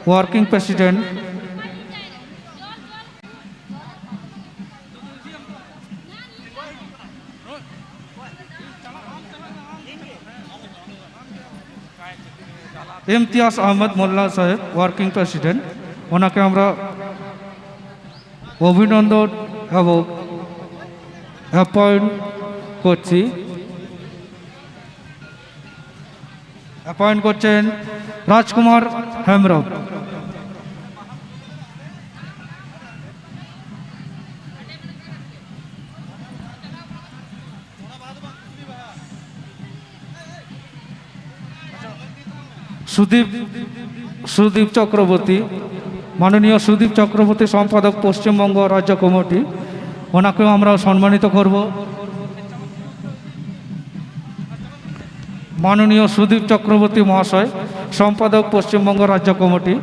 ওয়ার্কিং প্রেসিডেন্ট। ইমতিয়াজ আহমেদ মোল্লা সাহেব, ওয়ার্কিং প্রেসিডেন্ট, ওনাকে আমরা অভিনন্দন এবং অ্যাপয়েন্ট করছি। অ্যাপয়েন্ট করছেন রাজকুমার হেমব্রম। সুদীপ, সুদীপ চক্রবর্তী, মাননীয় সুদীপ চক্রবর্তী, সম্পাদক, পশ্চিমবঙ্গ রাজ্য কমিটি, ওনাকেও আমরা সম্মানিত করব। মাননীয় সুদীপ চক্রবর্তী মহাশয়, সম্পাদক, পশ্চিমবঙ্গ রাজ্য কমিটি।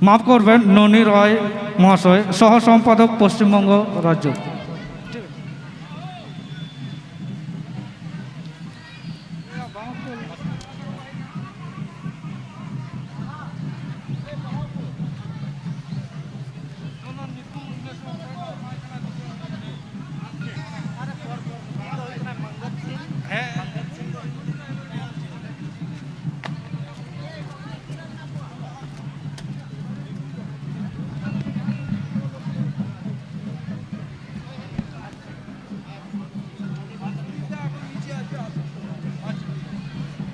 মাফ করবেন, ননী রায় মহাশয়, সহ সম্পাদক, পশ্চিমবঙ্গ রাজ্য।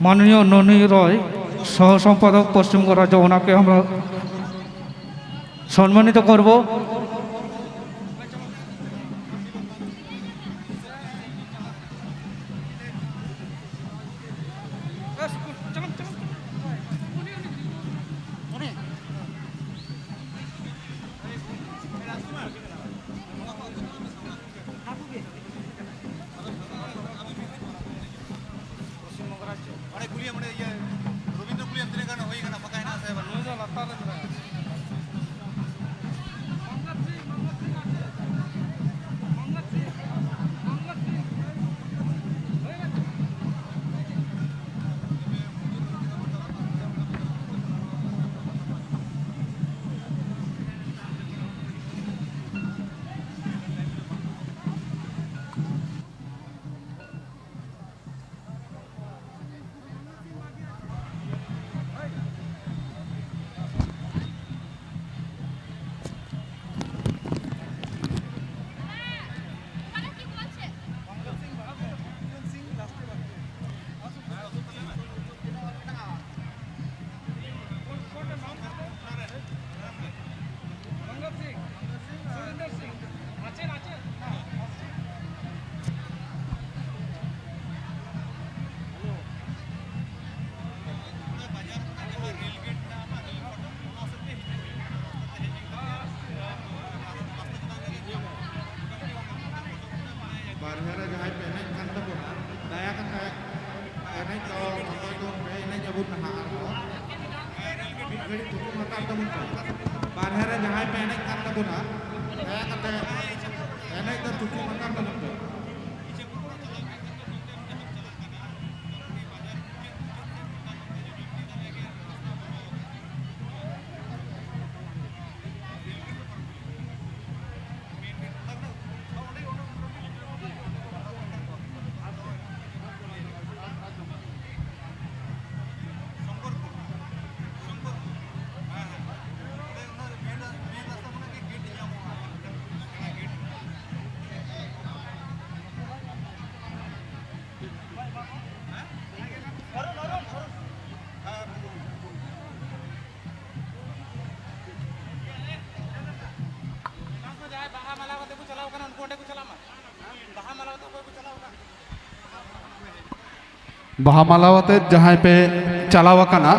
মাননীয় ননী রয়, সহ সম্পাদক পশ্চিমবঙ্গ রাজ্য, ওনাকে আমরা সম্মানিত করব। ᱚᱸᱰᱮ ᱠᱩᱞᱤᱭᱮᱢ, ᱚᱸᱰᱮ ᱤᱭᱟᱹ ᱨᱚᱵᱤᱱᱫᱨᱚ ᱠᱩᱞᱤᱭᱮᱢ, ᱛᱤᱱᱟᱹᱜ ᱜᱟᱱ ᱦᱩᱭ ᱠᱟᱱᱟ, ᱯᱷᱟᱸᱠᱟ ᱦᱮᱱᱟᱜᱼᱟ ᱥᱮ ᱵᱟᱹᱱᱩᱜᱼᱟ? ᱱᱩᱭ ᱫᱚ ᱞᱟᱛᱟᱨ ᱨᱮ ᱢᱮᱱᱟᱭᱟ᱾ ᱵᱟᱨᱦᱮ ᱨᱮ ᱡᱟᱦᱟᱸᱭ ᱯᱮ ᱮᱱᱮᱡ ᱠᱟᱱ ᱛᱟᱵᱚᱱᱟ, ᱫᱟᱭᱟ ᱠᱟᱛᱮ ᱮᱱᱮᱡ ᱫᱚ ᱵᱚᱱᱫᱚᱭ ᱛᱟᱵᱚᱱ ᱯᱮ, ᱮᱱᱮᱡ ᱟᱵᱚᱱ ᱱᱟᱦᱟᱜ ᱟᱨᱦᱚᱸ᱾ ᱢᱤᱫ ᱜᱷᱟᱹᱲᱤᱡ ᱛᱷᱩᱠᱩᱢ ᱦᱟᱛᱟᱲ ᱛᱟᱵᱚᱱ ᱯᱮ᱾ ᱵᱟᱨᱦᱮ ᱨᱮ ᱡᱟᱦᱟᱸᱭ ᱯᱮ ᱮᱱᱮᱡ ᱠᱟᱱ ᱛᱟᱵᱚᱱᱟ, ᱫᱟᱭᱟ ᱠᱟᱛᱮ ᱮᱱᱮᱡ ᱫᱚ ᱛᱷᱩᱠᱩᱢ ᱦᱟᱛᱟᱲ ᱛᱟᱵᱚᱱ ᱯᱮ᱾ ᱵᱟᱦᱟ ᱢᱟᱞᱟ ᱟᱛᱮᱫ ᱡᱟᱦᱟᱸᱭ ᱯᱮ ᱪᱟᱞᱟᱣ ᱟᱠᱟᱱᱟ,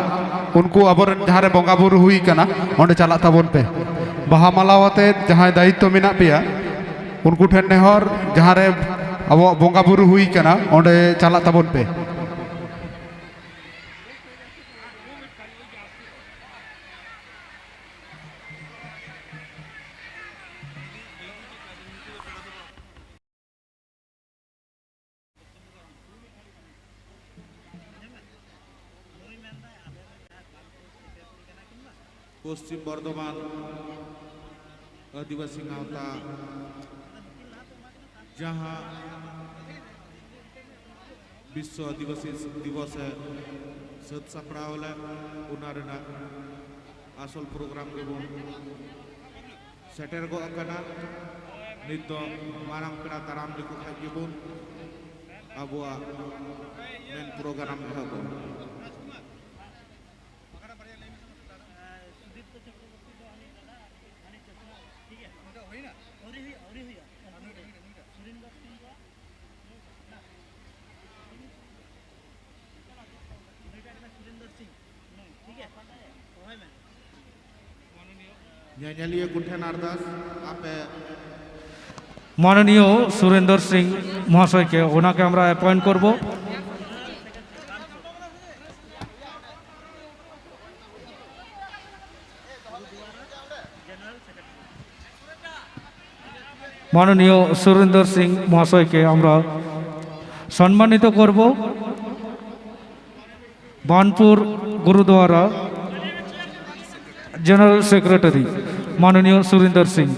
ᱩᱱᱠᱩ ᱟᱵᱚᱨᱮᱱ ᱡᱟᱦᱟᱸ ᱨᱮ ᱵᱚᱸᱜᱟ ᱵᱩᱨᱩ ᱦᱩᱭ ᱠᱟᱱᱟ, ᱚᱸᱰᱮ ᱪᱟᱞᱟᱜ ᱛᱟᱵᱚᱱ ᱯᱮ᱾ ᱵᱟᱦᱟ ᱢᱟᱞᱟ ᱟᱛᱮᱫ ᱡᱟᱦᱟᱸᱭ ᱫᱟᱭᱤᱛᱛᱚ ᱢᱮᱱᱟᱜ ᱯᱮᱭᱟ, ᱩᱱᱠᱩ ᱴᱷᱮᱱ ᱱᱮᱦᱚᱨ, ᱡᱟᱦᱟᱸ ᱨᱮ ᱟᱵᱚᱣᱟᱜ ᱵᱚᱸᱜᱟ ᱵᱩᱨᱩ ᱦᱩᱭ ᱠᱟᱱᱟ, ᱚᱸᱰᱮ ᱪᱟᱞᱟᱜ ᱛᱟᱵᱚᱱ ᱯᱮ᱾ ᱯᱚᱥᱪᱤᱢ ᱵᱚᱨᱫᱷᱚᱢᱟᱱ ᱟᱹᱫᱤᱵᱟᱹᱥᱤ ᱜᱟᱶᱛᱟ, ᱡᱟᱦᱟᱸ ᱵᱤᱥᱥᱚ ᱟᱹᱫᱤᱵᱟᱹᱥᱤ ᱫᱤᱵᱚᱥ ᱮ ᱥᱟᱹᱛ ᱥᱟᱯᱲᱟᱣ ᱞᱮᱫ, ᱚᱱᱟ ᱨᱮᱱᱟᱜ ᱟᱥᱚᱞ ᱯᱨᱳᱜᱨᱟᱢ ᱨᱮᱵᱚᱱ ᱥᱮᱴᱮᱨ ᱜᱚᱫ ᱟᱠᱟᱱᱟ᱾ ᱱᱤᱛ ᱫᱚ ᱢᱟᱨᱟᱝ ᱯᱮᱲᱟ ᱫᱟᱨᱟᱢ ᱞᱮᱠᱚ ᱠᱷᱟᱡ ᱜᱮᱵᱚᱱ ᱟᱵᱚᱣᱟᱜ ᱢᱮᱱ ᱯᱨᱳᱜᱨᱟᱢ ᱮᱦᱚᱵᱚᱜᱼᱟ᱾ ᱧᱮᱧᱮᱞᱤᱭᱟᱹ ᱠᱚᱴᱷᱮᱱ ᱟᱨᱫᱟᱥ, ᱟᱯᱮ ᱢᱟᱱᱚᱱᱤᱭᱚ ᱥᱩᱨᱮᱱᱫᱚᱨ ᱥᱤᱝ ᱢᱚᱦᱟᱥᱚᱭ ᱠᱮ ᱚᱱᱟ ᱠᱮᱢᱨᱟ ᱮᱯᱚᱭᱮᱱᱴ ᱠᱚᱨᱵᱚ᱾ মাননীয় সুরেন্দ্র সিং মহাশয়কে আমরা সম্মানিত করব। বার্নপুর গুরুদুয়ারা জেনারেল সেক্রেটারি মাননীয় সুরেন্দ্র সিং।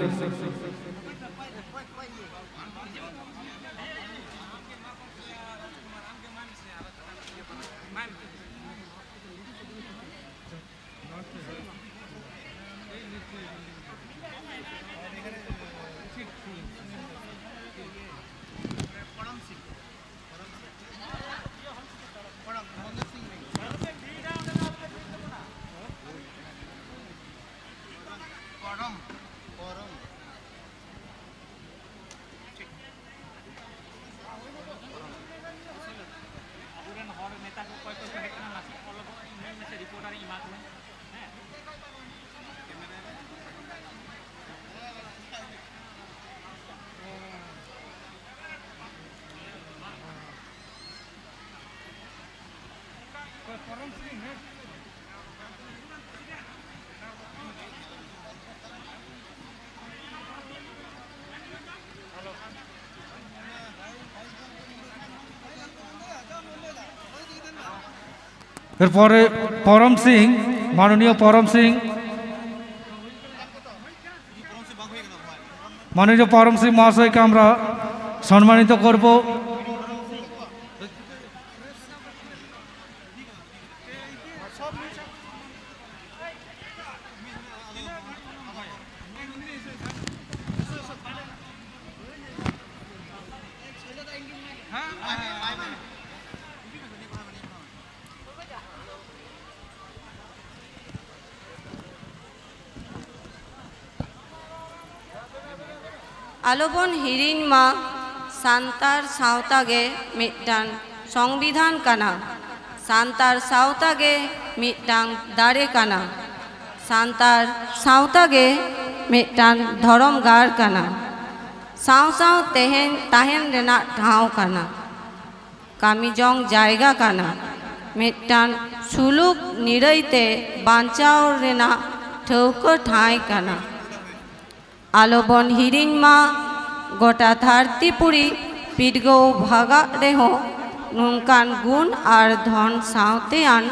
এরপরে পরম সিং, মাননীয় পরম সিং, মাননীয় পরম সিং মহাশয়কে আমরা সম্মানিত করব। ᱟᱞᱚᱵᱚᱱ ᱦᱤᱲᱤᱧ ᱢᱟ, ᱥᱟᱱᱛᱟᱲ ᱥᱟᱶᱛᱟ ᱜᱮ ᱢᱤᱫᱴᱟᱝ ᱥᱚᱝᱵᱤᱫᱷᱟᱱ ᱠᱟᱱᱟ᱾ ᱥᱟᱱᱛᱟᱲ ᱥᱟᱶᱛᱟ ᱜᱮ ᱢᱤᱫᱴᱟᱝ ᱫᱟᱨᱮ ᱠᱟᱱᱟ᱾ ᱥᱟᱱᱛᱟᱲ ᱥᱟᱶᱛᱟ ᱜᱮ ᱢᱤᱫᱴᱟᱝ ᱫᱷᱚᱨᱚᱢ ᱜᱟᱲ ᱠᱟᱱᱟ᱾ ᱥᱟᱶ ᱥᱟᱶ ᱛᱮᱦᱮᱧ ᱛᱟᱦᱮᱱ ᱨᱮᱱᱟᱜ ᱴᱷᱟᱶ ᱠᱟᱱᱟ᱾ ᱠᱟᱹᱢᱤ ᱡᱚᱝ ᱡᱟᱭᱜᱟ ᱠᱟᱱᱟ᱾ ᱢᱤᱫᱴᱟᱝ ᱥᱩᱞᱩᱠ ᱱᱤᱨᱟᱹᱭ ᱛᱮ ᱵᱟᱧᱪᱟᱣ ᱨᱮᱱᱟᱜ ᱴᱷᱟᱹᱣᱠᱟᱹ ᱴᱷᱟᱶ ᱠᱟᱱᱟ᱾ ᱟᱞᱚᱵᱚᱱ ᱦᱤᱲᱤᱧ ᱢᱟ, ᱜᱚᱴᱟ ᱫᱷᱟᱹᱨᱛᱤ ᱯᱩᱨᱤ ᱯᱤᱰᱜᱟᱹᱣ ᱵᱷᱟᱜᱟᱜ ᱨᱮᱦᱚᱸ, ᱱᱚᱝᱠᱟᱱ ᱜᱩᱱ ᱟᱨ ᱫᱷᱚᱱ ᱥᱟᱶᱛᱮᱭᱟᱱ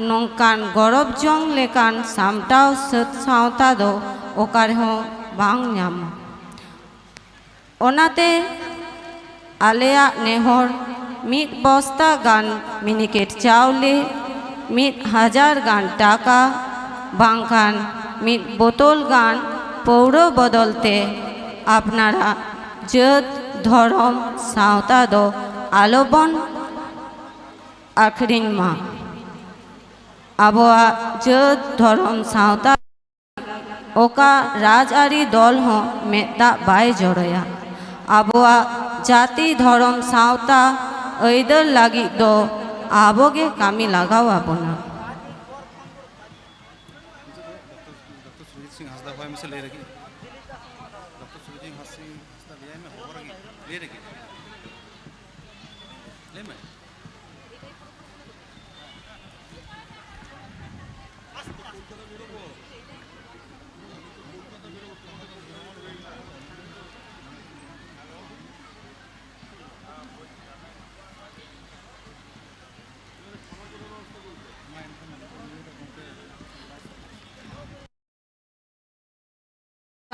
ᱱᱚᱝᱠᱟᱱ ᱜᱚᱨᱚᱵᱽ ᱡᱚᱝ ᱞᱮᱠᱟᱱ ᱥᱟᱢᱴᱟᱣ ᱥᱟᱹᱛ ᱥᱟᱶᱛᱟ ᱫᱚ ᱚᱠᱟ ᱨᱮᱦᱚᱸ ᱵᱟᱝ ᱧᱟᱢᱟ᱾ ᱚᱱᱟᱛᱮ ᱟᱞᱮᱭᱟᱜ ᱱᱮᱦᱚᱨ, ᱢᱤᱫ ᱵᱚᱥᱛᱟ ᱜᱟᱱ ᱢᱤᱱᱤᱠᱮᱴ ᱪᱟᱣᱞᱮ, ᱢᱤᱫ ᱦᱟᱡᱟᱨ ᱜᱟᱱ ᱴᱟᱠᱟ, ᱵᱟᱝᱠᱷᱟᱱ ᱢᱤᱫ ᱵᱳᱛᱚᱞ ᱜᱟᱱ ᱯᱟᱹᱣᱨᱟᱹ ᱵᱚᱫᱚᱞ ᱛᱮ ᱟᱯᱱᱟᱨᱟᱜ ᱡᱟᱹᱛ, ᱫᱷᱚᱨᱚᱢ, ᱥᱟᱶᱛᱟ ᱫᱚ ᱟᱞᱚᱵᱚᱱ ᱟᱹᱠᱷᱨᱤᱧ ᱢᱟ᱾ ᱟᱵᱚᱣᱟᱜ ᱡᱟᱹᱛ, ᱫᱷᱚᱨᱚᱢ, ᱥᱟᱶᱛᱟ ᱚᱠᱟ ᱨᱟᱡᱽᱟᱹᱨᱤ ᱫᱚᱞ ᱦᱚᱸ ᱢᱮᱫ ᱫᱟᱜ ᱵᱟᱭ ᱡᱚᱨᱚᱭᱟ᱾ ᱟᱵᱚᱣᱟᱜ ᱡᱟᱹᱛᱤ, ᱫᱷᱚᱨᱚᱢ, ᱥᱟᱶᱛᱟ ᱟᱹᱭᱫᱟᱹᱨ ᱞᱟᱹᱜᱤᱫ ᱫᱚ ᱟᱵᱚ ᱜᱮ ᱠᱟᱹᱢᱤ ᱞᱟᱜᱟᱣ ᱟᱵᱚᱱᱟ᱾ ᱥᱤᱝ ᱦᱟᱸᱥᱫᱟ ᱦᱚᱭ ᱢᱮᱥᱮ ᱞᱟᱹᱭ ᱨᱮᱜᱮ᱾ ᱰᱚᱠᱴᱚᱨ ᱥᱩᱨᱚᱡᱤᱛ ᱦᱟᱸᱥᱫᱟ ᱞᱟᱹᱭ ᱟᱭ ᱢᱮ, ᱦᱚᱦᱚ ᱨᱮᱜᱮ, ᱞᱟᱹᱭ ᱨᱮᱜᱮ᱾ ᱞᱟᱹᱭ ᱢᱮ᱾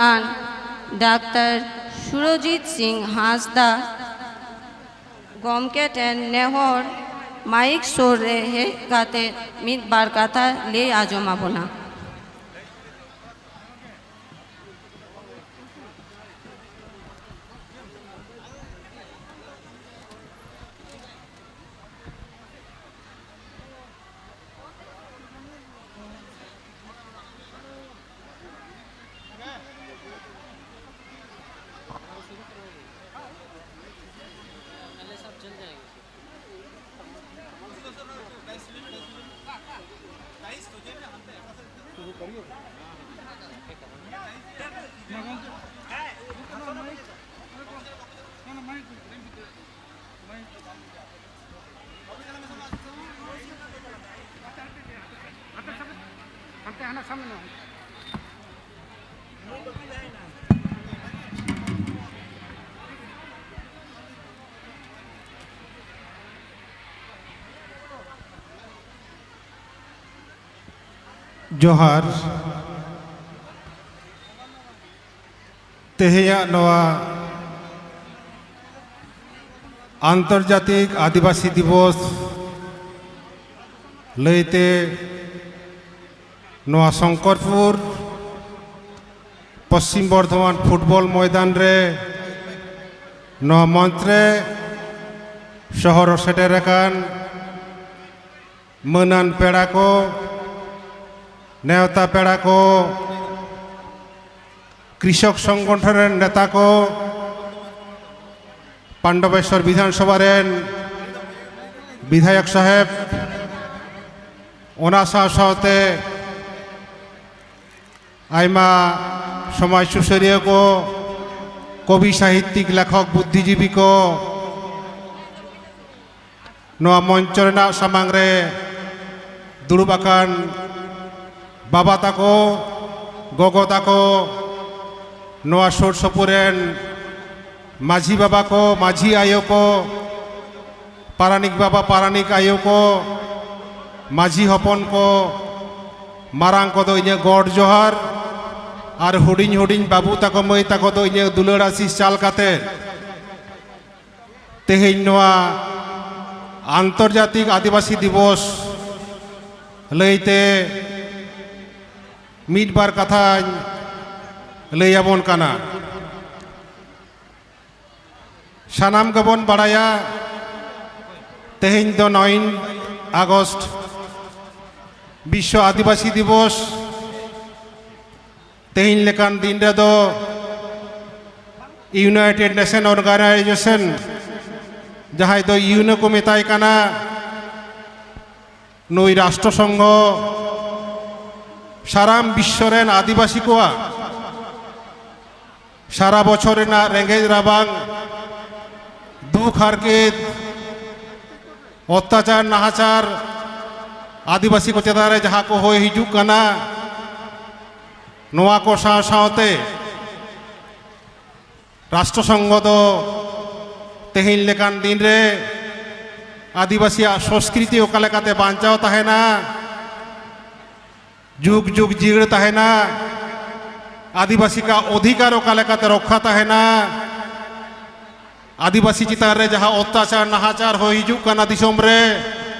ᱠᱟᱱ ᱰᱟᱠᱛᱟᱨ ᱥᱩᱨᱚᱡᱤᱛ ᱥᱤᱝ ᱦᱟᱸᱥᱫᱟ ᱜᱚᱢᱠᱮ ᱴᱷᱮᱱ ᱱᱮᱦᱚᱨ, ᱢᱟᱭᱤᱠ ᱥᱩᱨ ᱨᱮ ᱦᱮᱡ ᱠᱟᱛᱮ ᱢᱤᱫ ᱵᱟᱨ ᱠᱟᱛᱷᱟ ᱞᱟᱹᱭ ᱟᱸᱡᱚᱢ ᱟᱵᱚᱱᱟ᱾ ᱡᱚᱦᱟᱨ᱾ ᱛᱮᱦᱮᱧᱟᱜ ᱱᱚᱣᱟ ᱟᱱᱛᱚᱨᱡᱟᱛᱤᱠ ᱟᱹᱫᱤᱵᱟᱹᱥᱤ ᱫᱤᱵᱚᱥ ᱞᱟᱹᱭᱛᱮ ᱱᱚᱣᱟ ᱥᱚᱝᱠᱚᱨᱯᱩᱨ ᱯᱚᱥᱪᱤᱢ ᱵᱚᱨᱫᱷᱚᱢᱟᱱ ᱯᱷᱩᱴᱵᱚᱞ ᱢᱚᱭᱫᱟᱱ ᱨᱮ ᱱᱚᱣᱟ ᱢᱚᱧᱪ ᱨᱮ ᱥᱚᱦᱚᱨ ᱥᱮᱴᱮᱨ ᱟᱠᱟᱱ ᱢᱟᱹᱱᱟᱱ ᱯᱮᱲᱟ ᱠᱚ, ᱱᱮᱣᱛᱟ ᱯᱮᱲᱟ ᱠᱚ, ᱠᱨᱤᱥᱚᱠ ᱥᱚᱝᱜᱚᱴᱷᱚᱱ ᱨᱮᱱ ᱱᱮᱛᱟ ᱠᱚ, ᱯᱟᱱᱰᱚᱵᱮᱥᱣᱚᱨ ᱵᱤᱫᱷᱟᱱ ᱥᱚᱵᱷᱟ ᱨᱮᱱ ᱵᱤᱫᱷᱟᱭᱚᱠ ᱥᱟᱦᱮᱵᱽ, ᱚᱱᱟ ᱥᱟᱶ ᱥᱟᱶᱛᱮ ᱟᱭᱢᱟ ᱥᱚᱢᱟᱡᱽ ᱥᱩᱥᱟᱹᱨᱤᱭᱟᱹ ᱠᱚ, ᱠᱚᱵᱤ, ᱥᱟᱦᱤᱛᱭᱤᱠ, ᱞᱮᱠᱷᱚᱠ, ᱵᱩᱫᱽᱫᱷᱤᱡᱤᱵᱤ ᱠᱚ, ᱱᱚᱣᱟ ᱢᱚᱧᱪᱚ ᱨᱮᱱᱟᱜ ᱥᱟᱢᱟᱝ ᱨᱮ ᱫᱩᱲᱩᱵ ᱟᱠᱟᱱ ᱵᱟᱵᱟ ᱛᱟᱠᱚ, ᱜᱚᱜᱚ ᱛᱟᱠᱚ, ᱱᱚᱣᱟ ᱥᱩᱨ ᱥᱩᱯᱩᱨ ᱨᱮᱱ ᱢᱟᱹᱡᱷᱤ ᱵᱟᱵᱟ ᱠᱚ, ᱢᱟᱹᱡᱷᱤ ᱟᱭᱳ ᱠᱚ, ᱯᱟᱨᱟᱱᱤᱠ ᱵᱟᱵᱟ, ᱯᱟᱨᱟᱱᱤᱠ ᱟᱭᱳ ᱠᱚ, ᱢᱟᱹᱡᱷᱤ ᱦᱚᱯᱚᱱ ᱠᱚ, ᱢᱟᱨᱟᱝ ᱠᱚᱫᱚ ᱤᱧᱟᱹᱜ ᱜᱚᱰ ᱡᱚᱦᱟᱨ, ᱟᱨ ᱦᱩᱰᱤᱧ ᱦᱩᱰᱤᱧ ᱵᱟᱹᱵᱩ ᱛᱟᱠᱚ, ᱢᱟᱹᱭ ᱛᱟᱠᱚ ᱫᱚ ᱤᱧᱟᱹᱜ ᱫᱩᱞᱟᱹᱲ ᱟᱥᱤᱥ ᱪᱟᱞ ᱠᱟᱛᱮ ᱛᱮᱦᱮᱧ ᱱᱚᱣᱟ ᱟᱱᱛᱚᱨᱡᱟᱛᱤᱠ ᱟᱹᱫᱤᱵᱟᱹᱥᱤ ᱫᱤᱵᱚᱥ ᱞᱟᱹᱭᱛᱮ ᱢᱤᱫ ᱵᱟᱨ ᱠᱟᱛᱷᱟᱧ ᱞᱟᱹᱭ ᱟᱵᱚᱱ ᱠᱟᱱᱟ᱾ ᱥᱟᱱᱟᱢ ᱜᱮᱵᱚᱱ ᱵᱟᱲᱟᱭᱟ, ᱛᱮᱦᱮᱧ ᱫᱚ ᱱᱚᱭ ᱟᱜᱚᱥᱴ, ᱵᱤᱥᱥᱚ ᱟᱹᱫᱤᱵᱟᱹᱥᱤ ᱫᱤᱵᱚᱥ᱾ ᱛᱮᱦᱮᱧ ᱞᱮᱠᱟᱱ ᱫᱤᱱ ᱨᱮᱫᱚ United Nation Organization, ᱡᱟᱦᱟᱸᱭ ᱫᱚ ᱤᱭᱩᱱᱳ ᱠᱚ ᱢᱮᱛᱟᱭ ᱠᱟᱱᱟ, ᱱᱩᱭ ᱨᱟᱥᱴᱨᱚ ᱥᱚᱝᱜᱷᱚ ᱥᱟᱨᱟᱢ ᱵᱤᱥᱥᱚ ᱨᱮᱱ ᱟᱹᱫᱤᱵᱟᱹᱥᱤ ᱠᱚᱣᱟᱜ ᱥᱟᱨᱟ ᱵᱚᱪᱷᱚᱨ ᱨᱮᱱᱟᱜ ᱨᱮᱸᱜᱮᱡ ᱨᱟᱵᱟᱝ, ᱫᱩᱠ ᱦᱟᱨᱠᱮᱛ, ᱚᱛᱛᱟᱪᱟᱨ ᱱᱟᱦᱟᱪᱟᱨ ᱟᱹᱫᱤᱵᱟᱹᱥᱤ ᱠᱚ ᱪᱮᱛᱟᱱ ᱨᱮ ᱡᱟᱦᱟᱸ ᱠᱚ ᱦᱩᱭ ᱦᱤᱡᱩᱜ ᱠᱟᱱᱟ, ᱱᱚᱣᱟ ᱠᱚ ᱥᱟᱶ ᱥᱟᱶᱛᱮ ᱨᱟᱥᱴᱨᱚ ᱥᱚᱝᱜᱷᱚ ᱫᱚ ᱛᱮᱦᱮᱧ ᱞᱮᱠᱟᱱ ᱫᱤᱱ ᱨᱮ ᱟᱹᱫᱤᱵᱟᱹᱥᱤᱭᱟᱜ ᱥᱚᱸᱥᱠᱨᱤᱛᱤ ᱚᱠᱟ ᱞᱮᱠᱟᱛᱮ ᱵᱟᱧᱪᱟᱣ ᱛᱟᱦᱮᱱᱟ, ᱡᱩᱜᱽ ᱡᱩᱜᱽ ᱡᱤᱭᱟᱹᱲ ᱛᱟᱦᱮᱱᱟ, ᱟᱹᱫᱤᱵᱟᱹᱥᱤ ᱠᱚᱣᱟᱜ ᱚᱫᱷᱤᱠᱟᱨ ᱚᱠᱟ ᱞᱮᱠᱟᱛᱮ ᱨᱚᱠᱠᱷᱟ ᱛᱟᱦᱮᱱᱟ, ᱟᱹᱫᱤᱵᱟᱹᱥᱤ ᱪᱮᱛᱟᱱ ᱨᱮ ᱡᱟᱦᱟᱸ ᱚᱛᱛᱟᱪᱟᱨ ᱱᱟᱦᱟᱪᱟᱨ ᱦᱩᱭ ᱦᱤᱡᱩᱜ ᱠᱟᱱᱟ ᱫᱤᱥᱚᱢ ᱨᱮ,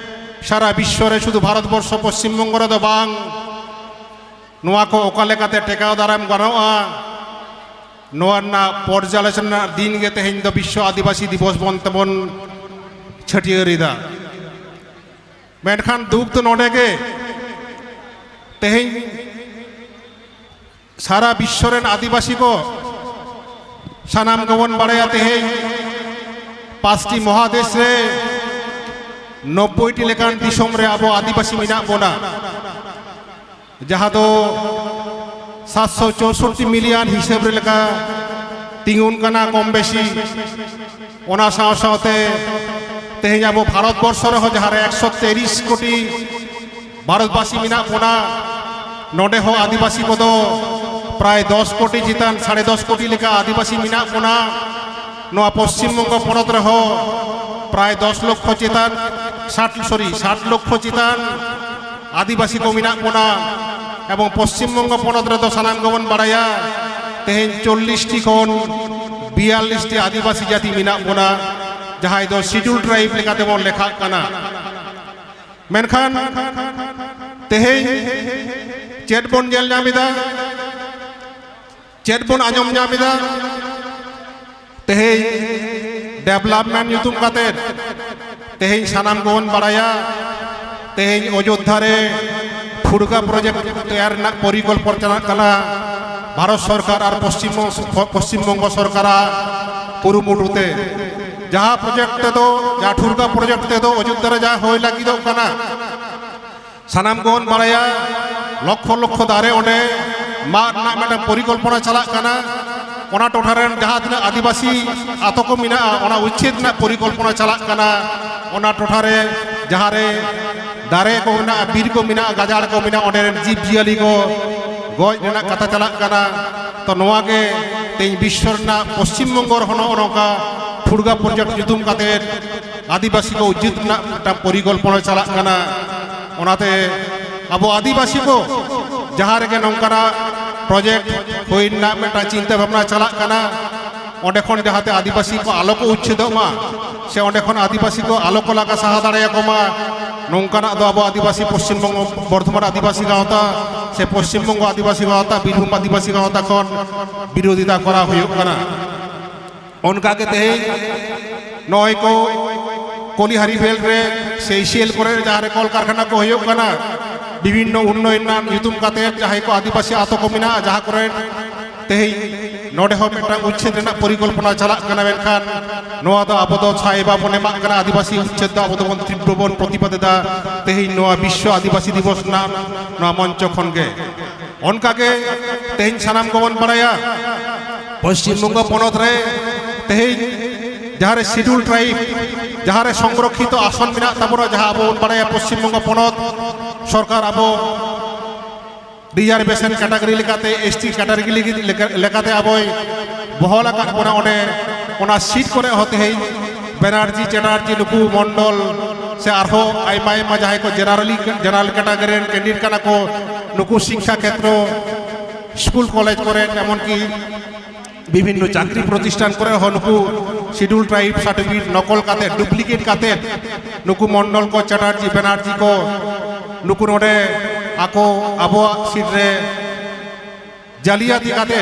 ᱥᱟᱨᱟ ᱵᱤᱥᱥᱚ ᱨᱮ, ᱥᱩᱫᱷᱩ ᱵᱷᱟᱨᱚᱛ ᱵᱚᱨᱥᱚ ᱯᱚᱥᱪᱤᱢ ᱵᱚᱝᱜᱚ ᱨᱮᱫᱚ ᱵᱟᱝ, ᱱᱚᱣᱟ ᱠᱚ ᱚᱠᱟ ᱞᱮᱠᱟᱛᱮ ᱴᱮᱠᱟᱣ ᱫᱟᱨᱟᱢ ᱜᱟᱱᱚᱜᱼᱟ, ᱱᱚᱣᱟ ᱨᱮᱱᱟᱜ ᱯᱚᱨᱡᱟᱞᱳᱪᱚᱱᱟ ᱨᱮᱱᱟᱜ ᱫᱤᱱ ᱜᱮ ᱛᱮᱦᱮᱧ ᱫᱚ ᱵᱤᱥᱥᱚ ᱟᱹᱫᱤᱵᱟᱹᱥᱤ ᱫᱤᱵᱚᱥ ᱵᱚᱱ ᱛᱮᱵᱚᱱ ᱪᱷᱟᱹᱴᱭᱟᱹᱨ ᱮᱫᱟ᱾ ᱢᱮᱱᱠᱷᱟᱱ ᱫᱩᱠ ᱫᱚ ᱱᱚᱰᱮ ᱜᱮ, ᱛᱮᱦᱮᱧ ᱥᱟᱨᱟ ᱵᱤᱥᱥᱚ ᱨᱮᱱ ᱟᱹᱫᱤᱵᱟᱹᱥᱤ ᱠᱚ, ᱥᱟᱱᱟᱢ ᱜᱮᱵᱚᱱ ᱵᱟᱲᱟᱭᱟ, ᱛᱮᱦᱮᱧ ᱯᱟᱸᱪᱴᱤ ᱢᱚᱦᱟᱫᱮᱥ ᱨᱮ ᱱᱚᱵᱵᱳᱭ ᱴᱤ ᱞᱮᱠᱟᱱ ᱫᱤᱥᱚᱢ ᱨᱮ ᱟᱵᱚ ᱟᱹᱫᱤᱵᱟᱹᱥᱤ ᱢᱮᱱᱟᱜ ᱵᱚᱱᱟ, ᱡᱟᱦᱟᱸ ᱫᱚ ᱥᱟᱛᱥᱚ ᱪᱳᱥᱳᱴᱴᱤ ᱢᱤᱞᱤᱭᱚᱱ ᱦᱤᱥᱟᱹᱵ ᱨᱮ ᱞᱮᱠᱟ ᱛᱤᱸᱜᱩᱱ ᱠᱟᱱᱟ ᱠᱚᱢ ᱵᱮᱥᱤ᱾ ᱚᱱᱟ ᱥᱟᱶ ᱥᱟᱶᱛᱮ ᱛᱮᱦᱮᱧ ᱟᱵᱚ ᱵᱷᱟᱨᱚᱛ ᱵᱚᱨᱥᱚ ᱨᱮᱦᱚᱸ ᱡᱟᱦᱟᱸ ᱨᱮ ᱮᱠᱥᱚ ᱛᱤᱨᱤᱥ ᱠᱳᱴᱤ ᱵᱷᱟᱨᱚᱛᱵᱟᱥᱤ ᱢᱮᱱᱟᱜ ᱵᱚᱱᱟ, ᱱᱚᱰᱮ ᱦᱚᱸ ᱟᱹᱫᱤᱵᱟᱹᱥᱤ ᱠᱚᱫᱚ ᱯᱨᱟᱭ ᱫᱚᱥ ᱠᱳᱴᱤ ᱪᱮᱛᱟᱱ, ᱥᱟᱲᱮ ᱫᱚᱥ ᱠᱳᱴᱤ ᱞᱮᱠᱟ ᱟᱹᱫᱤᱵᱟᱹᱥᱤ ᱢᱮᱱᱟᱜ ᱵᱚᱱᱟ᱾ ᱱᱚᱣᱟ ᱯᱚᱥᱪᱤᱢ ᱵᱚᱝᱜᱚ ᱯᱚᱱᱚᱛ ᱨᱮᱦᱚᱸ ᱯᱨᱟᱭ ᱫᱚᱥ ᱞᱚᱠᱠᱷᱚ ᱪᱮᱛᱟᱱ, ᱥᱟᱴ, ᱥᱚᱨᱤ, ᱥᱟᱴ ᱞᱚᱠᱠᱷᱚ ᱪᱮᱛᱟᱱ ᱟᱹᱫᱤᱵᱟᱹᱥᱤ ᱠᱚ ᱢᱮᱱᱟᱜ ᱵᱚᱱᱟ᱾ ᱮᱵᱚᱝ ᱯᱚᱥᱪᱤᱢ ᱵᱚᱝᱜᱚ ᱯᱚᱱᱚᱛ ᱨᱮᱫᱚ ᱥᱟᱱᱟᱢ ᱜᱮᱵᱚᱱ ᱵᱟᱲᱟᱭᱟ, ᱛᱮᱦᱮᱧ ᱪᱚᱞᱞᱤᱥ ᱴᱤ ᱠᱷᱚᱱ ᱵᱤᱭᱟᱞᱞᱤᱥ ᱴᱤ ᱟᱹᱫᱤᱵᱟᱹᱥᱤ ᱡᱟᱹᱛᱤ ᱢᱮᱱᱟᱜ ᱵᱚᱱᱟ, ᱡᱟᱦᱟᱸᱭ ᱫᱚ ᱥᱤᱰᱩᱞ ᱴᱨᱟᱭᱤᱵᱽ ᱞᱮᱠᱟᱛᱮᱵᱚᱱ ᱞᱮᱠᱷᱟᱜ ᱠᱟᱱᱟ᱾ ᱢᱮᱱᱠᱷᱟᱱ ᱛᱮᱦᱮᱧ ᱪᱮᱫ ᱵᱚᱱ ᱧᱮᱞ ᱧᱟᱢ ᱮᱫᱟ, ᱪᱮᱫ ᱵᱚᱱ ᱟᱸᱡᱚᱢ ᱧᱟᱢ ᱮᱫᱟ? ᱛᱮᱦᱮᱧ ᱰᱮᱵᱷᱞᱚᱯᱢᱮᱱᱴ ᱧᱩᱛᱩᱢ ᱠᱟᱛᱮ ᱛᱮᱦᱮᱧ ᱥᱟᱱᱟᱢ ᱠᱚᱵᱚᱱ ᱵᱟᱲᱟᱭᱟ, ᱛᱮᱦᱮᱧ ᱚᱡᱳᱫᱽᱫᱷᱟ ᱨᱮ ᱴᱷᱩᱲᱜᱟ ᱯᱨᱚᱡᱮᱠᱴ ᱛᱮᱭᱟᱨ ᱨᱮᱱᱟᱜ ᱯᱚᱨᱤᱠᱚᱞᱯᱚᱱᱟ ᱪᱟᱞᱟᱜ ᱠᱟᱱᱟ ᱵᱷᱟᱨᱚᱛ ᱥᱚᱨᱠᱟᱨ ᱟᱨ ᱯᱚᱥᱪᱤᱢ ᱵᱚᱝᱜᱚ, ᱯᱚᱥᱪᱤᱢ ᱵᱚᱝᱜᱚ ᱥᱚᱨᱠᱟᱨᱟᱜ ᱠᱩᱨᱩᱢᱩᱴᱩ ᱛᱮ᱾ ᱡᱟᱦᱟᱸ ᱯᱨᱚᱡᱮᱠᱴ ᱛᱮᱫᱚ, ᱡᱟᱦᱟᱸ ᱴᱷᱩᱲᱜᱟ ᱯᱨᱚᱡᱮᱠᱴ ᱛᱮᱫᱚ ᱚᱡᱳᱫᱽᱫᱷᱟ ᱨᱮ ᱡᱟᱦᱟᱸ ᱦᱩᱭ ᱞᱟᱹᱜᱤᱫᱚᱜ ᱠᱟᱱᱟ, ᱥᱟᱱᱟᱢ ᱠᱚᱵᱚᱱ ᱵᱟᱲᱟᱭᱟ, ᱞᱚᱠᱠᱷᱚ ᱞᱚᱠᱠᱷᱚ ᱫᱟᱨᱮ ᱚᱸᱰᱮ ᱢᱟᱜ ᱨᱮᱱᱟᱜ ᱢᱤᱫᱴᱟᱝ ᱯᱚᱨᱤᱠᱚᱞᱯᱚᱱᱟ ᱪᱟᱞᱟᱜ ᱠᱟᱱᱟ᱾ ᱚᱱᱟ ᱴᱚᱴᱷᱟ ᱨᱮᱱ ᱡᱟᱦᱟᱸ ᱛᱤᱱᱟᱹᱜ ᱟᱹᱫᱤᱵᱟᱹᱥᱤ ᱟᱛᱳ ᱠᱚ ᱢᱮᱱᱟᱜᱼᱟ, ᱚᱱᱟ ᱩᱪᱪᱷᱮᱫ ᱨᱮᱱᱟᱜ ᱯᱚᱨᱤᱠᱚᱞᱯᱚᱱᱟ ᱪᱟᱞᱟᱜ ᱠᱟᱱᱟ᱾ ᱚᱱᱟ ᱴᱚᱴᱷᱟ ᱨᱮ ᱡᱟᱦᱟᱸ ᱨᱮ ᱫᱟᱨᱮ ᱠᱚ ᱢᱮᱱᱟᱜᱼᱟ, ᱵᱤᱨ ᱠᱚ ᱢᱮᱱᱟᱜᱼᱟ, ᱜᱟᱡᱟᱲ ᱠᱚ ᱢᱮᱱᱟᱜᱼᱟ, ᱚᱸᱰᱮ ᱨᱮᱱ ᱡᱤᱵᱽ ᱡᱤᱭᱟᱹᱞᱤ ᱠᱚ ᱜᱚᱡ ᱨᱮᱱᱟᱜ ᱠᱟᱛᱷᱟ ᱪᱟᱞᱟᱜ ᱠᱟᱱᱟ᱾ ᱛᱚ, ᱱᱚᱣᱟ ᱜᱮ ᱛᱮᱦᱮᱧ ᱵᱤᱥᱥᱚ ᱨᱮᱱᱟᱜ ᱯᱚᱥᱪᱤᱢ ᱵᱚᱝᱜᱚ ᱨᱮᱦᱚᱸ ᱱᱚᱜᱼᱚ ᱱᱚᱝᱠᱟ ᱴᱷᱩᱲᱜᱟ ᱯᱨᱚᱡᱮᱠᱴ ᱧᱩᱛᱩᱢ ᱠᱟᱛᱮ ᱟᱹᱫᱤᱵᱟᱹᱥᱤ ᱠᱚ ᱩᱪᱪᱷᱮᱫ ᱨᱮᱱᱟᱜ ᱢᱤᱫᱴᱟᱝ ᱯᱚᱨᱤᱠᱚᱞᱯᱚᱱᱟ ᱪᱟᱞᱟᱜ ᱠᱟᱱᱟ᱾ ᱚᱱᱟᱛᱮ ᱟᱵᱚ ᱟᱹᱫᱤᱵᱟᱹᱥᱤ ᱠᱚ ᱡᱟᱦᱟᱸ ᱨᱮᱜᱮ ᱱᱚᱝᱠᱟᱱᱟᱜ ᱯᱨᱚᱡᱮᱠᱴ ᱦᱩᱭ ᱨᱮᱱᱟᱜ ᱢᱤᱫᱴᱟᱝ ᱪᱤᱱᱛᱟᱹ ᱵᱷᱟᱵᱽᱱᱟ ᱪᱟᱞᱟᱜ ᱠᱟᱱᱟ, ᱚᱸᱰᱮ ᱠᱷᱚᱱ ᱡᱟᱦᱟᱸᱛᱮ ᱟᱹᱫᱤᱵᱟᱹᱥᱤ ᱠᱚ ᱟᱞᱚ ᱠᱚ ᱩᱪᱪᱷᱮᱫᱚᱜ ᱢᱟ, ᱥᱮ ᱚᱸᱰᱮ ᱠᱷᱚᱱ ᱟᱹᱫᱤᱵᱟᱹᱥᱤ ᱠᱚ ᱟᱞᱚ ᱠᱚ ᱞᱟᱜᱟ ᱥᱟᱦᱟ ᱫᱟᱲᱮᱭᱟᱠᱚ ᱢᱟ, ᱱᱚᱝᱠᱟᱱᱟᱜ ᱫᱚ ᱟᱵᱚ ᱟᱹᱫᱤᱵᱟᱹᱥᱤ, ᱯᱚᱥᱪᱤᱢ ᱵᱚᱝᱜᱚ ᱵᱚᱨᱫᱷᱚᱢᱟᱱ ᱟᱹᱫᱤᱵᱟᱹᱥᱤ ᱜᱟᱶᱛᱟ ᱥᱮ ᱯᱚᱥᱪᱤᱢ ᱵᱚᱝᱜᱚ ᱟᱹᱫᱤᱵᱟᱹᱥᱤ ᱜᱟᱶᱛᱟ, ᱵᱤᱨᱵᱷᱩᱢ ᱟᱹᱫᱤᱵᱟᱹᱥᱤ ᱜᱟᱶᱛᱟ ᱠᱷᱚᱱ ᱵᱤᱨᱳᱫᱷᱤᱛᱟ ᱠᱚᱨᱟᱣ ᱦᱩᱭᱩᱜ ᱠᱟᱱᱟ᱾ ᱚᱱᱠᱟ ᱜᱮ ᱛᱮᱦᱮᱧ ᱱᱚᱜᱼᱚᱭ ᱠᱚ ᱠᱚᱞᱤᱦᱟᱨᱤ ᱵᱮᱞᱴ ᱨᱮ ᱥᱮ ᱤᱥᱤᱮᱞ ᱠᱚᱨᱮ ᱡᱟᱦᱟᱸ ᱨᱮ ᱠᱚᱞ ᱠᱟᱨᱠᱷᱟᱱᱟ ᱠᱚ ᱦᱩᱭᱩᱜ ᱠᱟᱱᱟ, ᱵᱤᱵᱷᱤᱱᱱᱚ ᱩᱱᱱᱚᱭᱚᱱ ᱨᱮᱱᱟᱜ ᱧᱩᱛᱩᱢ ᱠᱟᱛᱮ ᱡᱟᱦᱟᱸᱭ ᱠᱚ ᱟᱹᱫᱤᱵᱟᱹᱥᱤ ᱟᱛᱳ ᱠᱚ ᱢᱮᱱᱟᱜᱼᱟ, ᱡᱟᱦᱟᱸ ᱠᱚᱨᱮ ᱛᱮᱦᱮᱧ ᱱᱚᱰᱮ ᱦᱚᱸ ᱢᱤᱫᱴᱟᱝ ᱩᱪᱪᱷᱮᱫ ᱨᱮᱱᱟᱜ ᱯᱚᱨᱤᱠᱚᱞᱯᱚᱱᱟ ᱪᱟᱞᱟᱜ ᱠᱟᱱᱟ, ᱢᱮᱱᱠᱷᱟᱱ ᱱᱚᱣᱟ ᱫᱚ ᱟᱵᱚ ᱫᱚ ᱥᱟᱭ ᱵᱟᱵᱚᱱ ᱮᱢᱟᱜ ᱠᱟᱱᱟ᱾ ᱟᱹᱫᱤᱵᱟᱹᱥᱤ ᱩᱪᱪᱷᱮᱫ ᱫᱚ ᱟᱵᱚ ᱫᱚᱵᱚᱱ ᱛᱤᱵᱨᱚ ᱵᱚᱱ ᱯᱨᱚᱛᱤᱵᱟᱫ ᱮᱫᱟ᱾ ᱛᱮᱦᱮᱧ ᱱᱚᱣᱟ ᱵᱤᱥᱥᱚ ᱟᱹᱫᱤᱵᱟᱹᱥᱤ ᱫᱤᱵᱚᱥ ᱨᱮᱱᱟᱜ ᱱᱚᱣᱟ ᱢᱚᱧᱪᱚ ᱠᱷᱚᱱ ᱜᱮ᱾ ᱚᱱᱠᱟ ᱜᱮ ᱛᱮᱦᱮᱧ ᱥᱟᱱᱟᱢ ᱠᱚᱵᱚᱱ ᱵᱟᱲᱟᱭᱟ, ᱯᱚᱥᱪᱤᱢ ᱵᱚᱝᱜᱚ ᱯᱚᱱᱚᱛ ᱨᱮ ᱛᱮᱦᱮᱧ ᱡᱟᱦᱟᱸ ᱨᱮ ᱥᱤᱰᱩᱞ ᱴᱨᱟᱭᱤᱵᱽ, ᱡᱟᱦᱟᱸ ᱨᱮ ᱥᱚᱝᱨᱚᱠᱠᱷᱤᱛᱚ ᱟᱥᱚᱱ ᱢᱮᱱᱟᱜ ᱛᱟᱵᱚᱱᱟ, ᱡᱟᱦᱟᱸ ᱟᱵᱚ ᱵᱚᱱ ᱵᱟᱲᱟᱭᱟ ᱯᱚᱥᱪᱤᱢ ᱵᱚᱝᱜᱚ ᱯᱚᱱᱚᱛ ᱥᱚᱨᱠᱟᱨ ᱟᱵᱚ ᱨᱤᱡᱟᱨᱵᱷᱮᱥᱚᱱ ᱠᱮᱴᱟᱜᱚᱨᱤ ᱞᱮᱠᱟᱛᱮ, ᱮᱥ ᱴᱤ ᱠᱮᱴᱟᱜᱚᱨᱤ ᱞᱮᱠᱟ-, ᱞᱮᱠᱟᱛᱮ ᱟᱵᱚᱭ ᱵᱚᱦᱚᱞ ᱟᱠᱟᱫ ᱵᱚᱱᱟ᱾ ᱚᱸᱰᱮ ᱚᱱᱟ ᱥᱤᱴ ᱠᱚᱨᱮ ᱦᱚᱸ ᱛᱮᱦᱮᱧ ᱵᱮᱱᱟᱨᱡᱤ, ᱪᱮᱴᱟᱨᱡᱤ, ᱱᱩᱠᱩ ᱢᱚᱱᱰᱚᱞ ᱥᱮ ᱟᱨᱦᱚᱸ ᱟᱭᱢᱟ ᱟᱭᱢᱟ ᱡᱟᱦᱟᱸᱭ ᱠᱚ ᱡᱮᱱᱟᱨᱟᱞᱤ, ᱡᱮᱱᱟᱨᱟᱞ ᱠᱮᱴᱟᱜᱚᱨᱤ ᱨᱮᱱ ᱠᱮᱱᱰᱤᱰᱮᱴ ᱠᱟᱱᱟ ᱠᱚ, ᱱᱩᱠᱩ ᱥᱤᱠᱠᱷᱟ ᱠᱷᱮᱛᱨᱚ, ᱥᱠᱩᱞ ᱠᱚᱞᱮᱡᱽ ᱠᱚᱨᱮ, ᱮᱢᱚᱱᱠᱤ ᱵᱤᱵᱷᱤᱱᱱᱚ ᱪᱟᱠᱨᱤ ᱯᱨᱚᱛᱤᱥᱴᱷᱟᱱ ᱠᱚᱨᱮ ᱦᱚᱸ ᱱᱩᱠᱩ ᱥᱤᱰᱩᱞ ᱴᱨᱟᱭᱤᱵᱽ ᱥᱟᱨᱴᱤᱯᱷᱤᱠᱮᱴ ᱱᱚᱠᱚᱞ ᱠᱟᱛᱮ, ᱰᱩᱯᱞᱤᱠᱮᱴ ᱠᱟᱛᱮ, ᱱᱩᱠᱩ ᱢᱚᱱᱰᱚᱞ ᱠᱚ, ᱪᱮᱴᱟᱨᱡᱤ, ᱵᱮᱱᱟᱨᱡᱤ ᱠᱚ, ᱱᱩᱠᱩ ᱱᱚᱰᱮ ᱟᱠᱚ ᱟᱵᱚᱣᱟᱜ ᱥᱤᱴ ᱨᱮ ᱡᱟᱞᱤᱭᱟᱛᱤ ᱠᱟᱛᱮ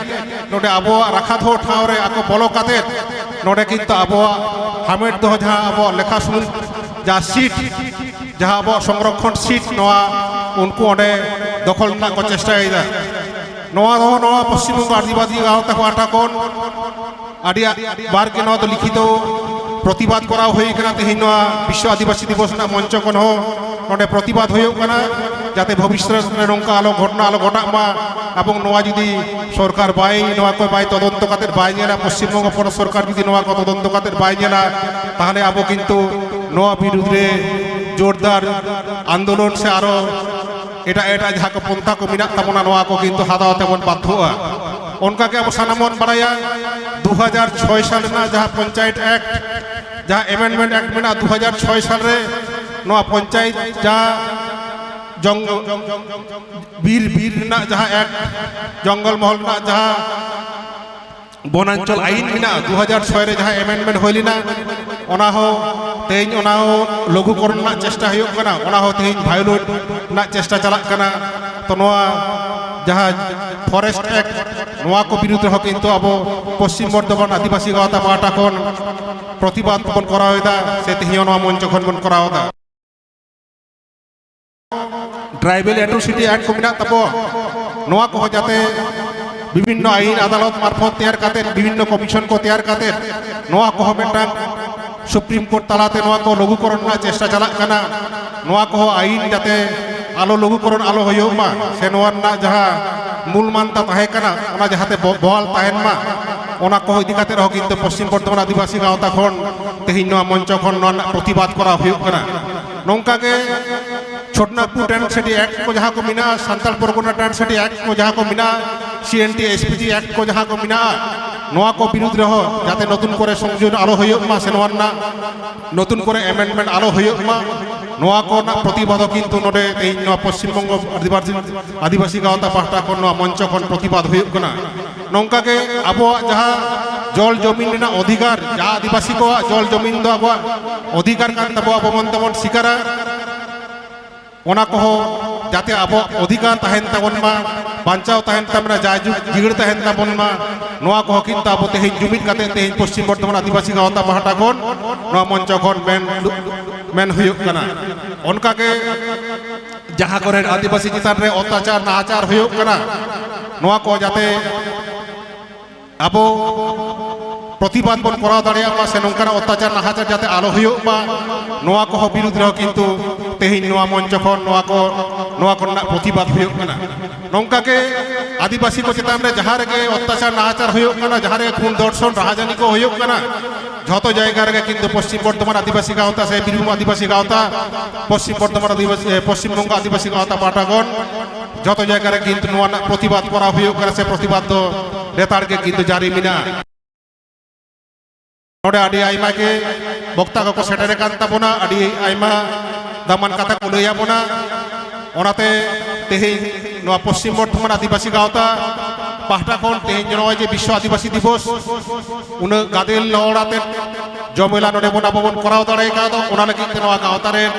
ᱱᱚᱰᱮ ᱟᱵᱚᱣᱟᱜ ᱨᱟᱠᱷᱟ ᱫᱚᱦᱚ ᱴᱷᱟᱶ ᱨᱮ ᱟᱠᱚ ᱵᱚᱞᱚ ᱠᱟᱛᱮ ᱱᱚᱰᱮ ᱠᱤᱱᱛᱩ ᱟᱵᱚᱣᱟᱜ ᱦᱟᱢᱮᱴ ᱫᱚᱦᱚ ᱡᱟᱦᱟᱸ ᱟᱵᱚᱣᱟᱜ ᱞᱮᱠᱷᱟ ᱥᱩᱢᱩᱝ ᱡᱟᱦᱟᱸ ᱥᱤᱴ, ᱡᱟᱦᱟᱸ ᱟᱵᱚᱣᱟᱜ ᱥᱚᱝᱨᱚᱠᱠᱷᱚᱱ ᱥᱤᱴ, ᱱᱚᱣᱟ ᱩᱱᱠᱩ ᱚᱸᱰᱮ ᱫᱚᱠᱷᱚᱞ ᱨᱮᱱᱟᱜ ᱠᱚ ᱪᱮᱥᱴᱟᱭᱮᱫᱟ᱾ ᱱᱚᱣᱟ ᱫᱚ ᱱᱚᱣᱟ ᱯᱚᱥᱪᱤᱢ ᱵᱚᱝᱜᱚ ᱟᱹᱫᱤᱵᱟᱹᱥᱤ ᱜᱟᱶᱛᱟ ᱯᱟᱦᱴᱟ ᱠᱷᱚᱱ ᱟᱹᱰᱤ ᱵᱟᱨ ᱜᱮ ᱱᱚᱣᱟ ᱫᱚ ᱞᱤᱠᱷᱤᱛᱚ ᱯᱨᱚᱛᱤᱵᱟᱫ ᱠᱚᱨᱟᱣ ᱦᱩᱭ ᱠᱟᱱᱟ᱾ ᱛᱮᱦᱮᱧ ᱱᱚᱣᱟ ᱵᱤᱥᱥᱚ ᱟᱹᱫᱤᱵᱟᱹᱥᱤ ᱫᱤᱵᱚᱥ ᱨᱮᱱᱟᱜ ᱢᱚᱧᱪᱚ ᱠᱷᱚᱱ ᱦᱚᱸ ᱱᱚᱰᱮ ᱯᱨᱚᱛᱤᱵᱟᱫ ᱦᱩᱭᱩᱜ ᱠᱟᱱᱟ, ᱡᱟᱛᱮ ᱵᱷᱚᱵᱤᱥᱥᱚᱛ ᱨᱮ ᱱᱚᱝᱠᱟ ᱟᱞᱚ ᱜᱷᱚᱴᱚᱱᱟ ᱟᱞᱚ ᱜᱷᱚᱴᱟᱜ ᱢᱟ᱾ ᱮᱵᱚᱝ ᱱᱚᱣᱟ ᱡᱩᱫᱤ ᱥᱚᱨᱠᱟᱨ ᱵᱟᱭ, ᱱᱚᱣᱟ ᱠᱚ ᱵᱟᱭ ᱛᱚᱫᱚᱱᱛᱚ ᱠᱟᱛᱮ ᱵᱟᱭ ᱧᱮᱞᱟ, ᱯᱚᱥᱪᱤᱢ ᱵᱚᱝᱜᱚ ᱯᱚᱱᱚᱛ ᱥᱚᱨᱠᱟᱨ ᱡᱩᱫᱤ ᱱᱚᱣᱟ ᱠᱚ ᱛᱚᱫᱚᱱᱛᱚ ᱠᱟᱛᱮ ᱵᱟᱭ ᱧᱮᱞᱟ, ᱛᱟᱦᱚᱞᱮ ᱟᱵᱚ ᱠᱤᱱᱛᱩ ᱱᱚᱣᱟ ᱵᱤᱨᱩᱫᱽ ᱨᱮ ᱡᱳᱨᱫᱟᱨ ᱟᱱᱫᱳᱞᱚᱱ ᱥᱮ ᱟᱨᱚ ᱮᱴᱟᱜ ᱮᱴᱟᱜ ᱡᱟᱦᱟᱸ ᱠᱚ ᱯᱚᱱᱛᱷᱟ ᱠᱚ ᱢᱮᱱᱟᱜ ᱛᱟᱵᱚᱱᱟ, ᱱᱚᱣᱟ ᱠᱚ ᱠᱤᱱᱛᱩ ᱦᱟᱛᱟᱣ ᱛᱮᱵᱚᱱ ᱵᱟᱫᱽᱫᱷᱚᱜᱼᱟ᱾ ᱚᱱᱠᱟ ᱜᱮ ᱟᱵᱚ ᱥᱟᱱᱟᱢ ᱵᱚᱱ ᱵᱟᱲᱟᱭᱟ, ᱫᱩ ᱦᱟᱡᱟᱨ ᱪᱷᱚᱭ ᱥᱟᱞ ᱨᱮᱱᱟᱜ ᱡᱟᱦᱟᱸ ᱯᱚᱧᱪᱟᱭᱮᱛ ᱮᱠᱴ, ᱡᱟᱦᱟᱸ ᱮᱢᱮᱱᱰᱢᱮᱱᱴ ᱮᱠᱴ ᱢᱮᱱᱟᱜᱼᱟ ᱫᱩ ᱦᱟᱡᱟᱨ ᱪᱷᱚᱭ ᱥᱟᱞ ᱨᱮ, ᱱᱚᱣᱟ ᱯᱚᱧᱪᱟᱭᱮᱛ ᱡᱟᱦᱟᱸ ᱡᱚᱝ-, ᱵᱤᱨ, ᱵᱤᱨ ᱨᱮᱱᱟᱜ ᱡᱟᱦᱟᱸ ᱮᱠᱴ, ᱡᱚᱝᱜᱚᱞ ᱢᱚᱦᱚᱞ ᱨᱮᱱᱟᱜ ᱡᱟᱦᱟᱸ ᱵᱚᱱᱟᱧᱪᱚᱞ ᱟᱭᱤᱱ ᱢᱮᱱᱟᱜᱼᱟ, ᱫᱩ ᱦᱟᱡᱟᱨ ᱪᱷᱚᱭ ᱨᱮ ᱡᱟᱦᱟᱸ ᱮᱢᱮᱱᱰᱢᱮᱱᱴ ᱦᱩᱭ ᱞᱮᱱᱟ, ᱚᱱᱟ ᱦᱚᱸ ᱛᱮᱦᱮᱧ ᱚᱱᱟ ᱦᱚᱸ ᱞᱟᱹᱜᱩᱠᱚᱨᱚᱱ ᱨᱮᱱᱟᱜ ᱪᱮᱥᱴᱟ ᱦᱩᱭᱩᱜ ᱠᱟᱱᱟ, ᱚᱱᱟ ᱦᱚᱸ ᱛᱮᱦᱮᱧ ᱵᱷᱟᱭᱳᱞᱮᱴ ᱨᱮᱱᱟᱜ ᱪᱮᱥᱴᱟ ᱪᱟᱞᱟᱜ ᱠᱟᱱᱟ᱾ ᱛᱚ, ᱱᱚᱣᱟ ᱡᱟᱦᱟᱸ ᱯᱷᱚᱨᱮᱥᱴ ᱮᱠᱴ, ᱱᱚᱣᱟ ᱠᱚ ᱵᱤᱨᱩᱫᱽ ᱨᱮᱦᱚᱸ ᱠᱤᱱᱛᱩ ᱟᱵᱚ ᱯᱚᱥᱪᱤᱢ ᱵᱚᱨᱫᱷᱚᱢᱟᱱ ᱟᱹᱫᱤᱵᱟᱹᱥᱤ ᱜᱟᱶᱛᱟ ᱯᱟᱦᱴᱟ ᱠᱷᱚᱱ ᱯᱨᱚᱛᱤᱵᱟᱫ ᱵᱚᱱ ᱠᱚᱨᱟᱣ ᱮᱫᱟ, ᱥᱮ ᱛᱮᱦᱮᱧ ᱦᱚᱸ ᱱᱚᱣᱟ ᱢᱚᱧᱪᱚ ᱠᱷᱚᱱ ᱵᱚᱱ ᱠᱚᱨᱟᱣ ᱮᱫᱟ᱾ ᱴᱨᱟᱭᱵᱮᱞ ᱮᱴᱨᱳᱥᱤᱴᱤ ᱮᱠᱴ ᱠᱚ ᱢᱮᱱᱟᱜ ᱛᱟᱵᱚ, ᱱᱚᱣᱟ ᱠᱚᱦᱚᱸ ᱡᱟᱛᱮ ᱵᱤᱵᱷᱤᱱᱱᱚ ᱟᱭᱤᱱ ᱟᱫᱟᱞᱚᱛ ᱢᱟᱨᱯᱷᱚᱛ ᱛᱮᱭᱟᱨ ᱠᱟᱛᱮ, ᱵᱤᱵᱷᱤᱱᱱᱚ ᱠᱚᱢᱤᱥᱚᱱ ᱠᱚ ᱛᱮᱭᱟᱨ ᱠᱟᱛᱮ, ᱱᱚᱣᱟ ᱠᱚᱦᱚᱸ ᱢᱤᱫᱴᱟᱝ ᱥᱩᱯᱨᱤᱢ ᱠᱳᱨᱴ ᱛᱟᱞᱟᱛᱮ ᱱᱚᱣᱟ ᱠᱚ ᱞᱟᱹᱜᱩᱠᱚᱨᱚᱱ ᱨᱮᱱᱟᱜ ᱪᱮᱥᱴᱟ ᱪᱟᱞᱟᱜ ᱠᱟᱱᱟ᱾ ᱱᱚᱣᱟ ᱠᱚᱦᱚᱸ ᱟᱭᱤᱱ ᱡᱟᱛᱮ ᱟᱞᱚ ᱞᱟᱹᱜᱩᱠᱚᱨᱚᱱ ᱟᱞᱚ ᱦᱩᱭᱩᱜ ᱢᱟ, ᱥᱮ ᱱᱚᱣᱟ ᱨᱮᱱᱟᱜ ᱡᱟᱦᱟᱸ ᱢᱩᱞ ᱢᱟᱱᱛᱟ ᱛᱟᱦᱮᱸ ᱠᱟᱱᱟ, ᱚᱱᱟ ᱡᱟᱦᱟᱸᱛᱮ ᱵᱚ-, ᱵᱚᱦᱟᱞ ᱛᱟᱦᱮᱱ ᱢᱟ, ᱚᱱᱟ ᱠᱚ ᱤᱫᱤ ᱠᱟᱛᱮ ᱨᱮᱦᱚᱸ ᱠᱤᱱᱛᱩ ᱯᱚᱥᱪᱤᱢ ᱵᱚᱨᱫᱷᱚᱢᱟᱱ ᱟᱹᱫᱤᱵᱟᱹᱥᱤ ᱜᱟᱶᱛᱟ ᱠᱷᱚᱱ ᱛᱮᱦᱮᱧ ᱱᱚᱣᱟ ᱢᱚᱧᱪᱚ ᱠᱷᱚᱱ ᱱᱚᱣᱟ ᱨᱮᱱᱟᱜ ᱯᱨᱚᱛᱤᱵᱟᱫ ᱠᱚᱨᱟᱣ ᱦᱩᱭᱩᱜ ᱠᱟᱱᱟ᱾ ᱱᱚᱝᱠᱟ ᱜᱮ ᱪᱷᱳᱴᱱᱟᱜᱯᱩᱨ ᱴᱮᱱᱴ ᱥᱤᱴᱤ ᱮᱠᱴ ᱠᱚ ᱡᱟᱦᱟᱸ ᱠᱚ ᱢᱮᱱᱟᱜᱼᱟ, Santal Pargana tent city act ᱠᱚ ᱡᱟᱦᱟᱸ ᱠᱚ ᱢᱮᱱᱟᱜᱼᱟ, C N T S P T act ᱠᱚ ᱡᱟᱦᱟᱸ ᱠᱚ ᱢᱮᱱᱟᱜᱼᱟ, ᱱᱚᱣᱟ ᱠᱚ ᱵᱤᱨᱩᱫᱽ ᱨᱮᱦᱚᱸ ᱡᱟᱛᱮ ᱱᱚᱛᱩᱱ ᱠᱚᱨᱮ ᱥᱚᱝᱡᱳᱡᱚᱱ ᱟᱞᱚ ᱦᱩᱭᱩᱜ ᱢᱟ, ᱥᱮ ᱱᱚᱣᱟ ᱨᱮᱱᱟᱜ ᱱᱚᱛᱩᱱ ᱠᱚᱨᱮ ᱮᱢᱮᱱᱰᱢᱮᱱᱴ ᱟᱞᱚ ᱦᱩᱭᱩᱜ ᱢᱟ, ᱱᱚᱣᱟ ᱠᱚᱨᱮᱱᱟᱜ ᱯᱨᱚᱛᱤᱵᱟᱫ ᱦᱚᱸ ᱠᱤᱱᱛᱩ ᱱᱚᱰᱮ ᱛᱮᱦᱮᱧ ᱱᱚᱣᱟ ᱯᱚᱥᱪᱤᱢ ᱵᱚᱝᱜᱚ ᱟᱹᱫᱤᱵᱟᱹᱥᱤ, ᱟᱹᱫᱤᱵᱟᱹᱥᱤ ᱜᱟᱶᱛᱟ ᱯᱟᱦᱴᱟ ᱠᱷᱚᱱ ᱱᱚᱣᱟ ᱢᱚᱧᱪᱚ ᱠᱷᱚᱱ ᱯᱨᱚᱛᱤᱵᱟᱫ ᱦᱩᱭᱩᱜ ᱠᱟᱱᱟ᱾ ᱱᱚᱝᱠᱟ ᱜᱮ ᱟᱵᱚᱣᱟᱜ ᱡᱟᱦᱟᱸ ᱡᱚᱞ ᱡᱚᱢᱤᱱ ᱨᱮᱱᱟᱜ ᱚᱫᱷᱤᱠᱟᱨ, ᱡᱟᱦᱟᱸ ᱟᱹᱫᱤᱵᱟᱹᱥᱤ ᱠᱚᱣᱟᱜ ᱡᱚᱞ ᱡᱚᱢᱤᱱ ᱫᱚ ᱟᱵᱚᱣᱟᱜ ᱚᱫᱷᱤᱠᱟᱨ ᱠᱟᱱ ᱛᱟᱵᱚᱣᱟ, ᱟᱵᱚ ᱵᱚᱱ ᱛᱟᱵᱚᱱ ᱥᱤᱠᱟᱨᱟ, ᱚᱱᱟ ᱠᱚᱦᱚᱸ ᱡᱟᱛᱮ ᱟᱵᱚᱣᱟᱜ ᱚᱫᱷᱤᱠᱟᱨ ᱛᱟᱦᱮᱱ ᱛᱟᱵᱚᱱ ᱢᱟ, ᱵᱟᱧᱪᱟᱣ ᱛᱟᱦᱮᱱ ᱛᱟᱵᱚᱱᱟ, ᱡᱟᱭᱡᱩᱜᱽ ᱡᱤᱭᱟᱹᱲ ᱛᱟᱦᱮᱱ ᱛᱟᱵᱚᱱ ᱢᱟ, ᱱᱚᱣᱟ ᱠᱚᱦᱚᱸ ᱠᱤᱱᱛᱩ ᱟᱵᱚ ᱛᱮᱦᱮᱧ ᱡᱩᱢᱤᱫ ᱠᱟᱛᱮ ᱛᱮᱦᱮᱧ ᱯᱚᱥᱪᱤᱢ ᱵᱚᱨᱫᱷᱚᱢᱟᱱ ᱟᱹᱫᱤᱵᱟᱹᱥᱤ ᱜᱟᱶᱛᱟ ᱯᱟᱦᱴᱟ ᱠᱷᱚᱱ ᱱᱚᱣᱟ ᱢᱚᱧᱪᱚ ᱠᱷᱚᱱ ᱢᱮᱱ, ᱢᱮᱱ ᱦᱩᱭᱩᱜ ᱠᱟᱱᱟ᱾ ᱚᱱᱠᱟᱜᱮ ᱡᱟᱦᱟᱸ ᱠᱚᱨᱮ ᱟᱹᱫᱤᱵᱟᱹᱥᱤ ᱪᱮᱛᱟᱱ ᱨᱮ ᱚᱛᱛᱟᱪᱟᱨ ᱱᱟᱦᱟᱪᱟᱨ ᱦᱩᱭᱩᱜ ᱠᱟᱱᱟ, ᱱᱚᱣᱟ ᱠᱚ ᱡᱟᱛᱮ ᱟᱵᱚ ᱯᱨᱚᱛᱤᱵᱟᱫ ᱵᱚᱱ ᱠᱚᱨᱟᱣ ᱫᱟᱲᱮᱭᱟᱜ ᱢᱟ, ᱥᱮ ᱱᱚᱝᱠᱟᱱᱟᱜ ᱚᱛᱛᱟᱪᱟᱨ ᱱᱟᱦᱟᱪᱟᱨ ᱡᱟᱛᱮ ᱟᱞᱚ ᱦᱩᱭᱩᱜ ᱢᱟ, ᱱᱚᱣᱟ ᱠᱚᱦᱚᱸ ᱵᱤᱨᱩᱫᱽ ᱨᱮᱦᱚᱸ ᱠᱤᱱᱛᱩ ᱛᱮᱦᱮᱧ ᱱᱚᱣᱟ ᱢᱚᱧᱪᱚ ᱠᱷᱚᱱ ᱱᱚᱣᱟ ᱠᱚ, ᱱᱚᱣᱟ ᱠᱚᱨᱮᱱᱟᱜ ᱯᱨᱚᱛᱤᱵᱟᱫ ᱦᱩᱭᱩᱜ ᱠᱟᱱᱟ᱾ ᱱᱚᱝᱠᱟ ᱜᱮ ᱟᱹᱫᱤᱵᱟᱹᱥᱤ ᱠᱚ ᱪᱮᱛᱟᱱ ᱨᱮ ᱡᱟᱦᱟᱸ ᱨᱮᱜᱮ ᱚᱛᱛᱟᱪᱟᱨ ᱱᱟᱦᱟᱪᱟᱨ ᱦᱩᱭᱩᱜ ᱠᱟᱱᱟ, ᱡᱟᱦᱟᱸ ᱨᱮ ᱠᱷᱩᱱ ᱫᱷᱚᱨᱥᱚᱱ ᱨᱟᱦᱟᱡᱟᱱᱤ ᱠᱚ ᱦᱩᱭᱩᱜ ᱠᱟᱱᱟ, ᱡᱷᱚᱛᱚ ᱡᱟᱭᱜᱟ ᱨᱮᱜᱮ ᱠᱤᱱᱛᱩ ᱯᱚᱥᱪᱤᱢ ᱵᱚᱨᱫᱷᱚᱢᱟᱱ ᱟᱹᱫᱤᱵᱟᱹᱥᱤ ᱜᱟᱶᱛᱟ ᱥᱮ ᱵᱤᱨᱵᱷᱩᱢ ᱟᱹᱫᱤᱵᱟᱹᱥᱤ ᱜᱟᱶᱛᱟ, ᱯᱚᱥᱪᱤᱢ ᱵᱚᱨᱫᱷᱚᱢᱟᱱ ᱟᱹᱫᱤᱵᱟᱹᱥᱤ, ᱯᱚᱥᱪᱤᱢ ᱵᱚᱝᱜᱚ ᱟᱹᱫᱤᱵᱟᱹᱥᱤ ᱜᱟᱶᱛᱟ ᱯᱟᱦᱴᱟ ᱠᱷᱚᱱ ᱡᱷᱚᱛᱚ ᱡᱟᱭᱜᱟ ᱨᱮ ᱠᱤᱱᱛᱩ ᱱᱚᱣᱟ ᱨᱮᱱᱟᱜ ᱯᱨᱚᱛᱤᱵᱟᱫ ᱠᱚᱨᱟᱣ ᱦᱩᱭᱩᱜ ᱠᱟᱱᱟ, ᱥᱮ ᱯᱨᱚᱛᱤᱵᱟᱫ ᱫᱚ ᱞᱮᱛᱟᱲ ᱜᱮ ᱠᱤᱱᱛᱩ ᱡᱟᱹᱨᱤ ᱢᱮᱱᱟᱜᱼᱟ᱾ ᱱᱚᱰᱮ ᱟᱹᱰᱤ ᱟᱭᱢᱟ ᱜᱮ ᱵᱚᱠᱛᱟ ᱠᱚᱠᱚ ᱥᱮᱴᱮᱨ ᱟᱠᱟᱱ ᱛᱟᱵᱚᱱᱟ, ᱟᱹᱰᱤ ᱟᱭᱢᱟ ᱫᱟᱢᱟᱱ ᱠᱟᱛᱷᱟ ᱠᱚ ᱞᱟᱹᱭ ᱟᱵᱚᱱᱟ᱾ ᱚᱱᱟᱛᱮ ᱛᱮᱦᱮᱧ ᱱᱚᱣᱟ ᱯᱚᱥᱪᱤᱢ ᱵᱚᱨᱫᱷᱚᱢᱟᱱ ᱟᱹᱫᱤᱵᱟᱹᱥᱤ ᱜᱟᱶᱛᱟ ᱯᱟᱦᱴᱟ ᱠᱷᱚᱱ ᱛᱮᱦᱮᱧ ᱱᱚᱜᱼᱚᱭ ᱡᱮ ᱵᱤᱥᱥᱚ ᱟᱹᱫᱤᱵᱟᱹᱥᱤ ᱫᱤᱵᱚᱥ, ᱩᱱᱟᱹᱜ ᱜᱟᱫᱮᱞ ᱦᱚᱲ ᱟᱛᱮ ᱡᱚᱢᱮᱞᱟ ᱱᱚᱰᱮ ᱵᱚᱱ ᱟᱵᱚ ᱵᱚᱱ ᱠᱚᱨᱟᱣ ᱫᱟᱲᱮ ᱟᱠᱟᱫ, ᱚᱱᱟ ᱞᱟᱹᱜᱤᱫ ᱛᱮ ᱱᱚᱣᱟ ᱜᱟᱶᱛᱟ ᱨᱮᱱ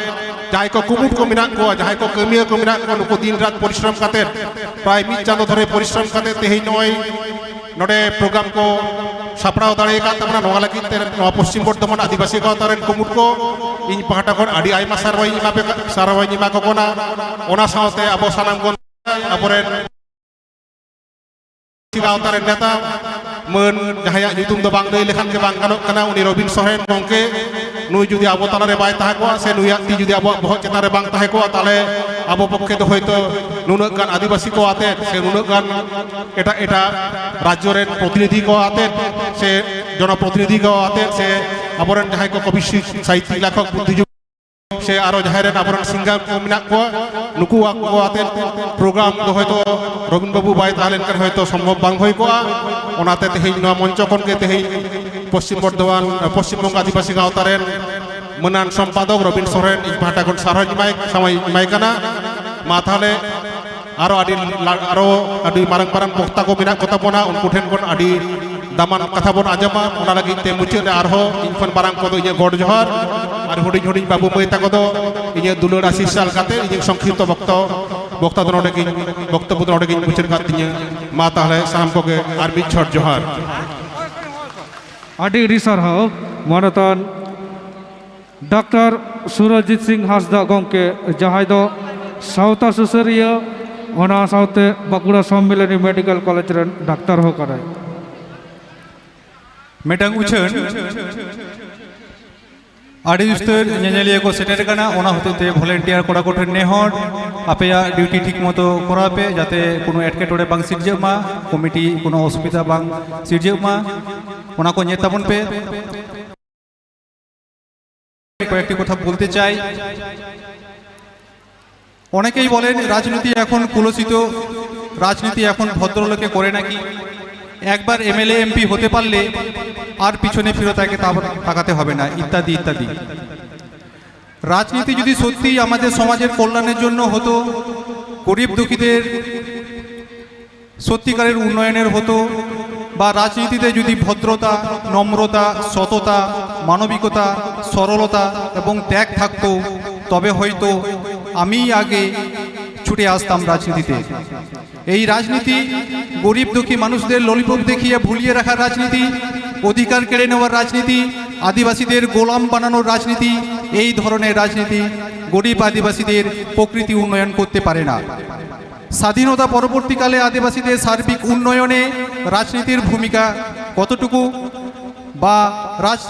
ᱡᱟᱦᱟᱸᱭ ᱠᱚ ᱠᱩᱢᱩᱴ ᱠᱚ ᱢᱮᱱᱟᱜ ᱠᱚᱣᱟ, ᱡᱟᱦᱟᱸᱭ ᱠᱚ ᱠᱟᱹᱢᱤᱭᱟᱹ ᱠᱚ ᱢᱮᱱᱟᱜ ᱠᱚᱣᱟ, ᱱᱩᱠᱩ ᱫᱤᱱ ᱨᱟᱛ ᱯᱚᱨᱤᱥᱨᱚᱢ ᱠᱟᱛᱮ, ᱯᱨᱟᱭ ᱢᱤᱫ ᱪᱟᱸᱫᱚ ᱫᱷᱚᱨᱮ ᱯᱚᱨᱤᱥᱨᱚᱢ ᱠᱟᱛᱮ ᱛᱮᱦᱮᱧ ᱱᱚᱜᱼᱚᱭ ᱱᱚᱰᱮ ᱯᱨᱳᱜᱨᱟᱢ ᱠᱚ ᱥᱟᱯᱲᱟᱣ ᱫᱟᱲᱮ ᱟᱠᱟᱫ ᱛᱟᱵᱚᱱᱟ᱾ ᱱᱚᱣᱟ ᱞᱟᱹᱜᱤᱫ ᱛᱮ ᱱᱚᱣᱟ ᱯᱚᱥᱪᱤᱢ ᱵᱚᱨᱫᱷᱚᱢᱟᱱ ᱟᱹᱫᱤᱵᱟᱹᱥᱤ ᱜᱟᱶᱛᱟ ᱨᱮᱱ ᱠᱩᱢᱩᱴ ᱠᱚ ᱤᱧ ᱯᱟᱦᱴᱟ ᱠᱷᱚᱱ ᱟᱹᱰᱤ ᱟᱭᱢᱟ ᱥᱟᱨᱦᱟᱣ ᱤᱧ ᱮᱢᱟ ᱯᱮ ᱠᱟ-, ᱥᱟᱨᱦᱟᱣ ᱤᱧ ᱮᱢᱟ ᱠᱚ ᱠᱟᱱᱟ᱾ ᱚᱱᱟ ᱥᱟᱶᱛᱮ ᱟᱵᱚ ᱥᱟᱱᱟᱢ ᱜᱚᱱ-, ᱟᱵᱚᱨᱮᱱ ᱜᱟᱶᱛᱟ ᱨᱮᱱ ᱱᱮᱛᱟ ᱢᱟᱹᱱ, ᱡᱟᱦᱟᱸᱭᱟᱜ ᱧᱩᱛᱩᱢ ᱫᱚ ᱵᱟᱝ ᱞᱟᱹᱭ ᱞᱮᱠᱷᱟᱱ ᱜᱮ ᱵᱟᱝ ᱜᱟᱱᱚᱜ ᱠᱟᱱᱟ, ᱩᱱᱤ ᱨᱚᱵᱤᱱ ᱥᱚᱨᱮᱱ ᱜᱚᱢᱠᱮ, ᱱᱩᱭ ᱡᱩᱫᱤ ᱟᱵᱚ ᱛᱟᱞᱟᱨᱮ ᱵᱟᱭ ᱛᱟᱦᱮᱸ ᱠᱚᱜᱼᱟ ᱥᱮ ᱱᱩᱭᱟᱜ ᱛᱤ ᱡᱩᱫᱤ ᱟᱵᱚᱣᱟᱜ ᱵᱚᱦᱚᱜ ᱪᱮᱛᱟᱱ ᱨᱮ ᱵᱟᱝ ᱛᱟᱦᱮᱸ ᱠᱚᱜᱼᱟ, ᱛᱟᱦᱚᱞᱮ ᱟᱵᱚ ᱯᱚᱠᱠᱷᱮ ᱫᱚ ᱦᱚᱭᱛᱳ ᱱᱩᱱᱟᱹᱜ ᱜᱟᱱ ᱟᱹᱫᱤᱵᱟᱹᱥᱤ ᱠᱚ ᱟᱛᱮᱫ ᱥᱮ ᱱᱩᱱᱟᱹᱜ ᱜᱟᱱ ᱮᱴᱟᱜ ᱮᱴᱟᱜ ᱨᱟᱡᱽᱡᱚ ᱨᱮᱱ ᱯᱨᱚᱛᱤᱱᱤᱫᱷᱤ ᱠᱚ ᱟᱛᱮᱫ ᱥᱮ ᱡᱚᱱᱚᱯᱨᱚᱛᱤᱱᱤᱫᱷᱤ ᱠᱚ ᱟᱛᱮᱫ ᱥᱮ ᱟᱵᱚᱨᱮᱱ ᱡᱟᱦᱟᱸᱭ ᱠᱚ ᱠᱚᱵᱤ ᱥᱟᱦᱤᱛᱭᱤᱠ ᱞᱮᱠᱷᱚᱠ ᱵᱩᱫᱽᱫᱷᱤᱡᱤᱵᱤ ᱥᱮ ᱟᱨᱚ ᱡᱟᱦᱟᱸᱭ ᱨᱮᱱ ᱟᱵᱚᱨᱮᱱ ᱥᱤᱝᱜᱟᱨ ᱠᱚ ᱢᱮᱱᱟᱜ ᱠᱚᱣᱟ, ᱱᱩᱠᱩᱣᱟᱜ ᱠᱚ ᱟᱛᱮᱫ ᱯᱨᱳᱜᱨᱟᱢ ᱫᱚ ᱦᱚᱭᱛᱳ ᱨᱚᱵᱤᱱ ᱵᱟᱹᱵᱩ ᱵᱟᱭ ᱛᱟᱦᱮᱸ ᱞᱮᱱᱠᱷᱟᱱ ᱦᱚᱭᱛᱳ ᱥᱚᱢᱵᱷᱚᱵ ᱵᱟᱝ ᱦᱩᱭ ᱠᱚᱜᱼᱟ᱾ ᱚᱱᱟᱛᱮ ᱛᱮᱦᱮᱧ ᱱᱚᱣᱟ ᱢᱚᱧᱪᱚ ᱠᱷᱚᱱ ᱜᱮ ᱛᱮᱦᱮᱧ ᱯᱚᱥᱪᱤᱢ ᱵᱚᱨᱫᱷᱚᱢᱟᱱ, ᱯᱚᱥᱪᱤᱢ ᱵᱚᱝᱜᱚ ᱟᱹᱫᱤᱵᱟᱹᱥᱤ ᱜᱟᱶᱛᱟ ᱨᱮᱱ ᱢᱟᱹᱱᱟᱱ ᱥᱚᱢᱯᱟᱫᱚᱠ ᱨᱚᱵᱤᱱ ᱥᱚᱨᱮᱱ ᱤᱧ ᱯᱟᱦᱴᱟ ᱠᱷᱚᱱ ᱥᱟᱨᱦᱟᱣ ᱤᱧ ᱮᱢᱟᱭ, ᱥᱟᱶ ᱤᱧ ᱮᱢᱟᱭ ᱠᱟᱱᱟ᱾ ᱢᱟ ᱛᱟᱦᱚᱞᱮ ᱟᱨᱚ ᱟᱹᱰᱤ ᱞᱟ-, ᱟᱨᱚ ᱟᱹᱰᱤ ᱢᱟᱨᱟᱝ ᱢᱟᱨᱟᱝ ᱵᱚᱠᱛᱟ ᱠᱚ ᱢᱮᱱᱟᱜ ᱠᱚᱛᱟ ᱵᱚᱱᱟ, ᱩᱱᱠᱩ ᱴᱷᱮᱱ ᱠᱷᱚᱱ ᱟᱹᱰᱤ ᱫᱟᱢᱟᱱ ᱠᱟᱛᱷᱟ ᱵᱚᱱ ᱟᱸᱡᱚᱢᱟ᱾ ᱚᱱᱟ ᱞᱟᱹᱜᱤᱫ ᱛᱮ ᱢᱩᱪᱟᱹᱫ ᱨᱮ ᱟᱨᱦᱚᱸ ᱤᱧ ᱠᱷᱚᱱ ᱢᱟᱨᱟᱝ ᱠᱚᱫᱚ ᱤᱧᱟᱹᱜ ᱜᱚᱰ ᱡᱚᱦᱟᱨ, ᱟᱨ ᱦᱩᱰᱤᱧ ᱦᱩᱰᱤᱧ ᱵᱟᱹᱵᱩ ᱢᱟᱹᱭ ᱛᱟᱠᱚ ᱫᱚ ᱤᱧᱟᱹᱜ ᱫᱩᱞᱟᱹᱲ ᱟᱥᱤᱥ ᱪᱟᱞ ᱠᱟᱛᱮ ᱤᱧᱟᱹᱜ ᱥᱚᱝᱠᱷᱤᱯᱛᱚ ᱵᱚᱠᱛᱚ, ᱵᱚᱠᱛᱟ ᱫᱚ ᱱᱚᱰᱮ ᱜᱤᱧ, ᱵᱚᱠᱛᱚᱵᱵᱚ ᱫᱚ ᱱᱚᱰᱮ ᱜᱤᱧ ᱢᱩᱪᱟᱹᱫ ᱠᱟᱜ ᱛᱤᱧᱟᱹ᱾ ᱢᱟ ᱛᱟᱦᱚᱞᱮ ᱥᱟᱱᱟᱢ ᱠᱚᱜᱮ ᱟᱨ ᱢᱤᱫ ᱪᱷᱚᱴ ᱡᱚᱦᱟᱨ᱾ ᱟᱹᱰᱤ ᱟᱹᱰᱤ ᱥᱟᱨᱦᱟᱣ ᱢᱟᱱᱚᱛᱟᱱ ᱰᱟᱠᱛᱟᱨ ᱥᱩᱨᱚᱡᱤᱛ ᱥᱤᱝ ᱦᱟᱸᱥᱫᱟ ᱜᱚᱢᱠᱮ, ᱡᱟᱦᱟᱸᱭ ᱫᱚ ᱥᱟᱶᱛᱟ ᱥᱩᱥᱟᱹᱨᱤᱭᱟᱹ, ᱚᱱᱟ ᱥᱟᱶᱛᱮ ᱵᱟᱸᱠᱩᱲᱟ ᱥᱚᱢᱢᱤᱞᱚᱱᱤ ᱢᱮᱰᱤᱠᱮᱞ ᱠᱚᱞᱮᱡᱽ ᱨᱮᱱ ᱰᱟᱠᱛᱟᱨ ᱦᱚᱸ ᱠᱟᱱᱟᱭ᱾ ᱢᱤᱫᱴᱟᱝ ᱩᱪᱷᱟᱹᱱ, ᱟᱹᱰᱤ ᱩᱥᱛᱟᱹᱨ ᱧᱮᱧᱮᱞᱤᱭᱟᱹ ᱠᱚ ᱥᱮᱴᱮᱨ ᱠᱟᱱᱟ, ᱚᱱᱟ ᱦᱚᱛᱮᱡ ᱛᱮ ᱵᱷᱚᱞᱮᱱᱴᱤᱭᱟᱨ ᱠᱚᱲᱟ ᱠᱚᱴᱷᱮᱱ ᱱᱮᱦᱚᱨ, ᱟᱯᱮᱭᱟᱜ ᱰᱤᱭᱩᱴᱤ ᱴᱷᱤᱠ ᱢᱚᱛᱚ ᱠᱚᱨᱟᱣ ᱯᱮ, ᱡᱟᱛᱮ ᱠᱳᱱᱳ ᱮᱴᱠᱮᱴᱚᱬᱮ ᱵᱟᱝ ᱥᱤᱨᱡᱟᱹᱜ ᱢᱟ, ᱠᱚᱢᱤᱴᱤ ᱠᱳᱱᱳ ᱚᱥᱩᱵᱤᱫᱷᱟ ᱵᱟᱝ ᱥᱤᱨᱡᱟᱹᱜ ᱢᱟ, ᱚᱱᱟ ᱠᱚ ᱧᱮᱞ ᱛᱟᱵᱚᱱ ᱯᱮ᱾ কয়েকটি কথা বলতে চাই। অনেকেই বলেন রাজনীতি এখন কলুষিত, রাজনীতি এখন ভদ্রলোকে করে নাকি, একবার এমএলএ এমপি হতে পারলে আর পিছনে ফিরে তাকে তা-, তাকাতে হবে না, ইত্যাদি ইত্যাদি। রাজনীতি যদি সত্যিই আমাদের সমাজের কল্যাণের জন্য হতো, গরিব দুঃখীদের সত্যিকারের উন্নয়নের হতো বা রাজনীতিতে যদি ভদ্রতা, নম্রতা, সততা, মানবিকতা, সরলতা এবং ত্যাগ থাকতো, তবে হয়তো আমিই আগে ছুটে আসতাম রাজনীতিতে। এই রাজনীতি গরিব দুঃখী মানুষদের ললিপপ দেখিয়ে ভুলিয়ে রাখার রাজনীতি, অধিকার কেড়ে নেওয়ার রাজনীতি, আদিবাসীদের গোলাম বানানোর রাজনীতি, এই ধরনের রাজনীতি গরিব আদিবাসীদের প্রকৃতি উন্নয়ন করতে পারে না। স্বাধীনতা পরবর্তীকালে আদিবাসীদের সার্বিক উন্নয়নে রাজনীতির ভূমিকা কতটুকু বা রাজ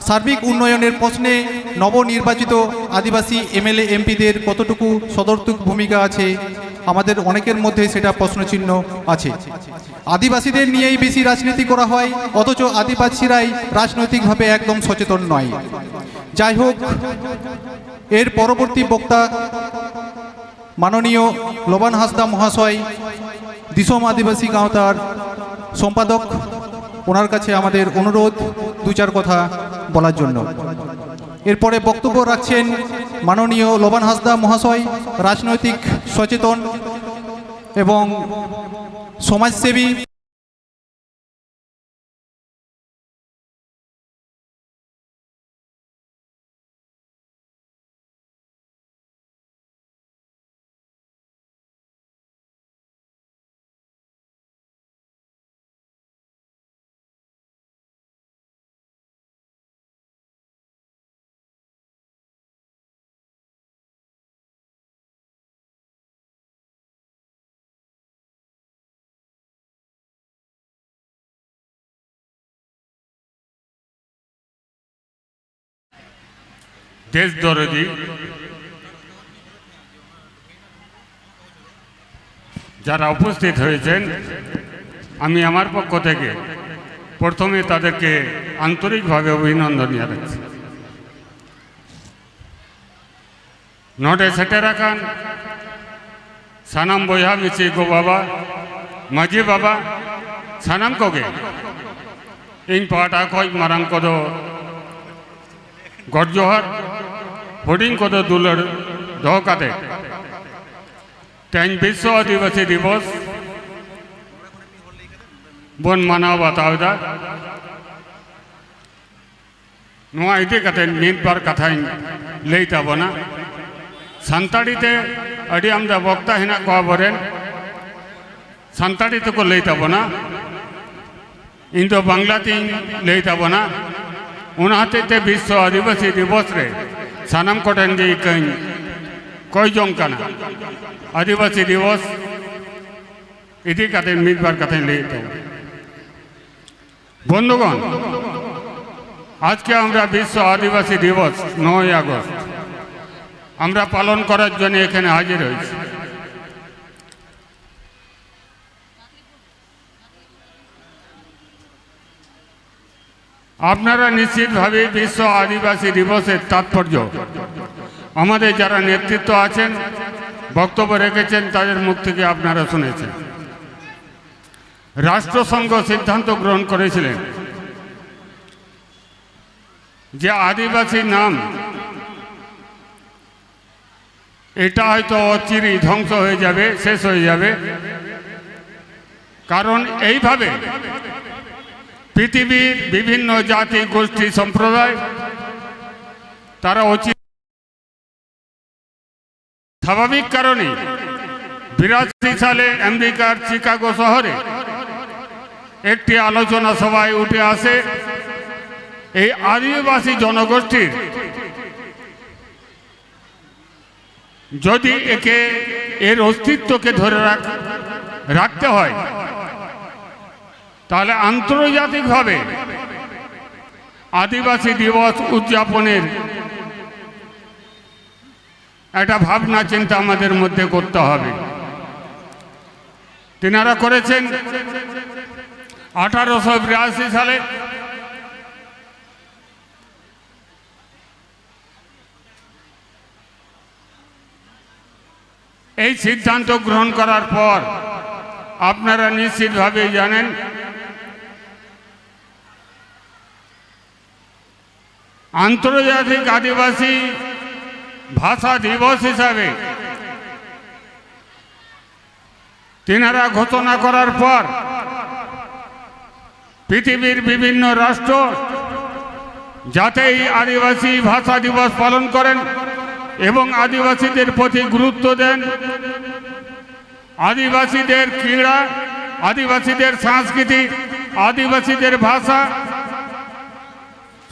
সার্বিক উন্নয়নের প্রশ্নে নবনির্বাচিত আদিবাসী এমএলএ এমপিদের কতটুকু সদর্থক ভূমিকা আছে, আমাদের অনেকের মধ্যে সেটা প্রশ্নচিহ্ন আছে। আদিবাসীদের নিয়েই বেশি রাজনীতি করা হয়, অথচ আদিবাসীরাই রাজনৈতিকভাবে একদম সচেতন নয়। যাই হোক, এর পরবর্তী বক্তা মাননীয় লোবান হাঁসদা মহাশয়, দিসম আদিবাসী গাঁওতার সম্পাদক, ওনার কাছে আমাদের অনুরোধ দু চার কথা বলার জন্য। এরপরে বক্তব্য রাখছেন মাননীয় লোবান হাঁসদা মহাশয়, রাজনৈতিক সচেতন এবং সমাজসেবী। দেশ দরদি, যারা উপস্থিত হয়েছেন, আমি আমার পক্ষ থেকে প্রথমে তাদেরকে আন্তরিকভাবে অভিনন্দন জানাচ্ছি। ᱱᱚᱰᱮ ᱥᱮᱴᱮᱨ ᱟᱠᱟᱱ ᱥᱟᱱᱟᱢ ᱵᱚᱭᱦᱟ ᱢᱤᱥᱤ, ᱜᱚ ᱵᱟᱵᱟ, ᱢᱟᱹᱡᱷᱤ ᱵᱟᱵᱟ, ᱥᱟᱱᱟᱢ ᱠᱚᱜᱮ ᱤᱧ ᱯᱟᱦᱴᱟ ᱠᱷᱚᱱ ᱢᱟᱨᱟᱝ ᱠᱚᱫᱚ ᱜᱚᱰ ᱡᱚᱦᱟᱨ, ᱦᱩᱰᱤᱧ ᱠᱚᱫᱚ ᱫᱩᱞᱟᱹᱲ ᱫᱚᱦᱚ ᱠᱟᱛᱮ, ᱛᱮᱦᱮᱧ ᱵᱤᱥᱥᱚ ᱟᱹᱫᱤᱵᱟᱹᱥᱤ ᱫᱤᱵᱚᱥ ᱵᱚᱱ ᱢᱟᱱᱟᱣ ᱵᱟᱛᱟᱣ ᱮᱫᱟ᱾ ᱱᱚᱣᱟ ᱤᱫᱤ ᱠᱟᱛᱮ ᱢᱤᱫ ᱵᱟᱨ ᱠᱟᱛᱷᱟᱧ ᱞᱟᱹᱭ ᱛᱟᱵᱚᱱᱟ᱾ ᱥᱟᱱᱛᱟᱲᱤ ᱛᱮ ᱟᱹᱰᱤ ᱟᱢᱫᱟ ᱵᱚᱠᱛᱟ ᱦᱮᱱᱟᱜ ᱠᱚᱣᱟ ᱟᱵᱚᱨᱮᱱ, ᱥᱟᱱᱛᱟᱲᱤ ᱛᱮᱠᱚ ᱞᱟᱹᱭ ᱛᱟᱵᱚᱱᱟ᱾ ᱤᱧ ᱫᱚ ᱵᱟᱝᱞᱟ ᱛᱤᱧ ᱞᱟᱹᱭ ᱛᱟᱵᱚᱱᱟ᱾ ᱚᱱᱟ ᱦᱚᱛᱮᱡ ᱛᱮ ᱵᱤᱥᱥᱚ ᱟᱹᱫᱤᱵᱟᱹᱥᱤ ᱫᱤᱵᱚᱥ ᱨᱮ ᱥᱟᱱᱟᱢ ᱠᱚᱴᱷᱮᱱ ᱜᱮ ᱤᱠᱟᱹᱧ ᱠᱚᱭ ᱡᱚᱝ ᱠᱟᱱᱟ᱾ ᱟᱹᱫᱤᱵᱟᱹᱥᱤ ᱫᱤᱵᱚᱥ ᱤᱫᱤ ᱠᱟᱛᱮ ᱢᱤᱫ ᱵᱟᱨ ᱠᱟᱛᱷᱟᱧ ᱞᱟᱹᱭᱮᱫ ᱛᱟᱵᱚᱱᱟ᱾ ᱵᱚᱱᱫᱷᱩᱜᱚᱬ, আজকে আমরা বিশ্ব আদিবাসী দিবস নয় আগস্ট আমরা পালন করার জন্য এখানে হাজির হয়েছি। আপনারা নিশ্চিতভাবেই বিশ্ব আদিবাসী দিবসের তাৎপর্য আমাদের যারা নেতৃত্ব আছেন, বক্তব্য রেখেছেন, তাদের মুখ থেকে আপনারা শুনেছেন। রাষ্ট্রসংঘ সিদ্ধান্ত গ্রহণ করেছিলেন যে আদিবাসী নাম এটা হয়তো অচিরেই ধ্বংস হয়ে যাবে, শেষ হয়ে যাবে, কারণ এইভাবে পৃথিবীর বিভিন্ন জাতি, গোষ্ঠী, সম্প্রদায় তারা অচির স্বাভাবিক কারণে বিরাশি সালে আমেরিকার শিকাগো শহরে একটি আলোচনা সভায় উঠে আসে এই আদিবাসী জনগোষ্ঠীর যদি একে, এর অস্তিত্বকে ধরে রাখ-, রাখতে হয়, তাহলে আন্তর্জাতিকভাবে আদিবাসী দিবস উদযাপনের একটা ভাবনা চিন্তা আমাদের মধ্যে করতে হবে। তেনারা করেছেন আঠারোশো বিরাশি সালে। এই সিদ্ধান্ত গ্রহণ করার পর আপনারা নিশ্চিতভাবেই জানেন, আন্তর্জাতিক আদিবাসী ভাষা দিবস হিসাবে তেনারা ঘোষণা করার পর পৃথিবীর বিভিন্ন রাষ্ট্র যাতে এই আদিবাসী ভাষা দিবস পালন করেন এবং আদিবাসীদের প্রতি গুরুত্ব দেন, আদিবাসীদের ক্রীড়া, আদিবাসীদের সংস্কৃতি, আদিবাসীদের ভাষা,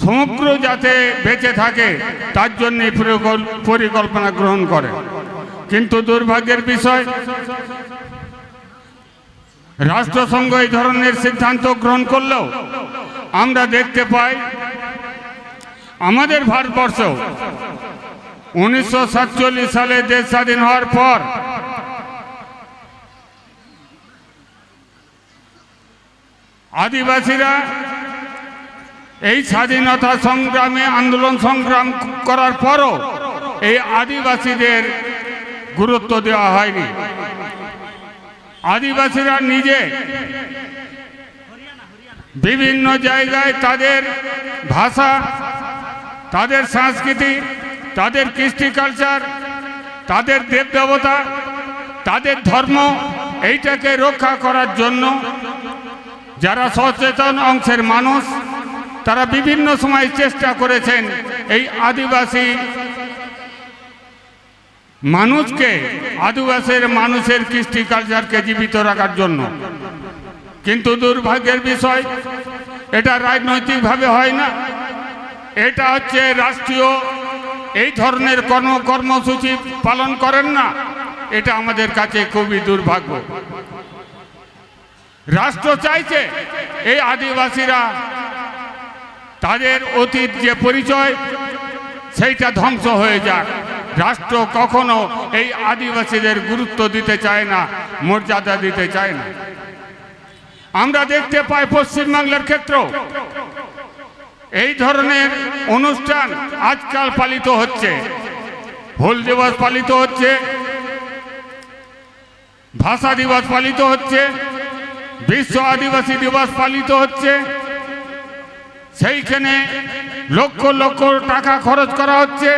সমগ্র যাতে বেঁচে থাকে, তার জন্য পরিকল্পনা গ্রহণ করে। কিন্তু দুর্ভাগ্যের বিষয়, রাষ্ট্রসংঘ এই ধরনের সিদ্ধান্ত গ্রহণ করলেও আমরা দেখতে পাই, আমাদের ভারতবর্ষ উনিশশো সাতচল্লিশ সালে দেশ স্বাধীন হওয়ার পর আদিবাসীরা এই স্বাধীনতা সংগ্রামে আন্দোলন সংগ্রাম করার পরও এই আদিবাসীদের গুরুত্ব দেওয়া হয়নি। আদিবাসীরা নিজে বিভিন্ন জায়গায় তাদের ভাষা, তাদের সংস্কৃতি, তাদের কৃষ্টি কালচার, তাদের দেবদেবতা, তাদের ধর্ম, এইটাকে রক্ষা করার জন্য যারা সচেতন অংশের মানুষ, তারা বিভিন্ন সময় চেষ্টা করেছেন এই আদিবাসী মানুষকে, আদিবাসীর মানুষের কৃষ্টি কালচারকে জীবিত রাখার জন্য। কিন্তু দুর্ভাগ্যের বিষয়, এটা রাজনৈতিকভাবে হয় না, এটা হচ্ছে রাষ্ট্রীয় এই ধরনের কোনো কর্মসূচি পালন করেন না। এটা আমাদের কাছে খুবই দুর্ভাগ্য। রাষ্ট্র চাইছে এই আদিবাসীরা তাদের অতীত যে পরিচয়, সেইটা ধ্বংস হয়ে যাক। রাষ্ট্র কখনো এই আদিবাসীদের গুরুত্ব দিতে চায় না, মর্যাদা দিতে চায় না। আমরা দেখতে পাই পশ্চিমবাংলার ক্ষেত্র এই ধরনের অনুষ্ঠান আজকাল পালিত হচ্ছে। হুল দিবস পালিত হচ্ছে, ভাষা দিবস পালিত হচ্ছে, বিশ্ব আদিবাসী দিবস পালিত হচ্ছে। সেইখানে লক্ষ লক্ষ টাকা খরচ করা হচ্ছে।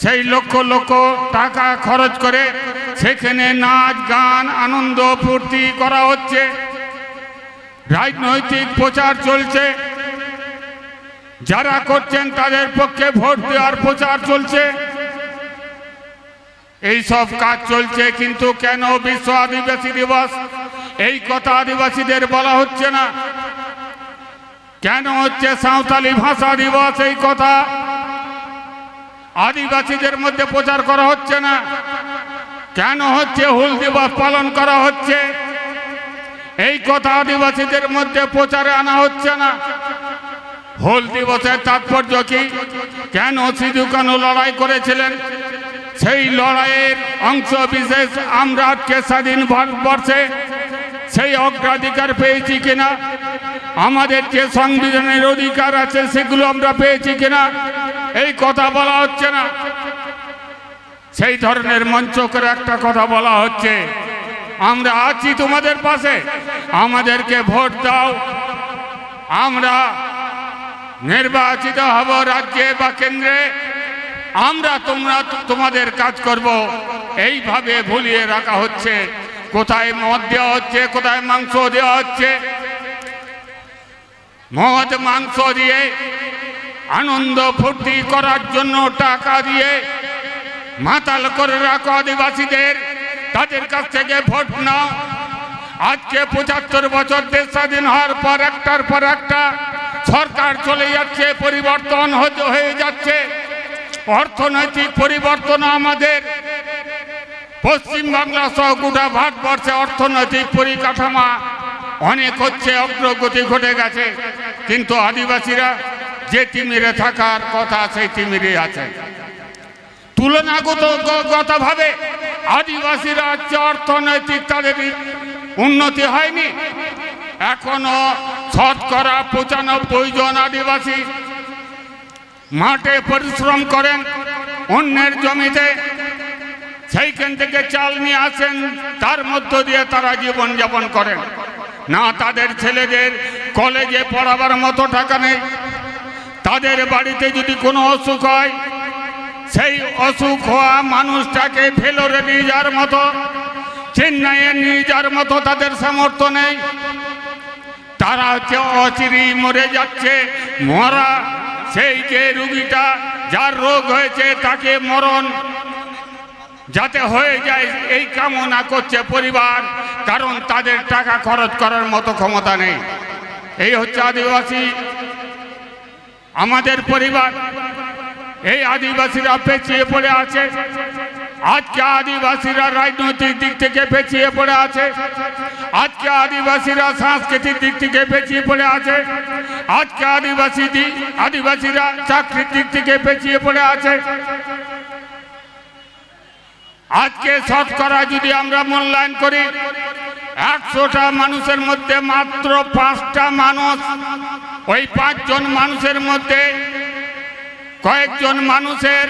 সেই লক্ষ লক্ষ টাকা খরচ করে সেখানে নাচ, গান, আনন্দ, ফুর্তি করা হচ্ছে। রাজনৈতিক প্রচার চলছে। যারা করছেন তাদের পক্ষে ভোট দেওয়ার প্রচার চলছে। এই সব কাজ চলছে, কিন্তু কেন বিশ্ব আদিবাসী দিবস এই কথা আদিবাসীদের বলা হচ্ছে না? কেন হচ্ছে সাঁওতালি ভাষা দিবস এই কথা আদিবাসীদের মধ্যে প্রচার করা হচ্ছে না? কেন হচ্ছে হুল দিবস পালন করা হচ্ছে এই কথা আদিবাসীদের মধ্যে প্রচারে আনা হচ্ছে না? হুল দিবসের তাৎপর্য কি? কেন সিধু কানু লড়াই করেছিলেন? সেই লড়াইয়ের অংশ বিশেষ আমরা আজকে স্বাধীন ভারতবর্ষে সেই অগ্রাধিকার পেয়েছি কিনা, আমাদের যে সংবিধানের অধিকার আছে সেগুলো আমরা পেয়েছি কিনা, এই কথা বলা হচ্ছে না। সেই ধরনের মঞ্চ করে একটা কথা বলা হচ্ছে, "আমরা আছি তোমাদের পাশে, আমাদেরকে ভোট দাও, আমরা নির্বাচিত হব রাজ্যে বা কেন্দ্রে, আমরা তোমরা তোমাদের কাজ করব।" এইভাবে ভুলিয়ে রাখা হচ্ছে। কোথায় মদ দেওয়া হচ্ছে, কোথায় মাংস দেওয়া হচ্ছে, মদ মাংস দিয়ে আনন্দ ফুর্তি করার জন্য টাকা দিয়ে মাতাল করে রাখো আদিবাসীদের, তাদের কাছ থেকে ভোট নাও। আজকে পঁচাত্তর বছর দেশ স্বাধীন হওয়ার পর একটার পর একটা সরকার চলে যাচ্ছে, পরিবর্তন হতে- হয়ে যাচ্ছে। অর্থনৈতিক পরিবর্তন আমাদের পশ্চিম বাংলা সহ গোটা ভারতবর্ষে অর্থনৈতিক পরিকাঠামো অনেক হচ্ছে, অগ্রগতি ঘটে গেছে, কিন্তু আদিবাসীরা যে তিমিরে থাকার কথা সেই তিমিরে আছে। তুলনাগত গ- গতভাবে আদিবাসীরা হচ্ছে অর্থনৈতিক তাদের উন্নতি হয়নি। এখনো শতকরা পঁচানব্বই জন আদিবাসী মাঠে পরিশ্রম করেন অন্যের জমিতে, সেইখান থেকে চাল নিয়ে আসেন, তার মধ্য দিয়ে তারা জীবনযাপন করেন। না তাদের ছেলেদের কলেজে পড়াবার মতো টাকা নেই, তাদের বাড়িতে যদি কোনো অসুখ হয়, সেই অসুখ হওয়া মানুষটাকে ভেলোরে নিয়ে যাওয়ার মতো, চেন্নাইয়ে নিয়ে যাওয়ার মতো তাদের সামর্থ্য নেই। তারা হচ্ছে অচিরেই মরে যাচ্ছে। মরা সেই যে রুগীটা, যার রোগ হয়েছে, তাকে মরণ যাতে হয়ে যায়, এই কামনা করছে পরিবার, কারণ তাদের টাকা খরচ করার মতো ক্ষমতা নেই। এই হচ্ছে আদিবাসী, আমাদের পরিবার। এই আদিবাসীরা পিছিয়ে পড়ে আছে। আজকে আদিবাসীরা রাজনৈতিক দিক থেকে পিছিয়ে পড়ে আছে। আজকে আদিবাসীরা সাংস্কৃতিক দিক থেকে পিছিয়ে পড়ে আছে। আজকে আদিবাসী দি- আদিবাসীরা চাকরির দিক থেকে পিছিয়ে পড়ে আছে। আজকে শতকরা যদি আমরা মূল্যায়ন করি, একশোটা মানুষের মধ্যে মাত্র পাঁচটা মানুষ, ওই পাঁচজন মানুষের মধ্যে কয়েকজন মানুষের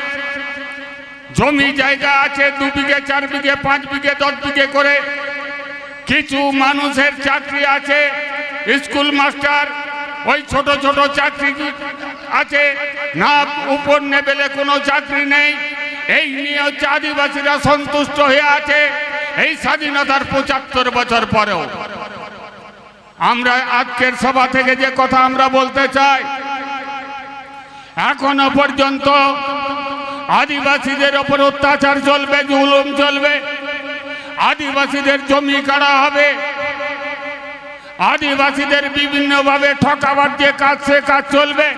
জমি জায়গা আছে, দু বিঘে, চার বিঘে, পাঁচ বিঘে, দশ বিঘে করে। কিছু মানুষের চাকরি আছে, স্কুল মাস্টার, ওই ছোট ছোট চাকরি আছে, না উপর লেভেলে কোনো চাকরি নেই। এই নিয়ে হচ্ছে আদিবাসীরা সন্তুষ্ট হয়ে আছে এই স্বাধীনতার পঁচাত্তর বছর পরেও। আমরা আজকের সভা থেকে যে কথা আমরা বলতে চাই, এখনো পর্যন্ত আদিবাসীদের ওপর অত্যাচার চলবে, জুলুম চলবে, আদিবাসীদের জমি কাড়া হবে, আদিবাসীদের বিভিন্নভাবে ঠকাবার যে কাজ, সে কাজ চলবে।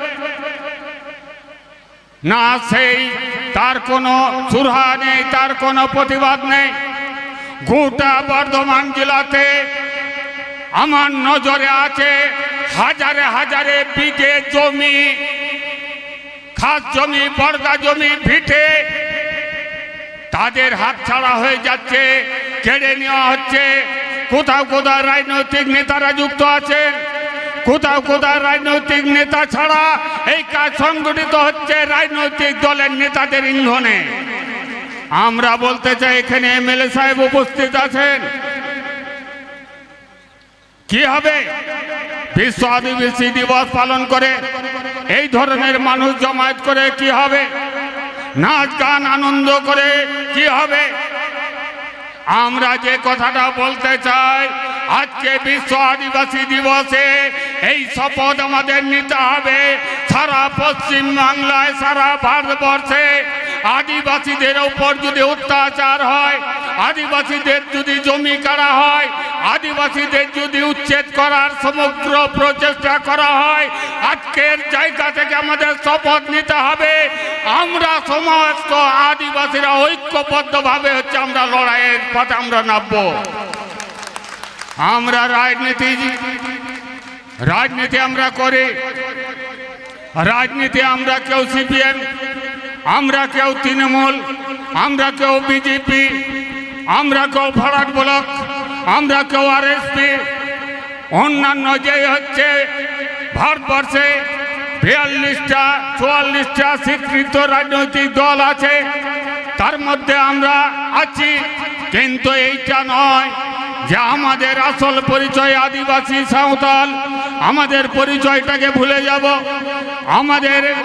না, সেই তার কোনো সুরাহা নেই, তার কোনো প্রতিবাদ নেই। গোটা বর্ধমান জেলাতে আমার নজরে আছে হাজারে হাজারে বিঘে জমি, খাস জমি, বর্গা জমি, ভিটে তাদের হাতছাড়া হয়ে যাচ্ছে, কেড়ে নেওয়া হচ্ছে। কোথাও কোথাও রাজনৈতিক নেতারা যুক্ত আছেন, কোথাও কোথাও রাজনৈতিক নেতা ছাড়া এই কাজ সংগঠিত হচ্ছে রাজনৈতিক দলের নেতাদের ইন্ধনে। আমরা বলতে চাই, এখানে এমএলএ সাহেব উপস্থিত আছেন, কি হবে? বিশ্ব আদিবাসী দিবস পালন করে এই ধরনের মানুষ জমায়েত করে কি হবে? নাচ গান আনন্দ করে কি হবে? আমরা যে কথাটা বলতে চাই, আজকে বিশ্ব আদিবাসী দিবসে এই শপথ আমাদের নিতে হবে। সারা পশ্চিম বাংলায়, সারা ভারতবর্ষে আদিবাসীদের উপর যদি অত্যাচার হয়, আদিবাসীদের যদি জমি কাড়া হয়, আদিবাসীদের যদি উচ্ছেদ করার সমগ্র প্রচেষ্টা করা হয়, আজকের জায়গা থেকে আমাদের শপথ নিতে হবে, আমরা সমস্ত আদিবাসীরা ঐক্যবদ্ধভাবে হচ্ছে আমরা লড়াইয়ের পথে আমরা নামবো। আমরা রাজনীতি, রাজনীতি আমরা করি, রাজনীতি আমরা কেউ সিপিএম, আমরা কেউ তৃণমূল, আমরা কেউ বিজেপি, আমরা কেউ ফরওয়ার্ড ব্লক, আমরা কেউ আরএসপি, অন্যান্য যে হচ্ছে ভারতবর্ষে বিয়াল্লিশটা চুয়াল্লিশটা স্বীকৃত রাজনৈতিক দল আছে, তার মধ্যে আমরা আছি। কিন্তু এইটা নয় যে আমাদের আসল পরিচয় আদিবাসী সাঁওতাল, আমাদের পরিচয়টাকে ভুলে যাব। আমাদের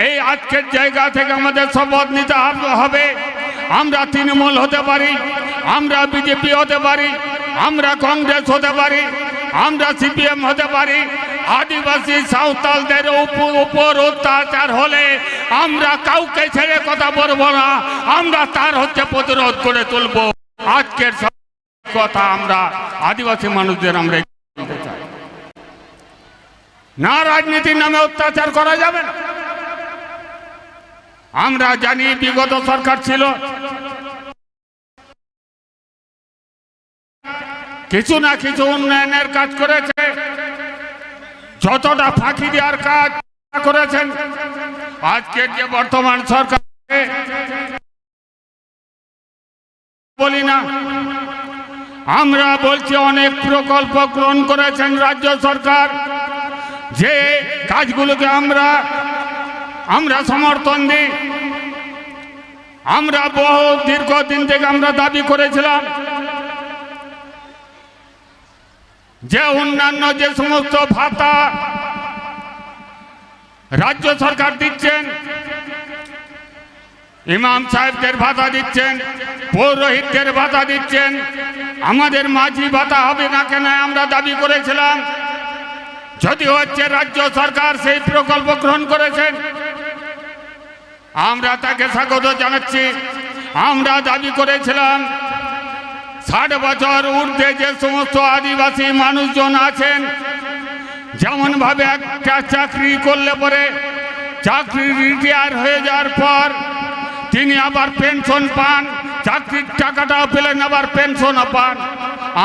এই আজকের জায়গা থেকে আমাদের শপথ নিতে হবে। আমরা তৃণমূল হতে পারি, আমরা বিজেপি হতে পারি, আমরা কংগ্রেস হতে পারি, আমরা সিপিএম হতে পারি। আদিবাসী সাঁওতালদের উপ- উপর অত্যাচার হলে আমরা কাউকে ছেড়ে কথা বলবো না। আমরা তার হচ্ছে প্রতিরোধ করে তুলবো। আজকের সব কথা আমরা আদিবাসী মানুষদের আমরা বলতে চাই। না, রাজনীতির নামে অত্যাচার করা যাবে না। আমরা জানি বিগত সরকার ছিল, কিছু না কিছু উন্নয়নের কাজ করেছে, যতটা ফাঁকি দেওয়ার কাজ করেছেন। আজকের যে বর্তমান সরকার বলি না, আমরা বলছি অনেক প্রকল্প গ্রহণ করেছেন রাজ্য সরকার, যে কাজগুলোকে আমরা আমরা সমর্থন দিই। আমরা বহু দীর্ঘদিন থেকে আমরা দাবি করেছিলাম যে অন্যান্য যে সমস্ত ভাতা রাজ্য সরকার দিচ্ছেন, ইমাম সাহেবদের ভাতা দিচ্ছেন, পৌরোহিতদের ভাতা দিচ্ছেন, আমাদের মাঝি ভাতা হবে না কেন আমরা দাবি করেছিলাম। যদি হচ্ছে রাজ্য সরকার সেই প্রকল্প গ্রহণ করেছেন, আমরা তাকে স্বাগত জানাচ্ছি। আমরা দাবি করেছিলাম ষাট বছর ঊর্ধ্বে যে সমস্ত আদিবাসী মানুষজন আছেন, যেমন ভাবে একটা চাকরি করলে পরে চাকরি রিটায়ার হয়ে যাওয়ার পর তিনি আবার পেনশন পান, চাকরির টাকাটাও পেলেন, আবার পেনশনও পান।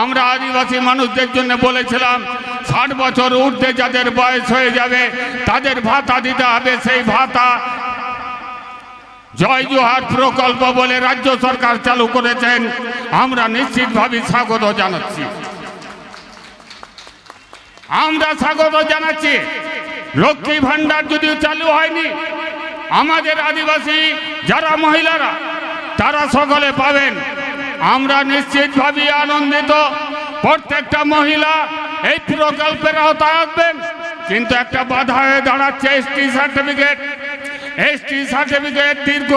আমরা আদিবাসী মানুষদের জন্য বলেছিলাম, ষাট বছর ঊর্ধ্বে যাদের বয়স হয়ে যাবে, তাদের ভাতা দিতে হবে। সেই ভাতা জয় জোহার প্রকল্প বলে রাজ্য সরকার চালু করেছেন, আমরা নিশ্চিতভাবে স্বাগত জানাচ্ছি। আমরা স্বাগত জানাচ্ছি। লক্ষ্মী ভান্ডার যদিও চালু হয়নি, আমাদের আদিবাসী যারা মহিলারা, তারা সকলে পাবেন। আমরা নিশ্চিতভাবেই আনন্দিত। প্রত্যেকটা মহিলা এই প্রকল্পের আওতায় আসবেন, কিন্তু একটা বাধা হয়ে দাঁড়াচ্ছে এসটি সার্টিফিকেট। এসটি সার্টিফিকেট দীর্ঘ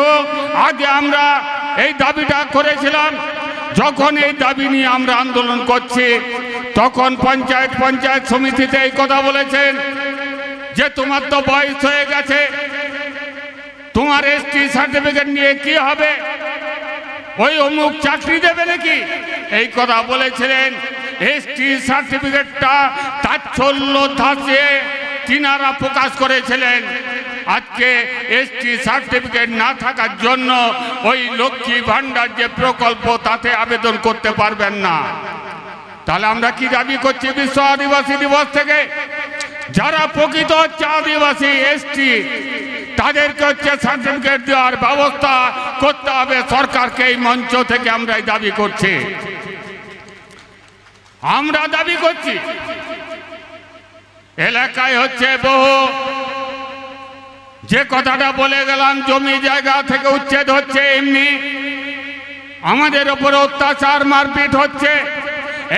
আগে আমরা এই দাবিটা করেছিলাম। যখন এই দাবি নিয়ে আমরা আন্দোলন করছি, তখন পঞ্চায়েত পঞ্চায়েত সমিতিতে এই কথা বলেছেন যে তোমার তো বয়স হয়ে গেছে, তোমার এসটি সার্টিফিকেট নিয়ে কি হবে? ওই অমুক চাকরি দেবে নাকি? এই কথা বলেছিলেন। এসটি সার্টিফিকেটটা তাচ্ছল্য ধাঁচে তিনারা প্রকাশ করেছিলেন। আজকে এসটি সার্টিফিকেট না থাকার জন্য ওই লক্ষ্মী ভান্ডার যে প্রকল্প, তাতে আবেদন করতে পারবেন না। তাহলে আমরা কি দাবি করছি বিশ্ব আদিবাসী দিবস থেকে? যারা প্রকৃত হচ্ছে আদিবাসী, এসটি, তাদেরকে হচ্ছে সার্টিফিকেট দেওয়ার ব্যবস্থা করতে হবে সরকারকে। এই মঞ্চ থেকে আমরা এই দাবি করছি। আমরা দাবি করছি, এলাকায় হচ্ছে বহু, যে কথাটা বলে গেলাম, জমি জায়গা থেকে উচ্ছেদ হচ্ছে, এমনি আমাদের ওপরে অত্যাচার, মারপিট হচ্ছে।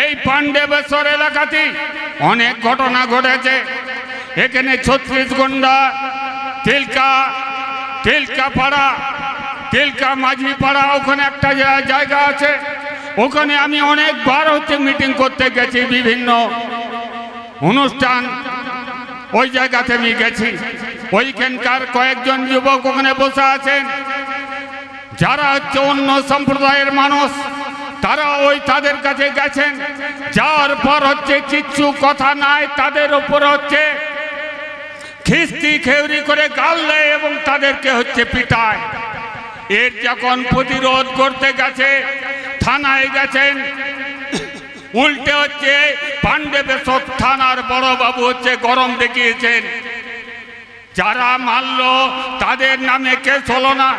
এই পাণ্ডবেশ্বর এলাকাতেই অনেক ঘটনা ঘটেছে। এখানে ছত্রিশ গন্ডা, তিলকা, তিলকা পাড়া, তিলকা মাঝি পাড়া, ওখানে একটা জা-, জায়গা আছে। ওখানে আমি অনেকবার হচ্ছে মিটিং করতে গেছি, বিভিন্ন অনুষ্ঠান, ওই জায়গাতে আমি গেছি। ওইখানকার কয়েকজন যুবক ওখানে বসে আছেন, যারা হচ্ছে অন্য সম্প্রদায়ের মানুষ, তারা ওই তাদের কাছে গেছেন, যাওয়ার পর হচ্ছে কিচ্ছু কথা নাই, তাদের ওপর হচ্ছে খিস্তি খেউরি করে গাল দেয় এবং তাদেরকে হচ্ছে পিটায়। এর যখন প্রতিরোধ করতে গেছে, থানায় গেছেন, উল্টে হচ্ছে পাণ্ডবেশ্বর থানার বড় বাবু হচ্ছে গরম দেখিয়েছেন। যারা মারলো তাদের নামে কেস হলো না,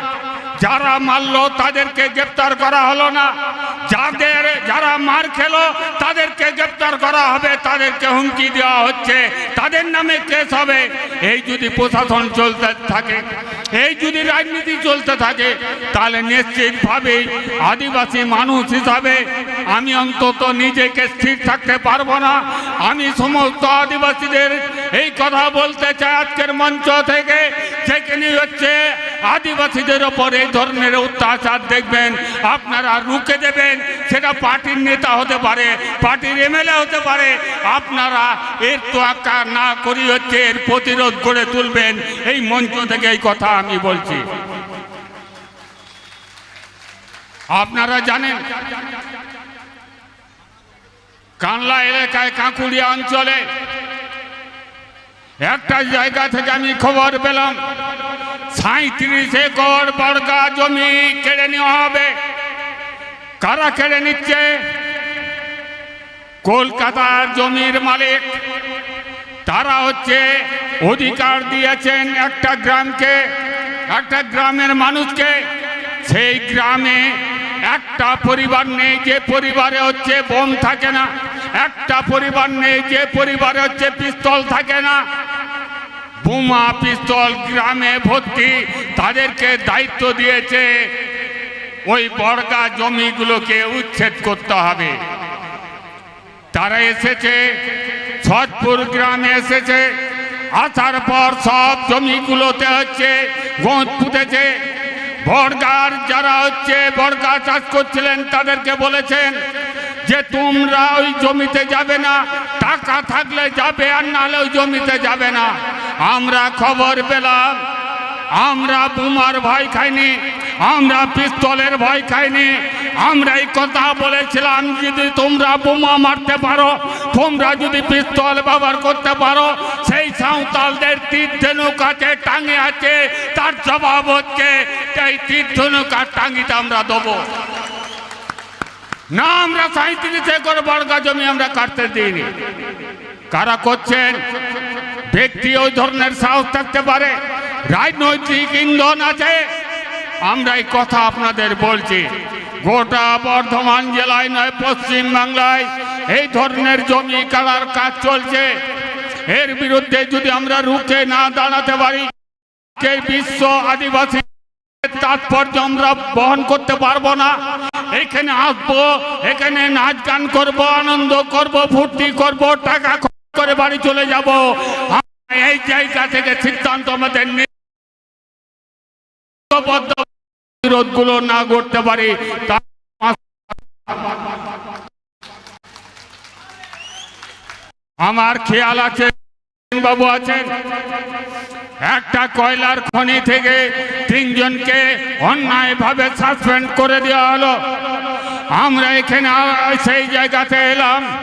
যারা মারলো তাদেরকে গ্রেপ্তার করা হলো না, যাদের, যারা মার খেলো তাদেরকে গ্রেপ্তার করা হবে, তাদেরকে হুমকি দেওয়া হচ্ছে, তাদের নামে কেস হবে। এই যদি প্রশাসন চলতে থাকে, এই যদি রাজনীতি চলতে থাকে, তাহলে নিশ্চিতভাবেই আদিবাসী মানুষ হিসাবে আমি অন্তত নিজেকে স্থির থাকতে পারবো না। আমি সমস্ত আদিবাসীদের এই কথা বলতে চাই আজকের মঞ্চ থেকে, যেখানে হচ্ছে আদিবাসীদের ওপর এই ধরনের অত্যাচার দেখবেন, আপনারা রুখে দেবেন। সেটা পার্টির নেতা হতে পারে, পার্টির এমএলএ হতে পারে, আপনারা এর তোয়াক্কা না করি হচ্ছে এর প্রতিরোধ গড়ে তুলবেন। এই মঞ্চ থেকে এই কথা আমি বলছি। আপনারা জানেন, কানলা এলাকায় কাঁকুড়িয়া অঞ্চলে একটা জায়গা থেকে আমি খবর পেলাম, সাঁইত্রিশ একর বর্গা জমি কেড়ে নেওয়া হবে। কারা কেড়ে নিচ্ছে? কলকাতার জমির মালিক। তারা হচ্ছে অধিকার দিয়েছেন একটা গ্রামকে, একটা গ্রামের মানুষকে। সেই গ্রামে একটা পরিবার নেই যে পরিবারে হচ্ছে বোম থাকে না, একটা পরিবার নেই যে পরিবারে হচ্ছে পিস্তল থাকে না। বোমা পিস্তল গ্রামে ভর্তি। তাদেরকে দায়িত্ব দিয়েছে ওই বর্গা জমিগুলোকে উচ্ছেদ করতে হবে। তারা এসেছে, সৎপুর গ্রামে এসেছে, আসার পর সব জমিগুলোতে হচ্ছে গোঁদ পুঁতেছে। বর্গার যারা হচ্ছে বর্গা চাষ করছিলেন, তাদেরকে বলেছেন যে, "তোমরা ওই জমিতে যাবে না, টাকা থাকলে যাবে, আর নাহলে ওই জমিতে যাবে না।" আমরা খবর পেলাম, আমরা বোমার ভয় খাইনি, আমরা পিস্তলের ভয় খাইনি। আমরা এই কথা বলেছিলাম, যদি তোমরা বোমা মারতে পারো, তোমরা যদি পিস্তল ব্যবহার করতে পারো, সেই সাঁওতালদের তীর ধনুক আছে, টাঙি আছে, তার জবাব হচ্ছে এই তীর ধনুক আর টাঙিটা আমরা দেবো। না, আমরা সাঁইত্রিশ একর বর্গা জমি আমরা কাটতে দিইনি। কারা করছেন? ব্যক্তি ওই ধরনের সাহস থাকতে পারে, রাজনৈতিক ইন্ধন আছে। আমরা এই কথা আপনাদের বলছি, গোটা বর্ধমান জেলায় নয়, পশ্চিম বাংলায় এই ধরনের জমি কাড়ার কাজ চলছে। এর বিরুদ্ধে যদি আমরা রুখে না দাঁড়াতে পারি, যে বিশ্ব আদিবাসী তাৎপর্য আমরা বহন করতে পারবো না। এখানে আসবো, এখানে নাচ গান করব, আনন্দ করব, ফুর্তি করব, টাকা খরচ করে বাড়ি চলে যাব। এই জায়গা থেকে সিদ্ধান্ত আমাদের নি- বিরোধগুলো না করতে পারি, তা আমার খেয়াল আছে। বাবু আছেন, একটা কয়লার খনি থেকে তিনজনকে অন্যায়ভাবে সাসপেন্ড করে দেওয়া হলো। আমরা এখানে আ- সেই জায়গাতে এলাম,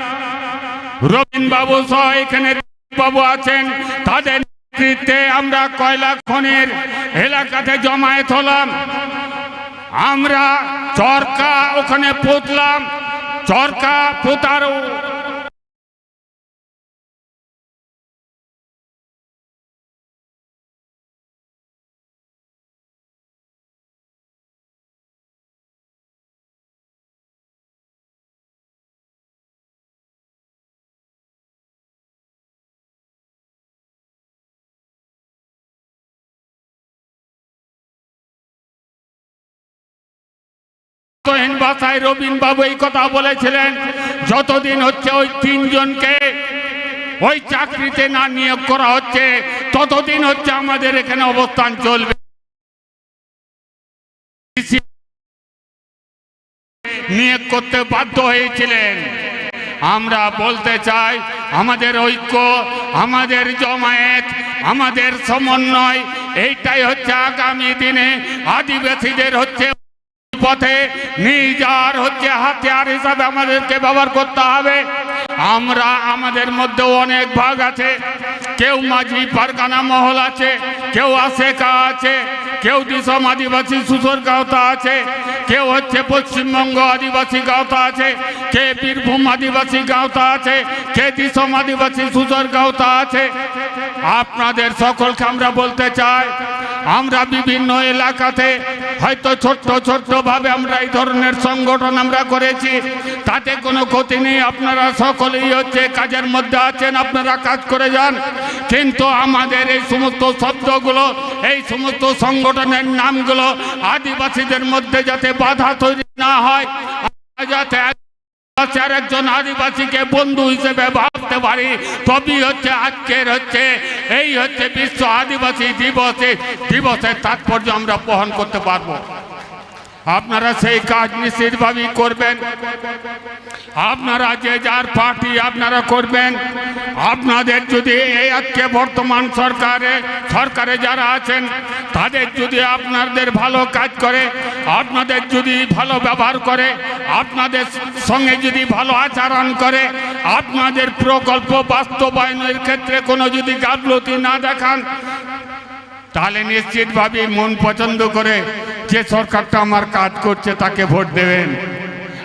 রবীন বাবু সহ এখানে বাবু আছেন, তাদের নেতৃত্বে আমরা কয়লা খনির এলাকাতে জমায়েত হলাম। আমরা চরকা ওখানে পুতলাম, চরকা পুতার তহিন ভাষায় রবীন বাবু এই কথা বলেছিলেন, যতদিন হচ্ছে ওই তিনজনকে ওই চাকরিতে না নিয়োগ করা হচ্ছে, ততদিন হচ্ছে আমাদের এখানে অবস্থান চলবে। নিয়োগ করতে বাধ্য হয়েছিলেন। আমরা বলতে চাই, আমাদের ঐক্য, আমাদের জমায়েত, আমাদের সমন্বয় এইটাই হচ্ছে আগামী দিনে আদিবাসীদের হচ্ছে পথে নিয়ে যাওয়ার হচ্ছে হাতিয়ার হিসাবে আমাদেরকে ব্যবহার করতে হবে। আমরা, আমাদের মধ্যে অনেক ভাগ আছে, কেউ মাঝি পারগানা মহল আছে, কেউ আশেকা আছে, কেউ দিসম আদিবাসী সুসর গাঁওতা আছে, কেউ হচ্ছে পশ্চিমবঙ্গ আদিবাসী গাঁওতা আছে, কে বীরভূম আদিবাসী গাঁওতা আছে, কে দিসম আদিবাসী সুসর গাঁওতা আছে। আপনাদের সকলকে আমরা বলতে চাই, আমরা বিভিন্ন এলাকাতে হয়তো ছোট্ট ছোট্ট ভাবে আমরা এই ধরনের সংগঠন আমরা করেছি, তাতে কোনো ক্ষতি নেই। আপনারা সকলেই হচ্ছে কাজের মধ্যে আছেন, আপনারা কাজ করে যান, কিন্তু আমাদের এই সমস্ত শব্দগুলো, এই সমস্ত সংগঠনের নামগুলো আদিবাসীদের মধ্যে যাতে বাধা তৈরি না হয়, যাতে আদিবাসী আর একজন আদিবাসীকে বন্ধু হিসেবে ভাবতে পারি, তবেই হচ্ছে আজকের হচ্ছে এই হচ্ছে বিশ্ব আদিবাসী দিবসে, দিবসের তাৎপর্য আমরা বহন করতে পারবো। আপনারা সেই কাজ নিশ্চিতভাবেই করবেন। আপনারা যে যার পার্টি আপনারা করবেন। আপনাদের যদি এই আজকে বর্তমান সরকারে, সরকারে যারা আছেন, তাদের যদি আপনাদের ভালো কাজ করে, আপনাদের যদি ভালো ব্যবহার করে, আপনাদের সঙ্গে যদি ভালো আচরণ করে, আপনাদের প্রকল্প বাস্তবায়নের ক্ষেত্রে কোনো যদি গাফলতি না দেখান, তাহলে নিশ্চিতভাবেই মন পছন্দ করে যে সরকারটা আমার কাজ করছে তাকে ভোট দেবেন।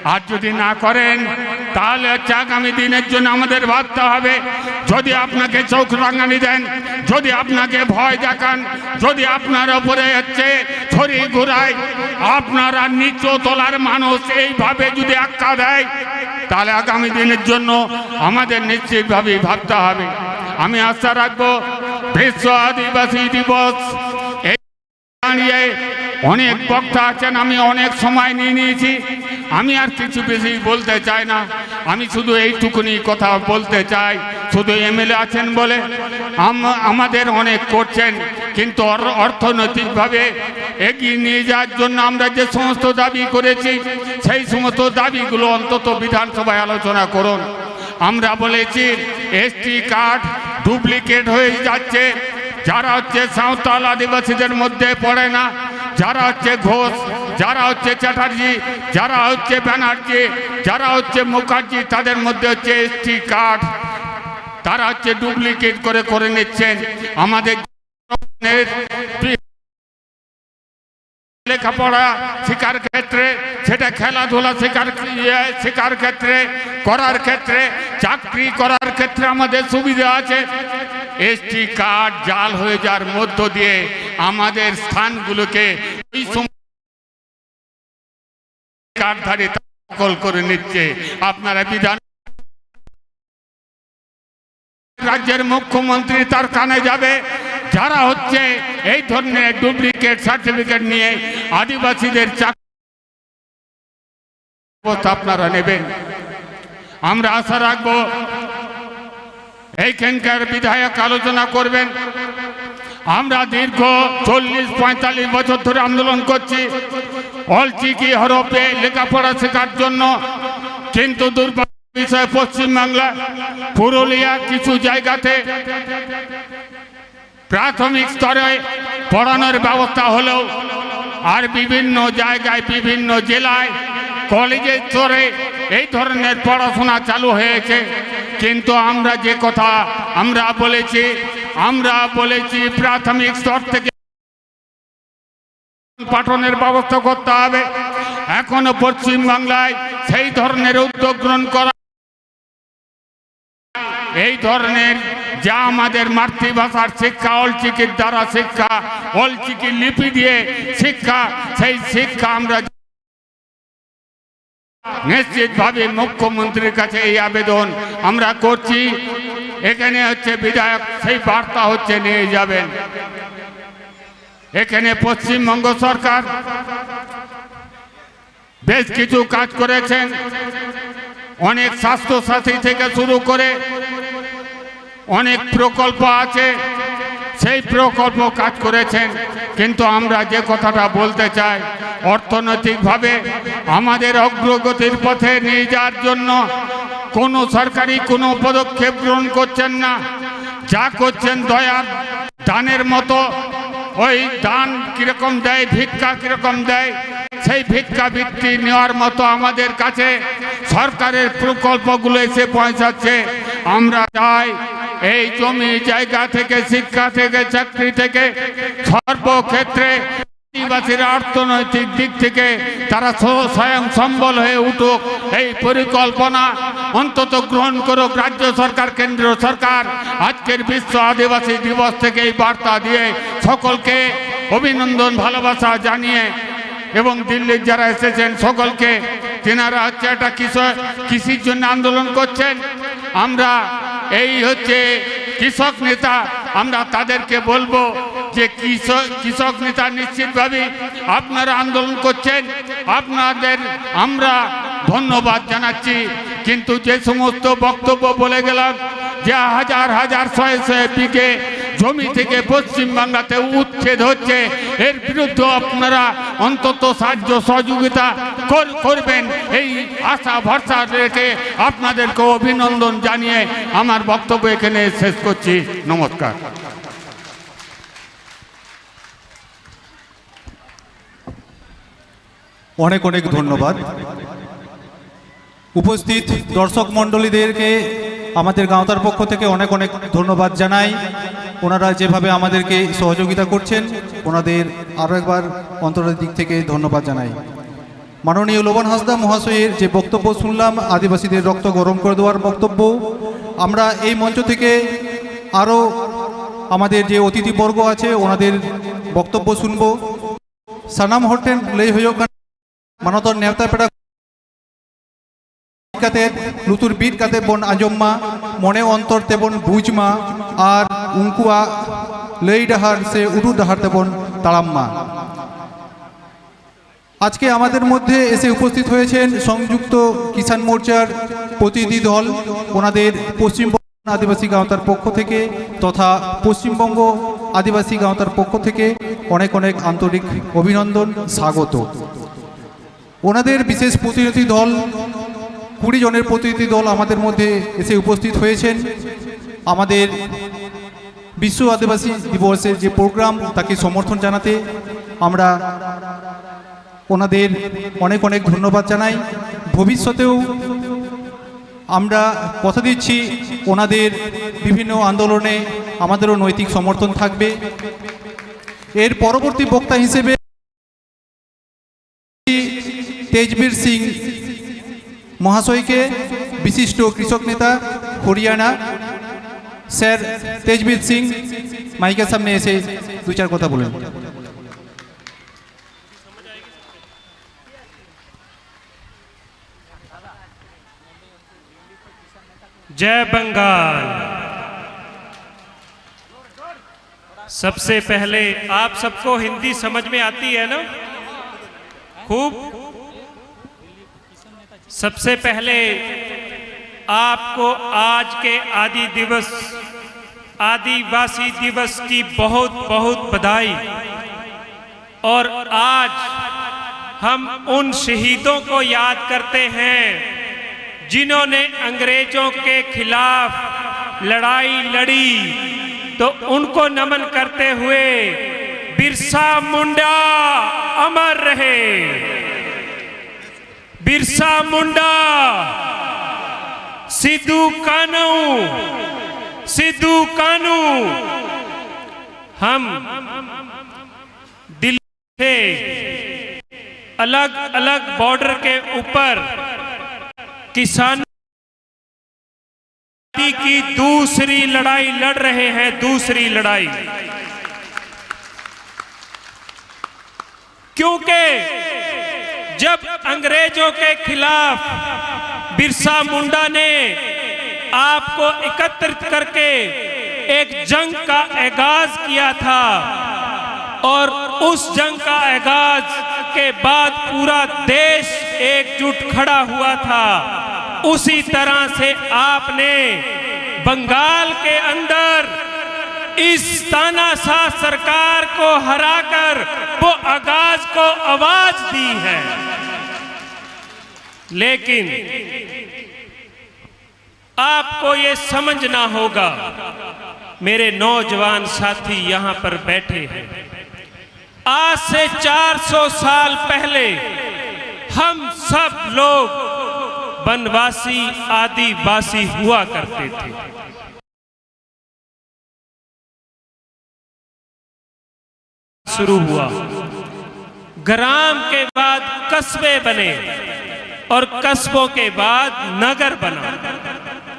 আর যদি না করেন, তাহলে হচ্ছে আগামী দিনের জন্য আমাদের ভাবতে হবে। যদি আপনাকে চোখ রাঙানি দেন, যদি আপনাকে ভয় দেখান, যদি আপনার ওপরে হচ্ছে ছড়ি ঘুরায়, আপনারা নিচু তলার মানুষ এইভাবে যদি আক্কা দেয়, তাহলে আগামী দিনের জন্য আমাদের নিশ্চিতভাবেই ভাবতে হবে। আমি আশা রাখবো বিশ্ব আদিবাসী দিবস এই দাঁড়িয়ে অনেক বক্তা আছেন, আমি অনেক সময় নিয়ে নিয়েছি, আমি আর কিছু বেশি বলতে চাই না। আমি শুধু এইটুকুনি কথা বলতে চাই, শুধু এমএলএ আছেন বলে আম- আমাদের অনেক করছেন, কিন্তু অর- অর্থনৈতিকভাবে এগিয়ে নিয়ে যাওয়ার জন্য আমরা যে সমস্ত দাবি করেছি, সেই সমস্ত দাবিগুলো অন্তত বিধানসভায় আলোচনা করুন। আমরা বলেছি এসটি কার্ড ডুপ্লিকেট হয়ে যাচ্ছে, যারা হচ্ছে সাঁওতাল আদিবাসীদের মধ্যে পড়ে না, যারা হচ্ছে ঘোষ, যারা হচ্ছে চ্যাটার্জি, যারা হচ্ছে ব্যানার্জি, যারা হচ্ছে মুখার্জি, তাদের মধ্যে হচ্ছে এসটি কার্ড। তারা হচ্ছে ডুপ্লিকেট করে করে নিচ্ছেন। আমাদের লেখাপড়া শেখার ক্ষেত্রে, সেটা খেলাধুলা শেখার, ইয়ে, শেখার ক্ষেত্রে, করার ক্ষেত্রে, চাকরি করার ক্ষেত্রে আমাদের সুবিধা আছে। এসটি কার্ড জাল হয়ে যাওয়ার মধ্য দিয়ে আমাদের স্থানগুলোকে ওই সময় কার্ডধারী দখল করে নিচ্ছে। আপনারা বিধান রাজ্যের মুখ্যমন্ত্রী তার কানে যাবে, যারা হচ্ছে এই ধরনের ডুপ্লিকেট সার্টিফিকেট নিয়ে আদিবাসীদের চাকরি ব্যবস্থা আপনারা নেবেন। আমরা আশা রাখব এইখানকার বিধায়ক আলোচনা করবেন। আমরা দীর্ঘ চল্লিশ পঁয়তাল্লিশ বছর ধরে আন্দোলন করছি অলচিকি হরফে লেখাপড়া শেখার জন্য, কিন্তু দুর্ভাগ্য বিষয় পশ্চিমবাংলা, পুরুলিয়া, কিছু জায়গাতে প্রাথমিক স্তরে পড়ানোর ব্যবস্থা হলেও আর বিভিন্ন জায়গায়, বিভিন্ন জেলায় কলেজের স্তরে এই ধরনের পড়াশোনা চালু হয়েছে। কিন্তু আমরা যে কথা আমরা বলেছি, আমরা বলেছি প্রাথমিক স্তর থেকে পাঠনের ব্যবস্থা করতে হবে। এখনো পশ্চিমবাংলায় সেই ধরনের উদ্যোগ গ্রহণ করা, এই ধরনের যা আমাদের মাতৃভাষার শিক্ষা, অলচিকির দ্বারা শিক্ষা, অলচিকি লিপি দিয়ে শিক্ষা, সেই শিক্ষা আমরা নিশ্চিতভাবে মুখ্যমন্ত্রীর কাছে এই আবেদন আমরা করছি। এখানে হচ্ছে বিধায়ক সেই বার্তা হচ্ছে নিয়ে যাবেন। এখানে পশ্চিমবঙ্গ সরকার বেশ কিছু কাজ করেছেন, অনেক স্বাস্থ্যসাথী থেকে শুরু করে অনেক প্রকল্প আছে, সেই প্রকল্প কাজ করেছেন। কিন্তু আমরা যে কথাটা বলতে চাই, অর্থনৈতিকভাবে আমাদের অগ্রগতির পথে নিয়ে যাওয়ার জন্য কোনো সরকারি কোনো পদক্ষেপ গ্রহণ করছেন না। যা করছেন দয়ার দানের মতো, ওই দান কিরকম দেয়, ভিক্ষা কিরকম দেয়, সেই ভিক্ষাবৃত্তি নেওয়ার মতো আমাদের কাছে সরকারের প্রকল্পগুলো এসে পৌঁছাচ্ছে। আমরা চাই এই জমি জায়গা থেকে, শিক্ষা থেকে, চাকরি থেকে, সর্বক্ষেত্রে আদিবাসীরা অর্থনৈতিক দিক থেকে তারা স্ব- স্বয়ং সম্বল হয়ে উঠুক, এই পরিকল্পনা অন্তত গ্রহণ করুক রাজ্য সরকার, কেন্দ্র সরকার। আজকের বিশ্ব আদিবাসী দিবস থেকে এই বার্তা দিয়ে সকলকে অভিনন্দন, ভালোবাসা জানিয়ে এবং দিল্লির যারা এসেছেন সকলকে, তেনারা হচ্ছে একটা কৃষক, কৃষির জন্য আন্দোলন করছেন। আমরা এই হচ্ছে কৃষক নেতা, আমরা তাদেরকে বলবো যে কৃষক কৃষক নেতা নিশ্চিতভাবেই আপনারা আন্দোলন করছেন, আপনাদের আমরা ধন্যবাদ জানাচ্ছি। কিন্তু যে সমস্ত বক্তব্য বলে গেলাম, যে হাজার হাজার শয়ে শয়ে বিঘে জমি থেকে পশ্চিমবাংলাতে উচ্ছেদ হচ্ছে, এর বিরুদ্ধে আপনারা অন্তত সাহায্য সহযোগিতা কর- করবেন, এই আশা ভরসা রেখে আপনাদেরকে অভিনন্দন জানিয়ে আমার বক্তব্য এখানে শেষ করছি। নমস্কার। অনেক অনেক ধন্যবাদ। উপস্থিত দর্শক মণ্ডলীদেরকে আমাদের গাঁওতার পক্ষ থেকে অনেক অনেক ধন্যবাদ জানাই। ওনারা যেভাবে আমাদেরকে সহযোগিতা করছেন, ওনাদের আরও একবার অন্তরের দিক থেকে ধন্যবাদ জানাই। মাননীয় লোবন হাঁসদা মহাশয়ের যে বক্তব্য শুনলাম, আদিবাসীদের রক্ত গরম করে দেওয়ার বক্তব্য, আমরা এই মঞ্চ থেকে আরও আমাদের যে অতিথিবর্গ আছে, ওনাদের বক্তব্য শুনব। ᱥᱟᱱᱟᱢ ᱦᱚᱲ ᱴᱷᱮᱱ ᱞᱟᱹᱭ ᱦᱩᱭᱩᱜ ᱠᱟᱱᱟ, ᱢᱟᱱᱚᱛᱟᱱ ᱱᱮᱣᱛᱟ ᱯᱮᱲᱟ ᱠᱟᱛᱮ, ᱞᱩᱛᱩᱨ ᱵᱤᱫ ᱠᱟᱛᱮ ᱵᱚᱱ ᱟᱸᱡᱚᱢ ᱢᱟ, ᱢᱚᱱᱮ ᱚᱱᱛᱚᱨ ᱛᱮᱵᱚᱱ ᱵᱩᱡᱽ ᱢᱟ ᱟᱨ ᱩᱱᱠᱩᱣᱟᱜ ᱞᱟᱹᱭ ᱰᱟᱦᱟᱨ ᱥᱮ ᱩᱫᱩᱜ ᱰᱟᱦᱟᱨ ᱛᱮᱵᱚᱱ ᱛᱟᱲᱟᱢ ᱢᱟ᱾ আজকে আমাদের মধ্যে এসে উপস্থিত হয়েছেন সংযুক্ত কিষাণ মোর্চার প্রতিনিধি দল, ওনাদের পশ্চিমবঙ্গ আদিবাসী গাঁওতার পক্ষ থেকে তথা পশ্চিমবঙ্গ আদিবাসী গাঁওতার পক্ষ থেকে অনেক অনেক আন্তরিক অভিনন্দন, স্বাগত। ওনাদের বিশেষ প্রতিনিধি দল, কুড়ি জনের প্রতিনিধি দল আমাদের মধ্যে এসে উপস্থিত হয়েছেন। আমাদের বিশ্ব আদিবাসী দিবসের যে প্রোগ্রাম, তাকে সমর্থন জানাতে আমরা ওনাদের অনেক অনেক ধন্যবাদ জানাই। ভবিষ্যতেও আমরা কথা দিচ্ছি, ওনাদের বিভিন্ন আন্দোলনে আমাদেরও নৈতিক সমর্থন থাকবে। এর পরবর্তী বক্তা হিসেবে তেজবীর সিং মহাশয়কে, বিশিষ্ট কৃষক নেতা হরিয়ানা, স্যার তেজবীর সিং মাইকের সামনে এসে দু চার কথা বলুন। जय बंगाल। सबसे पहले, आप सबको हिंदी समझ में आती है ना? खूब। सबसे पहले आपको आज के आदि दिवस, आदिवासी दिवस की बहुत बहुत बधाई। और आज हम उन शहीदों को याद करते हैं जिन्होंने अंग्रेजों के खिलाफ लड़ाई लड़ी, तो उनको नमन करते हुए बिरसा मुंडा अमर रहे। बिरसा मुंडा, सिद्धू कानू, सिद्धू कानू। हम दिल्ली से अलग-अलग बॉर्डर के ऊपर किसान की दूसरी लड़ाई लड़ रहे हैं, दूसरी लड़ाई। क्योंकि जब अंग्रेजों के खिलाफ बिरसा मुंडा ने आपको एकत्रित करके एक जंग का आगाज किया था और उस जंग का आगाज के बाद पूरा देश एकजुट खड़ा हुआ था, उसी तरह से आपने बंगाल के अंदर इस तानाशाह सरकार को हराकर वो आगाज को आवाज दी है। लेकिन आपको ये समझना होगा मेरे नौजवान साथी यहाँ पर बैठे हैं। आज से चार सौ साल पहले हम सब लोग वनवासी, आदिवासी हुआ करते थे। शुरू हुआ। ग्राम के बाद कस्बे बने और कस्बों के बाद नगर बना,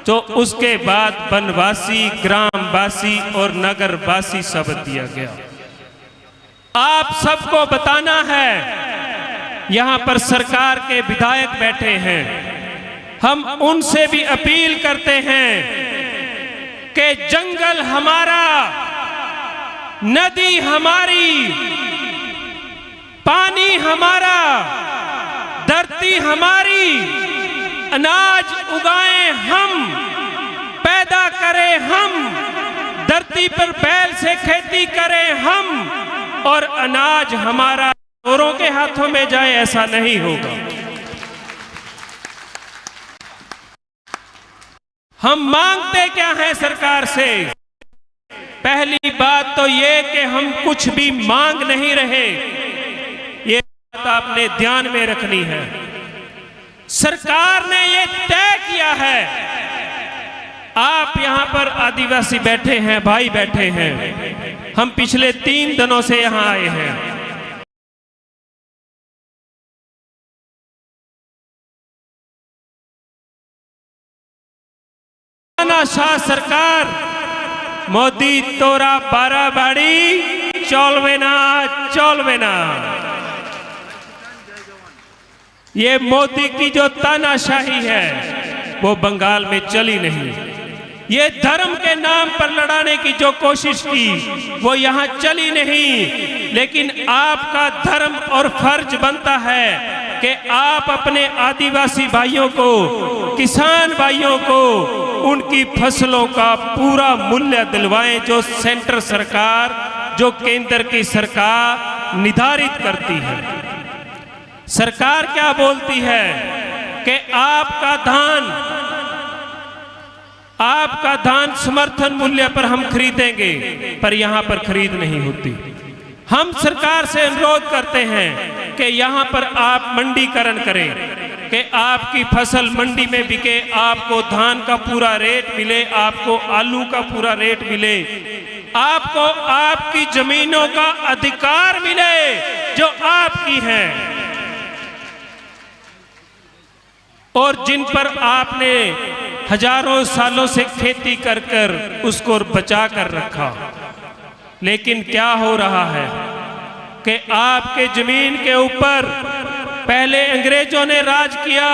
तो उसके बाद वनवासी, ग्रामवासी और नगरवासी शब्द दिया गया। आप सबको बताना है, यहाँ पर सरकार के विधायक बैठे हैं, हम उनसे भी अपील करते हैं कि जंगल हमारा, नदी हमारी, पानी हमारा, धरती हमारी, अनाज उगाएं हम, पैदा करें हम, धरती पर बैल से खेती करें हम, और अनाज हमारा चोरों के हाथों में जाए, ऐसा नहीं होगा। हम मांगते क्या हैं सरकार से? पहली बात तो ये कि हम कुछ भी मांग नहीं रहे, ये बात आपने ध्यान में रखनी है। सरकार ने ये तय किया है, आप यहाँ पर आदिवासी बैठे हैं, भाई बैठे हैं, हम पिछले तीन दिनों से यहाँ आए हैं। तानाशाह सरकार, मोदी तोरा बाराबाड़ी चलबे ना, चलबे ना। ये मोदी की जो तानाशाही है, वो बंगाल में चली नहीं। ये धर्म के नाम पर लड़ाने की जो कोशिश की, वो यहाँ चली नहीं। लेकिन आपका धर्म और फर्ज बनता है कि आप अपने आदिवासी भाइयों को, किसान भाइयों को उनकी फसलों का पूरा मूल्य दिलवाएं, जो सेंटर सरकार, जो केंद्र की सरकार निर्धारित करती है। सरकार क्या बोलती है कि आपका धान, आप का धान समर्थन मूल्य पर हम खरीदेंगे, पर यहाँ पर खरीद नहीं होती। हम सरकार से अनुरोध करते हैं कि यहाँ पर आप मंडीकरण करें, कि आपकी फसल मंडी में बिके, आपको धान का पूरा रेट मिले, आपको आलू का पूरा रेट मिले, आपको आपकी जमीनों का अधिकार मिले जो आपकी हैं और जिन पर आपने हजारों सालों से खेती कर कर उसको बचा कर रखा। लेकिन क्या हो रहा है कि आपके जमीन के ऊपर पहले अंग्रेजों ने राज किया,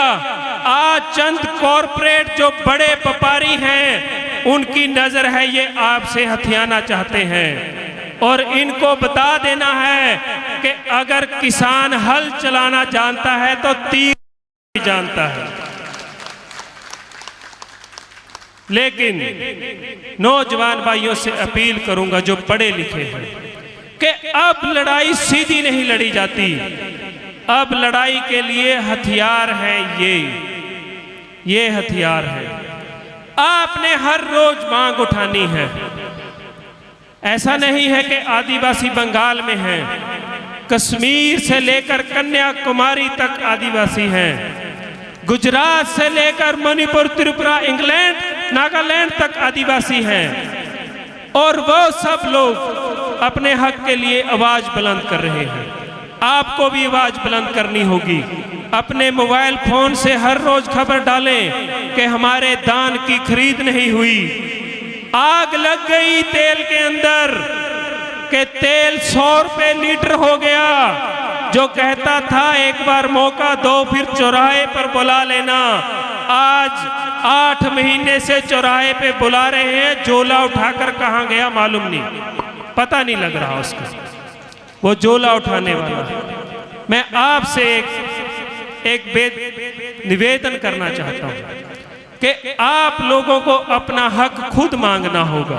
आज चंद कॉरपोरेट जो बड़े व्यापारी हैं, उनकी नजर है, ये आपसे हथियाना चाहते हैं। और इनको बता देना है कि अगर किसान हल चलाना जानता है तो तीर भी जानता है। लेकिन नौजवान भाइयों से अपील करूंगा जो पढ़े लिखे हैं कि अब लड़ाई सीधी नहीं लड़ी जाती, अब लड़ाई के लिए हथियार हैं ये, ये हथियार है। आपने हर रोज मांग उठानी है। ऐसा नहीं है कि आदिवासी बंगाल में हैं, कश्मीर से लेकर कन्याकुमारी तक आदिवासी हैं, गुजरात से लेकर मणिपुर, त्रिपुरा, इंग्लैंड, नागालैंड तक आदिवासी हैं। और वो सब लोग अपने हक के लिए आवाज बुलंद कर रहे हैं। आपको भी आवाज बुलंद करनी होगी। अपने मोबाइल फोन से हर रोज खबर डालें कि हमारे धान की खरीद नहीं हुई, आग लग गई तेल के अंदर, कि तेल सौ रुपए लीटर हो गया। जो कहता था एक बार मौका दो, फिर चौराहे पर बुला लेना, आज आठ महीने से चौराहे पे बुला रहे हैं, झोला उठाकर कहाँ गया मालूम नहीं, पता नहीं लग रहा उसका, वो झोला उठाने वाला। मैं आपसे एक एक बेद निवेदन करना चाहता हूं कि आप लोगों को अपना हक खुद मांगना होगा।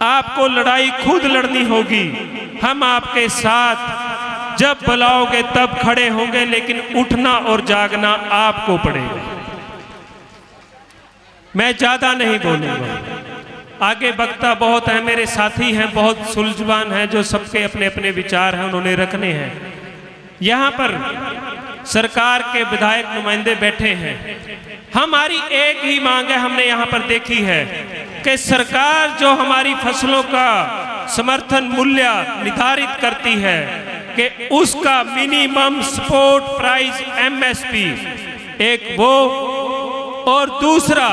आपको लड़ाई खुद लड़नी होगी। हम आपके साथ जब बुलाओगे तब खड़े होंगे, लेकिन उठना और जागना आपको पड़ेगा। मैं ज्यादा नहीं बोलूंगा। आगे वक्ता बहुत है, मेरे साथी हैं, बहुत सुलझवान हैं, जो सबके अपने अपने विचार हैं, उन्होंने रखने हैं। यहाँ पर सरकार के विधायक नुमाइंदे बैठे हैं। हमारी एक ही मांग है, हमने यहाँ पर देखी है कि सरकार जो हमारी फसलों का समर्थन मूल्य निर्धारित करती है कि उसका मिनिमम सपोर्ट प्राइस, एमएसपी, एक वो, और दूसरा,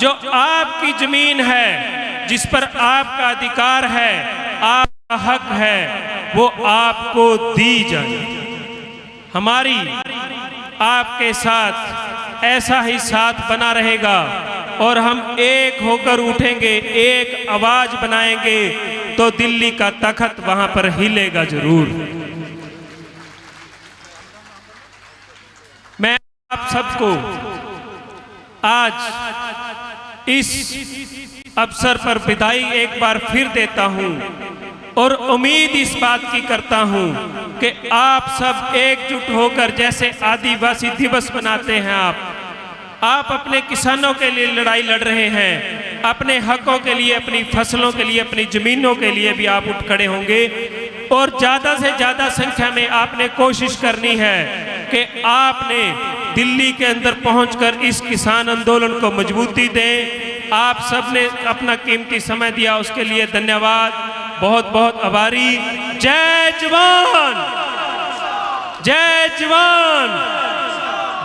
जो आपकी जमीन है, जिस पर आपका अधिकार है, आपका हक है, वो आपको दी जाए। हमारी आपके साथ ऐसा ही साथ बना रहेगा और हम एक होकर उठेंगे, एक आवाज बनाएंगे, तो दिल्ली का तख्त वहां पर हिलेगा जरूर। मैं आप सबको आज इस अवसर पर विदाई एक बार फिर देता हूं और उम्मीद इस बात की करता हूं कि आप सब एकजुट होकर, जैसे आदिवासी दिवस मनाते हैं आप, आप अपने किसानों के लिए लड़ाई लड़ रहे हैं, अपने हकों के लिए, अपनी फसलों के लिए, अपनी जमीनों के लिए भी आप उठ खड़े होंगे। और ज्यादा से ज्यादा संख्या में आपने कोशिश करनी है कि आपने दिल्ली के अंदर पहुंचकर इस किसान आंदोलन को मजबूती दें। आप सबने अपना कीमती समय दिया, उसके लिए धन्यवाद, बहुत बहुत आभारी। जय जवान, जय जवान,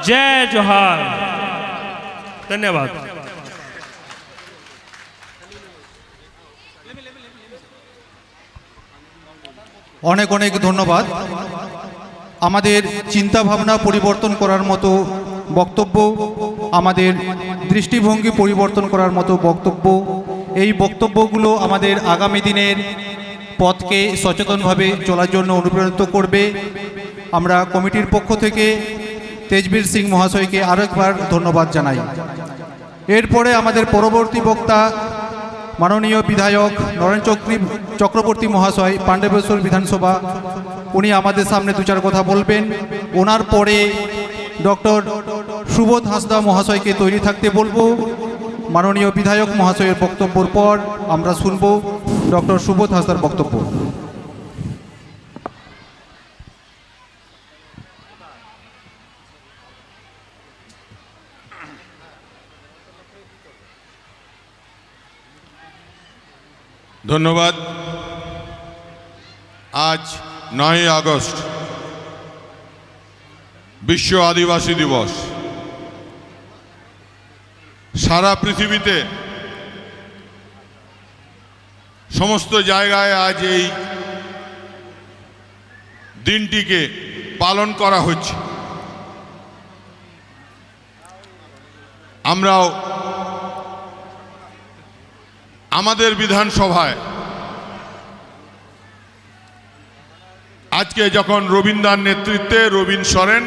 जय जोहार। धन्यवाद। অনেক অনেক ধন্যবাদ। আমাদের চিন্তা ভাবনা পরিবর্তন করার মতো বক্তব্য, আমাদের দৃষ্টিভঙ্গি পরিবর্তন করার মতো বক্তব্য, এই বক্তব্যগুলো আমাদের আগামী দিনের পথকে সচেতনভাবে চলার জন্য অনুপ্রাণিত করবে। আমরা কমিটির পক্ষ থেকে তেজবীর সিং মহাশয়কে আরও একবার ধন্যবাদ জানাই। এরপরে আমাদের পরবর্তী বক্তা মাননীয় বিধায়ক নরেন চক্রী চক্রবর্তী মহাশয়, পাণ্ডবেশ্বর বিধানসভা, উনি আমাদের সামনে দু চার কথা বলবেন। ওনার পরে ডক্টর সুবোধ হাঁসদা মহাশয়কে তৈরি থাকতে বলবো। মাননীয় বিধায়ক মহাশয়ের বক্তব্যর পর আমরা শুনব ডক্টর সুবোধ হাসদার বক্তব্য। ধন্যবাদ। আজ নয়ই আগস্ট, বিশ্ব আদিবাসী দিবস। সারা পৃথিবীতে সমস্ত জায়গায় আজ এই দিনটিকে পালন করা হচ্ছে। আমরাও আমাদের বিধানসভায় আজকে যখন রবীন্দ্রনাথ নেতৃত্বে রবীন সরেন,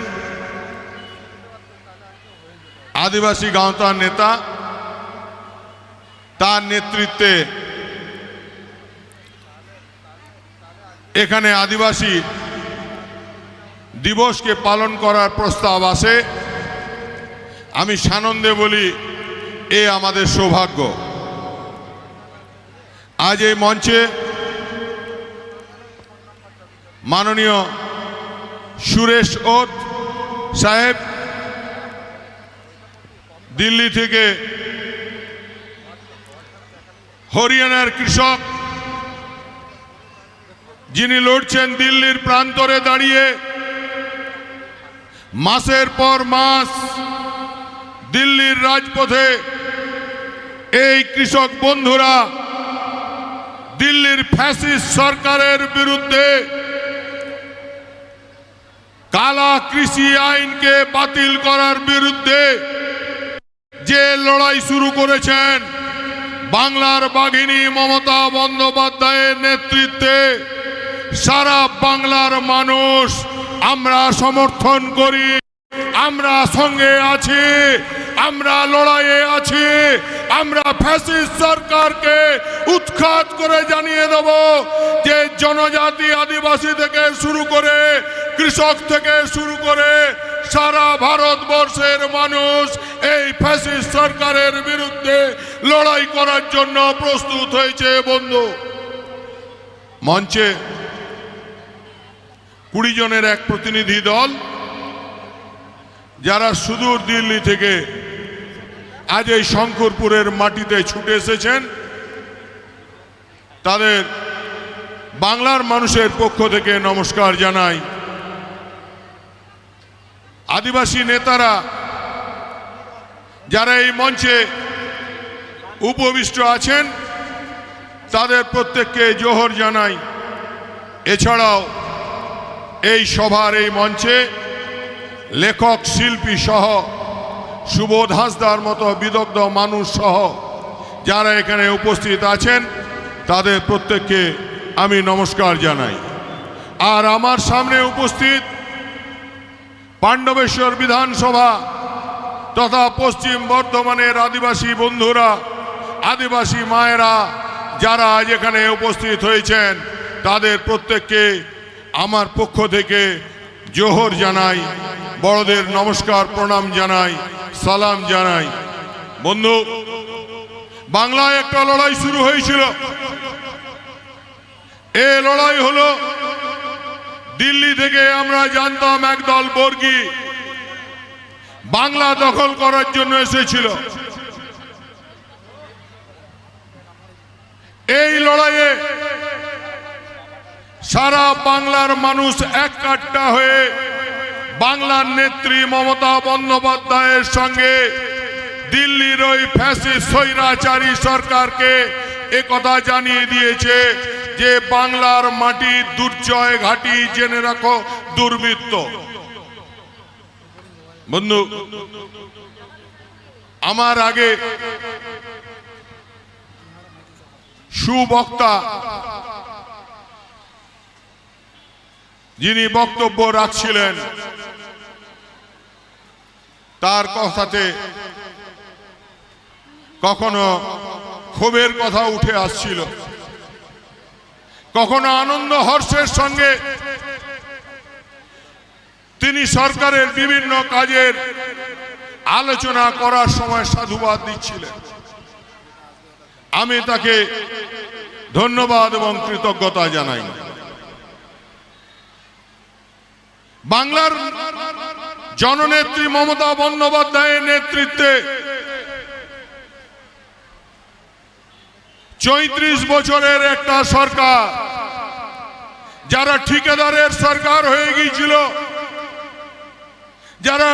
আদিবাসী গাঁওতার নেতা, তার নেতৃত্বে এখানে আদিবাসী দিবসকে পালন করার প্রস্তাব আসে, আমি সানন্দে বলি, এ আমাদের সৌভাগ্য। আজ এই মঞ্চে মাননীয় সুরেশ ওত সাহেব, দিল্লি থেকে হরিয়ানার কৃষক, যিনি লড়ছেন দিল্লির প্রান্তরে দাঁড়িয়ে, মাসের পর মাস দিল্লির রাজপথে এই কৃষক বন্ধুরা দিল্লির ফ্যাসিস্ট সরকারের বিরুদ্ধে, কালা কৃষি আইনকে বাতিল করার বিরুদ্ধে যে লড়াই শুরু করেছেন বাংলার বাঘিনী মমতা বন্দ্যোপাধ্যায়ের নেতৃত্বে, সারা বাংলার মানুষ আমরা সমর্থন করি, আমরা সঙ্গে আছি, আমরা লড়াইয়ে আছি। আমরা ফ্যাসিস্ট সরকারকে উৎখাত করে জানিয়ে দেব যে জনজাতি, আদিবাসী থেকে শুরু করে, কৃষক থেকে শুরু করে সারা ভারতবর্ষের মানুষ এই ফ্যাসিস্ট সরকারের বিরুদ্ধে লড়াই করার জন্য প্রস্তুত হয়েছে বন্ধু। মঞ্চে কুড়ি জনের এক প্রতিনিধি দল, যারা সুদূর দিল্লি থেকে আজ এই শঙ্করপুরের মাটিতে ছুটে এসেছেন, তাদের বাংলার মানুষের পক্ষ থেকে নমস্কার জানাই। আদিবাসী নেতারা যারা এই মঞ্চে উপবিষ্ট আছেন, তাদের প্রত্যেককে জোহর জানাই। এছাড়াও এই সভার এই মঞ্চে লেখক, শিল্পী সহ, সুবোধ হাঁসদার মতো বিদগ্ধ মানুষ সহ যারা এখানে উপস্থিত আছেন, তাদের প্রত্যেককে আমি নমস্কার জানাই। আর আমার সামনে উপস্থিত পাণ্ডবেশ্বর বিধানসভা তথা পশ্চিম বর্ধমানের আদিবাসী বন্ধুরা, আদিবাসী মায়েরা, যারা আজ এখানে উপস্থিত হয়েছেন, তাদের প্রত্যেককে আমার পক্ষ থেকে জোহর জানাই, বড়দের নমস্কার, প্রণাম জানাই, সালাম জানাই। বন্ধু, বাংলায় একটা লড়াই শুরু হয়েছিল। এ লড়াই হলো, দিল্লি থেকে আমরা জানতাম একদল বর্গী বাংলা দখল করার জন্য এসেছিল। এই লড়াইয়ে সারা বাংলার মানুষ এককাট্টা হয়ে বাংলার নেত্রী মমতা বন্দ্যোপাধ্যায়ের সঙ্গে দিল্লির ওই ফ্যাসিস্ট স্বৈরাচারী সরকারকে একথা জানিয়ে দিয়েছে যে বাংলার মাটি দুর্জয় ঘাঁটি, জেনে রাখো, দুর্বৃত্ত। বন্ধু, আমার আগে সুবক্তা যিনি বক্তব্য রাখছিলেন, তার কথাতে কখনো ক্ষোভের কথা উঠে আসছিল, কখনো আনন্দ হর্ষের সঙ্গে তিনি সরকারের বিভিন্ন কাজের আলোচনা করার সময় সাধুবাদ দিচ্ছিলেন। আমি তাকে ধন্যবাদ এবং কৃতজ্ঞতা জানাই। বাংলার জননেত্রী মমতা বন্দ্যোপাধ্যায়ের নেতৃত্বে চৌত্রিশ বছরের একটা সরকার, যারা ঠিকাদারের সরকার হয়ে গিয়েছিল, যারা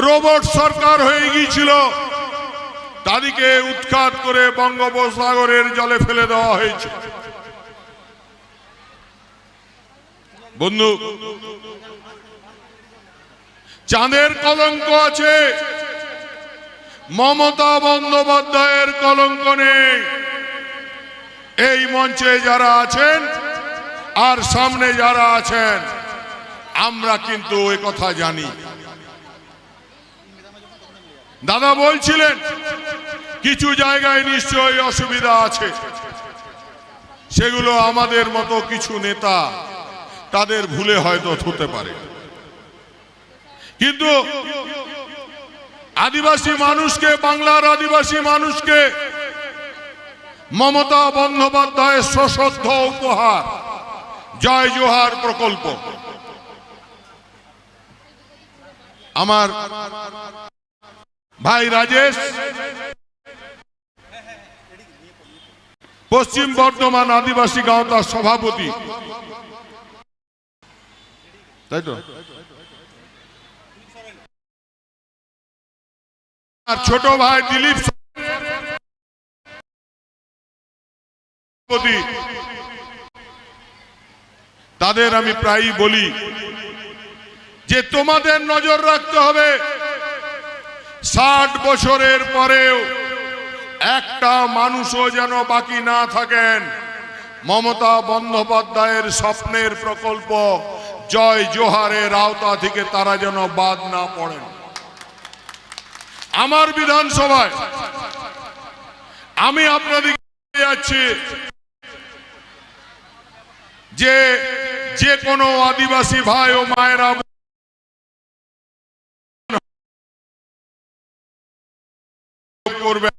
রোবট সরকার হয়ে গিয়েছিল, তাদেরকে উৎখাত করে বঙ্গোপসাগরের জলে ফেলে দেওয়া হয়েছে। বন্ধু, চাঁদের কলঙ্ক আছে, মমতা বন্দ্যোপাধ্যায়ের কলঙ্ক নেই। এই মঞ্চে যারা আছেন আর সামনে যারা আছেন, আমরা কিন্তু এ কথা জানি। দাদা বলছিলেন, কিছু জায়গায় নিশ্চয়ই অসুবিধা আছে, সেগুলো আমাদের মতো কিছু নেতা তাদের ভুলে হয়তো হতে পারে, কিন্তু আদিবাসী মানুষকে, বাংলার আদিবাসী মানুষকে মমতা বন্দ্যোপাধ্যায়ের সশ্রদ্ধ উপহার, জয় জোহার প্রকল্প। আমার ভাই রাজেশ, পশ্চিম বর্ধমান আদিবাসী গাঁওতার সভাপতি, তাই তো? আর ছোট ভাই দিলীপ সভাপতি, তাদের আমি প্রায়ই বলি যে তোমাদের নজর রাখতে হবে, ষাট বছরের পরেও একটা মানুষও যেন বাকি না থাকেন মমতা বন্দ্যোপাধ্যায়ের স্বপ্নের প্রকল্প জয় জোহারের আওতা থেকে তারা যেন বাদ না পড়েন। আমার বিধানসভায় আমি আপনাদের যাচ্ছি যে যে কোনো আদিবাসী ভাই ও মায়েরা করবে।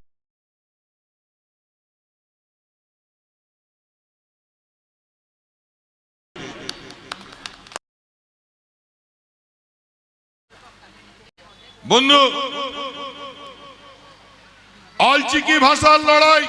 বন্ধু, অলচিকি ভাষার লড়াই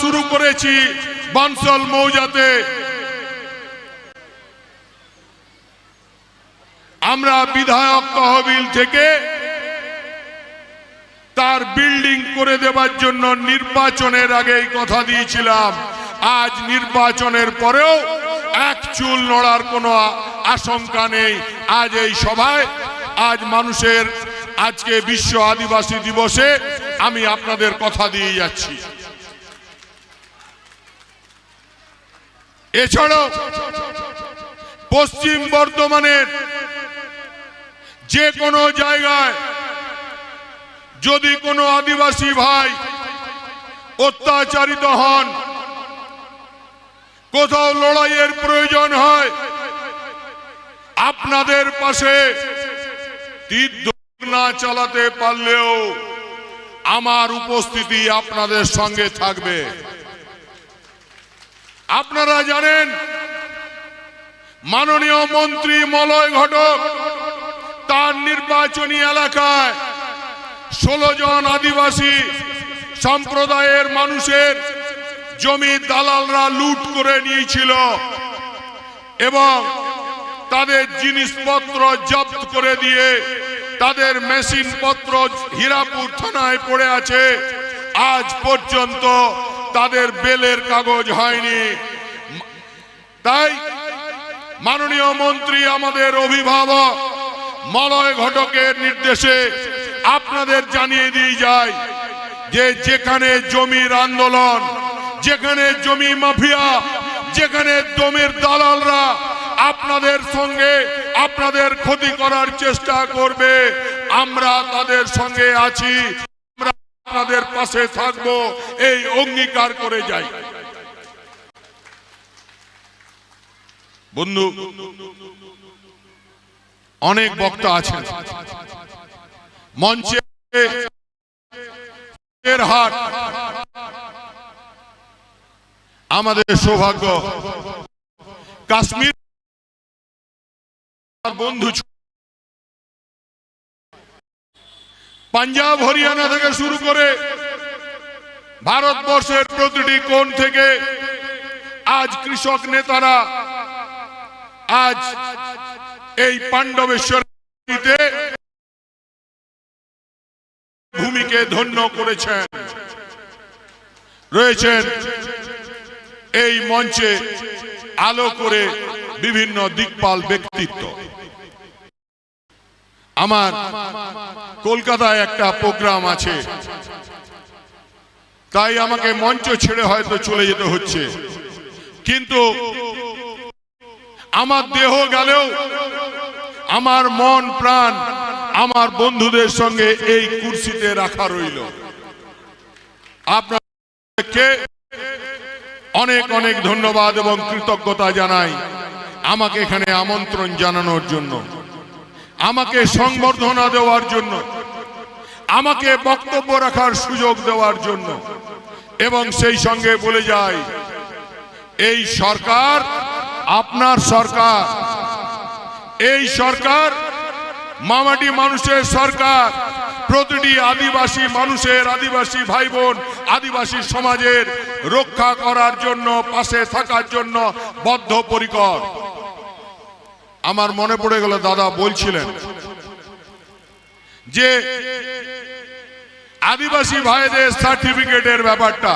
শুরু করেছি বনসল মৌজাতে। আমরা বিধায়ক তহবিল থেকে তার বিল্ডিং করে দেবার জন্য নির্বাচনের আগেই কথা দিয়েছিলাম। আজ নির্বাচনের পরেও এক চুল নড়ার কোনো আ-, আশঙ্কা নেই। আজ এই সভায়, আজ মানুষের, আজকে বিশ্ব আদিবাসী দিবসে আমি আপনাদের কথা দিয়ে যাচ্ছি। এছাড়াও পশ্চিম বর্ধমানের যে কোনো জায়গায় যদি কোনো আদিবাসী ভাই অত্যাচারিত হন, কোথাও লড়াইয়ের প্রয়োজন হয়, আপনাদের পাশে তীর ধনুক না চালাতে পারলেও আমার উপস্থিতি আপনাদের সঙ্গে থাকবে। আপনারা জানেন, মাননীয় মন্ত্রী মলয় ঘটক তার নির্বাচনী এলাকায় ষোলো জন আদিবাসী সম্প্রদায়ের মানুষের জমি দালালরা লুট করে নিয়েছিল এবং তাদের জিনিসপত্র জব্দ করে দিয়ে, তাদের মেশিনপত্র হীরাপুর থানায় পড়ে আছে। আজ পর্যন্ত তাদের বেলের কাগজ হয়নি। তাই মাননীয় মন্ত্রী, আমাদের অভিভাবক মলয় ঘটকের নির্দেশে আপনাদের জানিয়ে দিয়ে যাই যে যেখানে জমির আন্দোলন, যেখানে জমি মাফিয়া, যেখানে জমির দালালরা আপনাদের সঙ্গে আপনাদের ক্ষতি করার চেষ্টা করবে, আমরা তাদের সঙ্গে আছি, আমরা আপনাদের পাশে থাকব, এই অঙ্গীকার করে যাই। বন্ধু, অনেক বক্তা আছেন মঞ্চে। হাট আমাদের সৌভাগ্য। কাশ্মীর আমার বন্ধু ছ-, পাঞ্জাব হরিয়ানা থেকে শুরু করে ভারতবর্ষের প্রতিটি কোণ থেকে আজ কৃষক নেতারা আজ এই পাণ্ডবেশ্বরীতে ভূমিকে ধন্য করেছেন, রয়েছেন এই মঞ্চে আলো করে বিভিন্ন দিকপাল ব্যক্তিত্ব। আমার কলকাতায় একটা প্রোগ্রাম আছে, তাই আমাকে মঞ্চ ছেড়ে হয়তো চলে যেতে হচ্ছে, কিন্তু আমার দেহ গেলেও আমার মন প্রাণ আমার বন্ধুদের সঙ্গে এই কুর্সিতে রাখা রইল। আপনাদেরকে অনেক অনেক ধন্যবাদ এবং কৃতজ্ঞতা জানাই আমাকে এখানে আমন্ত্রণ জানানোর জন্য, আমাকে সংবর্ধনা দেওয়ার জন্য, আমাকে বক্তব্য রাখার সুযোগ দেওয়ার জন্য। এবং সেই সঙ্গে বলে যাই, এই সরকার আপনার সরকার, এই সরকার মামাটি মানুষের সরকার, প্রতিটি আদিবাসী মানুষের, আদিবাসী ভাই বোন, আদিবাসী সমাজের রক্ষা করার জন্য, পাশে থাকার জন্য বদ্ধপরিকর। আমার মনে পড়ে গেল, দাদা বলছিলেন যে আদিবাসী ভাইদের সার্টিফিকেটের ব্যাপারটা,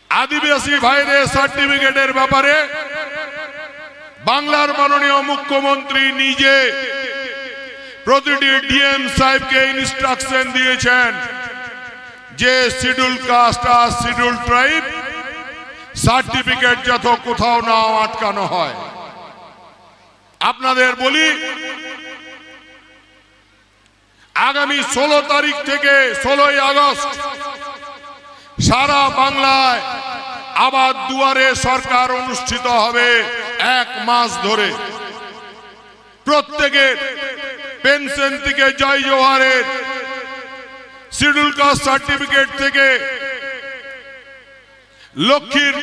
আদিবাসী ভাইদের সার্টিফিকেটের ব্যাপারে বাংলার মাননীয় মুখ্যমন্ত্রী নিজে প্রতিটি ডিএম সাহেবকে ইনস্ট্রাকশন দিয়েছেন যে শিডিউল কাস্ট আর শিডিউল ট্রাইব সার্টিফিকেট যাতে কোথাও না আটকানো হয়। আপনাদের বলি, আগামী ষোলো তারিখ থেকে ষোলোই আগস্ট সারা বাংলায় আবার দুয়ারে সরকার অনুষ্ঠিত হবে এক মাস ধরে। প্রত্যেকের পেনশন থেকে জয় জোহারের, শিডিউল কাস্ট সার্টিফিকেট থেকে লক্ষ্মীর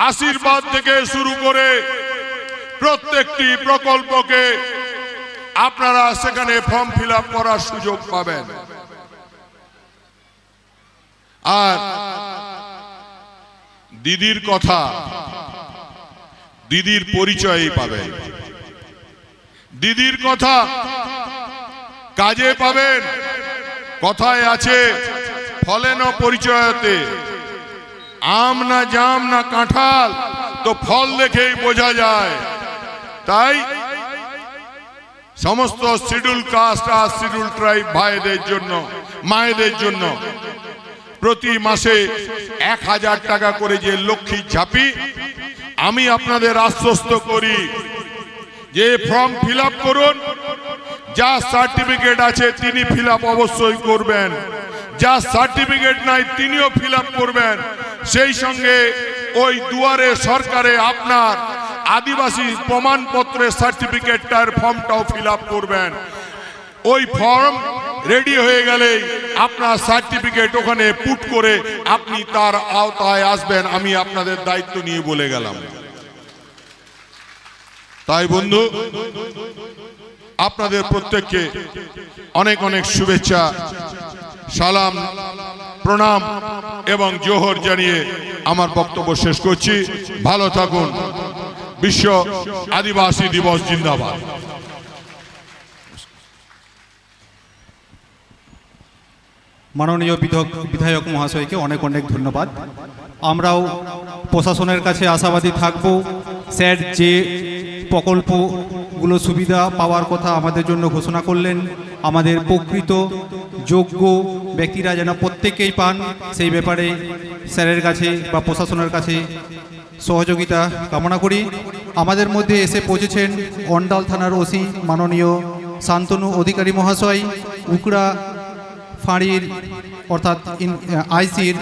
আশীর্বাদ থেকে শুরু করে প্রত্যেকটি প্রকল্পকে আপনারা সেখানে ফর্ম ফিল আপ করার সুযোগ পাবেন। আর দিদির কথা, দিদির পরিচয়ই পাবেন। দিদির কথা কাজে পাবেন। কথায় আছে, ফলে ন পরিচয়তে। আম না জাম না কাঁঠাল তো ফল দেখেই বোঝা যায়। তাই সমস্ত শিডিউল কাস্ট আর শিডিউল ট্রাইব ভাইদের জন্য, মায়েদের জন্য প্রতি মাসে এক হাজার টাকা করে যে লক্ষ্মী ঝাঁপি, আমি আপনাদের আশ্বস্ত করি যে ফর্ম ফিল আপ করুন, যার সার্টিফিকেট আছে তিনি ফিল আপ অবশ্যই করবেন, যার সার্টিফিকেট নাই তিনিও ফিল আপ করবেন। সেই সঙ্গে ওই দুয়ারে সরকারে আপনার আদিবাসী প্রমাণপত্রের সার্টিফিকেটটার ফর্মটাও ফিল আপ করবেন। ওই ফর্ম রেডি হয়ে গেলেই আপনার সার্টিফিকেট ওখানে পুট করে আপনি তার আওতায় আসবেন। আমি আপনাদের দায়িত্ব নিয়ে বলে গেলাম। তাই বন্ধু, আপনাদের প্রত্যেককে অনেক অনেক শুভেচ্ছা, সালাম, প্রণাম এবং জোহর জানিয়ে আমার বক্তব্য শেষ করছি। ভালো থাকুন। বিশ্ব আদিবাসী দিবস জিন্দাবাদ। মাননীয় বিধায়ক বিধায়ক মহাশয়কে অনেক অনেক ধন্যবাদ। আমরাও প্রশাসনের কাছে আশাবাদী থাকব। স্যার যে প্রকল্পগুলো সুবিধা পাওয়ার কথা আমাদের জন্য ঘোষণা করলেন, আমাদের প্রকৃত যোগ্য ব্যক্তিরা যেন প্রত্যেকেই পান, সেই ব্যাপারে স্যারের কাছে বা প্রশাসনের কাছে সহযোগিতা কামনা করি। আমাদের মধ্যে এসে পৌঁছেছেন অন্ডাল থানার ওসি মাননীয় শান্তনু অধিকারী মহাশয়, উকড়া ফাঁড়ির অর্থাৎ আইসির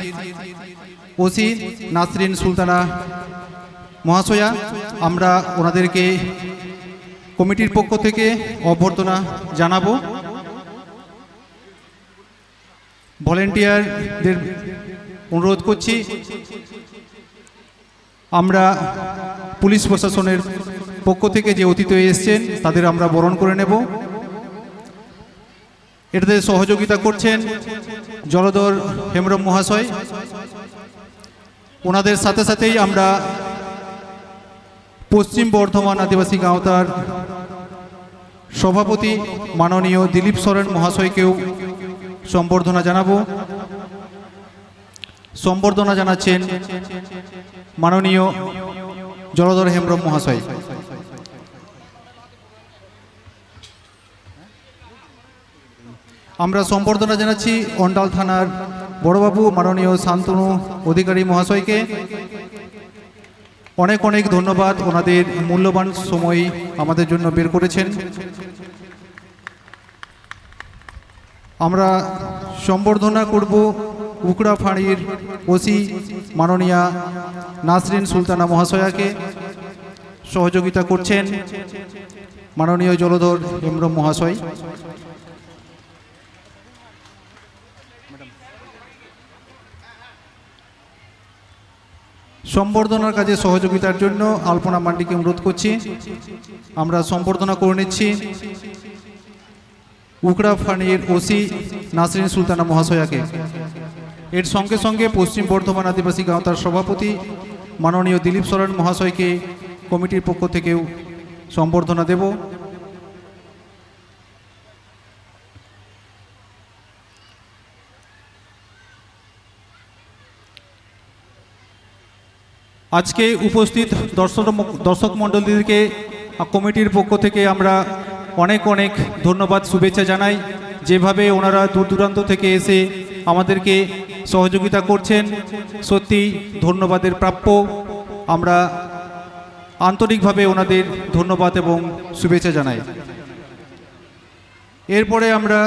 ওসি নাসরিন সুলতানা মহাশয়া। আমরা ওনাদেরকে কমিটির পক্ষ থেকে অভ্যর্থনা জানাবো। ভলেন্টিয়ারদের অনুরোধ করছি, আমরা পুলিশ প্রশাসনের পক্ষ থেকে যে অতিথি এসছেন তাদের আমরা বরণ করে নেব। এটাতে সহযোগিতা করছেন জলধর হেমব্রম মহাশয়। ওনাদের সাথে সাথেই আমরা পশ্চিম বর্ধমান আদিবাসী গাঁওতার সভাপতি মাননীয় দিলীপ সরেন মহাশয়কেও সম্বর্ধনা জানাবো। সম্বর্ধনা জানাচ্ছেন মাননীয় জলধর হেমব্রম মহাশয়। আমরা সম্বর্ধনা জানাচ্ছি অন্ডাল থানার বড়বাবু মাননীয় শান্তনু অধিকারী মহাশয়কে। অনেক অনেক ধন্যবাদ, ওনাদের মূল্যবান সময় আমাদের জন্য বের করেছেন। আমরা সম্বর্ধনা করব উকড়া ফাঁড়ির ওসি মাননীয়া নাসরিন সুলতানা মহাশয়াকে। সহযোগিতা করছেন মাননীয় জলধর হেমব্রম মহাশয়। সম্বর্ধনার কাজে সহযোগিতার জন্য আলপনা মান্ডিকে অনুরোধ করছি। আমরা সম্বর্ধনা করে নিচ্ছি উকড়া ফাঁড়ির ওসি নাসরিন সুলতানা মহাশয়াকে। এর সঙ্গে সঙ্গে পশ্চিম বর্ধমান আদিবাসী গাঁওতার সভাপতি মাননীয় দিলীপ সরেন মহাশয়কে কমিটির পক্ষ থেকেও সম্বর্ধনা দেব। আজকে উপস্থিত দর্শক দর্শক মণ্ডলীদেরকে কমিটির পক্ষ থেকে আমরা অনেক অনেক ধন্যবাদ, শুভেচ্ছা জানাই। যেভাবে ওনারা দূর দূরান্ত থেকে এসে আমাদেরকে সহযোগিতা করছেন, সত্যি ধন্যবাদের প্রাপ্য। আমরা আন্তরিকভাবে ওনাদের ধন্যবাদ এবং শুভেচ্ছা জানাই। এরপরে আমরা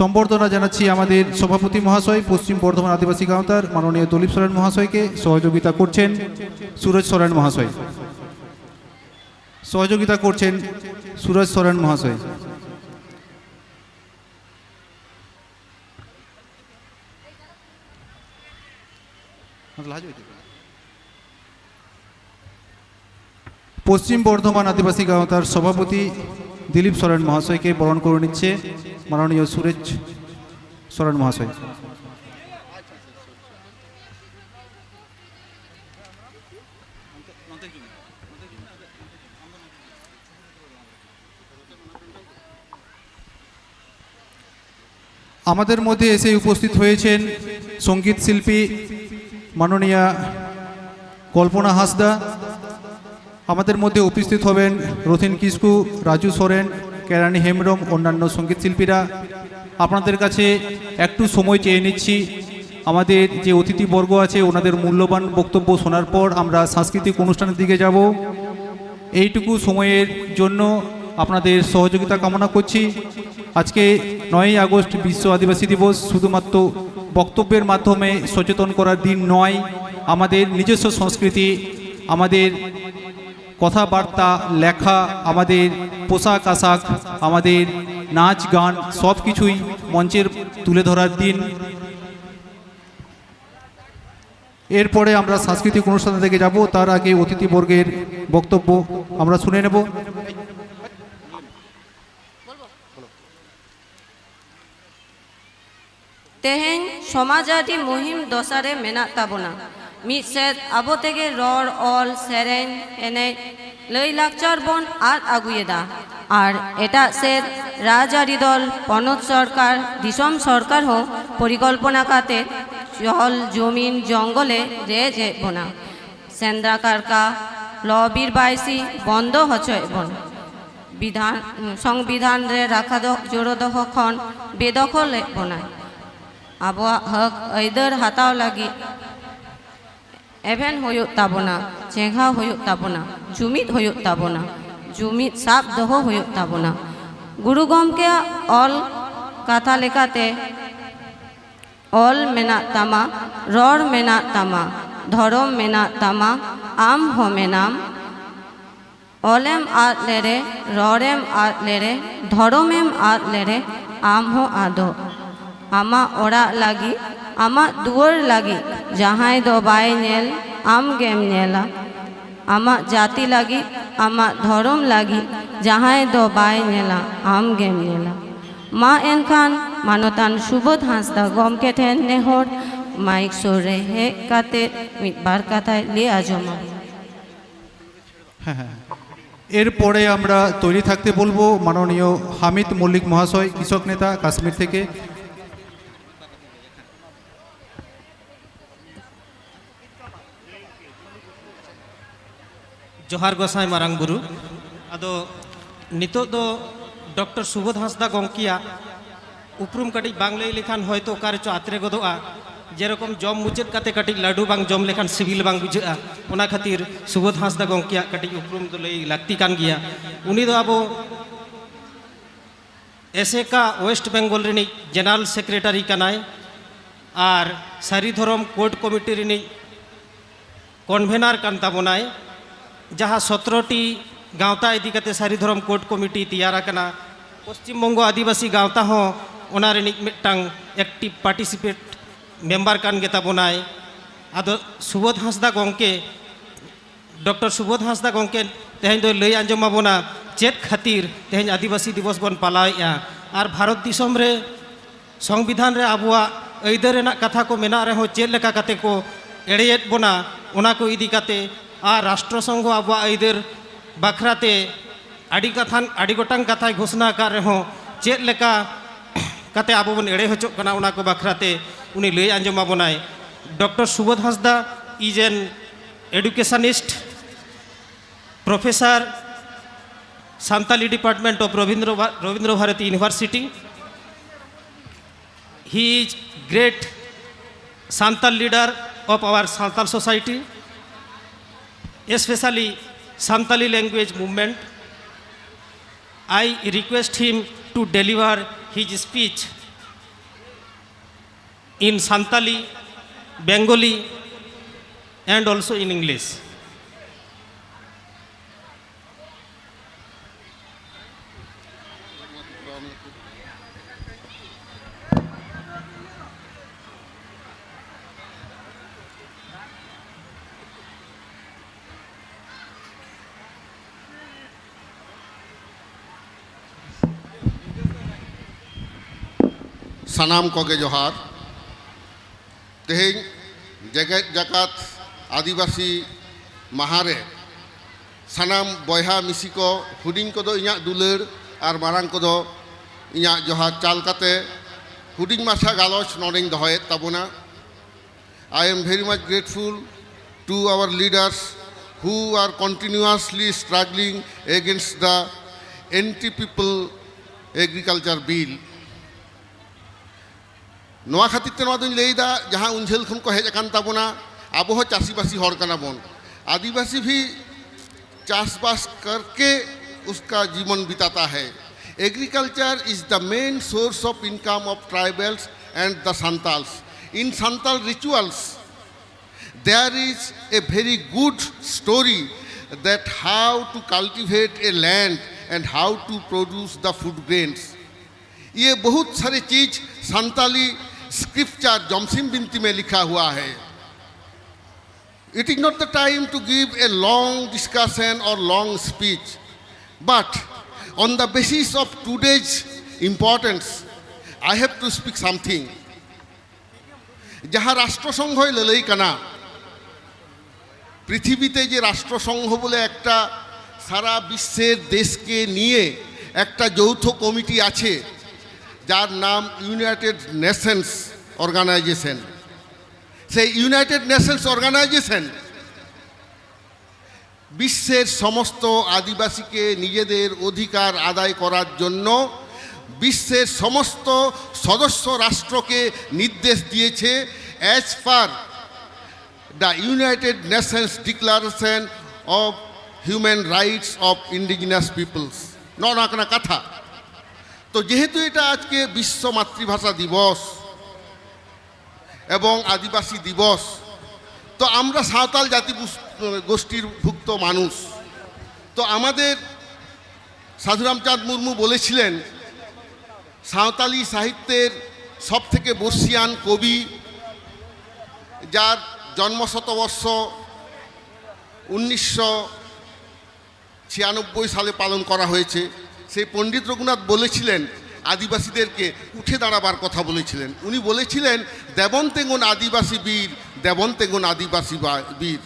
সম্বর্ধনা জানাচ্ছি আমাদের সভাপতি মহাশয়, পশ্চিম বর্ধমান আদিবাসী গাঁওতার মাননীয় দলীপ সরেন মহাশয়কে। সহযোগিতা করছেন সুরজ সরেন মহাশয়। সহযোগিতা করছেন সুরজ সরেন মহাশয়। পশ্চিম বর্ধমান আদিবাসী গাঁওতার সভাপতি দিলীপ সরেন মহাশয়কে বরণ করে নিচ্ছে মাননীয় সুরজ সরেন মহাশয়। আমাদের মধ্যে এসে উপস্থিত হয়েছেন সঙ্গীত শিল্পী মাননীয়া কল্পনা হাঁসদা। আমাদের মধ্যে উপস্থিত হবেন রথিন কিস্কু, রাজু সোরেন, কেরানি হেমব্রম, অন্যান্য সঙ্গীত শিল্পীরা। আপনাদের কাছে একটু সময় চেয়ে নিচ্ছি। আমাদের যে অতিথিবর্গ আছে, ওনাদের মূল্যবান বক্তব্য শোনার পর আমরা সাংস্কৃতিক অনুষ্ঠানের দিকে যাব। এইটুকু সময়ের জন্য আপনাদের সহযোগিতা কামনা করছি। আজকে নয়ই আগস্ট বিশ্ব আদিবাসী দিবস শুধুমাত্র বক্তব্যের মাধ্যমে সচেতন করার দিন নয়। আমাদের নিজস্ব সংস্কৃতি, আমাদের কথাবার্তা, লেখা, আমাদের পোশাক আশাক, আমাদের নাচ গান, সব কিছুই মঞ্চের তুলে ধরার দিন। এরপরে আমরা সাংস্কৃতিক অনুষ্ঠানের দিকে যাব। তার আগে অতিথিবর্গের বক্তব্য আমরা শুনে নেব। ᱛᱮᱦᱮᱧ ᱥᱚᱢᱟᱡᱽᱟᱹᱨᱤ ᱢᱩᱦᱤᱢ ᱫᱚᱥᱟ ᱨᱮ ᱢᱮᱱᱟᱜ ᱛᱟᱵᱚᱱᱟ᱾ ᱢᱤᱫ ᱥᱮᱫ ᱟᱵᱚ ᱛᱮᱜᱮ ᱨᱚᱲ, ᱚᱞ, ᱥᱮᱨᱮᱧ, ᱮᱱᱮᱡ, ᱞᱟᱹᱭᱼᱞᱟᱠᱪᱟᱨ ᱵᱚᱱ ᱟᱫ ᱟᱹᱜᱩᱭᱮᱫᱟ᱾ ᱟᱨ ᱮᱴᱟᱜ ᱥᱮᱫ ᱨᱟᱡᱽᱟᱹᱨᱤ ᱫᱚᱞ, ᱯᱚᱱᱚᱛ ᱥᱚᱨᱠᱟᱨ, ᱫᱤᱥᱚᱢ ᱥᱚᱨᱠᱟᱨ ᱦᱚᱸ ᱯᱚᱨᱤᱠᱚᱞᱯᱚᱱᱟ ᱠᱟᱛᱮ ᱡᱚᱞ, ᱡᱚᱢᱤᱱ, ᱡᱚᱝᱜᱚᱞᱮ ᱨᱮᱡ ᱮᱫ ᱵᱚᱱᱟ᱾ ᱥᱮᱸᱫᱽᱨᱟ ᱠᱟᱨᱠᱟ, ᱞᱚ ᱵᱤᱨ ᱵᱟᱹᱭᱥᱤ ᱵᱚᱱᱫᱚ ᱦᱚᱪᱚᱭᱮᱫ ᱵᱚᱱ᱾ ᱵᱤᱫᱷᱟᱱ, ᱥᱚᱝᱵᱤᱫᱷᱟᱱ ᱨᱮ ᱨᱟᱠᱷᱟ ᱫᱚ, ᱡᱳᱲᱳ ᱫᱚᱦᱚ ᱠᱷᱚᱱ ᱵᱮᱫᱚᱠᱷᱚᱞᱮᱫ ᱵᱚᱱᱟᱭ᱾ ᱟᱵᱚᱣᱟᱜ ᱦᱚᱠ ᱟᱹᱭᱫᱟᱹᱨ ᱦᱟᱛᱟᱣ ᱞᱟᱹᱜᱤᱫ ᱮᱵᱷᱮᱱ ᱦᱩᱭᱩᱜ ᱛᱟᱵᱚᱱᱟ, ᱪᱮᱸᱜᱷᱟᱣ ᱦᱩᱭᱩᱜ ᱛᱟᱵᱚᱱᱟ, ᱡᱩᱢᱤᱫ ᱦᱩᱭᱩᱜ ᱛᱟᱵᱚᱱᱟ, ᱡᱩᱢᱤᱫ ᱥᱟᱵ ᱫᱚᱦᱚ ᱦᱩᱭᱩᱜ ᱛᱟᱵᱚᱱᱟ᱾ ᱜᱩᱨᱩ ᱜᱚᱢᱠᱮᱭᱟᱜ ᱚᱞ ᱠᱟᱛᱷᱟ ᱞᱮᱠᱟᱛᱮ, ᱚᱞ ᱢᱮᱱᱟᱜ ᱛᱟᱢᱟ, ᱨᱚᱲ ᱢᱮᱱᱟᱜ ᱛᱟᱢᱟ, ᱫᱷᱚᱨᱚᱢ ᱢᱮᱱᱟᱜ ᱛᱟᱢᱟ, ᱟᱢ ᱦᱚᱸ ᱢᱮᱱᱟᱢ᱾ ᱚᱞᱮᱢ ᱟᱫ ᱞᱮᱨᱮ, ᱨᱚᱲᱮᱢ ᱟᱫ ᱞᱮᱨᱮ, ᱫᱷᱚᱨᱚᱢᱮᱢ ᱟᱫ ᱞᱮᱨᱮ, ᱟᱢ ᱦᱚᱸ ᱟᱫᱚᱜ᱾ ᱟᱢᱟᱜ ᱚᱲᱟᱜ ᱞᱟᱹᱜᱤᱫ, ᱟᱢᱟᱜ ᱫᱩᱣᱟᱹᱨ ᱞᱟᱹᱜᱤᱫ ᱡᱟᱦᱟᱸᱭ ᱫᱚ ᱵᱟᱭ ᱧᱮᱞ, ᱟᱢ ᱜᱮᱢ ᱧᱮᱞᱟ᱾ ᱟᱢᱟᱜ ᱡᱟᱹᱛᱤ ᱞᱟᱹᱜᱤᱫ, ᱟᱢᱟᱜ ᱫᱷᱚᱨᱚᱢ ᱞᱟᱹᱜᱤᱫ ᱡᱟᱦᱟᱸᱭ ᱫᱚ ᱵᱟᱭ ᱧᱮᱞᱟ, ᱟᱢ ᱜᱮᱢ ᱧᱮᱞᱟ᱾ ᱢᱟ ᱮᱱᱠᱷᱟᱱ ᱢᱟᱱᱚᱛᱟᱱ ᱥᱩᱵᱳᱫᱷ ᱦᱟᱸᱥᱫᱟ ᱜᱚᱢᱠᱮ ᱴᱷᱮᱱ ᱱᱮᱦᱚᱨ, ᱢᱟᱭᱤᱠ ᱥᱩᱨ ᱨᱮ ᱦᱮᱡ ᱠᱟᱛᱮ ᱢᱤᱫ ᱵᱟᱨ ᱠᱟᱛᱷᱟᱭ ᱞᱟᱹᱭ ᱟᱸᱡᱚᱢᱟ᱾ হ্যাঁ, হ্যাঁ। এরপরে আমরা তৈরি থাকতে বলবো মাননীয় হামিদ মল্লিক মহাশয়, কৃষক নেতা, কাশ্মীর থেকে। ᱡᱚᱦᱟᱨ ᱜᱚᱸᱥᱟᱭ ᱢᱟᱨᱟᱝ ᱵᱩᱨᱩ᱾ ᱟᱫᱚ ᱱᱤᱛᱚᱜ ᱫᱚ ᱰᱚᱠᱴᱚᱨ ᱥᱩᱵᱳᱫᱷ ᱦᱟᱸᱥᱫᱟ ᱜᱚᱢᱠᱮᱭᱟᱜ ᱩᱯᱨᱩᱢ ᱠᱟᱹᱴᱤᱡ ᱵᱟᱝ ᱞᱟᱹᱭ ᱞᱮᱠᱷᱟᱱ ᱦᱚᱭᱛᱳ ᱚᱠᱟ ᱨᱮᱪᱚ ᱟᱛᱨᱮ ᱜᱚᱫᱚᱜᱼᱟ᱾ ᱡᱮᱨᱚᱠᱚᱢ ᱡᱚᱢ ᱢᱩᱪᱟᱹᱫ ᱠᱟᱛᱮ ᱠᱟᱹᱴᱤᱡ ᱞᱟᱹᱰᱩ ᱵᱟᱝ ᱡᱚᱢ ᱞᱮᱠᱷᱟᱱ ᱥᱤᱵᱤᱞ ᱵᱟᱝ ᱵᱩᱡᱷᱟᱹᱜᱼᱟ, ᱚᱱᱟ ᱠᱷᱟᱹᱛᱤᱨ ᱥᱩᱵᱳᱫᱷ ᱦᱟᱸᱥᱫᱟ ᱜᱚᱢᱠᱮᱭᱟᱜ ᱠᱟᱹᱴᱤᱡ ᱩᱯᱨᱩᱢ ᱫᱚ ᱞᱟᱹᱭ ᱞᱟᱹᱠᱛᱤ ᱠᱟᱱ ᱜᱮᱭᱟ᱾ ᱩᱱᱤ ᱫᱚ ᱟᱵᱚ ᱮᱥᱮᱠᱟ ᱳᱭᱮᱥᱴ ᱵᱮᱝᱜᱚᱞ ᱨᱤᱱᱤᱡ ᱡᱮᱱᱟᱨᱮᱞ ᱥᱮᱠᱨᱮᱴᱟᱨᱤ ᱠᱟᱱᱟᱭ ᱟᱨ ᱥᱟᱹᱨᱤ ᱫᱷᱚᱨᱚᱢ ᱠᱳᱰ ᱠᱚᱢᱤᱴᱤ ᱨᱤᱱᱤᱡ ᱠᱚᱱᱵᱷᱮᱱᱟᱨ ᱠᱟᱱ ᱛᱟᱵᱚᱱᱟᱭ, ᱡᱟᱦᱟᱸ ᱥᱚᱛᱨᱚ ᱴᱤ ᱜᱟᱶᱛᱟ ᱤᱫᱤ ᱠᱟᱛᱮ ᱥᱟᱹᱨᱤ ᱫᱷᱚᱨᱚᱢ ᱠᱳᱰ ᱠᱚᱢᱤᱴᱤ ᱛᱮᱭᱟᱨ ᱟᱠᱟᱱᱟ᱾ ᱯᱚᱥᱪᱤᱢ ᱵᱚᱝᱜᱚ ᱟᱹᱫᱤᱵᱟᱹᱥᱤ ᱜᱟᱶᱛᱟ ᱦᱚᱸ ᱚᱱᱟ ᱨᱤᱱᱤᱡ ᱢᱤᱫᱴᱟᱝ ᱮᱠᱴᱤᱵᱷ ᱯᱟᱨᱴᱤᱥᱤᱯᱮᱴ ᱢᱮᱢᱵᱟᱨ ᱠᱟᱱ ᱜᱮ ᱛᱟᱵᱚᱱᱟᱭ᱾ ᱟᱫᱚ ᱥᱩᱵᱳᱫᱷ ᱦᱟᱸᱥᱫᱟ ᱜᱚᱢᱠᱮ, ᱰᱚᱠᱴᱚᱨ ᱥᱩᱵᱳᱫᱷ ᱦᱟᱸᱥᱫᱟ ᱜᱚᱢᱠᱮ ᱛᱮᱦᱮᱧ ᱫᱚᱭ ᱞᱟᱹᱭ ᱟᱸᱡᱚᱢ ᱟᱵᱚᱱᱟ ᱪᱮᱫ ᱠᱷᱟᱹᱛᱤᱨ ᱛᱮᱦᱮᱧ ᱟᱹᱫᱤᱵᱟᱹᱥᱤ ᱫᱤᱵᱚᱥ ᱵᱚᱱ ᱯᱟᱞᱟᱣᱮᱫᱼᱟ, ᱟᱨ ᱵᱷᱟᱨᱚᱛ ᱫᱤᱥᱚᱢ ᱨᱮ ᱥᱚᱝᱵᱤᱫᱷᱟᱱ ᱨᱮ ᱟᱵᱚᱣᱟᱜ ᱟᱹᱭᱫᱟᱹᱨ ᱨᱮᱱᱟᱜ ᱠᱟᱛᱷᱟ ᱠᱚ ᱢᱮᱱᱟᱜ ᱨᱮᱦᱚᱸ ᱪᱮᱫ ᱞᱮᱠᱟ ᱠᱟᱛᱮ ᱠᱚ ᱮᱲᱮᱭᱮᱫ ᱵᱚᱱᱟ, ᱚᱱᱟ ᱠᱚ ᱤᱫᱤ ᱠᱟᱛᱮ, ᱟᱨ ᱨᱟᱥᱴᱨᱚ ᱥᱚᱝᱜᱷᱚ ᱟᱵᱚᱣᱟᱜ ᱟᱹᱭᱫᱟᱹᱨ ᱵᱟᱠᱷᱨᱟ ᱛᱮ ᱟᱹᱰᱤ ᱠᱟᱛᱷᱟᱱ, ᱟᱹᱰᱤ ᱜᱚᱴᱟᱝ ᱠᱟᱛᱷᱟᱭ ᱜᱷᱳᱥᱱᱟ ᱟᱠᱟᱫ ᱨᱮᱦᱚᱸ ᱪᱮᱫ ᱞᱮᱠᱟ ᱠᱟᱛᱮ ᱟᱵᱚ ᱵᱚᱱ ᱮᱲᱮ ᱦᱚᱪᱚᱜ ᱠᱟᱱᱟ, ᱚᱱᱟ ᱠᱚ ᱵᱟᱠᱷᱨᱟ ᱛᱮ ᱩᱱᱤ ᱞᱟᱹᱭ ᱟᱸᱡᱚᱢ ᱟᱵᱚᱱᱟᱭ᱾ Doctor Subodh Hasda is an educationist, professor, Santali Department of Rabindra, Rabindra Bharati University. He is great Santal leader of our Santal society, especially Santali language movement. I request him to deliver his speech in Santali, Bengali, and also in English. ᱥᱟᱱᱟᱢ ᱠᱚᱜᱮ ᱡᱚᱦᱟᱨ᱾ ᱛᱮᱦᱮᱧ ᱡᱮᱜᱮᱛ ᱡᱟᱠᱟᱛ ᱟᱹᱫᱤᱵᱟᱹᱥᱤ ᱢᱟᱦᱟ ᱨᱮ ᱥᱟᱱᱟᱢ ᱵᱚᱭᱦᱟ ᱢᱤᱥᱤ ᱠᱚ, ᱦᱩᱰᱤᱧ ᱠᱚᱫᱚ ᱤᱧᱟᱹᱜ ᱫᱩᱞᱟᱹᱲ ᱟᱨ ᱢᱟᱨᱟᱝ ᱠᱚᱫᱚ ᱤᱧᱟᱹᱜ ᱡᱚᱦᱟᱨ ᱪᱟᱞ ᱠᱟᱛᱮ ᱦᱩᱰᱤᱧ ᱢᱟᱪᱷᱟ ᱜᱟᱞᱚᱪ ᱱᱚᱰᱮᱧ ᱫᱚᱦᱚᱭᱮᱫ ᱛᱟᱵᱚᱱᱟ᱾ I am very much grateful to our leaders who are continuously struggling against the anti-people agriculture bill. ᱱᱚᱣᱟ ᱠᱷᱟᱹᱛᱤᱨ ᱛᱮ ᱱᱚᱣᱟ ᱫᱚᱧ ᱞᱟᱹᱭᱫᱟ, ᱡᱟᱦᱟᱸ ᱩᱱ ᱡᱷᱟᱹᱞ ᱠᱷᱚᱱ ᱠᱚ ᱦᱮᱡ ᱟᱠᱟᱱ ᱛᱟᱵᱚᱱᱟ, ᱟᱵᱚ ᱦᱚᱸ ᱪᱟᱹᱥᱤᱵᱟᱹᱥᱤ ᱦᱚᱲ ᱠᱟᱱᱟ ᱵᱚᱱ᱾ ᱟᱹᱫᱤᱵᱟᱹᱥᱤ ᱵᱷᱤ ᱪᱟᱥᱵᱟᱥ ᱠᱟᱨᱠᱮ ᱩᱥᱠᱟ ᱡᱤᱵᱚᱱ ᱵᱤᱛᱟᱛᱟ ᱦᱟᱭ᱾ Agriculture is the main source of income of tribals and the Santals. In Santal rituals, there is a very good story that how to cultivate a land and how to produce the food grains. ये बहुत सारे चीज Santali scripture जमसिम बिनती में लिखा हुआ है। It is not the time to give a long discussion or long speech, but on the basis of today's importance, I have to speak something. ᱡᱟᱦᱟᱸ ᱨᱟᱥᱴᱨᱚ ᱥᱚᱝᱜᱷᱚᱭ ᱞᱟᱹᱞᱟᱹᱭ ᱠᱟᱱᱟ, ᱯᱨᱤᱛᱷᱤᱵᱤᱛᱮ ᱡᱮ ᱨᱟᱥᱴᱨᱚ ᱥᱚᱝᱜᱷᱚ ᱵᱚᱞᱮ ᱮᱠᱴᱟ ᱥᱟᱨᱟ ᱵᱤᱥᱥᱮᱨ ᱫᱮᱥ ᱠᱮ ᱱᱤᱭᱮ ᱮᱠᱴᱟ ᱡᱳᱣᱛᱷᱚ ᱠᱚᱢᱤᱴᱤ ᱟᱪᱷᱮ, ᱡᱟᱨ ᱱᱟᱢ ᱤᱭᱩᱱᱟᱭᱴᱮᱰ ᱱᱮᱥᱚᱱᱥ ᱚᱨᱜᱟᱱᱟᱭᱡᱮᱥᱚᱱ, ᱥᱮ ᱤᱭᱩᱱᱟᱭᱴᱮᱰ ᱱᱮᱥᱚᱱᱥ ᱚᱨᱜᱟᱱᱟᱭᱡᱮᱥᱚᱱ বিশ্বের সমস্ত আদিবাসীকে নিজেদের অধিকার আদায় করার জন্য বিশ্বের সমস্ত সদস্য রাষ্ট্রকে নির্দেশ দিয়েছে, as per the United Nations Declaration of Human Rights of Indigenous Peoples. ᱱᱚᱜᱼᱚ ᱱᱚᱣᱟ ᱠᱟᱱᱟ ᱠᱟᱛᱷᱟ᱾ ᱛᱚ ᱡᱮᱦᱮᱛᱩ ᱮᱴᱟ ᱟᱡᱠᱮ ᱵᱤᱥᱥᱚ ᱢᱟᱛᱨᱤᱵᱷᱟᱥᱟ ᱫᱤᱵᱚᱥ, এবং আদিবাসী দিবস। তো আমরা সাঁওতাল জাতি বুস- গোষ্ঠীর ভুক্ত মানুষ। তো আমাদের সাধুরামচাঁদ মুর্মু বলেছিলেন, সাঁওতালি সাহিত্যের সব থেকে বর্ষিয়ান কবি, যার জন্ম শতবর্ষ উনিশশো ছিয়ানব্বই সালে পালন করা হয়েছে। সেই পণ্ডিত রঘুনাথ বলেছিলেন, আদিবাসীদেরকে উঠে দাঁড়াবার কথা বলেছিলেন। উনি বলেছিলেন, "দেবন তেঙ্গুন আদিবাসী বীর, দেবন তেঙ্গুন আদিবাসী বা- বীর।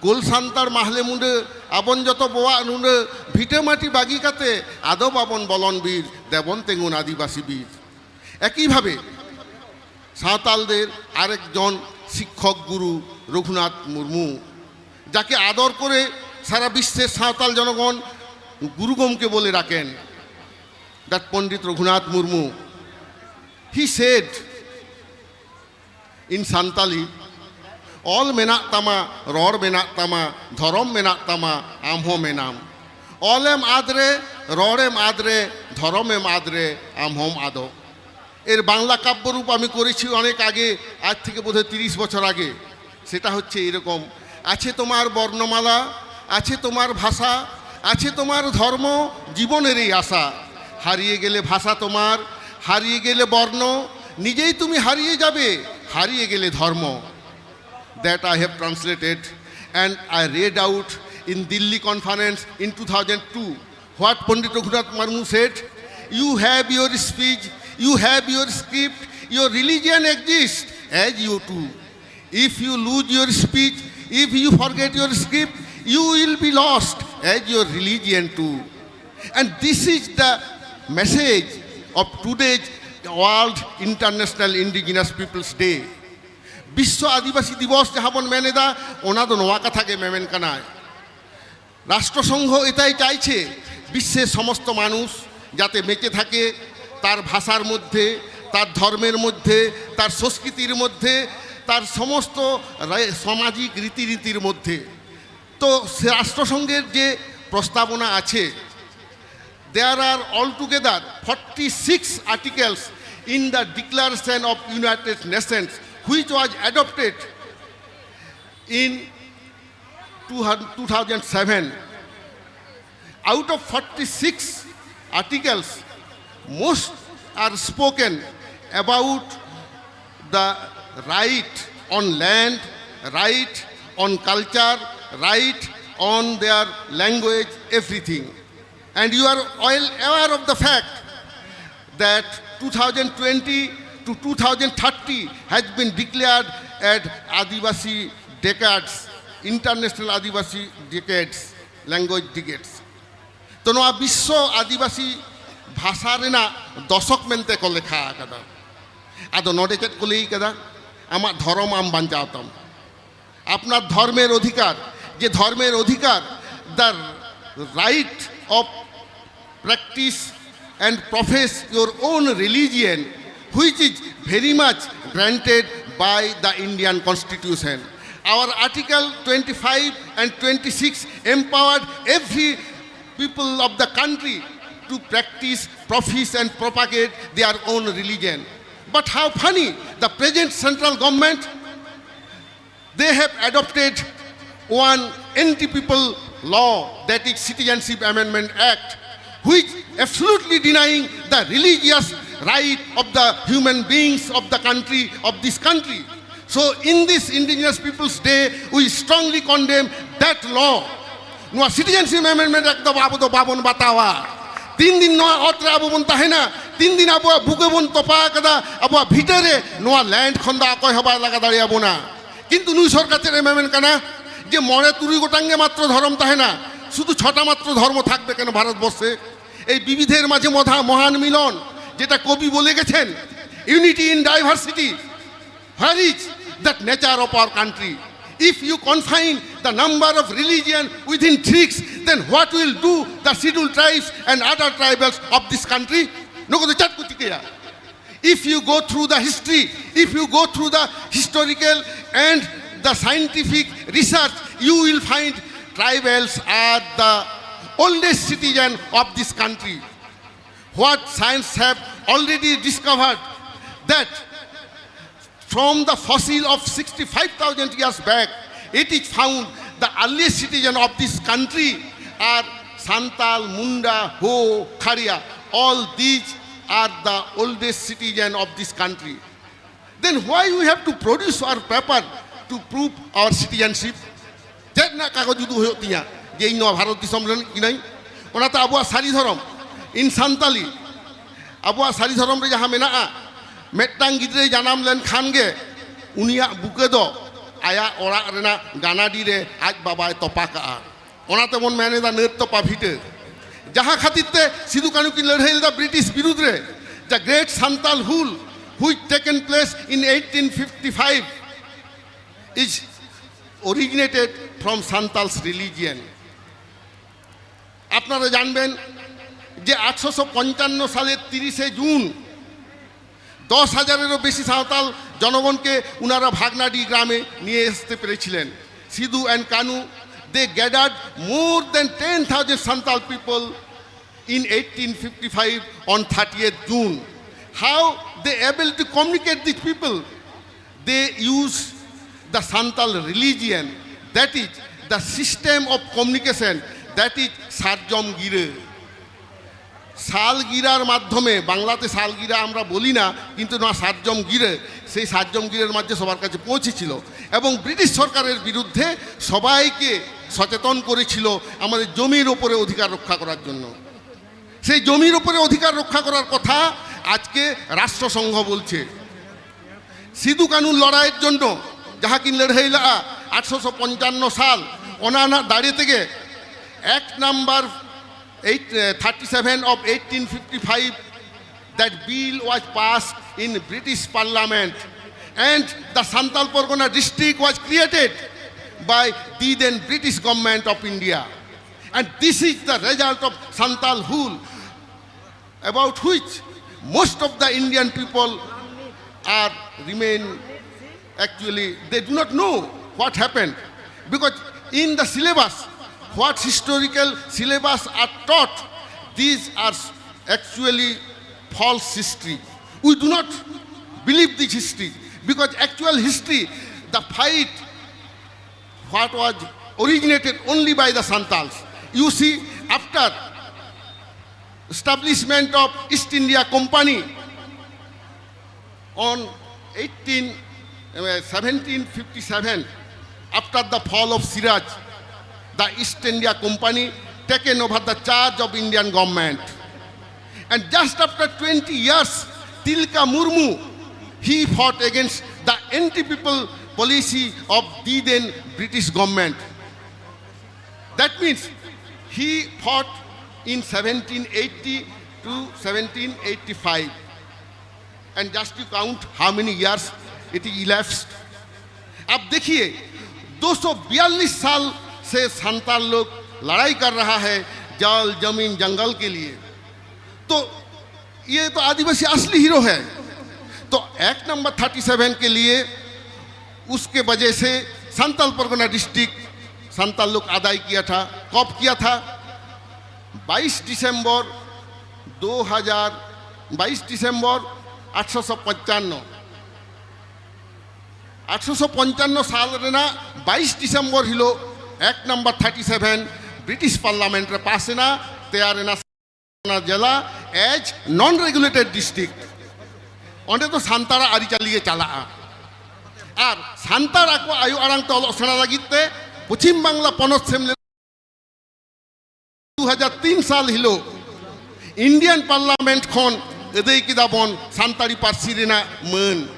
কোল সান্তার মাহলে মুন্ডে, আবন যত বোয়া নুন্ডে, ভিটে মাটি বাগি কাতে, আদব আবন বলন বীর, দেবন তেঙ্গুন আদিবাসী বীর।" একইভাবে সাঁওতালদের আরেকজন শিক্ষক গুরু রঘুনাথ মুর্মু, যাকে আদর করে সারা বিশ্বের সাঁওতাল জনগণ গুরু গমকে বলে ডাকেন, that Pandit Raghunath Murmu, he said in Santali, "ᱚᱞ ᱢᱮᱱᱟᱜ ᱛᱟᱢᱟ, ᱨᱚᱲ ᱢᱮᱱᱟᱜ ᱛᱟᱢᱟ, ᱫᱷᱚᱨᱚᱢ ᱢᱮᱱᱟᱜ ᱛᱟᱢᱟ, ᱟᱢ ᱦᱚᱸ ᱢᱮᱱᱟᱢ᱾ ᱚᱞᱮᱢ ᱟᱫ ᱨᱮ, ᱨᱚᱲᱮᱢ ᱟᱫ ᱨᱮ, ᱫᱷᱚᱨᱚᱢᱮᱢ ᱟᱫ ᱨᱮ, ᱟᱢ ᱦᱚᱸᱢ ᱟᱫᱚᱜ।" এর বাংলা কাব্যরূপ আমি করেছি অনেক আগে, আজ থেকে বোধহয় তিরিশ বছর আগে। সেটা হচ্ছে এরকম, আছে তোমার বর্ণমালা, আছে তোমার ভাষা, আছে তোমার ধর্ম, জীবনের এই আশা। হারিয়ে গেলে ভাষা তোমার, হারিয়ে গেলে বর্ণ, নিজেই তুমি হারিয়ে যাবে, হারিয়ে গেলে ধর্ম। that I have translated and I read out in Delhi conference in two thousand two. What Pandit Raghunath Murmu said, "You have your speech, you have your script, your religion exists as you too. If you lose your speech, if you forget your script, you will be lost as your religion too." And this is the message of today's World International Indigenous Peoples Day. বিশ্ব ᱟᱹᱫᱤᱵᱟᱹᱥᱤ ᱫᱤᱵᱚᱥ ᱡᱟᱦᱟᱸ ᱵᱚᱱ ᱢᱮᱱ ᱮᱫᱟ, ᱚᱱᱟ ᱫᱚ ᱱᱚᱣᱟ ᱠᱟᱛᱷᱟ ᱜᱮ ᱢᱮᱢᱮᱱ ᱠᱟᱱᱟᱭ᱾ রাষ্ট্রসংঘ এটাই চাইছে, বিশ্বের সমস্ত মানুষ যাতে বেঁচে থাকে, তার ভাষার মধ্যে, তার ধর্মের মধ্যে, তার সংস্কৃতির মধ্যে, তার সমস্ত রা- সামাজিক রীতিনীতির মধ্যে। তো সে রাষ্ট্রসংঘের যে প্রস্তাবনা আছে, there are altogether forty six articles in the Declaration of United Nations, which was adopted in two thousand seven. Out of forty six articles, most are spoken about the right on land, right on culture, right on their language, everything. And you are well aware of the fact that two thousand twenty to two thousand thirty has been declared as Adivasi decades, International Adivasi decades, language decades. ᱛᱚ ᱱᱚᱣᱟ ᱵᱤᱥᱥᱚ ᱟᱹᱫᱤᱵᱟᱹᱥᱤ ᱵᱷᱟᱥᱟ ᱨᱮᱱᱟᱜ ᱫᱚᱥᱚᱠ ᱢᱮᱱᱛᱮ ᱠᱚ ᱞᱮᱠᱷᱟ ᱟᱠᱟᱫᱟ᱾ ᱟᱫᱚ ᱱᱚᱰᱮ ᱪᱮᱫ ᱠᱚ ᱞᱟᱹᱭ ᱠᱟᱫᱟ? ᱟᱢᱟᱜ ᱫᱷᱚᱨᱚᱢ ᱟᱢ ᱵᱟᱧᱪᱟᱣ ᱛᱟᱢ, ᱟᱯᱱᱟᱨ ᱫᱷᱚᱨᱢᱮᱨ ᱚᱫᱷᱤᱠᱟᱨ, ᱡᱮ ᱫᱷᱚᱨᱢᱮᱨ ᱚᱫᱷᱤᱠᱟᱨ, the right of practice and profess your own religion, which is very much granted by the Indian Constitution. Our Article twenty-five and twenty-six empowered every people of the country to practice, profess and propagate their own religion. But how funny, the present central government, they have adopted one anti-people law, that is Citizenship Amendment Act, which absolutely denying the religious right of the human beings of the country, of this country. So in this Indigenous Peoples Day, we strongly condemn that law. ᱱᱚᱣᱟ Citizenship Amendment Act ᱫᱚ ᱟᱵᱚ ᱫᱚ ᱵᱟᱵᱚᱱ ᱵᱟᱛᱟᱣᱟ᱾ ᱛᱤᱱ ᱫᱤᱱ ᱱᱚᱣᱟ ᱚᱛ ᱨᱮ ᱟᱵᱚ ᱵᱚᱱ ᱛᱟᱦᱮᱱᱟ, ᱛᱤᱱ ᱫᱤᱱ ᱟᱵᱚᱣᱟᱜ ᱵᱩᱠᱟᱹ ᱵᱚᱱ ᱛᱚᱯᱟ ᱟᱠᱟᱫᱟ, ᱟᱵᱚᱣᱟᱜ ᱵᱷᱤᱴᱟᱹ ᱨᱮ, ᱱᱚᱣᱟ land ᱠᱷᱚᱱ ᱫᱚ ᱚᱠᱚᱭ ᱦᱚᱸ ᱵᱟᱭ ᱞᱟᱜᱟ ᱫᱟᱲᱮᱭᱟᱵᱚᱱᱟ᱾ ᱠᱤᱱᱛᱩ ᱱᱩᱭ ᱥᱚᱨᱠᱟᱨ ᱪᱮᱫ ᱮ ᱢᱮᱢᱮᱱ ᱠᱟᱱᱟ? ᱡᱮ ᱢᱚᱬᱮ ᱛᱩᱨᱩᱭ ᱜᱚᱴᱟᱝ ᱜᱮ ᱢᱟᱛᱨᱚ ᱫᱷᱚᱨᱚᱢ ᱛᱟᱦᱮᱱᱟ, শুধু ছটা মাত্র ধর্ম থাকবে কেন ভারতবর্ষে? এই বিবিধের মাঝে মধা মহান মিলন, যেটা কবি বলে গেছেন, unity in diversity. Where is that nature of our country? If you confine the number of religion within tricks, then what will do the scheduled tribes and other tribals of this country? ᱱᱩᱠᱩ ᱫᱚ ᱪᱮᱫ ᱠᱚ ᱪᱤᱠᱟᱹᱭᱟ? If you go through the history, if you go through the historical and the scientific research, you will find tribals are the oldest citizen of this country. What science have already discovered that from the fossil of sixty-five thousand years back, it is found the earliest citizen of this country are Santal, Munda, Ho, Kharia. All these are the oldest citizen of this country. Then why we have to produce our paper to prove our citizenship? ᱪᱮᱫ ᱨᱮᱱᱟᱜ ᱠᱟᱜᱚᱡᱽ ᱩᱫᱩᱜ ᱦᱩᱭᱩᱜ ᱛᱤᱧᱟ ᱡᱮ ᱤᱧ ᱱᱚᱣᱟ ᱵᱷᱟᱨᱚᱛ ᱫᱤᱥᱚᱢ ᱨᱮᱱ ᱠᱟᱹᱱᱟᱹᱧ? ᱚᱱᱟᱛᱮ ᱟᱵᱚᱣᱟᱜ ᱥᱟᱹᱨᱤ ᱫᱷᱚᱨᱚᱢ, in Santali, ᱟᱵᱚᱣᱟᱜ ᱥᱟᱹᱨᱤ ᱫᱷᱚᱨᱚᱢ ᱨᱮ ᱡᱟᱦᱟᱸ ᱢᱮᱱᱟᱜᱼᱟ, ᱢᱤᱫᱴᱟᱝ ᱜᱤᱫᱽᱨᱟᱹᱭ ᱡᱟᱱᱟᱢ ᱞᱮᱱᱠᱷᱟᱱ ᱜᱮ ᱩᱱᱤᱭᱟᱜ ᱵᱩᱠᱟᱹ ᱫᱚ ᱟᱭᱟᱜ ᱚᱲᱟᱜ ᱨᱮᱱᱟᱜ ᱜᱟᱱᱟᱰᱤ ᱨᱮ ᱟᱡ ᱵᱟᱵᱟᱭ ᱛᱚᱯᱟ ᱠᱟᱜᱼᱟ᱾ ᱚᱱᱟ ᱛᱮᱵᱚᱱ ᱢᱮᱱ ᱮᱫᱟ ᱱᱟᱹᱛ ᱛᱚᱯᱟ ᱵᱷᱤᱴᱟᱹ᱾ ᱡᱟᱦᱟᱸ ᱠᱷᱟᱹᱛᱤᱨ ᱛᱮ ᱥᱤᱫᱩ ᱠᱟᱹᱱᱦᱩ ᱠᱤᱱ ᱞᱟᱹᱲᱦᱟᱹᱭ ᱞᱮᱫᱟ ᱵᱨᱤᱴᱤᱥ ᱵᱤᱨᱩᱫᱽ ᱨᱮ, the great Santal Hul which taken place in eighteen fifty-five is originated from Santal's religion. আপনারা জানবেন যে আঠারোশো পঞ্চান্ন সালের তিরিশে জুন দশ হাজারেরও বেশি সাঁওতাল জনগণকে ওনারা ভাগনাডি গ্রামে নিয়ে আসতে পেরেছিলেন। Sidhu and Kanu, they gathered more than ten thousand Santal people in eighteen fifty-five on thirtieth June. How they able to communicate these people? They use the Santal religion, that is the system of communication, that is Sarjom Gira. সালগিরার মাধ্যমে, বাংলাতে সালগিরা আমরা বলি না, কিন্তু না, সাতজম গিরে, সেই সাতজম গিরের মাঝে সবার কাছে পৌঁছেছিল এবং ব্রিটিশ সরকারের বিরুদ্ধে সবাইকে সচেতন করেছিল আমাদের জমির ওপরে অধিকার রক্ষা করার জন্য। সেই জমির ওপরে অধিকার রক্ষা করার কথা আজকে রাষ্ট্রসংঘ বলছে। সিধু কানুর লড়াইয়ের জন্য ᱡᱟᱦᱟᱸ ᱠᱤᱱ ᱞᱟᱹᱲᱦᱟᱹᱭ ᱞᱟᱜᱼᱟ ᱟᱴᱷᱨᱚᱥᱚ ᱯᱚᱧᱪᱟᱱᱱᱚ ᱥᱟᱞ, ᱚᱱᱟ ᱨᱮᱱᱟᱜ ᱫᱟᱲᱮ ᱛᱮᱜᱮ Act number eight, uh, thirty-seven of eighteen fifty-five, that bill was passed in British Parliament, and the Santal Pargana district was created by the then British government of India. And this is the result of Santal Hul, about which most of the Indian people are remain, actually, they do not know what happened, because in the syllabus, what historical syllabus are taught, these are actually false history. We do not believe this history, because actual history, the fight, what was originated only by the Santals. You see, after establishment of East India Company on eighteen, uh, seventeen fifty-seven, after the fall of Siraj, the East India Company taken over the charge of Indian government. And just after twenty years, Tilka Murmu, he fought against the anti-people policy of the then British government. That means he fought in seventeen eighty to seventeen eighty-five. And just you count how many years it elapsed. अब देखिए, दो सौ बयालीस साल से संताल लोग लड़ाई कर रहा है जल, जमीन, जंगल के लिए। तो ये तो आदिवासी असली हीरो है। तो एक्ट नंबर थर्टी सेवन के लिए उसके वजह से संताल परगना डिस्ट्रिक्ट, संताल लोग आदाय किया था। कब किया था? बाईस दिसंबर दो हज़ार, बाईस दिसंबर ᱟᱴᱷᱨᱚᱥᱚ ᱯᱚᱧᱪᱟᱱᱱᱚ, ᱟᱴᱷᱨᱚᱥᱚ ᱯᱚᱧᱪᱟᱱᱱᱚ ᱥᱟᱞ ᱨᱮᱱᱟᱜ ᱵᱟᱭᱤᱥ ᱰᱤᱥᱮᱢᱵᱚᱨ ᱦᱤᱞᱳᱜ act number thirty seven British parliament ᱨᱮ ᱯᱟᱥ ᱮᱱᱟ, ᱛᱮᱭᱟᱨ ᱮᱱᱟ᱾ ᱚᱱᱟ ᱡᱮᱞᱟ as non regulated district᱾ ᱚᱸᱰᱮ ᱫᱚ ᱥᱟᱱᱛᱟᱲᱟᱜ ᱟᱹᱨᱤᱪᱟᱹᱞᱤ ᱜᱮ ᱪᱟᱞᱟᱜᱼᱟ᱾ ᱟᱨ ᱥᱟᱱᱛᱟᱲ ᱟᱠᱚ ᱟᱭᱳ ᱟᱲᱟᱝ ᱛᱮ ᱚᱞᱚᱜ ᱥᱮᱬᱟ ᱞᱟᱹᱜᱤᱫ ᱛᱮ ᱯᱚᱪᱷᱤᱢ ᱵᱟᱝᱞᱟ ᱯᱚᱱᱚᱛ ᱥᱮᱢᱞᱮᱫ ᱫᱩ ᱦᱟᱡᱟᱨ ᱛᱤᱱ ᱥᱟᱞ ᱦᱤᱞᱳᱜ ᱤᱱᱰᱤᱭᱟᱱ ᱯᱟᱨᱞᱟᱢᱮᱱᱴ ᱠᱷᱚᱱ ᱟᱹᱫᱟᱹᱭ ᱠᱮᱫᱟ ᱵᱚᱱ ᱥᱟᱱᱛᱟᱲᱤ ᱯᱟᱹᱨᱥᱤ ᱨᱮᱱᱟᱜ ᱢᱟᱹᱱ᱾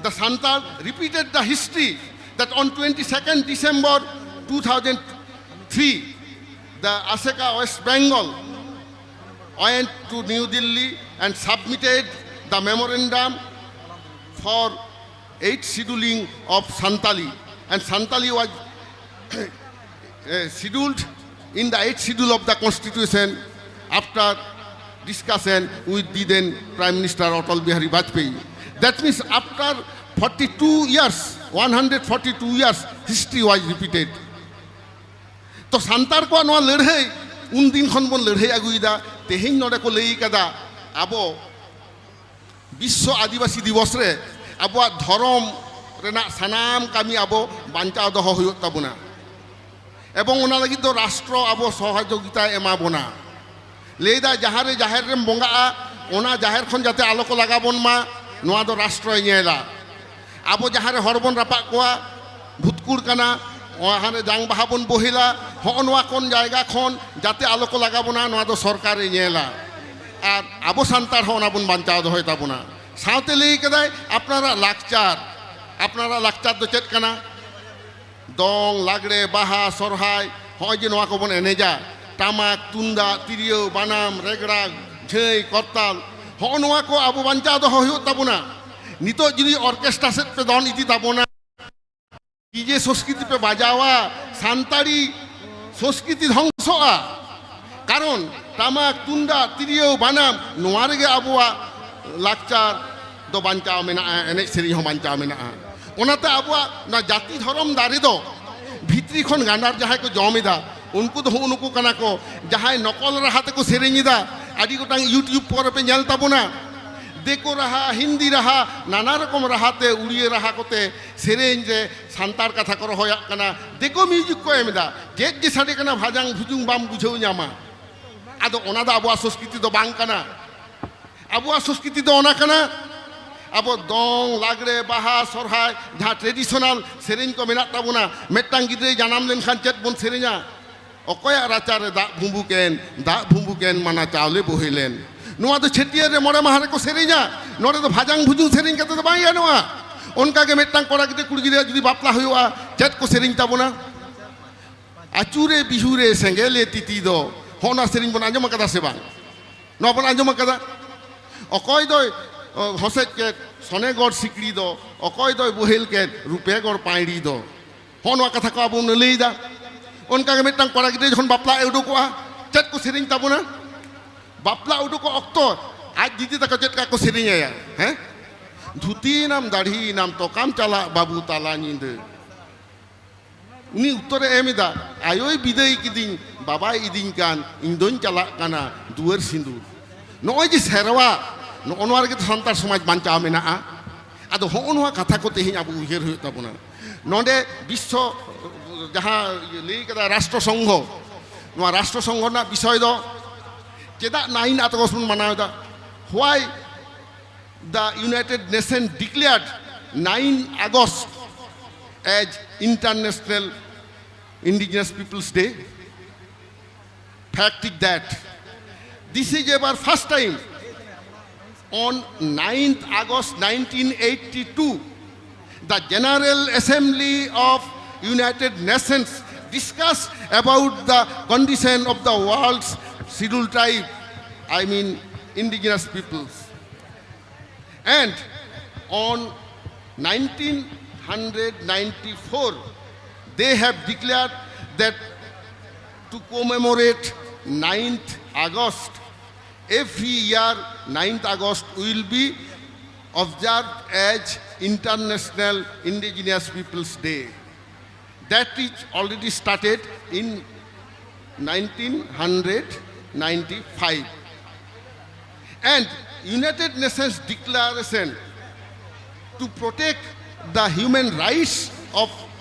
The Santal repeated the history that on twenty-second December two thousand three, the ASECA West Bengal went to New Delhi and submitted the memorandum for eighth scheduling of Santali, and Santali was uh, scheduled in the eighth schedule of the constitution after discussion with the then Prime Minister Atal Bihari Vajpayee. That means after forty-two years, one hundred forty-two years, history was repeated. ᱛᱚ ᱥᱟᱱᱛᱟᱲ ᱠᱚᱣᱟᱜ ᱱᱚᱣᱟ ᱞᱟᱹᱲᱦᱟᱹᱭ ᱩᱱ ᱫᱤᱱ ᱠᱷᱚᱱ ᱵᱚᱱ ᱞᱟᱹᱲᱦᱟᱹᱭ ᱟᱹᱜᱩᱭᱮᱫᱟ᱾ ᱛᱮᱦᱮᱧ ᱱᱚᱰᱮ ᱠᱚ ᱞᱟᱹᱭ ᱠᱟᱫᱟ, ᱟᱵᱚ ᱵᱤᱥᱥᱚ ᱟᱹᱫᱤᱵᱟᱹᱥᱤ ᱫᱤᱵᱚᱥ ᱨᱮ ᱟᱵᱚᱣᱟᱜ ᱫᱷᱚᱨᱚᱢ ᱨᱮᱱᱟᱜ ᱥᱟᱱᱟᱢ ᱠᱟᱹᱢᱤ ᱟᱵᱚ ᱵᱟᱧᱪᱟᱣ ᱫᱚᱦᱚ ᱦᱩᱭᱩᱜ ᱛᱟᱵᱚᱱᱟ, ᱮᱵᱚᱝ ᱚᱱᱟ ᱞᱟᱹᱜᱤᱫ ᱫᱚ ᱨᱟᱥᱴᱨᱚ ᱟᱵᱚ ᱥᱚᱦᱚᱡᱳᱜᱤᱛᱟᱭ ᱮᱢᱟ ᱵᱚᱱᱟ᱾ ᱞᱟᱹᱭᱫᱟ, ᱡᱟᱦᱟᱸ ᱨᱮ ᱡᱟᱦᱮᱨ ᱨᱮᱢ ᱵᱚᱸᱜᱟᱜᱼᱟ, ᱚᱱᱟ ᱡᱟᱦᱮᱨ ᱠᱷᱚᱱ ᱡᱟᱛᱮ ᱟᱞᱚ ᱠᱚ ᱞᱟᱜᱟ ᱵᱚᱱ ᱢᱟ, ᱱᱚᱣᱟ ᱫᱚ ᱨᱟᱥᱴᱨᱚᱭ ᱧᱮᱞᱟ᱾ ᱟᱵᱚ ᱡᱟᱦᱟᱸ ᱨᱮ ᱦᱚᱲ ᱵᱚᱱ ᱨᱟᱯᱟᱜ ᱠᱚᱣᱟ, ᱵᱷᱩᱛᱠᱩᱲ ᱠᱟᱱᱟ, ᱡᱟᱦᱟᱸ ᱨᱮ ᱡᱟᱝ ᱵᱟᱦᱟ ᱵᱚᱱ ᱵᱳᱦᱮᱞᱟ, ᱦᱚᱸᱜᱼᱚ ᱱᱚᱣᱟ ᱠᱚᱱ ᱡᱟᱭᱜᱟ ᱠᱷᱚᱱ ᱡᱟᱛᱮ ᱟᱞᱚ ᱠᱚ ᱞᱟᱜᱟ ᱵᱚᱱᱟ, ᱱᱚᱣᱟ ᱫᱚ ᱥᱚᱨᱠᱟᱨᱮ ᱧᱮᱞᱟ᱾ ᱟᱨ ᱟᱵᱚ ᱥᱟᱱᱛᱟᱲ ᱦᱚᱸ ᱚᱱᱟ ᱵᱚᱱ ᱵᱟᱧᱪᱟᱣ ᱫᱚᱦᱚᱭ ᱛᱟᱵᱚᱱᱟ᱾ ᱥᱟᱶᱛᱮ ᱞᱟᱹᱭ ᱠᱟᱫᱟᱭ, ᱟᱯᱱᱟᱨᱟᱜ ᱞᱟᱠᱪᱟᱨ, ᱟᱯᱱᱟᱨᱟᱜ ᱞᱟᱠᱪᱟᱨ ᱫᱚ ᱪᱮᱫ ᱠᱟᱱᱟ? ᱫᱚᱝ, ᱞᱟᱜᱽᱲᱮ, ᱵᱟᱦᱟ, ᱥᱚᱨᱦᱟᱭ, ᱦᱚᱸᱜᱼᱚᱭ ᱡᱮ ᱱᱚᱣᱟ ᱠᱚᱵᱚᱱ ᱮᱱᱮᱡᱟ, ᱴᱟᱢᱟᱠ, ᱛᱩᱢᱫᱟᱜ, ᱛᱤᱨᱭᱳ, ᱵᱟᱱᱟᱢ, ᱨᱮᱜᱽᱲᱟ, ᱡᱷᱟᱹᱭ, ᱠᱚᱨᱛᱟᱞ, ᱦᱚᱸᱜᱼᱚ ᱱᱚᱣᱟ ᱠᱚ ᱟᱵᱚ ᱵᱟᱧᱪᱟᱣ ᱫᱚᱦᱚ ᱦᱩᱭᱩᱜ ᱛᱟᱵᱚᱱᱟ᱾ ᱱᱤᱛᱚᱜ ᱡᱩᱫᱤ ᱚᱨᱠᱮᱥᱴᱨᱟ ᱥᱮᱫ ᱯᱮ ᱫᱚᱱ ᱤᱫᱤ ᱛᱟᱵᱚᱱᱟ, ᱰᱤᱡᱮ ᱥᱚᱝᱥᱠᱨᱤᱛᱤ ᱯᱮ ᱵᱟᱡᱟᱣᱟ, ᱥᱟᱱᱛᱟᱲᱤ ᱥᱚᱝᱥᱠᱨᱤᱛᱤ ᱫᱷᱚᱝᱥᱚᱜᱼᱟ᱾ ᱠᱟᱨᱚᱱ ᱴᱟᱢᱟᱠ, ᱛᱩᱢᱫᱟᱜ, ᱛᱤᱨᱭᱳ, ᱵᱟᱱᱟᱢ, ᱱᱚᱣᱟ ᱨᱮᱜᱮ ᱟᱵᱚᱣᱟᱜ ᱞᱟᱠᱪᱟᱨ ᱫᱚ ᱵᱟᱧᱪᱟᱣ ᱢᱮᱱᱟᱜᱼᱟ, ᱮᱱᱮᱡ ᱥᱮᱨᱮᱧ ᱦᱚᱸ ᱵᱟᱧᱪᱟᱣ ᱢᱮᱱᱟᱜᱼᱟ᱾ ᱚᱱᱟᱛᱮ ᱟᱵᱚᱣᱟᱜ ᱚᱱᱟ ᱡᱟᱹᱛᱤ ᱫᱷᱚᱨᱚᱢ ᱫᱟᱨᱮ ᱫᱚ ᱵᱷᱤᱛᱨᱤ ᱠᱷᱚᱱ ᱜᱟᱸᱰᱟᱨ ᱡᱟᱦᱟᱸᱭ ᱠᱚ ᱡᱚᱢ ᱮᱫᱟ, ᱩᱱᱠᱩ ᱫᱚ ᱦᱩᱜᱼᱩ ᱱᱩᱠᱩ ᱠᱟᱱᱟ ᱠᱚ, ᱡᱟᱦᱟᱸᱭ ᱱᱚᱠᱚᱞ ᱨᱟᱦᱟ ᱛᱮᱠᱚ ᱥᱮᱨᱮᱧ ᱮᱫᱟ᱾ ᱟᱹᱰᱤ ᱜᱚᱴᱟᱝ YouTube ᱠᱚᱨᱮ ᱯᱮ ᱧᱮᱞ ᱛᱟᱵᱚᱱᱟ, ᱫᱤᱠᱩ ᱨᱟᱦᱟ, ᱦᱤᱱᱫᱤ ᱨᱟᱦᱟ, ᱱᱟᱱᱟ ᱨᱚᱠᱚᱢ ᱨᱟᱦᱟ ᱛᱮ, ᱩᱲᱤᱭᱟᱹ ᱨᱟᱦᱟ ᱠᱚᱛᱮ ᱥᱮᱨᱮᱧ ᱨᱮ ᱥᱟᱱᱛᱟᱲ ᱠᱟᱛᱷᱟ ᱠᱚ ᱨᱚᱦᱚᱭᱟᱜ ᱠᱟᱱᱟ, ᱫᱤᱠᱩ ᱢᱤᱭᱩᱡᱤᱠ ᱠᱚ ᱮᱢ ᱮᱫᱟ᱾ ᱪᱮᱫ ᱡᱮ ᱥᱟᱰᱮ ᱠᱟᱱᱟ, ᱵᱷᱟᱡᱟᱝ ᱵᱷᱩᱡᱩᱝ ᱵᱟᱢ ᱵᱩᱡᱷᱟᱹᱣ ᱧᱟᱢᱟ᱾ ᱟᱫᱚ ᱚᱱᱟ ᱫᱚ ᱟᱵᱚᱣᱟᱜ ᱥᱚᱥᱠᱨᱤᱛᱤ ᱫᱚ ᱵᱟᱝ ᱠᱟᱱᱟ᱾ ᱟᱵᱚᱣᱟᱜ ᱥᱚᱥᱠᱨᱤᱛᱤ ᱫᱚ ᱚᱱᱟ ᱠᱟᱱᱟ, ᱟᱵᱚ ᱫᱚᱝ, ᱞᱟᱜᱽᱲᱮ, ᱵᱟᱦᱟ, ᱥᱚᱨᱦᱟᱭ, ᱡᱟᱦᱟᱸ traditional ᱥᱮᱨᱮᱧ ᱠᱚ ᱢᱮᱱᱟᱜ ᱛᱟᱵᱚᱱᱟ, ᱢᱤᱫᱴᱟᱝ ᱜᱤᱫᱽᱨᱟᱹᱭ ᱡᱟᱱᱟᱢ ᱞᱮᱱᱠᱷᱟᱱ ᱪᱮᱫ ᱵᱚᱱ ᱥᱮᱨᱮᱧᱟ? ᱚᱠᱚᱭᱟᱜ ᱨᱟᱪᱟᱨᱮ ᱫᱟᱜ ᱵᱷᱩᱸᱵᱩᱠ ᱮᱱ, ᱫᱟᱜ ᱵᱷᱩᱸᱵᱩᱠ ᱮᱱ, ᱢᱟᱱᱟ ᱪᱟᱣᱞᱮ ᱵᱚᱦᱮᱞ ᱮᱱ᱾ ᱱᱚᱣᱟ ᱫᱚ ᱪᱷᱟᱹᱴᱭᱟᱹᱨ ᱨᱮ ᱢᱚᱬᱮ ᱢᱟᱦᱟ ᱨᱮᱠᱚ ᱥᱮᱨᱮᱧᱟ᱾ ᱱᱚᱰᱮ ᱫᱚ ᱵᱷᱟᱡᱟᱝ ᱵᱷᱩᱡᱩᱝ ᱥᱮᱨᱮᱧ ᱠᱟᱛᱮ ᱫᱚ ᱵᱟᱝ ᱜᱟᱱᱚᱜᱼᱟ᱾ ᱚᱱᱠᱟ ᱜᱮ ᱢᱤᱫᱴᱟᱝ ᱠᱚᱲᱟ ᱜᱤᱫᱽᱨᱟᱹ, ᱠᱩᱲᱤ ᱜᱤᱫᱽᱨᱟᱹ ᱡᱩᱫᱤ ᱵᱟᱯᱞᱟ ᱦᱩᱭᱩᱜᱼᱟ, ᱪᱮᱫ ᱠᱚ ᱥᱮᱨᱮᱧ ᱛᱟᱵᱚᱱᱟ? ᱟᱹᱪᱩᱨᱮ ᱵᱤᱦᱩᱨᱮ ᱥᱮᱸᱜᱮᱞᱮ ᱛᱤᱛᱤ ᱫᱚ, ᱦᱚᱸᱜᱼᱚ ᱱᱟ ᱥᱮᱨᱮᱧ ᱵᱚᱱ ᱟᱸᱡᱚᱢ ᱟᱠᱟᱫᱟ ᱥᱮ ᱵᱟᱝ? ᱱᱚᱣᱟ ᱵᱚᱱ ᱟᱸᱡᱚᱢ ᱟᱠᱟᱫᱟ? ᱚᱠᱚᱭ ᱫᱚᱭ, ᱚ, ᱦᱚᱥᱮᱡ ᱠᱮᱫ ᱥᱚᱱᱮᱜᱚᱲ ᱥᱤᱠᱲᱤ ᱫᱚ, ᱚᱠᱚᱭ ᱫᱚᱭ ᱵᱚᱦᱮᱞ ᱠᱮᱫ ᱨᱩᱯᱮᱜᱚᱲ ᱯᱟᱸᱭᱲᱤ ᱫᱚ᱾ ᱦᱚᱸᱜᱼᱚ ᱱᱚᱣᱟ ᱠᱟᱛᱷᱟ ᱠᱚ ᱟᱵᱚ ᱵᱚᱱ ᱞᱟᱹᱭᱫᱟ᱾ ᱚᱱᱠᱟ ᱜᱮ ᱢᱤᱫᱴᱟᱝ ᱠᱚᱲᱟ ᱜᱤᱫᱽᱨᱟᱹ ᱡᱚᱠᱷᱚᱱ ᱵᱟᱯᱞᱟ ᱮ ᱩᱰᱩᱠᱚᱜᱼᱟ, ᱪᱮᱫ ᱠᱚ ᱥᱮᱨᱮᱧ ᱛᱟᱵᱚᱱᱟ? ᱵᱟᱯᱞᱟ ᱩᱰᱩᱠᱚᱜ ᱚᱠᱛᱚ ᱟᱡ ᱫᱤᱫᱤ ᱛᱟᱠᱚ ᱪᱮᱫ ᱞᱮᱠᱟ ᱠᱚ ᱥᱮᱨᱮᱧ ᱟᱭᱟ, ᱦᱮᱸ? ᱫᱷᱩᱛᱤᱭᱮᱱᱟᱢ, ᱫᱟᱲᱦᱤᱭᱮᱱᱟᱢ, ᱛᱚᱠᱟᱢ ᱪᱟᱞᱟᱜ ᱵᱟᱹᱵᱩ ᱛᱟᱞᱟ ᱧᱤᱫᱟᱹ᱾ ᱩᱱᱤ ᱩᱛᱛᱚᱨᱮ ᱮᱢ ᱮᱫᱟ, "ᱟᱭᱳᱭ ᱵᱤᱫᱟᱹᱭ ᱠᱤᱫᱤᱧ, ᱵᱟᱵᱟᱭ ᱤᱫᱤᱧ ᱠᱟᱱ, ᱤᱧ ᱫᱚᱧ ᱪᱟᱞᱟᱜ ᱠᱟᱱᱟ ᱫᱩᱣᱟᱹᱨ ᱥᱤᱸᱫᱩᱨ᱾" ᱱᱚᱜᱼᱚᱭ ᱡᱮ ᱥᱮᱨᱣᱟ, ᱱᱚᱜᱼᱚ ᱱᱚᱣᱟ ᱨᱮᱜᱮ ᱛᱚ ᱥᱟᱱᱛᱟᱲ ᱥᱚᱢᱟᱡᱽ ᱵᱟᱧᱪᱟᱣ ᱢᱮᱱᱟᱜᱼᱟ᱾ ᱟᱫᱚ ᱦᱚᱸᱜᱼᱚ ᱱᱚᱣᱟ ᱠᱟᱛᱷᱟ ᱠᱚ ᱛᱮᱦᱮᱧ ᱟᱵᱚ ᱩᱭᱦᱟᱹᱨ ᱦᱩᱭᱩᱜ ᱛᱟᱵᱚᱱᱟ᱾ ᱱᱚᱰᱮ ᱵᱤᱥᱥᱚ, ᱡᱟᱦᱟᱸ ᱞᱟᱹᱭ ᱠᱟᱫᱟ ᱨᱟᱥᱴᱨᱚ ᱥᱚᱝᱜᱷᱚ, ᱱᱚᱣᱟ ᱨᱟᱥᱴᱨᱚ ᱥᱚᱝᱜᱷᱚ ᱨᱮᱱᱟᱜ ᱵᱤᱥᱚᱭ ᱫᱚ ᱪᱮᱫᱟᱜ ᱱᱟᱭᱤᱱ ᱟᱜᱚᱥᱴ ᱵᱚᱱ ᱢᱟᱱᱟᱣ ᱮᱫᱟ? Why the United Nations declared nine August as International Indigenous Peoples Day? Fact is that this is ever first time on ninth August nineteen eighty-two, the General Assembly of United Nations discussed about the condition of the world's scheduled tribe, I mean indigenous peoples. And on nineteen ninety-four, they have declared that to commemorate ninth August, every year ninth August will be observed as International Indigenous Peoples Day. That is already started in nineteen ninety-five. And United Nations Declaration to protect the human rights of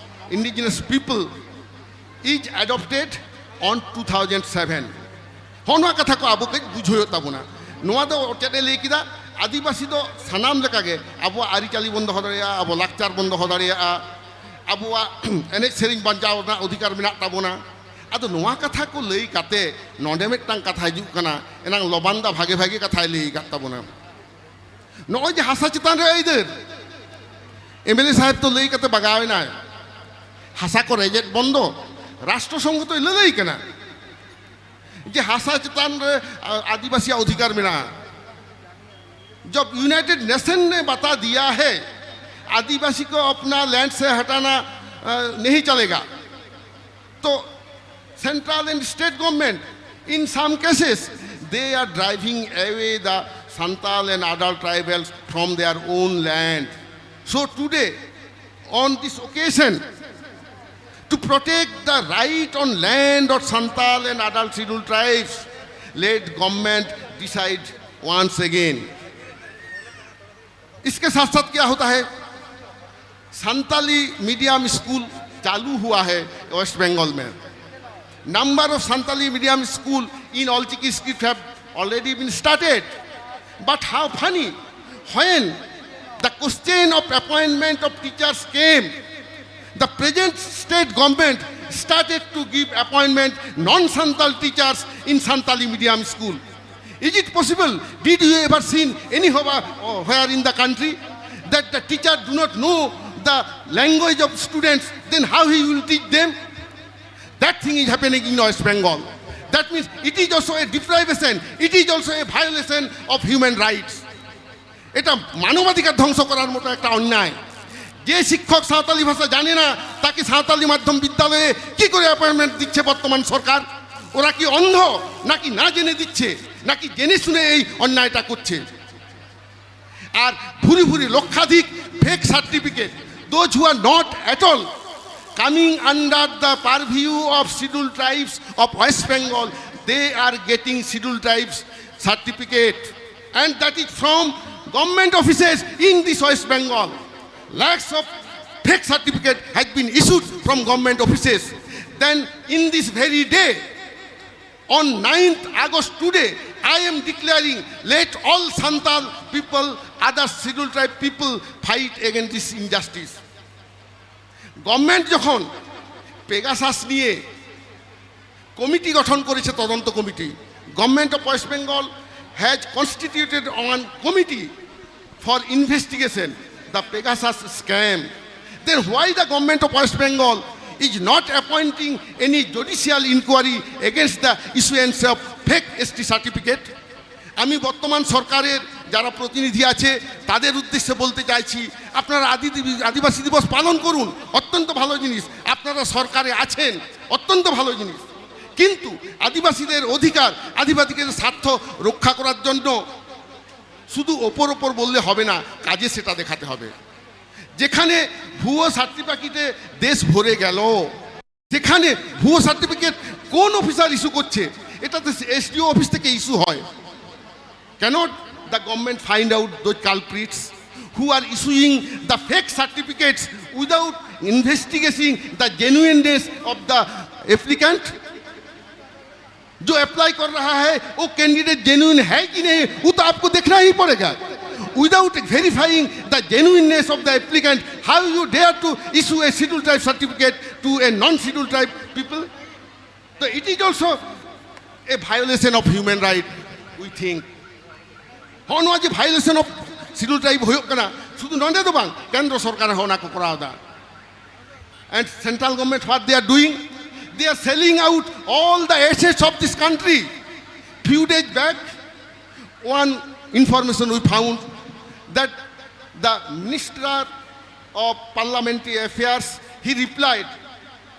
indigenous people is adopted on two thousand seven. ᱱᱚᱣᱟ ᱠᱟᱛᱷᱟ ᱠᱚ ᱟᱵᱚ ᱠᱟᱹᱡ ᱵᱩᱡᱷᱟᱹᱣ ᱦᱩᱭᱩᱜ ᱛᱟᱵᱚᱱᱟ᱾ ᱱᱚᱣᱟ ᱫᱚ ᱪᱮᱫ ᱮ ᱞᱟᱹᱭ ᱠᱮᱫᱟ? ᱟᱹᱫᱤᱵᱟᱹᱥᱤ ᱫᱚ ᱥᱟᱱᱟᱢ ᱞᱮᱠᱟᱜᱮ ᱟᱵᱚᱣᱟᱜ ᱟᱹᱨᱤᱪᱟᱹᱞᱤ ᱵᱚᱱ ᱫᱚᱦᱚ ᱫᱟᱲᱮᱭᱟᱜᱼᱟ, ᱟᱵᱚ ᱞᱟᱠᱪᱟᱨ ᱵᱚᱱ ᱫᱚᱦᱚ ᱫᱟᱲᱮᱭᱟᱜᱼᱟ, ᱟᱵᱚᱣᱟᱜ ᱮᱱᱮᱡ ᱥᱮᱨᱮᱧ ᱵᱟᱧᱪᱟᱣ ᱨᱮᱱᱟᱜ ᱚᱫᱷᱤᱠᱟᱨ ᱢᱮᱱᱟᱜ ᱛᱟᱵᱚᱱᱟ᱾ ᱟᱫᱚ ᱱᱚᱣᱟ ᱠᱟᱛᱷᱟ ᱠᱚ ᱞᱟᱹᱭ ᱠᱟᱛᱮ ᱱᱚᱰᱮ ᱢᱤᱫᱴᱟᱝ ᱠᱟᱛᱷᱟ ᱦᱤᱡᱩᱜ ᱠᱟᱱᱟ, ᱮᱱᱟᱝ ᱞᱚᱵᱟᱱ ᱫᱟ ᱵᱷᱟᱜᱮ ᱵᱷᱟᱜᱮ ᱠᱟᱛᱷᱟᱭ ᱞᱟᱹᱭ ᱟᱠᱟᱫ ᱛᱟᱵᱚᱱᱟ᱾ ᱱᱚᱜᱼᱚᱭ ᱡᱮ ᱦᱟᱥᱟ ᱪᱮᱛᱟᱱ ᱨᱮ ᱟᱹᱭᱫᱟᱹᱨ, ᱮᱢᱮᱞᱮ ᱥᱟᱦᱮᱵ ᱛᱚ ᱞᱟᱹᱭ ᱠᱟᱛᱮ ᱵᱟᱜᱟᱣ ᱮᱱᱟᱭ, ᱦᱟᱥᱟ ᱠᱚ ᱨᱮᱡᱮᱫ ᱵᱚᱱᱫᱚ, ᱨᱟᱥᱴᱨᱚ ᱥᱚᱝᱜᱷᱚ ᱛᱚᱭ ᱞᱟᱹᱞᱟᱹᱭ ᱠᱟᱱᱟ ᱡᱮ ᱦᱟᱥᱟ ᱪᱮᱛᱟᱱ ᱨᱮ, ᱟ, ᱟᱹᱫᱤᱵᱟᱹᱥᱤᱭᱟᱜ ᱚᱫᱷᱤᱠᱟᱨ ᱢᱮᱱᱟᱜᱼᱟ᱾ जब यूनाइटेड नेशन ने बता दिया है, आदिवासी को अपना लैंड से हटाना, अ, नहीं चलेगा। तो central and state government, in some cases, they are driving away the Santal and other tribals from their own land. So today, on this occasion, to protect the right on land of Santal and other scheduled tribes, let government decide once again. इसके साथ साथ क्या होता है, Santali medium school चालू हुआ है waste Bengal में। Number of Santali medium school in Olchiki script have already been started. But how funny, when the question of appointment of teachers came, the present state government started to give appointment non-Santal teachers in Santali medium school. Is it possible? Did you ever seen anywhere, uh, where in the country that the teacher do not know the language of students? Then how he will teach them? That thing is happening in West Bengal. That means it is also a deprivation, it is also a violation of human rights. এটা মানবাধিকার ধ্বংস করার মতো একটা অন্যায়। যে শিক্ষক সাঁওতালি ভাষা জানে না, তাকে সাঁওতালি মাধ্যম বিদ্যালয়ে কি করে অ্যাপয়েন্টমেন্ট দিচ্ছে বর্তমান সরকার? ওরা কি অন্ধ, নাকি না জেনে দিচ্ছে, নাকি জেনে শুনে এই অন্যায়টা করছে? আর ভুরি ভুরি লক্ষাধিক fake certificate, those who are not at all coming under the purview of Scheduled Tribes of West Bengal, they are getting Scheduled Tribes certificate, and that is from government offices in this West Bengal. Lakhs of fake certificate has been issued from government offices. Then in this very day, On ninth August, today, I am declaring, let all Santal people, other Scheduled Tribe people fight against this injustice. Government যখন Pegasus নিয়ে committee গঠন করেছে, তদন্ত committee, Government of West Bengal has constituted one committee for investigation the Pegasus scam. Then why the Government of West Bengal is not appointing any judicial inquiry against the issuance of fake S T certificate? আমি বর্তমান সরকারের যারা প্রতিনিধি আছে, তাদের উদ্দেশ্যে বলতে চাইছি, আপনারা আদি-, আদিবাসী দিবস পালন করুন, অত্যন্ত ভালো জিনিস। আপনারা সরকারে আছেন, অত্যন্ত ভালো জিনিস। কিন্তু আদিবাসীদের অধিকার, আদিবাসীদের স্বার্থ রক্ষা করার জন্য শুধু ওপর ওপর বললে হবে না, কাজে সেটা দেখাতে হবে। যেখানে ভুয়ো সার্টিফিকেটে দেশ ভরে গেল, যেখানে ভুয়ো সার্টিফিকেট কোন অফিসার ইস্যু করছে? এটা তো এসডিও অফিস থেকে ইস্যু হয়। Cannot the government find out those culprits who are issuing the fake certificates without investigating the genuineness of the applicant? जो अप्लाई कर रहा है, वो कैंडिडेट जेन्युइन है कि नहीं, वो तो आपको देखना ही पड़ेगा। Without verifying the genuineness of the applicant, how you dare to issue a Scheduled Tribe certificate to a non-Scheduled Tribe people? So it is also a violation of human right, we think. ᱦᱚᱸ, ᱱᱚᱣᱟ ᱡᱮ violation of Scheduled Tribe ᱦᱩᱭᱩᱜ ᱠᱟᱱᱟ, ᱥᱩᱫᱷᱩ ᱱᱚᱰᱮ ᱫᱚ ᱵᱟᱝ, ᱠᱮᱱᱫᱨᱚ ᱥᱚᱨᱠᱟᱨ ᱦᱚᱸ ᱚᱱᱟ ᱠᱚ ᱠᱚᱨᱟᱣ ᱮᱫᱟ᱾ And central government, what they are doing? They are selling out all the assets of this country. Few days back, one information we found that the Minister of Parliamentary Affairs, he replied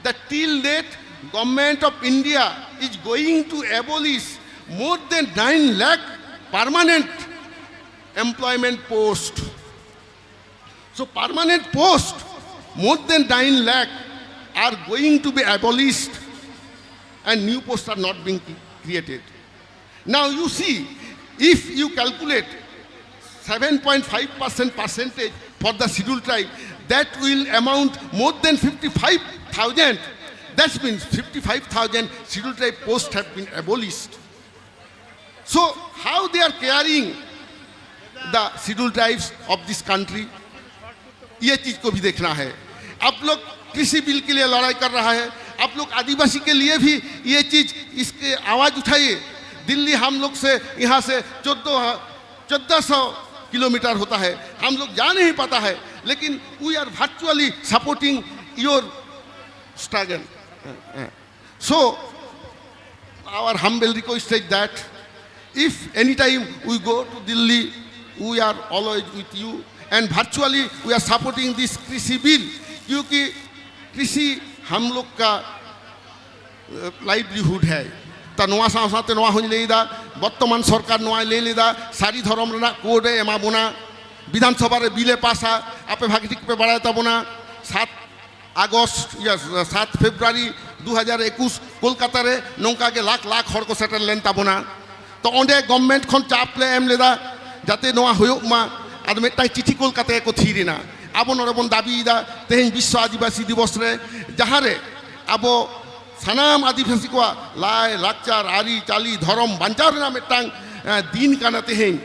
that till date, Government of India is going to abolish more than nine lakh permanent employment post. So permanent post, more than nine lakh, are going to be abolished and new posts are not being created. Now you see, if you calculate seven point five percent percentage for the Scheduled Tribe, that will amount more than fifty-five thousand That means fifty-five thousand Scheduled Tribe posts have been abolished. So how they are carrying the Scheduled Tribes of this country? ये चीज को भी देखना है। आप लोग कृषि bill के लिए लड़ाई कर रहा है, आप लोग आदिवासी के लिए भी ये चीज, इसके आवाज उठाइए। दिल्ली हम लोग से, यहाँ से चौदह चौदह सौ किलोमीटर होता है, हम लोग जा नहीं पाता है, लेकिन we are virtually supporting your struggle. So our humble request is that if any time we go to Delhi, we are always with you, and virtually we are supporting this कृषि बिल, क्योंकि कृषि हम लोग का livelihood है। ᱛᱟ ᱱᱚᱣᱟ ᱥᱟᱶ ᱥᱟᱶᱛᱮ ᱱᱚᱣᱟ ᱦᱚᱧ ᱞᱟᱹᱭᱫᱟ, ᱵᱚᱨᱛᱚᱢᱟᱱ ᱥᱚᱨᱠᱟᱨ ᱱᱚᱣᱟᱭ ᱞᱟᱹᱭ ᱞᱮᱫᱟ, ᱥᱟᱹᱨᱤ ᱫᱷᱚᱨᱚᱢ ᱨᱮᱱᱟᱜ ᱠᱳᱰ ᱮ ᱮᱢᱟ ᱵᱚᱱᱟ, ᱵᱤᱫᱷᱟᱱ ᱥᱚᱵᱷᱟ ᱨᱮ ᱵᱤᱞ ᱮ ᱯᱟᱥᱟ᱾ ᱟᱯᱮ ᱵᱷᱟᱜᱮ ᱴᱷᱤᱠ ᱯᱮ ᱵᱟᱲᱟᱭ ᱛᱟᱵᱚᱱᱟ, ᱥᱟᱛ ᱟᱜᱚᱥᱴ, ᱤᱭᱟᱹ, ᱥᱟᱛ ᱯᱷᱮᱵᱽᱨᱩᱣᱟᱨᱤ ᱫᱩ ᱦᱟᱡᱟᱨ ᱮᱠᱩᱥ ᱠᱳᱞᱠᱟᱛᱟ ᱨᱮ ᱱᱚᱝᱠᱟ ᱜᱮ ᱞᱟᱠᱷ ᱞᱟᱠᱷ ᱦᱚᱲ ᱠᱚ ᱥᱮᱴᱮᱨ ᱞᱮᱱ ᱛᱟᱵᱚᱱᱟ᱾ ᱛᱚ ᱚᱸᱰᱮ ᱜᱚᱵᱷᱢᱮᱱᱴ ᱠᱷᱚᱱ ᱪᱟᱯ ᱞᱮ ᱮᱢ ᱞᱮᱫᱟ ᱡᱟᱛᱮ ᱱᱚᱣᱟ ᱦᱩᱭᱩᱜ ᱢᱟ᱾ ᱟᱫᱚ ᱢᱤᱫᱴᱟᱝ ᱪᱤᱴᱷᱤ ᱠᱳᱞ ᱠᱟᱛᱮ ᱠᱚ ᱛᱷᱤᱨ ᱮᱱᱟ᱾ ᱟᱵᱚ ᱱᱚᱰᱮ ᱵᱚᱱ ᱫᱟᱹᱵᱤᱭᱮᱫᱟ ᱛᱮᱦᱮᱧ ᱵᱤᱥᱥᱚ ᱟᱹᱫᱤᱵᱟᱹᱥᱤ ᱫᱤᱵᱚᱥ ᱨᱮ, ᱡᱟᱦᱟᱸ ᱨᱮ ᱟᱵᱚ ᱥᱟᱱᱟᱢ ᱟᱹᱫᱤᱵᱟᱹᱥᱤ ᱠᱚᱣᱟᱜ ᱞᱟᱭ ᱞᱟᱠᱪᱟᱨ, ᱟᱹᱨᱤ ᱪᱟᱹᱞᱤ, ᱫᱷᱚᱨᱚᱢ ᱵᱟᱧᱪᱟᱣ ᱨᱮᱱᱟᱜ ᱢᱤᱫᱴᱟᱝ, ᱮ, ᱫᱤᱱ ᱠᱟᱱᱟ ᱛᱮᱦᱮᱧ᱾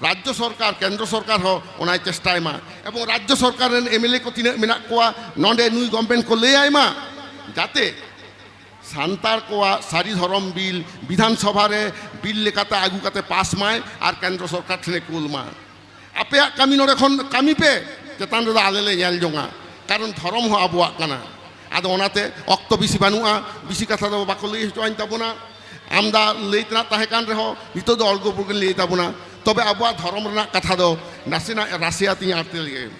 ᱨᱟᱡᱽᱡᱚ ᱥᱚᱨᱠᱟᱨ, ᱠᱮᱱᱫᱨᱚ ᱥᱚᱨᱠᱟᱨ ᱦᱚᱸ ᱚᱱᱟᱭ ᱪᱮᱥᱴᱟᱭ ᱢᱟ, ᱮᱵᱚᱝ ᱨᱟᱡᱽᱡᱚ ᱥᱚᱨᱠᱟᱨ ᱨᱮᱱ ᱮᱢᱮᱞᱮ ᱠᱚ ᱛᱤᱱᱟᱹᱜ ᱢᱮᱱᱟᱜ ᱠᱚᱣᱟ ᱱᱚᱰᱮ ᱱᱩᱭ ᱜᱚᱵᱷᱢᱮᱱᱴ ᱠᱚ ᱞᱟᱹᱭᱟᱭ ᱢᱟ, ᱡᱟᱛᱮ ᱥᱟᱱᱛᱟᱲ ᱠᱚᱣᱟᱜ ᱥᱟᱹᱨᱤ ᱫᱷᱚᱨᱚᱢ ᱵᱤᱞ ᱵᱤᱫᱷᱟᱱ ᱥᱚᱵᱷᱟ ᱨᱮ ᱵᱤᱞ ᱞᱮᱠᱟᱛᱮ ᱟᱹᱜᱩ ᱠᱟᱛᱮ ᱯᱟᱥ ᱢᱟᱭ ᱟᱨ ᱠᱮᱱᱫᱨᱚ ᱥᱚᱨᱠᱟᱨ ᱴᱷᱮᱱᱮ ᱠᱩᱞ ᱢᱟ᱾ ᱟᱯᱮᱭᱟᱜ ᱠᱟᱹᱢᱤ ᱱᱚᱰᱮ ᱠᱷᱚᱱ ᱠᱟᱹᱢᱤ ᱯᱮ, ᱪᱮᱛᱟᱱ ᱨᱮᱫᱚ ᱟᱞᱮ ᱞᱮ ᱧᱮᱞ ᱡᱚᱝᱟ, ᱠᱟᱨᱚᱱ ᱫᱷᱚᱨᱚᱢ ᱦᱚᱸ ᱟᱵᱚᱣᱟᱜ ᱠᱟᱱᱟ᱾ ᱟᱫᱚ ᱚᱱᱟᱛᱮ ᱚᱠᱛᱚ ᱵᱮᱥᱤ ᱵᱟᱹᱱᱩᱜᱼᱟ, ᱵᱮᱥᱤ ᱠᱟᱛᱷᱟ ᱫᱚ ᱵᱟᱠᱚ ᱞᱟᱹᱭ ᱦᱚᱪᱚᱣᱟᱹᱧ ᱛᱟᱵᱚᱱᱟ᱾ ᱟᱢᱫᱟ ᱞᱟᱹᱭ ᱛᱮᱱᱟᱜ ᱛᱟᱦᱮᱸ ᱠᱟᱱ ᱨᱮᱦᱚᱸ ᱱᱤᱛᱚᱜ ᱫᱚ ᱚᱞᱜᱚ ᱵᱚᱞᱜᱮ ᱞᱟᱹᱭ ᱛᱟᱵᱚᱱᱟ᱾ ᱛᱚᱵᱮ ᱟᱵᱚᱣᱟᱜ ᱫᱷᱚᱨᱚᱢ ᱨᱮᱱᱟᱜ ᱠᱟᱛᱷᱟ ᱫᱚ ᱱᱟᱥᱮᱱᱟᱜ ᱨᱟᱥᱮ ᱟᱹᱛᱤᱧ ᱟᱨᱛᱮ ᱞᱮᱜᱮ᱾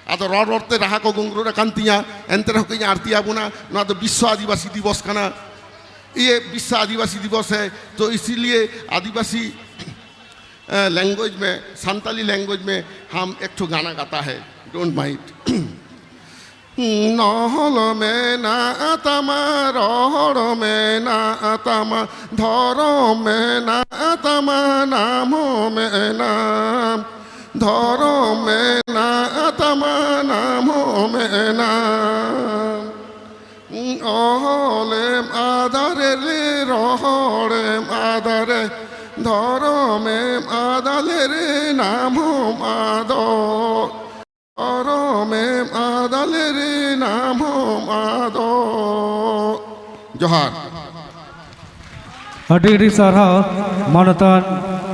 ᱟᱫᱚ ᱨᱚᱲ ᱨᱚᱲ ᱛᱮ ᱨᱟᱦᱟ ᱠᱚ ᱜᱩᱝᱨᱩᱫ ᱟᱠᱟᱱ ᱛᱤᱧᱟ, ᱮᱱᱛᱮ ᱨᱮᱦᱚᱸ ᱠᱟᱹᱡ ᱟᱹᱲᱛᱤ ᱟᱵᱚᱱᱟ᱾ ᱱᱚᱣᱟ ᱫᱚ ᱵᱤᱥᱥᱚ ᱟᱹᱫᱤᱵᱟᱹᱥᱤ ᱫᱤᱵᱚᱥ ᱠᱟᱱᱟ᱾ ये विश्व आदिवासी दिवस है, तो इसीलिए आदिवासी, अ, लैंग्वेज में, संताली लैंग्वेज में हम एक ठो गाना गाता है, डोंट माइंड। ᱱᱚᱦᱚᱞ ᱢᱮᱱᱟᱜ ᱛᱟᱢᱟ, ᱨᱚᱦᱚᱲ ᱢᱮᱱᱟᱜ ᱛᱟᱢᱟ, ᱫᱷᱚᱨᱚᱢ ᱢᱮᱱᱟᱜ ᱛᱟᱢᱟ, ᱱᱟᱢ ᱦᱚᱸ ᱢᱮᱱᱟᱢ᱾ ᱫᱷᱚᱨᱚᱢ ᱢᱮᱱᱟᱜ ᱛᱟᱢᱟ, ᱱᱟᱢ ᱦᱚᱸ ᱢᱮᱱᱟᱢ᱾ ᱚᱞᱮᱢ ᱟᱫᱟᱨᱮ ᱨᱮ ᱨᱚᱦᱚᱲᱮᱢ ᱟᱫᱟᱨᱮ ᱫᱷᱚᱨᱚᱢᱮᱢ ᱟᱫᱟᱞᱮ ᱨᱮ ᱱᱟᱢᱦᱚᱢ ᱟᱫᱚᱜ᱾ ᱫᱷᱚᱨᱚᱢᱮᱢ ᱟᱫᱟᱞᱮ ᱨᱮ ᱱᱟᱢᱦᱚᱢ ᱟᱫᱚᱜ᱾ ᱡᱚᱦᱟᱨ᱾ ᱟᱹᱰᱤ ᱟᱹᱰᱤ ᱥᱟᱨᱦᱟᱣ ᱢᱟᱱᱚᱛᱟᱱ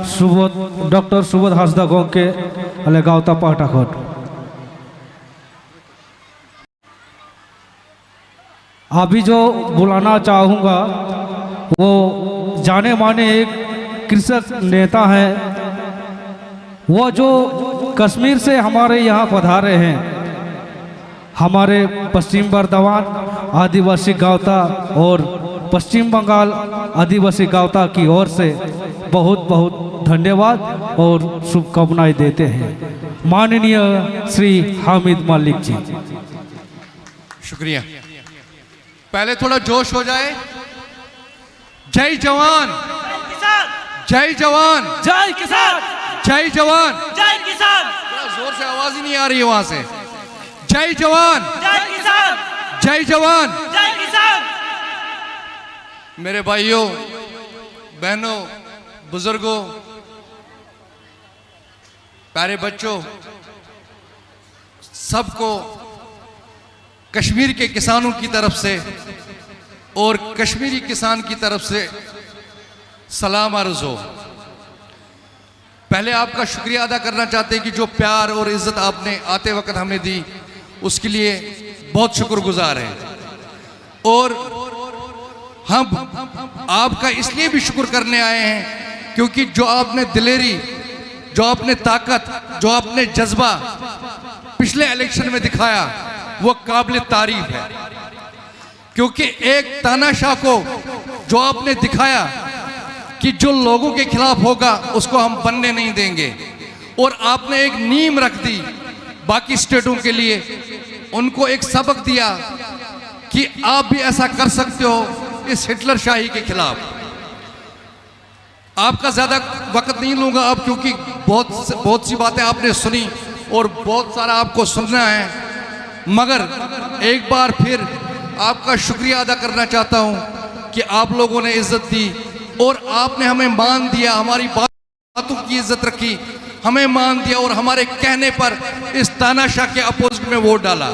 ᱥᱩᱵᱳᱫᱷ, ᱰᱚᱠᱴᱚᱨ ᱥᱩᱵᱳᱫᱷ ᱦᱟᱸᱥᱫᱟ ᱜᱚᱢᱠᱮ, ᱟᱞᱮ ᱜᱟᱶᱛᱟ ᱯᱟᱦᱴᱟ ᱠᱷᱚᱱ᱾ अभी जो बुलाना चाहूँगा, वो जाने माने एक कृषक नेता हैं। वो जो कश्मीर से हमारे यहाँ पधारे हैं, हमारे पश्चिम बर्धमान आदिवासी गांवता और पश्चिम बंगाल आदिवासी गांवता की ओर से बहुत बहुत धन्यवाद और शुभकामनाएं देते हैं, माननीय श्री हामिद मलिक जी। शुक्रिया। पहले थोड़ा जोश हो जाए। जय जवान, जय जवान, जय किसान। जय जवान। जय किसान। थोड़ा जोर से आवाज ही नहीं आ रही है वहां से। जय जवान, जय किसान। जय जवान। जय किसान। मेरे भाइयों, बहनों, बुजुर्गों, प्यारे बच्चों, सबको कश्मीर के किसानों की तरफ से और कश्मीरी किसान की तरफ से सलाम अर्ज हो। पहले आपका शुक्रिया अदा करना चाहते हैं कि जो प्यार और इज्जत आपने आते वक्त हमें दी, उसके लिए बहुत शुक्रगुजार हैं। और हम आपका इसलिए भी शुक्र करने आए हैं क्योंकि जो आपने दिलेरी, जो आपने ताकत, जो आपने जज्बा पिछले इलेक्शन में दिखाया, वो काबिल तारीफ है। क्योंकि एक तानाशाह को जो आपने दिखाया कि जो लोगों के खिलाफ होगा, उसको हम बनने नहीं देंगे, और आपने एक नींव रख दी बाकी स्टेटों के लिए, उनको एक सबक दिया कि आप भी ऐसा कर सकते हो इस हिटलर शाही के खिलाफ। आपका ज्यादा वक्त नहीं लूंगा अब, क्योंकि बहुत बहुत सी बातें आपने सुनी और बहुत सारा आपको सुनना है, मगर एक बार फिर आपका शुक्रिया अदा करना चाहता हूं कि आप लोगों ने इज्जत दी और आपने हमें मान दिया, हमारी बातों की इज्जत रखी, हमें मान दिया और हमारे कहने पर इस तानाशाह के अपोजिट में वोट डाला।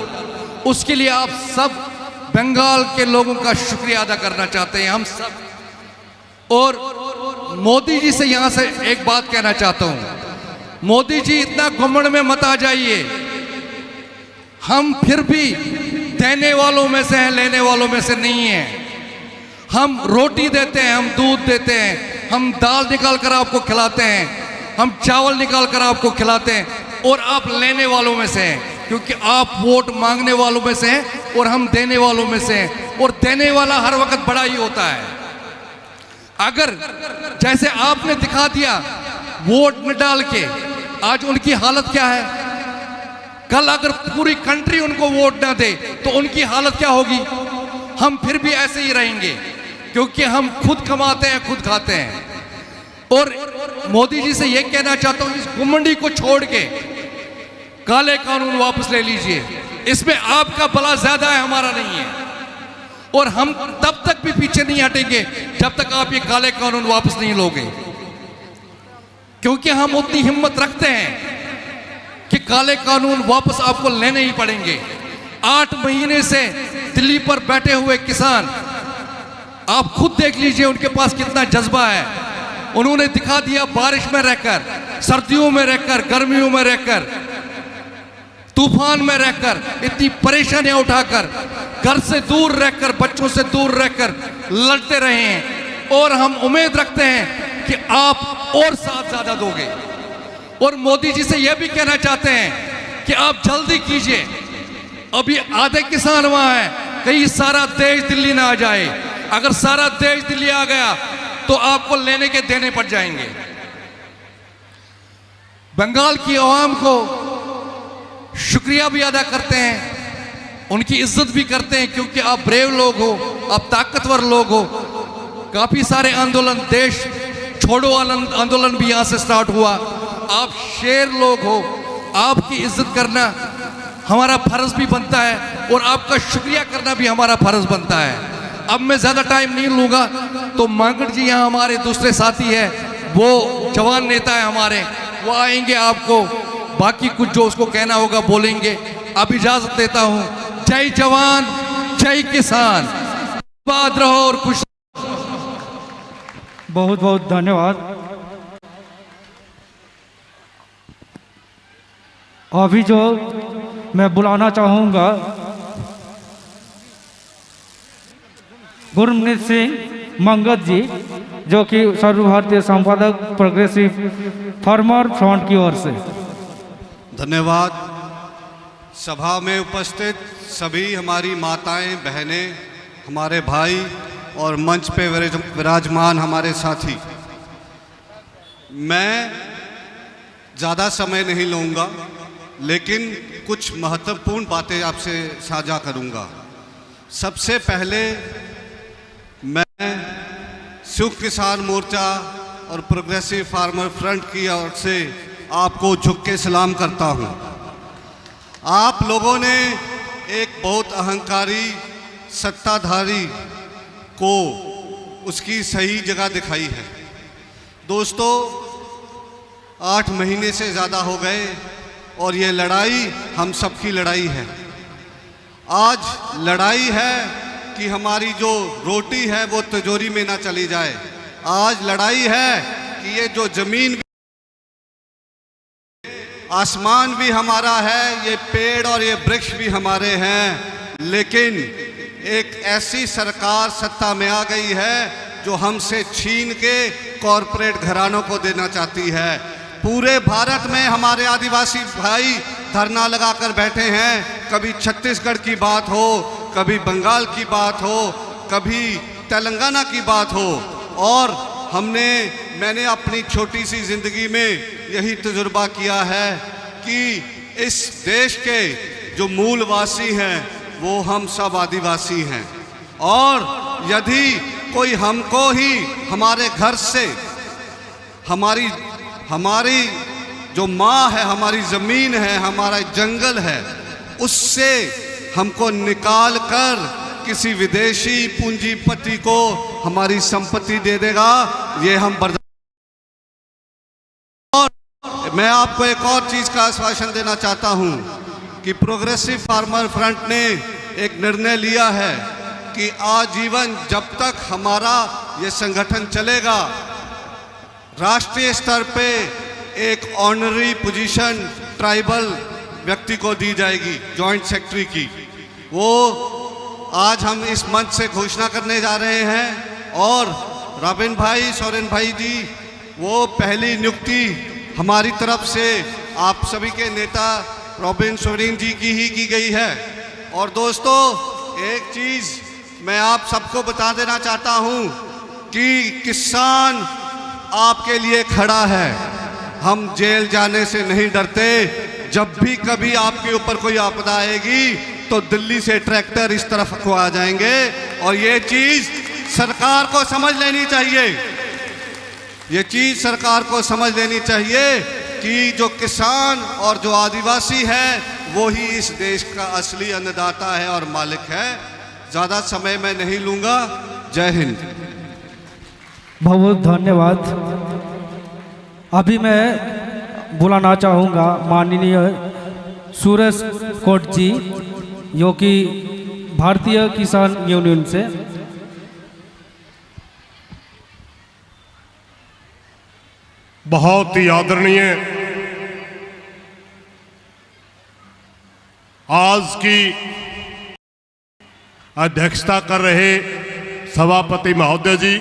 उसके लिए आप सब बंगाल के लोगों का शुक्रिया अदा करना चाहते हैं, हम सब। और मोदी जी से यहां से एक बात कहना चाहता हूं, मोदी जी, इतना घमंड में मत आ जाइए। हम फिर भी देने वालों में से हैं, लेने वालों में से नहीं हैं। हम रोटी देते हैं, हम दूध देते हैं, हम दाल निकाल कर आपको खिलाते हैं, हम चावल निकाल कर आपको खिलाते हैं, और आप लेने वालों में से हैं, क्योंकि आप वोट मांगने वालों में से हैं और हम देने वालों में से हैं। और देने वाला हर वक्त बड़ा ही होता है। अगर जैसे आपने दिखा दिया वोट न डाल के, आज उनकी हालत क्या है? कल अगर पूरी कंट्री उनको वोट ना दे तो उनकी हालत क्या होगी? हम फिर भी ऐसे ही रहेंगे, क्योंकि हम खुद कमाते हैं, खुद खाते हैं। और मोदी जी से यह कहना चाहता हूं, इस घुमंडी को छोड़ के काले कानून वापस ले लीजिए। इसमें आपका भला ज्यादा है, हमारा नहीं है। और हम तब तक भी पीछे नहीं हटेंगे जब तक आप ये काले कानून वापस नहीं लोगे, क्योंकि हम उतनी हिम्मत रखते हैं कि काले कानून वापस आपको लेने ही पड़ेंगे। आठ महीने से दिल्ली पर बैठे हुए किसान, आप खुद देख लीजिए उनके पास कितना जज्बा है। उन्होंने दिखा दिया, बारिश में रहकर, सर्दियों में रहकर, गर्मियों में रहकर, तूफान में रहकर, इतनी परेशानियां उठाकर, घर से दूर रहकर, बच्चों से दूर रहकर लड़ते रहे हैं। और हम उम्मीद रखते हैं कि आप और साथ ज्यादा दोगे। और मोदी जी से यह भी कहना चाहते हैं कि आप जल्दी कीजिए, अभी आधे किसान वहां हैं, कहीं सारा देश दिल्ली ना आ जाए। अगर सारा देश दिल्ली आ गया तो आपको लेने के देने पड़ जाएंगे। बंगाल की आवाम को शुक्रिया भी अदा करते हैं, उनकी इज्जत भी करते हैं, क्योंकि आप ब्रेव लोग हो, आप ताकतवर लोग हो। काफी सारे आंदोलन, देश छोड़ो आलन- आंदोलन भी यहां से स्टार्ट हुआ। आप शेर लोग हो, आपकी इज्जत करना हमारा फर्ज भी बनता है और आपका शुक्रिया करना भी हमारा फर्ज बनता है। अब मैं ज्यादा टाइम नहीं लूंगा, तो मांगट जी यहाँ हमारे दूसरे साथी हैं, वो जवान नेता है हमारे, वो आएंगे, आपको बाकी कुछ जो उसको कहना होगा बोलेंगे। अब इजाजत लेता हूँ। जय जवान, जय किसान। आबाद रहो और खुश। बहुत बहुत धन्यवाद। अभी जो मैं बुलाना चाहूँगा गुरमीत सिंह मंगत जी, जो कि सर्वभारतीय संपादक, प्रोग्रेसिव फार्मर फ्रंट की ओर से। धन्यवाद। सभा में उपस्थित सभी हमारी माताएं, बहनें, हमारे भाई और मंच पे विराज- विराजमान हमारे साथी, मैं ज़्यादा समय नहीं लूँगा, लेकिन कुछ महत्वपूर्ण बातें आपसे साझा करूँगा। सबसे पहले मैं संयुक्त किसान मोर्चा और प्रोग्रेसिव फार्मर फ्रंट की ओर से आपको झुक के सलाम करता हूं। आप लोगों ने एक बहुत अहंकारी सत्ताधारी को उसकी सही जगह दिखाई है। दोस्तों, आठ महीने से ज़्यादा हो गए और ये लड़ाई हम सबकी लड़ाई है। आज लड़ाई है कि हमारी जो रोटी है वो तिजोरी में ना चली जाए। आज लड़ाई है कि ये जो जमीन, आसमान भी हमारा है, ये पेड़ और ये वृक्ष भी हमारे हैं, लेकिन एक ऐसी सरकार सत्ता में आ गई है जो हमसे छीन के कॉरपोरेट घरानों को देना चाहती है। पूरे भारत में हमारे आदिवासी भाई धरना लगाकर बैठे हैं। कभी छत्तीसगढ़ की बात हो, कभी बंगाल की बात हो, कभी तेलंगाना की बात हो, और हमने, मैंने अपनी छोटी सी जिंदगी में यही तजुर्बा किया है कि इस देश के जो मूलवासी हैं, वो हम सब आदिवासी हैं। और यदि कोई हमको ही हमारे घर से, हमारी, हमारी जो माँ है, हमारी ज़मीन है, हमारा जंगल है, उससे हमको निकाल कर किसी विदेशी पूंजीपति को हमारी संपत्ति दे देगा, ये हम बर्दाश्त। और मैं आपको एक और चीज का आश्वासन देना चाहता हूं कि प्रोग्रेसिव फार्मर फ्रंट ने एक निर्णय लिया है कि आजीवन जब तक हमारा ये संगठन चलेगा, राष्ट्रीय स्तर पे एक ऑनरी पोजीशन ट्राइबल व्यक्ति को दी जाएगी, जॉइंट सेक्रेटरी की। वो आज हम इस मंच से घोषणा करने जा रहे हैं और रॉबिन भाई, सोरेन भाई जी, वो पहली नियुक्ति हमारी तरफ से आप सभी के नेता रॉबिन सोरेन जी की ही की गई है। और दोस्तों, एक चीज मैं आप सबको बता देना चाहता हूं कि किसान आपके लिए खड़ा है। हम जेल जाने से नहीं डरते। जब भी कभी आपके ऊपर कोई आपदा आएगी, तो दिल्ली से ट्रैक्टर इस तरफ को आ जाएंगे। और ये चीज सरकार को समझ लेनी चाहिए। ये चीज सरकार को समझ लेनी चाहिए कि जो किसान और जो आदिवासी है, वो ही इस देश का असली अन्नदाता है और मालिक है। ज्यादा समय मैं नहीं लूंगा। जय हिंद। बहुत बहुत धन्यवाद। अभी मैं बुलाना चाहूँगा माननीय सुरेश कोट जी, जो कि भारतीय किसान यूनियन से। बहुत ही आदरणीय आज की अध्यक्षता कर रहे सभापति महोदय जी,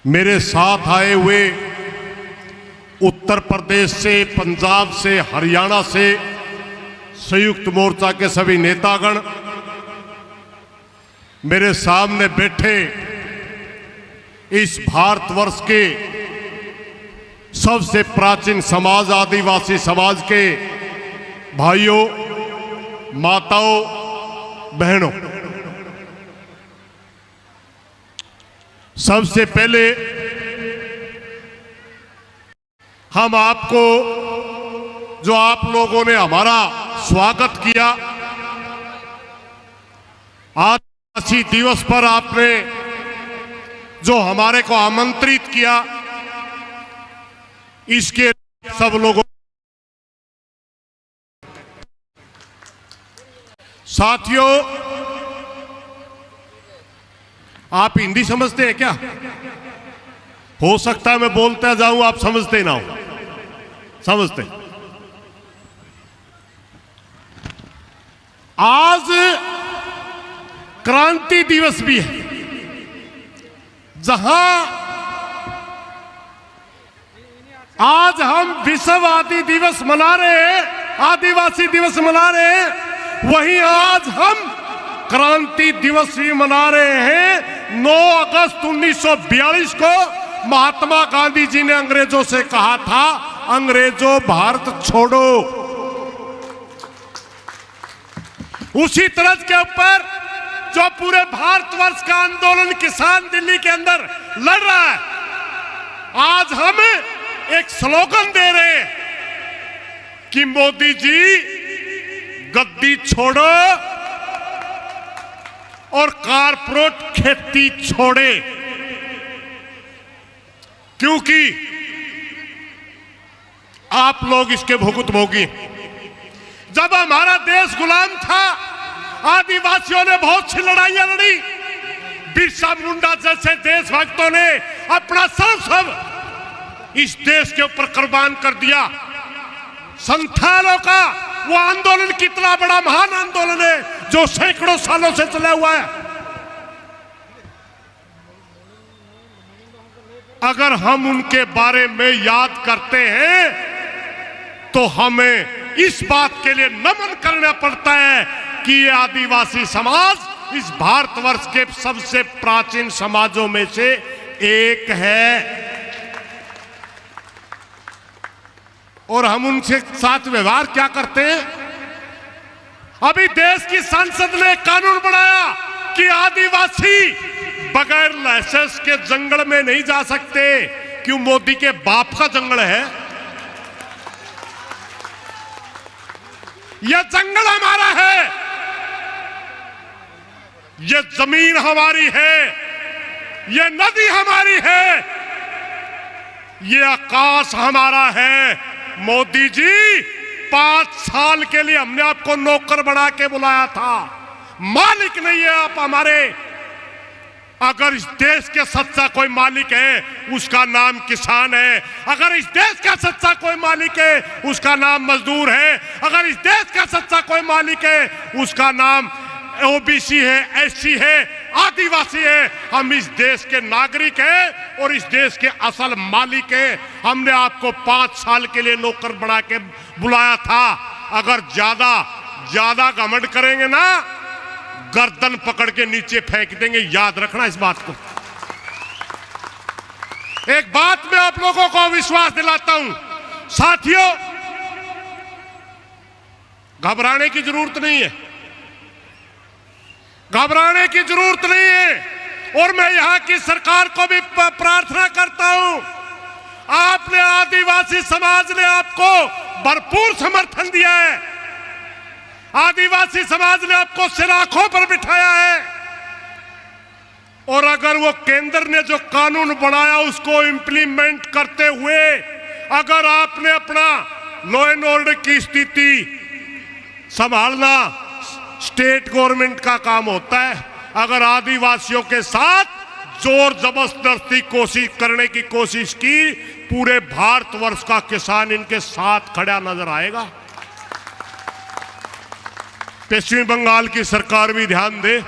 मेरे साथ आए हुए उत्तर प्रदेश से, पंजाब से, हरियाणा से संयुक्त मोर्चा के सभी नेतागण, मेरे सामने बैठे इस भारतवर्ष के सबसे प्राचीन समाज, आदिवासी समाज के भाइयों, माताओं, बहनों, सबसे पहले हम आपको जो आप लोगों ने हमारा स्वागत किया, आदिवासी दिवस पर आपने जो हमारे को आमंत्रित किया, इसके सब लोगों, साथियों, आप हिंदी समझते हैं क्या? हो सकता है मैं बोलता जाऊं, आप समझते ना हो। समझते। आज क्रांति दिवस भी है, जहां आज हम विश्व आदि दिवस मना रहे हैं, आदिवासी दिवस मना रहे हैं, वहीं आज हम क्रांति दिवस भी मना रहे हैं। नौ अगस्त उन्नीस सौ बयालीस को महात्मा गांधी जी ने अंग्रेजों से कहा था, "अंग्रेजों, भारत छोड़ो।" उसी तर्ज के ऊपर जो पूरे भारतवर्ष का आंदोलन किसान दिल्ली के अंदर लड़ रहा है, आज हम एक स्लोगन दे रहे हैं कि मोदी जी, गद्दी छोड़ो और कॉरपोरेट खेती छोड़े, क्योंकि आप लोग इसके भुगतभोगी। जब हमारा देश गुलाम था, आदिवासियों ने बहुत सी लड़ाइयां लड़ी। बिरसा मुंडा जैसे देशभक्तों ने अपना सर्वस्व इस देश के ऊपर कुर्बान कर दिया। संथालों का वो आंदोलन कितना बड़ा महान आंदोलन है, जो सैकड़ों सालों से चला हुआ है। अगर हम उनके बारे में याद करते हैं, तो हमें इस बात के लिए नमन करना पड़ता है कि ये आदिवासी समाज इस भारतवर्ष के सबसे प्राचीन समाजों में से एक है। और हम उनसे साथ व्यवहार क्या करते हैं? अभी देश की संसद ने कानून बनाया कि आदिवासी बगैर लाइसेंस के जंगल में नहीं जा सकते। क्यों, मोदी के बाप का जंगल है? ये जंगल हमारा है, ये जमीन हमारी है, ये नदी हमारी है, ये आकाश हमारा है। मोदी जी, पांच साल के लिए हमने आपको नौकर बना के बुलाया था, मालिक नहीं है आप हमारे। अगर इस देश के सच्चा कोई मालिक है, उसका नाम किसान है। अगर इस देश का सच्चा कोई मालिक है, उसका नाम मजदूर है। अगर इस देश का सच्चा कोई मालिक है, उसका नाम ओबीसी है, एससी है, आदिवासी है। हम इस देश के नागरिक हैं और इस देश के असल मालिक हैं। हमने आपको पांच साल के लिए नौकर बना के बुलाया था। अगर ज्यादा ज्यादा घमंड करेंगे ना, गर्दन पकड़ के नीचे फेंक देंगे। याद रखना इस बात को। एक बात मैं आप लोगों को विश्वास दिलाता हूं साथियों, घबराने की जरूरत नहीं है, घबराने की जरूरत नहीं है। और मैं यहां की सरकार को भी प- प्रार्थना करता हूं, आपने, आदिवासी समाज ने आपको भरपूर समर्थन दिया है, आदिवासी समाज ने आपको सिर आंखों पर बिठाया है। और अगर वो केंद्र ने जो कानून बनाया, उसको इम्प्लीमेंट करते हुए अगर आपने अपना लॉ एंड ऑर्डर की स्थिति संभालना स्टेट गवर्नमेंट का काम होता है। अगर आदिवासियों के साथ जोर जबरदस्ती कोशिश करने की कोशिश की, पूरे भारतवर्ष का किसान इनके साथ खड़ा नजर आएगा। पश्चिम बंगाल की सरकार भी ध्यान दे,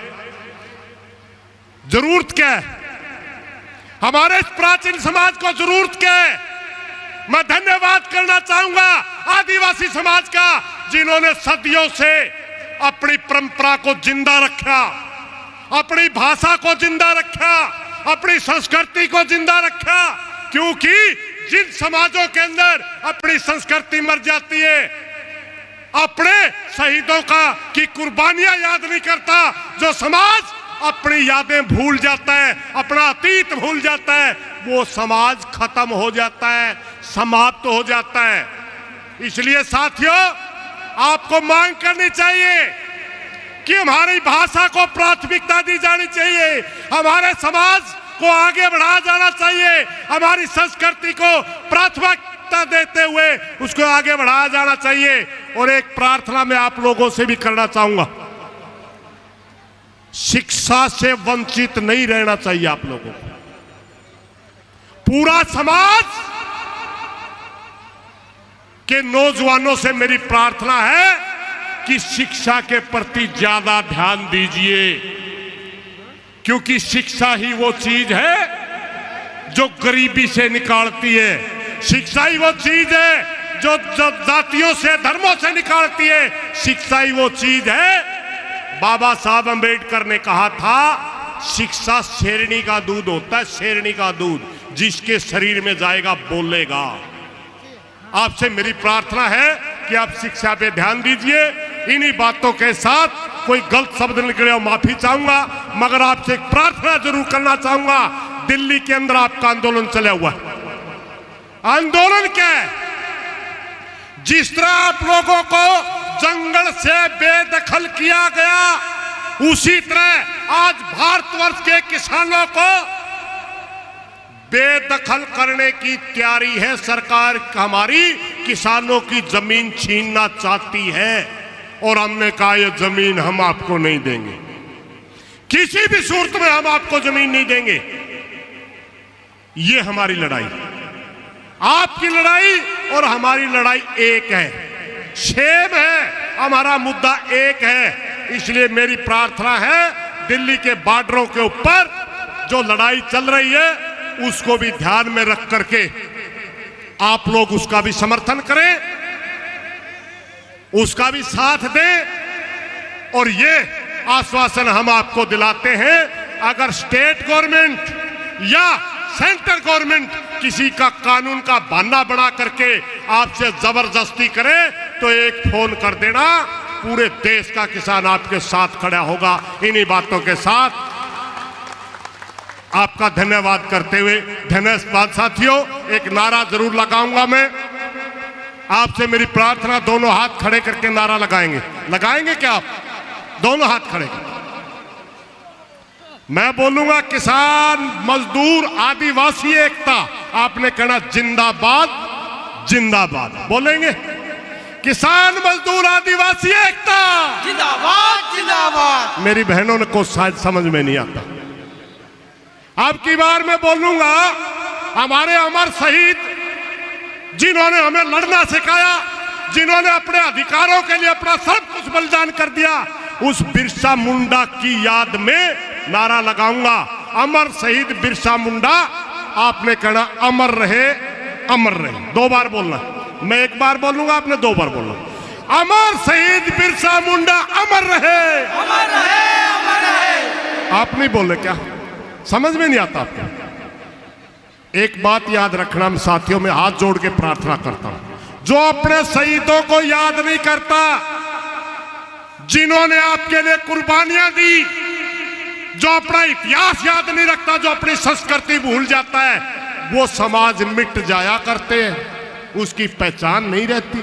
जरूरत क्या है, हमारे इस प्राचीन समाज को जरूरत क्या है। मैं धन्यवाद करना चाहूंगा आदिवासी समाज का, जिन्होंने सदियों से अपनी परंपरा को जिंदा रखा, अपनी भाषा को जिंदा रखा, अपनी संस्कृति को जिंदा रखा। क्योंकि जिन समाजों के अंदर अपनी संस्कृति मर जाती है, अपने शहीदों का की कुर्बानियां याद नहीं करता, जो समाज अपनी यादें भूल जाता है, अपना अतीत भूल जाता है, वो समाज खत्म हो जाता है, समाप्त हो जाता है। इसलिए साथियों, आपको मांग करनी चाहिए कि हमारी भाषा को प्राथमिकता दी जानी चाहिए, हमारे समाज को आगे बढ़ाया जाना चाहिए, हमारी संस्कृति को प्राथमिकता देते हुए उसको आगे बढ़ाया जाना चाहिए। और एक प्रार्थना मैं आप लोगों से भी करना चाहूंगा, शिक्षा से वंचित नहीं रहना चाहिए आप लोगों को। पूरा समाज के नौजवानों से मेरी प्रार्थना है कि शिक्षा के प्रति ज्यादा ध्यान दीजिए, क्योंकि शिक्षा ही वो चीज है जो गरीबी से निकालती है, शिक्षा ही वो चीज है जो, जो जातियों से, धर्मों से निकालती है, शिक्षा ही वो चीज है। बाबा साहब अंबेडकर ने कहा था, शिक्षा शेरनी का दूध होता है, शेरनी का दूध, जिसके शरीर में जाएगा, बोलेगा। आपसे मेरी प्रार्थना है कि आप शिक्षा पे ध्यान दीजिए। इन्हीं बातों के साथ कोई गलत शब्द निकले हो, माफी चाहूंगा, मगर आपसे एक प्रार्थना जरूर करना चाहूंगा। दिल्ली के अंदर आपका आंदोलन चला हुआ है, आंदोलन क्या है? जिस तरह आप लोगों को जंगल से बेदखल किया गया, उसी तरह आज भारतवर्ष के किसानों को बेदखल करने की तैयारी है सरकार। हमारी किसानों की जमीन छीनना चाहती है और हमने कहा, यह जमीन हम आपको नहीं देंगे, किसी भी सूरत में हम आपको जमीन नहीं देंगे। ये हमारी लड़ाई, आपकी लड़ाई और हमारी लड़ाई एक है, सेम है, हमारा मुद्दा एक है। इसलिए मेरी प्रार्थना है, दिल्ली के बॉर्डरों के ऊपर जो लड़ाई चल रही है, उसको भी ध्यान में रख करके आप लोग उसका भी समर्थन करें, उसका भी साथ दें। और ये आश्वासन हम आपको दिलाते हैं, अगर स्टेट गवर्नमेंट या सेंट्रल गवर्नमेंट किसी का कानून का बहाना बना करके आपसे जबरदस्ती करे, तो एक फोन कर देना, पूरे देश का किसान आपके साथ खड़ा होगा। इन्हीं बातों के साथ आपका धन्यवाद करते हुए, धन्यवाद साथियों, एक नारा जरूर लगाऊंगा मैं। आपसे मेरी प्रार्थना, दोनों हाथ खड़े करके नारा लगाएंगे। लगाएंगे क्या आप? दोनों हाथ खड़े करके। मैं बोलूंगा, किसान, मजदूर, आदिवासी एकता। आपने कहना, जिंदाबाद, जिंदाबाद। बोलेंगे, किसान, मजदूर, आदिवासी एकता। जिंदाबाद, जिंदाबाद। मेरी बहनों ने को शायद समझ में नहीं आता। अब की बार मैं बोलूंगा, हमारे अमर शहीद, जिन्होंने हमें लड़ना सिखाया, जिन्होंने अपने अधिकारों के लिए अपना सब कुछ बलिदान कर दिया, उस बिरसा मुंडा की याद में नारा लगाऊंगा, अमर शहीद बिरसा मुंडा। आपने कहना, अमर रहे, अमर रहे। दो बार बोलना, मैं एक बार बोलूंगा, आपने दो बार बोलना। अमर शहीद बिरसा मुंडा अमर रहे। अमर रहे, अमर रहे। आप नहीं बोले क्या? समझ में नहीं आता आपको? एक बात याद रखना, मैं साथियों में हाथ जोड़ के प्रार्थना करता हूं, जो अपने शहीदों को याद नहीं करता, जिन्होंने आपके लिए कुर्बानियां दी, जो अपना इतिहास याद नहीं रखता, जो अपनी संस्कृति भूल जाता है, वो समाज मिट जाया करते हैं, उसकी पहचान नहीं रहती।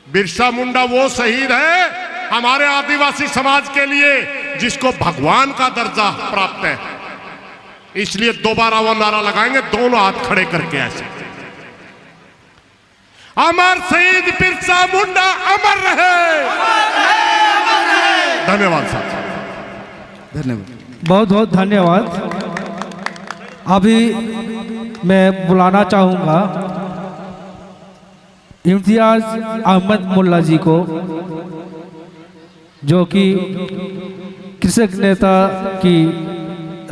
बिरसा मुंडा वो शहीद है हमारे आदिवासी समाज के लिए, जिसको भगवान का दर्जा प्राप्त है। इसलिए दोबारा वो नारा लगाएंगे, दोनों हाथ खड़े करके ऐसे, अमर शहीद बिरसा मुंडा अमर रहे। धन्यवाद साहब। धन्यवाद। बहुत बहुत धन्यवाद। अभी मैं बुलाना चाहूँगा इम्तियाज अहमद मुल्ला जी को, जो कि कृषक नेता की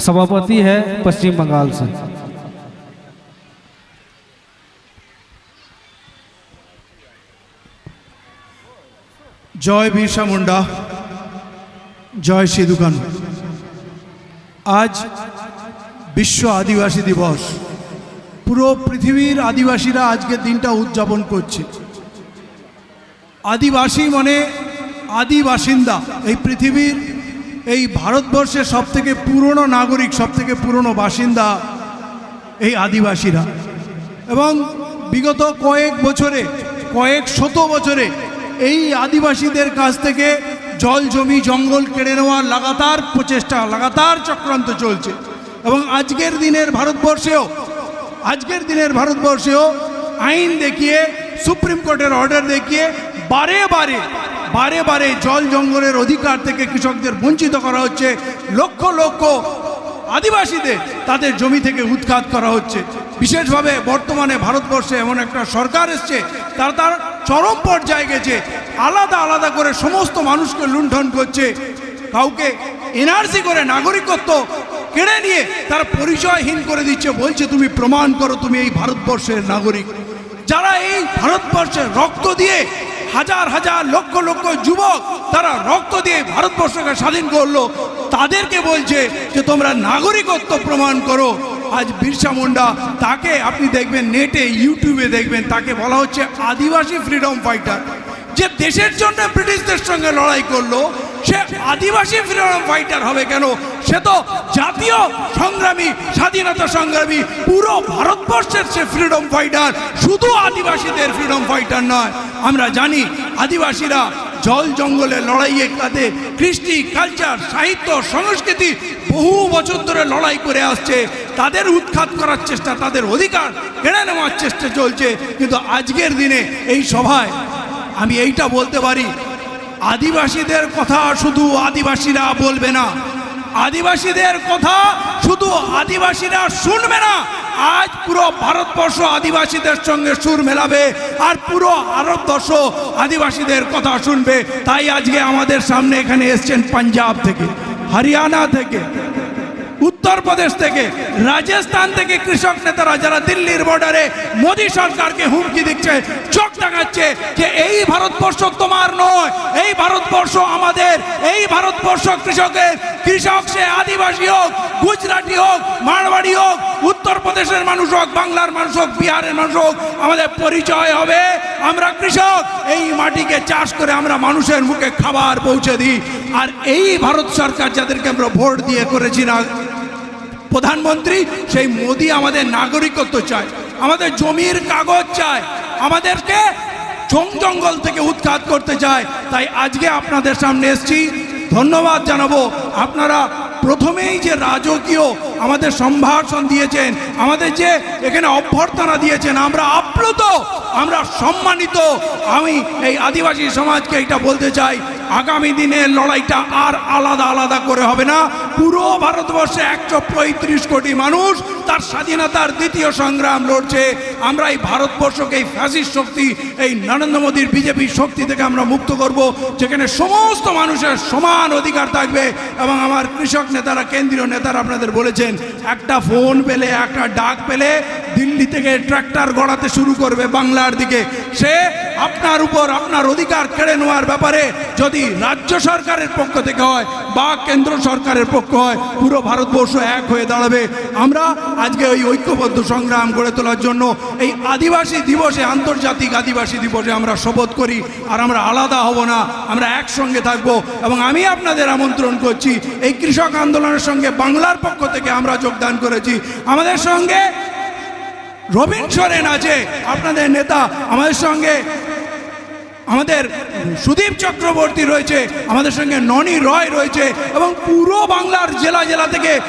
सभापति है पश्चिम बंगाल से। জয় বিরসা মুন্ডা, জয় সিধু কানু। আজ বিশ্ব আদিবাসী দিবস। পুরো পৃথিবীর আদিবাসীরা আজকের দিনটা উদযাপন করছে। আদিবাসী মানে আদি বাসিন্দা। এই পৃথিবীর, এই ভারতবর্ষের সব থেকে পুরনো নাগরিক, সব থেকে পুরনো বাসিন্দা এই আদিবাসীরা। এবং বিগত কয়েক বছরে, কয়েক শত বছরে এই আদিবাসীদের কাছ থেকে জল, জমি, জঙ্গল কেড়ে নেওয়ার লাগাতার প্রচেষ্টা, লাগাতার চক্রান্ত চলছে। এবং আজকের দিনের ভারতবর্ষেও, আজকের দিনের ভারতবর্ষেও আইন দেখিয়ে, সুপ্রিম কোর্টের অর্ডার দেখিয়ে বারে বারে, বারে বারে জল জঙ্গলের অধিকার থেকে কৃষকদের বঞ্চিত করা হচ্ছে। লক্ষ লক্ষ আদিবাসীদের তাদের জমি থেকে উৎখাত করা হচ্ছে। বিশেষভাবে বর্তমানে ভারতবর্ষে এমন একটা সরকার এসছে, তারা তার চরম পর্যায়ে গেছে, আলাদা আলাদা করে সমস্ত মানুষকে লুণ্ঠন করছে। কাউকে এনআরসি করে নাগরিকত্ব কেড়ে নিয়ে তারা পরিচয়হীন করে দিচ্ছে, বলছে, "তুমি প্রমাণ করো তুমি এই ভারতবর্ষের নাগরিক।" যারা এই ভারতবর্ষে রক্ত দিয়ে, হাজার হাজার, লক্ষ লক্ষ যুবক তারা রক্ত দিয়ে ভারতবর্ষকে স্বাধীন করলো, তাদেরকে বলছে যে, "তোমরা নাগরিকত্ব প্রমাণ করো।" আজ বিরসা মুন্ডা, তাকে আপনি দেখবেন নেটে, YouTube-এ দেখবেন, তাকে বলা হচ্ছে আদিবাসী ফ্রিডম ফাইটার। যে দেশের জন্য ব্রিটিশদের সঙ্গে লড়াই করলো, সে আদিবাসী ফ্রিডম ফাইটার হবে কেন? সে তো জাতীয় সংগ্রামী, স্বাধীনতা সংগ্রামী, পুরো ভারতবর্ষের সে ফ্রিডম ফাইটার, শুধু আদিবাসীদের ফ্রিডম ফাইটার নয়। আমরা জানি আদিবাসীরা জল জঙ্গলের লড়াইয়ে তাদের কৃষ্টি, কালচার, সাহিত্য, সংস্কৃতি বহু বছর ধরে লড়াই করে আসছে। তাদের উৎখাত করার চেষ্টা, তাদের অধিকার কেড়ে নেওয়ার চেষ্টা চলছে। কিন্তু আজকের দিনে এই সভায় আমি এইটা বলতে পারি, আদিবাসীদের কথা শুধু আদিবাসীরা বলবে না, আদিবাসীদের কথা শুধু আদিবাসীরা শুনবে না। আজ পুরো ভারতবর্ষ আদিবাসীদের সঙ্গে সুর মেলাবে, আর পুরো ভারতবর্ষ আদিবাসীদের কথা শুনবে। তাই আজকে আমাদের সামনে এখানে এসছেন পাঞ্জাব থেকে, হরিয়ানা থেকে, উত্তরপ্রদেশ থেকে, রাজস্থান থেকে কৃষক নেতারা, যারা দিল্লির বর্ডারে মোদী সরকারকে হুমকি দিচ্ছে, চোখ দেখাচ্ছে যে এই ভারতবর্ষ তোমার নয়, এই ভারতবর্ষ আমাদের, এই ভারতবর্ষ কৃষকের। কৃষক সে আদিবাসী হোক, গুজরাটি হোক, মারওয়াড়ি হোক, উত্তরপ্রদেশের মানুষ হোক, বাংলার মানুষ হোক, বিহারের মানুষ হোক, আমাদের পরিচয় হবে আমরা কৃষক। এই মাটিকে চাষ করে আমরা মানুষের মুখে খাবার পৌঁছে দিই। আর এই ভারত সরকার, যাদেরকে আমরা ভোট দিয়ে করেছি না প্রধানমন্ত্রী, সেই মোদী আমাদের নাগরিকত্ব চায়। আমাদের জমির কাগজ চায়, আমাদেরকে জং জঙ্গল থেকে উৎখাত করতে চায়। তাই আজকে আপনাদের সামনে এসছি, ধন্যবাদ জানাবো। আপনারা প্রথমেই যে রাজকীয় আমাদের সম্ভাষণ দিয়েছেন, আমাদের যে এখানে অভ্যর্থনা দিয়েছেন, আমরা আপ্লুত, আমরা সম্মানিত। আমি এই আদিবাসী সমাজকে এটা বলতে চাই, আগামী দিনের লড়াইটা আর আলাদা আলাদা করে হবে না। পুরো ভারতবর্ষে একশো পঁয়ত্রিশ কোটি মানুষ তার স্বাধীনতার দ্বিতীয় সংগ্রাম লড়ছে। আমরা এই ভারতবর্ষকে এই ফ্যাসিস্ট শক্তি, এই নরেন্দ্র মোদীর বিজেপির শক্তি থেকে আমরা মুক্ত করব, যেখানে সমস্ত মানুষের সমান অধিকার থাকবে। এবং আমার কৃষক নেতারা, কেন্দ্রীয় নেতারা আপনাদের বলেছেন, একটা ফোন পেলে, একটা ডাক পেলে দিল্লি থেকে ট্রাক্টর গড়াতে শুরু করবে বাংলার দিকে। সে আপনার উপর আপনার অধিকার কেড়ে নেওয়ার ব্যাপারে যদি রাজ্য সরকারের পক্ষ থেকে হয় বা কেন্দ্র সরকারের পক্ষ হয়, পুরো ভারতবর্ষ এক হয়ে দাঁড়াবে। আমরা আজকে ওই ঐক্যবদ্ধ সংগ্রাম গড়ে তোলার জন্য এই আদিবাসী দিবসে, আন্তর্জাতিক আদিবাসী দিবসে আমরা শপথ করি, আর আমরা আলাদা হব না, আমরা একসঙ্গে থাকব। এবং আমি আপনাদের আমন্ত্রণ করছি এই কৃষক আন্দোলনের সঙ্গে, বাংলার পক্ষ থেকে আমরা যোগদান করেছি। আমাদের সঙ্গে রবীন সোরেন আছে, আপনাদের নেতা, আমাদের সঙ্গে আমাদের সুদীপ চক্রবর্তী রয়েছে, আমাদের সঙ্গে ননি রয় রয়েছে, এবং পুরো বাংলার জেলা জেলা থেকে,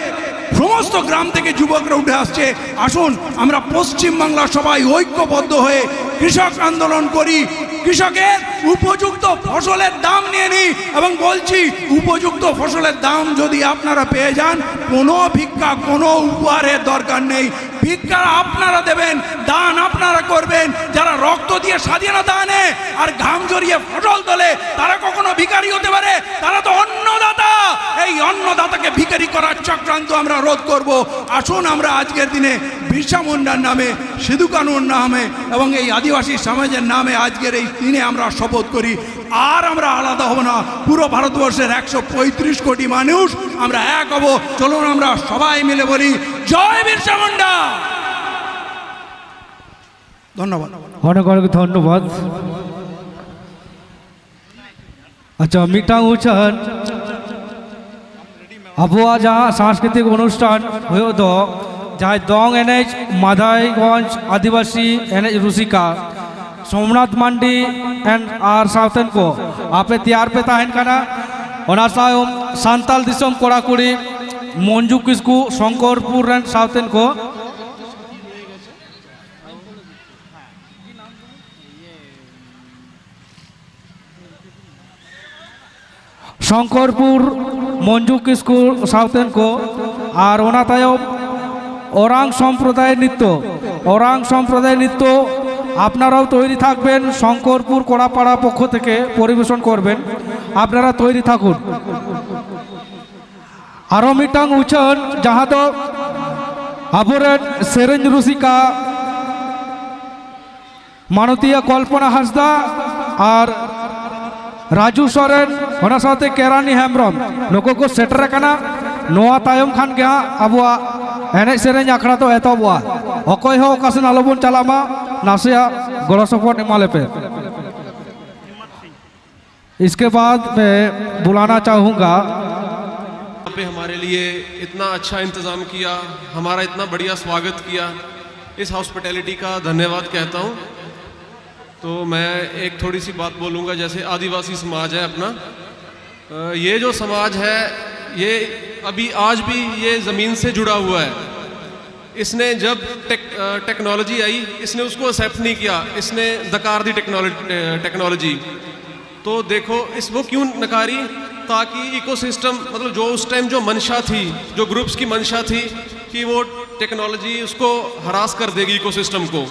সমস্ত গ্রাম থেকে যুবকরা উঠে আসছে। আসুন, আমরা পশ্চিমবাংলা সবাই ঐক্যবদ্ধ হয়ে কৃষক আন্দোলন করি, কৃষকের উপযুক্ত ফসলের দাম নিয়ে নিই। এবং বলছি, উপযুক্ত ফসলের দাম যদি আপনারা পেয়ে যান, কোনো ভিক্ষা, কোনো উপহারের দরকার নেই। ভিক্ষা আপনারা দেবেন, দান আপনারা করবেন। যারা রক্ত দিয়ে স্বাধীনতা আনে আর ঘাম ঝরিয়ে ফসল তোলে, তারা কখনো ভিখারি হতে পারে? তারা তো অন্নদাতা। এই অন্নদাতাকে ভিখারি করার চক্রান্ত আমরা রোধ করব। আসুন, আমরা আজকের দিনে বিরসা মুন্ডার নামে, সিধু কানুর নামে এবং এই আদিবাসী সমাজের নামে আজকের এই দিনে আমরা শপথ করি, আর আমরা আলাদা হব না। পুরো ভারতবর্ষের একশো পঁয়ত্রিশ কোটি মানুষ আমরা এক হব। চলুন, আমরা সবাই মিলে বলি, "জয় বিরসা মুন্ডা।" ধন্যবাদ। অনেক অনেক ধন্যবাদ। ᱟᱪᱪᱷᱟ, ᱢᱤᱫᱴᱟᱝ ᱩᱪᱷᱟᱹᱱ, ᱟᱵᱚᱣᱟᱜ ᱡᱟᱦᱟᱸ ᱥᱟᱝᱥᱠᱨᱤᱛᱤᱠ ᱚᱱᱩᱥᱴᱷᱟᱱ ᱦᱩᱭᱩᱜ ᱫᱚ, ᱡᱟᱦᱟᱸᱭ ᱫᱚᱝ ᱮᱱᱮᱡ ᱢᱟᱫᱷᱟᱭᱜᱚᱸᱡᱽ ᱟᱹᱫᱤᱵᱟᱹᱥᱤ ᱮᱱᱮᱡ ᱨᱩᱥᱤᱠᱟ ᱥᱳᱢᱱᱟᱛᱷ ᱢᱟᱱᱰᱤ ᱮᱱᱰ ᱟᱨ ᱥᱟᱶᱛᱮᱱ ᱠᱚ, ᱟᱯᱮ ᱛᱮᱭᱟᱨ ᱯᱮ ᱛᱟᱦᱮᱱ ᱠᱟᱱᱟ᱾ ᱚᱱᱟ ᱥᱟᱶ ᱥᱟᱱᱛᱟᱞ ᱫᱤᱥᱚᱢ ᱠᱚᱲᱟ ᱠᱩᱲᱤ ᱢᱚᱧᱡᱩ ᱠᱤᱥᱠᱩ ᱥᱚᱝᱠᱚᱨᱯᱩᱨ ᱨᱮᱱ ᱥᱟᱶᱛᱮᱱ ᱠᱚ, ᱥᱚᱝᱠᱚᱨᱯᱩᱨ ᱢᱚᱧᱡᱩ ᱠᱤᱥᱠᱩ ᱥᱟᱶᱛᱮᱱ ᱠᱚ, ᱟᱨ ᱚᱱᱟ ᱛᱟᱭᱚᱢ ওরাং সম্প্রদায় নৃত্য, ওরাং সম্প্রদায় নৃত্য। আপনারাও তৈরি থাকবেন, শঙ্করপুর কড়াপাড়া পক্ষ থেকে পরিবেশন করবেন, আপনারা তৈরি থাকুন। ᱟᱨᱚ ᱢᱤᱫᱴᱟᱝ ᱩᱪᱷᱟᱹᱱ, ᱡᱟᱦᱟᱸ ᱫᱚ ᱟᱵᱚᱨᱮᱱ ᱥᱮᱨᱮᱧ ᱨᱩᱥᱤᱠᱟ ᱢᱟᱱᱚᱛᱤᱭᱟᱹ ᱠᱚᱞᱯᱚᱱᱟ ᱦᱟᱸᱥᱫᱟ ᱟᱨ ᱨᱟᱡᱩ ᱥᱚᱨᱮᱱ, ᱚᱱᱟ ᱥᱟᱶᱛᱮ ᱠᱮᱨᱟᱱᱤ ᱦᱮᱢᱵᱨᱚᱢ, ᱱᱩᱠᱩ ᱠᱚ ᱥᱮᱴᱮᱨ ᱟᱠᱟᱱᱟ᱾ ᱱᱚᱣᱟ ᱛᱟᱭᱚᱢ ᱠᱷᱟᱱ ᱜᱮ ᱦᱟᱸᱜ ᱟᱵᱚᱣᱟᱜ ᱮᱱᱮᱡ ᱥᱮᱨᱮᱧ ᱟᱠᱷᱲᱟ ᱫᱚ ᱮᱛᱚᱦᱚᱵᱚᱜᱼᱟ᱾ ᱚᱠᱚᱭ ᱦᱚᱸ ᱚᱠᱟ ᱥᱮᱱ ᱟᱞᱚᱵᱚᱱ ᱪᱟᱞᱟᱜ ᱢᱟ, ᱱᱟᱥᱮᱭᱟᱜ ᱜᱚᱲᱚ ᱥᱚᱯᱚᱦᱚᱫ ᱮᱢᱟ ᱞᱮᱯᱮ᱾ इसके बाद मैं बुलाना चाहूँगा। यहाँ पे हमारे लिए इतना अच्छा इंतज़ाम किया, हमारा इतना बढ़िया स्वागत किया, इस हॉस्पिटैलिटी का धन्यवाद कहता हूँ। तो मैं एक थोड़ी सी बात बोलूँगा, जैसे आदिवासी समाज है अपना, अ, ये जो समाज है, ये अभी आज भी ये ज़मीन से जुड़ा हुआ है। इसने जब टेक टेक्नोलॉजी आई, इसने उसको एक्सेप्ट नहीं किया, इसने दकार दी टेक्नोलॉजी। तो देखो, इस वो क्यों नकारी? ताकि इकोसिस्टम, मतलब जो उस टाइम जो मंशा थी, जो ग्रुप्स की मंशा थी कि वो टेक्नोलॉजी उसको हरास कर देगी इकोसिस्टम को,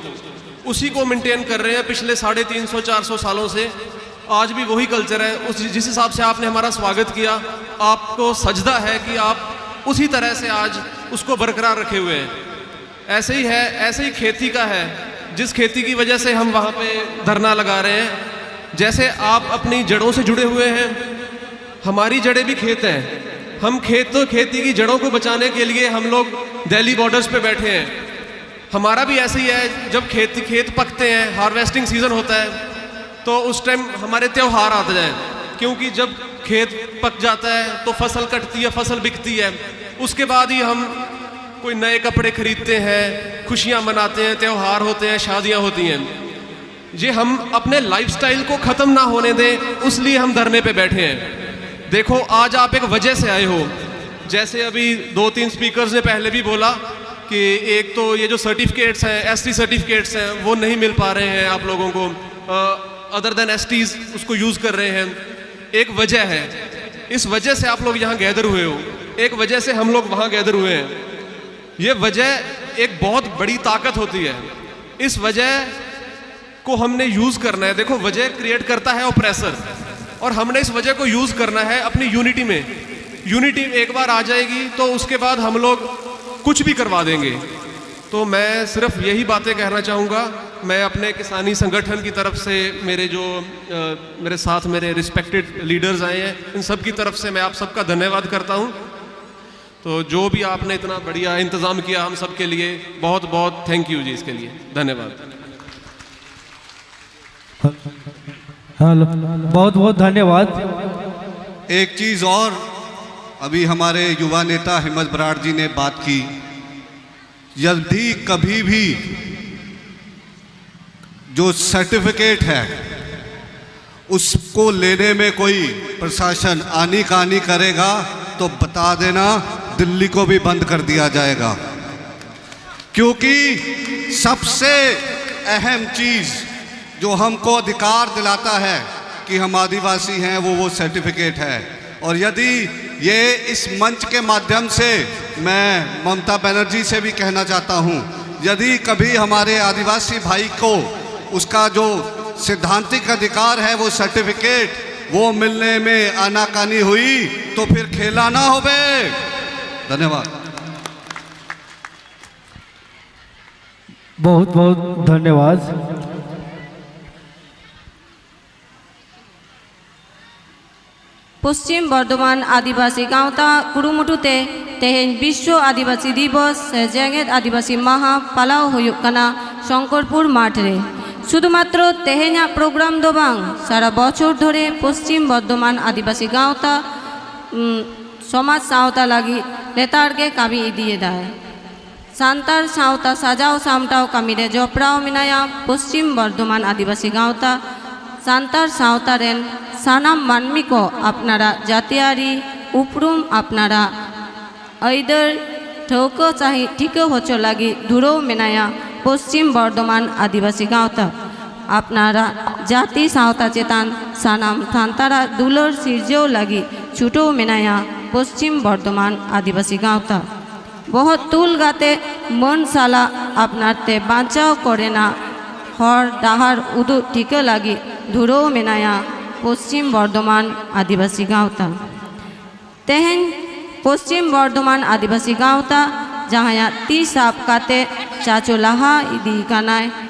उसी को मेंटेन कर रहे हैं पिछले साढ़े तीन सौ चार सौ सालों से। आज भी वही कल्चर है। उस जिस हिसाब से आपने हमारा स्वागत किया, आपको सजदा है कि आप उसी तरह से आज उसको बरकरार रखे हुए हैं। ऐसे ही है, ऐसे ही खेती का है, जिस खेती की वजह से हम वहाँ पे धरना लगा रहे हैं। जैसे आप अपनी जड़ों से जुड़े हुए हैं, हमारी जड़ें भी खेत हैं। हम खेत तो खेती की जड़ों को बचाने के लिए हम लोग दिल्ली बॉर्डर्स पे बैठे हैं। हमारा भी ऐसे ही है, जब खेत खेत पकते हैं, हार्वेस्टिंग सीजन होता है, तो उस टाइम हमारे त्यौहार आते हैं, क्योंकि जब खेत पक जाता है तो फसल कटती है, फसल बिकती है, उसके बाद ही हम कोई नए कपड़े खरीदते हैं, खुशियां मनाते हैं, त्यौहार होते हैं, शादियां होती हैं। ये हम अपने लाइफस्टाइल को खत्म ना होने दें, उसलिए हम धरने पे बैठे हैं। देखो, आज आप एक वजह से आए हो। जैसे अभी दो तीन स्पीकर्स ने पहले भी बोला कि एक तो ये जो सर्टिफिकेट्स हैं, एसटी सर्टिफिकेट्स हैं, वो नहीं मिल पा रहे हैं आप लोगों को। अदर देन एसटीज उसको यूज़ कर रहे हैं। एक वजह है, इस वजह से आप लोग यहाँ गैदर हुए हो, एक वजह से हम लोग वहाँ गैदर हुए हैं। ये वजह एक बहुत बड़ी ताकत होती है। इस वजह को हमने यूज़ करना है। देखो, वजह क्रिएट करता है ऑप्रेसर, और हमने इस वजह को यूज़ करना है अपनी यूनिटी में। यूनिटी एक बार आ जाएगी तो उसके बाद हम लोग कुछ भी करवा देंगे। तो मैं सिर्फ यही बातें कहना चाहूँगा। मैं अपने किसानी संगठन की तरफ से, मेरे जो अ, मेरे साथ मेरे रिस्पेक्टेड लीडर्स आए हैं, इन सब की तरफ से मैं आप सबका धन्यवाद करता हूँ। तो जो भी आपने इतना बढ़िया इंतज़ाम किया हम सब के लिए, बहुत बहुत थैंक यू जी, इसके लिए धन्यवाद। हेलो, बहुत बहुत धन्यवाद। एक चीज और, अभी हमारे युवा नेता हिम्मत बराड़ जी ने बात की, यदि कभी भी जो सर्टिफिकेट है उसको लेने में कोई प्रशासन आनी कानी करेगा तो बता देना, दिल्ली को भी बंद कर दिया जाएगा। क्योंकि सबसे अहम चीज जो हमको अधिकार दिलाता है कि हम आदिवासी हैं, वो वो सर्टिफिकेट है। और यदि ये इस मंच के माध्यम से मैं ममता बनर्जी से भी कहना चाहता हूँ, यदि कभी हमारे आदिवासी भाई को उसका जो सैद्धांतिक अधिकार है, वो सर्टिफिकेट, वो मिलने में आनाकानी हुई तो फिर खेला ना होवे। धन्यवाद। बहुत बहुत धन्यवाद। ᱯᱚᱥᱪᱤᱢ ᱵᱚᱨᱫᱷᱚᱢᱟᱱ ᱟᱹᱫᱤᱵᱟᱹᱥᱤ ᱜᱟᱶᱛᱟ ᱠᱩᱨᱩᱢᱩᱴᱩ ᱛᱮ ᱛᱮᱦᱮᱧ ᱵᱤᱥᱣᱚ ᱟᱹᱫᱤᱵᱟᱹᱥᱤ ᱫᱤᱵᱚᱥ ᱥᱮ ᱡᱮᱜᱮᱛ ᱟᱹᱫᱤᱵᱟᱹᱥᱤ ᱢᱟᱦᱟ ᱯᱟᱞᱟᱣ ᱦᱩᱭᱩᱜ ᱠᱟᱱᱟ ᱥᱚᱝᱠᱚᱨᱯᱩᱨ ᱢᱟᱴᱷ ᱨᱮ᱾ ᱥᱩᱫᱷᱩ ᱢᱟᱛᱨᱚ ᱛᱮᱦᱮᱧᱟᱜ ᱯᱨᱳᱜᱨᱟᱢ ᱫᱚ ᱵᱟᱝ, ᱥᱟᱨᱟ ᱵᱚᱪᱷᱚᱨ ᱫᱷᱚᱨᱮ ᱯᱚᱥᱪᱤᱢ ᱵᱚᱨᱫᱷᱚᱢᱟᱱ ᱟᱹᱫᱤᱵᱟᱹᱥᱤ ᱜᱟᱶᱛᱟ ᱩᱢ, ᱥᱚᱢᱟᱡᱽ ᱥᱟᱶᱛᱟ ᱞᱟᱹᱜᱤᱫ ᱞᱮᱛᱟᱲ ᱜᱮ ᱠᱟᱹᱢᱤ ᱤᱫᱤᱭᱮᱫᱟᱭ᱾ ᱥᱟᱱᱛᱟᱲ ᱥᱟᱶᱛᱟ ᱥᱟᱡᱟᱣ ᱥᱟᱢᱴᱟᱣ ᱠᱟᱹᱢᱤ ᱨᱮ ᱡᱚᱯᱲᱟᱣ ᱢᱮᱱᱟᱭᱟ ᱯᱚᱥᱪᱤᱢ ᱵᱚᱨᱫᱷᱚᱢᱟᱱ ᱟᱹᱫᱤᱵᱟᱹᱥᱤ ᱜᱟᱶᱛᱟ᱾ ᱥᱟᱱᱛᱟᱲ ᱥᱟᱶᱛᱟ ᱨᱮᱱ ᱥᱟᱱᱟᱢ ᱢᱟᱹᱱᱢᱤ ᱠᱚ ᱟᱯᱱᱟᱨᱟᱜ ᱡᱟᱹᱛᱤᱭᱟᱹᱨᱤ ᱩᱯᱨᱩᱢ, ᱟᱯᱱᱟᱨᱟᱜ ᱟᱹᱭᱫᱟᱹᱨ ᱴᱷᱟᱹᱣᱠᱟᱹ ᱥᱟᱹᱦᱤᱡ ᱴᱷᱤᱠᱟᱹ ᱦᱚᱪᱚ ᱞᱟᱹᱜᱤᱫ ᱫᱷᱩᱨᱟᱹᱣ ᱢᱮᱱᱟᱭᱟ ᱯᱚᱥᱪᱤᱢ ᱵᱚᱨᱫᱷᱚᱢᱟᱱ ᱟᱹᱫᱤᱵᱟᱹᱥᱤ ᱜᱟᱶᱛᱟ᱾ ᱟᱯᱱᱟᱨᱟᱜ ᱡᱟᱹᱛᱤ ᱥᱟᱶᱛᱟ ᱪᱮᱛᱟᱱ ᱥᱟᱱᱟᱢ ᱥᱟᱱᱛᱟᱲᱟᱜ ᱫᱩᱞᱟᱹᱲ ᱥᱤᱨᱡᱟᱹᱣ ᱞᱟᱹᱜᱤᱫ ᱪᱷᱩᱴᱟᱹᱣ ᱢᱮᱱᱟᱭᱟ ᱯᱚᱥᱪᱤᱢ ᱵᱚᱨᱫᱷᱚᱢᱟᱱ ᱟᱹᱫᱤᱵᱟᱹᱥᱤ ᱜᱟᱶᱛᱟ᱾ ᱵᱚᱦᱚᱜ ᱛᱩᱞ ᱠᱟᱛᱮ ᱢᱟᱹᱱ ᱥᱟᱞᱟᱜ ᱟᱯᱱᱟᱨ ᱛᱮ ᱵᱟᱧᱪᱟᱣ ᱠᱚᱨᱮᱱᱟᱜ ᱦᱚᱨ ᱰᱟᱦᱟᱨ ᱩᱫᱩᱜ ᱴᱷᱤᱠᱟᱹ ᱞᱟᱹᱜᱤᱫ ᱫᱷᱩᱨᱟᱹᱣ ᱢᱮᱱᱟᱭᱟ ᱯᱚᱥᱪᱤᱢ ᱵᱚᱨᱫᱷᱚᱢᱟᱱ ᱟᱹᱫᱤᱵᱟᱹᱥᱤ ᱜᱟᱶᱛᱟ᱾ ᱛᱮᱦᱮᱧ ᱯᱚᱥᱪᱤᱢ ᱵᱚᱨᱫᱷᱚᱢᱟᱱ ᱟᱹᱫᱤᱵᱟᱹᱥᱤ ᱜᱟᱶᱛᱟ ᱡᱟᱦᱟᱸᱭᱟᱜ ᱛᱤ ᱥᱟᱵ ᱠᱟᱛᱮ ᱪᱟᱪᱳ ᱞᱟᱦᱟ ᱤᱫᱤ ᱠᱟᱱᱟᱭ,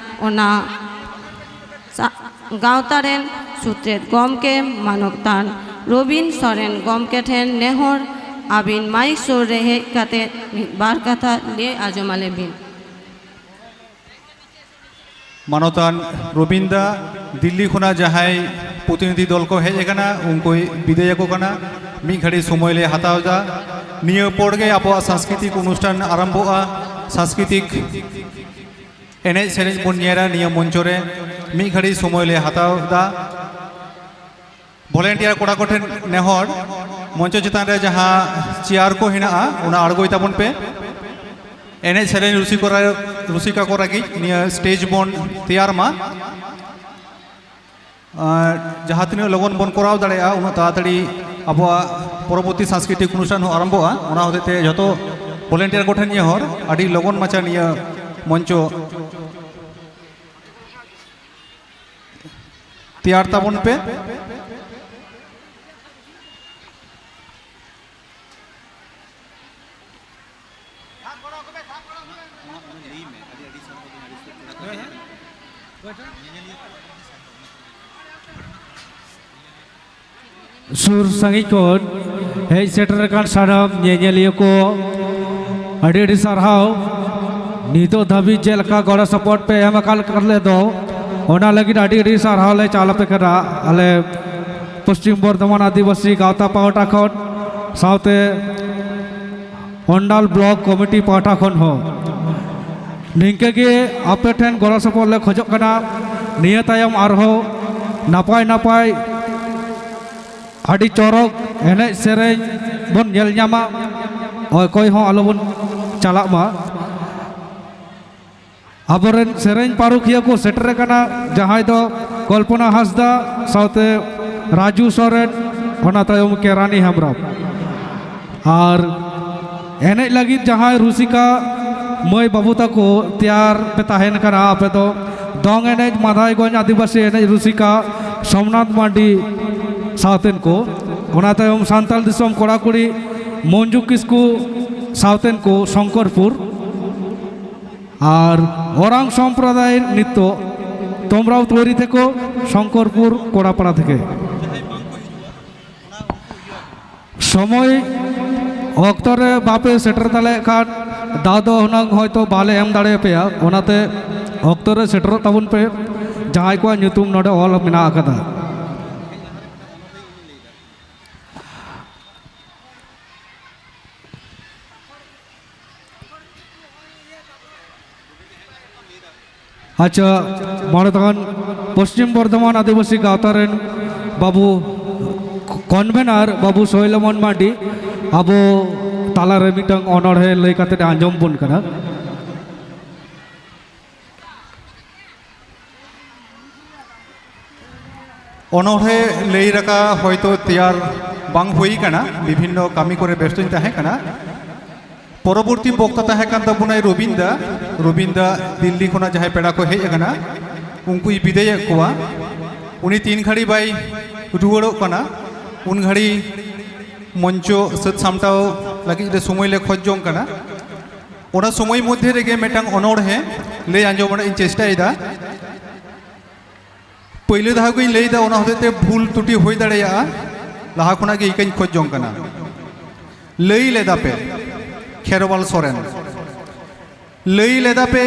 ᱚᱱᱟ ᱥᱟ-, ᱜᱟᱶᱛᱟ ᱨᱮᱱ ᱥᱩᱛᱨᱮᱛ ᱜᱚᱢᱠᱮ ᱢᱟᱱᱚᱛᱟᱱ ᱨᱚᱵᱤᱱ ᱥᱚᱨᱮᱱ ᱜᱚᱢᱠᱮ ᱴᱷᱮᱱ ᱱᱮᱦᱚᱨ, ᱟᱹᱵᱤᱱ ᱢᱟᱭᱤᱠ ᱥᱩᱨ ᱨᱮ ᱦᱮᱡ ᱠᱟᱛᱮ ᱢᱤᱫ ᱵᱟᱨ ᱠᱟᱛᱷᱟ ᱞᱟᱹᱭ ᱟᱸᱡᱚᱢ ᱟᱞᱮ ᱵᱤᱱ᱾ ᱢᱟᱱᱚᱛᱟᱱ ᱨᱚᱵᱤᱱ ᱫᱟ, ᱫᱤᱞᱞᱤ ᱠᱷᱚᱱᱟᱜ ᱡᱟᱦᱟᱸᱭ ᱯᱨᱚᱛᱤᱱᱤᱫᱷᱤ ᱫᱚᱞ ᱠᱚ ᱦᱮᱡ ᱟᱠᱟᱱᱟ, ᱩᱱᱠᱩᱭ ᱵᱤᱫᱟᱹᱭ ᱟᱠᱚ ᱠᱟᱱᱟ᱾ ᱢᱤᱫ ᱜᱷᱟᱹᱲᱤ ᱥᱚᱢᱚᱭ ᱞᱮ ᱦᱟᱛᱟᱣ ᱮᱫᱟ᱾ ᱱᱤᱭᱟᱹ ᱯᱚᱨ ᱜᱮ ᱟᱵᱚᱣᱟᱜ ᱥᱟᱝᱥᱠᱨᱤᱛᱤᱠ ᱚᱱᱩᱥᱴᱷᱟᱱ ᱟᱨᱟᱢᱵᱷᱚᱜᱼᱟ᱾ ᱥᱟᱝᱥᱠᱨᱤᱛᱤᱠ ᱮᱱᱮᱡ ᱥᱮᱨᱮᱧ ᱵᱚᱱ ᱧᱮᱞᱟ ᱱᱤᱭᱟᱹ ᱢᱚᱧᱪᱚ ᱨᱮ᱾ ᱢᱤᱫ ᱜᱷᱟᱹᱲᱤ ᱥᱚᱢᱚᱭ ᱞᱮ ᱦᱟᱛᱟᱣ ᱮᱫᱟ᱾ ᱵᱷᱚᱞᱮᱱᱴᱤᱭᱟᱨ ᱠᱚᱲᱟ ᱠᱚᱴᱷᱮᱱ ᱱᱮᱦᱚᱨ, ᱢᱚᱧᱪᱚ ᱪᱮᱛᱟᱱ ᱨᱮ ᱡᱟᱦᱟᱸ ᱪᱮᱭᱟᱨ ᱠᱚ ᱦᱮᱱᱟᱜᱼᱟ, ᱚᱱᱟ ᱟᱬᱜᱚᱭ ᱛᱟᱵᱚᱱ ᱯᱮ᱾ ᱮᱱᱮᱡ ᱥᱮᱨᱮᱧ ᱨᱩᱥᱤᱠᱚᱨᱟ-, ᱨᱩᱥᱤᱠᱟ ᱠᱚ ᱞᱟᱹᱜᱤᱫ ᱱᱤᱭᱟᱹ ᱥᱴᱮᱡᱽ ᱵᱚᱱ ᱛᱮᱭᱟᱨ ᱢᱟ᱾ ᱟᱨ ᱡᱟᱦᱟᱸ ᱛᱤᱱᱟᱹᱜ ᱞᱚᱜᱚᱱ ᱵᱚᱱ ᱠᱚᱨᱟᱣ ᱫᱟᱲᱮᱭᱟᱜᱼᱟ, ᱩᱱᱟᱹᱜ ᱛᱟᱲᱟᱛᱟᱲᱤ ᱟᱵᱚᱣᱟᱜ ᱯᱚᱨᱚᱵᱚᱨᱛᱤ ᱥᱟᱝᱥᱠᱨᱤᱛᱤᱠ ᱚᱱᱩᱥᱴᱷᱟᱱ ᱦᱚᱸ ᱟᱨᱟᱢᱵᱷᱚᱜᱼᱟ᱾ ᱚᱱᱟ ᱦᱚᱛᱮᱡ ᱛᱮ ᱡᱷᱚᱛᱚ ᱵᱷᱚᱞᱮᱱᱴᱤᱭᱟᱨ ᱠᱚᱴᱷᱮᱱ ᱱᱮᱦᱚᱨ, ᱟᱹᱰᱤ ᱞᱚᱜᱚᱱ ᱢᱟᱪᱷᱟ ᱱᱤᱭᱟᱹ ᱢᱚᱧᱪᱚ ᱛᱮᱭᱟᱨ ᱛᱟᱵᱚᱱ ᱯᱮ᱾ ᱥᱩᱨ ᱥᱟᱺᱜᱤᱧ ᱠᱷᱚᱱ ᱦᱮᱡ ᱥᱮᱴᱮᱨ ᱟᱠᱟᱱ ᱥᱟᱱᱟᱢ ᱧᱮᱧᱮᱞᱤᱭᱟᱹ ᱠᱚ ᱟᱹᱰᱤ ᱟᱹᱰᱤ ᱥᱟᱨᱦᱟᱣ᱾ ᱱᱤᱛᱚᱜ ᱫᱷᱟᱹᱵᱤᱡ ᱪᱮᱫ ᱞᱮᱠᱟ ᱜᱚᱲᱚ ᱥᱚᱯᱚᱦᱚᱫ ᱯᱮ ᱮᱢ ᱟᱠᱟᱫ ᱞᱮᱫ ᱫᱚ, ᱚᱱᱟ ᱞᱟᱹᱜᱤᱫ ᱟᱹᱰᱤ ᱟᱹᱰᱤ ᱥᱟᱨᱦᱟᱣ ᱞᱮ ᱪᱟᱞ ᱟᱯᱮ ᱠᱟᱱᱟ ᱟᱞᱮ ᱯᱚᱥᱪᱤᱢ ᱵᱚᱨᱫᱷᱚᱢᱟᱱ ᱟᱹᱫᱤᱵᱟᱹᱥᱤ ᱜᱟᱶᱛᱟ ᱯᱟᱦᱴᱟ ᱠᱷᱚᱱ᱾ ᱥᱟᱶᱛᱮ ᱚᱱᱰᱟᱞ ᱵᱞᱚᱠ ᱠᱚᱢᱤᱴᱤ ᱯᱟᱦᱴᱟ ᱠᱷᱚᱱ ᱦᱚᱸ ᱱᱤᱝᱠᱟᱹ ᱜᱮ ᱟᱯᱮ ᱴᱷᱮᱱ ᱜᱚᱲᱚ ᱥᱚᱯᱚᱦᱚᱫ ᱞᱮ ᱠᱷᱚᱡᱚᱜ ᱠᱟᱱᱟ᱾ ᱱᱤᱭᱟᱹ ᱛᱟᱭᱚᱢ ᱟᱨᱦᱚᱸ ᱱᱟᱯᱟᱭ ᱱᱟᱯᱟᱭ ᱟᱹᱰᱤ ᱪᱚᱨᱚᱠ ᱮᱱᱮᱡ ᱥᱮᱨᱮᱧ ᱵᱚᱱ ᱧᱮᱞ ᱧᱟᱢᱟ᱾ ᱚᱠᱚᱭ ᱦᱚᱸ ᱟᱞᱚᱵᱚᱱ ᱪᱟᱞᱟᱜ ᱢᱟ᱾ ᱟᱵᱚᱨᱮᱱ ᱥᱮᱨᱮᱧ ᱯᱟᱹᱨᱩᱠᱷᱤᱭᱟᱹ ᱠᱚ ᱥᱮᱴᱮᱨ ᱟᱠᱟᱱᱟ, ᱡᱟᱦᱟᱸᱭ ᱫᱚ ᱠᱚᱞᱯᱚᱱᱟ ᱦᱟᱸᱥᱫᱟ ᱥᱟᱶᱛᱮ ᱨᱟᱡᱩ ᱥᱚᱨᱮᱱ, ᱚᱱᱟ ᱛᱟᱭᱚᱢ ᱠᱮᱨᱟᱱᱤ ᱦᱮᱢᱵᱨᱚᱢ᱾ ᱟᱨ ᱮᱱᱮᱡ ᱞᱟᱹᱜᱤᱫ ᱡᱟᱦᱟᱸᱭ ᱨᱩᱥᱤᱠᱟ ᱢᱟᱹᱭ ᱵᱟᱹᱵᱩ ᱛᱟᱠᱚ ᱛᱮᱭᱟᱨ ᱯᱮ ᱛᱟᱦᱮᱱ ᱠᱟᱱᱟ, ᱟᱯᱮ ᱫᱚ ᱫᱚᱝ ᱮᱱᱮᱡ, ᱢᱟᱫᱷᱟᱭᱜᱚᱸᱡᱽ ᱟᱹᱫᱤᱵᱟᱹᱥᱤ ᱮᱱᱮᱡ ᱨᱩᱥᱤᱠᱟ ᱥᱳᱢᱱᱟᱛᱷ ᱢᱟᱨᱰᱤ ᱥᱟᱶᱛᱮᱱ ᱠᱚ, ᱚᱱᱟ ᱛᱟᱭᱚᱢ ᱥᱟᱱᱛᱟᱲ ᱫᱤᱥᱚᱢ ᱠᱚᱲᱟ ᱠᱩᱲᱤ ᱢᱚᱧᱡᱩ ᱠᱤᱥᱠᱩ ᱥᱟᱶᱛᱮᱱ ᱠᱚ ᱥᱚᱝᱠᱚᱨᱯᱩᱨ, ᱟᱨ ᱚᱨᱟᱝ ᱥᱚᱢᱯᱨᱚᱫᱟᱭ ᱱᱤᱛᱚᱜ ᱛᱚᱢᱨᱟᱣ ᱛᱳᱭᱨᱤ ᱛᱮᱠᱚ ᱥᱚᱝᱠᱚᱨᱯᱩᱨ ᱠᱚᱲᱟᱯᱟᱲᱟ ᱛᱷᱮᱠᱮ᱾ ᱥᱚᱢᱚᱭ ᱚᱠᱛᱚ ᱨᱮ ᱵᱟᱯᱮ ᱥᱮᱴᱮᱨ ᱫᱟᱲᱮᱭᱟᱜ ᱠᱷᱟᱱ ᱫᱟᱣ ᱫᱚ ᱦᱩᱱᱟᱹᱝ ᱦᱚᱭᱛᱳ ᱵᱟᱞᱮ ᱮᱢ ᱫᱟᱲᱮᱭᱟᱯᱮᱭᱟ, ᱚᱱᱟᱛᱮ ᱚᱠᱛᱚ ᱨᱮ ᱥᱮᱴᱮᱨᱚᱜ ᱛᱟᱵᱚᱱ ᱯᱮ, ᱡᱟᱦᱟᱸᱭ ᱠᱚᱣᱟᱜ ᱧᱩᱛᱩᱢ ᱱᱚᱰᱮ ᱚᱞ ᱢᱮᱱᱟᱜ ᱟᱠᱟᱫᱟ᱾ ᱟᱪᱪᱷᱟ, ᱢᱟᱲᱟᱝ ᱯᱚᱥᱪᱤᱢ ᱵᱚᱨᱫᱷᱚᱢᱟᱱ ᱟᱹᱫᱤᱵᱟᱹᱥᱤ ᱜᱟᱶᱛᱟ ᱨᱮᱱ ᱵᱟᱹᱵᱩ ᱠᱚᱱᱵᱷᱮᱱᱟᱨ ᱵᱟᱹᱵᱩ ᱥᱳᱭᱞᱚᱢᱚᱱ ᱢᱟᱨᱰᱤ ᱟᱵᱚ ᱛᱟᱞᱟᱨᱮ ᱢᱤᱫᱴᱟᱝ ᱚᱱᱚᱬᱦᱮ ᱞᱟᱹᱭ ᱠᱟᱛᱮ ᱟᱸᱡᱚᱢ ᱵᱚᱱ ᱠᱟᱱᱟ᱾ ᱚᱱᱚᱬᱦᱮ ᱞᱟᱹᱭ ᱨᱟᱠᱟ ᱦᱚᱭᱛᱳ ᱛᱮᱭᱟᱨ ᱵᱟᱝ ᱦᱩᱭ ᱠᱟᱱᱟ, ᱵᱤᱵᱷᱤᱱᱱᱚ ᱠᱟᱹᱢᱤ ᱠᱚᱨᱮ ᱵᱮᱥᱛᱚᱧ ᱛᱟᱦᱮᱸ ᱠᱟᱱᱟ᱾ ᱯᱚᱨᱚᱵᱚᱨᱛᱤ ᱵᱚᱠᱛᱟ ᱛᱟᱦᱮᱸ ᱠᱟᱱ ᱛᱟᱵᱚᱱᱟᱭ ᱨᱚᱵᱤᱱ ᱫᱟ᱾ ᱨᱚᱵᱤᱱ ᱫᱟ ᱫᱤᱞᱞᱤ ᱠᱷᱚᱱᱟᱜ ᱡᱟᱦᱟᱸᱭ ᱯᱮᱲᱟ ᱠᱚ ᱦᱮᱡ ᱟᱠᱟᱱᱟ, ᱩᱱᱠᱩᱭ ᱵᱤᱫᱟᱹᱭᱮᱫ ᱠᱚᱣᱟ᱾ ᱩᱱᱤ ᱛᱤᱱ ᱜᱷᱟᱹᱲᱤ ᱵᱟᱭ ᱨᱩᱣᱟᱹᱲᱚᱜ ᱠᱟᱱᱟ, ᱩᱱ ᱜᱷᱟᱹᱲᱤ ᱢᱚᱧᱪᱚ ᱥᱟᱹᱛ ᱥᱟᱢᱴᱟᱣ ᱞᱟᱹᱜᱤᱫ ᱨᱮ ᱥᱚᱢᱚᱭ ᱞᱮ ᱠᱷᱚᱡᱽ ᱡᱚᱝ ᱠᱟᱱᱟ᱾ ᱚᱱᱟ ᱥᱚᱢᱚᱭ ᱢᱚᱫᱽᱫᱷᱮ ᱨᱮᱜᱮ ᱢᱤᱫᱴᱟᱝ ᱚᱱᱚᱬᱦᱮ ᱞᱟᱹᱭ ᱟᱸᱡᱚᱢ ᱨᱮᱱᱟᱜ ᱤᱧ ᱪᱮᱥᱴᱟᱭᱮᱫᱟ᱾ ᱯᱟᱹᱭᱞᱟᱹ ᱫᱷᱟᱣ ᱜᱤᱧ ᱞᱟᱹᱭᱫᱟ, ᱚᱱᱟ ᱦᱚᱛᱮᱡ ᱛᱮ ᱵᱷᱩᱞ ᱛᱩᱴᱤ ᱦᱩᱭ ᱫᱟᱲᱮᱭᱟᱜᱼᱟ, ᱞᱟᱦᱟ ᱠᱷᱚᱱᱟᱜ ᱜᱮ ᱤᱠᱟᱹᱧ ᱠᱷᱚᱡᱽ ᱡᱚᱝ ᱠᱟᱱᱟ᱾ ᱞᱟᱹᱭ ᱞᱮᱫᱟ ᱯᱮ, ᱠᱷᱮᱨᱣᱟᱞ ᱥᱚᱨᱮᱱ, ᱞᱟᱹᱭ ᱞᱮᱫᱟ ᱯᱮ,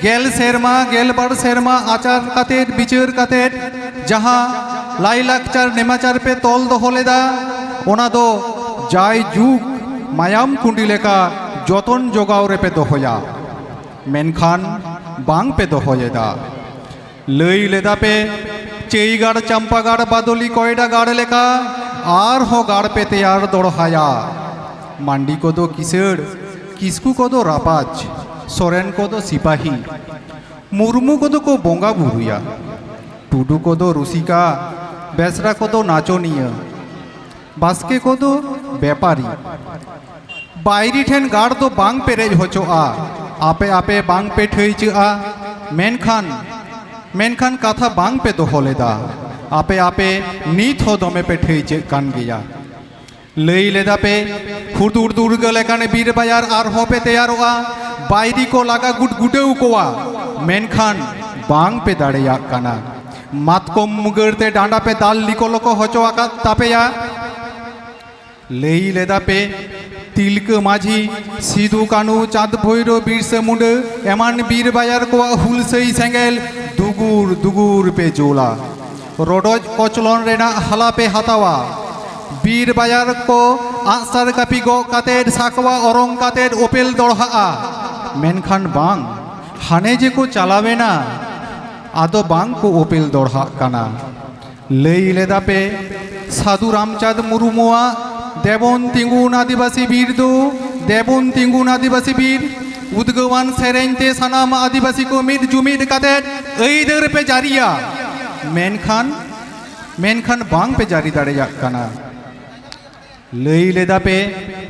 ᱜᱮᱞ ᱥᱮᱨᱢᱟ, ᱜᱮᱞ ᱵᱟᱨ ᱥᱮᱨᱢᱟ ᱟᱪᱟᱨ ᱠᱟᱛᱮᱫ, ᱵᱤᱪᱟᱹᱨ ᱠᱟᱛᱮᱫ, ᱡᱟᱦᱟᱸ ᱞᱟᱭᱼᱞᱟᱠᱪᱟᱨ ᱱᱮᱢᱟᱪᱟᱨ ᱯᱮ ᱛᱚᱞ ᱫᱚᱦᱚ ᱞᱮᱫᱟ, ᱚᱱᱟ ᱫᱚ ᱡᱟᱭ ᱡᱩᱜᱽ ᱢᱟᱭᱟᱢ ᱠᱩᱸᱰᱤ ᱞᱮᱠᱟ ᱡᱚᱛᱚᱱ ᱡᱚᱜᱟᱣ ᱨᱮᱯᱮ ᱫᱚᱦᱚᱭᱟ, ᱢᱮᱱᱠᱷᱟᱱ ᱵᱟᱝ ᱯᱮ ᱫᱚᱦᱚᱭᱮᱫᱟ᱾ ᱞᱟᱹᱭ ᱞᱮᱫᱟ ᱯᱮ, ᱪᱟᱹᱭᱜᱟᱲ, ᱪᱟᱢᱯᱟᱜᱟᱲ, ᱵᱟᱫᱚᱞᱤ, ᱠᱚᱭᱰᱟ ᱜᱟᱲ ᱞᱮᱠᱟ ᱟᱨᱦᱚᱸ ᱜᱟᱲ ᱯᱮ ᱛᱮᱭᱟᱨ ᱫᱚᱲᱦᱟᱭᱟ᱾ ᱢᱟᱱᱰᱤ ᱠᱚᱫᱚ ᱠᱤᱥᱟᱹᱲ, ᱠᱤᱥᱠᱩ ᱠᱚᱫᱚ ᱨᱟᱯᱟᱡᱽ, ᱥᱚᱨᱮᱱ ᱠᱚᱫᱚ ᱥᱤᱯᱟᱦᱤ, ᱢᱩᱨᱢᱩ ᱠᱚᱫᱚ ᱠᱚ ᱵᱚᱸᱜᱟ ᱵᱩᱨᱩᱭᱟ, ᱴᱩᱰᱩ ᱠᱚᱫᱚ ᱨᱩᱥᱤᱠᱟ, ᱵᱮᱥᱨᱟ ᱠᱚᱫᱚ ᱱᱟᱪᱚᱱᱤᱭᱟᱹ, ᱵᱟᱥᱠᱮ ᱠᱚᱫᱚ ᱵᱮᱯᱟᱨᱤ᱾ ᱵᱟᱭᱨᱤ ᱴᱷᱮᱱ ᱜᱟᱲ ᱫᱚ ᱵᱟᱝ ᱯᱮᱨᱮᱡ ᱦᱚᱪᱚᱜᱼᱟ᱾ ᱟᱯᱮ ᱟᱯᱮ ᱵᱟᱝ ᱯᱮ ᱴᱷᱟᱹᱭᱪᱟᱹᱜᱼᱟ, ᱢᱮᱱᱠᱷᱟᱱ, ᱢᱮᱱᱠᱷᱟᱱ ᱠᱟᱛᱷᱟ ᱵᱟᱝ ᱯᱮ ᱫᱚᱦᱚ ᱞᱮᱫᱟ᱾ ᱟᱯᱮ ᱟᱯᱮ ᱱᱤᱛ ᱦᱚᱸ ᱫᱚᱢᱮ ᱯᱮ ᱴᱷᱟᱹᱭᱪᱟᱹᱜ ᱠᱟᱱ ᱜᱮᱭᱟ᱾ ᱞᱟᱹᱭ ᱞᱮᱫᱟ ᱯᱮ, ᱦᱩᱫᱩᱲ ᱫᱩᱨᱜᱟᱹ ᱞᱮᱠᱟᱱ ᱵᱤᱨ ᱵᱟᱭᱟᱨ ᱟᱨᱦᱚᱸ ᱯᱮ ᱛᱮᱭᱟᱨᱚᱜᱼᱟ᱾ ᱵᱟᱭᱨᱤ ᱠᱚ ᱞᱟᱜᱟ ᱜᱩᱰ ᱜᱩᱰᱟᱹᱣ ᱠᱚᱣᱟ, ᱢᱮᱱᱠᱷᱟᱱ ᱵᱟᱝ ᱯᱮ ᱫᱟᱲᱮᱭᱟᱜ ᱠᱟᱱᱟ᱾ ᱢᱟᱛᱠᱚᱢ ᱢᱩᱜᱟᱹᱲ ᱛᱮ ᱰᱟᱸᱰᱟ ᱯᱮ ᱫᱟᱞ ᱞᱤᱠᱚ ᱞᱚᱠᱚ ᱦᱚᱪᱚ ᱟᱠᱟᱫ ᱛᱟᱯᱮᱭᱟ᱾ ᱞᱟᱹᱭ ᱞᱮᱫᱟ ᱯᱮ, ᱛᱤᱞᱠᱟᱹ ᱢᱟᱹᱡᱷᱤ, ᱥᱤᱫᱩ ᱠᱟᱹᱱᱩ, ᱪᱟᱸᱫᱽ ᱵᱷᱳᱭᱨᱳ, ᱵᱤᱨᱥᱟᱹ ᱢᱩᱱᱰᱟᱹ ᱮᱢᱟᱱ ᱵᱤᱨ ᱵᱟᱭᱟᱨ ᱠᱚᱣᱟᱜ ᱦᱩᱞᱥᱟᱹᱭ ᱥᱮᱸᱜᱮᱞ ᱫᱩᱜᱩᱨ ᱫᱩᱜᱩᱨ ᱯᱮ ᱡᱳᱞᱟ᱾ ᱨᱚᱰᱚᱡ ᱠᱚᱪᱞᱚᱱ ᱨᱮᱱᱟᱜ ᱦᱟᱞᱟ ᱯᱮ ᱦᱟᱛᱟᱣᱟ᱾ ᱵᱤᱨ ᱵᱟᱭᱟᱨ ᱠᱚ ᱟᱜᱼᱥᱟᱨ ᱠᱟᱹᱯᱤ ᱜᱚᱜ ᱠᱟᱛᱮᱫ, ᱥᱟᱠᱣᱟ ᱚᱨᱚᱝ ᱠᱟᱛᱮᱫ ᱚᱯᱮᱞ ᱫᱚᱲᱦᱟᱜᱼᱟ᱾ ᱢᱮᱱᱠᱷᱟᱱ ᱵᱟᱝ, ᱦᱟᱱᱮ ᱡᱮ ᱠᱚ ᱪᱟᱞᱟᱣᱮᱱᱟ, ᱟᱫᱚ ᱵᱟᱝ ᱠᱚ ᱚᱯᱮᱞ ᱫᱚᱲᱦᱟᱜ ᱠᱟᱱᱟ᱾ ᱞᱟᱹᱭ ᱞᱮᱫᱟ ᱯᱮ, ᱥᱟᱹᱫᱷᱩ ᱨᱟᱢᱪᱟᱸᱫᱽ ᱢᱩᱨᱢᱩᱣᱟᱜ ᱫᱮᱵᱚᱱ ᱛᱤᱸᱜᱩᱱ ᱟᱹᱫᱤᱵᱟᱹᱥᱤ ᱵᱤᱨ ᱫᱚ, ᱫᱮᱵᱚᱱ ᱛᱤᱸᱜᱩᱱ ᱟᱹᱫᱤᱵᱟᱹᱥᱤ ᱵᱤᱨ, ᱩᱫᱽᱜᱟᱹᱣᱟᱱ ᱥᱮᱨᱮᱧ ᱛᱮ ᱥᱟᱱᱟᱢ ᱟᱹᱫᱤᱵᱟᱹᱥᱤ ᱠᱚ ᱢᱤᱫ ᱡᱩᱢᱤᱫ ᱠᱟᱛᱮᱫ ᱟᱹᱭᱫᱟᱹᱨ ᱯᱮ ᱡᱟᱹᱨᱤᱭᱟ᱾ ᱢᱮᱱᱠᱷᱟᱱ, ᱢᱮᱱᱠᱷᱟᱱ ᱵᱟᱝ ᱯᱮ ᱡᱟᱹᱨᱤ ᱫᱟᱲᱮᱭᱟᱜ ᱠᱟᱱᱟ᱾ ᱞᱟᱹᱭ ᱞᱮᱫᱟ ᱯᱮ,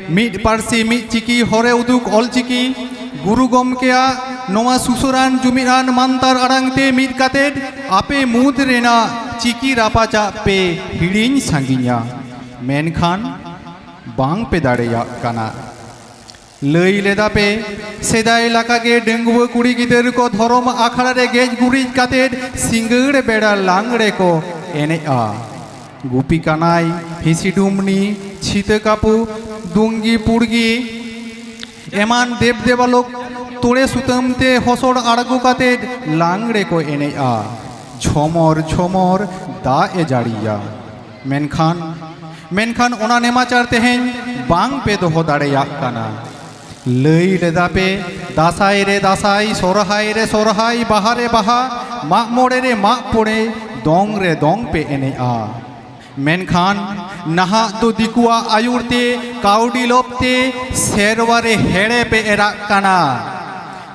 ᱢᱤᱫ ᱯᱟᱹᱨᱥᱤ ᱢᱤᱫ ᱪᱤᱠᱤ ᱦᱚᱨᱮ ᱩᱫᱩᱜ ᱚᱞᱪᱤᱠᱤ᱾ ᱜᱩᱨᱩ ᱜᱚᱢᱠᱮᱭᱟᱜ ᱱᱚᱣᱟ ᱥᱩᱥᱟᱹᱨᱟᱱ ᱡᱩᱢᱤᱫᱟᱱ ᱢᱟᱱᱛᱟᱨ ᱟᱲᱟᱝ ᱛᱮ ᱢᱤᱫ ᱠᱟᱛᱮᱫ ᱟᱯᱮ ᱢᱩᱫᱽ ᱨᱮᱱᱟᱜ ᱪᱤᱠᱤ ᱨᱟᱯᱟᱪᱟᱜ ᱯᱮ ᱦᱤᱲᱤᱧ ᱥᱟᱺᱜᱤᱧᱟ, ᱢᱮᱱᱠᱷᱟᱱ ᱵᱟᱝ ᱯᱮ ᱫᱟᱲᱮᱭᱟᱜ ᱠᱟᱱᱟ᱾ ᱞᱟᱹᱭ ᱞᱮᱫᱟ ᱯᱮ, ᱥᱮᱫᱟᱭ ᱞᱮᱠᱟᱜᱮ ᱰᱟᱺᱜᱩᱣᱟᱹ ᱠᱩᱲᱤ ᱜᱤᱫᱟᱹᱨ ᱠᱚ ᱫᱷᱚᱨᱚᱢ ᱟᱠᱷᱲᱟ ᱨᱮ ᱜᱮᱡ ᱜᱩᱨᱤᱡ ᱠᱟᱛᱮᱫ ᱥᱤᱸᱜᱟᱹᱲ ᱵᱮᱲᱟ ᱞᱟᱝᱲᱮ ᱠᱚ ᱮᱱᱮᱡᱼᱟ᱾ ᱜᱩᱯᱤ ᱠᱟᱱᱟᱭ, ᱦᱤᱥᱤ ᱰᱩᱢᱱᱤ, ᱪᱷᱤᱛᱟᱹ ᱠᱟᱹᱯᱩ, ᱫᱩᱝᱜᱤ ᱯᱩᱲᱜᱤ ᱮᱢᱟᱱ ᱫᱮᱵ ᱫᱮᱵᱟᱞᱳᱠ ᱛᱩᱲᱮ ᱥᱩᱛᱟᱹᱢ ᱛᱮ ᱦᱚᱥᱚᱲ ᱟᱬᱜᱚ ᱠᱟᱛᱮᱫ ᱞᱟᱝᱲᱮ ᱠᱚ ᱮᱱᱮᱡᱼᱟ᱾ ᱡᱷᱚᱢᱚᱨ ᱡᱷᱚᱢᱚᱨ ᱫᱟᱜ ᱮ ᱡᱟᱹᱲᱤᱭᱟ, ᱢᱮᱱᱠᱷᱟᱱ ᱢᱮᱱᱠᱷᱟᱱ ᱚᱱᱟ ᱱᱮᱢᱟᱪᱟᱨ ᱛᱮᱦᱮᱧ ᱵᱟᱝ ᱯᱮ ᱫᱚᱦᱚ ᱫᱟᱲᱮᱭᱟᱜ ᱠᱟᱱᱟ᱾ ᱞᱟᱹᱭ ᱞᱮᱫᱟ ᱯᱮ, ᱫᱟᱸᱥᱟᱭ ᱨᱮ ᱫᱟᱸᱥᱟᱭ, ᱥᱚᱨᱦᱟᱭ ᱨᱮ ᱥᱚᱨᱦᱟᱭ, ᱵᱟᱦᱟ ᱨᱮ ᱵᱟᱦᱟ, ᱢᱟᱜ ᱢᱚᱬᱮ ᱨᱮ ᱢᱟᱜ ᱢᱚᱬᱮ, ᱫᱚᱝ ᱨᱮ ᱫᱚᱝ ᱯᱮ ᱮᱱᱮᱡᱼᱟ᱾ ᱢᱮᱱᱠᱷᱟᱱ ᱱᱟᱦᱟᱜ ᱫᱚ ᱫᱤᱠᱩᱣᱟᱜ ᱟᱹᱭᱩᱨ ᱛᱮ, ᱠᱟᱹᱣᱰᱤ ᱞᱚᱵᱽ ᱛᱮ ᱥᱮᱨᱣᱟ ᱨᱮ ᱦᱮᱲᱮ ᱯᱮ ᱮᱨᱟᱜ ᱠᱟᱱᱟ᱾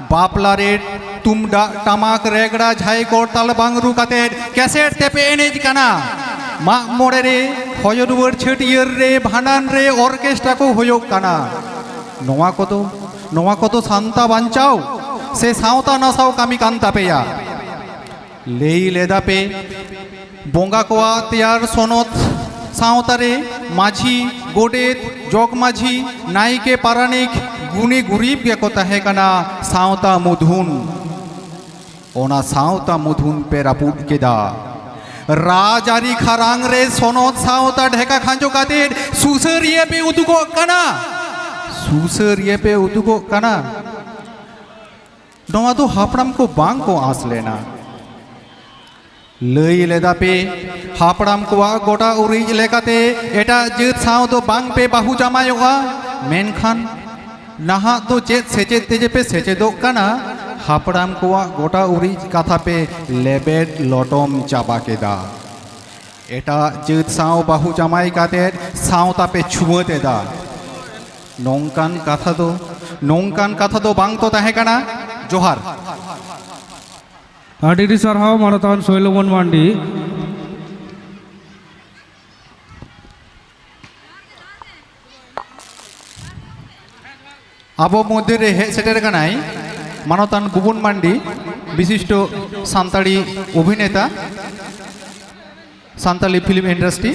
ᱵᱟᱯᱞᱟ ᱨᱮ ᱛᱩᱢᱫᱟᱜ, ᱴᱟᱢᱟᱠ, ᱨᱮᱜᱽᱲᱟ, ᱡᱷᱟᱭ, ᱠᱚᱨᱛᱟᱞ ᱵᱟᱝ ᱨᱩ ᱠᱟᱛᱮ ᱠᱮᱥᱮᱴ ᱛᱮᱯᱮ ᱮᱱᱮᱡ ᱠᱟᱱᱟ᱾ ᱢᱟᱜ ᱢᱚᱬᱮ ᱨᱮ, ᱦᱚᱭᱚ ᱫᱩᱣᱟᱹᱨ ᱪᱷᱟᱹᱴᱭᱟᱹᱨ ᱨᱮ, ᱵᱷᱟᱸᱰᱟᱱ ᱨᱮ ᱚᱨᱠᱮᱥᱴᱨᱟ ᱠᱚ ᱦᱩᱭᱩᱜ ᱠᱟᱱᱟ᱾ ᱱᱚᱣᱟ ᱠᱚᱫᱚ, ᱱᱚᱣᱟ ᱠᱚᱫᱚ ᱥᱟᱶᱛᱟ ᱵᱟᱧᱪᱟᱣ ᱥᱮ ᱥᱟᱶᱛᱟ ᱱᱟᱥᱟᱣ ᱠᱟᱹᱢᱤ ᱠᱟᱱ ᱛᱟᱯᱮᱭᱟ? ᱞᱟᱹᱭ ᱞᱮᱫᱟ ᱯᱮ, ᱵᱚᱸᱜᱟ ᱠᱚᱣᱟᱜ ᱛᱮᱭᱟᱨ ᱥᱚᱱᱚᱛ ᱥᱟᱶᱛᱟ ᱨᱮ ᱢᱟᱹᱡᱷᱤ, ᱜᱚᱰᱮᱛ, ᱡᱚᱜᱽ ᱢᱟᱹᱡᱷᱤ, ᱱᱟᱭᱠᱮ, ᱯᱟᱨᱟᱱᱤᱠ, ᱜᱩᱱᱤ ᱜᱩᱨᱤᱵ ᱜᱮᱠᱚ ᱛᱟᱦᱮᱸ ᱠᱟᱱᱟ ᱥᱟᱶᱛᱟ ᱢᱩᱫᱷᱩᱱ᱾ ᱚᱱᱟ ᱥᱟᱶᱛᱟ ᱢᱩᱫᱷᱩᱱ ᱯᱮ ᱨᱟᱹᱯᱩᱫ ᱠᱮᱫᱟ᱾ ᱨᱟᱡᱽᱟᱹᱨᱤ ᱠᱷᱟᱨᱟᱝ ᱨᱮ ᱥᱚᱱᱚᱛ ᱥᱟᱶᱛᱟ ᱰᱷᱮᱠᱟ ᱠᱷᱟᱸᱡᱚ ᱠᱟᱛᱮ ᱥᱩᱥᱟᱹᱨᱤᱭᱟᱹ ᱯᱮ ᱩᱫᱩᱜᱚᱜ ᱠᱟᱱᱟ᱾ ᱥᱩᱥᱟᱹᱨᱤᱭᱟᱹ ᱯᱮ ᱩᱫᱩᱜᱚᱜ ᱠᱟᱱᱟ᱾ ᱱᱚᱣᱟ ᱫᱚ ᱦᱟᱯᱲᱟᱢ ᱠᱚ ᱵᱟᱝ ᱠᱚ ᱟᱸᱥ ᱞᱮᱱᱟ᱾ ᱞᱟᱹᱭ ᱞᱮᱫᱟ ᱯᱮ, ᱦᱟᱯᱲᱟᱢ ᱠᱚᱣᱟᱜ ᱜᱚᱴᱟ ᱩᱨᱤᱡ ᱞᱮᱠᱟᱛᱮ ᱮᱴᱟᱜ ᱡᱟᱹᱛ ᱥᱟᱶ ᱫᱚ ᱵᱟᱝ ᱯᱮ ᱵᱟᱹᱦᱩ ᱡᱟᱢᱟᱭᱚᱜᱼᱟ᱾ ᱢᱮᱱᱠᱷᱟᱱ ᱱᱟᱦᱟᱜ ᱫᱚ ᱪᱮᱫ ᱥᱮᱪᱮᱫ ᱛᱮᱡᱮ ᱯᱮ ᱥᱮᱪᱮᱫᱚᱜ ᱠᱟᱱᱟ? ᱦᱟᱯᱲᱟᱢ ᱠᱚᱣᱟᱜ ᱜᱚᱴᱟ ᱩᱨᱤᱡ ᱠᱟᱛᱷᱟ ᱯᱮ ᱞᱮᱵᱮᱫ ᱞᱚᱴᱚᱢ ᱪᱟᱵᱟ ᱠᱮᱫᱟ᱾ ᱮᱴᱟᱜ ᱡᱟᱹᱛ ᱥᱟᱶ ᱵᱟᱹᱦᱩ ᱡᱟᱢᱟᱭ ᱠᱟᱛᱮ ᱥᱟᱶᱛᱟ ᱯᱮ ᱪᱷᱩᱣᱟᱹᱛ ᱮᱫᱟ᱾ ᱱᱚᱝᱠᱟᱱ ᱠᱟᱛᱷᱟ ᱫᱚ, ᱱᱚᱝᱠᱟᱱ ᱠᱟᱛᱷᱟ ᱫᱚ ᱵᱟᱝ ᱛᱚ ᱛᱟᱦᱮᱸ ᱠᱟᱱᱟ᱾ ᱡᱚᱦᱟᱨ᱾ ᱟᱹᱰᱤ ᱟᱹᱰᱤ ᱥᱟᱨᱦᱟᱣ ᱢᱟᱱᱚᱛᱟᱱ ᱥᱳᱭᱞᱚᱢᱚᱱ ᱢᱟᱱᱰᱤ᱾ ᱟᱵᱚ ᱢᱚᱫᱽᱫᱷᱮ ᱨᱮ ᱦᱮᱡ ᱥᱮᱴᱮᱨ ᱟᱠᱟᱱᱟᱭ ᱢᱟᱱᱚᱛᱟᱱ ᱵᱩᱵᱩᱱ ᱢᱟᱱᱰᱤ, ᱵᱤᱥᱤᱥᱴᱚ ᱥᱟᱱᱛᱟᱲᱤ ᱚᱵᱷᱤᱱᱮᱛᱟ, ᱥᱟᱱᱛᱟᱲᱤ ᱯᱷᱤᱞᱢ ᱤᱱᱰᱟᱥᱴᱨᱤ᱾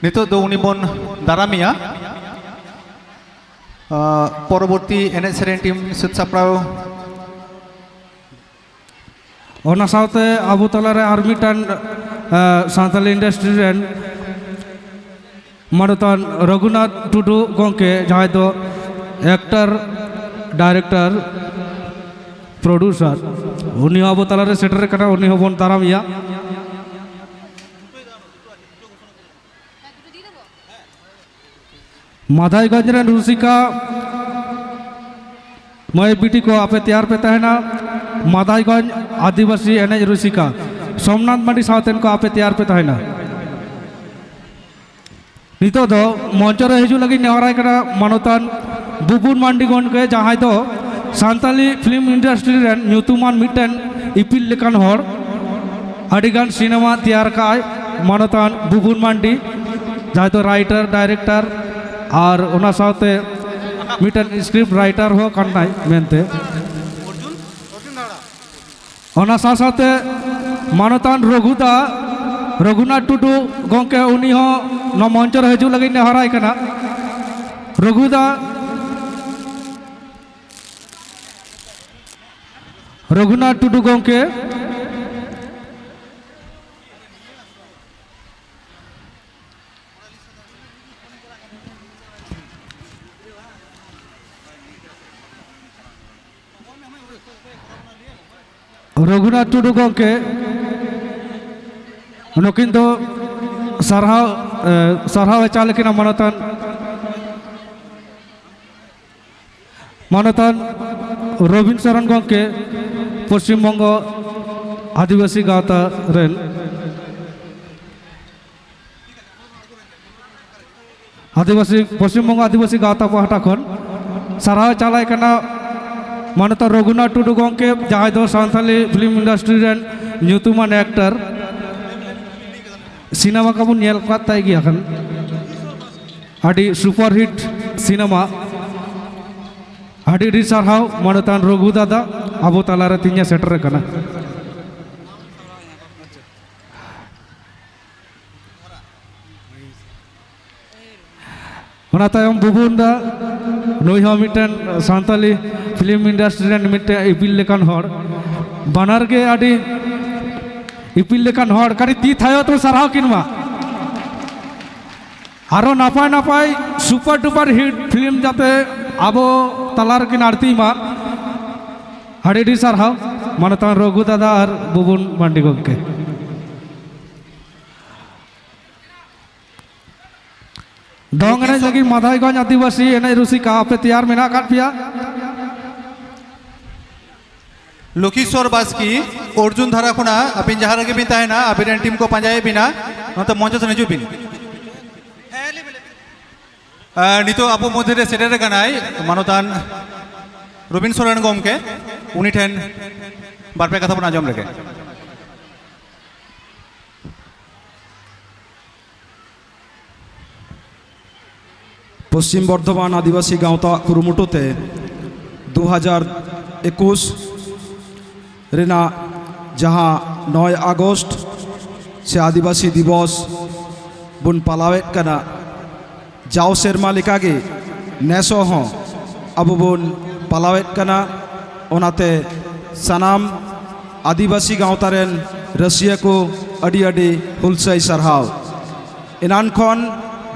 ᱱᱤᱛᱚᱜ ᱫᱚ ᱩᱱᱤ ᱵᱚᱱ ᱫᱟᱨᱟᱢᱮᱭᱟ᱾ ᱟᱸ, ᱯᱚᱨᱚᱵᱚᱨᱛᱤ ᱮᱱᱮᱡ ᱥᱮᱨᱮᱧ ᱴᱤᱢ ᱥᱟᱹᱛ ᱥᱟᱯᱲᱟᱣ᱾ ᱚᱱᱟ ᱥᱟᱶᱛᱮ ᱟᱵᱚ ᱛᱟᱞᱟᱨᱮ ᱟᱨ ᱢᱤᱫᱴᱟᱝ, ᱟᱸ, ᱥᱟᱱᱛᱟᱲᱤ ᱤᱱᱰᱟᱥᱴᱨᱤ ᱨᱮᱱ ᱢᱟᱱᱚᱛᱟᱱ ᱨᱚᱜᱷᱩᱱᱟᱛᱷ ᱴᱩᱰᱩ ᱜᱚᱢᱠᱮ, ᱡᱟᱦᱟᱸᱭ ᱫᱚ ᱮᱠᱴᱟᱨ, ᱰᱟᱭᱨᱮᱠᱴᱟᱨ, ᱯᱨᱚᱰᱩᱥᱟᱨ, ᱩᱱᱤ ᱦᱚᱸ ᱟᱵᱚ ᱛᱟᱞᱟᱨᱮ ᱥᱮᱴᱮᱨ ᱟᱠᱟᱱᱟ, ᱩᱱᱤ ᱦᱚᱸᱵᱚᱱ ᱫᱟᱨᱟᱢᱮᱭᱟ᱾ ᱢᱟᱫᱷᱟᱭᱜᱚᱸᱡᱽ ᱨᱮᱱ ᱨᱩᱥᱤᱠᱟ ᱢᱟᱹᱭ ᱵᱤᱴᱤ ᱠᱚ, ᱟᱯᱮ ᱛᱮᱭᱟᱨ ᱯᱮ ᱛᱟᱦᱮᱱᱟ᱾ ᱢᱟᱫᱷᱟᱭᱜᱚᱸᱡᱽ ᱟᱹᱫᱤᱵᱟᱹᱥᱤ ᱮᱱᱮᱡ ᱨᱩᱥᱤᱠᱟ ᱥᱳᱢᱱᱟᱛᱷ ᱢᱟᱹᱱᱰᱤ ᱥᱟᱶᱛᱮᱱ ᱠᱚ, ᱟᱯᱮ ᱛᱮᱭᱟᱨ ᱯᱮ ᱛᱟᱦᱮᱱᱟ᱾ ᱱᱤᱛᱚᱜ ᱫᱚ ᱢᱚᱧᱪᱚ ᱨᱮ ᱦᱤᱡᱩᱜ ᱞᱟᱹᱜᱤᱫ ᱱᱮᱦᱚᱨᱟᱭ ᱠᱟᱱᱟ ᱢᱟᱱᱚᱛᱟᱱ ᱵᱩᱵᱩᱱ ᱢᱟᱱᱰᱤ ᱜᱚᱢᱠᱮ, ᱡᱟᱦᱟᱸᱭ ᱫᱚ ᱥᱟᱱᱛᱟᱞᱤ ᱯᱷᱤᱞᱢ ᱤᱱᱰᱟᱥᱴᱨᱤ ᱨᱮᱱ ᱧᱩᱛᱩᱢᱟᱱ ᱢᱤᱫᱴᱮᱱ ᱤᱯᱤᱞ ᱞᱮᱠᱟᱱ ᱦᱚᱲ᱾ ᱟᱹᱰᱤᱜᱟᱱ ᱥᱤᱱᱮᱢᱟ ᱛᱮᱭᱟᱨ ᱠᱟᱜᱼᱟᱭ ᱢᱟᱱᱚᱛᱟᱱ ᱵᱩᱵᱩᱱ ᱢᱟᱱᱰᱤ, ᱡᱟᱦᱟᱸᱭ ᱫᱚ ᱨᱟᱭᱴᱟᱨ, ᱰᱟᱭᱨᱮᱠᱴᱟᱨ ᱟᱨ ᱚᱱᱟ ᱥᱟᱶᱛᱮ ᱢᱤᱫᱴᱮᱱ ᱥᱠᱨᱤᱯᱴ ᱨᱟᱭᱴᱟᱨ ᱦᱚᱸ ᱠᱟᱱᱟᱭ ᱢᱮᱱᱛᱮ᱾ ᱚᱱᱟ ᱥᱟᱶ ᱥᱟᱶᱛᱮ ᱢᱟᱱᱚᱛᱟᱱ ᱨᱚᱜᱷᱩᱫᱟ, ᱨᱚᱜᱷᱩᱱᱟᱛᱷ ᱴᱩᱰᱩ ᱜᱚᱢᱠᱮ, ᱩᱱᱤ ᱦᱚᱸ ᱱᱚᱣᱟ ᱢᱚᱧᱪᱚ ᱨᱮ ᱦᱤᱡᱩᱜ ᱞᱟᱹᱜᱤᱫ ᱱᱮᱦᱚᱨᱟᱭ ᱠᱟᱱᱟ᱾ ᱨᱚᱜᱷᱩᱫᱟ, ᱨᱚᱜᱷᱩᱱᱟᱛᱷ ᱴᱩᱰᱩ ᱜᱚᱢᱠᱮ᱾ ᱨᱚᱜᱷᱩᱱᱟᱛᱷ ᱴᱩᱰᱩ ᱜᱚᱢᱠᱮ, ᱱᱩᱠᱤᱱ ᱫᱚ ᱥᱟᱨᱦᱟᱣ, ᱮ, ᱥᱟᱨᱦᱟᱣ ᱮ ᱪᱟᱞ ᱟᱹᱠᱤᱱᱟ ᱢᱟᱱᱚᱛᱟᱱ, ᱢᱟᱱᱚᱛᱟᱱ ᱨᱚᱵᱤᱱ ᱥᱚᱨᱚᱱ ᱜᱚᱢᱠᱮ, ᱯᱚᱥᱪᱤᱢ ᱵᱚᱝᱜᱚ ᱟᱹᱫᱤᱵᱟᱹᱥᱤ ᱜᱟᱶᱛᱟ ᱨᱮᱱ᱾ ᱟᱹᱫᱤᱵᱟᱹᱥᱤ, ᱯᱚᱥᱪᱤᱢ ᱵᱚᱝᱜᱚ ᱟᱹᱫᱤᱵᱟᱹᱥᱤ ᱜᱟᱶᱛᱟ ᱯᱟᱦᱴᱟ ᱠᱷᱚᱱ ᱥᱟᱨᱦᱟᱣ ᱪᱟᱞᱟᱭ ᱠᱟᱱᱟ ᱢᱟᱱᱚᱛᱟᱱ ᱨᱚᱜᱷᱩᱱᱟᱛᱷ ᱴᱩᱰᱩ ᱜᱚᱢᱠᱮ, ᱡᱟᱦᱟᱸᱭ ᱫᱚ ᱥᱟᱱᱛᱟᱞᱤ ᱯᱷᱤᱞᱢ ᱤᱱᱰᱟᱥᱴᱨᱤ ᱨᱮᱱ ᱧᱩᱛᱩᱢᱟᱱ ᱮᱠᱴᱟᱨ᱾ ᱥᱤᱱᱮᱢᱟ ᱠᱚᱵᱚᱱ ᱧᱮᱞ ᱟᱠᱟᱫ ᱛᱟᱭ ᱜᱮᱭᱟ ᱠᱷᱟᱱ, ᱟᱹᱰᱤ ᱥᱩᱯᱟᱨᱦᱤᱴ ᱥᱤᱱᱮᱢᱟ᱾ ᱟᱹᱰᱤ ᱟᱹᱰᱤ ᱥᱟᱨᱦᱟᱣ ᱢᱟᱱᱚᱛᱟᱱ ᱨᱚᱜᱷᱩ ᱫᱟᱫᱟ, ᱟᱵᱚ ᱛᱟᱞᱟᱨᱮ ᱛᱮᱦᱮᱧ ᱮ ᱥᱮᱴᱮᱨ ᱟᱠᱟᱱᱟ᱾ ᱚᱱᱟ ᱛᱟᱭᱚᱢ ᱵᱩᱵᱩᱱ ᱫᱟ, ᱱᱩᱭ ᱦᱚᱸ ᱢᱤᱫᱴᱮᱱ ᱥᱟᱱᱛᱟᱞᱤ ᱯᱷᱤᱞᱢ ᱤᱱᱰᱟᱥᱴᱨᱤ ᱨᱮᱱ ᱢᱤᱫᱴᱮᱱ ᱤᱯᱤᱞ ᱞᱮᱠᱟᱱ ᱦᱚᱲ᱾ ᱵᱟᱱᱟᱨ ᱜᱮ ᱟᱹᱰᱤ ᱤᱯᱤᱞ ᱞᱮᱠᱟᱱ ᱦᱚᱲ, ᱠᱟᱹᱴᱤᱡ ᱛᱤ ᱛᱷᱟᱭᱚ ᱛᱮ ᱥᱟᱨᱦᱟᱣ ᱠᱤᱱ ᱢᱟ᱾ ᱟᱨᱚ ᱱᱟᱯᱟᱭ ᱱᱟᱯᱟᱭ ᱥᱩᱯᱟᱨ ᱰᱩᱯᱟᱨ ᱦᱤᱴ ᱯᱷᱤᱞᱢ ᱡᱟᱛᱮ ᱟᱵᱚ ᱛᱟᱞᱟ ᱨᱮᱠᱤᱱ ᱟᱬᱛᱤ ᱢᱟ᱾ ᱟᱹᱰᱤ ᱟᱹᱰᱤ ᱥᱟᱨᱦᱟᱣ ᱢᱟᱱᱚᱛᱟᱱ ᱨᱚᱜᱷᱩ ᱫᱟᱫᱟ ᱟᱨ ᱵᱩᱵᱩᱱ ᱢᱟᱱᱰᱤ ᱜᱚᱢᱠᱮ᱾ ᱫᱚᱝ ᱮᱱᱮᱡ ᱞᱟᱹᱜᱤᱫ ᱢᱟᱫᱷᱟᱭᱜᱚᱸᱡᱽ ᱟᱹᱫᱤᱵᱟᱹᱥᱤ ᱮᱱᱮᱡ ᱨᱩᱥᱤᱠᱟ ᱟᱯᱮ ᱛᱮᱭᱟᱨ ᱢᱮᱱᱟᱜ ᱟᱠᱟᱫ ᱯᱮᱭᱟ? ᱞᱚᱠᱷᱤᱥᱣᱚᱨ ᱵᱟᱥᱠᱮ, ᱚᱨᱡᱩᱱ ᱫᱷᱟᱨᱟ ᱠᱷᱚᱱᱟᱜ ᱟᱹᱵᱤᱱ ᱡᱟᱦᱟᱸ ᱨᱮᱜᱮ ᱵᱤᱱ ᱛᱟᱦᱮᱱᱟ, ᱟᱵᱤᱱ ᱨᱮᱱ ᱴᱤᱢ ᱠᱚ ᱯᱟᱸᱡᱟᱭᱮᱫ ᱵᱤᱱᱟ, ᱱᱚᱛᱮ ᱢᱚᱧᱪᱚ ᱥᱮᱱ ᱦᱤᱡᱩᱜ ᱵᱤᱱ᱾ ᱟᱨ ᱱᱤᱛᱚᱜ ᱟᱵᱚ ᱢᱚᱫᱽᱫᱷᱮ ᱨᱮ ᱥᱮᱴᱮᱨ ᱟᱠᱟᱱᱟᱭ ᱢᱟᱱᱚᱛᱟᱱ ᱨᱚᱵᱤᱱ ᱥᱚᱨᱮᱱ ᱜᱚᱢᱠᱮ, ᱩᱱᱤ ᱴᱷᱮᱱ ᱵᱟᱨᱯᱮ ᱠᱟᱛᱷᱟ ᱵᱚᱱ ᱟᱸᱡᱚᱢ ᱞᱮᱜᱮ᱾ ᱯᱚᱥᱪᱤᱢ ᱵᱚᱨᱫᱷᱚᱢᱟᱱ ᱟᱹᱫᱤᱵᱟᱹᱥᱤ ᱜᱟᱶᱛᱟᱣᱟᱜ ᱠᱩᱨᱩᱢᱩᱴᱩ ᱛᱮ ᱫᱩ ᱦᱟᱡᱟᱨ ᱮᱠᱩᱥ ᱨᱮᱱᱟᱜ ᱡᱟᱦᱟᱸ ᱱᱚᱭ ᱟᱜᱚᱥᱴ ᱥᱮ ᱟᱹᱫᱤᱵᱟᱹᱥᱤ ᱫᱤᱵᱚᱥ ᱵᱚᱱ ᱯᱟᱞᱟᱣᱮᱫ ᱠᱟᱱᱟ, ᱡᱟᱣ ᱥᱮᱨᱢᱟ ᱞᱮᱠᱟᱜᱮ ᱱᱮᱥᱚᱜ ᱦᱚᱸ ᱟᱵᱚ ᱵᱚᱱ ᱯᱟᱞᱟᱣᱮᱫ ᱠᱟᱱᱟ᱾ ᱚᱱᱟᱛᱮ ᱥᱟᱱᱟᱢ ᱟᱹᱫᱤᱵᱟᱹᱥᱤ ᱜᱟᱶᱛᱟ ᱨᱮᱱ ᱨᱟᱹᱥᱤᱭᱟᱹ ᱠᱚ ᱟᱹᱰᱤ ᱟᱹᱰᱤ ᱦᱩᱞᱥᱟᱹᱭ ᱥᱟᱨᱦᱟᱣ᱾ ᱮᱱᱟᱱ ᱠᱷᱚᱱ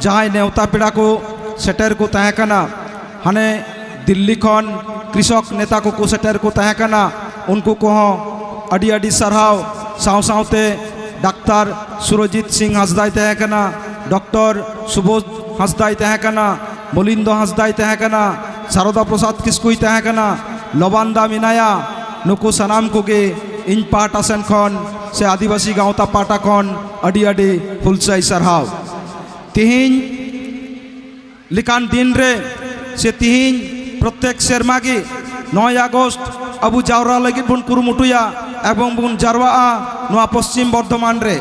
ᱡᱟᱦᱟᱸᱭ ᱱᱮᱣᱛᱟ ᱯᱮᱲᱟ ᱠᱚ ᱥᱮᱴᱮᱨ ᱠᱚ ᱛᱟᱦᱮᱸ ᱠᱟᱱᱟ, ᱦᱟᱱᱮ ᱫᱤᱞᱞᱤ ᱠᱷᱚᱱ ᱠᱨᱤᱥᱚᱠ ᱱᱮᱛᱟ ᱠᱚᱠᱚ ᱥᱮᱴᱮᱨ ᱠᱚ ᱛᱟᱦᱮᱸ ᱠᱟᱱᱟ, ᱩᱱᱠᱩ ᱠᱚᱦᱚᱸ ᱟᱹᱰᱤ ᱟᱹᱰᱤ ᱥᱟᱨᱦᱟᱣ᱾ ᱥᱟᱶ ᱥᱟᱶᱛᱮ ᱰᱟᱠᱛᱟᱨ ᱥᱩᱨᱚᱡᱤᱛ ᱥᱤᱝ ᱦᱟᱸᱥᱫᱟᱭ ᱛᱟᱦᱮᱸ ᱠᱟᱱᱟ, ᱰᱚᱠᱴᱚᱨ ᱥᱩᱵᱳᱫᱷ ᱦᱟᱸᱥᱫᱟᱭ ᱛᱟᱦᱮᱸ ᱠᱟᱱᱟ, ᱢᱚᱞᱤᱱᱫᱚ ᱦᱟᱸᱥᱫᱟᱭ ᱛᱟᱦᱮᱸ ᱠᱟᱱᱟ, ᱥᱟᱨᱚᱫᱟ ᱯᱨᱚᱥᱟᱫᱽ ᱠᱤᱥᱠᱩᱭ ᱛᱟᱦᱮᱸ ᱠᱟᱱᱟ, ᱞᱚᱵᱟᱱᱫᱟ ᱢᱮᱱᱟᱭᱟ᱾ ᱱᱩᱠᱩ ᱥᱟᱱᱟᱢ ᱠᱚᱜᱮ ᱤᱧ ᱯᱟᱦᱴᱟ ᱥᱮᱱ ᱠᱷᱚᱱ ᱥᱮ ᱟᱹᱫᱤᱵᱟᱹᱥᱤ ᱜᱟᱶᱛᱟ ᱯᱟᱦᱴᱟ ᱠᱷᱚᱱ ᱟᱹᱰᱤ ᱟᱹᱰᱤ ᱦᱩᱞᱥᱟᱹᱭ ᱥᱟᱨᱦᱟᱣ᱾ ᱛᱮᱦᱮᱧ ᱞᱮᱠᱟᱱ ᱫᱤᱱ ᱨᱮ ᱥᱮ ᱛᱤᱦᱤᱧ ᱯᱨᱚᱛᱮᱠ ᱥᱮᱨᱢᱟ ᱜᱮ ᱱᱚᱭ ᱟᱜᱚᱥᱴ ᱟᱵᱚ ᱡᱟᱣᱨᱟ ᱞᱟᱹᱜᱤᱫ ᱵᱚᱱ ᱠᱩᱨᱩᱢᱩᱴᱩᱭᱟ ᱮᱵᱚᱝ ᱵᱚᱱ ᱡᱟᱨᱣᱟᱜᱼᱟ ᱱᱚᱣᱟ ᱯᱚᱥᱪᱤᱢ ᱵᱚᱨᱫᱷᱚᱢᱟᱱ ᱨᱮ᱾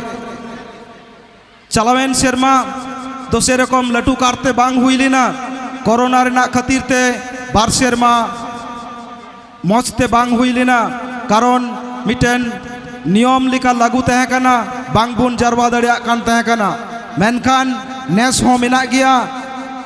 ᱪᱟᱞᱟᱣᱮᱱ ᱥᱮᱨᱢᱟ ᱫᱚ ᱥᱮᱨᱚᱠᱚᱢ ᱞᱟᱹᱴᱩ ᱠᱟᱨᱛᱮ ᱵᱟᱝ ᱦᱩᱭ ᱞᱮᱱᱟ, ᱠᱚᱨᱳᱱᱟ ᱨᱮᱱᱟᱜ ᱠᱷᱟᱹᱛᱤᱨ ᱛᱮ ᱵᱟᱨ ᱥᱮᱨᱢᱟ ᱢᱚᱡᱽ ᱛᱮ ᱵᱟᱝ ᱦᱩᱭ ᱞᱮᱱᱟ, ᱠᱟᱨᱚᱱ ᱢᱤᱫᱴᱮᱱ ᱱᱤᱭᱚᱢ ᱞᱮᱠᱟ ᱞᱟᱹᱜᱩ ᱛᱟᱦᱮᱸ ᱠᱟᱱᱟ, ᱵᱟᱝ ᱵᱚᱱ ᱡᱟᱨᱣᱟ ᱫᱟᱲᱮᱭᱟᱜ ᱠᱟᱱ ᱛᱟᱦᱮᱸ ᱠᱟᱱᱟ᱾ ᱢᱮᱱᱠᱷᱟᱱ ᱱᱮᱥ ᱦᱚᱸ ᱢᱮᱱᱟᱜ ᱜᱮᱭᱟ,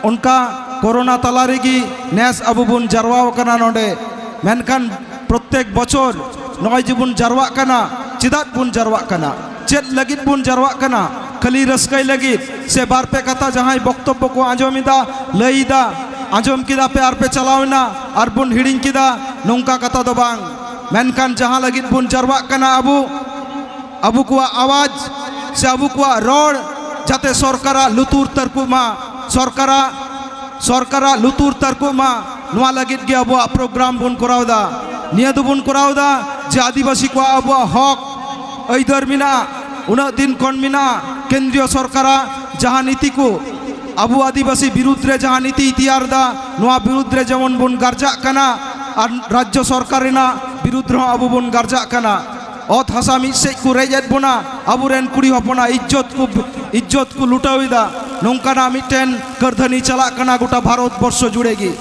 ᱚᱱᱠᱟ ᱠᱚᱨᱳᱱᱟ ᱛᱟᱞᱟ ᱨᱮᱜᱮ ᱱᱮᱥ ᱟᱵᱚ ᱵᱚᱱ ᱡᱟᱨᱣᱟ ᱟᱠᱟᱱᱟ ᱱᱚᱰᱮ᱾ ᱢᱮᱱᱠᱷᱟᱱ ᱯᱨᱚᱛᱮᱠ ᱵᱚᱪᱷᱚᱨ ᱱᱚᱜᱼᱚᱭ ᱡᱮᱵᱚᱱ ᱡᱟᱨᱣᱟᱜ ᱠᱟᱱᱟ, ᱪᱮᱫᱟᱜ ᱵᱚᱱ ᱡᱟᱨᱣᱟᱜ ᱠᱟᱱᱟ? ᱪᱮᱫ ᱞᱟᱹᱜᱤᱫ ᱵᱚᱱ ᱡᱟᱨᱣᱟᱜ ᱠᱟᱱᱟ? ᱠᱷᱟᱹᱞᱤ ᱨᱟᱹᱥᱠᱟᱹᱭ ᱞᱟᱹᱜᱤᱫ ᱥᱮ ᱵᱟᱨ ᱯᱮ ᱠᱟᱛᱷᱟ ᱡᱟᱦᱟᱸᱭ ᱵᱚᱠᱛᱚᱵᱵᱚ ᱠᱚ ᱟᱸᱡᱚᱢ ᱮᱫᱟ, ᱞᱟᱹᱭ ᱮᱫᱟ, ᱟᱸᱡᱚᱢ ᱠᱮᱫᱟ ᱯᱮ ᱟᱨ ᱯᱮ ᱪᱟᱞᱟᱣ ᱮᱱᱟ ᱟᱨ ᱵᱚᱱ ᱦᱤᱲᱤᱧ ᱠᱮᱫᱟ, ᱱᱚᱝᱠᱟ ᱠᱟᱛᱷᱟ ᱫᱚ ᱵᱟᱝ᱾ ᱢᱮᱱᱠᱷᱟᱱ ᱡᱟᱦᱟᱸ ᱞᱟᱹᱜᱤᱫ ᱵᱚᱱ ᱡᱟᱨᱣᱟᱜ ᱠᱟᱱᱟ ᱟᱵᱚ, ᱟᱵᱚ ᱠᱚᱣᱟᱜ ᱟᱣᱟᱡᱽ ᱥᱮ ᱟᱵᱚ ᱠᱚᱣᱟᱜ ᱨᱚᱲ ᱡᱟᱛᱮ ᱥᱚᱨᱠᱟᱨᱟᱜ ᱞᱩᱛᱩᱨ ᱛᱟᱹᱨᱠᱩᱵ ᱢᱟ, ᱥᱚᱨᱠᱟᱨᱟᱜ ᱥᱚᱨᱠᱟᱨᱟᱜ ᱞᱩᱛᱩᱨ ᱛᱟᱨᱠᱚᱜ ᱢᱟ, ᱱᱚᱣᱟ ᱞᱟᱹᱜᱤᱫ ᱜᱮ ᱟᱵᱚᱣᱟᱜ ᱯᱨᱳᱜᱨᱟᱢ ᱵᱚᱱ ᱠᱚᱨᱟᱣ ᱮᱫᱟ᱾ ᱱᱤᱭᱟᱹ ᱫᱚᱵᱚᱱ ᱠᱚᱨᱟᱣ ᱮᱫᱟ ᱡᱮ ᱟᱹᱫᱤᱵᱟᱹᱥᱤ ᱠᱚᱣᱟᱜ ᱟᱵᱚᱣᱟᱜ ᱦᱚᱠ ᱟᱹᱭᱫᱟᱹᱨ ᱢᱮᱱᱟᱜᱼᱟ, ᱩᱱᱟᱹᱜ ᱫᱤᱱ ᱠᱷᱚᱱ ᱢᱮᱱᱟᱜᱼᱟ᱾ ᱠᱮᱱᱫᱨᱤᱭᱚ ᱥᱚᱨᱠᱟᱨᱟᱜ ᱡᱟᱦᱟᱸ ᱱᱤᱛᱤ ᱠᱚ ᱟᱵᱚ ᱟᱹᱫᱤᱵᱟᱹᱥᱤ ᱵᱤᱨᱩᱫᱽ ᱨᱮ ᱡᱟᱦᱟᱸ ᱱᱤᱛᱤᱭ ᱛᱮᱭᱟᱨ ᱮᱫᱟ, ᱱᱚᱣᱟ ᱵᱤᱨᱩᱫᱽ ᱨᱮ ᱡᱮᱢᱚᱱ ᱵᱚᱱ ᱜᱟᱨᱡᱟᱜ ᱠᱟᱱᱟ ᱟᱨ ᱨᱟᱡᱽᱡᱚ ᱥᱚᱨᱠᱟᱨ ᱨᱮᱱᱟᱜ ᱵᱤᱨᱩᱫᱽ ᱨᱮᱦᱚᱸ ᱟᱵᱚ ᱵᱚᱱ ᱜᱟᱨᱡᱟᱜ ᱠᱟᱱᱟ᱾ ᱚᱛ ᱦᱟᱥᱟ ᱢᱤᱫ ᱥᱮᱫ ᱠᱚ ᱨᱮᱡ ᱮᱫ ᱵᱚᱱᱟ, ᱟᱵᱚᱨᱮᱱ ᱠᱩᱲᱤ ᱦᱚᱯᱚᱱᱟᱜ ᱤᱡᱽᱡᱚᱛ ᱠᱚ ᱤᱡᱽᱡᱚᱛ ᱠᱚ ᱞᱩᱴᱟᱹᱣ ᱮᱫᱟ᱾ ᱱᱚᱝᱠᱟᱱᱟᱜ ᱢᱤᱫᱴᱮᱱ ᱠᱟᱹᱨᱫᱷᱟᱹᱱᱤ ᱪᱟᱞᱟᱜ ᱠᱟᱱᱟ ᱜᱚᱴᱟ ᱵᱷᱟᱨᱚᱛ ᱵᱚᱨᱥᱚ ᱡᱩᱲᱮ ᱜᱮ᱾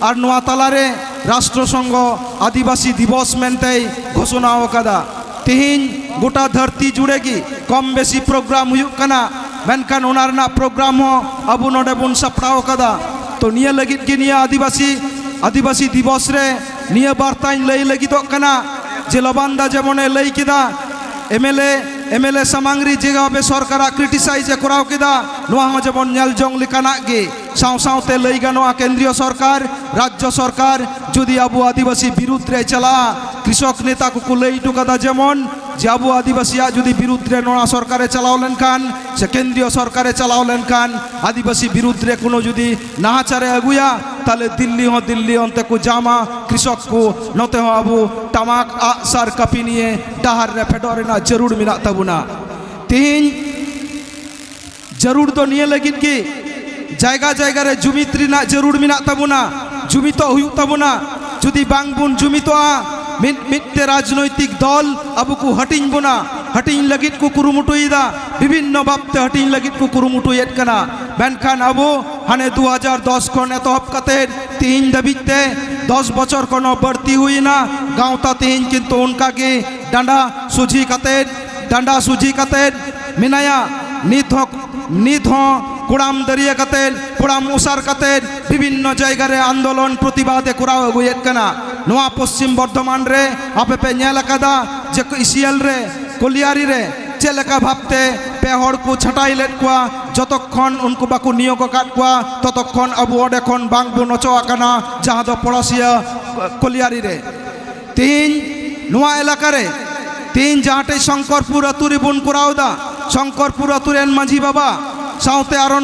ᱟᱨ ᱱᱚᱣᱟ ᱛᱟᱞᱟᱨᱮ ᱨᱟᱥᱴᱨᱚ ᱥᱚᱝᱜᱷᱚ ᱟᱹᱫᱤᱵᱟᱹᱥᱤ ᱫᱤᱵᱚᱥ ᱢᱮᱱᱛᱮᱭ ᱜᱷᱳᱥᱚᱱᱟ ᱟᱠᱟᱫᱟ᱾ ᱛᱮᱦᱮᱧ ᱜᱚᱴᱟ ᱫᱷᱟᱹᱨᱛᱤ ᱡᱩᱲᱮ ᱜᱮ ᱠᱚᱢ ᱵᱮᱥᱤ ᱯᱨᱳᱜᱨᱟᱢ ᱦᱩᱭᱩᱜ ᱠᱟᱱᱟ, ᱢᱮᱱᱠᱷᱟᱱ ᱚᱱᱟ ᱨᱮᱱᱟᱜ ᱯᱨᱳᱜᱨᱟᱢ ᱦᱚᱸ ᱟᱵᱚ ᱱᱚᱰᱮ ᱵᱚᱱ ᱥᱟᱯᱲᱟᱣ ᱟᱠᱟᱫᱟ᱾ ᱛᱚ ᱱᱤᱭᱟᱹ ᱞᱟᱹᱜᱤᱫ ᱜᱮ ᱱᱤᱭᱟᱹ ᱟᱹᱫᱤᱵᱟᱹᱥᱤ ᱟᱹᱫᱤᱵᱟᱹᱥᱤ ᱫᱤᱵᱚᱥ ᱨᱮ ᱱᱤᱭᱟᱹ ᱵᱟᱨᱛᱟᱧ ᱞᱟᱹᱭ ᱞᱟᱹᱜᱤᱫᱚᱜ ᱠᱟᱱᱟ ᱡᱮ ᱞᱚᱵᱟᱱᱫᱟ ᱡᱮᱢᱚᱱᱮ ᱞᱟᱹᱭ ᱠᱮᱫᱟ, M L A M L A ᱥᱟᱢᱟᱝ ᱨᱮ ᱡᱮᱵᱷᱟᱵᱮ ᱥᱚᱨᱠᱟᱨᱟᱜ ᱠᱨᱤᱴᱤᱥᱟᱭᱤᱡᱽ ᱮ ᱠᱚᱨᱟᱣ ᱠᱮᱫᱟ, ᱱᱚᱣᱟ ᱦᱚᱸ ᱡᱮᱢᱚᱱ ᱧᱮᱞ ᱡᱚᱝ ᱞᱮᱠᱟᱱᱟᱜ ᱜᱮ᱾ ᱥᱟᱶ ᱥᱟᱶᱛᱮ ᱞᱟᱹᱭ ᱜᱟᱱᱚᱜᱼᱟ, ᱠᱮᱱᱫᱨᱤᱭᱚ ᱥᱚᱨᱠᱟᱨ, ᱨᱟᱡᱽᱡᱚ ᱥᱚᱨᱠᱟᱨ ᱡᱩᱫᱤ ᱟᱵᱚ ᱟᱹᱫᱤᱵᱟᱹᱥᱤ ᱵᱤᱨᱩᱫᱽ ᱨᱮ ᱪᱟᱞᱟᱜᱼᱟ, ᱠᱨᱤᱥᱚᱠ ᱱᱮᱛᱟ ᱠᱚᱠᱚ ᱞᱟᱹᱭ ᱦᱚᱴᱚ ᱠᱟᱫᱟ ᱡᱮᱢᱚᱱ ᱡᱮ ᱟᱵᱚ ᱟᱹᱫᱤᱵᱟᱹᱥᱤᱭᱟᱜ ᱡᱩᱫᱤ ᱵᱤᱨᱩᱫᱽ ᱨᱮ ᱱᱚᱣᱟ ᱥᱚᱨᱠᱟᱨᱮ ᱪᱟᱞᱟᱣ ᱞᱮᱱᱠᱷᱟᱱ ᱥᱮ ᱠᱮᱱᱫᱨᱤᱭᱚ ᱥᱚᱨᱠᱟᱨᱮ ᱪᱟᱞᱟᱣ ᱞᱮᱱᱠᱷᱟᱱ ᱟᱹᱫᱤᱵᱟᱹᱥᱤ ᱵᱤᱨᱩᱫᱽ ᱨᱮ ᱠᱳᱱᱳ ᱡᱩᱫᱤ ᱱᱟᱦᱟᱪᱟᱨᱮ ᱟᱹᱜᱩᱭᱟ, ᱛᱟᱦᱞᱮ ᱫᱤᱞᱞᱤ ᱦᱚᱸ ᱫᱤᱞᱞᱤ ᱚᱱᱛᱮ ᱠᱚ ᱡᱟᱢᱟ, ᱠᱨᱤᱥᱚᱠ ᱠᱚ ᱱᱚᱛᱮ ᱦᱚᱸ ᱟᱵᱚ ᱴᱟᱢᱟᱠ ᱟᱜ ᱥᱟᱨ ᱠᱟᱹᱯᱤ ᱱᱤᱭᱮ ᱰᱟᱦᱟᱨ ᱨᱮ ᱯᱷᱮᱰᱚᱜ ᱨᱮᱱᱟᱜ ᱡᱟᱹᱨᱩᱲ ᱢᱮᱱᱟᱜ ᱛᱟᱵᱚᱱᱟ᱾ ᱛᱮᱦᱮᱧ ᱡᱟᱹᱨᱩᱲ ᱫᱚ ᱱᱤᱭᱟᱹ ᱞᱟᱹᱜᱤᱫ ᱜᱮ, ᱡᱟᱭᱜᱟ ᱡᱟᱭᱜᱟ ᱨᱮ ᱡᱩᱢᱤᱫ ᱨᱮᱱᱟᱜ ᱡᱟᱹᱨᱩᱲ ᱢᱮᱱᱟᱜ ᱛᱟᱵᱚᱱᱟ, ᱡᱩᱢᱤᱫᱚᱜ ᱦᱩᱭᱩᱜ ᱛᱟᱵᱚᱱᱟ᱾ ᱡᱩᱫᱤ ᱵᱟᱝ ᱵᱚᱱ ᱡᱩᱢᱤᱫᱚᱜᱼᱟ, ᱢᱤᱫ ᱢᱤᱫ ᱛᱮ ᱨᱟᱡᱽᱱᱳᱭᱛᱤᱠ ᱫᱚᱞ ᱟᱵᱚ ᱠᱚ ᱦᱟᱹᱴᱤᱧ ᱵᱚᱱᱟ, ᱦᱟᱹᱴᱤᱧ ᱞᱟᱹᱜᱤᱫ ᱠᱚ ᱠᱩᱨᱩᱢᱩᱴᱩᱭᱮᱫᱟ, ᱵᱤᱵᱷᱤᱱᱱᱚ ᱵᱷᱟᱵᱽ ᱛᱮ ᱦᱟᱹᱴᱤᱧ ᱞᱟᱹᱜᱤᱫ ᱠᱚ ᱠᱩᱨᱩᱢᱩᱴᱩᱭᱮᱫ ᱠᱟᱱᱟ᱾ ᱢᱮᱱᱠᱷᱟᱱ ᱟᱵᱚ ᱦᱟᱱᱮ ᱫᱩ ᱦᱟᱡᱟᱨ ᱫᱚᱥ ᱠᱷᱚᱱ ᱮᱛᱚᱦᱚᱵ ᱠᱟᱛᱮ ᱛᱮᱦᱮᱧ ᱫᱷᱟᱹᱵᱤᱡ ᱛᱮ ᱫᱚᱥ ᱵᱚᱪᱷᱚᱨ ᱠᱷᱚᱱ ᱦᱚᱸ ᱵᱟᱹᱲᱛᱤ ᱦᱩᱭᱮᱱᱟ᱾ ᱜᱟᱶᱛᱟ ᱛᱮᱦᱮᱧ ᱠᱤᱱᱛᱩ ᱚᱱᱠᱟ ᱜᱮ ᱰᱟᱸᱰᱟ ᱥᱚᱡᱷᱮ ᱠᱟᱛᱮ, ᱰᱟᱸᱰᱟ ᱥᱚᱡᱷᱮ ᱠᱟᱛᱮ ᱢᱮᱱᱟᱭᱟ᱾ ᱱᱤᱛ ᱦᱚᱸ ᱱᱤᱛ ᱦᱚᱸ ᱠᱚᱲᱟᱢ ᱫᱟᱹᱨᱭᱟᱹ ᱠᱟᱛᱮ, ᱠᱚᱲᱟᱢ ᱚᱥᱟᱨ ᱠᱟᱛᱮ ᱵᱤᱵᱷᱤᱱᱱᱚ ᱡᱟᱭᱜᱟ ᱨᱮ ᱟᱱᱫᱳᱞᱚᱱ ᱯᱨᱚᱛᱤᱵᱟᱫ ᱮ ᱠᱚᱨᱟᱣ ᱟᱹᱜᱩᱭᱮᱫ ᱠᱟᱱᱟ᱾ ᱱᱚᱣᱟ ᱯᱚᱥᱪᱤᱢ ᱵᱚᱨᱫᱷᱚᱢᱟᱱ ᱨᱮ ᱟᱯᱮ ᱯᱮ ᱧᱮᱞ ᱟᱠᱟᱫᱟ ᱡᱮ ᱤᱥᱤᱭᱟᱞ ᱨᱮ, ᱠᱚᱞᱤᱭᱟᱨᱤ ᱨᱮ ᱪᱮᱫ ᱞᱮᱠᱟ ᱵᱷᱟᱵᱽᱛᱮ ᱯᱮ ᱦᱚᱲ ᱠᱚ ᱪᱷᱟᱹᱴᱟᱹᱭ ᱞᱮᱫ ᱠᱚᱣᱟ, ᱡᱚᱛᱚᱠᱷᱚᱱ ᱩᱱᱠᱩ ᱵᱟᱠᱚ ᱱᱤᱭᱳᱜ ᱟᱠᱟᱫ ᱠᱚᱣᱟ ᱛᱚᱛᱚᱠᱷᱚᱱ ᱟᱵᱚ ᱚᱸᱰᱮ ᱠᱷᱚᱱ ᱵᱟᱝ ᱵᱚᱱ ᱚᱪᱚᱜ ᱟᱠᱟᱱᱟ, ᱡᱟᱦᱟᱸ ᱫᱚ ᱯᱚᱲᱟᱥᱤᱭᱟᱹ ᱠᱚᱞᱤᱭᱟᱨᱤ ᱨᱮ᱾ ᱛᱮᱦᱮᱧ ᱱᱚᱣᱟ ᱮᱞᱟᱠᱟ ᱨᱮ ᱛᱮᱦᱮᱧ ᱡᱟᱦᱟᱸ ᱴᱷᱮᱡ ᱥᱚᱝᱠᱚᱨᱯᱩᱨ ᱟᱹᱛᱩ ᱨᱮᱵᱚᱱ ᱠᱚᱨᱟᱣ ᱮᱫᱟ, ᱥᱚᱝᱠᱚᱨᱯᱩᱨ ᱟᱹᱛᱩ ᱨᱮᱱ ᱢᱟᱹᱡᱷᱤ ᱵᱟᱵᱟ ᱥᱟᱶᱛᱮ ᱟᱨᱚ